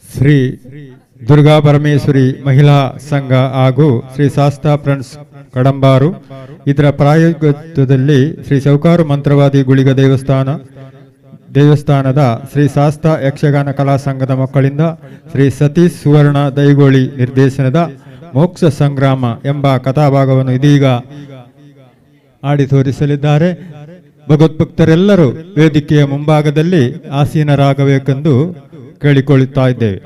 ಶ್ರೀ ದುರ್ಗಾ ಪರಮೇಶ್ವರಿ ಮಹಿಳಾ ಸಂಘ ಹಾಗೂ ಶ್ರೀ ಶಾಸ್ತಾ ಫ್ರೆಂಡ್ಸ್ ಕಡಂಬಾರು ಇದರ ಪ್ರಾಯೋಜಕತ್ವದಲ್ಲಿ ಶ್ರೀ ಚೌಕಾರು ಮಂತ್ರವಾದಿ ಗುಳಿಗ ದೇವಸ್ಥಾನದ ಶ್ರೀ ಶಾಸ್ತಾ ಯಕ್ಷಗಾನ ಕಲಾ ಸಂಘದ ಮಕ್ಕಳಿಂದ ಶ್ರೀ ಸತೀಶ್ ಸುವರ್ಣ ದೈಗೋಳಿ ನಿರ್ದೇಶನದ ಮೋಕ್ಷ ಸಂಗ್ರಾಮ ಎಂಬ ಕಥಾಭಾಗವನ್ನು ಇದೀಗ ಆಡಿ ತೋರಿಸಲಿದ್ದಾರೆ. ಭಗವದ್ಭಕ್ತರೆಲ್ಲರೂ ವೇದಿಕೆಯ ಮುಂಭಾಗದಲ್ಲಿ ಆಸೀನರಾಗಬೇಕೆಂದು ಕೇಳಿಕೊಳ್ಳುತ್ತಾ ಇದ್ದೇವೆ.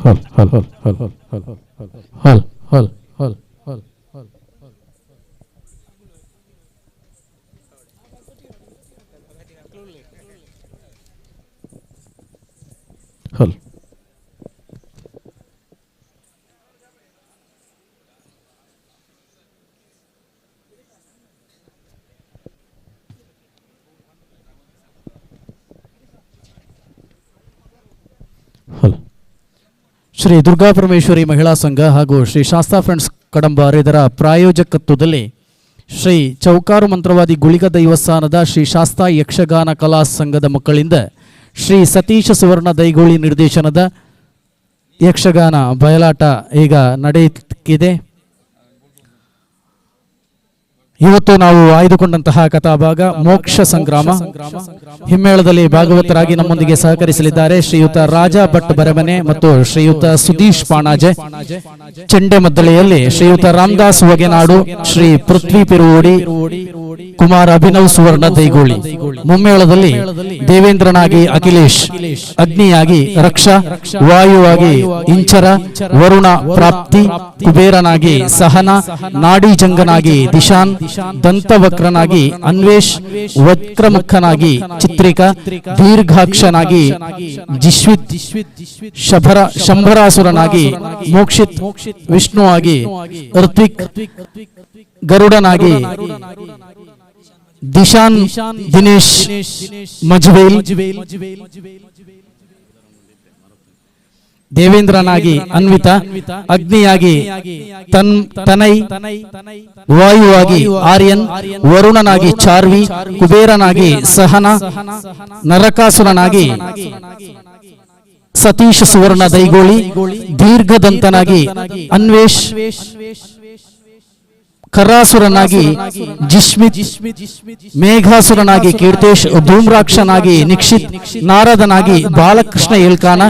Hal hal hal hal hal hal hal hal hal hal. Hal hal. Shri Durga Parameshwari ಮಹಿಳಾ ಸಂಘ ಹಾಗೂ ಶ್ರೀ ಶಾಸ್ತಾ ಫ್ರೆಂಡ್ಸ್ ಕಡಂಬಾರ್ ಇದರ ಪ್ರಾಯೋಜಕತ್ವದಲ್ಲಿ ಶ್ರೀ ಚೌಕಾರು ಮಂತ್ರವಾದಿ ಗುಳಿಗ ದೈವಸ್ಥಾನದ ಶ್ರೀ ಶಾಸ್ತಾ ಯಕ್ಷಗಾನ ಕಲಾ ಸಂಘದ ಮಕ್ಕಳಿಂದ ಶ್ರೀ ಸತೀಶ ಸುವರ್ಣ ದೈಗೋಳಿ ನಿರ್ದೇಶನದ ಯಕ್ಷಗಾನ ಬಯಲಾಟ ಈಗ ನಡೆಯುತ್ತಿದೆ. ಇವತ್ತು ನಾವು ಆಯ್ದುಕೊಂಡಂತಹ ಕಥಾಭಾಗ ಮೋಕ್ಷ ಸಂಗ್ರಾಮ. ಹಿಮ್ಮೇಳದಲ್ಲಿ ಭಾಗವತರಾಗಿ ನಮ್ಮೊಂದಿಗೆ ಸಹಕರಿಸಲಿದ್ದಾರೆ ಶ್ರೀಯುತ ರಾಜಾ ಭಟ್ ಬರಮನೆ ಮತ್ತು ಶ್ರೀಯುತ ಸುಧೀಶ್ ಪಾಣಾಜೆ. ಚೆಂಡೆ ಮದ್ದಳೆಯಲ್ಲಿ ಶ್ರೀಯುತ ರಾಮದಾಸ್ ವಗೆನಾಡು, ಶ್ರೀ ಪೃಥ್ವಿ ಪಿರುವೋಡಿ, ಕುಮಾರ್ ಅಭಿನವ್ ಸುವರ್ಣ ದೈಗೋಳಿ. ಮುಮ್ಮೇಳದಲ್ಲಿ ದೇವೇಂದ್ರನಾಗಿ ಅಖಿಲೇಶ್, ಅಗ್ನಿಯಾಗಿ ರಕ್ಷಾ, ವಾಯುವಾಗಿ ಇಂಚರ, ವರುಣ ಪ್ರಾಪ್ತಿ, ಕುಬೇರನಾಗಿ ಸಹನ, ನಾಡಿಜಂಗನಾಗಿ ದಿಶಾನ್, ದಂತವಕ್ರನಾಗಿ ಅನ್ವೇಷ್, ವಕ್ರಮುಖನಾಗಿ ಚಿತ್ರಿಕಾ, ದೀರ್ಘಾಕ್ಷನಾಗಿ ಜಿಶ್ವಿತ್, ಶಂಭರಾಸುರನಾಗಿ ಮೋಕ್ಷಿತ್, ವಿಷ್ಣುವಾಗಿ ಋತ್ವಿಕ್, ಗರುಡನಾಗಿ ದಿಶಾನ್ ದಿನೇಶ್ ಮಜ್ವೇಲ್, ದೇವೇಂದ್ರನಾಗಿ ಅನ್ವಿತಾ, ಅಗ್ನಿಯಾಗಿ ತನೈ, ವಾಯುವಾಗಿ ಆರ್ಯನ್, ವರುಣನಾಗಿ ಚಾರ್ವಿ, ಕುಬೇರನಾಗಿ ಸಹನ, ನರಕಾಸುರನಾಗಿ ಸತೀಶ ಸುವರ್ಣ ದೈಗೋಳಿ, ದೀರ್ಘದಂತನಾಗಿ ಅನ್ವೇಷ್, ಕರಾಸುರನಾಗಿ ಜಿಶ್ಮಿತ್, ಮೇಘಾಸುರನಾಗಿ ಕೀರ್ತೇಶ್, ಧೂಮ್ರಾಕ್ಷನಾಗಿ ನಿಕ್ಷಿತ್, ನಾರದನಾಗಿ ಬಾಲಕೃಷ್ಣ ಏಳ್ಕಾನ,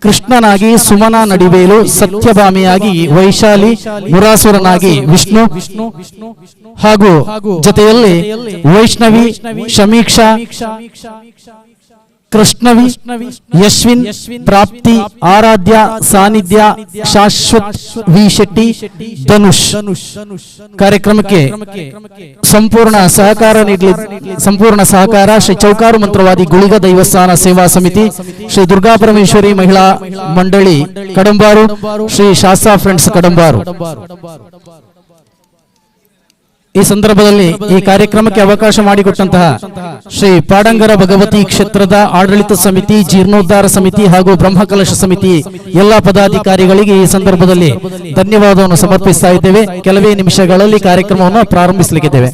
ಕೃಷ್ಣನಾಗಿ ಸುಮನಾ ನಡಿವೇಲು, ಸತ್ಯಭಾಮಿಯಾಗಿ ವೈಶಾಲಿ, ಮುರಾಸುರನಾಗಿ ವಿಷ್ಣು ಹಾಗೂ ಜೊತೆಯಲ್ಲಿ ವೈಷ್ಣವಿ, ಶಮೀಕ್ಷಾ, ಕೃಷ್ಣವಿ, ಯಶ್ವಿನ್, ಪ್ರಾಪ್ತಿ, ಆರಾಧ್ಯ, ಸಾನ್ನಿಧ್ಯ, ಶಾಶ್ವತ್ ವಿ ಶೆಟ್ಟಿ, ಧನುಷ್. ಕಾರ್ಯಕ್ರಮಕ್ಕೆ ಸಂಪೂರ್ಣ ಸಹಕಾರ ನೀಡಲಿ ಸಂಪೂರ್ಣ ಸಹಕಾರ ಶ್ರೀ ಚೌಕಾರು ಮಂತ್ರವಾದಿ ಗುಳಿಗ ದೈವಸ್ಥಾನ ಸೇವಾ ಸಮಿತಿ, ಶ್ರೀ ದುರ್ಗಾ ಪರಮೇಶ್ವರಿ ಮಹಿಳಾ ಮಂಡಳಿ ಕಡಂಬಾರು, ಶ್ರೀ ಶಾಸ್ತಾ ಫ್ರೆಂಡ್ಸ್ ಕಡಂಬಾರು. ಈ ಸಂದರ್ಭದಲ್ಲಿ ಈ ಕಾರ್ಯಕ್ರಮಕ್ಕೆ ಅವಕಾಶ ಮಾಡಿಕೊಟ್ಟಂತಹ ಶ್ರೀ ಪಾಡಂಗರ ಭಗವತಿ ಕ್ಷೇತ್ರದ ಆಡಳಿತ ಸಮಿತಿ, ಜೀರ್ಣೋದ್ಧಾರ ಸಮಿತಿ ಹಾಗೂ ಬ್ರಹ್ಮಕಲಶ ಸಮಿತಿ ಎಲ್ಲ ಪದಾಧಿಕಾರಿಗಳಿಗೆ ಈ ಸಂದರ್ಭದಲ್ಲಿ ಧನ್ಯವಾದವನ್ನು ಸಮರ್ಪಿಸ್ತಾ ಇದ್ದೇವೆ. ಕೆಲವೇ ನಿಮಿಷಗಳಲ್ಲಿ ಕಾರ್ಯಕ್ರಮವನ್ನು ಪ್ರಾರಂಭಿಸಲಿಕ್ಕಿದ್ದೇವೆ.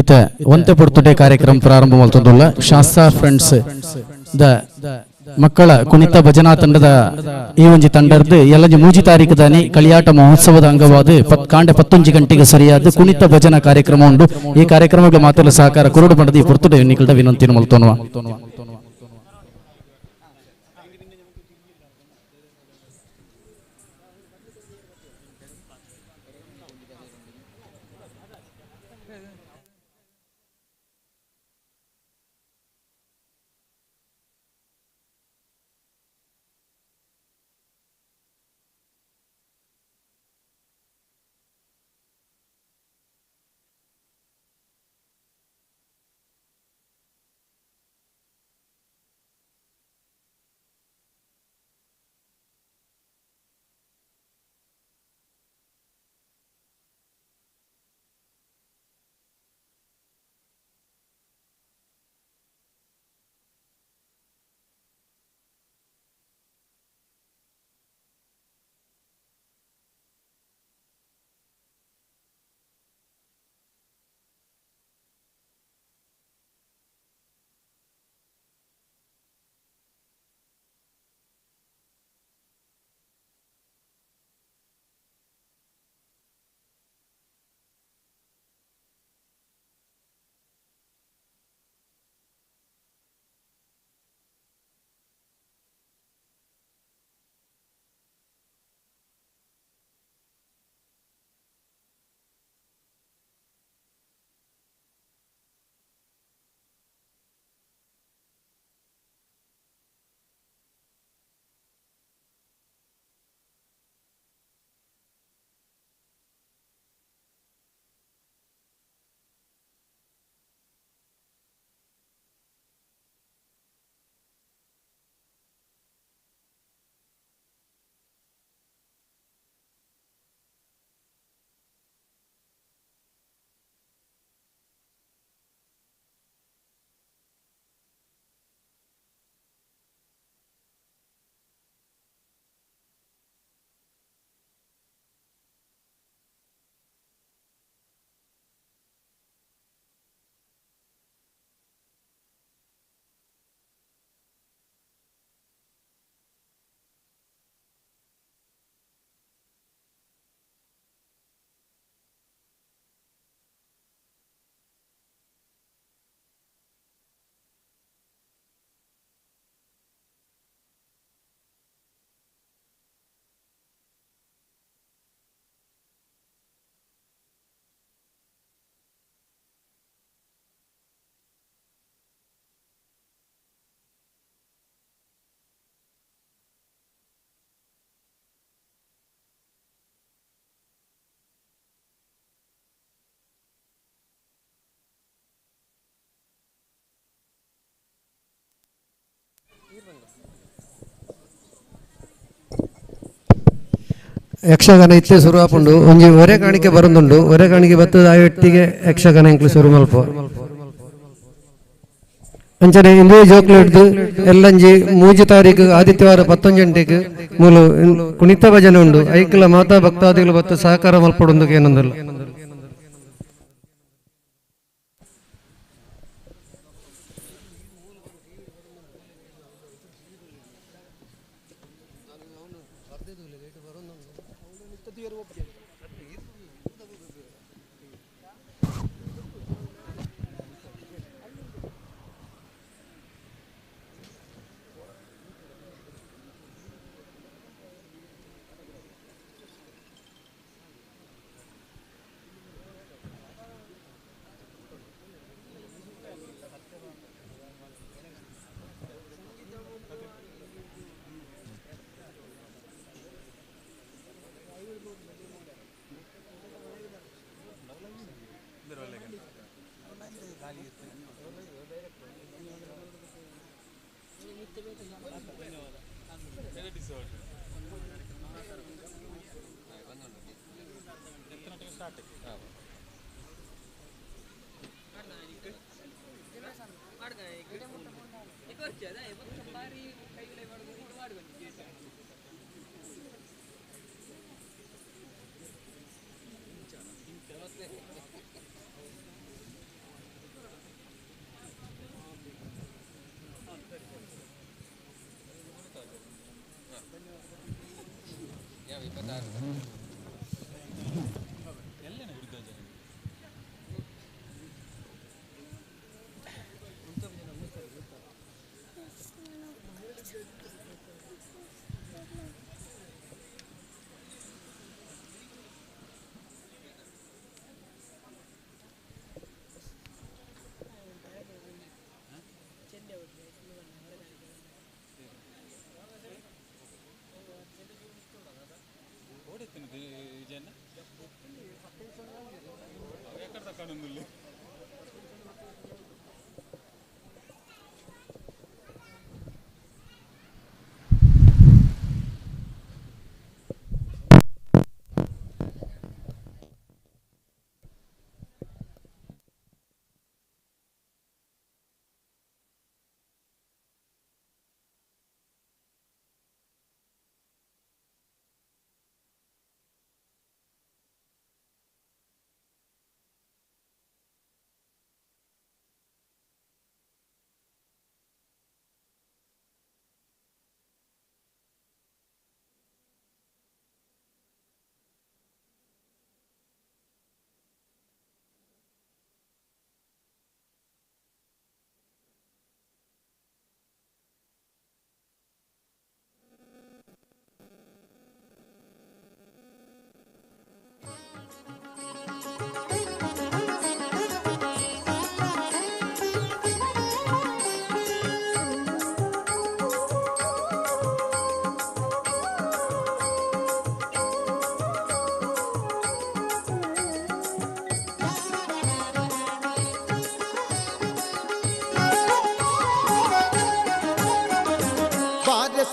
ಇತ್ತೆ ಒಂತೆ ಪೊರ್ತುಟೆ ಕಾರ್ಯಕ್ರಮ ಪ್ರಾರಂಭ ಮಲ್ತೊಂದುಲ್ಲ ಶಾಸ್ತಾ ಫ್ರೆಂಡ್ಸ್ the ಮಕ್ಕಳ ಕುಣಿತ ಭಜನಾ ತಂಡದ ಈ ಒಂಜಿ ತಂಡರ್ದು ಎಲ್ಲಂಜಿ ಮೂಜಿ ತಾರೀಕು ದಾನಿ ಕಳಿಯಾಟ ಮಹೋತ್ಸವದ ಅಂಗವಾದ ಕಾಂಡೆ 11 ಗಂಟೆಗೆ ಸರಿಯಾದ ಕುಣಿತ ಭಜನಾ ಕಾರ್ಯಕ್ರಮ ಉಂಟು. ಈ ಕಾರ್ಯಕ್ರಮಕ್ಕೆ ಮಾತ್ರ ಸಹಕಾರ ಕುರುಡು ಪಂಡದ ಈ ಪೊರ್ತುಟೆ ನಿಕಲ್ದ ವಿನಂತಿನ ಮಲ್ತೊನುವ. ಯಕ್ಷಗಾನ ಇತ್ತೇ ಶುರು ಆಪುಂಡು ಒಂಜಿ ಒರೆ ಕಾಣಿಕೆ ಬರಂದುಂಡು ಒರೆ ಕಾಣಿಕೆ ಬತ್ತದ ಆಯೊಟ್ಟಿಗೆ ಯಕ್ಷಗಾನ ಎಂಕ್ಲು ಶುರು ಮಲ್ಪ ಅಂಚನೆ ಇಂದೇ ಜೋಕ್ಲೆಡ್ದು ಎಲ್ಲಂಜಿ 3 ತಾರೀಕು ಆದಿತ್ಯವಾರ 11 ಗಂಟೆಗೆ ಮೂಲು ಕುಣಿತ ಭಜನೆ ಉಂಡು ಐಕ್ಲ ಮಾತಾ ಭಕ್ತಾದಿಗಳು ಬತ್ತು ಸಹಕಾರ ಮಲ್ಪಡೊಂದು ಏನೊಂದಲ್ಲ.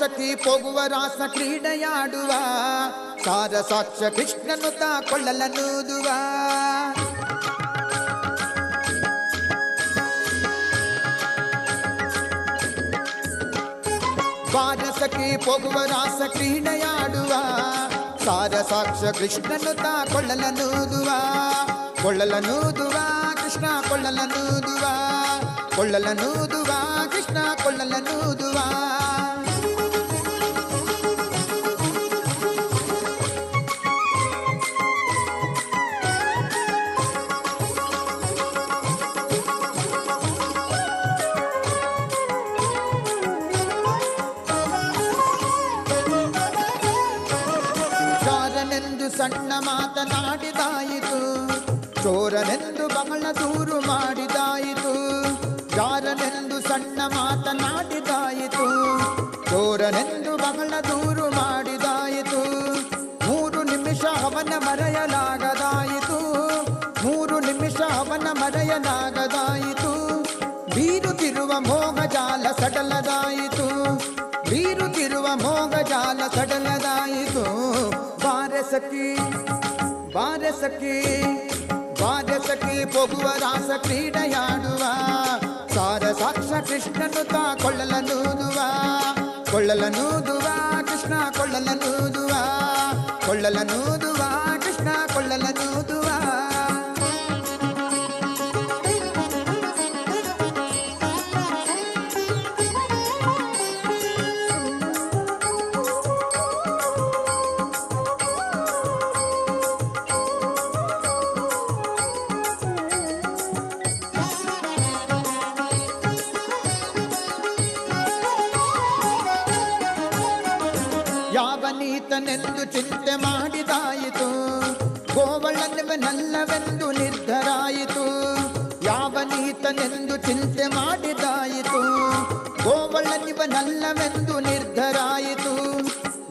ಸಖಿ ಪೋಗುವ ರಾಸ ಕ್ರೀಡೆಯಾಡುವ ಸಾರ ಸಾಕ್ಷ್ಯ ಕೃಷ್ಣನು ಕೊಳ್ಳಲನೂದುವ. ಬಾರ ಸಖಿ ಪೋಗುವ ರಾಸ ಕ್ರೀಡೆಯಾಡುವ ಸಾರ ಸಾಕ್ಷ್ಯ ಕೃಷ್ಣನು ಕೊಳ್ಳಲನೂದುವ ಕೊಳ್ಳಲನೂದುವ ಕೃಷ್ಣ ಕೊಳ್ಳಲನೂದುವ ಕೊಳ್ಳಲನೂದುವ ಕೃಷ್ಣ ಕೊಳ್ಳಲನೂದುವ. ಸಣ್ಣ ಮಾತನಾಡಿದಾಯಿತು ಚೋರನೆಂದು ಬಹಳ ದೂರು ಮಾಡಿದಾಯಿತು. ಜಾರನೆಂದು ಸಣ್ಣ ಮಾತನಾಡಿದಾಯಿತು ಚೋರನೆಂದು ಬಹಳ ದೂರು ಮಾಡಿದಾಯಿತು. 3 ನಿಮಿಷ ಅವನ ಮರೆಯಲಾಗದಾಯಿತು 3 ನಿಮಿಷ ಅವನ ಮರೆಯಲಾಗದಾಯಿತು. ಬೀರುತ್ತಿರುವ ಮೋಹಜಾಲ ಸಡಲದಾಯಿತು ಬೀರುತ್ತಿರುವ ಮೋಹಜಾಲ ಸಡಲದಾಯಿತು. ಬಾರೆ ಸಖಿ ಬಾರೆ ಸಖಿ ಬಾರೆ ಸಖಿ ಪೋಗುವ ರಾಸ ಕ್ರೀಡೆಯಾಡುವ ಸಾರ ಸಾಕ್ಷ ಕೃಷ್ಣನು ಕೊಳ್ಳಲನೂದುವ ಕೊಳ್ಳಲನೂದುವ ಕೃಷ್ಣ ಕೊಳ್ಳಲನೂದುವ ಕೊಳ್ಳಲನೂದುವ ಕೃಷ್ಣ ಕೊಳ್ಳಲನೂದುವ. ಯಾವನೀತನೆಂದು ಚಿಂತೆ ಮಾಡಿದಾಯಿತು ಗೋವಳನವನಲ್ಲವೆಂದು ನಿರ್ಧರಾಯಿತು. ಯಾವನೀತನೆಂದು ಚಿಂತೆ ಮಾಡಿದಾಯಿತು ಗೋವಳನಿವನಲ್ಲವೆಂದು ನಿರ್ಧರಾಯಿತು.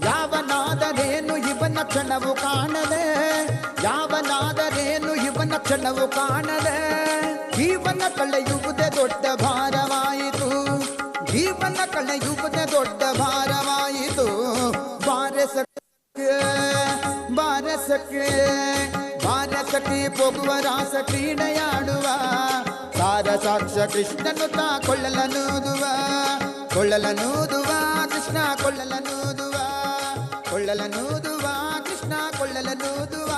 ಯಾವನಾದರೇನು ಇವನ ಕ್ಷಣವು ಕಾಣದೆ ಯಾವನಾದರೇನು ಇವನ ಕ್ಷಣವು ಕಾಣದೆ. ಜೀವನ ಕಳೆಯುವುದೇ ದೊಡ್ಡ ಭಾರವಾಯಿತು ಜೀವನ ಕಳೆಯುವುದೇ ದೊಡ್ಡ ಭಾರವಾಯಿತು. ಬಾರೆ ಸಖಿ ಬಾರೆ ಸಖಿ ಬಾರೆ ಸಖಿ ಪೋಗುವ ರಾಸ ಕ್ರೀಡೆಯಾಡುವ ಸಾರ ಸಾಕ್ಷ್ಯ ಕೃಷ್ಣನು ಕೊಳ್ಳಲನೂದುವ ಕೊಳ್ಳಲನೂದುವ ಕೃಷ್ಣ ಕೊಳ್ಳಲನೂದುವ ಕೊಳ್ಳಲನೂದುವ ಕೃಷ್ಣ ಕೊಳ್ಳಲನೂದುವ.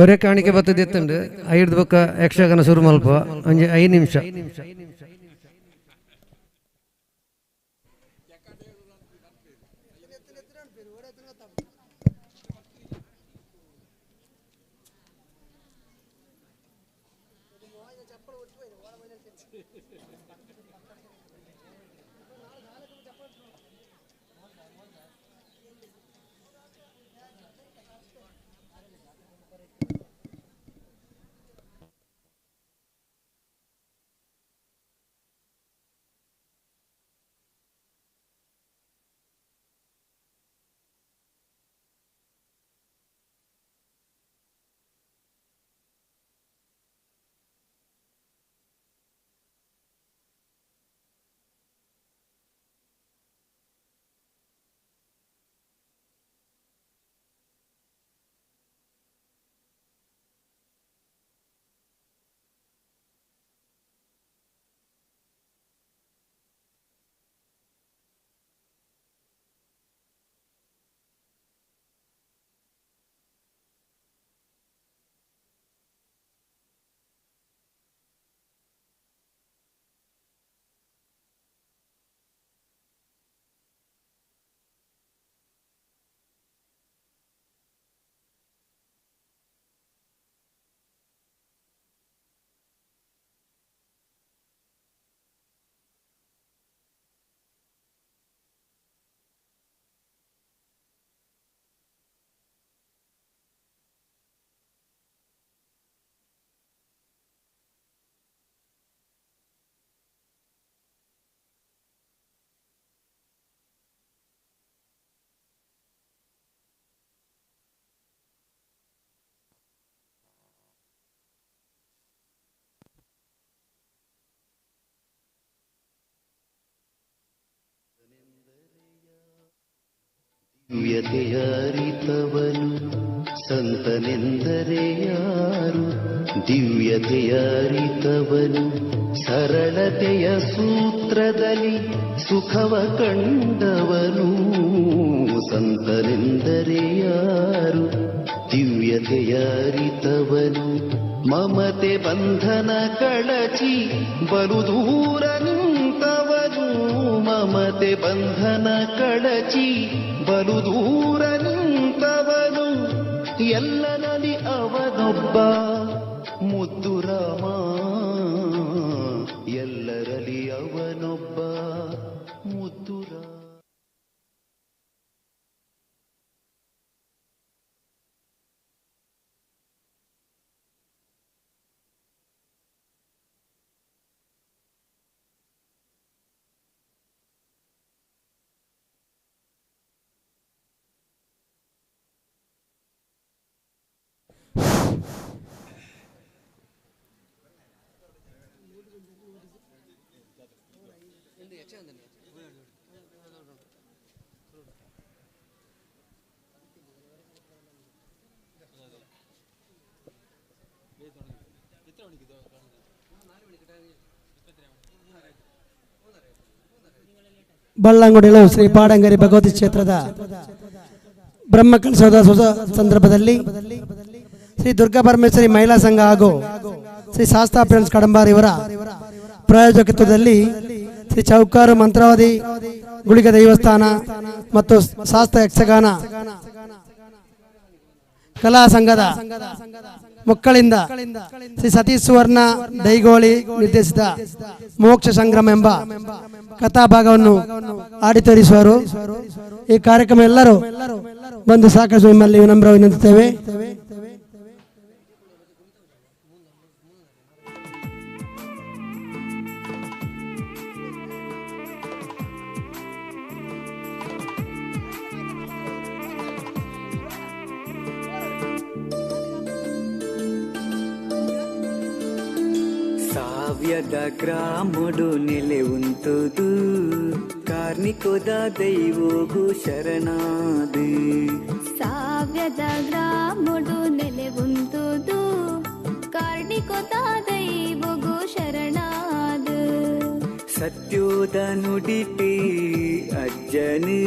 ಒರೆ ಕಾಣಿಕೆ ಬತ್ತದಿತ್ತಂಡು ಐದು ಬೊಕ್ಕ ಯಕ್ಷಗಾನ ಶುರು ಮಲ್ಪ ಒಂಜಿ 5 ನಿಮಿಷ. ದಿವ್ಯತೆಯಾರಿತವನು ಸಂತನೆಂದರೆ ಯಾರು? ದಿವ್ಯತೆಯಾರಿತವನು ಸರಳತೆಯ ಸೂತ್ರದಲ್ಲಿ ಸುಖವ ಕಂಡವನು. ಸಂತನೆಂದರೆ ಯಾರು? ದಿವ್ಯತೆಯಾರಿತವನು ಮಮತೆ ಬಂಧನ ಕಳಚಿ ಬಲು ದೂರ ನಿಂತವನು. ಮಮತೆ ಬಂಧನ ಕಳಚಿ ಬಲು ದೂರ ನಿಂತವನು. ಎಲ್ಲರಲ್ಲಿ ಅವನೊಬ್ಬ ಮುದ್ದು ರಾಮ, ಎಲ್ಲರಲ್ಲಿ ಅವನೊಬ್ಬ ಮುದ್ದು ರಾಮ. ಬಳ್ಳಂಗುಡಿಲು ಶ್ರೀ ಪಾಡಂಗರಿ ಭಗವತಿ ಕ್ಷೇತ್ರದ ಬ್ರಹ್ಮಕಲಶೋತ್ಸವದ ಸಂದರ್ಭದಲ್ಲಿ ಶ್ರೀ ದುರ್ಗಾ ಪರಮೇಶ್ವರಿ ಮಹಿಳಾ ಸಂಘ ಹಾಗೂ ಶ್ರೀ ಶಾಸ್ತಾ ಫ್ರೆಂಡ್ಸ್ ಕಡಂಬಾರ್ ಇವರ ಪ್ರಾಯೋಜಕತ್ವದಲ್ಲಿ ಶ್ರೀ ಚೌಕಾರು ಮಂತ್ರವಾದಿ ಗುಳಿಗ ದೇವಸ್ಥಾನ ಮತ್ತು ಶಾಸ್ತ್ರ ಯಕ್ಷಗಾನ ಕಲಾ ಸಂಘದ ಮಕ್ಕಳಿಂದ ಶ್ರೀ ಸತೀಶ್ ಸುವರ್ಣ ದೈಗೋಳಿ ನಿರ್ದೇಶಿಸಿದ ಮೋಕ್ಷ ಸಂಗ್ರಾಮ ಎಂಬ ಕಥಾಭಾಗವನ್ನು ಆಡಿ ತೋರಿಸುವರು. ಈ ಕಾರ್ಯಕ್ರಮ ಎಲ್ಲರೂ ಬಂದು ಸಾಕಷ್ಟು ನಿಮ್ಮಲ್ಲಿ ವಿನಮ್ರ ವಿನಂತಿಸುತ್ತೇವೆ. ಕಾವ್ಯದ ಗ್ರಾಮಡು ನೆಲೆ ಉಂಟುದು ಕಾರ್ಣಿಕೋದ ದೈವೋಗು ಶರಣಾದು. ಸಾವ್ಯದ ಗ್ರಾಮಡು ನೆಲೆ ಉಂಟುದು ಕಾರ್ಣಿಕೋದ ದೈವೋಗು ಶರಣಾದು. ಸತ್ಯೋದ ನುಡಿಟಿ ಅಜ್ಜನು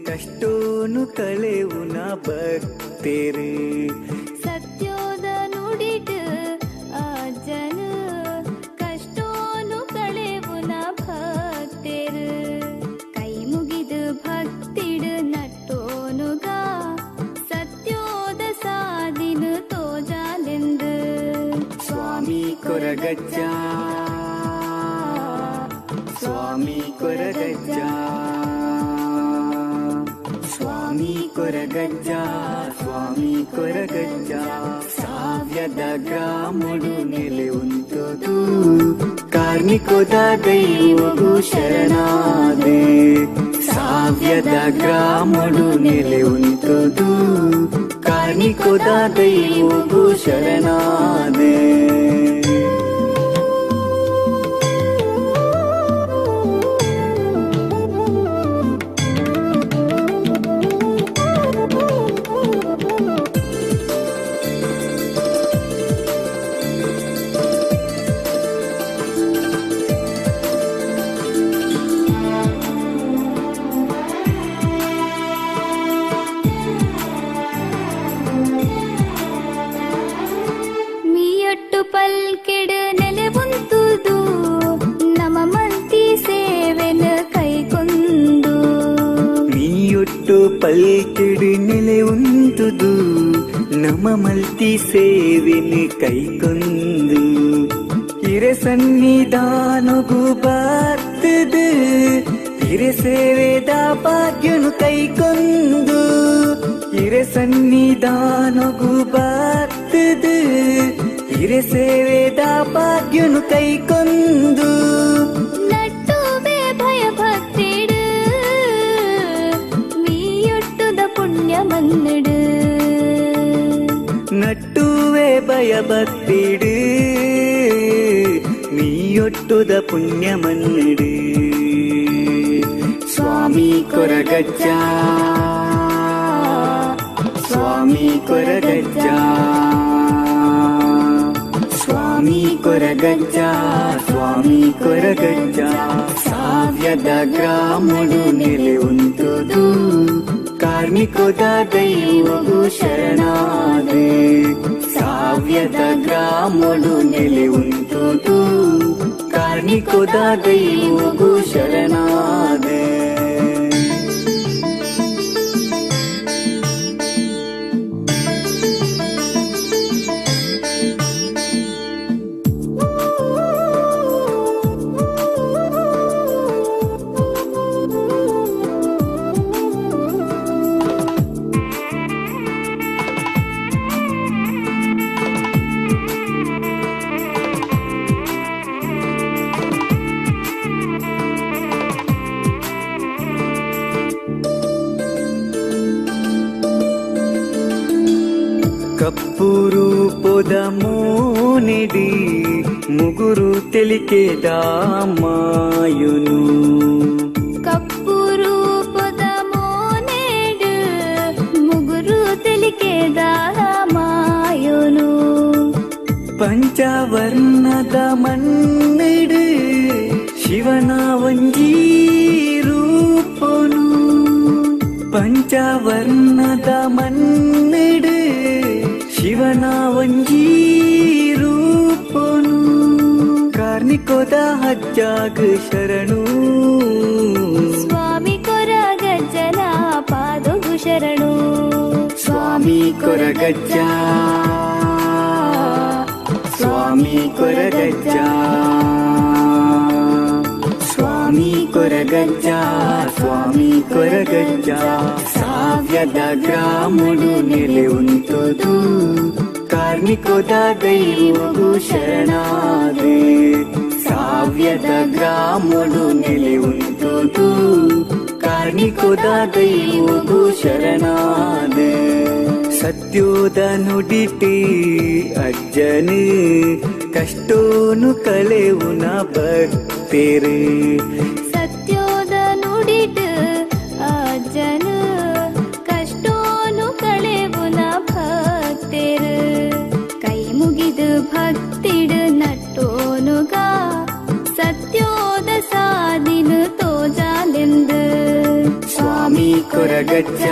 ಕಷ್ಟೋನು ಕಳೆವುನ ಭಕ್ತೇರು. ಸತ್ಯೋದ ಸ್ವಾಮಿ ಕೊರಗಜ್ಜ ಸ್ವಾಮಿ ಕೊರಗಜ್ಜ ಸ್ವಾಮಿ ಕೊರಗಜ್ಜ ಸ್ವಾಮಿ ಕೊರಗಜ್ಜ ಸಾವ್ಯದ ಗ್ರಾಮಡು ನೆಲೆ ಉಂಟುದು ಕಾರ್ಣಿಕೋದ ದೈವಗೂ ಶರಣಾದೆ ಸಾವ್ಯದ ಗ್ರಾಮಡು ನೆಲೆ ಉಂಟುದು ಕಾರ್ಣಿಕೋದ ದೈವಗೂ ಶರಣಾದೆ. ಪಲ್ಕೆಡು ನೆಲೆ ಉಂಟುದು ನಮ ಮಲ್ತಿ ಸೇವೆನ ಕೈಕೊಂದು ಹಿರೆ ಸನ್ನಿಧಾನಗು ಬರ್ತದು ಹಿರೆ ಸೇವೆದ ಭಾಗ್ಯನು ಕೈಕೊಂದು ಹಿರೆ ಸನ್ನಿಧಾನಗು ಬರ್ತದು ಹಿರೆ ಸೇವೆದ ಭಾಗ್ಯನು ಕೈಕೊಂದು ನಟ್ಟುವೆ ಭಯ ಭಕ್ತಿಡು ಪುಣ್ಯ ಮನ್ನಿಡು ನಟ್ಟುವೆ ಭಯ ಭಕ್ತಿಡು ನೀಯೊಟ್ಟುದ ಪುಣ್ಯ ಮನ್ನಿಡು ಸ್ವಾಮಿ ಕೊರಗಜ್ಜ ಸ್ವಾಮಿ ಕೊರಗಜ್ಜ ಸ್ವಾಮಿ ಕೊರಗಜ್ಜ ಸ್ವಾಮಿ ಕೊರಗಜ್ಜ ಸಾವ್ಯದ ಗ್ರಾಮಡು ನೆಲೆ ಉಂಟುದು ಕಾರ್ಣಿಕೋದ ದೈವಗೂ ಶರಣಾದೆ ಸಾವ್ಯದ ಗ್ರಾಮಡು ನೆಲೆ ಉಂಟುದು ಕಾರ್ಣಿಕೋದ ದೈವಗೂ ಶರಣಾದೆ. ಕಪ್ಪುರು ಪೊದ ಮೋನಿಡಿ ಮುಗುರು ತೆಲಿಕೆದ ಮಾಯುನು ಕಪ್ಪುರು ಪೊದ ಮೋನೆಡು ಮುಗುರು ತೆಲಿಕೆದ ಮಾಯುನು ಪಂಚವರ್ಣದ ಮಣ್ಣಿಡು ಶಿವನ ಒಂಜಿ ರೂಪನು ಪಂಚವರ್ಣದ ಮಣ್ಣಿಡು ಶಿವನ ಒಂಜಿ ರೂಪನು ಕಾರ್ಣಿಕೋದ ಹಜ್ಜಾಗ ಶರಣು ಸ್ವಾಮಿ ಕೊರಗಜ್ಜನ ಪಾದಗು ಶರಣು ಸ್ವಾಮಿ ಕೊರಗಜ್ಜ ಸ್ವಾಮಿ ಕೊರಗಜ್ಜ ಸ್ವಾಮಿ ಕೊರಗಜ್ಜ ಸ್ವಾಮಿ ಕೊರಗಜ್ಜ ಸಾವ್ಯದ ಗ್ರಾಮಡು ನೆಲೆ ಉಂಟುದು ಕಾರ್ಣಿಕೋದ ದೈವಗೂ ಶರಣಾದೆ ಸಾವ್ಯದ ಗ್ರಾಮಡು ನೆಲೆ ಉಂಟುದು ಕಾರ್ಣಿಕೋದ ದೈವಗೂ ಶರಣಾದೆ. ಸತ್ಯೋದ ನುಡಿಟಿ ಅಜ್ಜನು ಕಷ್ಟೋನು ಕಳೆವುನ ಭಕ್ತಿರು ಸತ್ಯೋದ ನುಡಿಟು ಅಜ್ಜನು ಕಷ್ಟೋನು ಕಳೆವುನ ಭಕ್ತಿರು ಕೈ ಮುಗಿದು ಭಕ್ತಿಡು ನಟ್ಟೋನುಗ ಸತ್ಯೋದ ಸಾದಿನು ತೋಜಾಲೆಂದು ಸ್ವಾಮಿ ಕೊರಗಜ್ಜ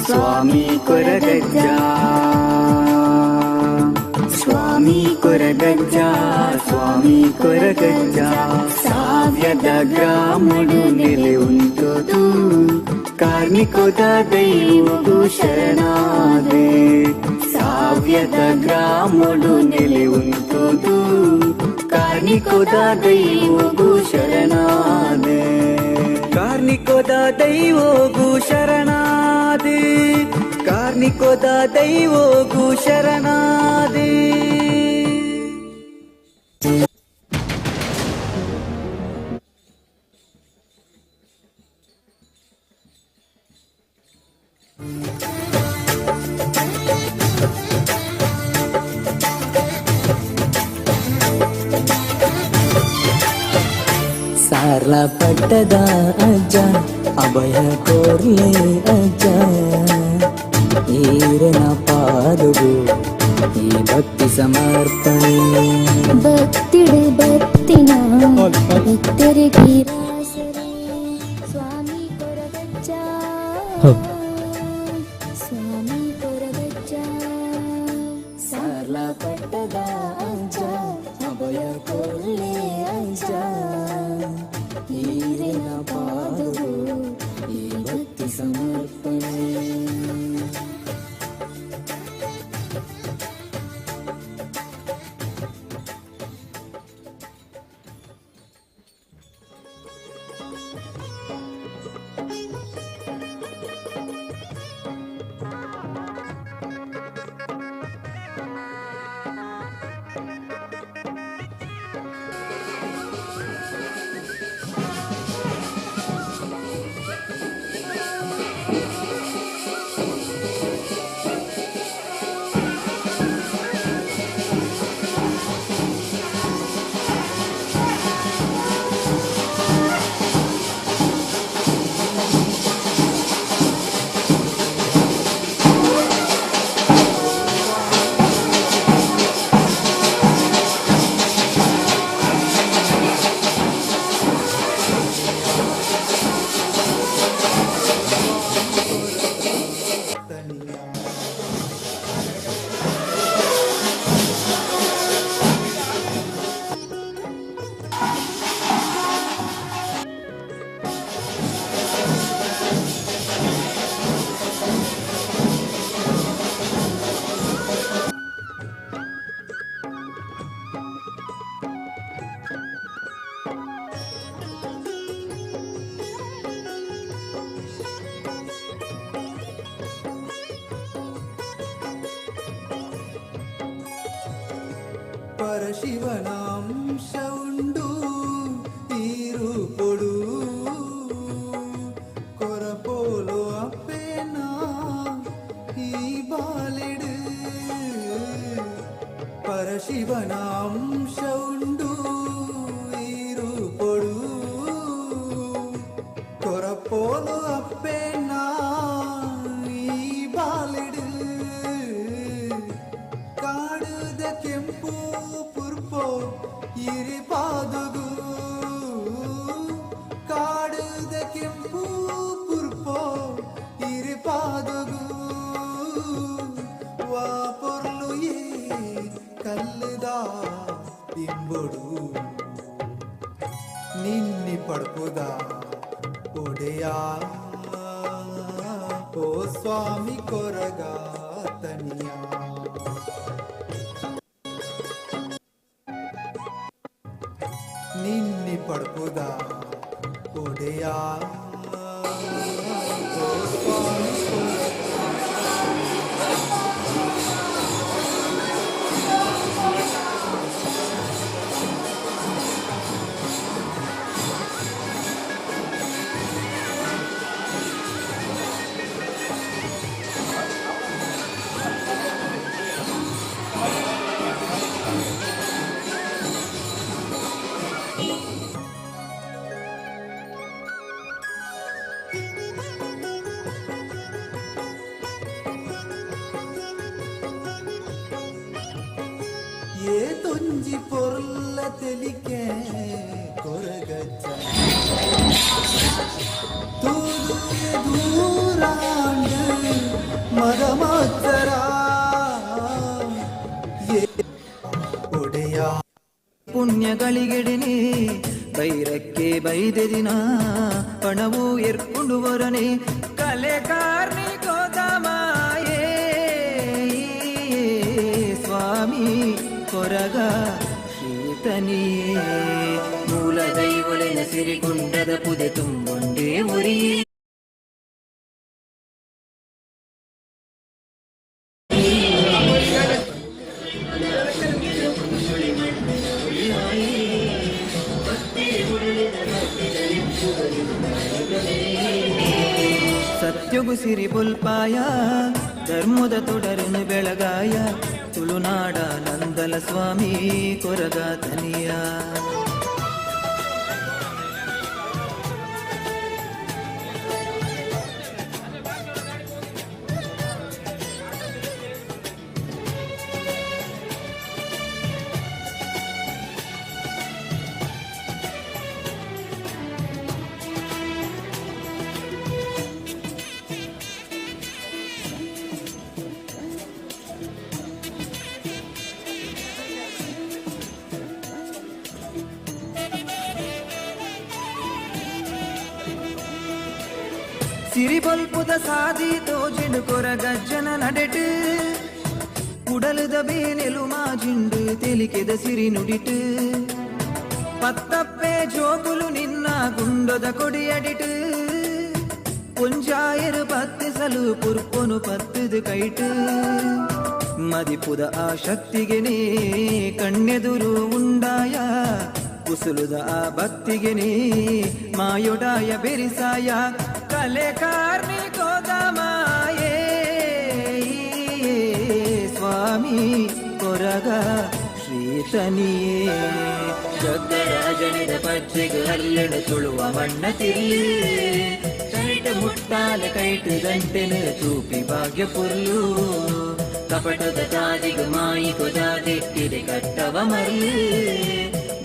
ಸ್ವಾಮಿ ಕೊರಗಜ್ಜ ಸ್ವಾಮಿ ಕೊರಗಜ್ಜ ಸ್ವಾಮಿ ಕೊರಗಜ್ಜ ಸಾವ್ಯದ ಗ್ರಾಮಡು ನೆಲೆ ಉಂಟುದು ಕಾರ್ಣಿಕೋದ ದೈವಗು ಶರಣಾದೆ ಸಾವ್ಯದ ಗ್ರಾಮಡು ನೆಲೆ ಉಂಟುದು ಕಾರ್ಣಿಕೋದ ದೈವಗು ಶರಣಾದೆ ಕಾರ್ಣಿಕೋದ ದೈವಗು ಶರಣಾದೆ ಕಾರ್ಣಿಕೋದ ದೈವಗು ಶರಣಾದೆ. ಸಾರ್ಲ ಪಟ್ಟದ ಅಜ್ಜ ಅಭಯ ಕೋರ್ಲೆ ಅಜ್ಜ ಈರನ ಪಾದುಗು ಈ ಭಕ್ತಿ ಸಮರ್ಪಣೆ ಭಕ್ತಿಡು ಭಕ್ತಿನ ಭಕ್ತರಿಗೆ ಸ್ವಾಮಿ ಕೊರಗಜ್ಜ ಸ್ವಾಮಿ ಕೊರಗಜ್ಜ ಸಾರ್ಲ ಪಟ್ಟದ ಅಜ್ಜ ಅಭಯ ಕೋರ್ಲೆ ಅಜ್ಜ ಈರನ ಪಾದುಗು ಈ ಭಕ್ತಿ ಸಮರ್ಪಣೆ. ಪರಶಿವನಾಂಶ ಉಂಡು ಈರುಪೊಡು ಕೊರಪೋಲು ಅಪ್ಪೇನ ಈ ಬಾಲೆಡು ಪರಶಿವನಾಂಶ ಉಂಡು ಈರುಪೊಡು ಕೊರಪೋಲು ಅಪ್ಪೇನ ಈ ಬಾಲೆಡು ಕಾಡುದ ಕೆಂಪು ಪುರ್ಪೋ ಇರಿಪಾದುಗು ಕಾಡುದ ಕೆಂಪು ಪುರ್ಪೋ ಇರಿಪಾದುಗು ವಾ ಪೊರ್ಲು ಏ ಕಲ್ಲುದ ದಿಂಬೊಡು ನಿನ್ನಿ ಪಡ್ಪುದ ಒಡೆಯ ಓ ಸ್ವಾಮಿ ಕೊರಗ ತನಿಯ ನಿನ್ನಿ ಪಡ್ಪುದ ಒಡೆಯ ಓ ಸ್ವಾಮಿ ಏ ತೊಂಜಿ ಪೊರ್ಲ ತೆಲಿಕೆ ಕೊರಗಜ್ಜ ತೂದು ದೂರಾಂಡ ಮದಮಾತ್ಸರ ಏ ಒಡೆಯ ಪುಣ್ಯಗಳಿಗೆಡೆನೆ ಬೈರಕ್ಕೆ ಬೈದೆದಿನ ಪಣವು ಎರ್ಕೊಂಡು ವರನೆ ಕಲೆ ಕಾರ್ಣಿಕೋದಮಾಯೇ ಸ್ವಾಮಿ ಕೊರಗ ಶ್ರೀತನಿಯೇ. ಮೂಲ ದೈವೊಲೆನ ಸಿರಿಗುಂಡದ ಪುದೆ ತುಂಬೊಂಡೇ ಉರಿ. ಸತ್ಯಗು ಸಿರಿ ಬುಲ್ಪಾಯ ಧರ್ಮದ ತೊಡರನು ಬೆಳಗಾಯ ತುಳುನಾಡ ನಂದಲ ಸ್ವಾಮಿ ಕೊರಗ ತನಿಯ. ಸಿರಿಬೊಲ್ಪುದ ಸಾದಿ ತೋಜಿಂಡು ಕೊರಗಜ್ಜನ ನಡೆಟು ಉಡಲುದ ಬೇನೆಲು ಮಾಜಿಂಡು ತೆಲಿಕೆದ ಸಿರಿ ನುಡಿಟು ಪತ್ತಪ್ಪೆ ಜೋಕುಲು ನಿನ್ನ ಗುಂಡೊದ ಕೊಡಿಯಡಿಟು ಪುಂಜಾಯರು ಪತ್ತಿಸಲು ಪುರ್ಪೊನು ಪತ್ತದು ಕೈಟು ಮದಿಪುದ ಆ ಶಕ್ತಿಗೆನೇ ಕಣ್ಣೆದುರು ಉಂಡಾಯ ಕುಸುಲುದ ಆ ಭಕ್ತಿಗೆನೇ ಮಾಯೊಡಾಯ ಬೆರಿಸಾಯ ಕಲೆ ಕಾರ್ಣಿಕೋದಮಾಯೇ ಸ್ವಾಮಿ ಕೊರಗ ಶ್ರೀತನಿಯೇ. ಜಗ್ಗರಾಜನಿದ ಪಜ್ಜೆಗು ಅಲ್ಲನು ತುಳುವ ಮಣ್ಣ ತಿರ್ಲು ಕೈಟ ಮುಟ್ಟಾಲ ಕೈಟು ಗಂಟೆನು ತೂಪಿ ಭಾಗ್ಯ ಪುರ್ಲು ಕಪಟದ ತಾದಿಗು ಮಾಯಿ ಕೊದಾದಿಟ್ಟಿದೆ ಕಟ್ಟವ ಮರ್ಲು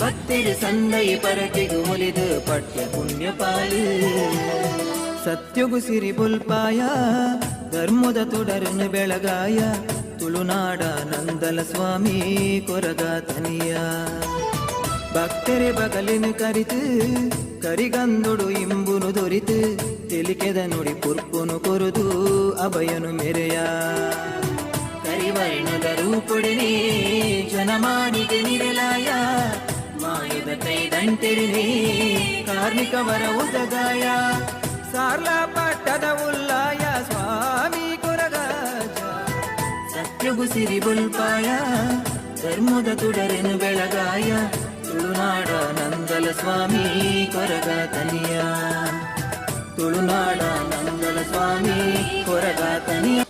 ಭಕ್ತಿರು ಸಂದೈ ಪರತಿಗು ಒಲಿದು ಪಠ್ಯ ಪುಣ್ಯ ಪಾಲು. ಸತ್ಯಗು ಸಿರಿ ಬುಲ್ಪಾಯ ಧರ್ಮದ ತೊಡರನು ಬೆಳಗಾಯ ತುಳುನಾಡ ನಂದಲ ಸ್ವಾಮಿ ಕೊರಗ ತನಿಯ. ಭಕ್ತರೆ ಬಗಲಿನ ಕರಿತು ಕರಿಗಂದುಡು ಇಂಬುನು ದೊರಿತು ತೆಲಿಕೆದ ನುಡಿ ಪುರ್ಪುನು ಕೊರುದು ಅಭಯನು ಮೆರೆಯ. ಕರಿವರ್ಣದ ರೂಪುಡನೆ ಜನಮಾನಿಗೆ ನಿರಲಾಯ ಮಾಯದ ಕೈದಂಟಿರಿನೇ ಕಾರ್ಮಿಕವರ ಉದಗಾಯ ಸಾರ್ಲ ಪಟ್ಟದ ಉಲ್ಲಾಯ ಸ್ವಾಮಿ ಕೊರಗಜ. ಸತ್ಯಗು ಸಿರಿ ಬುಲ್ಪಾಯ ಧರ್ಮದ ತುಡರೆನು ಬೆಳಗಾಯ ತುಳುನಾಡ ನಂದಲ ಸ್ವಾಮಿ ಕೊರಗ ತನಿಯ. ತುಳುನಾಡ ನಂದಲ ಸ್ವಾಮಿ ಕೊರಗ ತನಿಯ.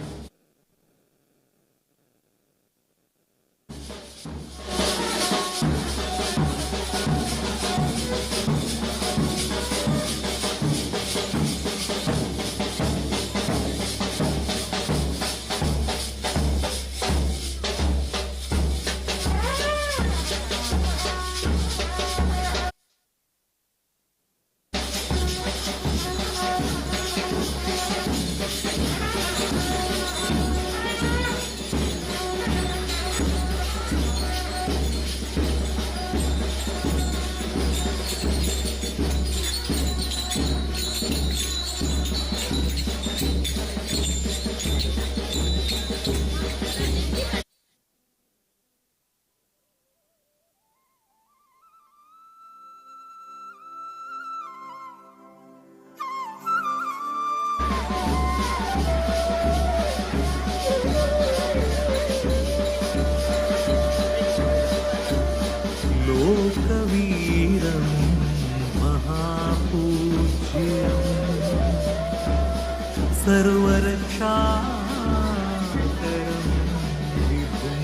लोकवीरं महापूज्यं सर्वरक्षाकरं विभुं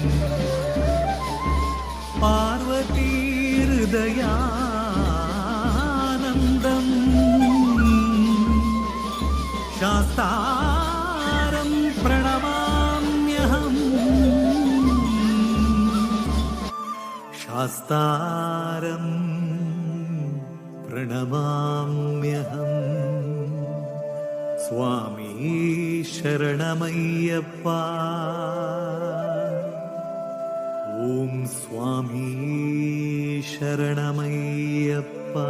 पार्वतीहृदयानन्दं शास्तारं प्रणमाम्यहम्। शास्तारं प्रणमाम्यहम्। स्वामी शरणमय्यप्पा। ॐ स्वामी शरणमय्यप्पा।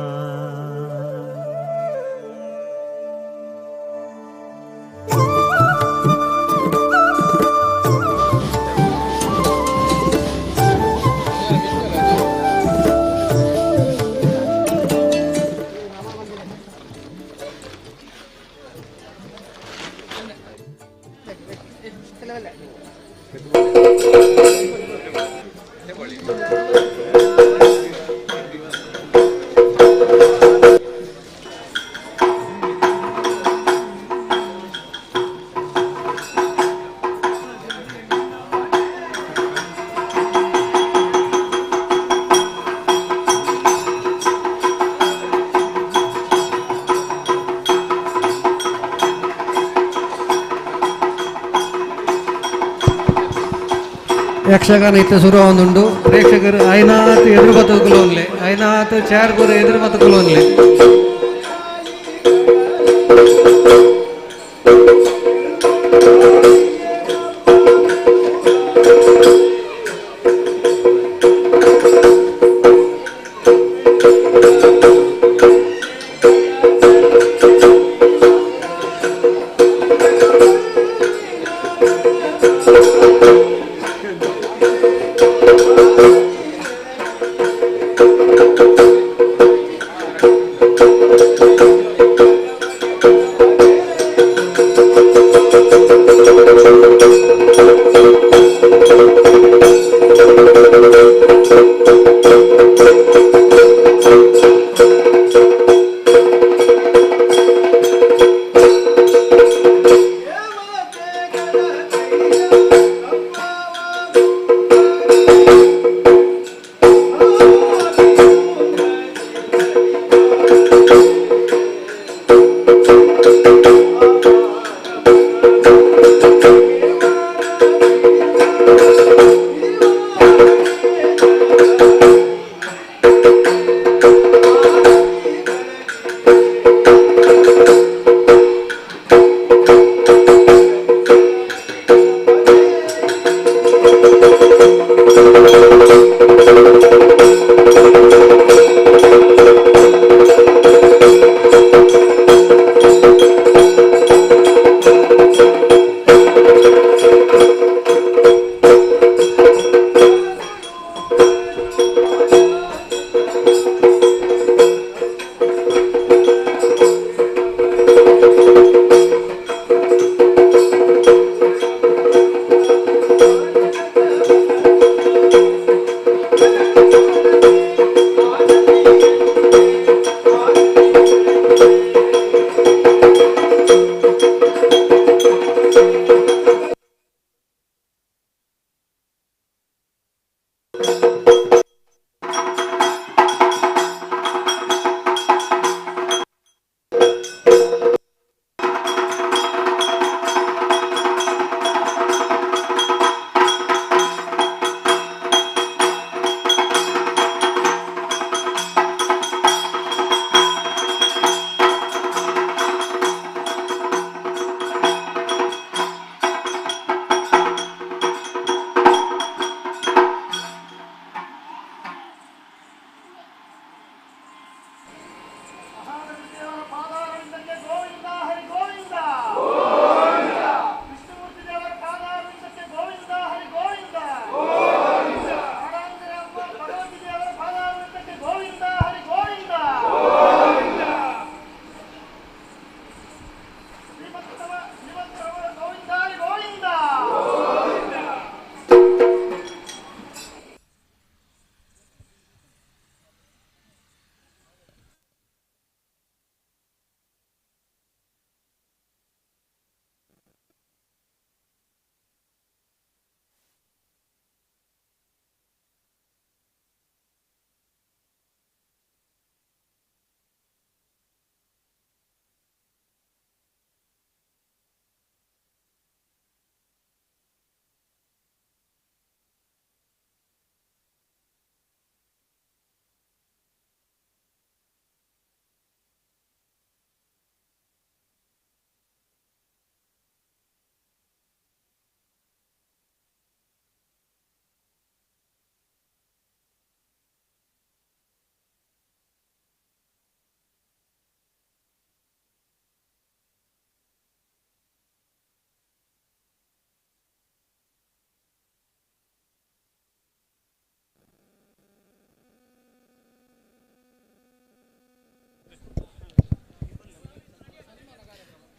ಯಕ್ಷಗಾನ ಇತ್ತ ಶುರುವಾದುಂಡು ಪ್ರೇಕ್ಷಕರು ಐನಾತ್ ಎದುರು ಬತ್ತುಕೊಳ್ಳೋನ್ಲೆ ಐನಾತ್ ಚಾರ್ ಗುರು ಎದುರು ಬತ್ತುಕೊಳ್ಳೋನ್ಲೆ.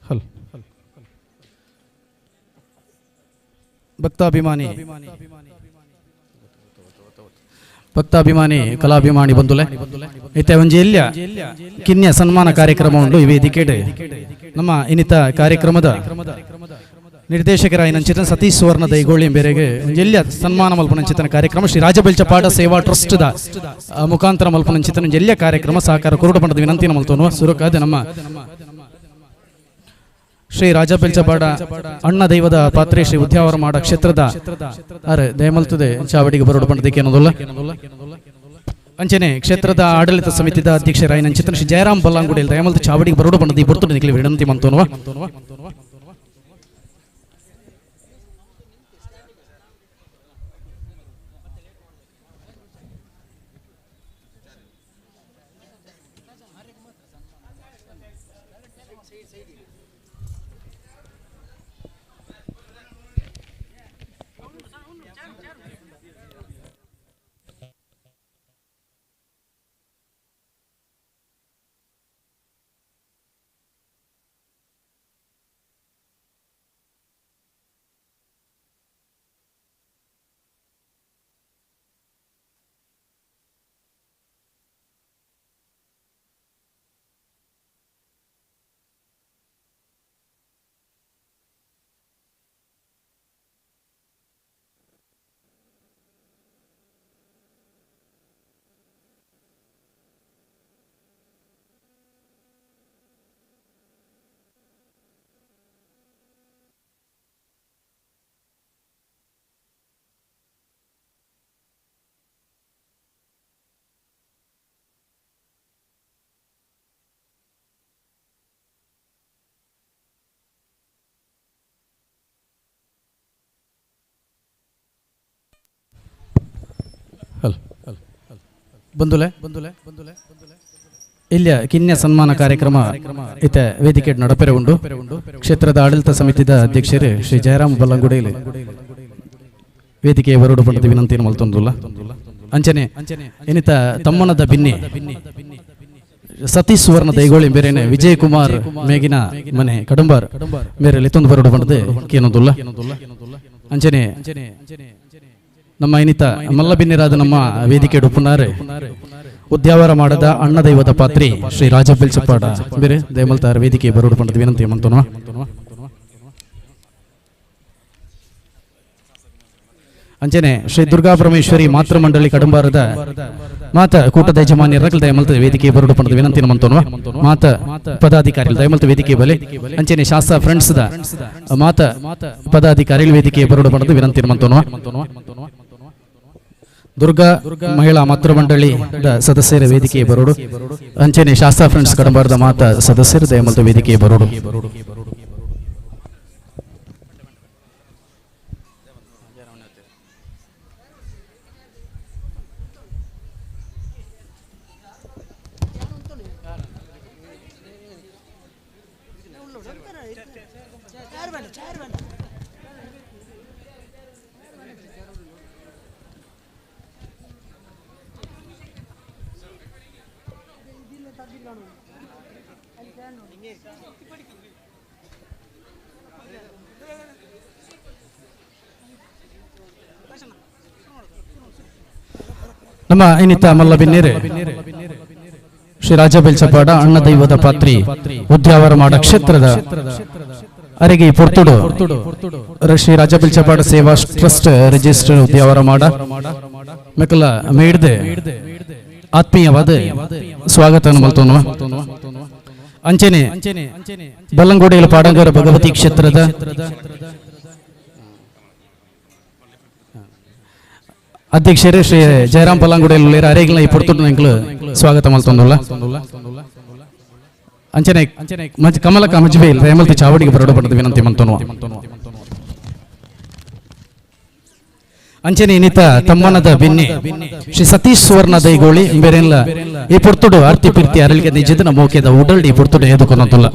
ಹಲೋ ಭಕ್ತಾಭಿಮಾನಿ ಭಕ್ತಾಭಿಮಾನಿ ಕಲಾಭಿಮಾನಿ ಬಂಧುಲೆ ಇತ್ತೆ ಒಂಜಿ ಎಲ್ಯ ಕಿನ್ಯ ಸನ್ಮಾನ ಕಾರ್ಯಕ್ರಮ ಉಂಡು ಈ ವೇದಿಕೆಡ್ ನಮ್ಮ ಇನ್ನಿತ ಕಾರ್ಯಕ್ರಮದ ನಿರ್ದೇಶಕರಾಯಿನ ಚಿತನ ಸತೀಶ್ ಸುವರ್ಣ ದೈಗೋಳಿ ಬೇರೆಗೆ ಒಂಜಿ ಎಲ್ಯ ಸನ್ಮಾನ ಮಲ್ಪನಂಚಿತನ ಕಾರ್ಯಕ್ರಮ ಶ್ರೀ ರಾಜಬೆಲ್ಚಪಾಡ ಸೇವಾ ಟ್ರಸ್ಟ್ the ಮುಖಾಂತರ ಮಲ್ಪನಂಚಿತನ ಎಲ್ಯ ಕಾರ್ಯಕ್ರಮ ಸಹಕಾರ ಕುರುಡು ಪಂಡದ ವಿನಂತಿನ ಮಲ್ತೋನು ಸುರುಕಾದ ನಮ್ಮ ಶ್ರೀ ರಾಜಬೆಲ್ಚಪಾಡ ಅಣ್ಣ ದೈವದ ಪಾತ್ರೆ ಶ್ರೀ ಉದ್ಯಾವರ ಮಾಡ ಕ್ಷೇತ್ರದ ಅರೆ ದಯಮಲ್ತದೆ ಚಾವಡಿಗೆ ಬರೋಡು ಪಂಡದಿಕ್ಕೇನೋದಲ್ಲ ಅಂಚನೆ ಕ್ಷೇತ್ರದ ಆಡಳಿತ ಸಮಿತಿದ ಅಧ್ಯಕ್ಷರಾಯಿನ ಚಿತ್ರ ಶ್ರೀ ಜಯರಾಮ್ ಬಲ್ಲಾಂಗುಡಿ ದಯಮಲ್ತ ಚಾವಡಿಗೆ ಬರೋಡು ಪಂಡದಿ ಬರ್ತುಡು ನಿಖಿಲ್ ವಿನಂತಿ ಮಂತೋನುವ. ಬಂಧುಲೆ ಇಲ್ಲಿಯ ಕಿನ್ಯ ಸನ್ಮಾನ ಕಾರ್ಯಕ್ರಮ ಇತ ವೇದಿಕೆ ನಡಪೆರೆ ಉಂಡು. ಕ್ಷೇತ್ರದ ಆಡಳಿತ ಸಮಿತಿದ ಅಧ್ಯಕ್ಷರು ಶ್ರೀ ಜಯರಾಮ್ ಬಲ್ಲಂಗುಡಿಯಲ್ಲಿ ವೇದಿಕೆಯ ಬರೋಡು ಪಂಡದ ವಿನಂತಿಯನ್ನು ಮಲ್ತೊಂದುಲ್ಲ. ಅಂಚನೆ ಇನ್ನಿತ ತಮ್ಮನದ ಬಿನ್ನಿ ಸತೀಶ್ ಸುವರ್ಣ ದೈಗೋಳಿ ಬೇರೆನೆ ವಿಜಯ್ ಕುಮಾರ್ ಮೇಗಿನ ಮನೆ ಕಡಂಬಾರ್ ಬೇರೆ ಲಿತ್ತೊಂದು ಬರೋಡು ಪಂಡದ ಕೇನೊಂದುಲ್ಲ. ಅಂಚನೆ ನಮ್ಮ ಇನ್ನಿತ ಮಲ್ಲ ಬಿನ್ನಿರಾದ ನಮ್ಮ ವೇದಿಕೆ ಉಪ್ಪುನಾರೆ ಉದ್ಯಾವರ ಮಾಡದ ಅಣ್ಣ ದೈವದ ಪಾತ್ರಿ ಶ್ರೀ ರಾಜ ಬೆಲ್ಚಪ್ಪಾಡ ಬೇರೆ ದೇಮಲ್ತಾರ ವೇದಿಕೆ ಬರೋಡು ಪಂಡದ ವಿನಂತಿ ಮಂತೋನು. ಅಂಚನೆ ಶ್ರೀ ದುರ್ಗಾ ಪರಮೇಶ್ವರಿ ಮಾತೃಮಂಡಳಿ ಕಡಂಬಾರದ ಮಾತ ಕೂಟದ ಯಜಮಾನಿ ರಕಲ್ ದಯಮಲ್ತ ವೇದಿಕೆ ಬರೋಡು ಪಂಡದ ವಿನಂತಿ ಮಂತೋನು. ಮಾತ ಪದಾಧಿಕಾರಿ ದಯಮಲ್ತ ವೇದಿಕೆ ಬಲೆ ಅಂಚನೆ ಶಾಸ್ತ್ರ ಫ್ರೆಂಡ್ಸ್ the ಮಾತ ಪದಾಧಿಕಾರಿ ವೇದಿಕೆ ಬರೋಡು ಪಂಡದ ವಿನಂತಿ ಮಂತೋನು. ದುರ್ಗಾ ಮಹಿಳಾ ಮಾತೃಮಂಡಳಿ ಸದಸ್ಯರ ವೇದಿಕೆ ಬರೋಡು. ಅಂಚನೆ ಶಾಸ್ತ್ರ ಫ್ರೆಂಡ್ಸ್ ಕಡಂಬಾರದ ಮಾತ ಸದಸ್ಯರ ದಯಮಲ್ತ ವೇದಿಕೆ ಬರೋಡು. ನಮ್ಮ ಇನ್ನಿತ ಮಲ್ಲ ಬಿನ್ನೇರೆ ಶ್ರೀ ರಾಜ ಬೆಲ್ಚಪಾಡ ಅಣ್ಣ ದೈವದ ಪಾತ್ರಿ ಉದ್ಯಾವರ ಮಾಡ ಕ್ಷೇತ್ರದ ಅರೆಗೆ ಪೊರ್ತುಡು ಶ್ರೀ ರಾಜ ಬೆಲ್ಚಪಾಡ ಸೇವಾ ಟ್ರಸ್ಟ್ ರಿಜಿಸ್ಟರ್ ಉದ್ಯಾವರ ಮಾಡ ಮೆಕಲ ಮೇಡ್ದೆ ಆತ್ಮೀಯವಾದ ಸ್ವಾಗತ ಮಲ್ತೋನುವ. ಅಂಚನೆ ಬಲ್ಲಂಗೋಡಿಯಲ್ಲಿ ಪಾಡಂಗರ ಭಗವತಿ ಕ್ಷೇತ್ರದ ಅಧ್ಯಕ್ಷರೇ ಶ್ರೀ ಜಯರಾಮ್ ಪಲ್ಲಾಂಗುಡಿಯಲ್ಲಿ ಅರೇಗಿನ ಈ ಪೊರ್ತುಡು ಎಂಕ್ಲು ಸ್ವಾಗತ ಮಲ್ತೊಂದುಲ್ಲ. ಅಂಚನೆ ಕಮಲಕ ಮಜ್ಬೇಲ್ ರೇಮಲ್ತಿ ಚಾವಡಿಗೆ ಬರೋಡು ಪಡೆದ ವಿನಂತಿ ಮಂತೋನುವ. ಅಂಚನೆ ಇನ್ನಿತ ತಮ್ಮನದ ಬಿನ್ನಿ ಶ್ರೀ ಸತೀಶ್ ಸುವರ್ಣ ದೈಗೋಳಿ ಬೇರೆಲ್ಲ ಈ ಪೊರ್ತುಡು ಆರ್ತಿ ಪಿರ್ತಿ ಅರಳಿಗೆ ನಿಜದ ಮೋಕೆದ ಉಡಲ್ಡಿ ಈ ಪೊರ್ತುಡು ಎದುಕೊಂದುಲ್ಲ.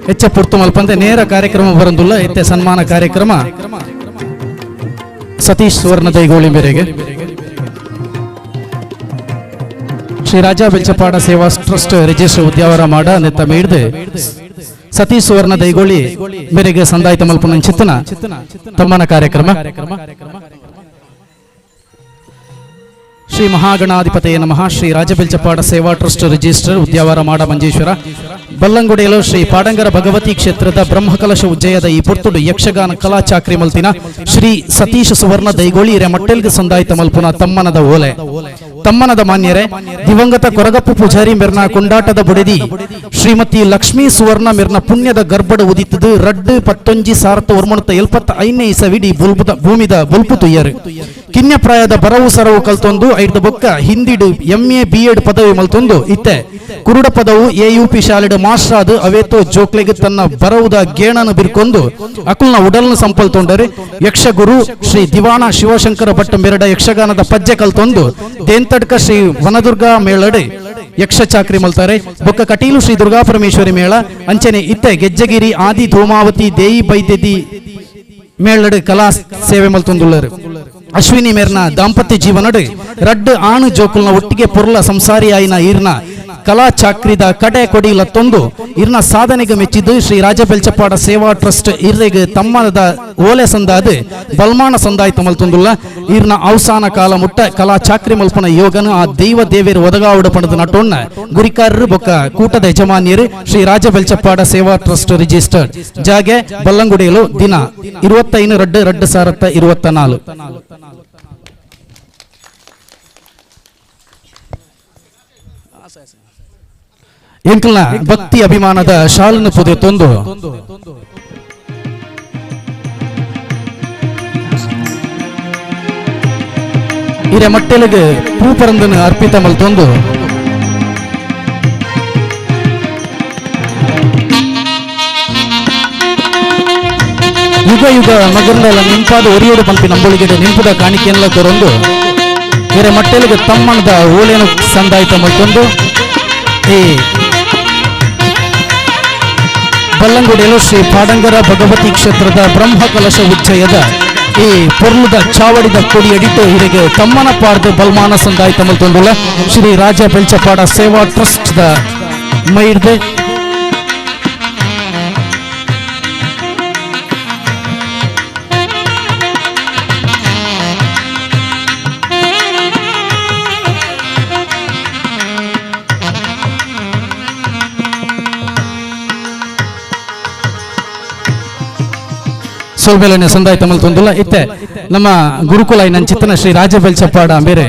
ಹೆಚ್ಚ ಪುರ್ತು ಮಲ್ಪಂತೆ ನೇರ ಕಾರ್ಯಕ್ರಮ ಬರಂದುಲ್ಲ ಇತ್ತೆ ಸನ್ಮಾನ ಕಾರ್ಯಕ್ರಮ ಸತೀಶ್ ಸುವರ್ಣ ದೈಗೋಳಿ ಮೇರೆಗೆ ಶ್ರೀ ರಾಜಾ ಬೆಲ್ಚಪಾಡ ಸೇವಾ ಟ್ರಸ್ಟ್ ರಿಜಿಸ್ಟರ್ ಉದ್ಯಾವರ ಮಾಡ ನೆತ್ತ ಮೇಡ್ದು ಸತೀಶ್ ಸುವರ್ಣ ದೈಗೋಳಿ ಮೇರೆಗೆ ಸಂದಾಯಿತ ಮಲ್ಪನ ಚಿತ್ತನ ತಮ್ಮನ ಕಾರ್ಯಕ್ರಮ. ಶ್ರೀ ಮಹಾಗಣಾಧಿಪತಯ ನಮಃ. ಶ್ರೀ ರಾಜಬೆಲ್ಚಪಾಡ ಸೇವಾ ಟ್ರಸ್ಟ್ ರಿಜಿಸ್ಟರ್ ಉದ್ಯಾವರ ಮಾಡ ಮಂಜೇಶ್ವರ ಬಲ್ಲಂಗುಡಿಯಲು ಶ್ರೀ ಪಾಡಂಗರ ಭಗವತಿ ಕ್ಷೇತ್ರದ ಬ್ರಹ್ಮಕಲಶ ಉಜ್ಜಯದ ಈ ಪೊರ್ತುಡು ಯಕ್ಷಗಾನ ಕಲಾ ಚಾಕ್ರಿ ಮಲ್ತಿನ ಶ್ರೀ ಸತೀಶ ಸುವರ್ಣ ದೈಗೋಳಿ ಮಟ್ಟೆಲ್ಗೆ ಸಂದಾಯಿತ ಮಲ್ಪುನ ತಮ್ಮನದ ಓಲೆ. ತಮ್ಮನದ ಮಾನ್ಯರೇ, ದಿವಂಗತ ಕೊರಗಪ್ಪು ಪೂಜಾರಿ ಮೆರ್ನ ಕೊಂಡಾಟದ ಬುಡೆದಿ ಶ್ರೀಮತಿ ಲಕ್ಷ್ಮೀ ಸುವರ್ಣ ಮೆರ್ನ ಪುಣ್ಯದ ಗರ್ಭಡ ಉದಿತದು ರಡ್ಡು ಪತ್ತೊಂಜಿ ಸಾರತ ಒರ್ಮಣತ 75ನೇ ಇಸವಿಡಿ ಭೂಮಿದ ಬುಲ್ಪು ತುಯ್ಯರು. ಕಿನ್ಯಪ್ರಾಯದ ಬರವು ಸರವು ಕಲ್ತೊಂದು ಐಡ್ದ ಬೊಕ್ಕ ಹಿಂದಿಡು MA B.Ed ಪದವಿ ಮಲ್ತೊಂದು ಇತ್ತೆ ಕುರುಡ ಪದವು AUP ಶಾಲೆಡು ಮಾಸ್ಟರ್ ಆದ ಅವೇತೋ ಜೋಕ್ಲೆಗೆ ತನ್ನ ಬರವುದ ಗೇಣನು ಬಿರ್ಕೊಂಡು ಅಕುಲ್ನ ಉಡಲ್ನ ಸಂಪಲ್ತೊಂಡರು. ಯಕ್ಷಗುರು ಶ್ರೀ ದಿವಾಣ ಶಿವಶಂಕರ ಭಟ್ಟ ಮೆರಡ ಯಕ್ಷಗಾನದ ಪಜ್ಜೆ ಕಲ್ತೊಂದು ದೇಂತಡ್ಕ ಶ್ರೀ ವನದುರ್ಗಾ ಮೇಳಡೆ ಯಕ್ಷ ಚಾಕ್ರಿ ಮಲ್ತಾರೆ. ಬೊಕ್ಕ ಕಟೀಲು ಶ್ರೀ ದುರ್ಗಾ ಪರಮೇಶ್ವರಿ ಮೇಳ ಅಂಚನೆ ಇತ್ತೆ ಗೆಜ್ಜಗಿರಿ ಆದಿ ಧೂಮಾವತಿ ದೇಯಿ ಬೈದೆದಿ ಮೇಳಡು ಕಲಾ ಸೇವೆ ಮಲ್ತೊಂದುಳ್ಳರು. ಅಶ್ವಿನಿ ಮೇರ್ನ ದಾಂಪತ್ಯ ಜೀವನಡು ರಡ್ಡು ಆಣು ಜೋಕುಲ್ನ ಒಟ್ಟಿಗೆ ಪೊರ್ಲ ಸಂಸಾರಿಯಾಯಿನ ಈರ್ನ ಕಲಾ ಚಾಕ್ರಿದ ಕಡೆ ಕೊಡಿ ಲತ್ತೊಂದು ಇರ್ನ ಸಾಧನೆಗೆ ಮೆಚ್ಚಿದ್ದು ಶ್ರೀ ರಾಜಬೆಲ್ಚಪಾಡ ಸೇವಾ ಟ್ರಸ್ಟ್ ಇರ್ರೆಗ್ ತಮ್ಮದ ಓಲೆ ಸಂದಾದ ಬಲ್ಮಾನ ಸಂದಾಯ್ತ ಮಲ್ತೊಂದುಲ್ಲ. ಇರ್ನ ಅವಸಾನ ಕಾಲ ಮುಟ್ಟ ಕಲಾ ಚಾಕ್ರಿ ಮಲ್ಪನ ಯೋಗನು ಆ ದೈವ ದೇವೇರು ಒದಗಾವುಡ ಪಣದ ನಟೋಣ್ಣ ಗುರಿಕಾರರು ಬೊಕ್ಕ ಕೂಟದ ಯಜಮಾನ್ಯರು ಶ್ರೀ ರಾಜಬೆಲ್ಚಪಾಡ ಸೇವಾ ಟ್ರಸ್ಟ್ ರಿಜಿಸ್ಟರ್ಡ್ ಜಾಗೆ ಬಲ್ಲಂಗುಡಿಯಲು ದಿನ 25/2/2024. ಎಂಕಲ್ನ ಭಕ್ತಿ ಅಭಿಮಾನದ ಶಾಲನ್ನು ಪುದೆ ತೊಂದು ಹಿರೇ ಮಟ್ಟೆಲಿಗೆ ಪೂಪರಂದನ್ನು ಅರ್ಪಿತ ಮಲ್ತೊಂದು ಯುಗ ಯುಗ ಮಗರ್ನೆಲ್ಲ ನಿಂಪಾದ ಒರಿಯೋಡು ಪಂಪಿ ನಂಬೊಳಿಗೆ ನಿಂಪುದ ಕಾಣಿಕೆಯನ್ನೆಲ್ಲ ಕೊರೊಂದು ಹಿರೇ ಮಟ್ಟೆಲಿಗೆ ತಮ್ಮಣದ ಓಲೇನು ಸಂದಾಯಿತ ಮಲ್ತೊಂದು ಈ ಬಲ್ಲಂಗುಡಿಯಲು ಶ್ರೀ ಪಾಡಂಗರ ಭಗವತಿ ಕ್ಷೇತ್ರದ ಬ್ರಹ್ಮಕಲಶ ಉಚ್ಚಯದ ಈ ಪೊರ್ಲುದ ಚಾವಡಿದ ಕೊಡಿಯಡಿಟ್ಟು ಹಿರಿಗೆ ತಮ್ಮನ ಪಾರ್ದು ಬಲ್ಮಾನ ಸಂದಾಯಿತ ಮಲ್ತೊಂದುಲ್ಲ ಶ್ರೀ ರಾಜ ಬೆಲ್ಚಪಾಡ ಸೇವಾ ಟ್ರಸ್ಟ್ the ಮೈರ್ದೆ ಸೋಲ್ಬೇಲನೆ ಸಂದಾಯಿತ ಮಲ್ತೊಂದುಲ್ಲ. ಇತ್ತೆ ನಮ್ಮ ಗುರುಕುಲ ನಂಚಿತ್ತನ ಶ್ರೀ ರಾಜ ಬೆಲ್ಚಪಾಡ ಬೇರೆ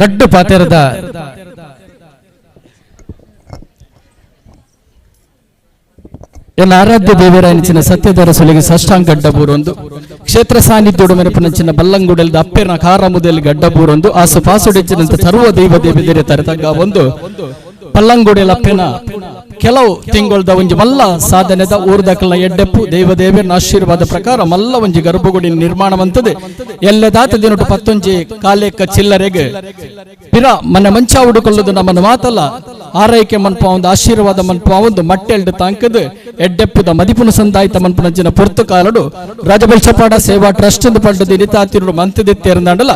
ರಡ್ಡು ಪಾತೆರದ ಎಲ್ಲ ಆರಾಧ್ಯ ದೇವರಾಯನಚಿನ ಸತ್ಯದರ ಸುಲಿಗೆ ಸಾಷ್ಟಾಂಗ ಗಡ್ಡಬೂರೊಂದು ಕ್ಷೇತ್ರ ಸಾನ್ನಿಧ್ಯೋಡು ಮೆನಪನಂಚಿನ ಬಲ್ಲಂಗುಡಲ್ದ ಅಪ್ಪೆನ ಖಾರ ಮುದೆಲ್ ಗಡ್ಡಬೂರೊಂದು ಆಸು ಪಾಸುಡೆಚ್ಚಿನಂತ ಸರ್ವ ದೈವ ದೇವಿದರೆ ತರತಗ್ಗ ಒಂದು ಪಲ್ಲಂಗುಡೆಲ್ ಅಪ್ಪೆನ ಕೆಲವು ತಿಂಗಳದ ಒಂಜಿ ಮಲ್ಲ ಸಾಧನೆದ ಊರ್ದಕಲ್ನ ಎಡ್ಡೆಪ್ಪು ದೈವ ದೇವರನ ಆಶೀರ್ವಾದ ಪ್ರಕಾರ ಮಲ್ಲ ಒಂಜಿ ಗರ್ಭಗುಡಿ ನಿರ್ಮಾಣವಂತದೆ ಎಲ್ಲದಾತ ದಿನಟು ಪತ್ತೊಂಜಿ ಕಾಲೇಕ ಚಿಲ್ಲರೆಗೆ ಪಿರ ಮನೆ ಮಂಚ ಉಡುಕೊಳ್ಳೋದು ನಮ್ಮನ್ನು ಮಾತಲ್ಲ ಆರೈಕೆ ಮನ್ಪ ಒಂದು ಆಶೀರ್ವಾದ ಮನ್ಪ ಒಂದು ಮಟ್ಟೆಲ್ಡು ತಾಂಕದು ಎಡ್ಡೆಪ್ಪುದ ಮದಿಪುನ ಸಂದಾಯಿತ ಮನ್ಪನಂಚಿನ ಪೊರ್ತುಕಾಲಡು ರಾಜಬೆಲ್ಚಪಾಡ ಸೇವಾ ಟ್ರಸ್ಟ್ ಎಂದು ಪಂಡದು ಇನಿತಾತಿರು ಮಂತದಿತ್ತೇರ್ದಾಂಡಲ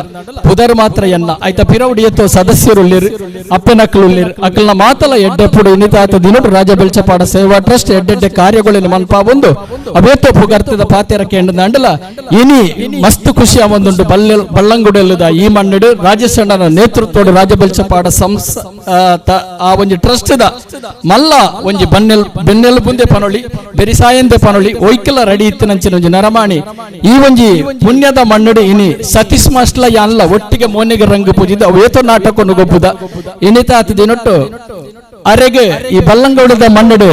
ಪುದರ್ ಮಾತ್ರ ಎನ್ನ ಆಯ್ತ ಪಿರವುಡಿಯತ್ತೋ ಸದಸ್ಯರುಳ್ಳಿರು ಅಪ್ಪನಕ್ಕಲುಳ್ಳಿರು ಅಕ್ಕಲ್ನ ಮಾತಲ್ಲ ಎಡ್ಡೆಪ್ಪುಡು ಇನಿತಾತ ದಿನಡು ರಾಜಬೆಲ್ಚಪಾಡ ಸೇವಾ ಟ್ರಸ್ಟ್ ಎಡ್ಡೆಡ್ಡೆ ಕಾರ್ಯಗಳನ್ನು ಮನ್ಪ ಒಂದು ಅವೇತೋ ಪುಗರ್ತದ ಪಾತೆರ ಕೇಂದ್ರಂಡಲ ಇನಿ ಮಸ್ತ್ ಖುಷಿ ಒಂದುಂಡು ಬಲ್ಲಂಗುಡೆಲ್ಲದ ಈ ಮಣ್ಣು ರಾಜೇಶಣ್ಣನ ನೇತೃತ್ವದ ರಾಜಬೆಲ್ಚಪಾಡ ಆ ಒಂಜಿ ಟ್ರಸ್ಟ್ the ಮಲ್ಲ ಒಂಜಿ ಬೆನ್ನೆಲ್ ಬುಂದೆ ಪನೊಳಿ ಬೆರಿಸಾಯಂದೆ ಪನೊಳಿ ಒಯ್ಕೆಲ್ಲ ರೆಡಿ ಇತ್ತಿನಂಚಿನ ಒಂಜಿ ನರಮಾಣಿ ಈ ಒಂಜಿ ಪುಣ್ಯದ ಮಣ್ಣುಡು ಇನಿ ಸತೀಶ್ ಮಾಸ್ಟ್ಲ ಯಾನ್ಲ ಒಟ್ಟಿಗೆ ಮೋನೆಗೆ ರಂಗು ಪೂಜಿದ ಅವೇತೋ ನಾಟಕವನ್ನು ಗೊಬ್ಬುದ ಇನಿತಾತ ದಿನೊಟ್ಟು ಅರೆಗೆ ಈ ಬಲ್ಲಂಗೌಡದ ಮಣ್ಣುಡು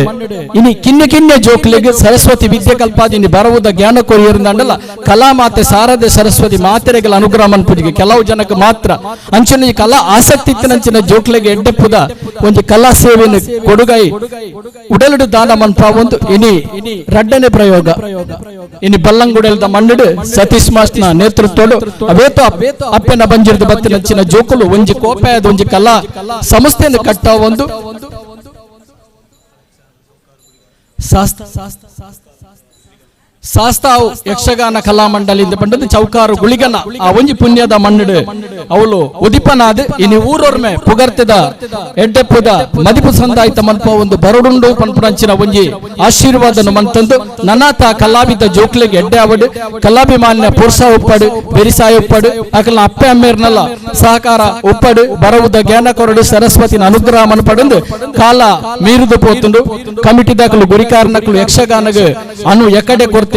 ಇನಿ ಕಿನ್ನೆ ಕಿನ್ನೆ ಜೋಕ್ಲಿಗೆ ಸರಸ್ವತಿ ವಿದ್ಯೆ ಕಲ್ಪಾದಿನಿ ಬರವುದ ಜ್ಞಾನ ಕೊರಿಯರಿಂದಂಡಲ ಕಲಾ ಮಾತೆ ಸಾರದೆ ಸರಸ್ವತಿ ಮಾತೆರೆಗಳ ಅನುಗ್ರಹ ಮನ್ಪುಜಿಗೆ ಕೆಲವು ಜನಕ್ಕೆ ಮಾತ್ರ ಅಂಚಿನ ಈ ಕಲಾ ಆಸಕ್ತಿ ಇತ್ತಿನಂಚಿನ ಜೋಕ್ಲಿಗೆ ಎಡ್ಡೆಪ್ಪುದ ಒಂಜಿ ಕಲಾ ಸೇವೆಯನ್ನು ಕೊಡುಗೈ ಉಡಲುಡು ದಾನ ಮನ್ಪ ಒಂದು ಇನಿ ರಡ್ಡನೆ ಪ್ರಯೋಗ ಇನಿ ಬಲ್ಲಂಗುಡಲ್ದ ಮಣ್ಣುಡು ಸತೀಶ್ ಮಾಸ್ಟ್ನ ನೇತೃತ್ವಡು ಅವೇತೋ ಅಪ್ಪೆನ ಬಂಜಿರದ ಬತ್ತಿನಂಚಿನ ಜೋಕುಲು ಒಂಜಿ ಕೋಪೆಯದ ಒಂಜಿ ಕಲಾ ಸಂಸ್ಥೆಯನ್ನು ಕಟ್ಟ ಒಂದು ಶಾಸ್ತಾವ್ ಯಕ್ಷಗಾನ ಕಲಾಮಂಡಲಿಂದ ಪಂಡದು ಚೌಕಾರು ಗುಳಿಗನ ಆ ಒಂಜಿ ಪುಣ್ಯದ ಮಣ್ಣುಡು ಅವಳು ಉದಿಪನಾದ್ ಇನಿ ಊರೊರ್ಮೆ ಪುಗರ್ತೆದ ಎಡ್ಡೆಪ್ಪುದ ಮದಿಪು ಸಂದಾಯ್ತ ಮನ್ಪ ಒಂದು ಬರಡುಂಡು ಪನ್ಪುನಂಚಿನ ಒಂಜಿ ಆಶೀರ್ವಾದನು ಮಂತಂದು ನನಾತ ಕಲಾವಿದ ಜೋಕ್ಲೆಗೆ ಎಡ್ಡೆ ಅವಡು ಕಲಾಭಿಮಾನ್ಯ ಪುರುಷ ಉಪ್ಪಡು ಬೆರಿಸಾಯ ಉಪ್ಪಡು ಅಕಲ್ನ ಅಪ್ಪೆ ಅಮ್ಮೇರ್ನಲ್ಲ ಸಹಕಾರ ಉಪ್ಪಡು ಬರವುದ ಜ್ಞಾನ ಕೊರಡು ಸರಸ್ವತಿನ ಅನುಗ್ರಹ ಮನ್ಪಡಂದು ಕಾಲ ಮೀರುದು ಪೋತುಂಡು ಕಮಿಟಿ ದಾಕಲು ಗುರಿಕಾರನಕಲು ಯಕ್ಷಗಾನಗ ಅನು ಎಕಡೆ ಕೊರ್ತ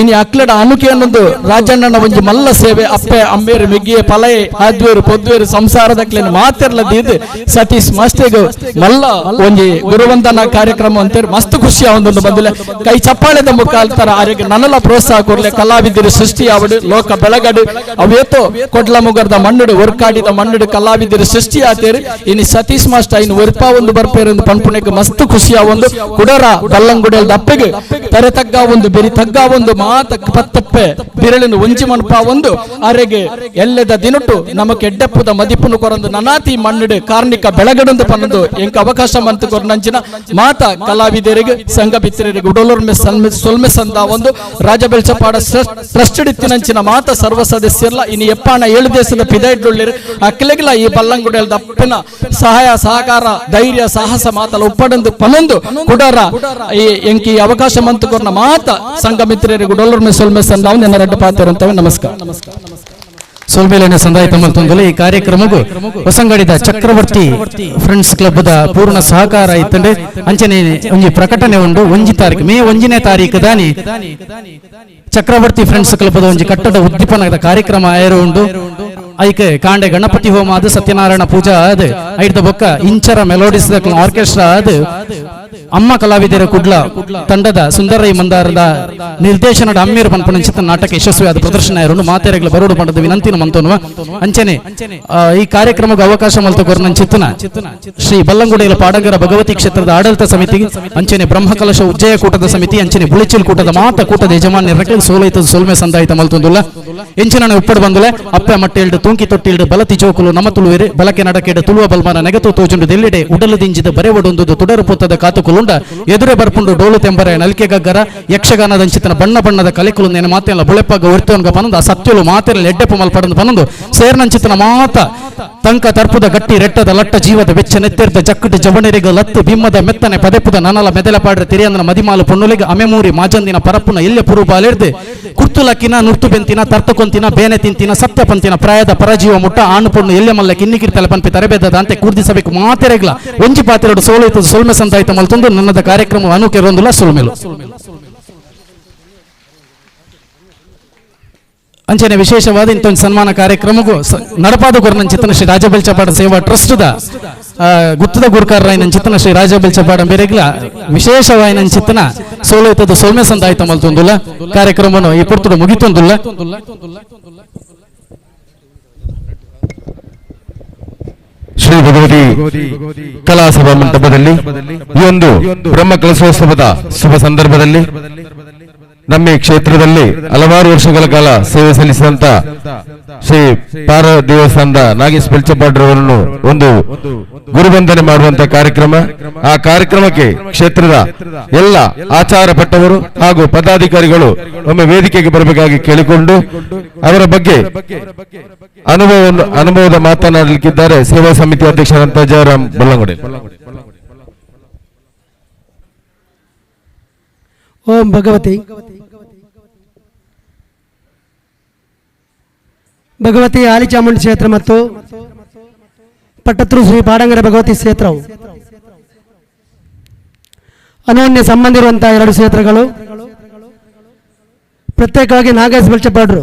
ಇನಿ ಅಕ್ಲಡ ಅನುಕೆ ಅನ್ನೊಂದು ರಾಜಣ್ಣನ ಒಂಜಿ ಮಲ್ಲ ಸೇವೆ ಅಪ್ಪೆ ಅಮ್ಮೇರು ಮೆಗ್ಗಿಯ ಪಲಯೆ ಆದ್ವೇರು ಪೊದ್ವೇರು ಸಂಸಾರದಕ್ಲೇನು ಮಾತೆರ್ಲ ದೀದ್ ಸತೀಶ್ ಮಾಸ್ಟೆಗ್ ಮಲ್ಲ ಒಂಜಿ ಗುರುವಂದನ ಕಾರ್ಯಕ್ರಮ ಅಂತಾರೆ ಮಸ್ತ್ ಖುಷಿ ಒಂದೊಂದು ಬಂದಿಲ್ಲ ಕೈ ಚಪ್ಪಾಳೆದ ಮುಖಾಂತರ ಆರಿಗೆ ನನ್ನಲ ಪ್ರೋತ್ಸಾಹ ಕೊರ್ಲೆ ಕಲಾವಿದರು ಸೃಷ್ಟಿ ಆವಡು ಲೋಕ ಬೆಳಗಡು ಅವೇತೋ ಕೊಡ್ಲ ಮುಗರ್ದ ಮಣ್ಣುಡು ಒರ್ಕಾಡಿದ ಮಣ್ಣುಡು ಕಲಾವಿದರು ಸೃಷ್ಟಿ ಆತೇರು ಇನಿ ಸತೀಶ್ ಮಾಸ್ಟರ್ ಇನ್ನು ಒರ್ಪ ಒಂದು ಬರ್ಪೇರು ಒಂದು ಪನ್ಪುಣೆಗೆ ಮಸ್ತ್ ಖುಷಿ ಒಂದು ಕುಡರ ಬಲ್ಲಂಗುಡಲ್ ದಪ್ಪೆಗೆ ತರೆ ತಗ್ಗ ಒಂದು ಬೆರಿ ತಗ್ಗ ಒಂದು ಮಾತ ಪತ್ತಪ್ಪೆ ಬಿರಳಿನ ಒಂಜಿ ಮನ್ಪ ಒಂದು ಅರೆಗೆ ಎಲ್ಲೆದ ದಿನಟು ನಮಕ್ ಎಡ್ಡೆಪ್ಪುದ ಮದಿಪುನು ಕೊರಂದು ನನಾತಿ ಮಣ್ಣುಡು ಕಾರ್ಣಿಕ ಬೆಳಗಡೊಂದು ಪನ್ನೊಂದು ಎಂಕ ಅವಕಾಶ ಮಂತು ಕೊರನಂಚಿನ ಮಾತ ಕಲಾವಿದರಿಗೆ ಸಂಘ ಮಿತ್ರರಿಗೆ ಉಡಲೂರ್ಮೆ ಸೊಲ್ಮೆ ಸಂದ ಒಂದು ರಾಜಬೆಲ್ಚಪಾಡ ಟ್ರಸ್ಟ್ ಇತ್ತಿನಂಚಿನ ಮಾತ ಸರ್ವ ಸದಸ್ಯರ್ಲ ಇನಿ ಎಪ್ಪಾಣ ಏಳು ದೇಶದ ಪಿದೈಡ್ಲುಳ್ಳಿರು ಅಕ್ಲೆಗ್ಲ ಈ ಬಲ್ಲಂಗುಡಲ್ ದಪ್ಪನ ಸಹಾಯ ಸಹಕಾರ ಧೈರ್ಯ ಸಾಹಸ ಮಾತಲ ಉಪ್ಪಡಂದು ಪನ್ನೊಂದು ಕುಡರ ಈ ಎಂಕಿ ಅವಕಾಶ ಮಂತು ಕೊರ್ನ ಮಾತ ಸಂಘ ಮಿತ್ರರಿಗೆ ಡೊಲ್ಲರ್ ಸೊಲ್ಮೆ ಸಂದಾವು ನನ್ನ ರೆಡ್ಡ ಪಾತ್ರ ನಮಸ್ಕಾರ. ಸೊಲ್ಮೇಲಿನ ಸಂದಾಯ ತಮ್ಮಂತೊಂದಲು ಈ ಕಾರ್ಯಕ್ರಮಕ್ಕೂ ಹೊಸಂಗಡಿದ ಚಕ್ರವರ್ತಿ ಫ್ರೆಂಡ್ಸ್ ಕ್ಲಬ್ದ ಪೂರ್ಣ ಸಹಕಾರ ಇತ್ತಂಡೆ ಅಂಚನೆ ಒಂಜಿ ಪ್ರಕಟಣೆ ಉಂಡು 1 ತಾರೀಕು ಮೇ 1ನೇ ತಾರೀಕು ದಾನಿ ಚಕ್ರವರ್ತಿ ಫ್ರೆಂಡ್ಸ್ ಕ್ಲಬ್ದ ಒಂಜಿ ಕಟ್ಟಡ ಉದ್ದೀಪನದ ಕಾರ್ಯಕ್ರಮ ಆಯರು ಉಂಡು. ಐಕೆ ಕಾಂಡೆ ಗಣಪತಿ ಹೋಮ ಅದು ಸತ್ಯನಾರಾಯಣ ಪೂಜಾ ಅದು ಐಡ್ದ ಬೊಕ್ಕ ಇಂಚರ ಮೆಲೋಡಿಸ್ ಆರ್ಕೆಸ್ಟ್ರಾ ಅದು ಅಮ್ಮ ಕಲಾವಿದರ ಕುಡ್ಲ ತಂಡದ ಸುಂದರೈ ಮಂದಾರದ ನಿರ್ದೇಶನದ ಅಮ್ಮೀರ್ ಪನ್ಪುನಂಚಿತ ನಾಟಕ ಯಶಸ್ವಿಯಾದ ಪ್ರದರ್ಶನ ಇರುಂಡು ಮಾತೆರೆಗಳ ಬರೋಡು ಪಂಡದ ವಿನಂತಿನ ಮಂತೋನುವ ಅಂಚನೆ ಈ ಕಾರ್ಯಕ್ರಮಕ್ಕೆ ಅವಕಾಶ ಮಲ್ತ ಕೊರ್ನಂಚಿತ್ತನ ಶ್ರೀ ಬಲ್ಲಂಗುಡಿಯ ಪಾಡಂಗರ ಭಗವತಿ ಕ್ಷೇತ್ರದ ಆಡಳಿತ ಸಮಿತಿ ಅಂಚನೆ ಬ್ರಹ್ಮಕಲಶ ಉಜ್ಜಯ ಕೂಟದ ಸಮಿತಿ ಅಂಚನೆ ಬುಳಿಚಿಲ್ ಕೂಟದ ಮಾತ ಕೂಟದ ಯಜಮಾನ್ಯರ ಸೋಲೈತದ ಸೋಲ್ಮೆ ಸಂದಾಯಿತ ಮಲ್ತೊಂದುಲ್ಲ ಎಂಚಿನ ಉಪ್ಪಡು ಬಂದುಲೆ ಅಪ್ಪೆ ಮಟ್ಟೆಲ್ಡು ತೂಂಕಿ ತೊಟ್ಟಿಲ್ಡು ಬಲತಿ ಚೋಕುಲು ನಮ ತುಳುವೆರು ಬಲಕೆ ನಡಕೆಡು ತುಳುವ ಬಲ್ಮನ ನೆಗತು ತೋಜುಂಡು ದೆಲ್ಲಿಡೆ ಉಡಲು ದಿಂಜಿದ ಬರೆವಡೊಂದು ತುಡರು ಪೊತ್ತದ ಕಾತುಕುಲುಂಡ ಎದುರೆ ಬರ್ಪುಂಡು ಡೋಲು ತೆಂಬರೆ ನಲ್ಕೆ ಗಗ್ಗರ ಯಕ್ಷಗಾನದಂಚಿತನ ಬಣ್ಣ ಬಣ್ಣದ ಕಲೆಕುಲು ನೇನು ಮಾತೆಲ್ಲ ಬುಳೆಪ್ಪಾಗ ಒರ್ತೋನ್ಗ ಪನಂದು ಆ ಸತ್ಯಲು ಮಾತೆಲ್ಲ ಎಡ್ಡೆಪ್ಪ ಮಲ್ಪಡಂದು ಪನಂದು ಸೇರ್ನಂಚಿತನ ಮಾತ ತಂಕ ತರ್ಪುದ ಗಟ್ಟಿ ರೆಟ್ಟದ ಲಟ್ಟ ಜೀವದ ಬೆಚ್ಚ ನೆತ್ತೆರ್ದ ಜಕ್ಕುಟ ಜವಣೆರಿಗ ಲತ್ತು ಬಿಮ್ಮದ ಮೆತ್ತನೆ ಪದೆಪುದ ನನಲ ಮೆದಲ ಪಾಡ್ರೆ ತಿರಿಯಂದನ ಮದಿಮಾಲು ಪೊನ್ನುಲಿಗ ಅಮೆಮೂರಿ ಮಾಜಂದಿನ ಪರಪ್ಪುನ ಎಲ್ಲೆ ಪುರುಬಾಲೆರ್ದು ಕುರ್ತುಲಕ್ಕಿನ ನುರ್ತು ಬೆಂತಿನ ತರ್ತಕೊಂತಿನ ಬೇನೆ ತಿಂತಿನ ಸತ್ಯ ಪಂತಿನ ಪ್ರಾಯದ ಪರಜೀವ ಮುಟ್ಟ ಆಣು ಪೊಣ್ಣು ಎಲ್ಲೆ ಮಲ್ಲ ಕಿನ್ನಿಕಿರ್ತಲೆ ಪನ್ಪಿ ತರಬೇದ ಅಂತೆ ಕೂರ್ದಿಸಬೇಕು ಮಾತೆರೆಗ್ಲ ಒಂಜಿ ಪಾತ್ರೆಡು ಸೋಲೈತದ ಸೊಲ್ಮೆ ಸಂತಾಯ್ತ ಮಲ್ತೊಂದು ನನ್ನದ ಕಾರ್ಯಕ್ರಮ ಅನುಕೆರೊಂದುಲ ಸೊಲ್ಮೆಲು. ಅಂಚನೆ ವಿಶೇಷವಾದ ಇಂತೊಂದು ಸನ್ಮಾನ ಕಾರ್ಯಕ್ರಮಕ್ಕೂ ನಡಪಾದ ಗುರುನನ್ ಚಿತ್ತನ ಶ್ರೀ ರಾಜಬೆಲ್ಚಪಾಡ ಸೇವಾ ಟ್ರಸ್ಟ್ದ ಗುತ್ತದ ಗುರುಕಾರರಾಯನ ಚಿತ್ತನ ಶ್ರೀ ರಾಜಬೆಲ್ಚಪಾಡ ಬೇರೆಗ್ಲ ವಿಶೇಷವಾಯಿನ ಚಿತ್ತನ ಸೋಲೈತದ ಸೊಲ್ಮೆ ಸಂದಾಯ್ತ ಮಲ್ತೊಂದುಲ್ಲ ಕಾರ್ಯಕ್ರಮವನ್ನು ಈ ಪುರ್ತುಡು ಮುಗಿತೊಂದುಲ್ಲ. ಶ್ರೀ ಭಗವತಿ ಕಲಾ ಸಭಾ ಮಂಟಪದಲ್ಲಿ ಈ ಒಂದು ಬ್ರಹ್ಮ ಕಲಶೋತ್ಸವದ ಶುಭ ಸಂದರ್ಭದಲ್ಲಿ ನಮ್ಮ ಈ ಕ್ಷೇತ್ರದಲ್ಲಿ ಹಲವಾರು ವರ್ಷಗಳ ಕಾಲ ಸೇವೆ ಸಲ್ಲಿಸಿದಂತ ಶ್ರೀ ಪಾರ ದೇವಸ್ಥಾನದ ನಾಗೇಶ್ ಬೆಲ್ಚಪಾಡ್ರವರನ್ನು ಒಂದು ಗುರುವಂದನೆ ಮಾಡುವಂತ ಕಾರ್ಯಕ್ರಮ. ಆ ಕಾರ್ಯಕ್ರಮಕ್ಕೆ ಕ್ಷೇತ್ರದ ಎಲ್ಲ ಆಚಾರ ಪಟ್ಟವರು ಹಾಗೂ ಪದಾಧಿಕಾರಿಗಳು ಒಮ್ಮೆ ವೇದಿಕೆಗೆ ಬರಬೇಕಾಗಿ ಕೇಳಿಕೊಂಡು ಅವರ ಬಗ್ಗೆ ಅನುಭವದ ಮಾತನಾಡಲಿಕ್ಕಿದ್ದಾರೆ ಸೇವಾ ಸಮಿತಿ ಅಧ್ಯಕ್ಷರಂತ ಜಯರಾಮ್ ಬಲ್ಲಂಗುಡಿ. ಓಂ ಭಗವತಿ ಭಗವತಿ ಆಲಿಚಾಮುಂಡಿ ಕ್ಷೇತ್ರ ಮತ್ತು ಪಟ್ಟತೂರು ಶ್ರೀ ಪಾಡಂಗರ ಭಗವತಿ ಕ್ಷೇತ್ರವು ಅನನ್ಯ ಸಂಬಂಧ ಇರುವಂತಹ ಎರಡು ಕ್ಷೇತ್ರಗಳು. ಪ್ರತ್ಯೇಕವಾಗಿ ನಾಗೇಶ್ ಬೆಲ್ಚಪಾಡ್ರು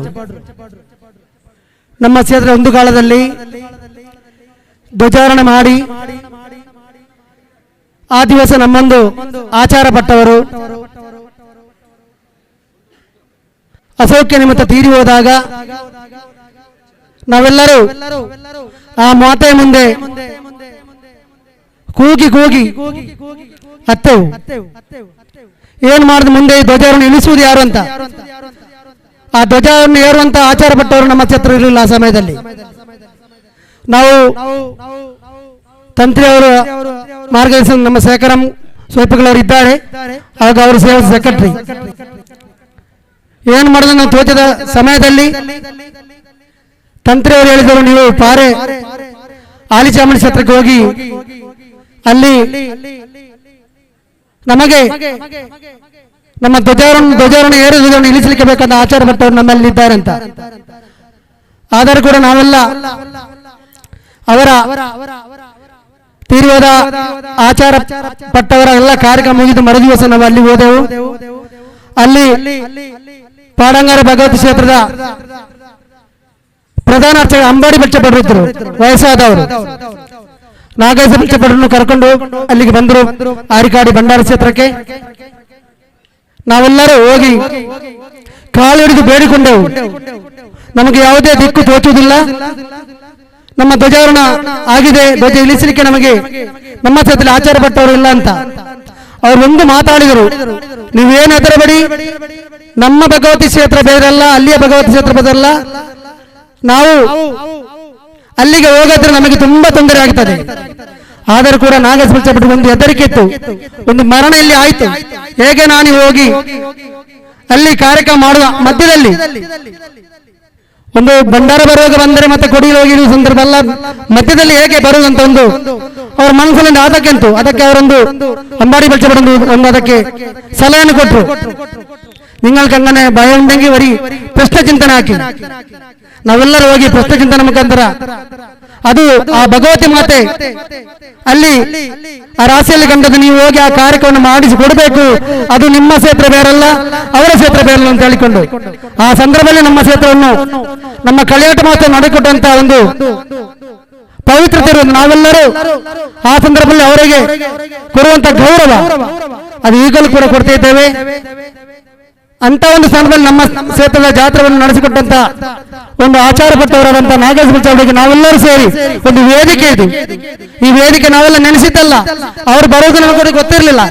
ನಮ್ಮ ಕ್ಷೇತ್ರ ಒಂದು ಕಾಲದಲ್ಲಿ ಧ್ವಜಾರೋಹಣ ಮಾಡಿ ಆ ದಿವಸ ನಮ್ಮೊಂದು ಆಚಾರ ಪಟ್ಟವರು ಅಸೌಖ್ಯ ನಿಮಿತ್ತ ತೀರಿ ಹೋದಾಗ ನಾವೆಲ್ಲರೂ ಆ ಮಾತೆಯ ಮುಂದೆ ಕೂಗಿ ಕೂಗಿ ಅತ್ತೆವು. ಏನ್ ಮಾಡಿದ ಮುಂದೆ ಈ ಧ್ವಜವನ್ನು ಇಳಿಸುವುದು ಯಾರು ಅಂತ. ಆ ಧ್ವಜವನ್ನು ಏರುವಂತ ಆಚಾರ ಪಟ್ಟವರು ನಮ್ಮ ಕ್ಷೇತ್ರ ಇರಲಿಲ್ಲ ಆ ಸಮಯದಲ್ಲಿ. ನಾವು ತಂತ್ರಿಯವರು ಮಾರ್ಗದರ್ಶನ ನಮ್ಮ ಶೇಖರಂ ಸೋಪಿಗಳವರು ಇದ್ದಾರೆ. ಆಗ ಅವರು ಸೇವಾ ಸೆಕ್ರೆಟರಿ. ಏನು ಮಾಡಿದ್ರು ನಾವು ತೋಚದ ಸಮಯದಲ್ಲಿ ತಂತ್ರಿಯವರು ಹೇಳಿದರು, ನೀವು ಪಾರೆ ಆಲಿಚಾಮುಂಡಿ ಕ್ಷೇತ್ರಕ್ಕೆ ಹೋಗಿ ಅಲ್ಲಿ ನಮಗೆ ನಮ್ಮ ಧ್ವಜಾರೋಹಣ ಏರು ಧ್ವಜವನ್ನು ಇಳಿಸಲಿಕ್ಕೆ ಬೇಕಾದ ಆಚಾರ ಭಟ್ಟವರು ನಮ್ಮಲ್ಲಿ ಇದ್ದಾರೆ ಅಂತ. ಆದರೂ ಕೂಡ ನಾವೆಲ್ಲ ಅವರ ತೀರ್ವಾದ ಆಚಾರ ಪಟ್ಟವರ ಎಲ್ಲ ಕಾರ್ಯಕ್ರಮ ಮುಗಿದು ಮರುದಿವಸ ನಾವು ಅಲ್ಲಿ ಹೋದೆವು. ಅಲ್ಲಿ ಪಾಡಂಗಾರ ಭಗವತಿ ಕ್ಷೇತ್ರದ ಪ್ರಧಾನ ಅರ್ಚಕ ಅಂಬಾಡಿ ಬಚ್ಚಪಡರು ಇದ್ದರು, ವಯಸ್ಸಾದವರು. ನಾಗೇಶ ಬಚ್ಚಪಡರನ್ನು ಕರ್ಕೊಂಡು ಅಲ್ಲಿಗೆ ಬಂದರು ಆರಿಕಾಡಿ ಭಂಡಾರ ಕ್ಷೇತ್ರಕ್ಕೆ. ನಾವೆಲ್ಲರೂ ಹೋಗಿ ಕಾಲು ಹಿಡಿದು ಬೇಡಿಕೊಂಡೆವು, ನಮಗೆ ಯಾವುದೇ ದಿಕ್ಕು ತೋಚುವುದಿಲ್ಲ, ನಮ್ಮ ಧ್ವಜಾರೋಹಣ ಆಗಿದೆ, ಧ್ವಜ ಇಳಿಸಲಿಕ್ಕೆ ನಮಗೆ ನಮ್ಮ ಕ್ಷೇತ್ರದಲ್ಲಿ ಆಚಾರ ಪಟ್ಟವರು ಇಲ್ಲ ಅಂತ. ಅವರು ಒಂದು ಮಾತಾಡಿದರು, ನೀವೇನು ಹೆದರಬೇಡಿ, ನಮ್ಮ ಭಗವತಿ ಕ್ಷೇತ್ರ ಬೇರೆಲ್ಲ, ಅಲ್ಲಿಯ ಭಗವತಿ ಕ್ಷೇತ್ರ ಬೇರೆಲ್ಲ, ನಾವು ಅಲ್ಲಿಗೆ ಹೋಗಾದ್ರೆ ನಮಗೆ ತುಂಬಾ ತೊಂದರೆ ಆಗ್ತದೆ. ಆದರೂ ಕೂಡ ನಾಗೇಶ ಒಂದು ಹೆದರಿಕೆ ಇತ್ತು, ಒಂದು ಮರಣ ಇಲ್ಲಿ ಆಯ್ತು, ಹೇಗೆ ನಾನು ಹೋಗಿ ಅಲ್ಲಿ ಕಾರ್ಯಕ್ರಮ ಮಾಡುವ ಮಧ್ಯದಲ್ಲಿ ಒಂದು ಭಂಡಾರ ಬರುವಾಗ ಬಂದರೆ ಮತ್ತೆ ಕೊಡಿಯಲ್ಲಿ ಹೋಗಿ ಇರುವ ಸಂದರ್ಭ ಅಲ್ಲ, ಮಧ್ಯದಲ್ಲಿ ಹೇಗೆ ಬರುವುದಂತ ಒಂದು ಅವರ ಮನಸ್ಸಲ್ಲಿ ಆತಂಕ ಇತ್ತು. ಅದಕ್ಕೆ ಅವರೊಂದು ಅಂಬಾಡಿ ಬಲ್ಚಬಡೊಂದು ಒಂದು ಅದಕ್ಕೆ ಸಲಹೆಯನ್ನು ಕೊಟ್ಟರು, നിങ്ങൾക്ക് അങ്ങനെ ಭಯ ಉಂಡೆങ്കിൽ ವರಿ ಪ್ರಶ್ನೆ ಚಿಂತನೆ ಹಾಕಿ. ನಾವೆಲ್ಲರೂ ಹೋಗಿ ಪ್ರಶ್ನೆ ಚಿಂತನೆ ಮುಖಾಂತರ ಅದು ಆ ಭಗವತಿ ಮಾತೆ ಅಲ್ಲಿ ಆ ರಾಶಿಯಲ್ಲಿ ಕಂಡದ್ದು, ನೀವು ಹೋಗಿ ಆ ಕಾರ್ಯಕ್ರಮವನ್ನು ಮಾಡಿಸಿ ಕೊಡಬೇಕು, ಅದು ನಿಮ್ಮ ಕ್ಷೇತ್ರ ಬೇರಲ್ಲ ಅವರ ಕ್ಷೇತ್ರ ಬೇರಲ್ಲ ಅಂತ ಹೇಳಿಕೊಂಡು ಆ ಸಂದರ್ಭದಲ್ಲಿ ನಮ್ಮ ಕ್ಷೇತ್ರವನ್ನು ನಮ್ಮ ಕಳಿಯಾಟ ಮಾತೆ ನಡೆಕೊಟ್ಟಂತ ಒಂದು ಪವಿತ್ರತೆ ಇರುವುದು. ನಾವೆಲ್ಲರೂ ಆ ಸಂದರ್ಭದಲ್ಲಿ ಅವರಿಗೆ ಕೊಡುವಂತ ಗೌರವ ಅದು ಈಗಲೂ ಕೂಡ ಕೊಡ್ತಾ ಇದ್ದೇವೆ. ಅಂತ ಒಂದು ಸ್ಥಾನದಲ್ಲಿ ನಮ್ಮ ಕ್ಷೇತ್ರದ ಜಾತ್ರೆಯನ್ನು ನಡೆಸಿಕೊಟ್ಟಂತ ಒಂದು ಆಚಾರ ಪಟ್ಟವರಾದಂತಹ ನಾಗೇಶ ಅವರಿಗೆ ನಾವೆಲ್ಲರೂ ಸೇರಿ ಒಂದು ವೇದಿಕೆ ಇದು. ಈ ವೇದಿಕೆ ನಾವೆಲ್ಲ ನೆನೆಸಿದ್ದಲ್ಲ, ಅವರು ಬರುವುದು ನಮಗೆ ಕೂಡ ಗೊತ್ತಿರಲಿಲ್ಲ.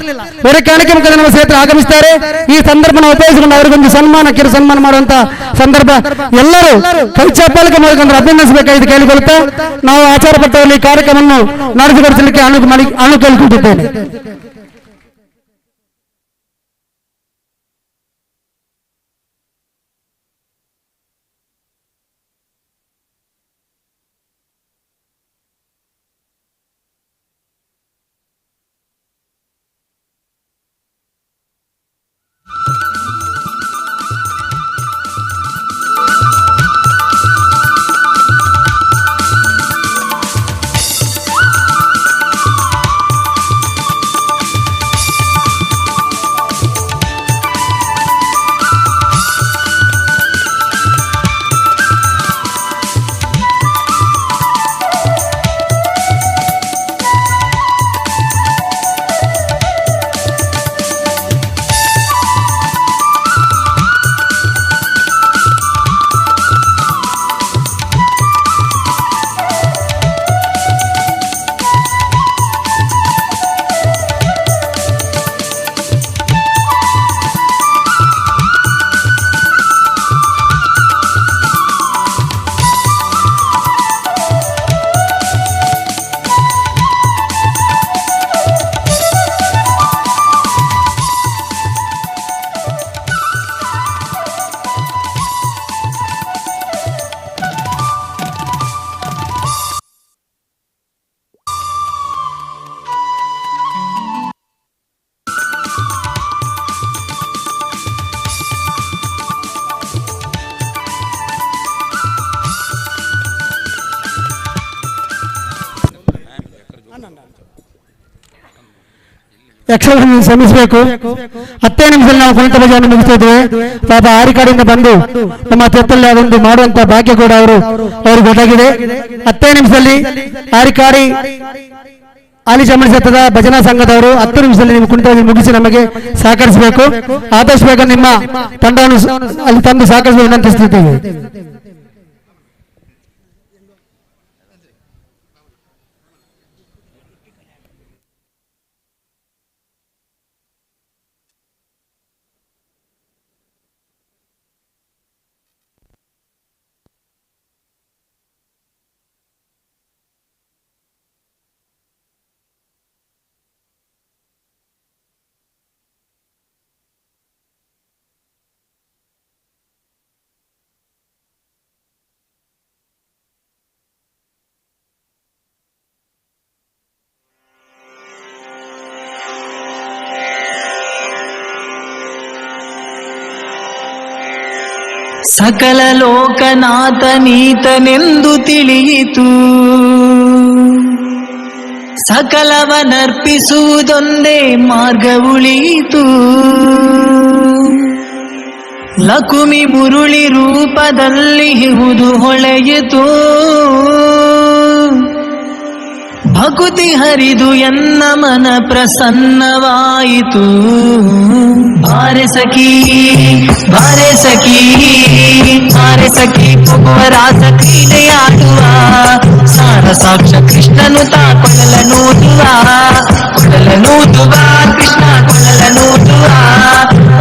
ಬೇರೆ ಕಾಣಿಕೆ ಮುಖಾಂತರ ನಮ್ಮ ಕ್ಷೇತ್ರ ಆಗಮಿಸ್ತಾರೆ. ಈ ಸಂದರ್ಭನ ಉಪಯೋಗಿಸಿಕೊಂಡು ಅವರಿಗೊಂದು ಸನ್ಮಾನ, ಕಿರು ಸನ್ಮಾನ ಮಾಡುವಂತ ಸಂದರ್ಭ ಎಲ್ಲರೂ ಕೈ ಚಪ್ಪಾಳಿಕೆ ಮೂಲಕ ಅಭಿನಂದಿಸಬೇಕಾಗಿ ಕೇಳಿಕೊಳ್ಳುತ್ತಾ ನಾವು ಆಚಾರ ಪಟ್ಟವರಲ್ಲಿ ಈ ಕಾರ್ಯಕ್ರಮವನ್ನು ನಡೆಸಿಕೊಡಿಸಲಿಕ್ಕೆ ಅನು ಕೇಳಿಕೊಂಡಿದ್ದೇನೆ. ಯಕ್ಷಗಾನ ಶ್ರಮಿಸಬೇಕು. 10 ನಿಮಿಷದಲ್ಲಿ ನಾವು ಕುಣಿತ ಭಜನೆಯನ್ನು ಮುಗಿಸ್ತಾ ಇದ್ದೇವೆ. ಪಾಪ ಆರಿಕಾಡಿಂದ ಬಂದು ನಮ್ಮ ತೀರ್ಥಹಳ್ಳಿ ಅದೊಂದು ಮಾಡುವಂತ ಭಾಗ್ಯ ಕೂಡ ಅವ್ರಿಗೆ ಒದಗಿದೆ. 10 ನಿಮಿಷದಲ್ಲಿ ಆರಿಕಾಡಿ ಆಲಿಚಾಮುಂಡಿ ಕ್ಷೇತ್ರದ ಭಜನಾ ಸಂಘದವರು 10 ನಿಮಿಷದಲ್ಲಿ ನಿಮ್ಮ ಕುಣಿತ ಭಜನೆ ಮುಗಿಸಿ ನಮಗೆ ಸಹಕರಿಸಬೇಕು. ಆದಷ್ಟು ಬೇಗ ನಿಮ್ಮ ತಂಡವನ್ನು ಅಲ್ಲಿ ತಂದು ಸಹಕರಿಸಲು ವಿನಂತಿಸುತ್ತಿದ್ದೇವೆ. ಸಕಲ ಲೋಕನಾಥನೀತನೆಂದು ತಿಳಿಯಿತು. ಸಕಲವನರ್ಪಿಸುವುದೊಂದೇ ಮಾರ್ಗ ಉಳಿಯಿತು. ಲಕುಮಿ ಮುರುಳಿ ರೂಪದಲ್ಲಿ ಹುದು ಹೊಳೆಯಿತು. ಭಕುತಿ ಹರಿದು ಎನ್ನ ಮನ ಪ್ರಸನ್ನವಾಯಿತು. ಬಾರೆ ಸಖಿ ಬಾರೆ ಸಖಿ ಬಾರೆ ಸಖಿ ಪೊಗುವ ರಾಸ ಕ್ರೀಡೆಯಾಡುವ, ಸಾರ ಸಾಕ್ಷ ಕೃಷ್ಣನು ತಾ ಕೊಳಲನೂದುವ, ಕೊಳಲನೂದುವ ಕೃಷ್ಣ ಕೊಳಲನೂದುವ,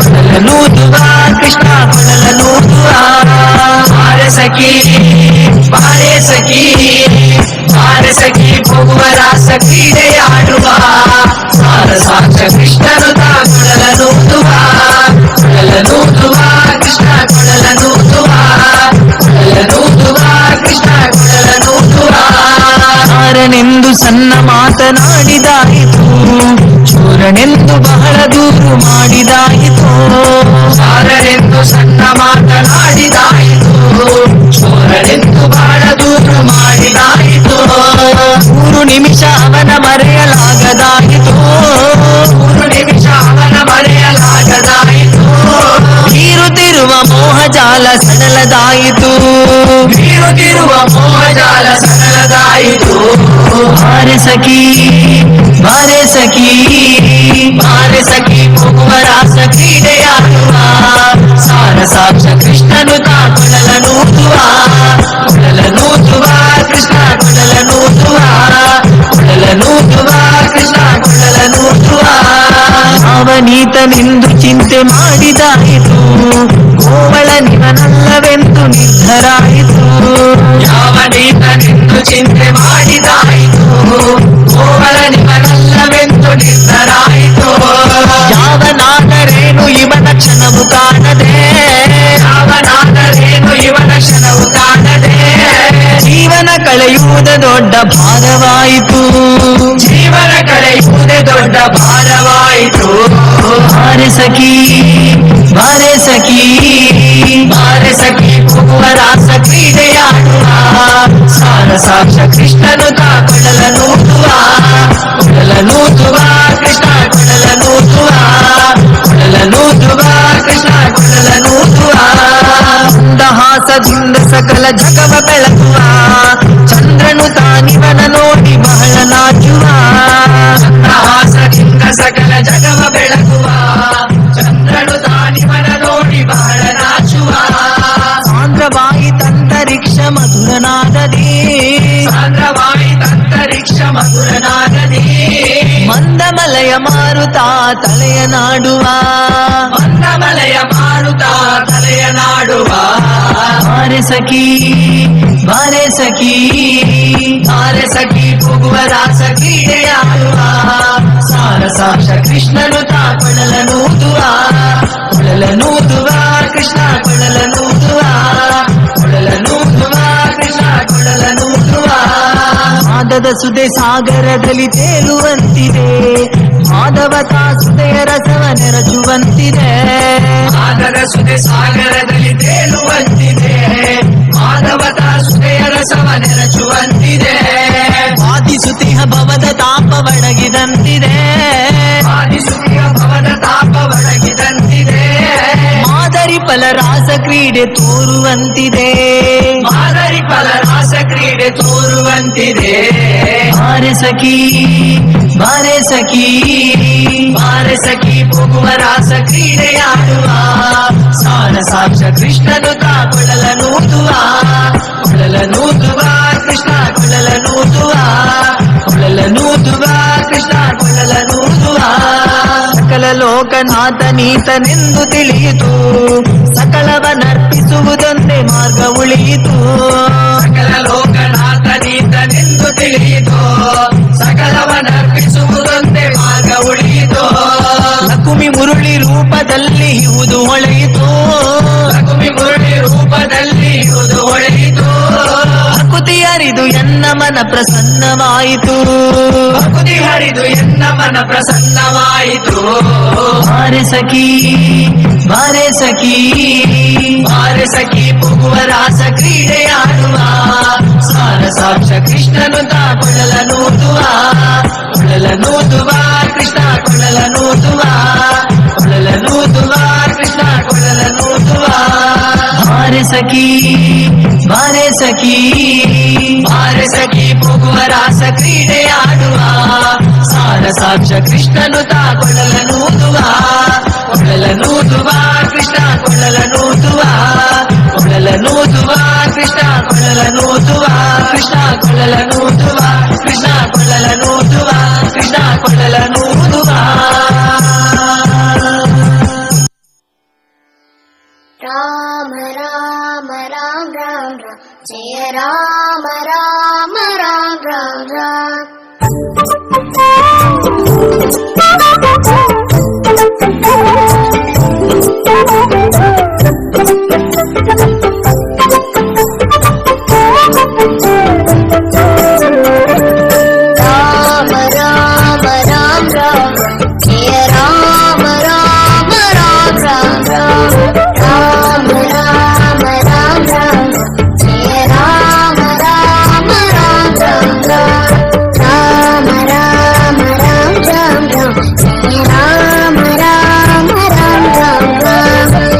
ಕೊಳಲನೂದುವ ಕೃಷ್ಣ ಕೊಳಲನೂದುವ. ಬಾರೆ ಸಖಿ ಬಾರೆ ಸಖಿ ಬಾರೆ ಸಖಿ ಪೊಗುವ ರಾಸ ಕ್ರೀಡೆಯಾಡುವ, ಸಾರ ಸಾಕ್ಷ ಕೃಷ್ಣನು ತಾ ಕೊಳಲನೂದುವ, ಕೊಳಲನೂದುವ ಕೃಷ್ಣ ಕೊಳಲನೂದುವ, ಕೊಳಲನೂದುವ ಕೃಷ್ಣ ಕೊಳಲನೂದುವ. ಸಾರನೆಂದು ಸಣ್ಣ ಮಾತನಾಡಿದಾಯಿತು, ಚೂರನೆಂದು ಬಹಳ ದೂರು ಮಾಡಿದಾಯಿತು. ಸಾರನೆಂದು ಸಣ್ಣ ಮಾತನಾಡಿದಾಯಿತು, ಚೋರನೆಂದು ಬಹಳ ದೂರು ಮಾಡಿದಾಯಿತು. 3 ನಿಮಿಷ ಅವನ ಮರೆಯಲಾಗದಾಯಿತು, 3 ನಿಮಿಷ ಅವನ ಮರೆಯಲಾಗದಾಯಿತು. ಬೀರುತ್ತಿರುವ ಮೋಹಜಾಲ ಸಡಲದಾಯಿತು, ಬೀರುತ್ತಿರುವ ಮೋಹಜಾಲ ಸಡಲದಾಯಿತು. ಬಾರೆ ಸಖಿ ಬಾರೆ ಸಖಿ ಬಾರೆ ಸಖಿ ಪೊಗುವ ರಾಸ ಕ್ರೀಡೆಯಾಡುವ, ಸಾರ ಸಾಕ್ಷ ಕೃಷ್ಣನು ತಾ ಕೊಳಲನೂದುವ, ಕೊಳಲನೂದುವ ಕೃಷ್ಣ ಕೊಳಲನೂದುವ, ಕೊಳಲನೂದುವ ಕೃಷ್ಣ ಕೊಳಲನೂದುವ. ಅವನೀತನೆಂದು ಚಿಂತೆ ಮಾಡಿದಾಯಿತು, ಗೋವಳನಿವನಲ್ಲವೆಂದು ನಿರ್ಧರಾಯಿತು. ಯಾವನೀತನೆಂದು ಚಿಂತೆ ಮಾಡಿದಾಯಿತು, ಗೋವಳನಿವನಲ್ಲವೆಂದು ನಿರ್ಧರಾಯಿತು. ಯಾವನಾದರೇನು ಇವನ ಕ್ಷಣವು ಕಾಣದೆ, ಯಾವನಾದರೇನು ಇವನ ಕ್ಷಣವು ಕಾಣದೆ. ಜೀವನ ಕಳೆಯುವುದೇ ದೊಡ್ಡ ಭಾರವಾಯಿತು, ಜೀವನ ಕಳೆಯುವುದೇ ದೊಡ್ಡ ಭಾರವಾಯಿತು. ಬಾರೆ ಸಖಿ ಬಾರೆ ಸಖಿ ಬಾರೆ ಸಖಿ ಪೊಗುವ ರಾಸ ಕ್ರೀಡೆಯಾಡುವ, ಸಾರ ಸಾಕ್ಷ ಕೃಷ್ಣನು ತಾ ಕೊಳಲನೂದುವ, ಕೊಳಲನೂದುವ ಕೃಷ್ಣ ಕೊಳಲನೂದುವ, ಕೊಳಲನೂದುವ ಕೃಷ್ಣ ಕೊಳಲನೂದುವ. ಮಂದಹಾಸದಿಂದ ಸಕಲ ಜಗವ ಬೆಳಗುವ, ಚಂದ್ರನು ತಾನಿವನ ನೋಡಿ ಬಹಳ ನಾಚುವ. ಮಂದಹಾಸದಿಂದ ಸಕಲ ಜಗವ ಬೆಳಗುವ, ಚಂದ್ರನು ತಾನಿವನ ನೋಡಿ ಬಹಳ ನಾಚುವ. ಸಾಂದ್ರವಾಯಿತಂತರಿಕ್ಷ ಮಧುರನಾದದಿ, ಸಾಂದ್ರವಾಯಿತಂತರಿಕ್ಷ ಮಧುರನಾದದಿ. ಮಂದಮಲಯ ಮಾರುತ ತಲೆಯ ನಾಡುವ, ಮಂದಮಲಯ ಮಾರುತ ತಲೆಯ ನಾಡುವ. ಬಾರೆ ಸಖಿ ಬಾರೆ ಸಖಿ ಬಾರೆ ಸಖಿ ಪೊಗುವ ರಾಸ ಕ್ರೀಡೆಯಾಡುವ, ಸಾರ ಸಾಕ್ಷ ಕೃಷ್ಣನು ತಾ ಕೊಳಲನೂದುವ, ಕೊಳಲನೂದುವ ಕೃಷ್ಣ ಕೊಳಲನೂದುವ, ಕೊಳಲನೂದುವ ಕೃಷ್ಣ ಕೊಳಲನೂದುವ. ಮಾದದ ಸುದೆ ಸಾಗರದಲ್ಲಿ ತೇಲುವಂತಿದೆ, ಮಾಧವ ತಾ ಸುದೆಯ ರಸವ ನೆರಚುವಂತಿದೆ. ಮಾದದ ಸುದೆ ಸಾಗರದಲ್ಲಿ ತೇಲುವಂತಿದೆ, ಮಾಧವ ತಾ ಸುದೆಯ ರಸವ ನೆರಚುವಂತಿದೆ. ವಾದಿಸುತಿಹ ಭವದ ತಾಪ ಒಡಗಿದಂತಿದೆ, ವಾದಿಸುತಿಹ ಭವದ ತಾಪ ಒಡಗಿದಂತಿದೆ. ಮಾದರಿ ಫಲ ರಾಸ ಕ್ರೀಡೆ ತೋರುವಂತಿದೆ, ಮಾದರಿ ಫಲ ರಾಸ ಕ್ರೀಡೆ ತೋರುವಂತಿದೆ. ಬಾರೆ ಸಖಿ ಬಾರೆ ಸಖಿ ಬಾರೆ ಸಖಿ ಪೊಗುವ ರಾಸ ಕ್ರೀಡೆಯಾಡುವ, ಸಾರ ಸಾಕ್ಷ ಕೃಷ್ಣನು ತಾ ಕೊಳಲನೂದುವ, ಕೊಳಲನೂದುವ ಕೃಷ್ಣ ಕೊಳಲನೂದುವ, ಕೊಳಲನೂದುವ ಕೃಷ್ಣ ಕೊಳಲನೂದುವ. ಸಕಲ ಲೋಕನಾಥನೀತನೆಂದು ತಿಳಿಯಿತು, ಸಕಲವನರ್ಪಿಸುವುದೊಂದೇ ಮಾರ್ಗ ಉಳಿಯಿತು. ಸಕಲ ಲೋಕನಾಥನೀತನೆಂದು ತಿಳಿಯಿತು, ಸಕಲವನರ್ಪಿಸುವುದೊಂದೇ ಮಾರ್ಗ ಉಳಿಯಿತು. ಲಕುಮಿ ಮುರುಳಿ ರೂಪದಲ್ಲಿ ಇಹುದು ಹೊಳೆಯಿತು, ಲಕುಮಿ ಮುರುಳಿ ರೂಪದಲ್ಲಿ ಇಹುದು ಹೊಳೆಯಿತು. ಭಕುತಿ ಹರಿದು ಎನ್ನ ಮನ ಪ್ರಸನ್ನವಾಯಿತು, ಭಕುತಿ ಹರಿದು ಎನ್ನ ಮನ ಪ್ರಸನ್ನವಾಯಿತು. ಬಾರೆ ಸಖಿ ಬಾರೆ ಸಖಿ ಬಾರೆ ಸಖಿ ಸಖಿ ಪುಗುವ ರಾಸ ಕ್ರೀಡೆಯಾಡುವ ಸಾರ ಸಾಕ್ಷ ಕೃಷ್ಣನು ತಾ ಕೊಳಲ ನೂದುವ ಕೊಳಲ ನೂದುವ ಕೃಷ್ಣ ಕೊಳಲ ನೂದುವ ಕೊಳಲ ನೂದುವ ಕೃಷ್ಣ ಕೊಳಲ ನೂದುವ. ಬಾರೆ ಸಖಿ ಬಾರೆ ಸಖಿ ಬಾರೆ ಸಖಿ ಪುಗುವ ರಾಸ ಕ್ರೀಡೆಯಾಡುವ ಸಾರ ಸಾಕ್ಷ ಕೃಷ್ಣನು ತಾ ಕೊಳಲ ನೂದುವ ಕೊಳಲ ನೂದುವ ಕೃಷ್ಣ ಕೊಳಲ ನೂದುವ ಕೊಳಲ ನೂದುವ ಕೃಷ್ಣ ಕೊಳಲ ನೂದುವ ಕೃಷ್ಣ ಕೊಳಲ ನೂದುವ ಕೃಷ್ಣ ಕೊಳಲ ನೂದುವ ಕೃಷ್ಣ ಕೊಳಲ ನೂದುವ. ರಾಮ ರಾಮ ರಾಮ ರಾಮ ರಾಮ ಜಯ ರಾಮ ರಾಮ ರಾಮ ರಾಮ ರಾಮ. ರಾಮ ರಾಮ ರಾಮ ರಾಮ ಜಯ ರಾಮ ರಾಮ ರಾಮ ರಾಮ ರಾಮ ರಾಮ ರಾಮ ರಾಮ ರಾಮ ಜಯ ರಾಮ ರಾಮ ರಾಮ ರಾಮ ರಾಮ ರಾಮ ರಾಮ ರಾಮ ರಾಮ ಜಯ ರಾಮ ರಾಮ ರಾಮ ರಾಮ ರಾಮ.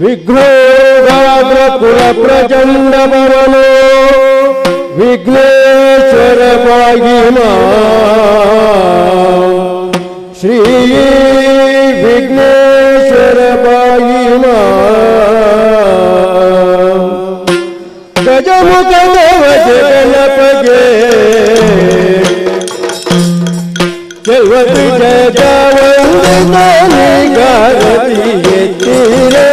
ವಿಘ್ನೋಗಾಗ್ರ ಕುಲ ಪ್ರಚಂಡ ಭವನೋ ವಿಘ್ನೇಶ್ವರ ಪಾಗಿಮ ಶ್ರೀ ವಿಘ್ನೇಶ್ವರ ಪಾಗಿಮ ಗಜಮುಖ ಗಣಪಗೆ ಜಗವಂದನಿಗಾರತಿ ಎತ್ತೀರೆ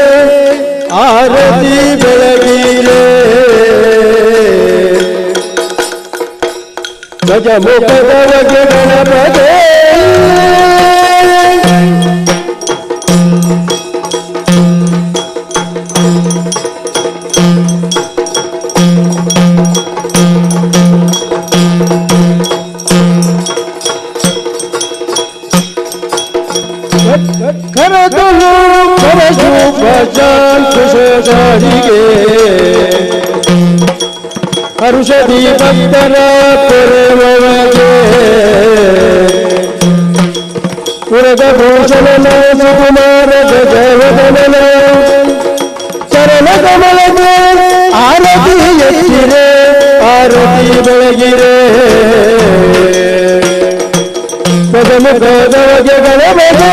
ಆರತಿ ಬೆಳಗಿಲೆ ಗಜಮುಖದವಗೆ ಗಣಪಗೆ ಕರದಲು ಕರಸು ಭಜಾಂಕುಶಾರಿಗೆ ಹರುಷದಿ ಭಕ್ತರ ಪೊರೆವಗೆ ಪುರದ ಭೂಷಣನ ಸುಕುಮಾರ ಗಜವದನ ಚರಣ ಕಮಲದ ಆರತಿ ಎತ್ತಿರೆ ಆರತಿ ಬೆಳಗಿರೆ ಗಜಮುಖದವಗೆ ಗಣಪಗೆ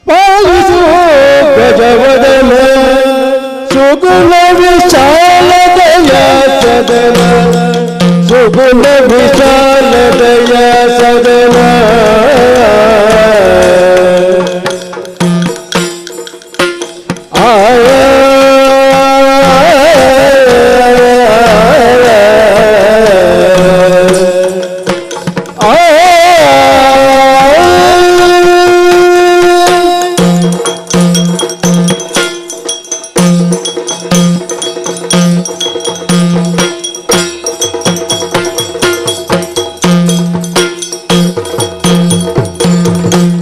ಪಾಲಿಸು ಗಜವದನ ಸುಗುಣ ವಿಶಾಲ ದಯಾ ಸದನ ಸುಗುಣ ವಿಶಾಲ ದಯಾ ಸದನ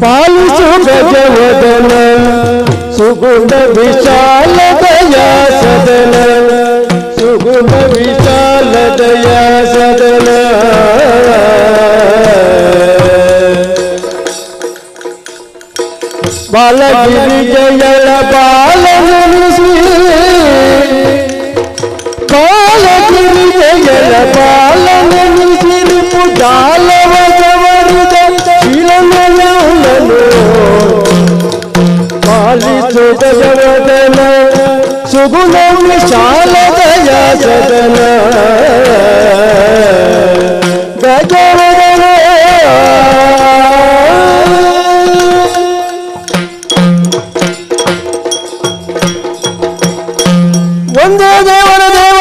ಪಾಲಿಸು ಗಜವದನ ಸುಗುಣ ವಿಶಾಲ ದಯಾ ಸದನ ಸುಗುಣ ವಿಶಾಲ ದಯಾ ಸದನ ಬಾಲಗಿರಿ ಜಯಳ ಬಾಲನೆನಿಸಿ ಬಾಲಗಿರಿ ಜಯಳ ಬಾಲನೆನಿಸಿ ರಿಪು ಜಾಲವ ಪಾಲಿಸು ಗಜವದನ ಸುಗುಣ ವಿಶಾಲ ದಯಾ ಸದನ ಗಜವದನ ಒಂದೇ ದೇವರ ದೇವ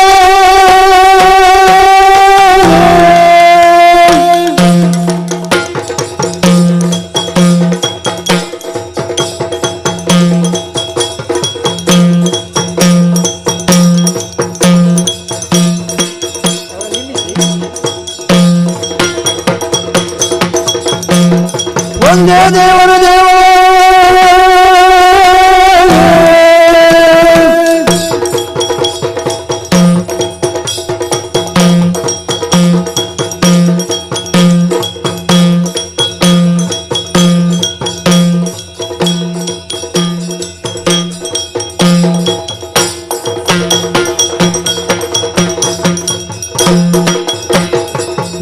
ಒಂದೇ ದೇವರ ದೇವ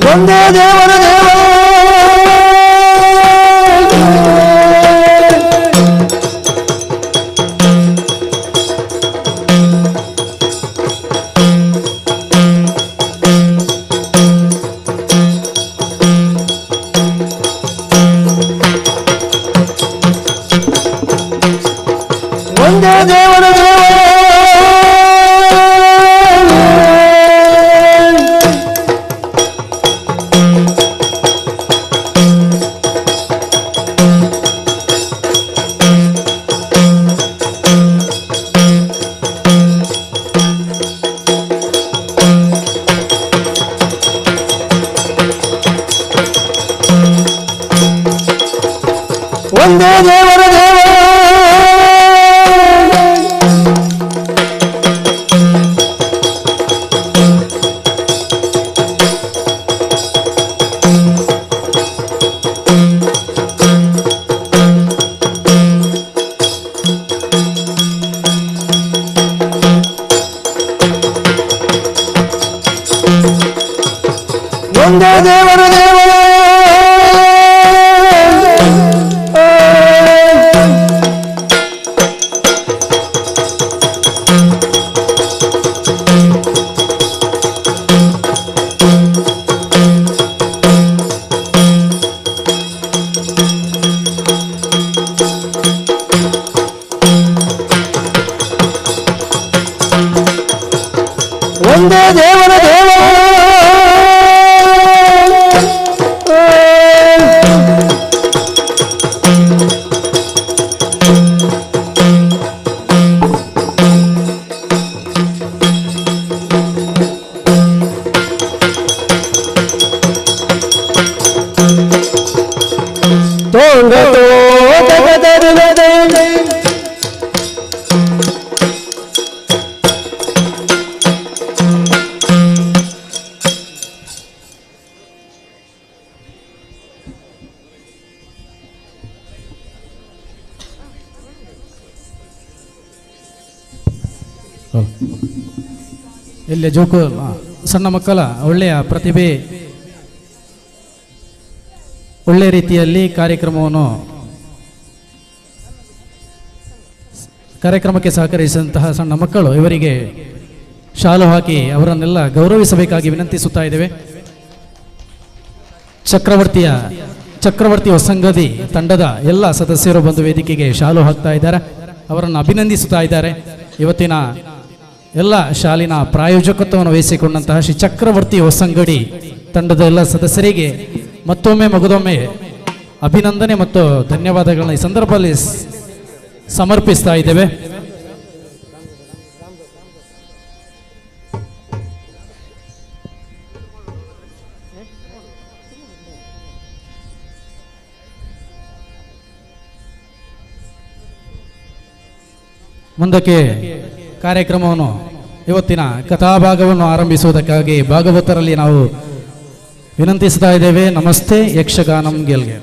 ಒಂದೇ ದೇವರ ದೇವ ಒಂದೇ ದೇವರ ದೇವ ಒಂದೇ ದೇವರ ದೇವ ಒಂದೇ ದೇವರು ದೇವರು ಒಂದೇ ದೇವರ ದೇವರು ತೋಂಗ ತೋಟಗದರುಗದೆ ಇಲ್ಲಿ ಜೋಕು ಸಣ್ಣ ಮಕ್ಕಳ ಒಳ್ಳೆಯ ಪ್ರತಿಭೆ, ಒಳ್ಳೆಯ ರೀತಿಯಲ್ಲಿ ಕಾರ್ಯಕ್ರಮಕ್ಕೆ ಸಹಕರಿಸಿದಂತಹ ಸಣ್ಣ ಮಕ್ಕಳು ಇವರಿಗೆ ಶಾಲು ಹಾಕಿ ಅವರನ್ನೆಲ್ಲ ಗೌರವಿಸಬೇಕಾಗಿ ವಿನಂತಿಸುತ್ತಾ ಇದ್ದೇವೆ. ಚಕ್ರವರ್ತಿ ಹೊಸಂಗದಿ ತಂಡದ ಎಲ್ಲ ಸದಸ್ಯರು ಬಂದು ವೇದಿಕೆಗೆ ಶಾಲು ಹಾಕ್ತಾ ಇದ್ದಾರೆ, ಅವರನ್ನು ಅಭಿನಂದಿಸುತ್ತಾ ಇದ್ದಾರೆ. ಇವತ್ತಿನ ಎಲ್ಲ ಶಾಲಿನ ಪ್ರಾಯೋಜಕತ್ವವನ್ನು ವಹಿಸಿಕೊಂಡಂತಹ ಶ್ರೀ ಚಕ್ರವರ್ತಿ ಹೊಸಂಗಡಿ ತಂಡದ ಎಲ್ಲ ಸದಸ್ಯರಿಗೆ ಮತ್ತೊಮ್ಮೆ ಮಗದೊಮ್ಮೆ ಅಭಿನಂದನೆ ಮತ್ತು ಧನ್ಯವಾದಗಳನ್ನು ಈ ಸಂದರ್ಭದಲ್ಲಿ ಸಮರ್ಪಿಸ್ತಾ ಇದ್ದೇವೆ. ಮುಂದಕ್ಕೆ ಕಾರ್ಯಕ್ರಮವನ್ನು ಇವತ್ತಿನ ಕಥಾಭಾಗವನ್ನು ಆರಂಭಿಸುವುದಕ್ಕಾಗಿ ಭಾಗವತರಲ್ಲಿ ನಾವು ವಿನಂತಿಸ್ತಾ ಇದ್ದೇವೆ. ನಮಸ್ತೆ ಯಕ್ಷಗಾನಂ ಗೆಲ್ಗೆ.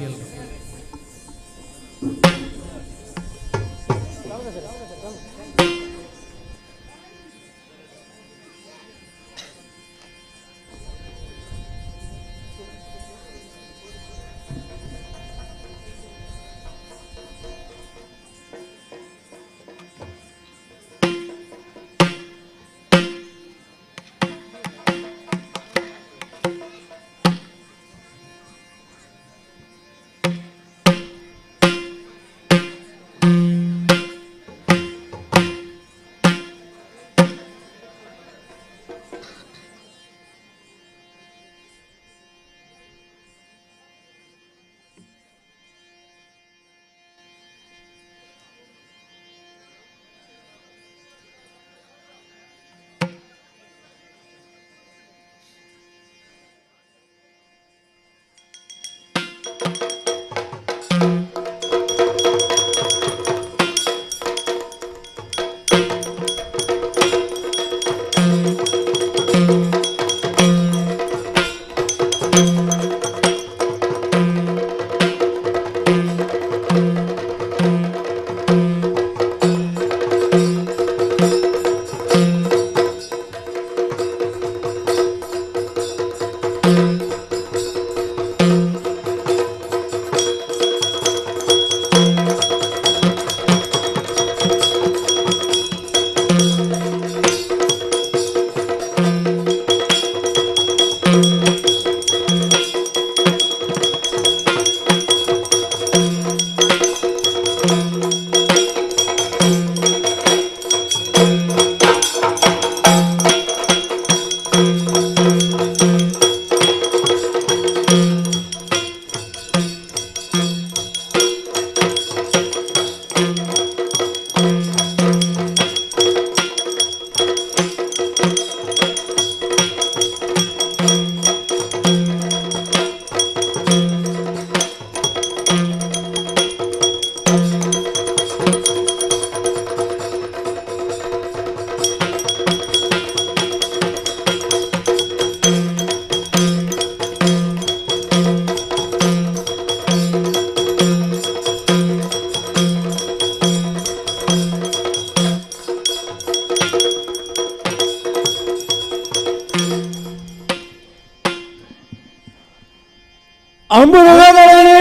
ಅಮೃತಗಳೇ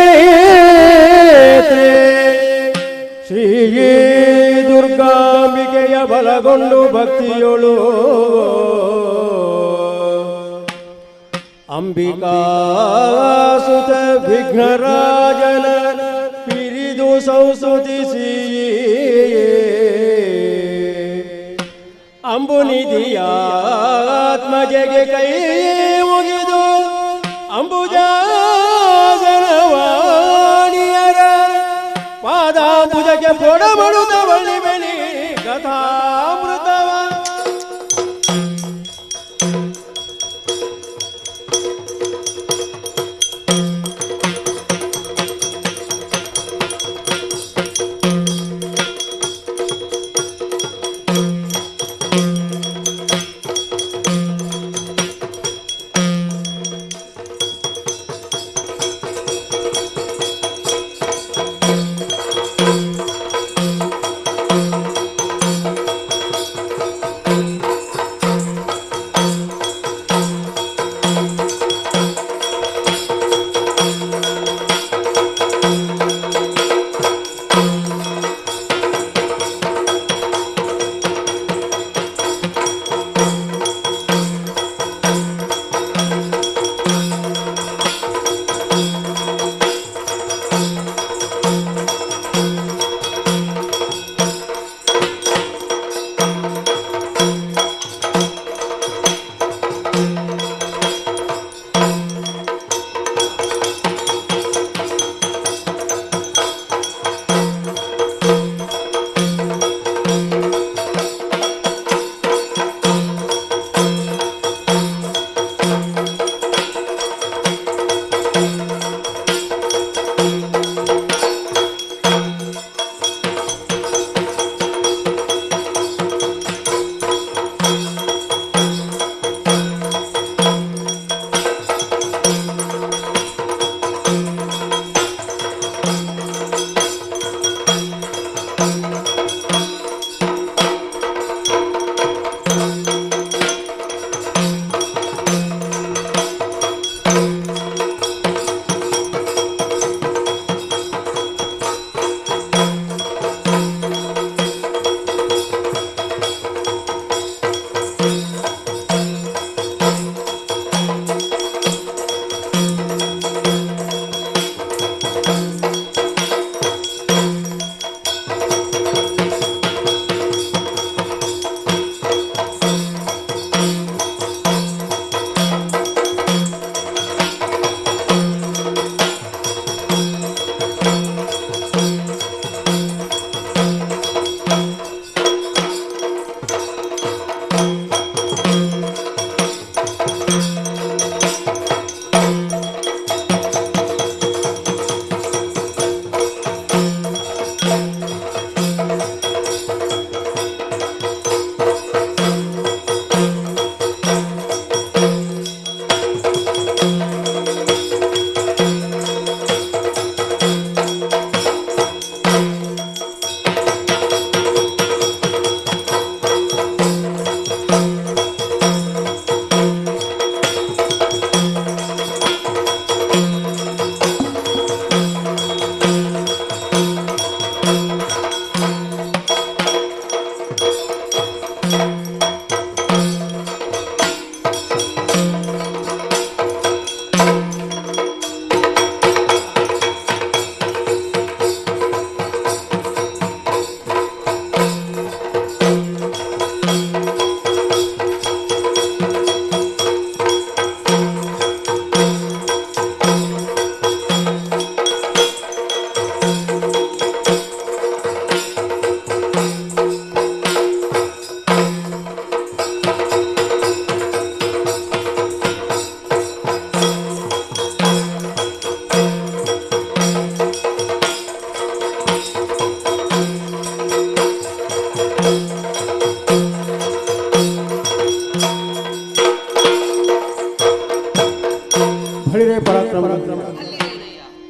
ಶ್ರೀ ದುರ್ಗಾಂಬಿಕೆಯ ಬಲಗೊಂಡು ಭಕ್ತಿಯೊಳು ಅಂಬಿಕಾಸುತ ವಿಘ್ನರಾಜನ ಪಿರಿದು ಸಂಸುತಿಸಿ ಅಂಬುನಿಧಿಯ ಆತ್ಮಜೆಗೆ ಕೈ ಮುಗಿದು ಅಂಬುಜಾಸನವಾಣಿಯರ ಪಾದಾಂಬುಜಕ್ಕೆ ಪೊಡಮಡುತ್ತ ಬಳ್ಳಿ ಬೆಳಿ ಕಥಾಮೃತವ.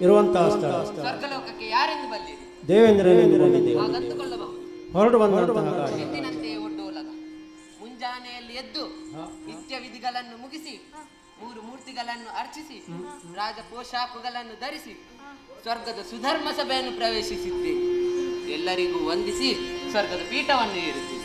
ಇರುವಂತಹ ಸ್ಥಳ ಸ್ವರ್ಗಲೋಕಕ್ಕೆ ಯಾರೆಂದು ಬಲ್ಲಿರಿ? ದೇವೇಂದ್ರನೆಂದು ಬಂದಿದ್ದೇವೆ. ಹಾಗಂದುಕೊಳ್ಳಬಹುದು. ಹೊರಟು ಬಂದಂತಹ ಕಾರ್ಯ. ಎಂದಿನಂತೆಯೇ ಒಡ್ಡೋಲಗ ಮುಂಜಾನೆಯಲ್ಲಿ ಎದ್ದು ನಿತ್ಯ ವಿಧಿಗಳನ್ನು ಮುಗಿಸಿ ಮೂರು ಮೂರ್ತಿಗಳನ್ನು ಅರ್ಚಿಸಿ ರಾಜ ಪೋಷಾಕುಗಳನ್ನು ಧರಿಸಿ ಸ್ವರ್ಗದ ಸುಧರ್ಮ ಸಭೆಯನ್ನು ಪ್ರವೇಶಿಸಿದ್ದೇನೆ. ಎಲ್ಲರಿಗೂ ವಂದಿಸಿ ಸ್ವರ್ಗದ ಪೀಠವನ್ನು ಏರುತ್ತೇನೆ.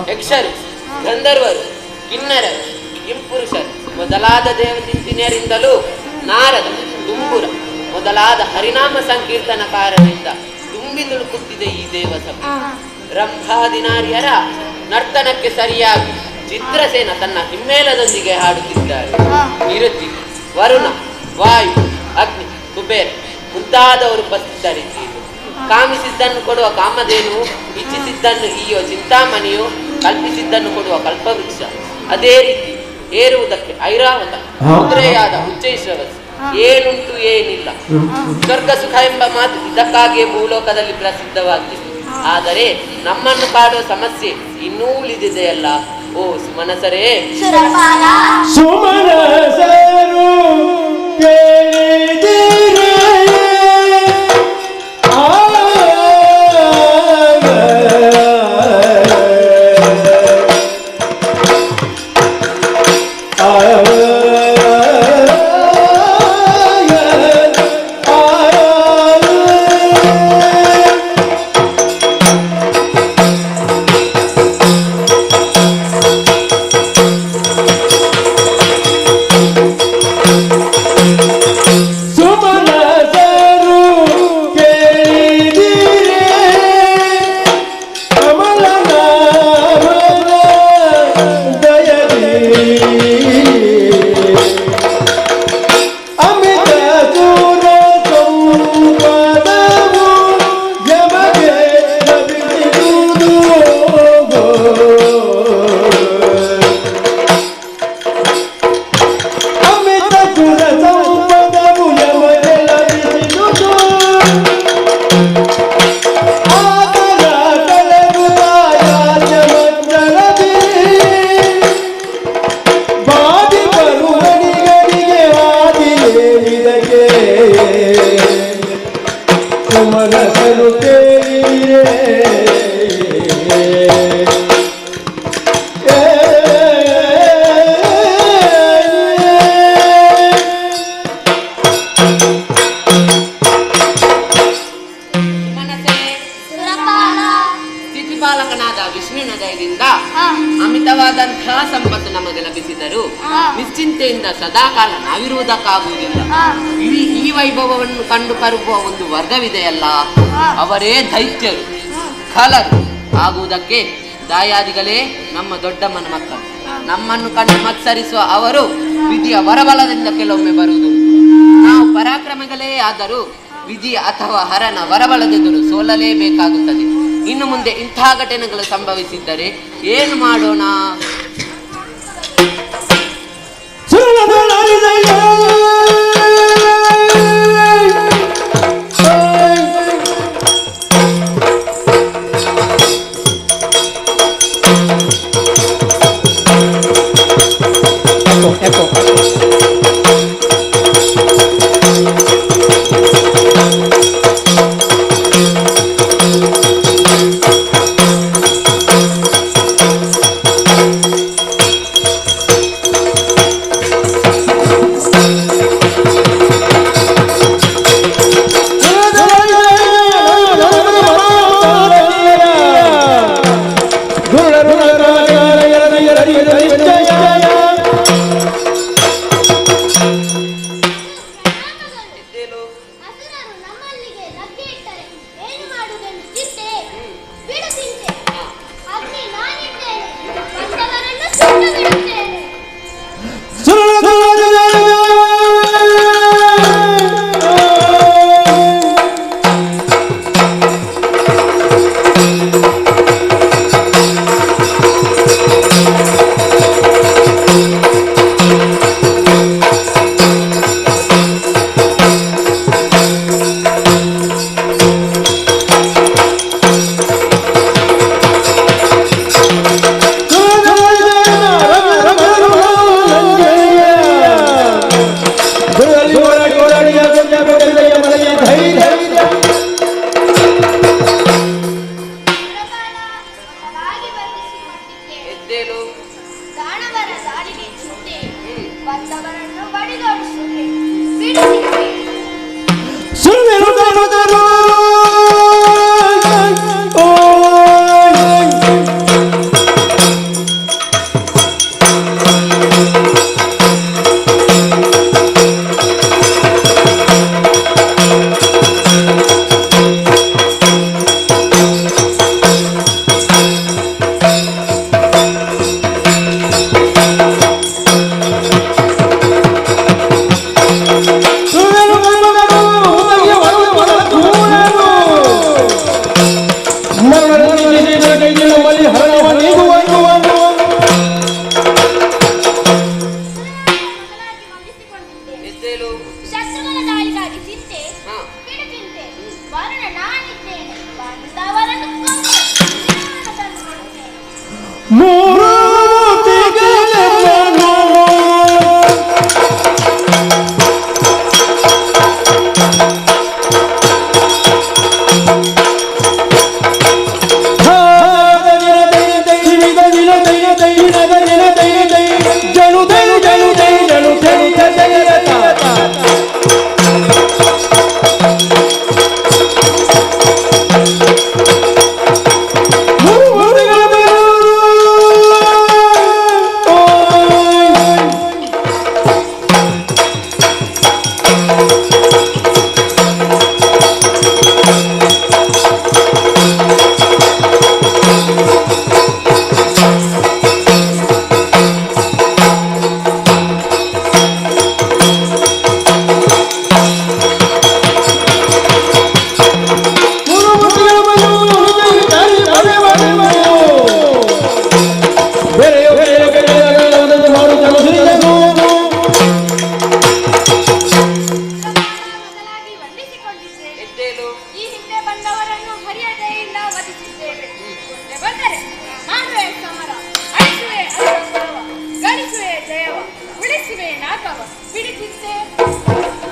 ಯಕ್ಷರು, ಗಂಧರ್ವರು, ಕಿನ್ನರರು, ಕಿಂಪುರುಷರು ಮೊದಲಾದ ದೇವತಿಂತಿನಿಯರಿಂದಲೂ ನಾರದ, ತುಂಬುರ ಮೊದಲಾದ ಹರಿನಾಮ ಸಂಕೀರ್ತನಕಾರರಿಂದ ತುಂಬಿ ತುಳುಕುತ್ತಿದೆ ಈ ದೇವಸಭೆ. ರಂಭಾದಿನಾರ್ಯರ ನರ್ತನಕ್ಕೆ ಸರಿಯಾಗಿ ಚಿತ್ರಸೇನ ತನ್ನ ಹಿಮ್ಮೇಳದೊಂದಿಗೆ ಹಾಡುತ್ತಿದ್ದಾರೆ. ನಿರುತಿ, ವರುಣ, ವಾಯು, ಅಗ್ನಿ, ಕುಬೇರ ಮುಂತಾದವರು ಉಪಸ್ಥಿತರಿದ್ದೀರಿ. ಕಾಮಿಸಿದ್ದನ್ನು ಕೊಡುವ ಕಾಮಧೇನು, ಇಚ್ಛಿಸಿದ್ದನ್ನು ಈಯೋ ಚಿಂತಾಮಣಿಯು, ಕಲ್ಪಿಸಿದ್ದನ್ನು ಕೊಡುವ ಕಲ್ಪವೃಕ್ಷ. ಅದೇ ರೀತಿ ಏರುವುದಕ್ಕೆ ಐರಾವತ, ಕುದುರೆಯಾದ ಉಚ್ಚೈಶ್ರವಸ್, ಏನುಂಟು ಏನಿಲ್ಲ. ಸ್ವರ್ಗ ಸುಖ ಎಂಬ ಮಾತು ಇದಕ್ಕಾಗಿಯೇ ಭೂಲೋಕದಲ್ಲಿ ಪ್ರಸಿದ್ಧವಾಗಿದೆ. ಆದರೆ ನಮ್ಮನ್ನು ಕಾಡುವ ಸಮಸ್ಯೆ ಇನ್ನೂ ಉಳಿದಿದೆಯಲ್ಲ. ಓ ಸುಮನಸರೇ, ಸುಮನಸರು ಕೇಳಿದಿರೇ ಸುಮ ಮನಸನು ಕೇಳಿರೆ. ಸ್ಥಿತಿಪಾಲಕನಾದ ವಿಷ್ಣುವಿನ ದಯದಿಂದ ಅಮಿತವಾದಂತಹ ಸಂಪತ್ತು ನಮಗೆ ಲಭಿಸಿದರು ನಿಶ್ಚಿಂತೆಯಿಂದ ಸದಾಕಾಲ ನಾವಿರುವುದಕ್ಕಾಗುವುದಿಲ್ಲ. ಈ ವೈಭವವನ್ನು ಕಂಡು ಕರುಗುವ ಒಂದು ವರ್ಗವಿದೆಯಲ್ಲ, ಅವರೇ ದೈತ್ಯರು, ಖಲರು ಆಗುವುದಕ್ಕೆ ದಾಯಾದಿಗಳೇ ನಮ್ಮ ದೊಡ್ಡಮ್ಮನ ಮಕ್ಕಳು. ನಮ್ಮನ್ನು ಕಂಡು ಮತ್ಸರಿಸುವ ಅವರು ವಿಧಿಯ ವರಬಲದಿಂದ ಕೆಲವೊಮ್ಮೆ ಬರುವುದು. ನಾವು ಪರಾಕ್ರಮಗಳೇ ಆದರೂ ವಿಧಿ ಅಥವಾ ಹರನ ವರಬಲದೆದುರು ಸೋಲಲೇಬೇಕಾಗುತ್ತದೆ. ಇನ್ನು ಮುಂದೆ ಇಂತಹ ಘಟನೆಗಳು ಸಂಭವಿಸಿದ್ದರೆ ಏನು ಮಾಡೋಣ?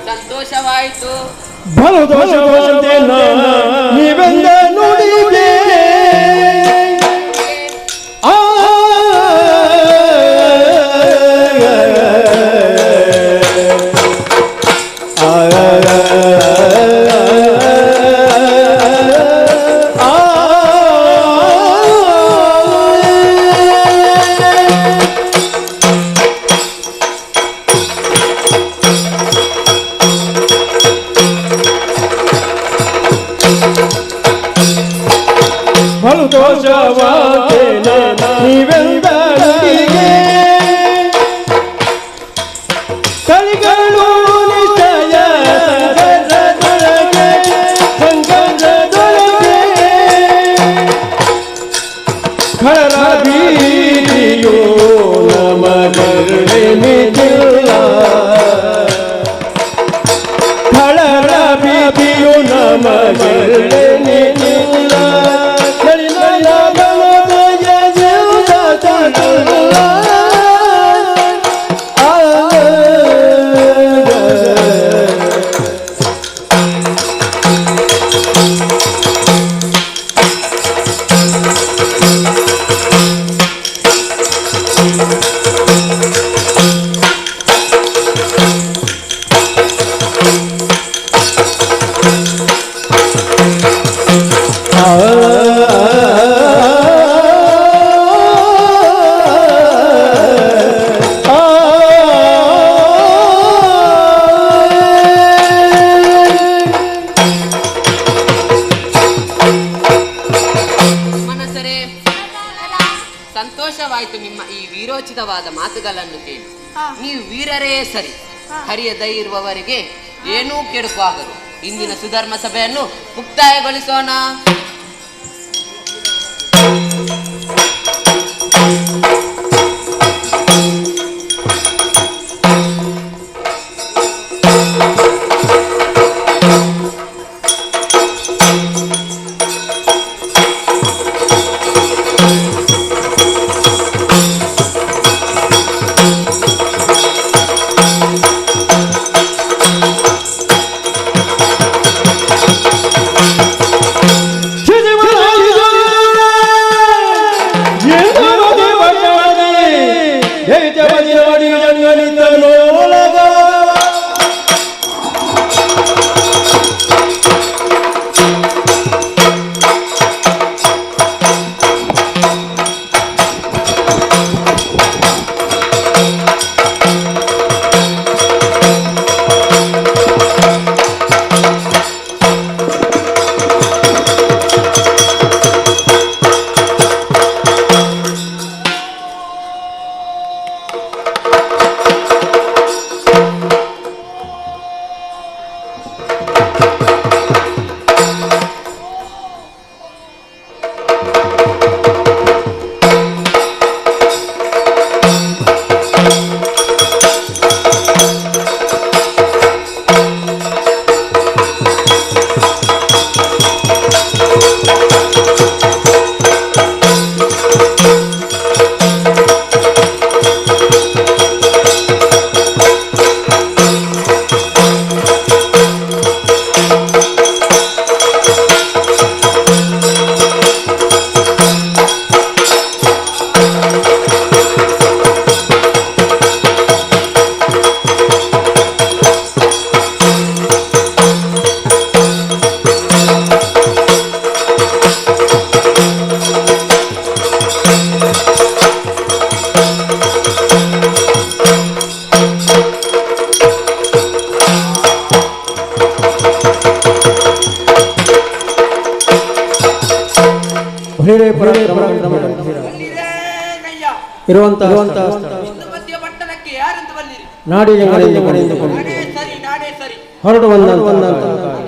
ಸಂತೋಷವಾಯಿತು. ಬಲು ದೋಷವಂತೆನ ನೀವೆಂದ ನುಡಿಗೆ ಆ ಬಲು ದೋಷವಾದೇನ ನೀವೆಂದ ನುಡಿಗೆ ಕಲಿಗಳು ನಿಶ್ಚಯ ಸಂಗದೊಳಗೆ ಸಂಗದೊಳಗೆ ಖರ ಭೀತಿಯೋ ನಮಗರುಣೆ ಮಿತಿಲ್ಲ ಖಳರ ಭೀತಿಯು ನಮಗರುಣೆ ಮಿತಿಲ್ಲ ಮನಸರೇ, ಸಂತೋಷವಾಯಿತು ನಿಮ್ಮ ಈ ವೀರೋಚಿತವಾದ ಮಾತುಗಳನ್ನು ಕೇಳಿ. ನೀವು ವೀರರೇ ಸರಿ. ಹರಿಯ ದಯ ಇರುವವರಿಗೆ ಏನೂ ಕೆಡುಕು ಆಗದು. ಇಂದಿನ ಸುಧರ್ಮ ಸಭೆಯನ್ನು ಮುಕ್ತಾಯಗೊಳಿಸೋಣ. ಇರುವಂತಹ ಹೊರಟು ಬಂದ ಆ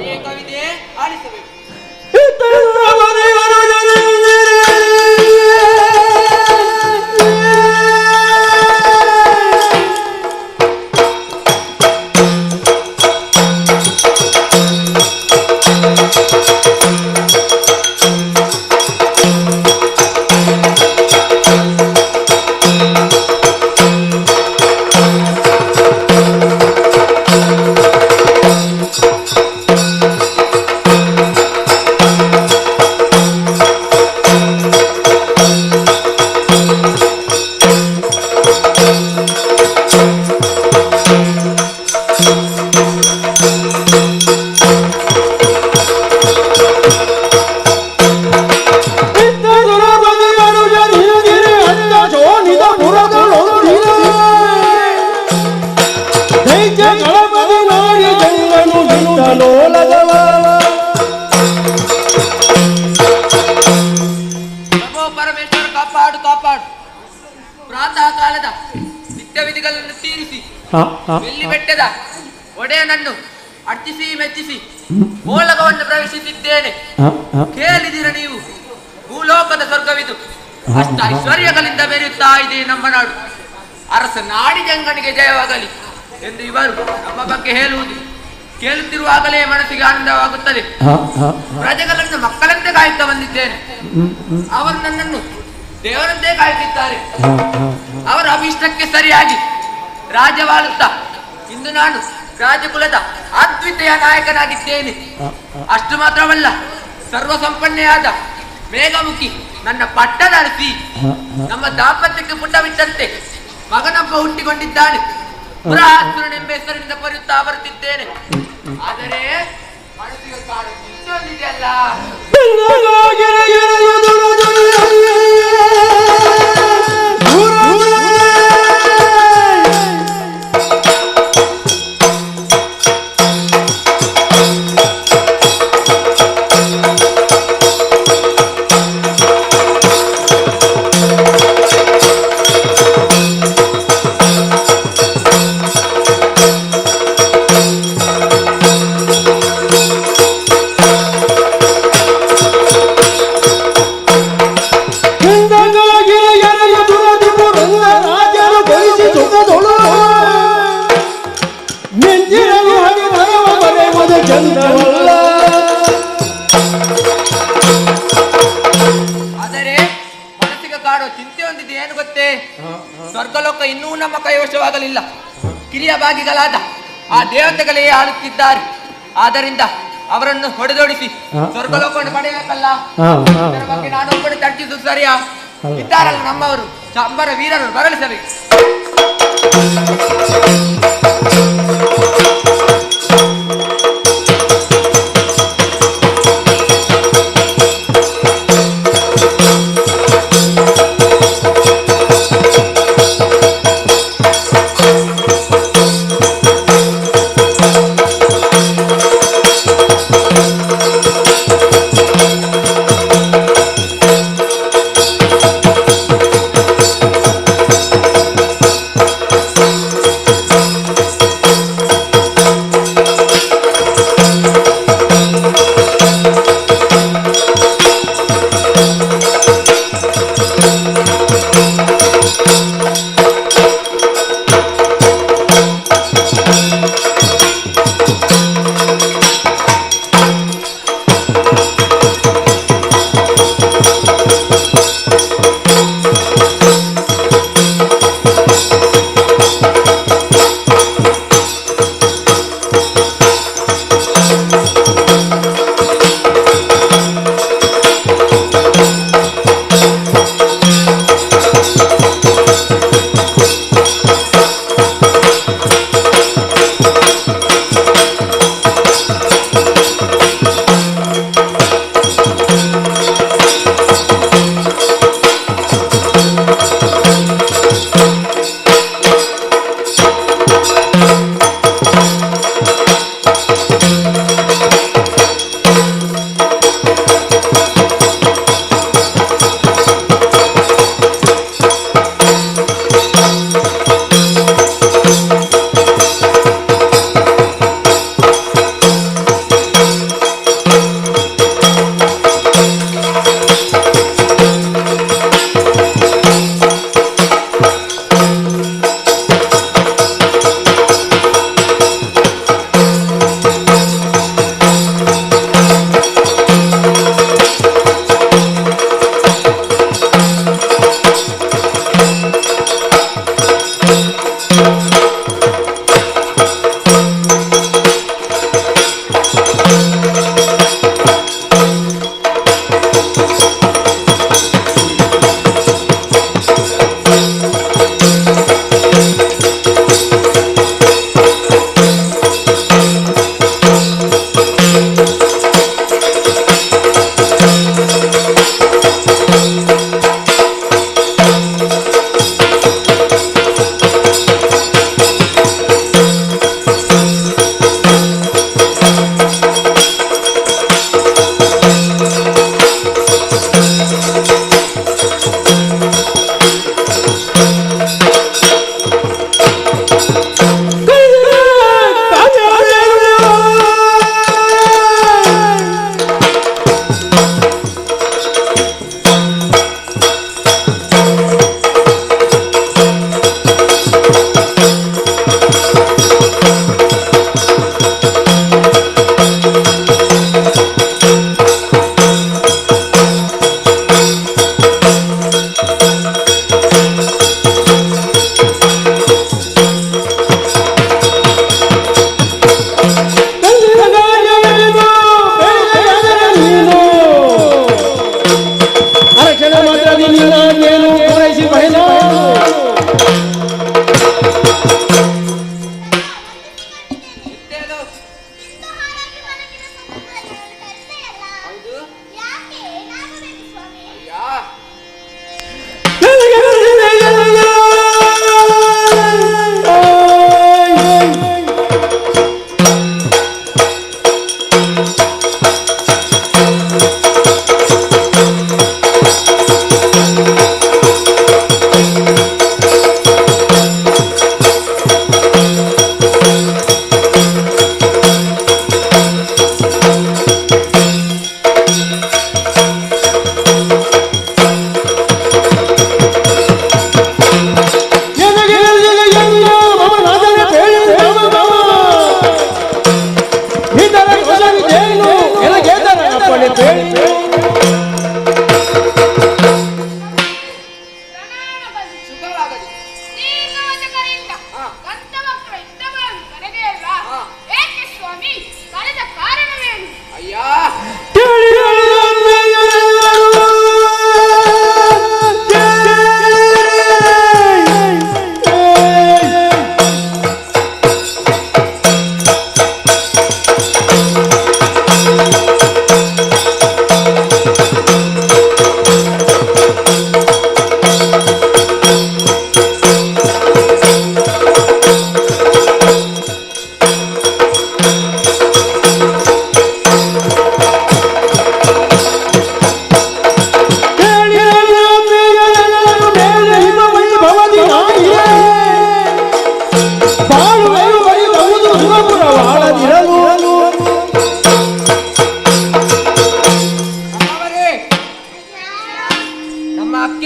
ಬೆಳ್ಳಿ ಬೆಟ್ಟದ ಒಡೆಯನನ್ನು ಅರ್ಚಿಸಿ ಮೆಚ್ಚಿಸಿ ಗೋಲಕವನ್ನು ಪ್ರವೇಶಿಸಿದ್ದೇನೆ. ಕೇಳಿದಿರ ನೀವು, ಭೂಲೋಕದ ಸ್ವರ್ಗವಿದು. ಅಷ್ಟ ಐಶ್ವರ್ಯಗಳಿಂದ ಬೆರೆಯುತ್ತಾ ಇದೆ ನಮ್ಮ ನಾಡು. ಅರಸ ನಾಡಿಜಂಗನಿಗೆ ಜಯವಾಗಲಿ ಎಂದು ಇವರು ನಮ್ಮ ಬಗ್ಗೆ ಹೇಳುವುದು ಕೇಳುತ್ತಿರುವಾಗಲೇ ಮನಸ್ಸಿಗೆ ಆನಂದವಾಗುತ್ತದೆ. ಪ್ರಜೆಗಳನ್ನು ಮಕ್ಕಳಂತೆ ಕಾಯುತ್ತಾ ಬಂದಿದ್ದೇನೆ. ಅವರು ನನ್ನನ್ನು ದೇವರಂತೆ ಕಾಯುತ್ತಿದ್ದಾರೆ. ಅವರ ಅಭೀಷ್ಟಕ್ಕೆ ಸರಿಯಾಗಿ ರಾಜ್ಯವಾಳುತ್ತಾ ಇಂದು ನಾನು ರಾಜಕುಲದ ಅದ್ವಿತೀಯ ನಾಯಕನಾಗಿದ್ದೇನೆ. ಅಷ್ಟು ಮಾತ್ರವಲ್ಲ, ಸರ್ವ ಸಂಪನ್ನೆಯಾದ ಮೇಘಮುಖಿ ನನ್ನ ಪಟ್ಟದ ಅರಸಿ ನಮ್ಮ ದಾಂಪತ್ಯಕ್ಕೆ ಪುಟವಿಟ್ಟಂತೆ ಮಗನೊಬ್ಬ ಹುಟ್ಟಿಕೊಂಡಿದ್ದಾನೆ. ಪುರಾಸುರನೆಂಬ ಹೆಸರಿನಿಂದ ಬರುತ್ತಾ ಬರುತ್ತಿದ್ದೇನೆ. ಆದರೆ ಮನಸ್ಸಿಗೆ ಕಾಡು ಇದೆಯಲ್ಲ. ಆದರೆ ಮನಸ್ಸಿಗೆ ಕಾಡುವ ಚಿಂತೆ ಒಂದಿದೆ, ಏನು ಗೊತ್ತೇ? ಸ್ವರ್ಗಲೋಕ ಇನ್ನೂ ನಮ್ಮ ಕೈವಶವಾಗಲಿಲ್ಲ. ಕಿರಿಯ ಭಾಗಿಗಳಾದ ಆ ದೇವತೆಗಳೇ ಆಳುತ್ತಿದ್ದಾರೆ. ಆದ್ದರಿಂದ ಅವರನ್ನು ಹೊಡೆದೋಡಿಸಿ ಸ್ವರ್ಗಲೋಕವನ್ನು ಪಡೆಯಬೇಕಲ್ಲ. ಇದರ ಬಗ್ಗೆ ನಾನು ಒಬ್ಬನು ಚರ್ಚಿಸುವುದು ಸರಿಯಾ? ಇದ್ದಾರಲ್ಲ ನಮ್ಮವರು ಚಂಬರ ವೀರರು, ಬರಲಿ ಸರಿ.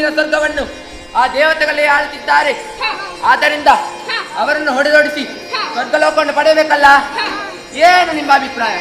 ಮುಂದಿನ ಸ್ವರ್ಗವನ್ನು ಆ ದೇವತೆಗಳೇ ಆಳುತ್ತಿದ್ದಾರೆ. ಆದ್ದರಿಂದ ಅವರನ್ನು ಹೊಡೆದೊಡಿಸಿ ಸ್ವರ್ಗಲೋಕವನ್ನು ಪಡೆಯಬೇಕಲ್ಲ. ಏನು ನಿಮ್ಮ ಅಭಿಪ್ರಾಯ?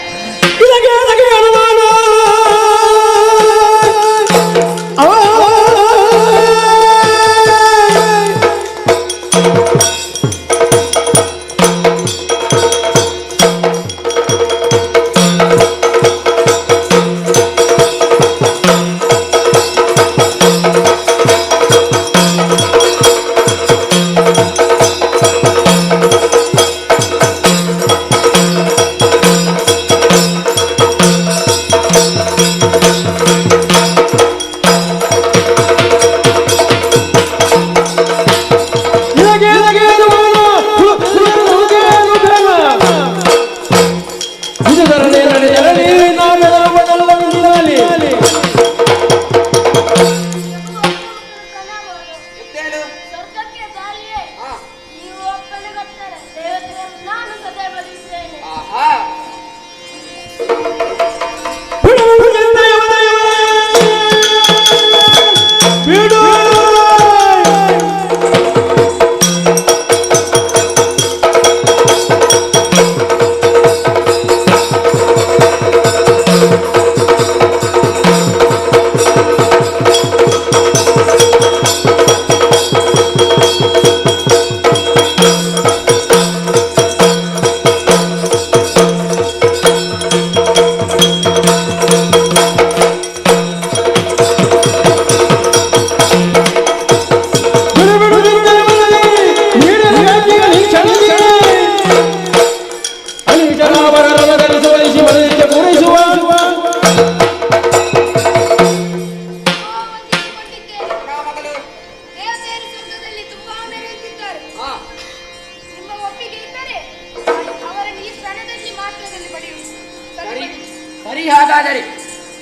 ಸರಿ, ಹಾಗಾದರೆ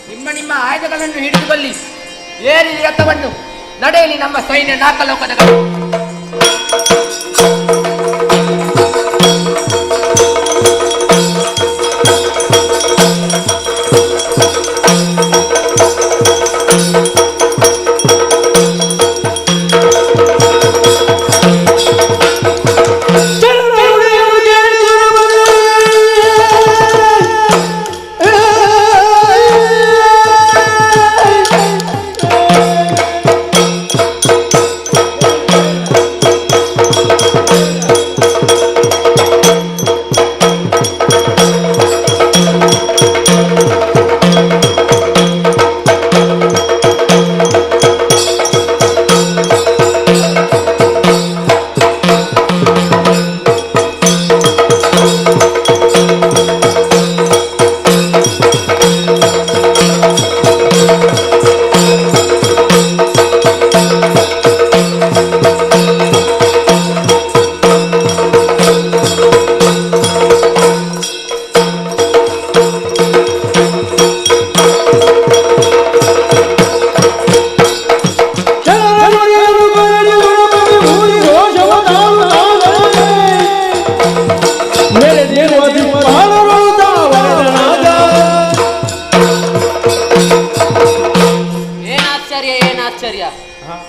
ನಿಮ್ಮ ನಿಮ್ಮ ಆಯುಧಗಳನ್ನು ಹಿಡಿದುಕೊಳ್ಳಿ, ಏರಿ ರಥವನ್ನು, ನಡೆಯಲಿ ನಮ್ಮ ಸೈನ್ಯ ನಾಲ್ಕಲೋಕದ ಕಡೆ.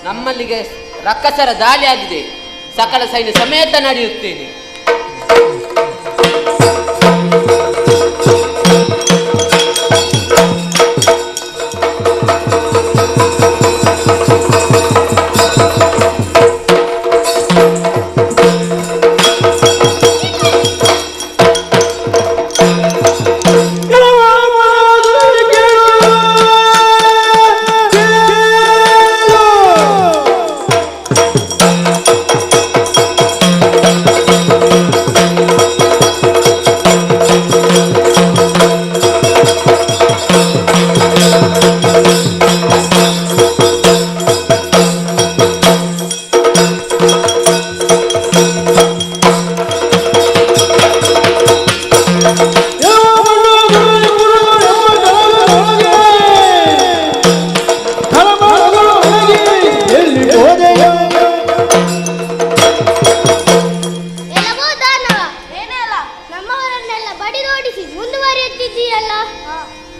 ನಮ್ಮಲ್ಲಿಗೆ ರಕ್ಕಸರ ದಾಳಿ ಆಗಿದೆ. ಸಕಲ ಸೈನ್ಯ ಸಮೇತ ನಡೆಯುತ್ತೇನೆ.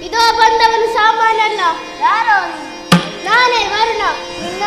ಇದೋ ಬಂದವನು ಸಾಮಾನಲ್ಲ. ಯಾರೋ? ನಾನೇ ವರುಣ. ನಿನ್ನ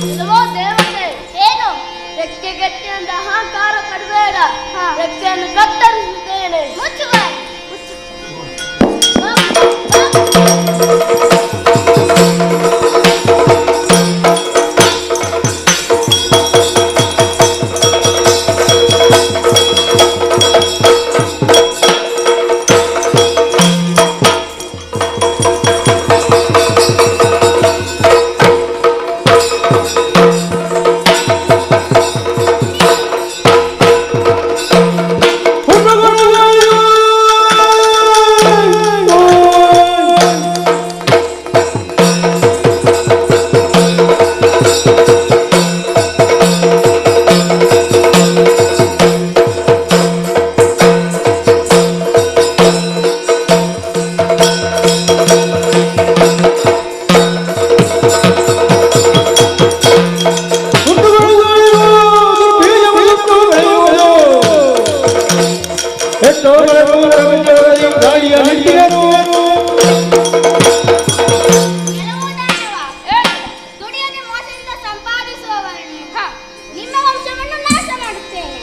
ಇಲ್ಲವೋ ದೇವತೆ, ಏನು ರೆಕ್ಕೆ ಗಟ್ಟಿಯಂದ ಅಹಂಕಾರ ಪಡಬೇಡ. ರೆಕ್ಕೆಯನ್ನು ಕತ್ತರಿಸುತ್ತೇನೆ. ಮುಚ್ಚು ಬಾಯಿ, ಮುಚ್ಚು. ದುಡಿಯದೆ ಮೋಸದಿಂದ ಸಂಪಾದಿಸುವವರನ್ನು ನಿಮ್ಮ ವಂಶವನ್ನು ನಾಶ ಮಾಡುತ್ತೇನೆ.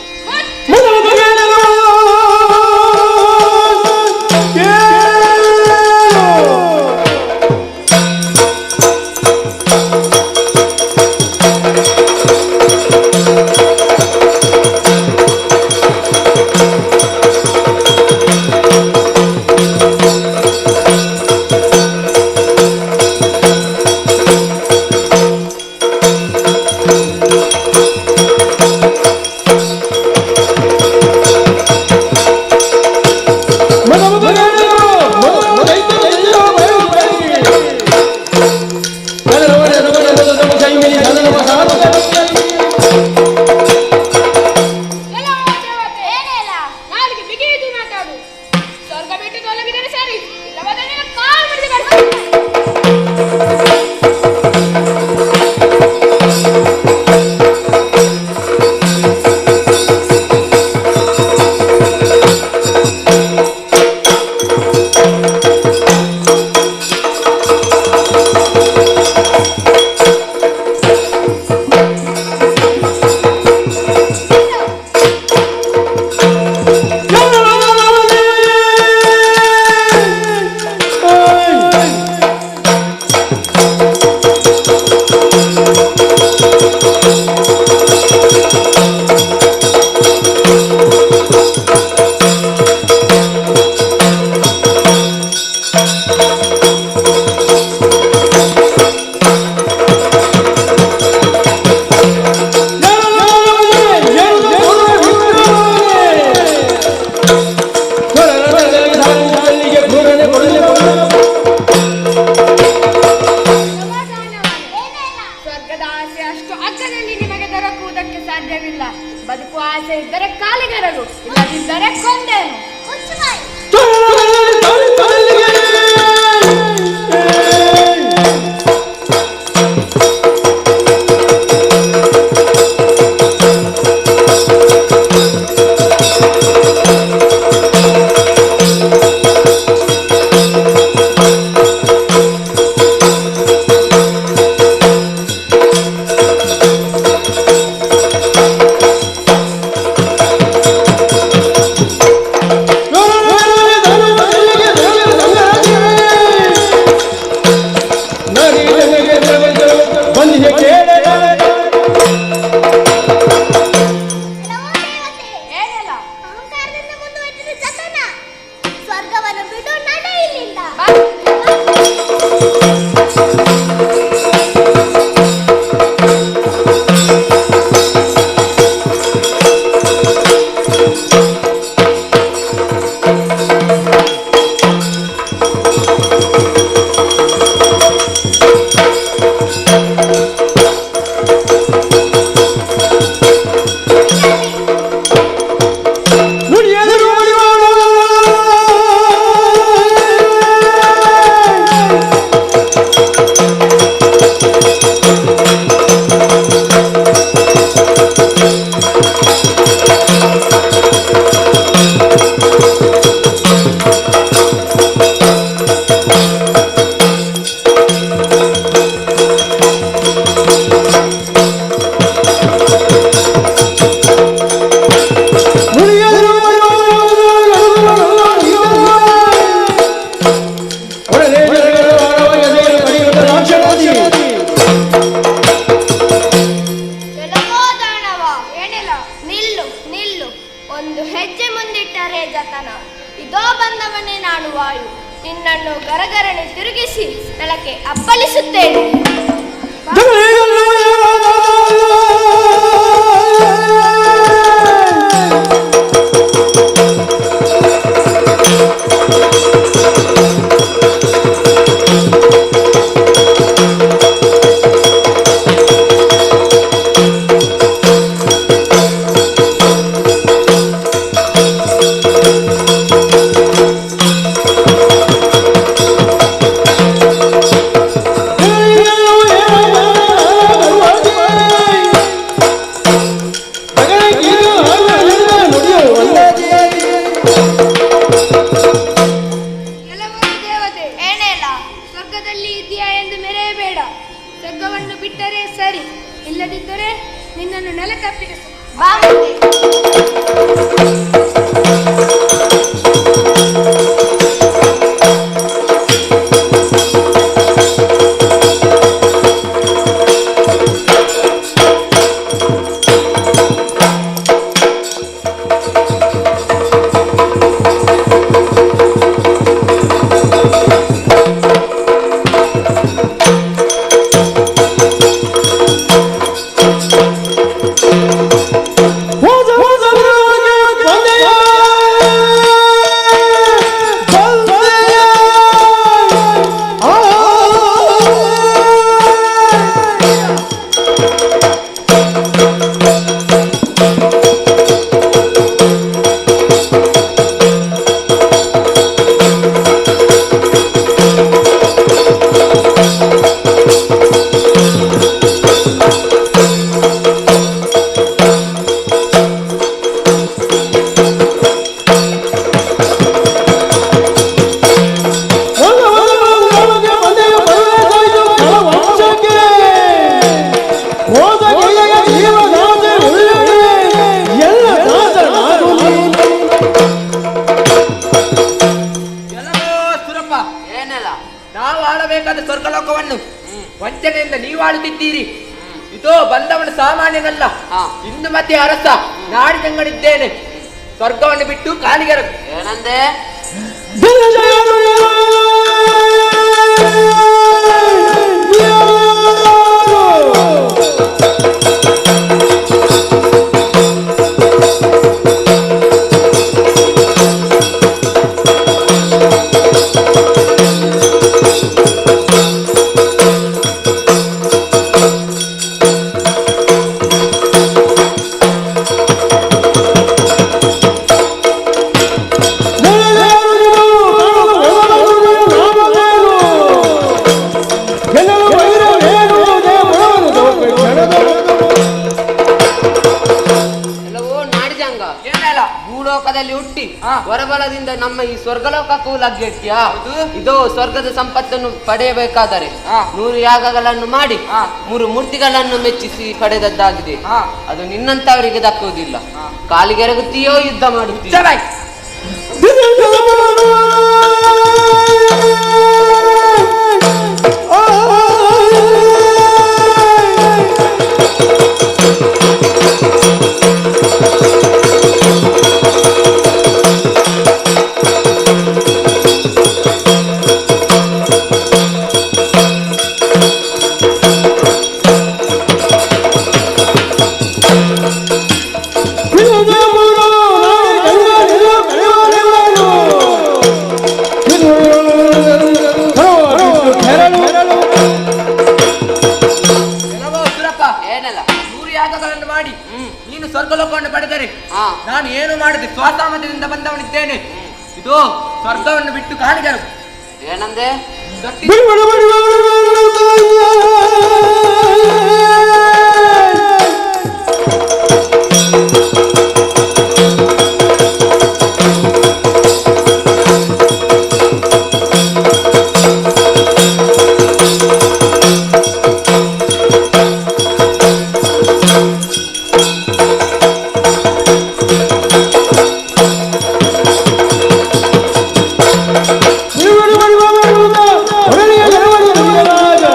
ನಾಲಿಗೆ ಬಿಗಿದು ಮಾತಾಡು. ಸ್ವರ್ಗ ಬಿಟ್ಟು ತೊಲಗಿದರೆ ಸರಿ, ಇಲ್ಲವಾದರೆ ನಿನ್ನ ಕಾಲು ಮುರಿದು ಕಳಿಸುತ್ತೇನೆ. ಸ್ವರ್ಗದ ಆಸೆ ಅಷ್ಟು ಅಗ್ಗದಲ್ಲಿ ನಿಮಗೆ ದೊರಕುವುದಕ್ಕೆ ಸಾಧ್ಯವಿಲ್ಲ. ಬದುಕುವ ಆಸೆ ಇದ್ದರೆ ಕಾಲಿಗರಲು, ಇಲ್ಲದಿದ್ದರೆ ಕೊಂದೇನು. ಮುಚ್ಚು ಬಾಯಿ. No, no, no, no, no, no, no. ನಿನ್ನನ್ನು ಗರಗರನೆ ತಿರುಗಿಸಿ ನೆಲಕ್ಕೆ ಅಪ್ಪಳಿಸುತ್ತೇನೆ. ಏನೇಲ, ಸ್ವರ್ಗದಲ್ಲಿ ಇದೆಯಾ ಎಂದು ಮೆರೆಯಬೇಡ. ಸ್ವರ್ಗವನ್ನು ಬಿಟ್ಟರೆ ಸರಿ, ಇಲ್ಲದಿದ್ದರೆ ನಿನ್ನನ್ನು ನೆಲಕಪ್ಪಿಸು. ಬಾ ಮುಂದೆ. ಸುರಪ್ಪ, ಏನಲ್ಲ, ನಾವು ಆಳಬೇಕಾದ ಸ್ವರ್ಗಲೋಕವನ್ನು ವಂಚನೆಯಿಂದ ನೀವು ಆಳುತ್ತಿದ್ದೀರಿ. ಇದೋ ಬಂದವನು ಸಾಮಾನ್ಯನಲ್ಲ, ಇಂದು ಮತ್ತೆ ಅರಸ ನಾಡಿದಂಗನಿದ್ದೇನೆ. ಸ್ವರ್ಗವನ್ನು ಬಿಟ್ಟು ಕಾಲಿಗೆರ. ಏನಂದೆ? ನಾಡಿದಂಗ ಏನಲ್ಲ, ಭೂಲೋಕದಲ್ಲಿ ಹುಟ್ಟಿ ಹೊರಬಲದಿಂದ ನಮ್ಮ ಈ ಸ್ವರ್ಗಲೋಕಕ್ಕೂ ಲಗ್ಗೆಟ್ಟಿಯಾ? ಇದು ಸ್ವರ್ಗದ ಸಂಪತ್ತನ್ನು ಪಡೆಯಬೇಕಾದರೆ 100 ಯಾಗಗಳನ್ನು ಮಾಡಿ 3 ಮೂರ್ತಿಗಳನ್ನು ಮೆಚ್ಚಿಸಿ ಪಡೆದದ್ದಾಗಿದೆ. ಅದು ನಿನ್ನಂತವರಿಗೆ ದಕ್ಕುವುದಿಲ್ಲ. ಕಾಲಿಗೆರಗುತ್ತೀಯೋ ಯುದ್ಧ ಮಾಡುತ್ತೀಯೋ? ಏನಲ್ಲ, 100 ಯಾಗಗಳನ್ನು ಮಾಡಿ ನೀನು ಸ್ವರ್ಗಲೋಕವನ್ನು ಪಡೆದರೆ ನಾನು ಏನು ಮಾಡದೆ ಸ್ವಾಸಾಮದಿಂದ ಬಂದವನಿದ್ದೇನೆ. ಇದು ಸ್ವರ್ಗವನ್ನು ಬಿಟ್ಟು ಕಾಲಿಗರು. ಏನಂದೆ?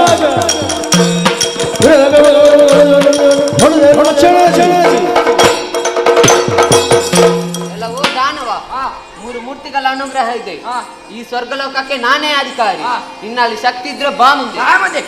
ರಾಜ. ಅನುಗ್ರಹ ಇದೆ. ಈ ಸ್ವರ್ಗಲೋಕಕ್ಕೆ ನಾನೇ ಅಧಿಕಾರಿ. ನಿನ್ನಲ್ಲಿ ಶಕ್ತಿ ಇದ್ರೆ ಬಾ ಮುಂದೆ. ಮುಂದೆ.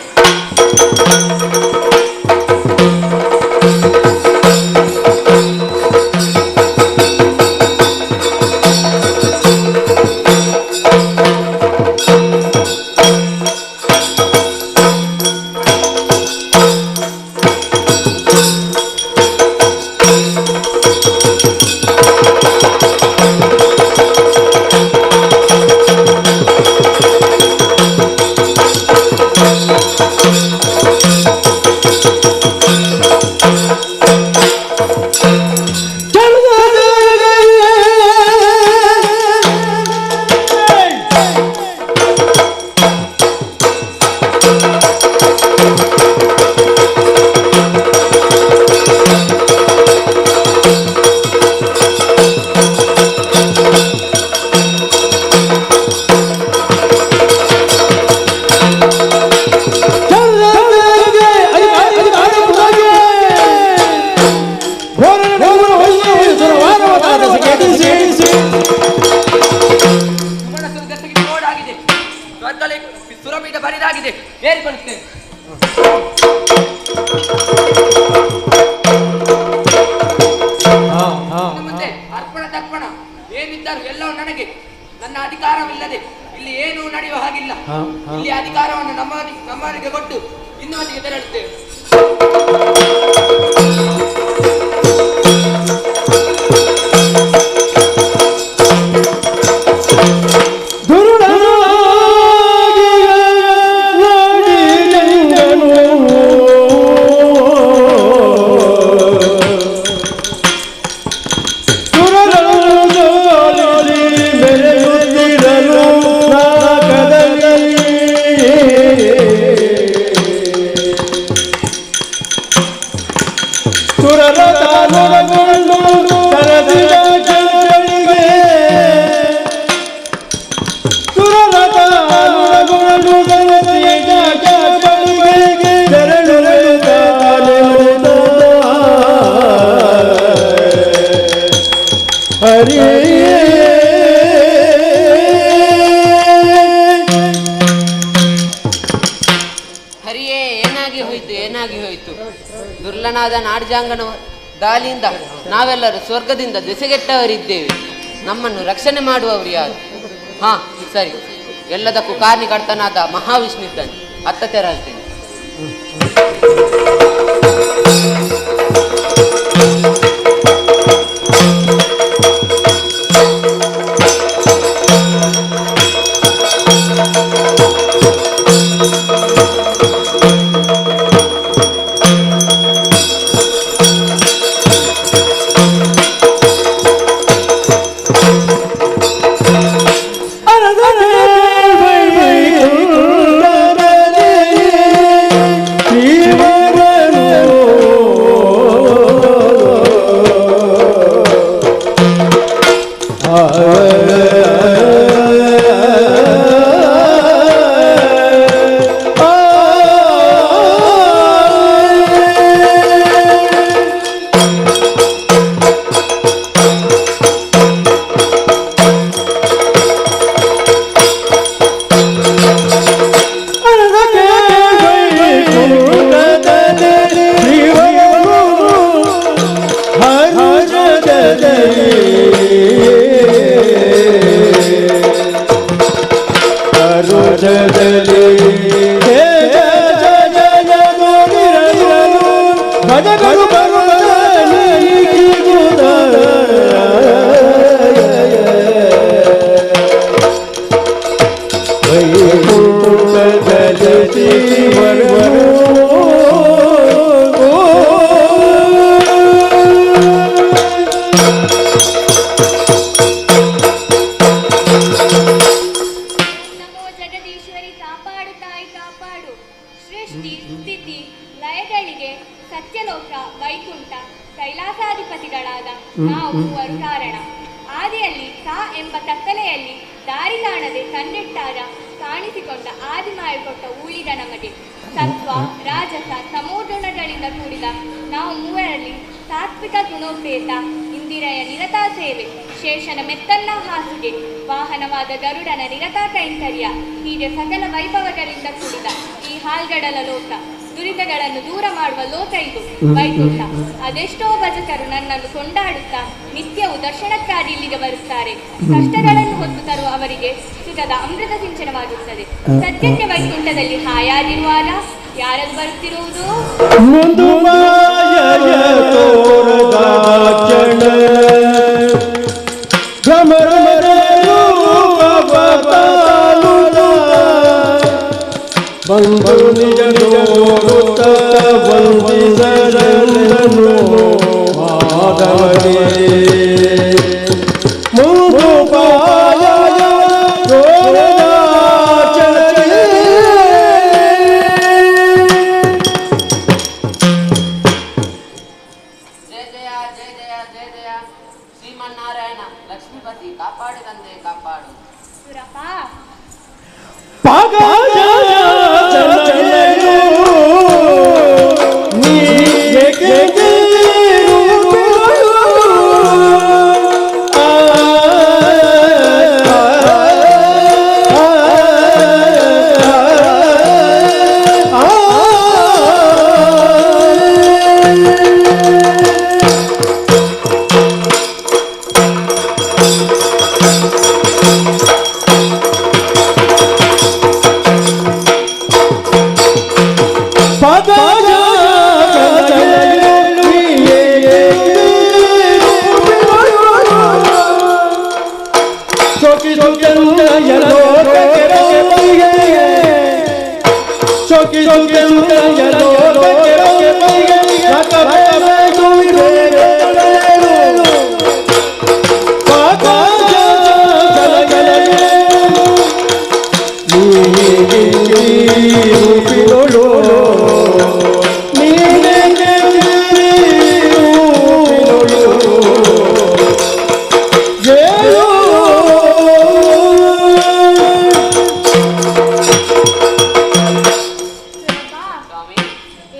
ಸುರಪೀಠ ಬರಿದಾಗಿದೆ, ಏರಿಕೊಳ್ಳುತ್ತೇನೆ. ಮುಂದೆ ಅರ್ಪಣ ತರ್ಪಣ ಏನಿದ್ದರೂ ಎಲ್ಲವೂ ನನಗೆ. ನನ್ನ ಅಧಿಕಾರವಿಲ್ಲದೆ ಇಲ್ಲಿ ಏನೂ ನಡೆಯುವ ಹಾಗಿಲ್ಲ. ಇಲ್ಲಿ ಅಧಿಕಾರವನ್ನು ನಮ್ಮವರಿಗೆ ಕೊಟ್ಟು ಇನ್ನೊಂದಿಗೆ ತೆರಳುತ್ತೇವೆ. ಹರಿಯೇ, ಏನಾಗಿ ಹೋಯಿತು, ಏನಾಗಿ ಹೋಯಿತು? ದುರ್ಲನಾದ ನಾಡ್ಜಾಂಗನ ದಾಳಿಯಿಂದ ನಾವೆಲ್ಲರೂ ಸ್ವರ್ಗದಿಂದ ದೆಸೆಗೆಟ್ಟವರಿದ್ದೇವೆ. ನಮ್ಮನ್ನು ರಕ್ಷಣೆ ಮಾಡುವವರು ಯಾರು? ಹಾ ಸರಿ, ಎಲ್ಲದಕ್ಕೂ ಕಾರಣಕರ್ತನಾದ ಮಹಾವಿಷ್ಣು ಇದ್ದಾನೆ, ಅತ್ತ ತೆರಳ್ತೇನೆ. ಇಂದಿರೆಯ ನಿರತಾ ಸೇವೆ, ಶೇಷನ ಮೆತ್ತನ್ನ ಹಾಸುಗೆ, ವಾಹನವಾದ ಗರುಡನ ನಿರತಾ ಕೈಂಕರ್ಯ, ಹೀಗೆ ಸಕಲ ವೈಭವಗಳಿಂದ ಕೂಡಿದ ಈ ಹಾಲ್ಗಡಲ ಲೋಕ, ದುರಿತಗಳನ್ನು ದೂರ ಮಾಡುವ ಲೋಕ ಇದು ವೈಕುಂಠ. ಅದೆಷ್ಟೋ ಭಜಕರು ನನ್ನನ್ನು ಕೊಂಡಾಡುತ್ತಾ ನಿತ್ಯವೂ ದರ್ಶನಕ್ಕಾಗಿ ಇಲ್ಲಿಗೆ ಬರುತ್ತಾರೆ. ಕಷ್ಟಗಳನ್ನು ಹೊತ್ತು ತರುವ ಅವರಿಗೆ ಸುಖದ ಅಮೃತ ಸಿಂಚನವಾಗುತ್ತದೆ. ಸದ್ಯಕ್ಕೆ ವೈಕುಂಠದಲ್ಲಿ ಹಾಯಾಗಿರುವಾಗ ಯಾರದು ಬರುತ್ತಿರುವುದು? ಬಂದು ನಿಜ ನಿಜ ವಂದಿಸರೆಂದನು ಮಾಧವನೇ ಮುಂದು ಪಾಯ ತೋರದ ಚಲನೆ. ಜಯ ಜಯ ಜಯ ಜಯ ಜಯ ಜಯ ಶ್ರೀಮನ್ನಾರಾಯಣ ಲಕ್ಷ್ಮೀಪತಿ ಕಾಪಾಡು ತಂದೆ ಕಾಪಾಡು. ಸುರಪ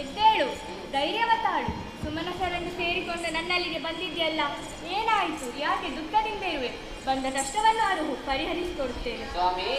ಎದ್ದೇಳು, ಧೈರ್ಯವತಾಳು. ಸುಮನಸರನ್ನು ಸೇರಿಕೊಂಡು ನನ್ನಲ್ಲಿಗೆ ಬಂದಿದ್ಯಲ್ಲ, ಏನಾಯಿತು? ಯಾಕೆ ದುಃಖದಿಂದ ಇರುವೆ? ಬಂದ ಕಷ್ಟವನ್ನು ಅರುಹು, ಪರಿಹರಿಸಿಕೊಡುತ್ತೇನೆ. ಸ್ವಾಮಿ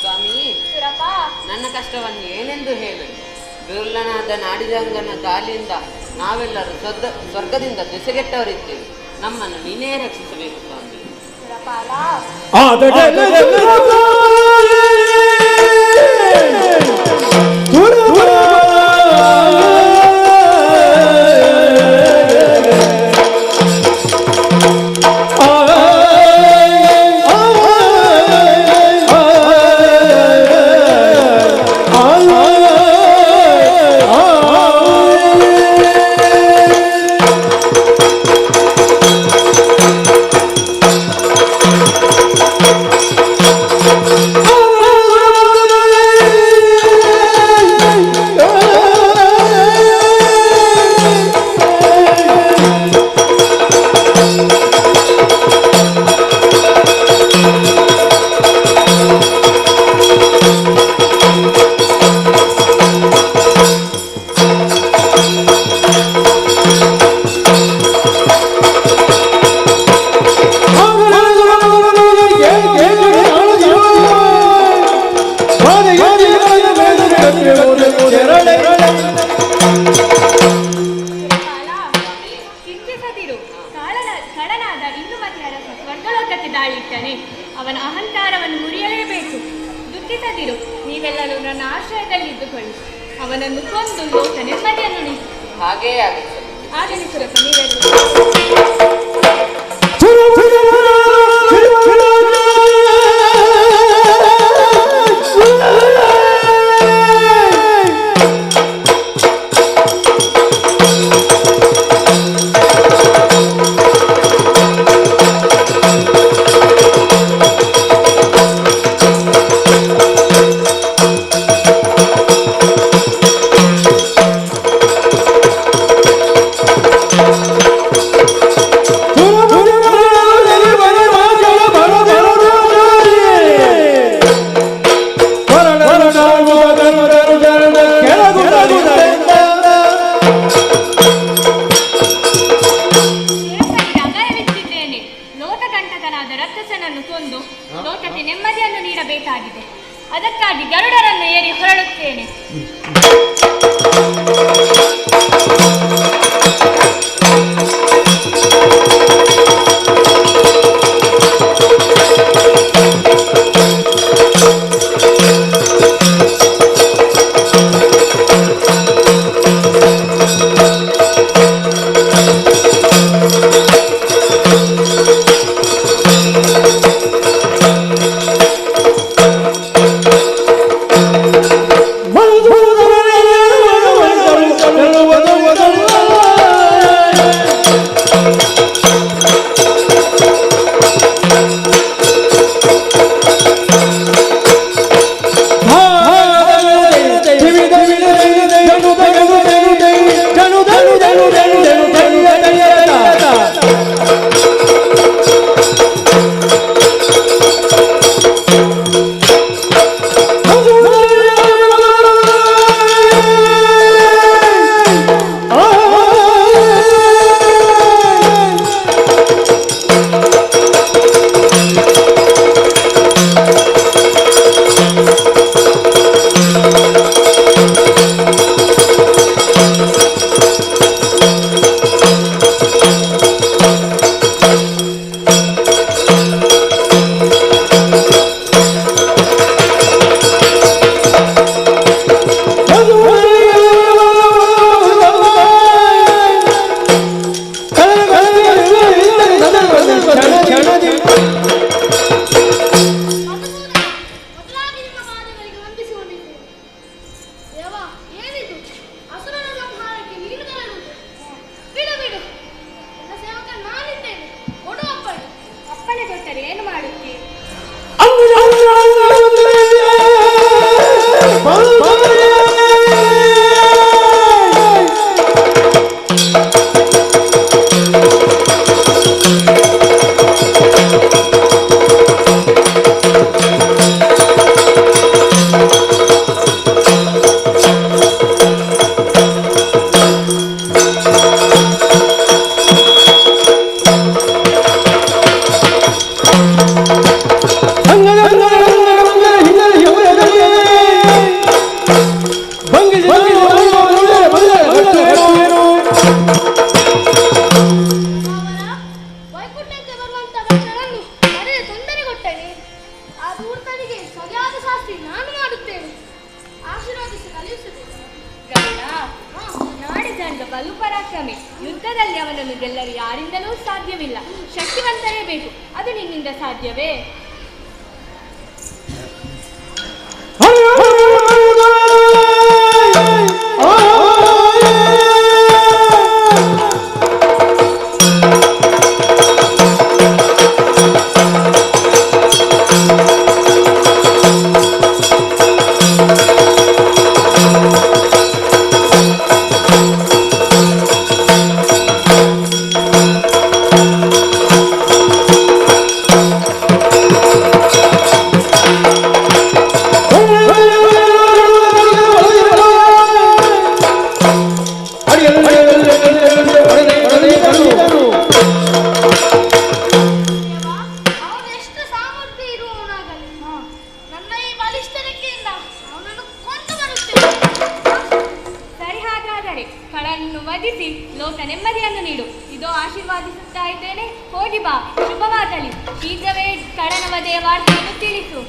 ಸ್ವಾಮಿ, ನನ್ನ ಕಷ್ಟವನ್ನು ಏನೆಂದು ಹೇಳು. ದುರ್ಲನಾದ ನಾಡಿರಂಗನ ದಾಳಿಯಿಂದ ನಾವೆಲ್ಲರೂ ಸ್ವರ್ಗದಿಂದ ದೆಸೆಗೆಟ್ಟವರಿದ್ದೇವೆ. ನಮ್ಮನ್ನು ನೀನೇ ರಕ್ಷಿಸಬೇಕು ಸ್ವಾಮಿ. ಸುರಪಾಲ, ಚಿಂತಿಸದಿರು. ಕಳನಾದ ಇಂದುಮತಿ ಅರಸ ಸ್ವರ್ಗಲೋಕಕ್ಕೆ ದಾಳಿಟ್ಟನೆ. ಅವನ ಅಹಂಕಾರವನ್ನು ಮುರಿಯಲೇಬೇಕು. ದುಃಖಿಸದಿರು, ನೀವೆಲ್ಲರೂ ನನ್ನ ಆಶ್ರಯದಲ್ಲಿ ಇದ್ದುಕೊಳ್ಳಿ. ಅವನನ್ನು ಕೊಂದು ಲೋಕ ನೆಮ್ಮದಿಯನ್ನು ನೀಡಿ. ಹಾಗೇ ಆಗಲಿ. ಆಗಲಿ ಸುರಸ, ನೀವೆಲ್ಲರೂ. ಅಭಯವಿತ್ತಿದ್ದೇನೆ. ಲೋಕಕಂಟಕನಾದ ರಕ್ಕಸನನ್ನು ಕೊಂದು ಲೋಕಕ್ಕೆ ನೆಮ್ಮದಿಯನ್ನು ನೀಡಬೇಕಾಗಿದೆ. ಅದಕ್ಕಾಗಿ ಗರುಡರನ್ನು ಏರಿ ಹೊರಳುತ್ತೇನೆ. ಯುದ್ಧದಲ್ಲಿ ಅವನನ್ನು ಗೆಲ್ಲಲು ಯಾರಿಂದಲೂ ಸಾಧ್ಯವಿಲ್ಲ. ಶಕ್ತಿವಂತರೇ ಬೇಕು, ಅದು ನಿನ್ನಿಂದ ಸಾಧ್ಯವೇ? ಲೋಕ ನೆಮ್ಮದಿಯನ್ನು ನೀಡು. ಇದೋ ಆಶೀರ್ವಾದಿಸುತ್ತಾ ಇದ್ದೇನೆ, ಹೋಗಿ ಬಾ, ಶುಭವಾಗಲಿ. ಶೀಘ್ರವೇ ಖಡನ ವಧೆಯ ವಾರ್ತೆಯನ್ನು ತಿಳಿಸು.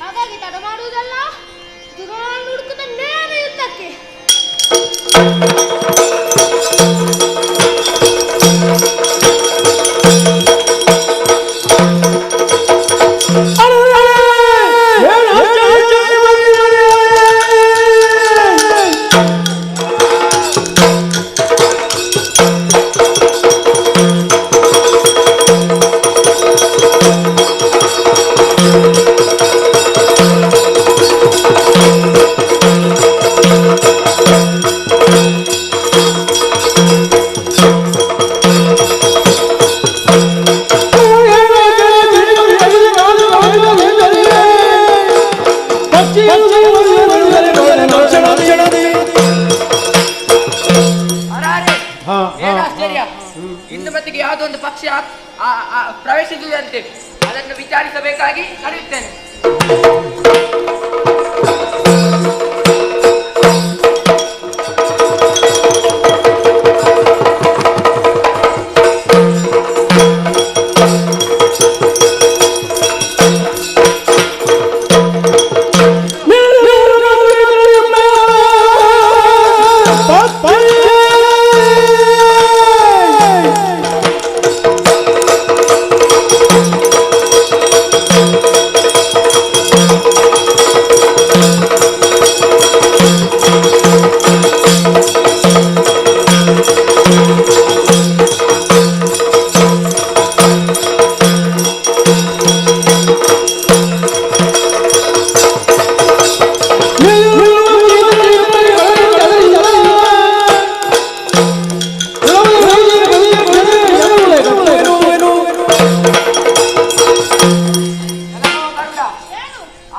ಹಾಗಾಗಿ ತಡ ಮಾಡುವುದಲ್ಲ, ದುರ್ಗವನ್ನು ಹುಡುಕುತ್ತ ನೇರ ಯುದ್ಧಕ್ಕೆ. ಏನು ಆಶ್ಚರ್ಯ! ಇಂದು ಮತ್ತಿಗೆ ಯಾವುದೋ ಒಂದು ಪಕ್ಷಿ ಪ್ರವೇಶಿಸಿದಂತೆ, ಅದನ್ನು ವಿಚಾರಿಸಬೇಕಾಗಿ ಕರೆಯುತ್ತೇನೆ.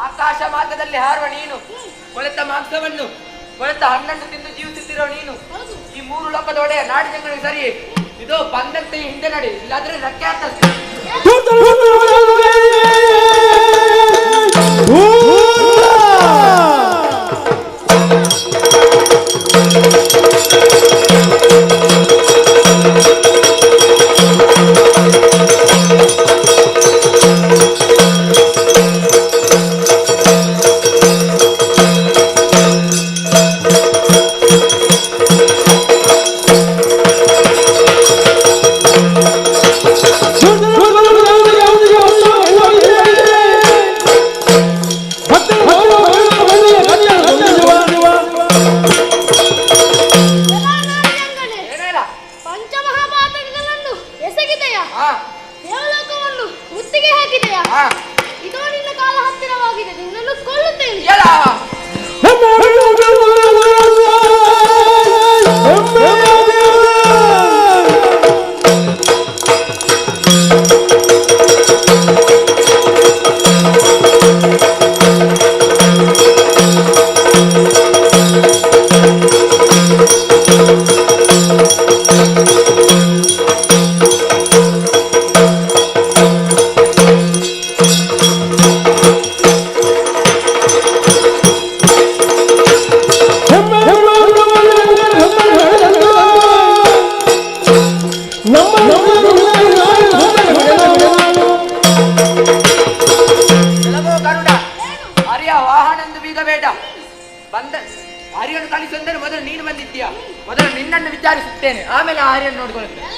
ಆಕಾಶ ಮಾರ್ಗದಲ್ಲಿ ಹಾರುವ ನೀನು, ಕೊಳೆತ ಮಾಂಸವನ್ನು ಕೊಳೆತ ಹಣ್ಣನ್ನು ತಿಂದು ಜೀವಿಸುತ್ತಿರೋ ನೀನು, ಈ ಮೂರು ಲೋಕದ ಒಡೆಯ ನಾಡಿನ ಸರಿ ಇದು ಬಂದಂತೆ ಹಿಂದೆ ನಡಿ, ಇಲ್ಲಾದ್ರೆ ರೆಕ್ಕೆ ಹಾಕಿ. ಪಂಚಮಹಾಪಾತಕಗಳನ್ನು ಎಸಗಿದೆಯಾ? ದೇವಲೋಕವನ್ನು ಮುತ್ತಿಗೆ ಹಾಕಿದೆಯಾ? ಇದೋ ನಿನ್ನ ಕಾಲ ಹತ್ತಿರವಾಗಿದೆ, ನಿನ್ನನ್ನು ಕೊಲ್ಲುತ್ತೇನೆ. ಹರಿಯ ವಾಹನಂದು ಬೀಗಬೇಡ. ಬಂದ ಹರಿಯನ್ನು ಕಳಿಸಂದರೆ ಮೊದಲು ನೀನು ಬಂದಿದ್ದೀಯ, ಮೊದಲು ನಿನ್ನನ್ನು ವಿಚಾರಿಸುತ್ತೇನೆ, ಆಮೇಲೆ ಆ ಹರಿಯನ್ನು ನೋಡಿಕೊಳ್ಳುತ್ತೇನೆ.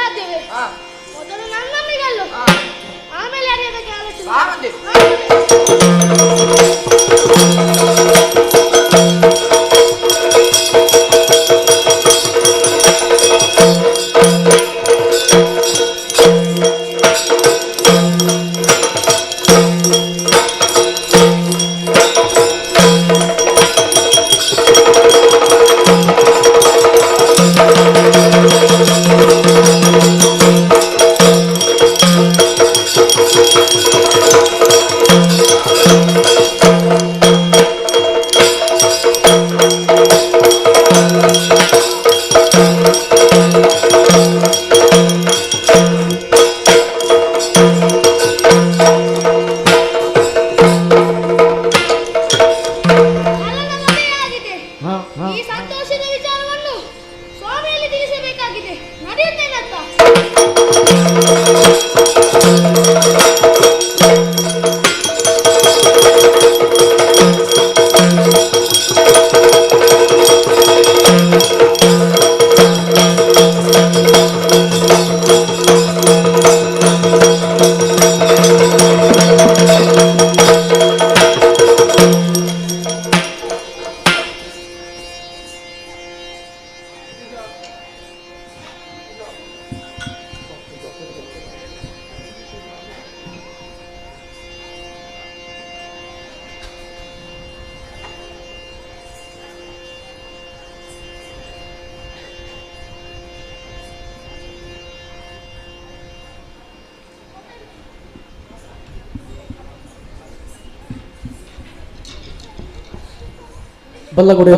ಸಾಧ್ಯವೇ? ಮೊದಲು ನನ್ನನ್ನು ಗೆಲ್ಲು, ಆಮೇಲೆ ಅರಿಯ ಬಗ್ಗೆ ಆಲೋಚನೆ. ಬಾ ಮುಂದೆ. ಕಾಲದ ಮದುವೆಯಾಗಿದೆ. ಈ ಸಂತೋಷದ ವಿಚಾರವನ್ನು ಸ್ವಾಮಿಯಲ್ಲಿ ತಿಳಿಸಬೇಕಾಗಿದೆ. ನಡೆಯುತ್ತೇನತ್ತ. ಬಲ್ಲಗುಡೆ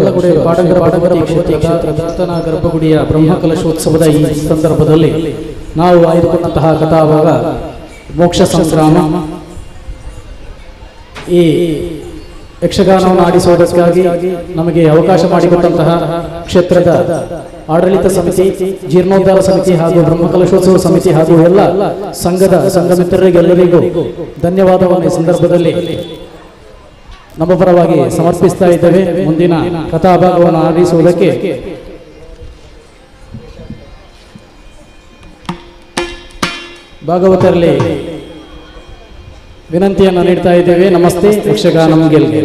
ಪಾಡಂಗರ ಭಗವತಿ ಕ್ಷೇತ್ರದ ನೂತನ ಗರ್ಭಗುಡಿಯ ಬ್ರಹ್ಮಕಲಶೋತ್ಸವದ ಈ ಸಂದರ್ಭದಲ್ಲಿ ನಾವು ಆಯ್ದುಕೊಂಡಂತಹ ಕಥಾಭಾಗ ಮೋಕ್ಷ ಸಂಗ್ರಾಮ. ಈ ಯಕ್ಷಗಾನವನ್ನು ಆಡಿಸುವುದಕ್ಕಾಗಿ ನಮಗೆ ಅವಕಾಶ ಮಾಡಿಕೊಟ್ಟಂತಹ ಕ್ಷೇತ್ರದ ಆಡಳಿತ ಸಮಿತಿ, ಜೀರ್ಣೋದ್ಧಾರ ಸಮಿತಿ ಹಾಗೂ ಬ್ರಹ್ಮಕಲಶೋತ್ಸವ ಸಮಿತಿ ಹಾಗೂ ಎಲ್ಲ ಸಂಘದ ಸಂಘ ಮಿತ್ರರಿಗೆಲ್ಲರಿಗೂ ಧನ್ಯವಾದವನ್ನು ಈ ಸಂದರ್ಭದಲ್ಲಿ ನಮ್ಮ ಪರವಾಗಿ ಸಮರ್ಪಿಸ್ತಾ ಇದ್ದೇವೆ. ಮುಂದಿನ ಕಥಾಭಾಗವನ್ನು ಆಡಿಸುವುದಕ್ಕೆ ಭಾಗವತರಲ್ಲಿ ವಿನಂತಿಯನ್ನು ನೀಡ್ತಾ ಇದ್ದೇವೆ. ನಮಸ್ತೆ. ಯಕ್ಷಗಾನ ಗೆಲ್ಗೆ.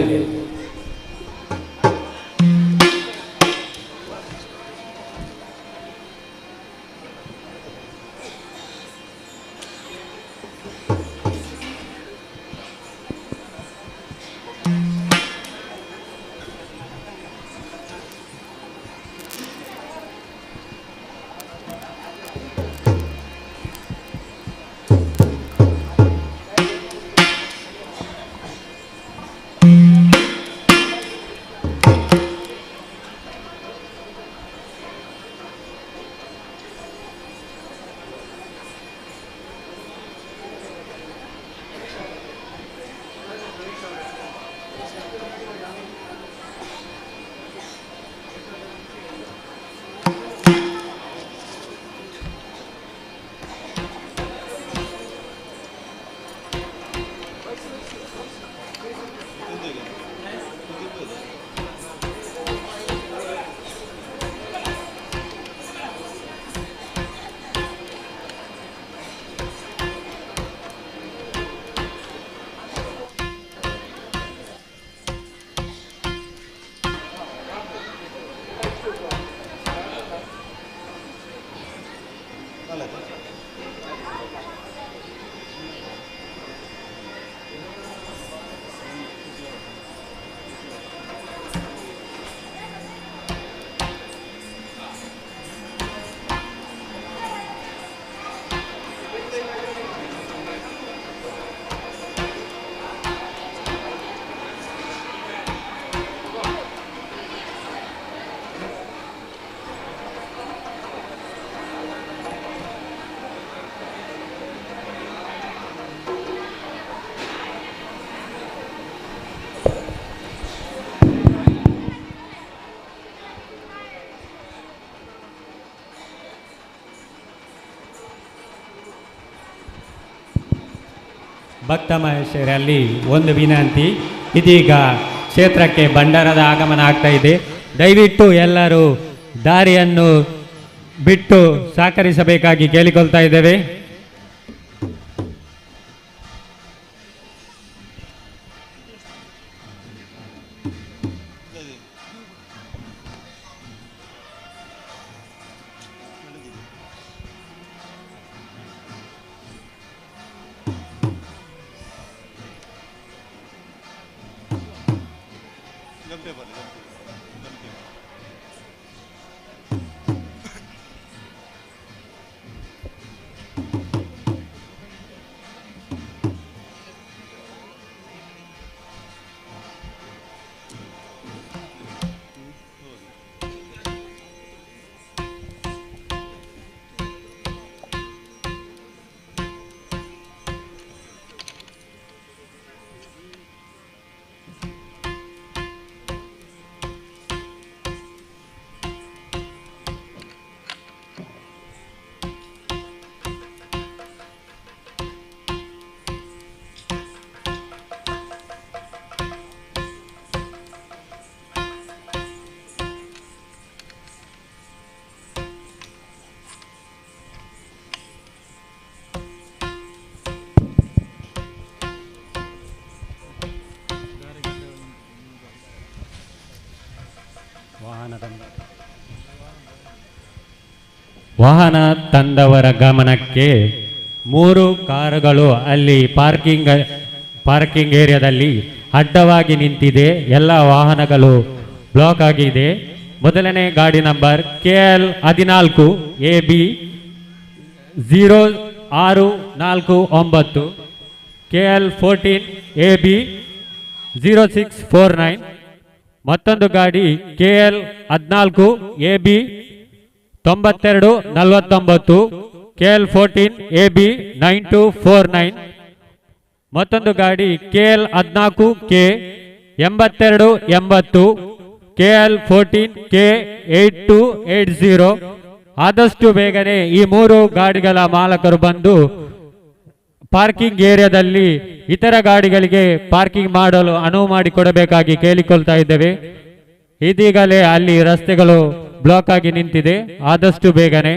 ಭಕ್ತ ಮಹೇಶರಲ್ಲಿ ಒಂದು ವಿನಂತಿ, ಇದೀಗ ಕ್ಷೇತ್ರಕ್ಕೆ ಭಂಡಾರದ ಆಗಮನ ಆಗ್ತಾ ಇದೆ. ದಯವಿಟ್ಟು ಎಲ್ಲರೂ ದಾರಿಯನ್ನು ಬಿಟ್ಟು ಸಹಕರಿಸಬೇಕಾಗಿ ಕೇಳಿಕೊಳ್ತಾ ಇದ್ದೇವೆ. ವಾಹನ ತಂದವರ ಗಮನಕ್ಕೆ 3 ಕಾರುಗಳು ಅಲ್ಲಿ ಪಾರ್ಕಿಂಗ್ ಏರಿಯಾದಲ್ಲಿ ಅಡ್ಡವಾಗಿ ನಿಂತಿದೆ. ಎಲ್ಲ ವಾಹನಗಳು ಬ್ಲಾಕ್ ಆಗಿದೆ. ಮೊದಲನೇ ಗಾಡಿ number KL 14 AB 0649, KL 14 AB 0649, ಮತ್ತೊಂದು ಗಾಡಿ KL 14 AB 9249, KL 14 AB 9249, ಮತ್ತೊಂದು ಗಾಡಿ KL 14 K 8280, KL 14 K 8280. ಆದಷ್ಟು ಬೇಗನೆ ಈ 3 ಗಾಡಿಗಳ ಮಾಲಕರು ಬಂದು ಪಾರ್ಕಿಂಗ್ ಏರಿಯಾದಲ್ಲಿ ಇತರ ಗಾಡಿಗಳಿಗೆ ಪಾರ್ಕಿಂಗ್ ಮಾಡಲು ಅನುವು ಮಾಡಿಕೊಡಬೇಕಾಗಿ ಕೇಳಿಕೊಳ್ತಾ ಇದ್ದೇವೆ. ಇದೀಗಲೇ ಅಲ್ಲಿ ರಸ್ತೆಗಳು ಬ್ಲಾಕ್ ಆಗಿ ನಿಂತಿದೆ. ಆದಷ್ಟು ಬೇಗನೆ.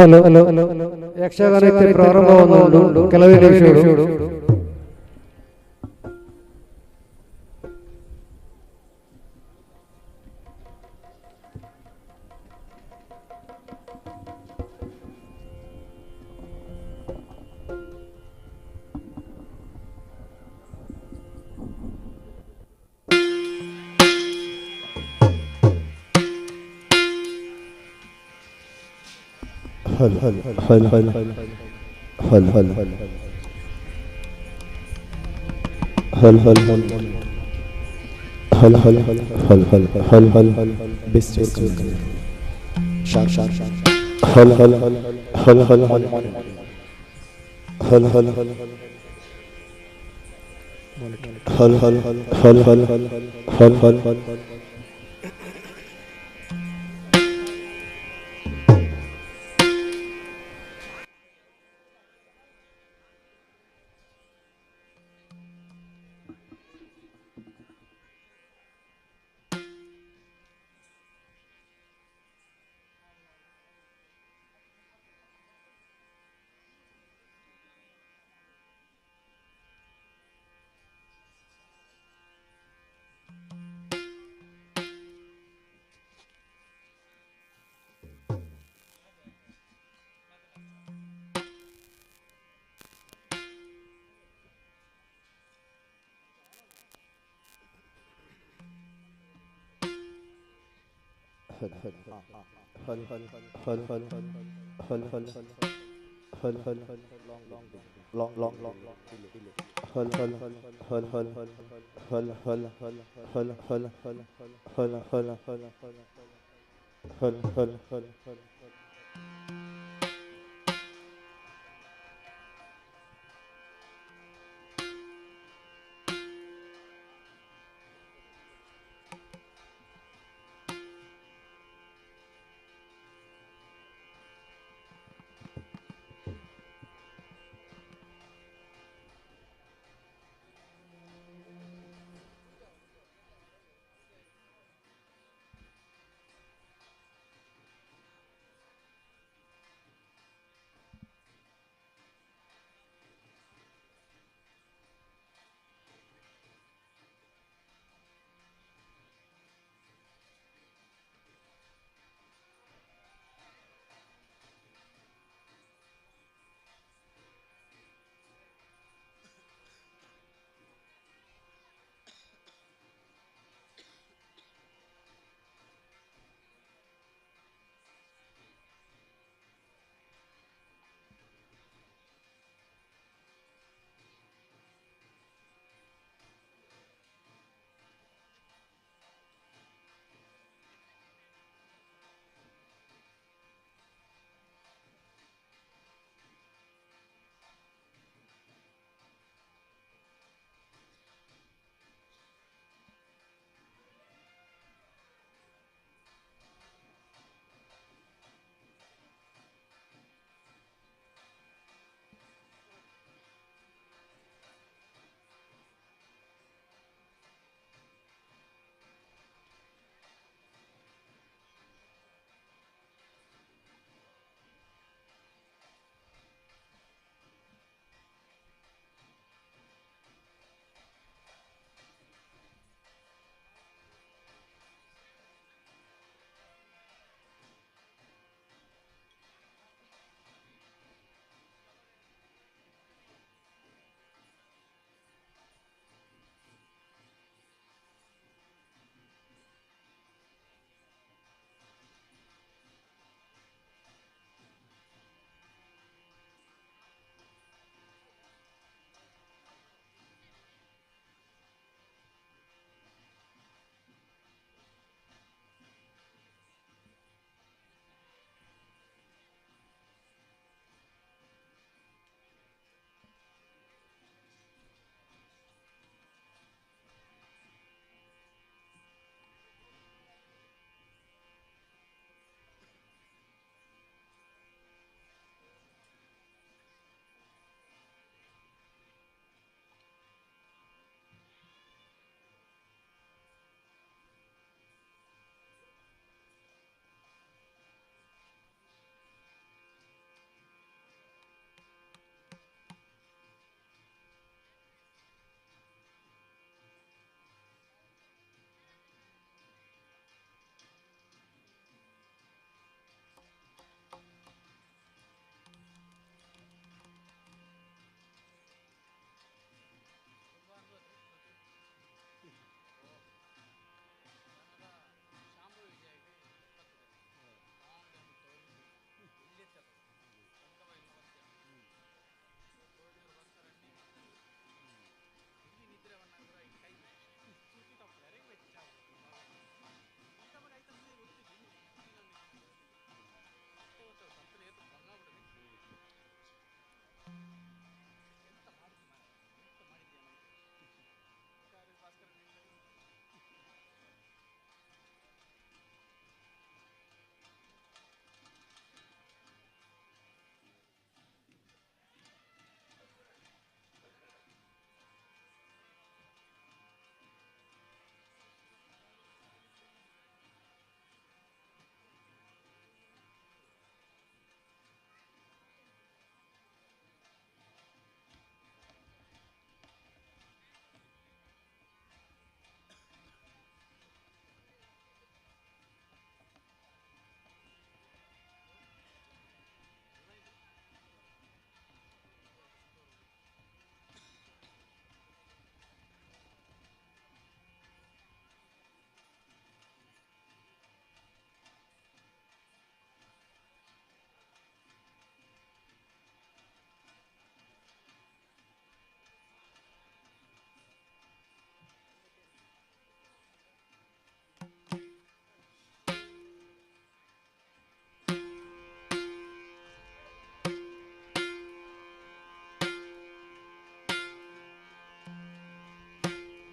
ಹಲೋ ಹಲೋ ಯಕ್ಷಗಾನ ಪ್ರಾರಂಭವನ್ನು ಕೆಲವೇ ನಿಮಿಷಗಳು. Hello hello hello hello hello hello hello hello hello hello hello hello hello best sharp sharp hello hello hello hello hello hello hello hello hello hello hello hello. Hello hello hello hello hello hello long long long hello hello hello hello hello hello hello hello hello hello hello hello hello.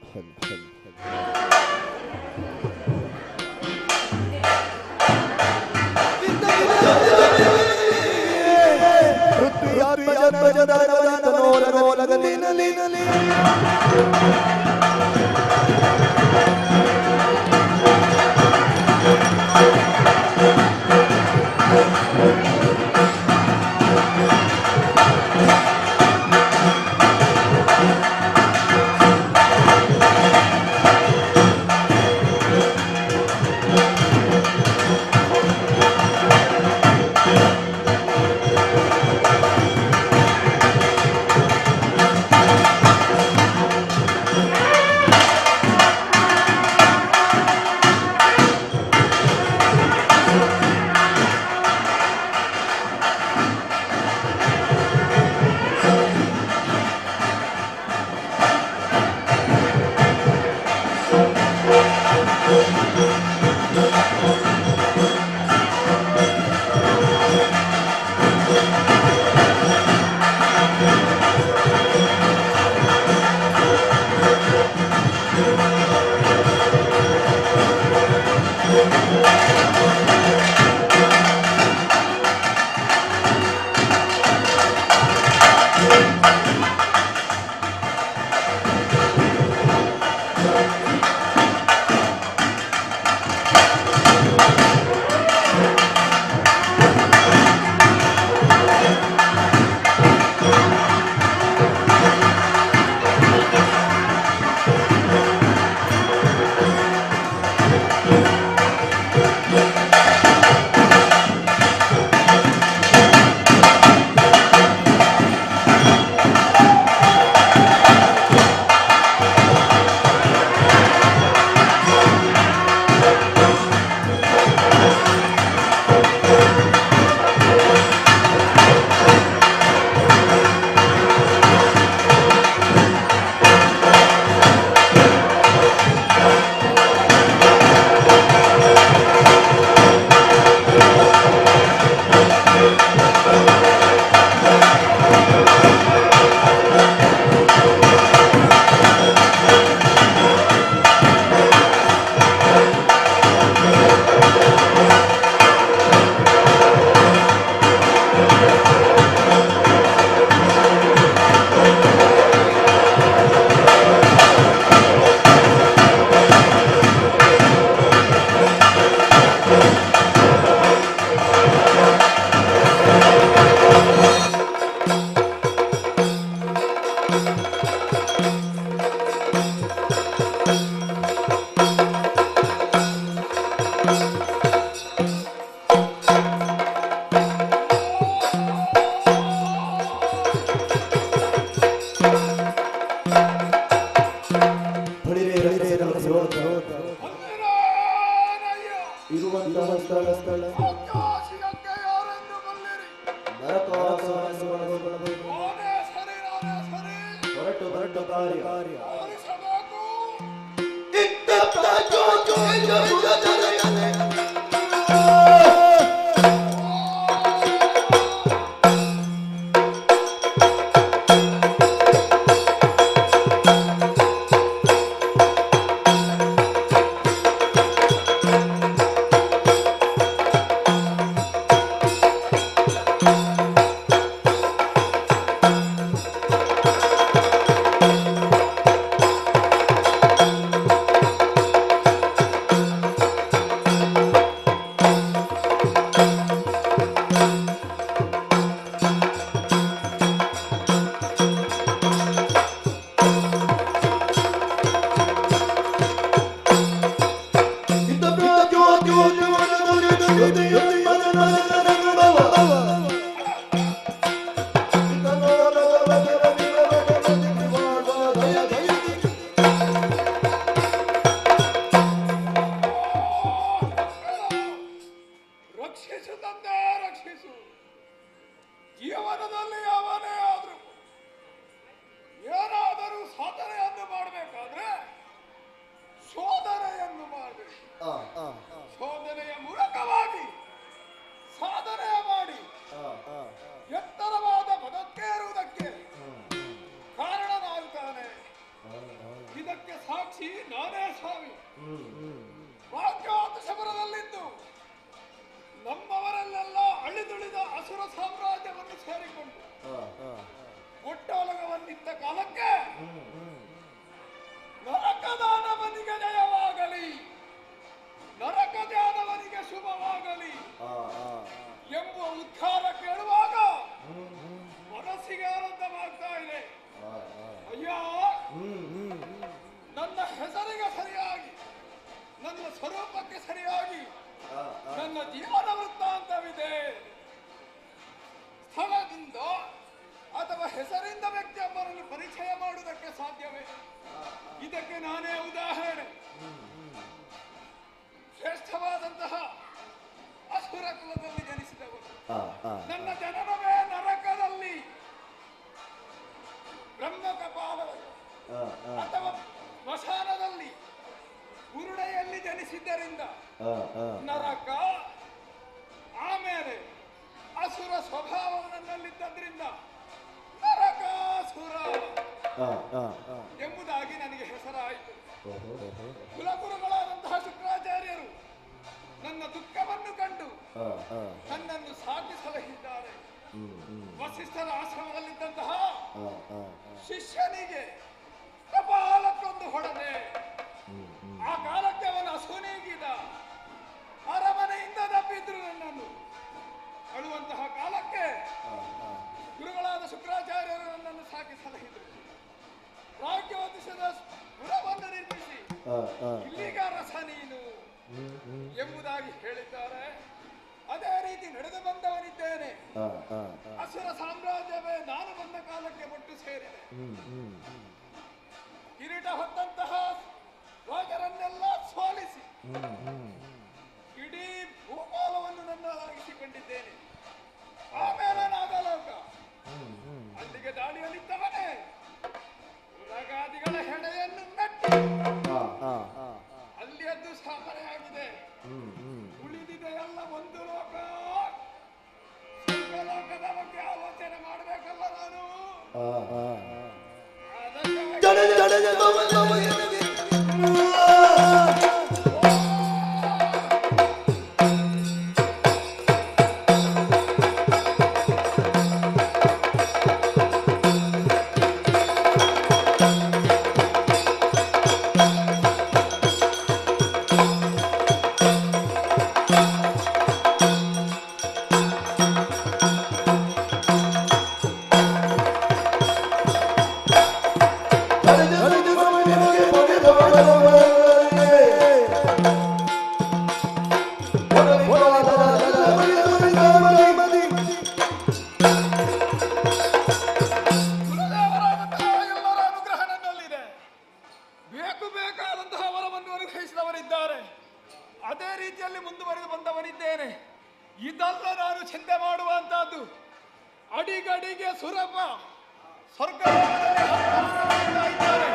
Hello hello. ಇದಕ್ಕೆ ಸಾಕ್ಷಿ ನಾನೇ ಸ್ವಾಮಿ. ರಾಜ್ಯಾತಿಶಬರದಲ್ಲಿದ್ದು ನಮ್ಮವರಲ್ಲೆಲ್ಲ ಅಳಿದುಳಿದ ಅಸುರ ಸಾಮ್ರಾಜ್ಯವನ್ನು ಸೇರಿಕೊಂಡು ಒಟ್ಟೊಲಗವನ್ನಿತ್ತ ಕಾಲಕ್ಕೆ ನರಕದಾನವನಿಗೆ ಜಯವಾಗಲಿ, ನರಕದಾನವನಿಗೆ ಶುಭವಾಗಲಿ ಎಂಬುವ ಉದ್ಧಾರ ಕೇಳುವಾಗ ಮನಸ್ಸಿಗೆ ಆನಂದವಾಗ್ತಾ ಇದೆ. ಅಯ್ಯ, ನನ್ನ ಹೆಸರಿಗೆ ಸರಿಯಾಗಿ, ನನ್ನ ಸ್ವರೂಪಕ್ಕೆ ಸರಿಯಾಗಿ ನನ್ನ ಜೀವನ ವೃತ್ತಾಂತವಿದೆ. ಸ್ಥಳದಿಂದ ಅಥವಾ ಹೆಸರಿಂದ ವ್ಯಕ್ತಿಯೊಬ್ಬರನ್ನು ಪರಿಚಯ ಮಾಡುವುದಕ್ಕೆ ಸಾಧ್ಯವೇ? ಇದಕ್ಕೆ ನಾನೇ ಉದಾಹರಣೆ. ಶ್ರೇಷ್ಠವಾದಂತಹ ಅಸುರ ಕುಲದಲ್ಲಿ ಜನಿಸಿದವರು. ನನ್ನ ಜನನವೇ ನರಕದಲ್ಲಿ, ಬ್ರಹ್ಮ ಕಪಾಲದಲ್ಲಿ ಅಥವಾ ಸ್ಮಶಾನದಲ್ಲಿ ಉರುಡೆಯಲ್ಲಿ ಜನಿಸಿದ್ದರಿಂದ ನರಕ. ಆಮೇಲೆ ಅಸುರ ಸ್ವಭಾವ ನನ್ನಲ್ಲಿದ್ದರಿಂದ ನರಕಾಸುರ ಎಂಬುದಾಗಿ ನನಗೆ ಹೆಸರಾಯಿತು. ಕುಲಗುರುಗಳಾದಂತಹ ಶುಕ್ರಾಚಾರ್ಯರು ನನ್ನ ದುಃಖವನ್ನು ಕಂಡು ನನ್ನನ್ನು ಸಾಕಿ ಸಲಹಿದ್ದಾರೆ. ವಸಿಷ್ಠರ ಆಶ್ರಮದಲ್ಲಿದ್ದಂತಹ ಶಿಷ್ಯನಿಗೆ ಕಪಾಲಕ್ಕೊಂದು ಹೊಡೆದೆ. ಆ ಕಾಲಕ್ಕೆ ಅವನು ಅಸುನೀಗಿದ. ಅರಮನೆಯಿಂದ ದಬ್ಬಿದ್ರು ನನ್ನನ್ನು. ಅಳುವಂತಹ ಕಾಲಕ್ಕೆ ಗುರುಗಳಾದ ಶುಕ್ರಾಚಾರ್ಯರು ನನ್ನನ್ನು ಸಾಕಿ ಸಲಹಿದರು. ರಾಜ್ಯೋತಿಷದ ಪುರವನ್ನು ನಿರ್ಮಿಸಿ ಇಲ್ಲಿಗ ರಸ ನೀನು ಎಂಬುದಾಗಿ ಹೇಳಿದ್ದಾರೆ. ಅದೇ ರೀತಿ ನಡೆದು ಬಂದವನಿದ್ದೇನೆ. ಅಸುರ ಸಾಮ್ರಾಜ್ಯವೇ ನಾನು ಬಂದ ಕಾಲಕ್ಕೆ ಒಟ್ಟು ಸೇರಿದೆ. ಕಿರೀಟ ಹೊತ್ತಂತಹ ರಾಜರನ್ನೆಲ್ಲ ಸೋಲಿಸಿ ಇಡೀ ಭೂಗೋಳವನ್ನು ನನ್ನದಾಗಿಸಿಕೊಂಡಿದ್ದೇನೆ. ಆಮೇಲೆ ನಾಗಲೋಕ, ಅಲ್ಲಿಗೆ ದಾಳಿಯಲ್ಲಿದ್ದವನೇ ಉಲಗಾದಿಗಳ ಹೆಡೆಯನ್ನು ಮೆಟ್ಟಿ ಅಲ್ಲಿಯದ್ದು ಸ್ಥಾಪನೆಯಾಗಿದೆ. ಉಳಿದಿದೆ ಎಲ್ಲ ಒಂದು ಲೋಕ. ಲೋಕದ ಬಗ್ಗೆ ಆಲೋಚನೆ ಮಾಡಬೇಕಲ್ಲ ನಾನು. ಅದೇ ರೀತಿಯಲ್ಲಿ ಮುಂದುವರೆದು ಬಂದವನಿದ್ದೇನೆ. ಇದೆಲ್ಲ ನಾನು ಚಿಂತೆ ಮಾಡುವಂತಹದ್ದು. ಅಡಿಗಡಿಗೆ ಸುರಭ ಸ್ವರ್ಗ ಇದ್ದಾರೆ.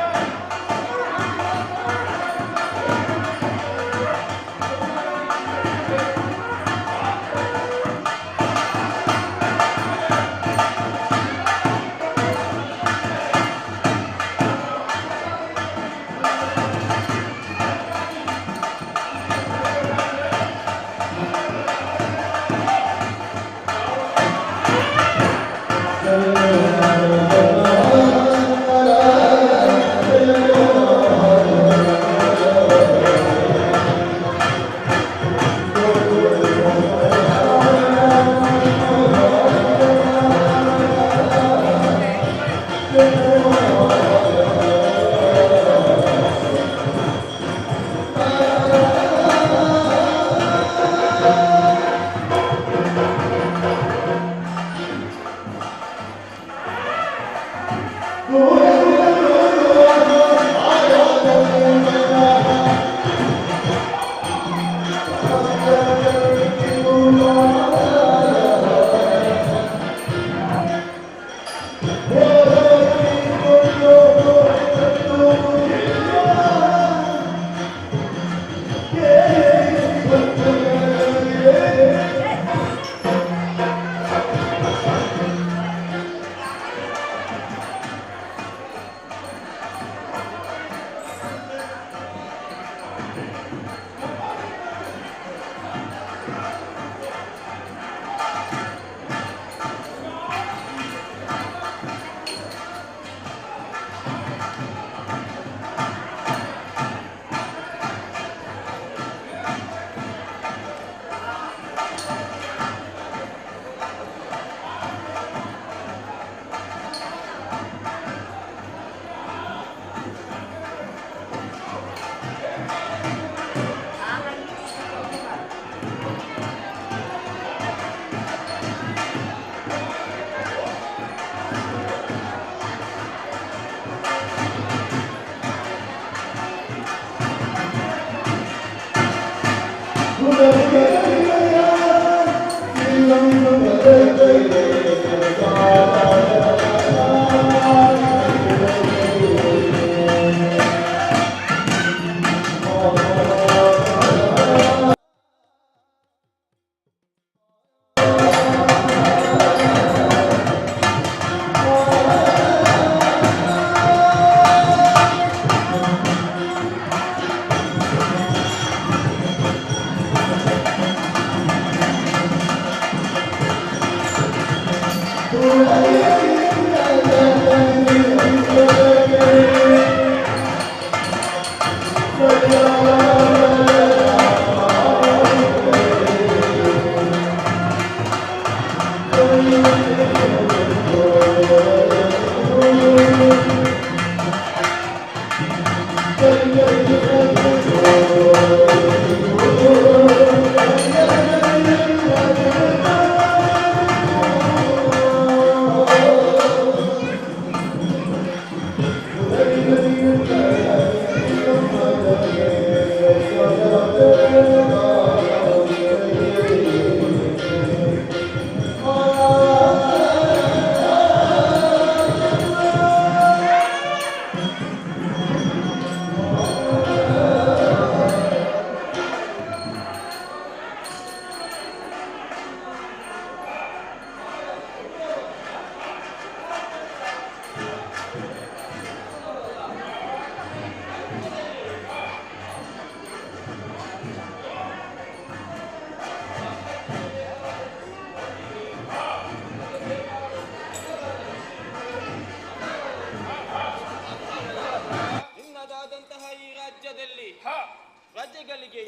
Oh.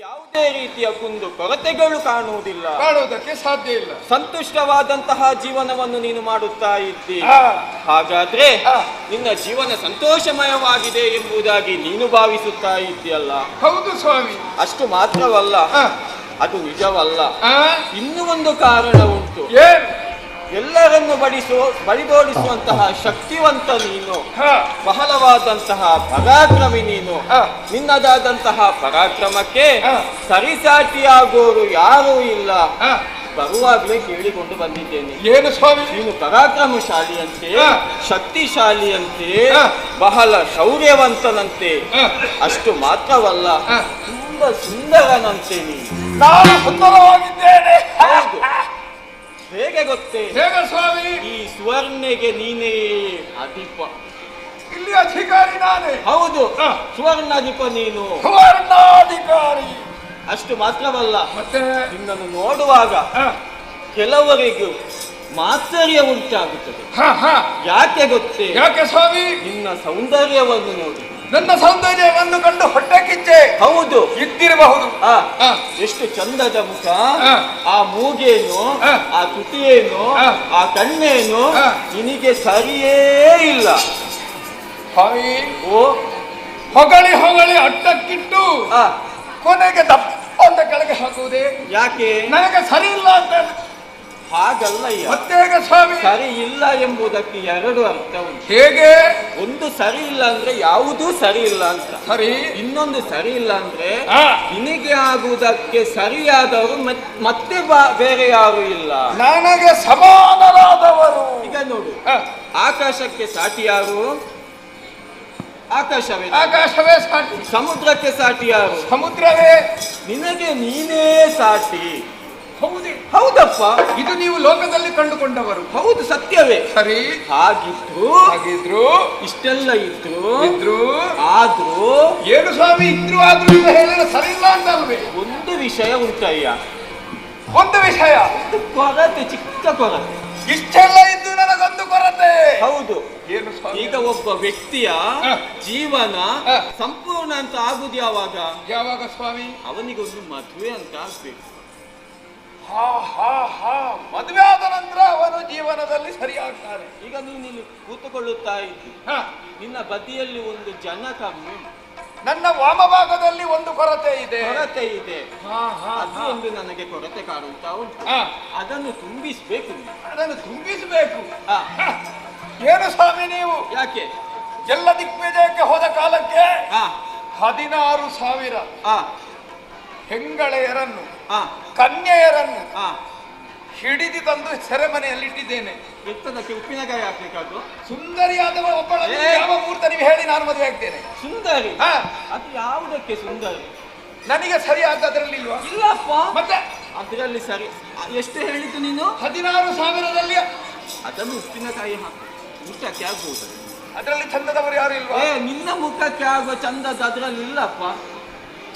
ಯಾವುದೇ ರೀತಿಯ ಕುಂದು ಕೊರತೆಗಳು ಕಾಣುವುದಿಲ್ಲ, ಕಾಣುವುದಕ್ಕೆ ಸಾಧ್ಯ ಇಲ್ಲ. ಸಂತುಷ್ಟವಾದಂತಹ ಜೀವನವನ್ನು ನೀನು ಮಾಡುತ್ತಾ ಇದ್ದಿ. ಹಾಗಾದ್ರೆ ನಿನ್ನ ಜೀವನ ಸಂತೋಷಮಯವಾಗಿದೆ ಎಂಬುದಾಗಿ ನೀನು ಭಾವಿಸುತ್ತಾ ಇದ್ದೀಯಲ್ಲ? ಹೌದು ಸ್ವಾಮಿ. ಅಷ್ಟು ಮಾತ್ರವಲ್ಲ, ಅದು ನಿಜವಲ್ಲ. ಇನ್ನೂ ಒಂದು ಕಾರಣ ಉಂಟು. ಎಲ್ಲರನ್ನು ಬಡಿದೋಡಿಸುವಂತಹ ಶಕ್ತಿವಂತ ನೀನು, ಬಹಳವಾದಂತಹ ಪರಾಕ್ರಮಿ ನೀನು. ನಿನ್ನದಾದಂತಹ ಪರಾಕ್ರಮಕ್ಕೆ ಸರಿಸಾಟಿಯಾಗೋರು ಯಾರೂ ಇಲ್ಲ. ಬರುವಾಗಲೇ ಕೇಳಿಕೊಂಡು ಬಂದಿದ್ದೇನೆ. ಏನು ಸ್ವಾಮಿ? ನೀನು ಪರಾಕ್ರಮಶಾಲಿಯಂತೆ, ಶಕ್ತಿಶಾಲಿಯಂತೆ, ಬಹಳ ಶೌರ್ಯವಂತನಂತೆ. ಅಷ್ಟು ಮಾತ್ರವಲ್ಲ, ತುಂಬಾ ಸುಂದರನಂತೆ ನೀನು. ನಾನು ಸುಂದರವಾಗಿದ್ದೇನೆ. ಹೌದು. ಹೇಗೆ ಗೊತ್ತೇ? ಹೇಗೆ ಸ್ವಾಮಿ? ಈ ಸುವರ್ಣೆಗೆ ನೀನೇ ಅಧಿಪ. ಇಲ್ಲಿ ಅಧಿಕಾರಿ ನಾನೇ. ಹೌದು, ಸುವರ್ಣಾಧಿಪ ನೀನು, ಸುವರ್ಣಾಧಿಕಾರಿ. ಅಷ್ಟು ಮಾತ್ರವಲ್ಲ, ಮತ್ತೆ ನಿನ್ನನ್ನು ನೋಡುವಾಗ ಕೆಲವರಿಗೂ ಮಾತ್ಸರ್ಯ ಉಂಟಾಗುತ್ತದೆ. ಯಾಕೆ ಗೊತ್ತೇ? ಯಾಕೆ ಸ್ವಾಮಿ? ನಿನ್ನ ಸೌಂದರ್ಯವನ್ನು ನೋಡಿ. ನನ್ನ ಸೌಂದರ್ಯವನ್ನು ಕಂಡು ಹೊಟ್ಟೆ ಕಿಚ್ಚೆ. ಹೌದು, ಇದ್ದಿರಬಹುದು. ಎಷ್ಟು ಚಂದದ ಮುಖ, ಆ ಮೂಗೇನು, ಆ ತುಟಿಯೇನು, ಆ ಕಣ್ಣೇನು, ನಿನಗೆ ಸರಿಯೇ ಇಲ್ಲ ಸ್ವಾಮಿ. ಓ, ಹೊಗಳಿ ಹೊಗಳಿ ಅಟ್ಟಕ್ಕಿಟ್ಟು ಕೊನೆಗೆ ದಪ್ಪ ಅಂತ ಕೆಳಗೆ ಹಾಕುವುದೇ ಯಾಕೆ? ನನಗೆ ಸರಿ ಇಲ್ಲ ಅಂತ. ಹಾಗಲ್ಲ. ಮತ್ತೆ ಸ್ವಾಮಿ? ಸರಿ ಇಲ್ಲ ಎಂಬುದಕ್ಕೆ ಎರಡು ಅರ್ಥ ಉಂಟು. ಹೇಗೆ? ಒಂದು ಸರಿ ಇಲ್ಲ ಅಂದ್ರೆ ಯಾವುದೂ ಸರಿ ಇಲ್ಲ ಅಂತ ಸರಿ. ಇನ್ನೊಂದು ಸರಿ ಇಲ್ಲ ಅಂದ್ರೆ ನಿನಗೆ ಆಗುವುದಕ್ಕೆ ಸರಿಯಾದವರು ಮತ್ತೆ ಬೇರೆ ಯಾರು ಇಲ್ಲ, ನನಗೆ ಸಮಾನರಾದವರು. ಈಗ ನೋಡು, ಆಕಾಶಕ್ಕೆ ಸಾಟಿ ಯಾರು? ಆಕಾಶವೇ. ಆಕಾಶವೇ ಸಾಟಿ. ಸಮುದ್ರಕ್ಕೆ ಸಾಟಿ ಯಾರು? ಸಮುದ್ರವೇ. ನಿನಗೆ ನೀನೇ ಸಾಟಿ. ಹೌದೇ? ಹೌದಪ್ಪ, ಇದು ನೀವು ಲೋಕದಲ್ಲಿ ಕಂಡುಕೊಂಡವರು. ಹೌದು, ಸತ್ಯವೇ. ಸರಿ. ಹಾಗಿದ್ರು ಹಾಗಿದ್ರು ಇಷ್ಟೆಲ್ಲ ಇದ್ರು ಇದ್ರು ಆದ್ರೂ ಏನು ಸ್ವಾಮಿ? ಇದ್ರು ಆದ್ರೂ ಹೇಳಿದ್ರೆ ಸರಿ ಇಲ್ಲ ಅಂತ ಅಲ್ವೇ? ಒಂದು ವಿಷಯ ಉಂಟಯ್ಯ, ಒಂದು ವಿಷಯ, ಒಂದು ಕೊರತೆ, ಚಿಕ್ಕ ಕೊರತೆ. ಇಷ್ಟೆಲ್ಲ ಇದ್ದು ನನಗೊಂದು ಕೊರತೆ. ಹೌದು. ಏನು ಸ್ವಾಮಿ? ಈಗ ಒಬ್ಬ ವ್ಯಕ್ತಿಯ ಜೀವನ ಸಂಪೂರ್ಣ ಅಂತ ಆಗುದು ಯಾವಾಗ? ಯಾವಾಗ ಸ್ವಾಮಿ? ಅವನಿಗೊಂದು ಮದುವೆ ಅಂತ ಆಗ್ಬೇಕು. ಹಾ ಹಾ ಹಾ, ಮದುವೆ ಆದ ನಂತರ ಅವನು ಜೀವನದಲ್ಲಿ ಸರಿಯಾಗ್ತಾನೆ. ಈಗ ನೀನು ಇಲ್ಲಿ ಕೂತುಕೊಳ್ಳುತ್ತಾ ಇದ್ದಿ, ನಿನ್ನ ಬದಿಯಲ್ಲಿ ಒಂದು ಜನ ಕಮ್ಮಿ, ನನ್ನ ವಾಮಭಾಗದಲ್ಲಿ ಒಂದು ಕೊರತೆ ಇದೆ. ಕೊರತೆ ಇದೆ, ಅದು ಒಂದು ನನಗೆ ಕೊರತೆ ಕಾಣುತ್ತಾ ಉಂಟು. ಅದನ್ನು ತುಂಬಿಸಬೇಕು. ಅದನ್ನು ತುಂಬಿಸಬೇಕು. ಏನು ಸ್ವಾಮಿ ನೀವು? ಯಾಕೆ? ಎಲ್ಲ ದಿಗ್ವಿಜಯಕ್ಕೆ ಹೋದ ಕಾಲಕ್ಕೆ 16,000 ಹೆಂಗಳೆಯರನ್ನು ಕನ್ಯೆಯರನ್ನು ಹಿಡಿದು ತಂದು ಸೆರೆಮನೆಯಲ್ಲಿ ಇಟ್ಟಿದ್ದೇನೆ. ಎತ್ತದಕ್ಕೆ ಉಪ್ಪಿನಕಾಯಿ ಹಾಕ್ಲಿಕ್ಕಾದ್ರು? ಸುಂದರಿಯಾದ ಒಬ್ಬಳನ್ನು ಯಾವ ಮುಹೂರ್ತ ನೀವು ಹೇಳಿ ನಾನು ಮದುವೆ ಆಗ್ತೇನೆ. ಸುಂದರಿ? ಅದು ಯಾವುದಕ್ಕೆ ಸುಂದರಿ? ನನಗೆ ಸರಿಯಾದ ಅದರಲ್ಲಿ ಇಲ್ವಾ? ಇಲ್ಲಪ್ಪ. ಮತ್ತೆ ಅದರಲ್ಲಿ ಸರಿ. ಎಷ್ಟು ಹೇಳಿದ್ದು ನೀನು? 16,000ದಲ್ಲಿ. ಅದನ್ನು ಉಪ್ಪಿನಕಾಯಿ ಹಾಕು, ಊಟಕ್ಕೆ ಆಗ್ಬೋದು. ಅದರಲ್ಲಿ ಚಂದದವರು ಯಾರು ಇಲ್ವಾ? ನಿನ್ನ ಮುಖಕ್ಕೆ ಆಗುವ ಚಂದದ ಅದರಲ್ಲಿ ಇಲ್ಲಪ್ಪ.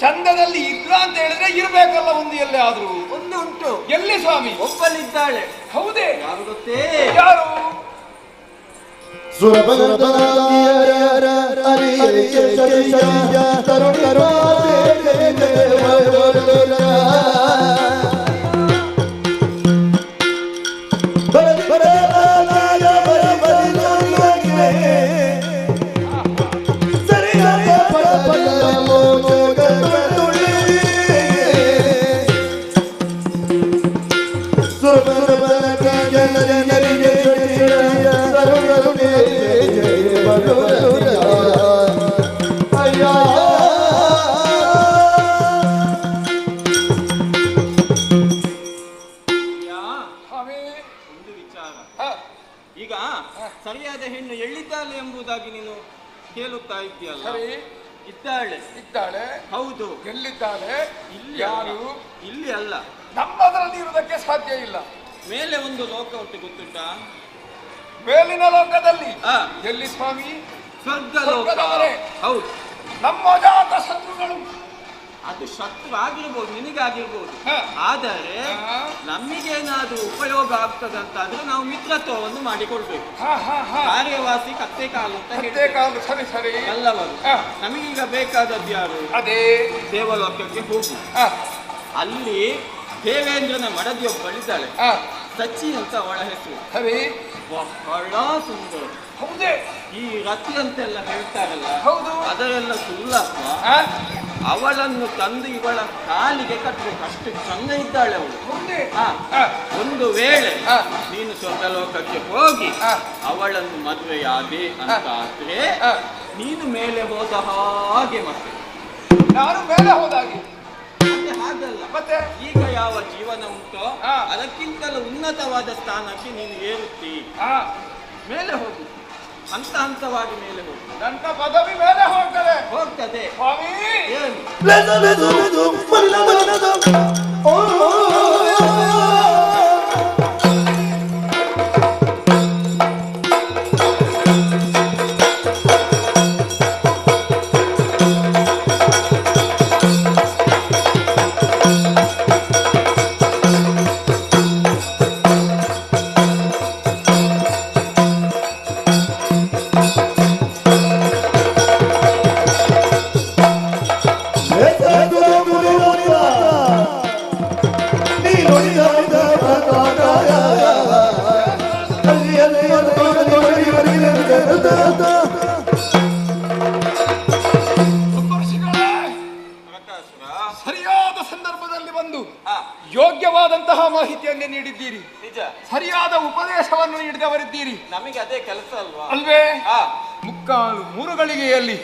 ಚಂದದಲ್ಲಿ ಇಲ್ಲ ಅಂತ ಹೇಳಿದ್ರೆ ಇರ್ಬೇಕಲ್ಲ ಒಂದು ಎಲ್ಲೇ ಆದ್ರೂ. ಒಂದು ಉಂಟು. ಎಲ್ಲಿ ಸ್ವಾಮಿ? ಒಬ್ಬಳಿದ್ದಾಳೆ. ಹೌದೇ? ಯಾರು ಗೊತ್ತೇ? ಯಾರು? ಒಂದು ವಿಚಾರ, ಈಗ ಸರಿಯಾದ ಹೆಣ್ಣು ಎಲ್ಲಿದ್ದಾಳೆ ಎಂಬುದಾಗಿ ನೀನು ಕೇಳುತ್ತಾ ಇದ್ದೀಯಲ್ಲ. ಇದ್ದಾಳೆ. ಇದ್ದಾಳೆ? ಹೌದು. ಎಲ್ಲಿದ್ದಾಳೆ? ಇಲ್ಲಿ. ಯಾರು? ಇಲ್ಲಿ ಅಲ್ಲ, ನಮ್ಮದರಲ್ಲಿ ಇರುವುದಕ್ಕೆ ಸಾಧ್ಯ ಇಲ್ಲ. ಮೇಲೆ ಒಂದು ಲೋಕ ಉಂಟು, ಗೊತ್ತುಂಟಾ? ಮೇಲಿನ ಲೋಕದಲ್ಲಿ? ಎಲ್ಲಿ ಸ್ವಾಮಿ? ಸ್ವರ್ಗ ಲೋಕ. ಹೌದು. ನಮ್ಮ ಜಾತ ಶತ್ರುಗಳು. ಅದು ಶತ್ರು ಆಗಿರ್ಬೋದು, ನಿನಗಾಗಿರ್ಬೋದು, ಆದರೆ ನಮಗೇನಾದ್ರೂ ಉಪಯೋಗ ಆಗ್ತದಂತಾದ್ರೆ ನಾವು ಮಿತ್ರತ್ವವನ್ನು ಮಾಡಿಕೊಳ್ಬೇಕು. ಕಾರ್ಯವಾಸಿ ಕತ್ತೆ ಕಾಲು ಅಂತ ಕತ್ತೆ ಕಾಲು. ಸರಿ ಸರಿ. ಅಲ್ಲವರು ನಮಗೀಗ ಬೇಕಾದದ್ದು ಯಾರು? ಅದೇ ದೇವಲೋಕಕ್ಕೆ ಹೋಗು. ಅಲ್ಲಿ ದೇವೇಂದ್ರನ ಮಡದಿಯೊಬ್ಬಳಿದ್ದಾಳೆ, ಸಚಿ ಅಂತ ಅವಳ ಹೆಸರು. ಸರಿ. ಬಹಳ ಸುಂದರ. ಹೌದೇ? ಈ ರತಿ ಅಂತೆಲ್ಲ ಹೇಳ್ತಾರಲ್ಲ, ಹೌದು, ಅದರೆಲ್ಲ ಸುಳ್ಳಪ್ಪ. ಅವಳನ್ನು ತಂದು ಇವಳ ಕಾಲಿಗೆ ಕಟ್ಟಬೇಕು, ಅಷ್ಟು ಚಂದ ಇದ್ದಾಳೆ ಅವಳು. ಒಂದು ವೇಳೆ ನೀನು ಸ್ವರ್ಗಲೋಕಕ್ಕೆ ಹೋಗಿ ಅವಳನ್ನು ಮದುವೆಯಾದೆ ಅಂತ ಆದ್ರೆ ನೀನು ಮೇಲೆ ಹೋದ ಹಾಗೆ. ಮತ್ತೆ ನಾನು ಮೇಲೆ ಹೋದಾಗೆ ಹಾಗಲ್ಲ, ಮತ್ತೆ ಈಗ ಯಾವ ಜೀವನ ಉಂಟೋ ಅದಕ್ಕಿಂತಲೂ ಉನ್ನತವಾದ ಸ್ಥಾನಕ್ಕೆ ನೀನು ಏರುತ್ತಿ, ಮೇಲೆ ಹೋಗು, ಹಂತ ಹಂತವಾಗಿ ಮೇಲೆ ಹೋಗು. ನನ್ನ ಪದವಿ ಮೇಲೆ ಹೋಗ್ತದೆ ಹೋಗ್ತದೆ. ಸ್ವಾಮಿ ಏನು? ಸರಿಯಾದ ಸಂದರ್ಭದಲ್ಲಿ ಬಂದು ಯೋಗ್ಯವಾದಂತಹ ಮಾಹಿತಿಯನ್ನೇ ನೀಡಿದ್ದೀರಿ. ನಿಜ. ಸರಿಯಾದ ಉಪದೇಶವನ್ನು ನೀಡಿದವರಿದ್ದೀರಿ. ನಮಗೆ ಅದೇ ಕೆಲಸ ಅಲ್ವಾ? ಅಲ್ವೇ? ಮುಕ್ಕಾಲು ಮೂರು ಗಳಿಗೆಯಲ್ಲಿ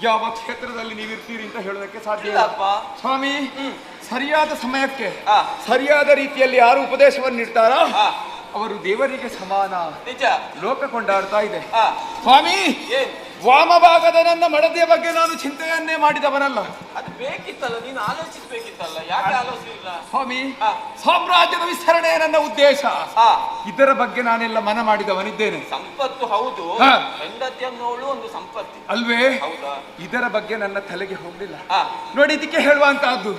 ಯಾವ ಕ್ಷೇತ್ರದಲ್ಲಿ ನೀವಿರ್ತೀರಿ ಅಂತ ಹೇಳೋದಕ್ಕೆ ಸಾಧ್ಯ ಇಲ್ಲ ಸ್ವಾಮಿ. ಸರಿಯಾದ ಸಮಯಕ್ಕೆ ಸರಿಯಾದ ರೀತಿಯಲ್ಲಿ ಯಾರು ಉಪದೇಶವನ್ನು ನೀಡ್ತಾರೋ ಅವರು ದೇವರಿಗೆ ಸಮಾನ. ನಿಜ. ಲೋಕ ಕೊಂಡಾಡ್ತಾ ಇದೆ ಸ್ವಾಮಿ. ವಾಮಭಾಗದ ನನ್ನ ಮಡದಿಯ ಬಗ್ಗೆ ನಾನು ಚಿಂತೆಯನ್ನೇ ಮಾಡಿದವನಲ್ಲ. ಅದು ಬೇಕಿತ್ತಲ್ಲ, ನೀನು ಆಲೋಚಿಸಬೇಕಿತ್ತಲ್ಲ, ಯಾಕೆ ಆಲೋಚಿಸಲಿಲ್ಲ ಸ್ವಾಮಿ? ಸಾಮ್ರಾಜ್ಯದ ವಿಸ್ತರಣೆ ನನ್ನ ಉದ್ದೇಶ, ಇದರ ಬಗ್ಗೆ ನಾನೆಲ್ಲ ಮನ ಮಾಡಿದವನಿದ್ದೇನೆ. ಸಂಪತ್ತು ಹೌದು, ಹೆಂಡತಿ ಅನ್ನೋಳು ಒಂದು ಸಂಪತ್ತು ಅಲ್ವೇ? ಹೌದಾ? ಇದರ ಬಗ್ಗೆ ನನ್ನ ತಲೆಗೆ ಹೋಗಲಿಲ್ಲ ನೋಡಿ. ಇದಕ್ಕೆ ಹೇಳುವಂತಹದ್ದು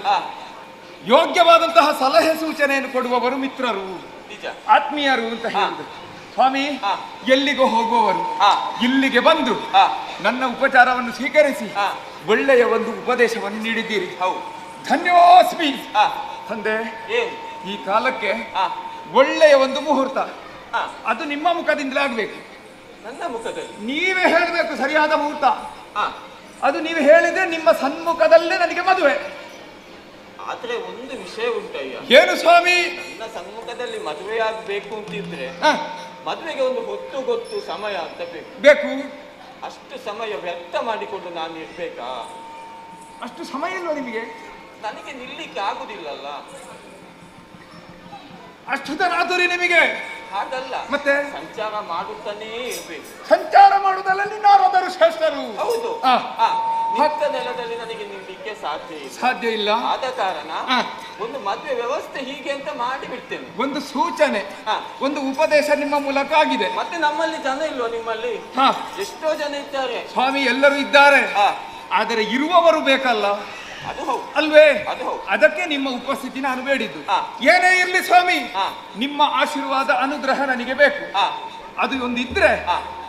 ಯೋಗ್ಯವಾದಂತಹ ಸಲಹೆ ಸೂಚನೆಯನ್ನು ಕೊಡುವವರು ಮಿತ್ರರು, ಆತ್ಮೀಯರು ಅಂತ ಹೇಳಿದ್ರು ಸ್ವಾಮಿ. ಎಲ್ಲಿಗೋ ಹೋಗುವವರು ಇಲ್ಲಿಗೆ ಬಂದು ನನ್ನ ಉಪಚಾರವನ್ನು ಸ್ವೀಕರಿಸಿ ಒಳ್ಳೆಯ ಒಂದು ಉಪದೇಶವನ್ನು ನೀಡಿದ್ದೀರಿ. ಹೌದು, ಧನ್ಯೋಸ್ಮಿ ತಂದೆ. ಈ ಕಾಲಕ್ಕೆ ಒಳ್ಳೆಯ ಒಂದು ಮುಹೂರ್ತ, ಅದು ನಿಮ್ಮ ಮುಖದಿಂದಲೇ ಆಗ್ಬೇಕು. ನನ್ನ ಮುಖದಲ್ಲಿ ನೀವೇ ಹೇಳಬೇಕು ಸರಿಯಾದ ಮುಹೂರ್ತ. ಅದು ನೀವು ಹೇಳಿದ್ರೆ ನಿಮ್ಮ ಸನ್ಮುಖದಲ್ಲೇ ನನಗೆ ಮದುವೆ. ಆದ್ರೆ ಒಂದು ವಿಷಯ ಉಂಟಯ್ಯ. ಏನು ಸ್ವಾಮಿ? ನನ್ನ ಸನ್ಮುಖದಲ್ಲಿ ಮದುವೆ ಆಗ್ಬೇಕು ಅಂತಿದ್ರೆ ಮದುವೆಗೆ ಒಂದು ಹೊತ್ತು ಗೊತ್ತು ಸಮಯ ಅಂತ ಬೇಕು ಬೇಕು. ಅಷ್ಟು ಸಮಯ ವ್ಯರ್ಥ ಮಾಡಿಕೊಂಡು ನಾನು ಇರ್ಬೇಕಾ? ಅಷ್ಟು ಸಮಯ ಇಲ್ವಾ ನಿಮಗೆ? ನನಗೆ ನಿಲ್ಲಿಕ್ಕೆ ಆಗುದಿಲ್ಲಲ್ಲ. ಅಷ್ಟು ತರಾತುರಿ ನಿಮಗೆ? ಹಾಗಲ್ಲ, ಮತ್ತೆ ಸಂಚಾರ ಮಾಡುತ್ತಾನೇ ಇರ್ಬೇಕು. ಸಂಚಾರ ಮಾಡುವುದರಲ್ಲಿ ನಾರದರು ಶ್ರೇಷ್ಠರು. ಹೌದು. ನಿಂತ ನೆಲದಲ್ಲಿ ನನಗೆ ನಿಲ್ಲಿಕ್ಕೆ ಸಾಧ್ಯ ಇಲ್ಲ. ಸಾಧ್ಯ ಇಲ್ಲ. ಆದ ಕಾರಣ ಒಂದು ಮದುವೆ ವ್ಯವಸ್ಥೆ ಹೀಗೆ ಅಂತ ಮಾಡಿ ಬಿಡ್ತೇನೆ. ಒಂದು ಸೂಚನೆ, ಒಂದು ಉಪದೇಶ ನಿಮ್ಮ ಮೂಲಕ ಆಗಿದೆ. ಮತ್ತೆ ನಮ್ಮಲ್ಲಿ ಜನ ಇಲ್ವಾ? ನಿಮ್ಮಲ್ಲಿ ಎಷ್ಟೋ ಜನ ಇದ್ದಾರೆ ಸ್ವಾಮಿ, ಎಲ್ಲರೂ ಇದ್ದಾರೆ. ಆದರೆ ಇರುವವರು ಬೇಕಲ್ಲ, ಅದು ಹೌದು ಅಲ್ವೇ? ಅದು ಹೌದು. ಅದಕ್ಕೆ ನಿಮ್ಮ ಉಪಸ್ಥಿತಿ ನಾನು ಬೇಡಿದ್ದು. ಏನೇ ಇರ್ಲಿ ಸ್ವಾಮಿ, ನಿಮ್ಮ ಆಶೀರ್ವಾದ ಅನುಗ್ರಹ ನನಗೆ ಬೇಕು. ಅದು ಒಂದಿದ್ರೆ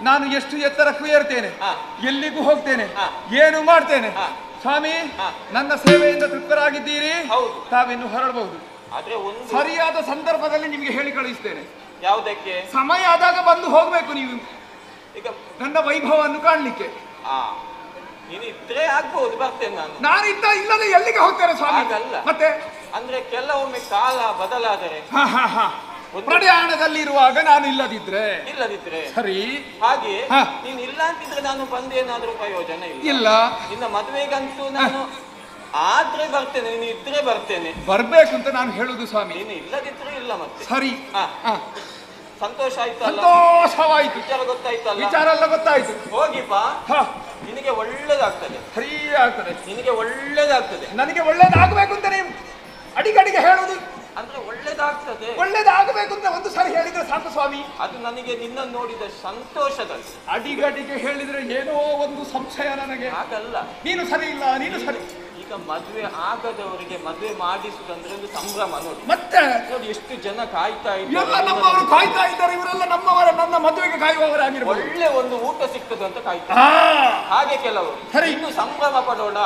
ನಾನು ಎಷ್ಟು ಎತ್ತರಕ್ಕೂ ಏರ್ತೇನೆ, ಎಲ್ಲಿಗೂ ಹೋಗ್ತೇನೆ, ಏನು ಮಾಡ್ತೇನೆ. ಸ್ವಾಮಿ, ನನ್ನ ಸೇವೆಯಿಂದ ತೃಪ್ತರಾಗಿದ್ದೀರಿ, ತಾವಿನ್ನು ಹೊರಡಬಹುದು. ಆದ್ರೆ ಒಂದು ಸರಿಯಾದ ಸಂದರ್ಭದಲ್ಲಿ ನಿಮಗೆ ಹೇಳಿ ಕಳಿಸ್ತೇನೆ. ಯಾವುದಕ್ಕೆ? ಸಮಯ ಆದಾಗ ಬಂದು ಹೋಗ್ಬೇಕು ನೀವು, ಈಗ ನನ್ನ ವೈಭವವನ್ನು ಕಾಣ್ಲಿಕ್ಕೆ. ನೀನು ಇದ್ರೆ ಆಗ್ಬಹುದು, ಬರ್ತೇನೆ ನಾನು. ನಾನಿದ್ದ ಇಲ್ಲದೆ ಎಲ್ಲಿಗೆ ಹೋಗ್ತೇನೆ ಸ್ವಾಮಿ? ಹಾಗಲ್ಲ. ಮತ್ತೆ ಅಂದ್ರೆ ಕೆಲವೊಮ್ಮೆ ಕಾಲ ಬದಲಾದರೆ, ಪ್ರಯಾಣದಲ್ಲಿ ಇರುವಾಗ ನಾನು ಇಲ್ಲದಿದ್ರೆ ಸರಿ. ಹಾಗೆ ನೀನು ಇಲ್ಲ ಅಂತಿದ್ರೆ ನಾನು ಬಂದು ಏನಾದ್ರೂ ಪ್ರಯೋಜನ ಇಲ್ಲ. ನಿನ್ನ ಮದುವೆಗಂತೂ ನಾನು ಆದ್ರೆ ಬರ್ತೇನೆ, ನೀನು ಇದ್ರೆ ಬರ್ತೇನೆ. ಬರ್ಬೇಕು ಅಂತ ನಾನು ಹೇಳುದು ಸ್ವಾಮಿ, ನೀನು ಇಲ್ಲದಿದ್ರೆ ಇಲ್ಲ. ಮತ್ತೆ ಸರಿ, ಸಂತೋಷ ಆಯ್ತು, ಸಂತೋಷವಾಯ್ತು. ವಿಚಾರ ಗೊತ್ತಾಯ್ತಲ್ಲ? ವಿಚಾರ ಎಲ್ಲ ಗೊತ್ತಾಯ್ತು. ಹೋಗಿಪ್ಪ, ನಿನಗೆ ಒಳ್ಳೇದಾಗ್ತದೆ. ಸರಿ ಆಗ್ತದೆ, ನಿನಗೆ ಒಳ್ಳೇದಾಗ್ತದೆ. ನನಗೆ ಒಳ್ಳೇದಾಗಬೇಕು ಅಂತ ನೀವು ಅಡಿಗಡಿಗೆ ಹೇಳುದು ಅಂದ್ರೆ ಒಳ್ಳೇದಾಗ್ತದೆ. ಒಳ್ಳೇದಾಗಬೇಕು ಅಂತ ಒಂದು ಸಾರಿ ಹೇಳಿದ್ರೆ ಸಾಕು ಸ್ವಾಮಿ. ಅದು ನನಗೆ ನಿನ್ನ ನೋಡಿದ ಸಂತೋಷದಲ್ಲಿ. ಅಡಿಗಡಿಗೆ ಹೇಳಿದ್ರೆ ಏನೋ ಒಂದು ಸಂಶಯ ನನಗೆ. ಹಾಗಲ್ಲ, ನೀನು ಸರಿ ಇಲ್ಲ, ನೀನು ಸರಿ. ಈಗ ಮದುವೆ ಆಗದವರಿಗೆ ಮದುವೆ ಮಾಡಿಸುದಂದ್ರೆ ಒಂದು ಸಂಭ್ರಮ ನೋಡಿ. ಮತ್ತೆ ನೋಡಿ ಎಷ್ಟು ಜನ ಕಾಯ್ತಾ ಇದ್ದಾರೆ, ಎಲ್ಲ ನಮ್ಮವರು ಕಾಯ್ತಾ ಇದ್ದಾರೆ. ಇವರೆಲ್ಲ ನಮ್ಮವರ, ನನ್ನ ಮದುವೆಗೆ ಕಾಯುವವರಾಗಿರ್ಬೋದು. ಒಳ್ಳೆ ಒಂದು ಊಟ ಸಿಗ್ತದೆ ಅಂತ ಕಾಯ್ತಾರೆ. ಹಾಗೆ ಕೆಲವರು ಇನ್ನು ಸಂಭ್ರಮ ಪಡೋಣ,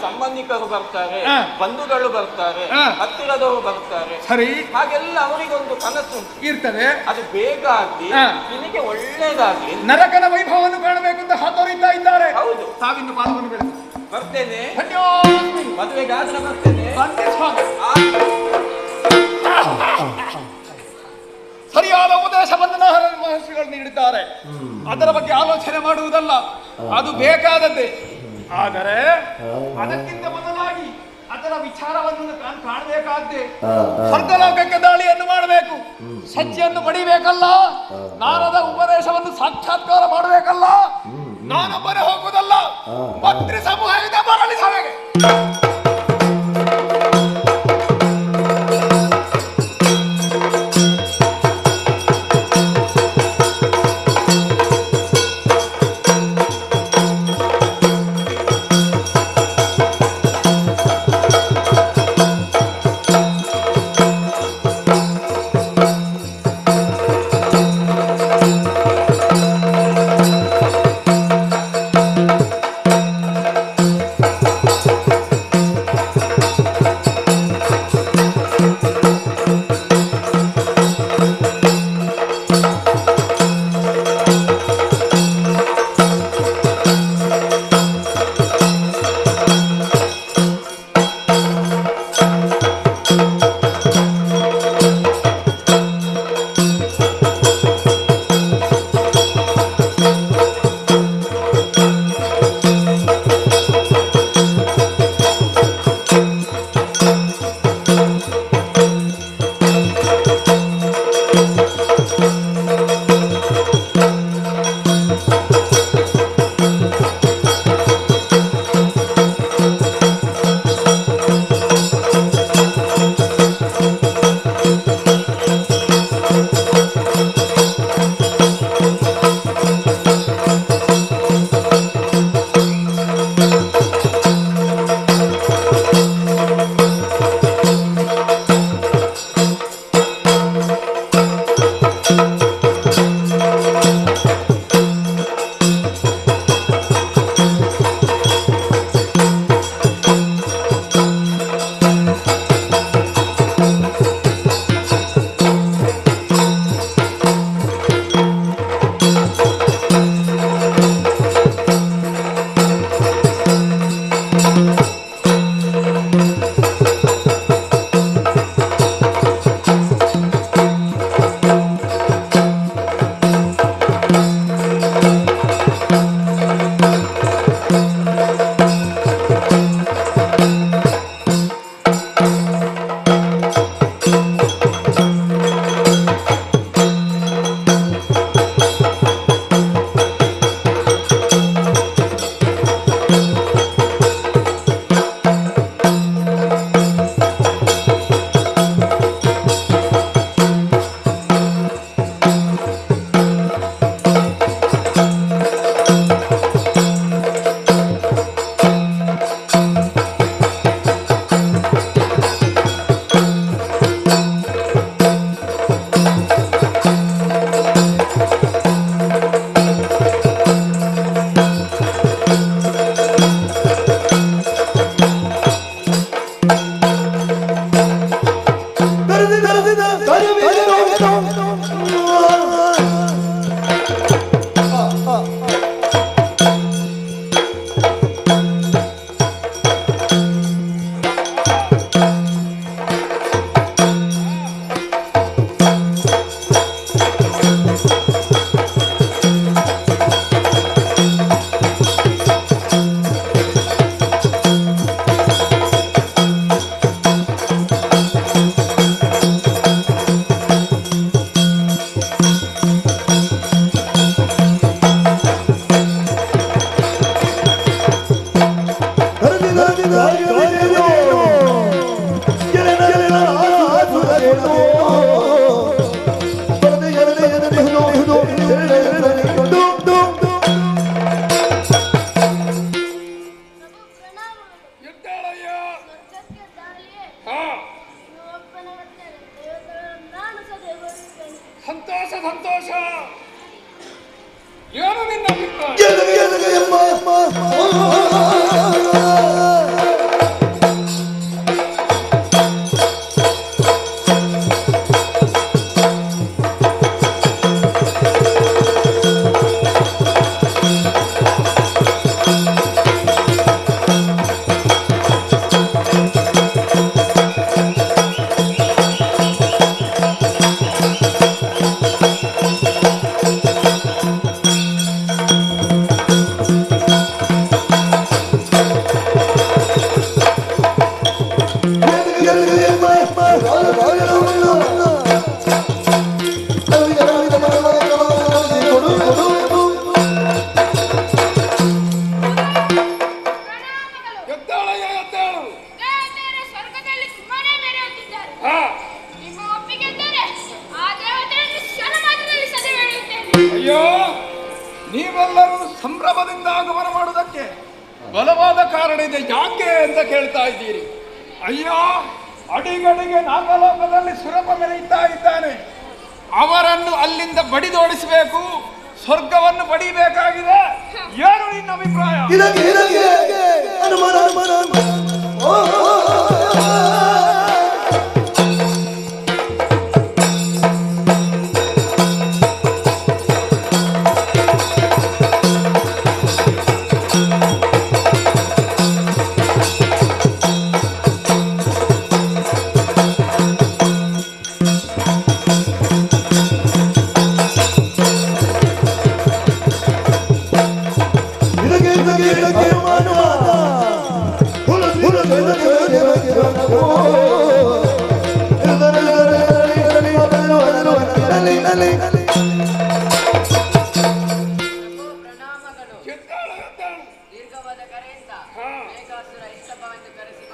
ಸಂಬಂಧಿಕರು ಬರ್ತಾರೆ, ಬಂಧುಗಳು ಬರ್ತಾರೆ, ಹತ್ತಿರದವರು ಬರ್ತಾರೆ. ಸರಿ, ಹಾಗೆಲ್ಲ ಅವರಿಗೊಂದು ಕನಸು ಇರ್ತದೆ. ಅದು ಬೇಗ ಆಗ್ಲಿ, ನಿನಗೆ ಒಳ್ಳೇದಾಗ್ಲಿ. ನರಕನ ವೈಭವವನ್ನು ಕಾಣಬೇಕು ಅಂತ ಹಾತೊರೀತಾ ಇದ್ದಾರೆ. ಹೌದು, ತಾವಿನ್ನು ಪಾದವನ್ನು ಬೆಳೆಸಿ ಬರ್ತೇನೆ. ಮದುವೆಗಾದ್ರೆ ಬರ್ತೇನೆ. ಸರಿಯಾದ ಉಪದೇಶವನ್ನು ಮಹರ್ಷಿಗಳು ನೀಡಿದ್ದಾರೆ. ಅದರ ಬಗ್ಗೆ ಆಲೋಚನೆ ಮಾಡುವುದಲ್ಲ, ಅದು ಬೇಕಾದದ್ದೇ. ಆದರೆ ಅದಕ್ಕಿಂತ ಮೊದಲಾಗಿ ಅದರ ವಿಚಾರವನ್ನು ನಾನು ಕಾಣಬೇಕಾದ್ದೆ. ಸ್ವರ್ಗಲೋಕಕ್ಕೆ ದಾಳಿಯನ್ನು ಮಾಡಬೇಕು, ಸಜ್ಜಿಯನ್ನು ಪಡಿಬೇಕಲ್ಲ, ನಾರದ ಉಪದೇಶವನ್ನು ಸಾಕ್ಷಾತ್ಕಾರ ಮಾಡಬೇಕಲ್ಲ. ನಾನೊಬ್ಬನೇ ಹೋಗುವುದಲ್ಲ, ಮಂತ್ರಿ ಸಮೂಹ ಇದೆ, ಬರಲಿ ಸಭೆಗೆ. ಆ ಸಂತೋಷ ಸಂತೋಷ. ಏನು ನಿನ್ನ ಅಭಿಪ್ರಾಯ? ಸ್ವರ್ಗದಲ್ಲಿ ಸುಮ್ಮನೆ ಮೆರೆಯುತ್ತಿದ್ದಾರೆ. ನಿಮ್ಮ ಒಪ್ಪಿಗೆ ಇದ್ದರೆ ಆ ದೇವತೆಯನ್ನು ಕ್ಷಣ ಮಾತ್ರದಲ್ಲಿ ಸದೆ ಬೆಳೆಯುತ್ತೇನೆ. ಅಯ್ಯೋ, ನೀವೆಲ್ಲರೂ ಸಂಭ್ರಮದಿಂದ ಆಗಮನ ಮಾಡುವುದಕ್ಕೆ ಬಲವಾದ ಕಾರಣ ಇದೆ, ಯಾಕೆ ಅಂತ ಕೇಳ್ತಾ ಇದ್ದೀರಿ. ಅಯ್ಯೋ, ಅಡಿಗಡಿಗೆ ನಾಗಲೋಕದಲ್ಲಿ ಸುರಪ ಮೆರೆಯುತ್ತಾ ಇದ್ದಾನೆ. ಅವರನ್ನು ಅಲ್ಲಿಂದ ಬಡಿದೋಡಿಸಬೇಕು, ಸ್ವರ್ಗವನ್ನು ಪಡಿಬೇಕಾಗಿದೆ. ಏನು ನಿನ್ನ ಅಭಿಪ್ರಾಯ?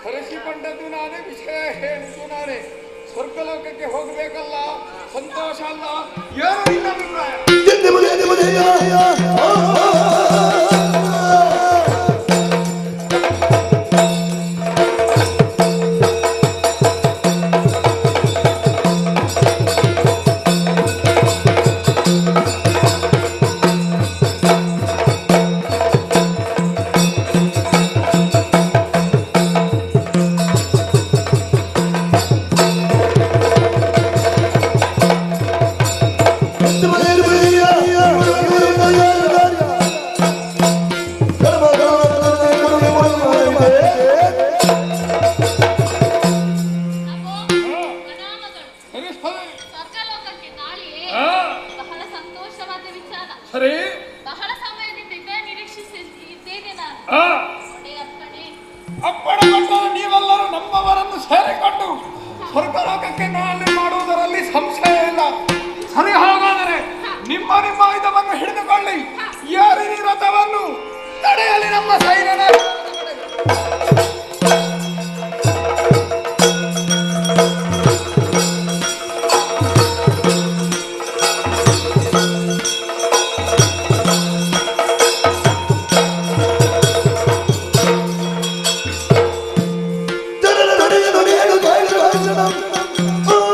ಕರೆಸಿಕೊಂಡದ್ದು ನಾನೇ, ವಿಷಯ ಹೇಳಿದ್ದು ನಾನೇ. ಸ್ವರ್ಗಲೋಕಕ್ಕೆ ಹೋಗಬೇಕಲ್ಲ, ಸಂತೋಷ ಅಲ್ಲ? ಏನು ನಿನ್ನ ಅಭಿಪ್ರಾಯ? ಸ್ವರ್ಗಲೋಕಕ್ಕೆ ನಾಳೆಯೇ ಬಹಳ ಸಂತೋಷವಾದ ವಿಚಾರ. ಸರಿ. ಬಹಳ ಸಮಯದಿಂದ ಇದೇ ನಿರೀಕ್ಷಿಸಿದ್ದೇನೆ ನಾನು. ಒಡೆಯ ಅಪ್ಪಣೆ. ಅಪ್ಪಣೆ ಕೊಟ್ಟರೆ ನೀವೆಲ್ಲರೂ ನಮ್ಮವರನ್ನು ಸೇರಿಕೊಂಡು ಸ್ವರ್ಗಲೋಕಕ್ಕೆ ನಾಳೆ ಮಾಡುವುದರಲ್ಲಿ ಸಂಶಯ ಇಲ್ಲ. ಸರಿ, ಹಾಗಾದರೆ ನಿಮ್ಮ ನಿಮ್ಮ ಆಯುಧವನ್ನು ಹಿಡಿದುಕೊಳ್ಳಿ. ಯಾರಿನ ರಥವನ್ನು ತಡೆಯಲಿ ನಮ್ಮ ಸೈನ್ಯನ. Oh.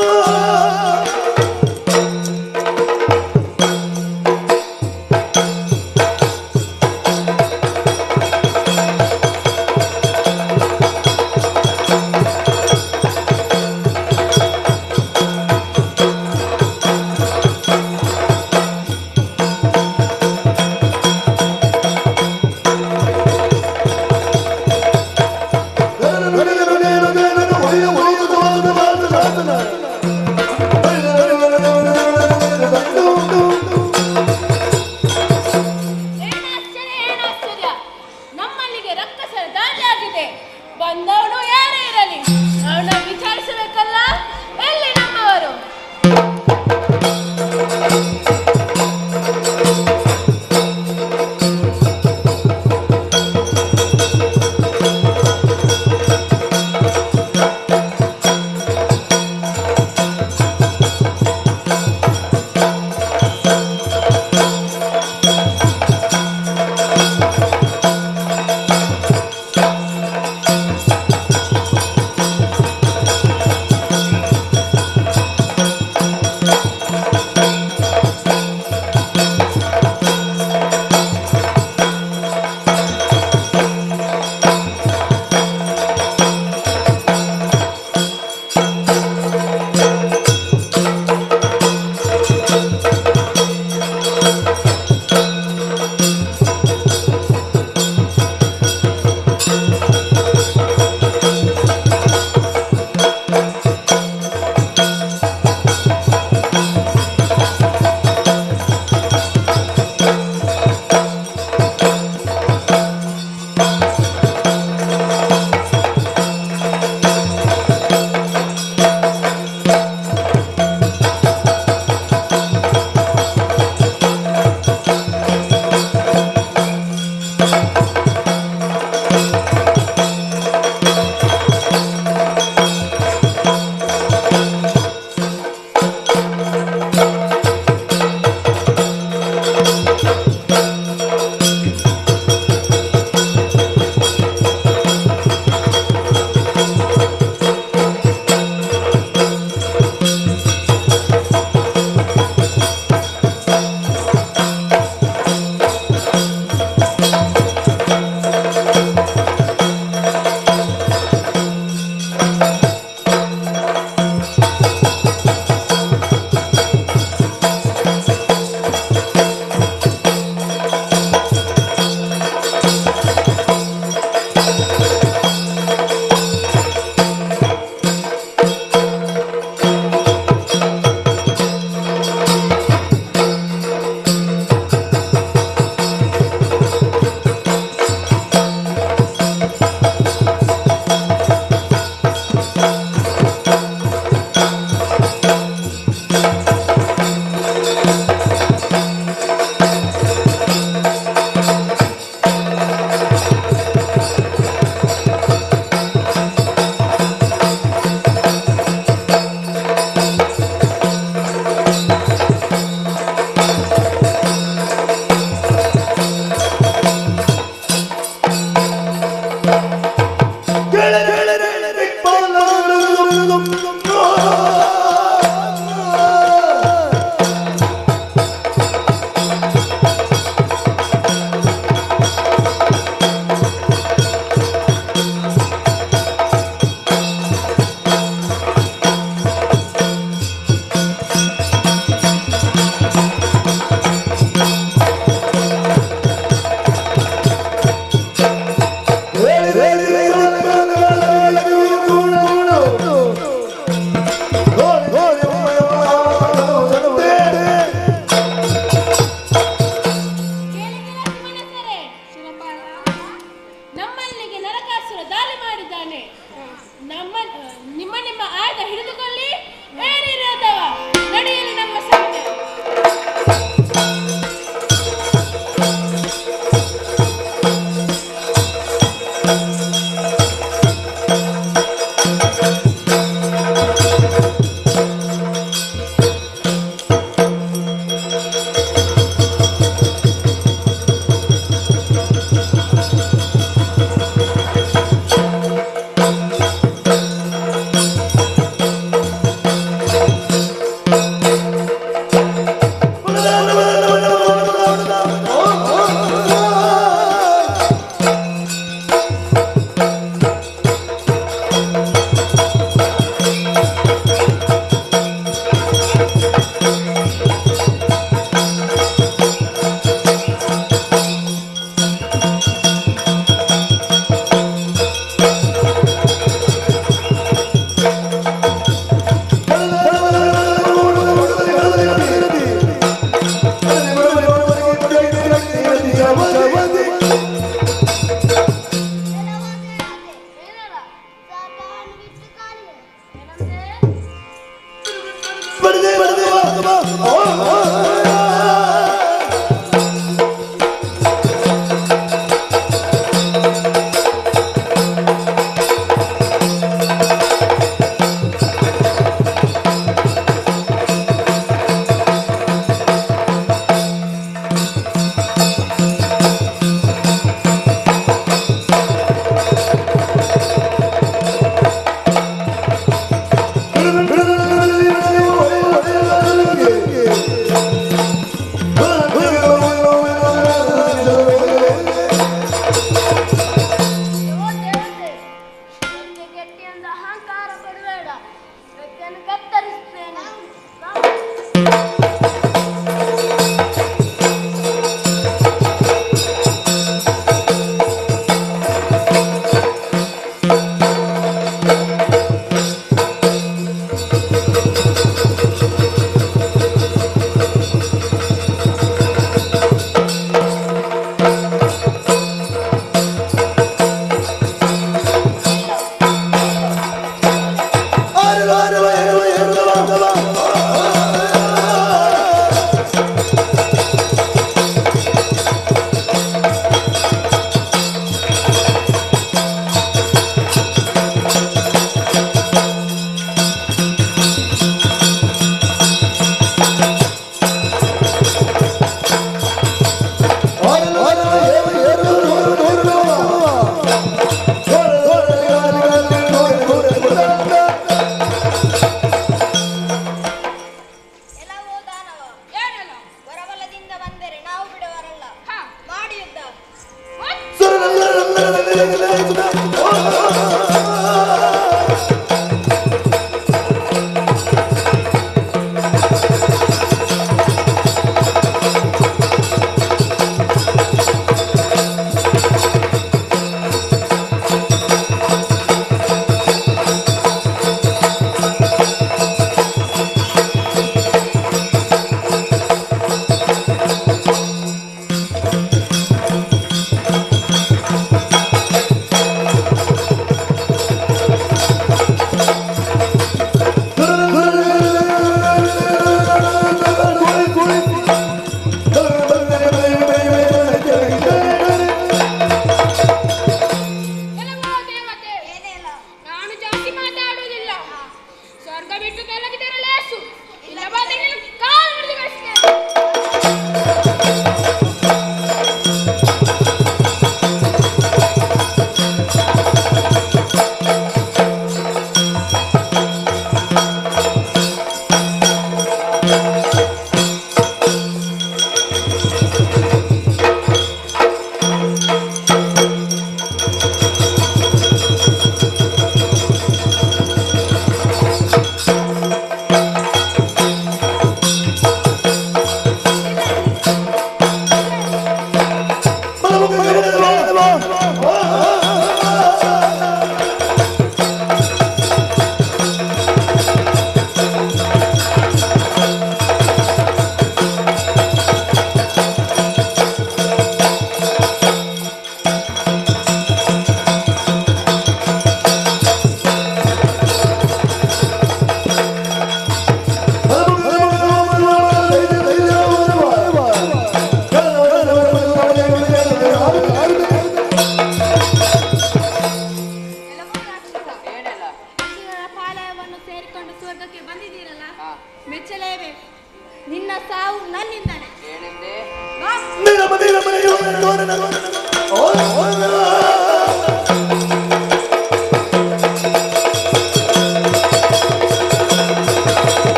ನನ್ನಿಂದಾನೆ. ಏನೆಂದೆ? ಬಾ.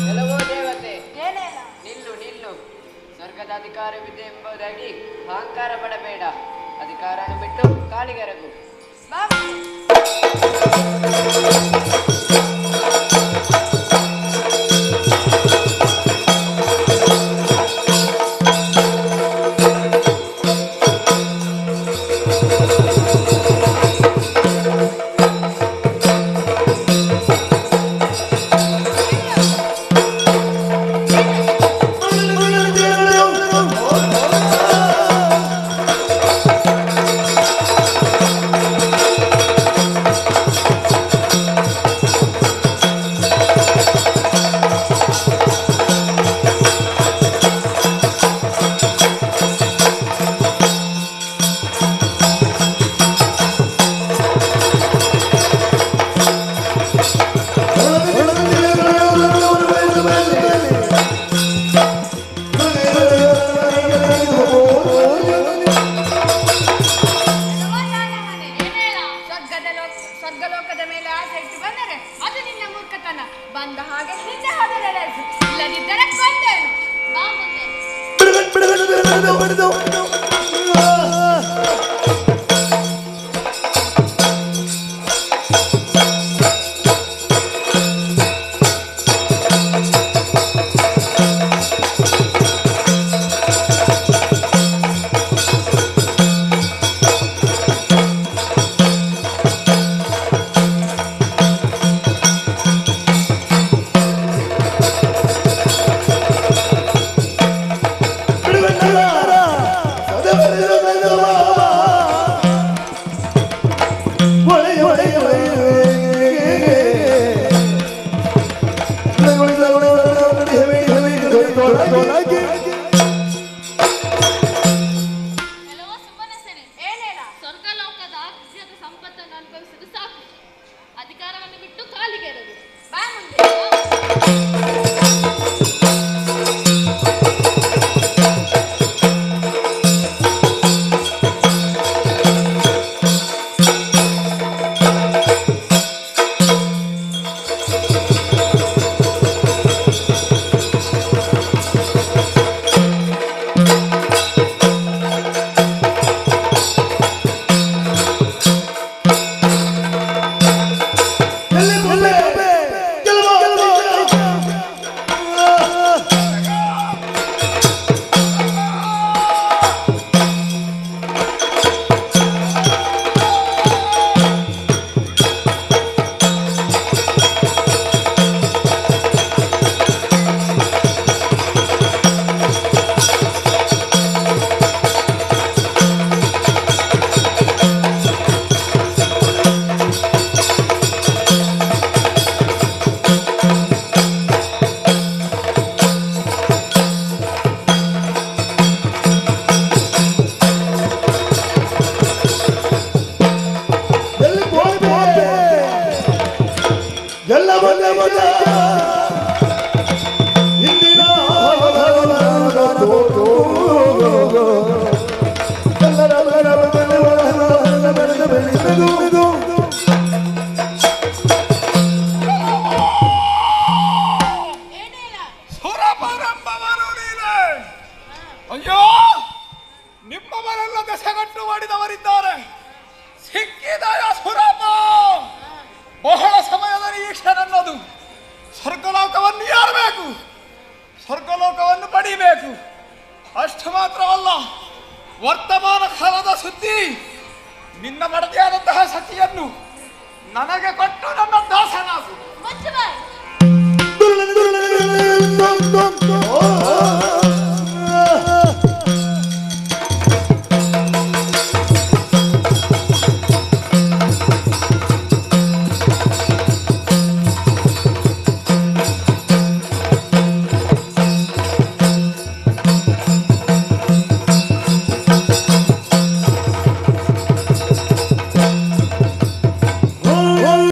ಕೆಲವೋ ದೇವತೆ, ನಿಲ್ಲು ನಿಲ್ಲು. ಸ್ವರ್ಗದ ಅಧಿಕಾರವಿದೆ ಎಂಬುದಾಗಿ ಅಹಂಕಾರ ಪಡಬೇಡ. ಅಧಿಕಾರವನ್ನು ಬಿಟ್ಟು ಕಾಲಿಗೆರಗು. ಬಾ. ಸ್ವರ್ಗಲೋಕದ ಮೇಲೆ ಆಸೆ ಇಟ್ಟು ಬಂದರೆ ಅದು ನಿನ್ನ ಮೂರ್ಖತನ. ಬಂದ ಹಾಗೆ ಹಿಂದೆ ಹೋದರೆ ಲೇಸು, ಇಲ್ಲದಿದ್ದರೆ ಕೊಂದೇನು. ಬಾ ಮುಂದೆ. ಕೆಲವೋ ಸುಮ್ಮನಸೇನೆ, ಏನೇನ? ಸ್ವರ್ಗಲೋಕದ ರಾಜ್ಯದ ಸಂಪತ್ತನ್ನು ಅನುಭವಿಸುವುದು ಸಾಕು. ಅಧಿಕಾರವನ್ನು ಬಿಟ್ಟು ಕಾಲಿಗೆರಗು. ಬಾ ಮುಂದೆ. ಸುರಪರಂಬವರು ನೀನೆ. ಅಯ್ಯೋ, ನಿಮ್ಮವರೆಲ್ಲ ದಶಗಟ್ಟು ಮಾಡಿದವರಿದ್ದಾರೆ. ಸಿಕ್ಕಿದಯ ಸುರಪ. ಬಹಳ ಸಮಯದ ನಿರೀಕ್ಷೆ ನನ್ನದು. ಸ್ವರ್ಗಲೋಕವನ್ನು ಏರಬೇಕು, ಸ್ವರ್ಗಲೋಕವನ್ನು ಪಡಿಬೇಕು. ಅಷ್ಟು ಮಾತ್ರವಲ್ಲ, ವರ್ತಮಾನ ಕಾಲದ ಸುದ್ದಿ ನಿನ್ನ ಮಡದಿಯಾದಂತಹ ಸತಿಯನ್ನು ನನಗೆ ಕೊಟ್ಟು ನನ್ನ ದಾಸನಾಗು. ಮುಚ್ಚು ಬಾಯ್. Oh.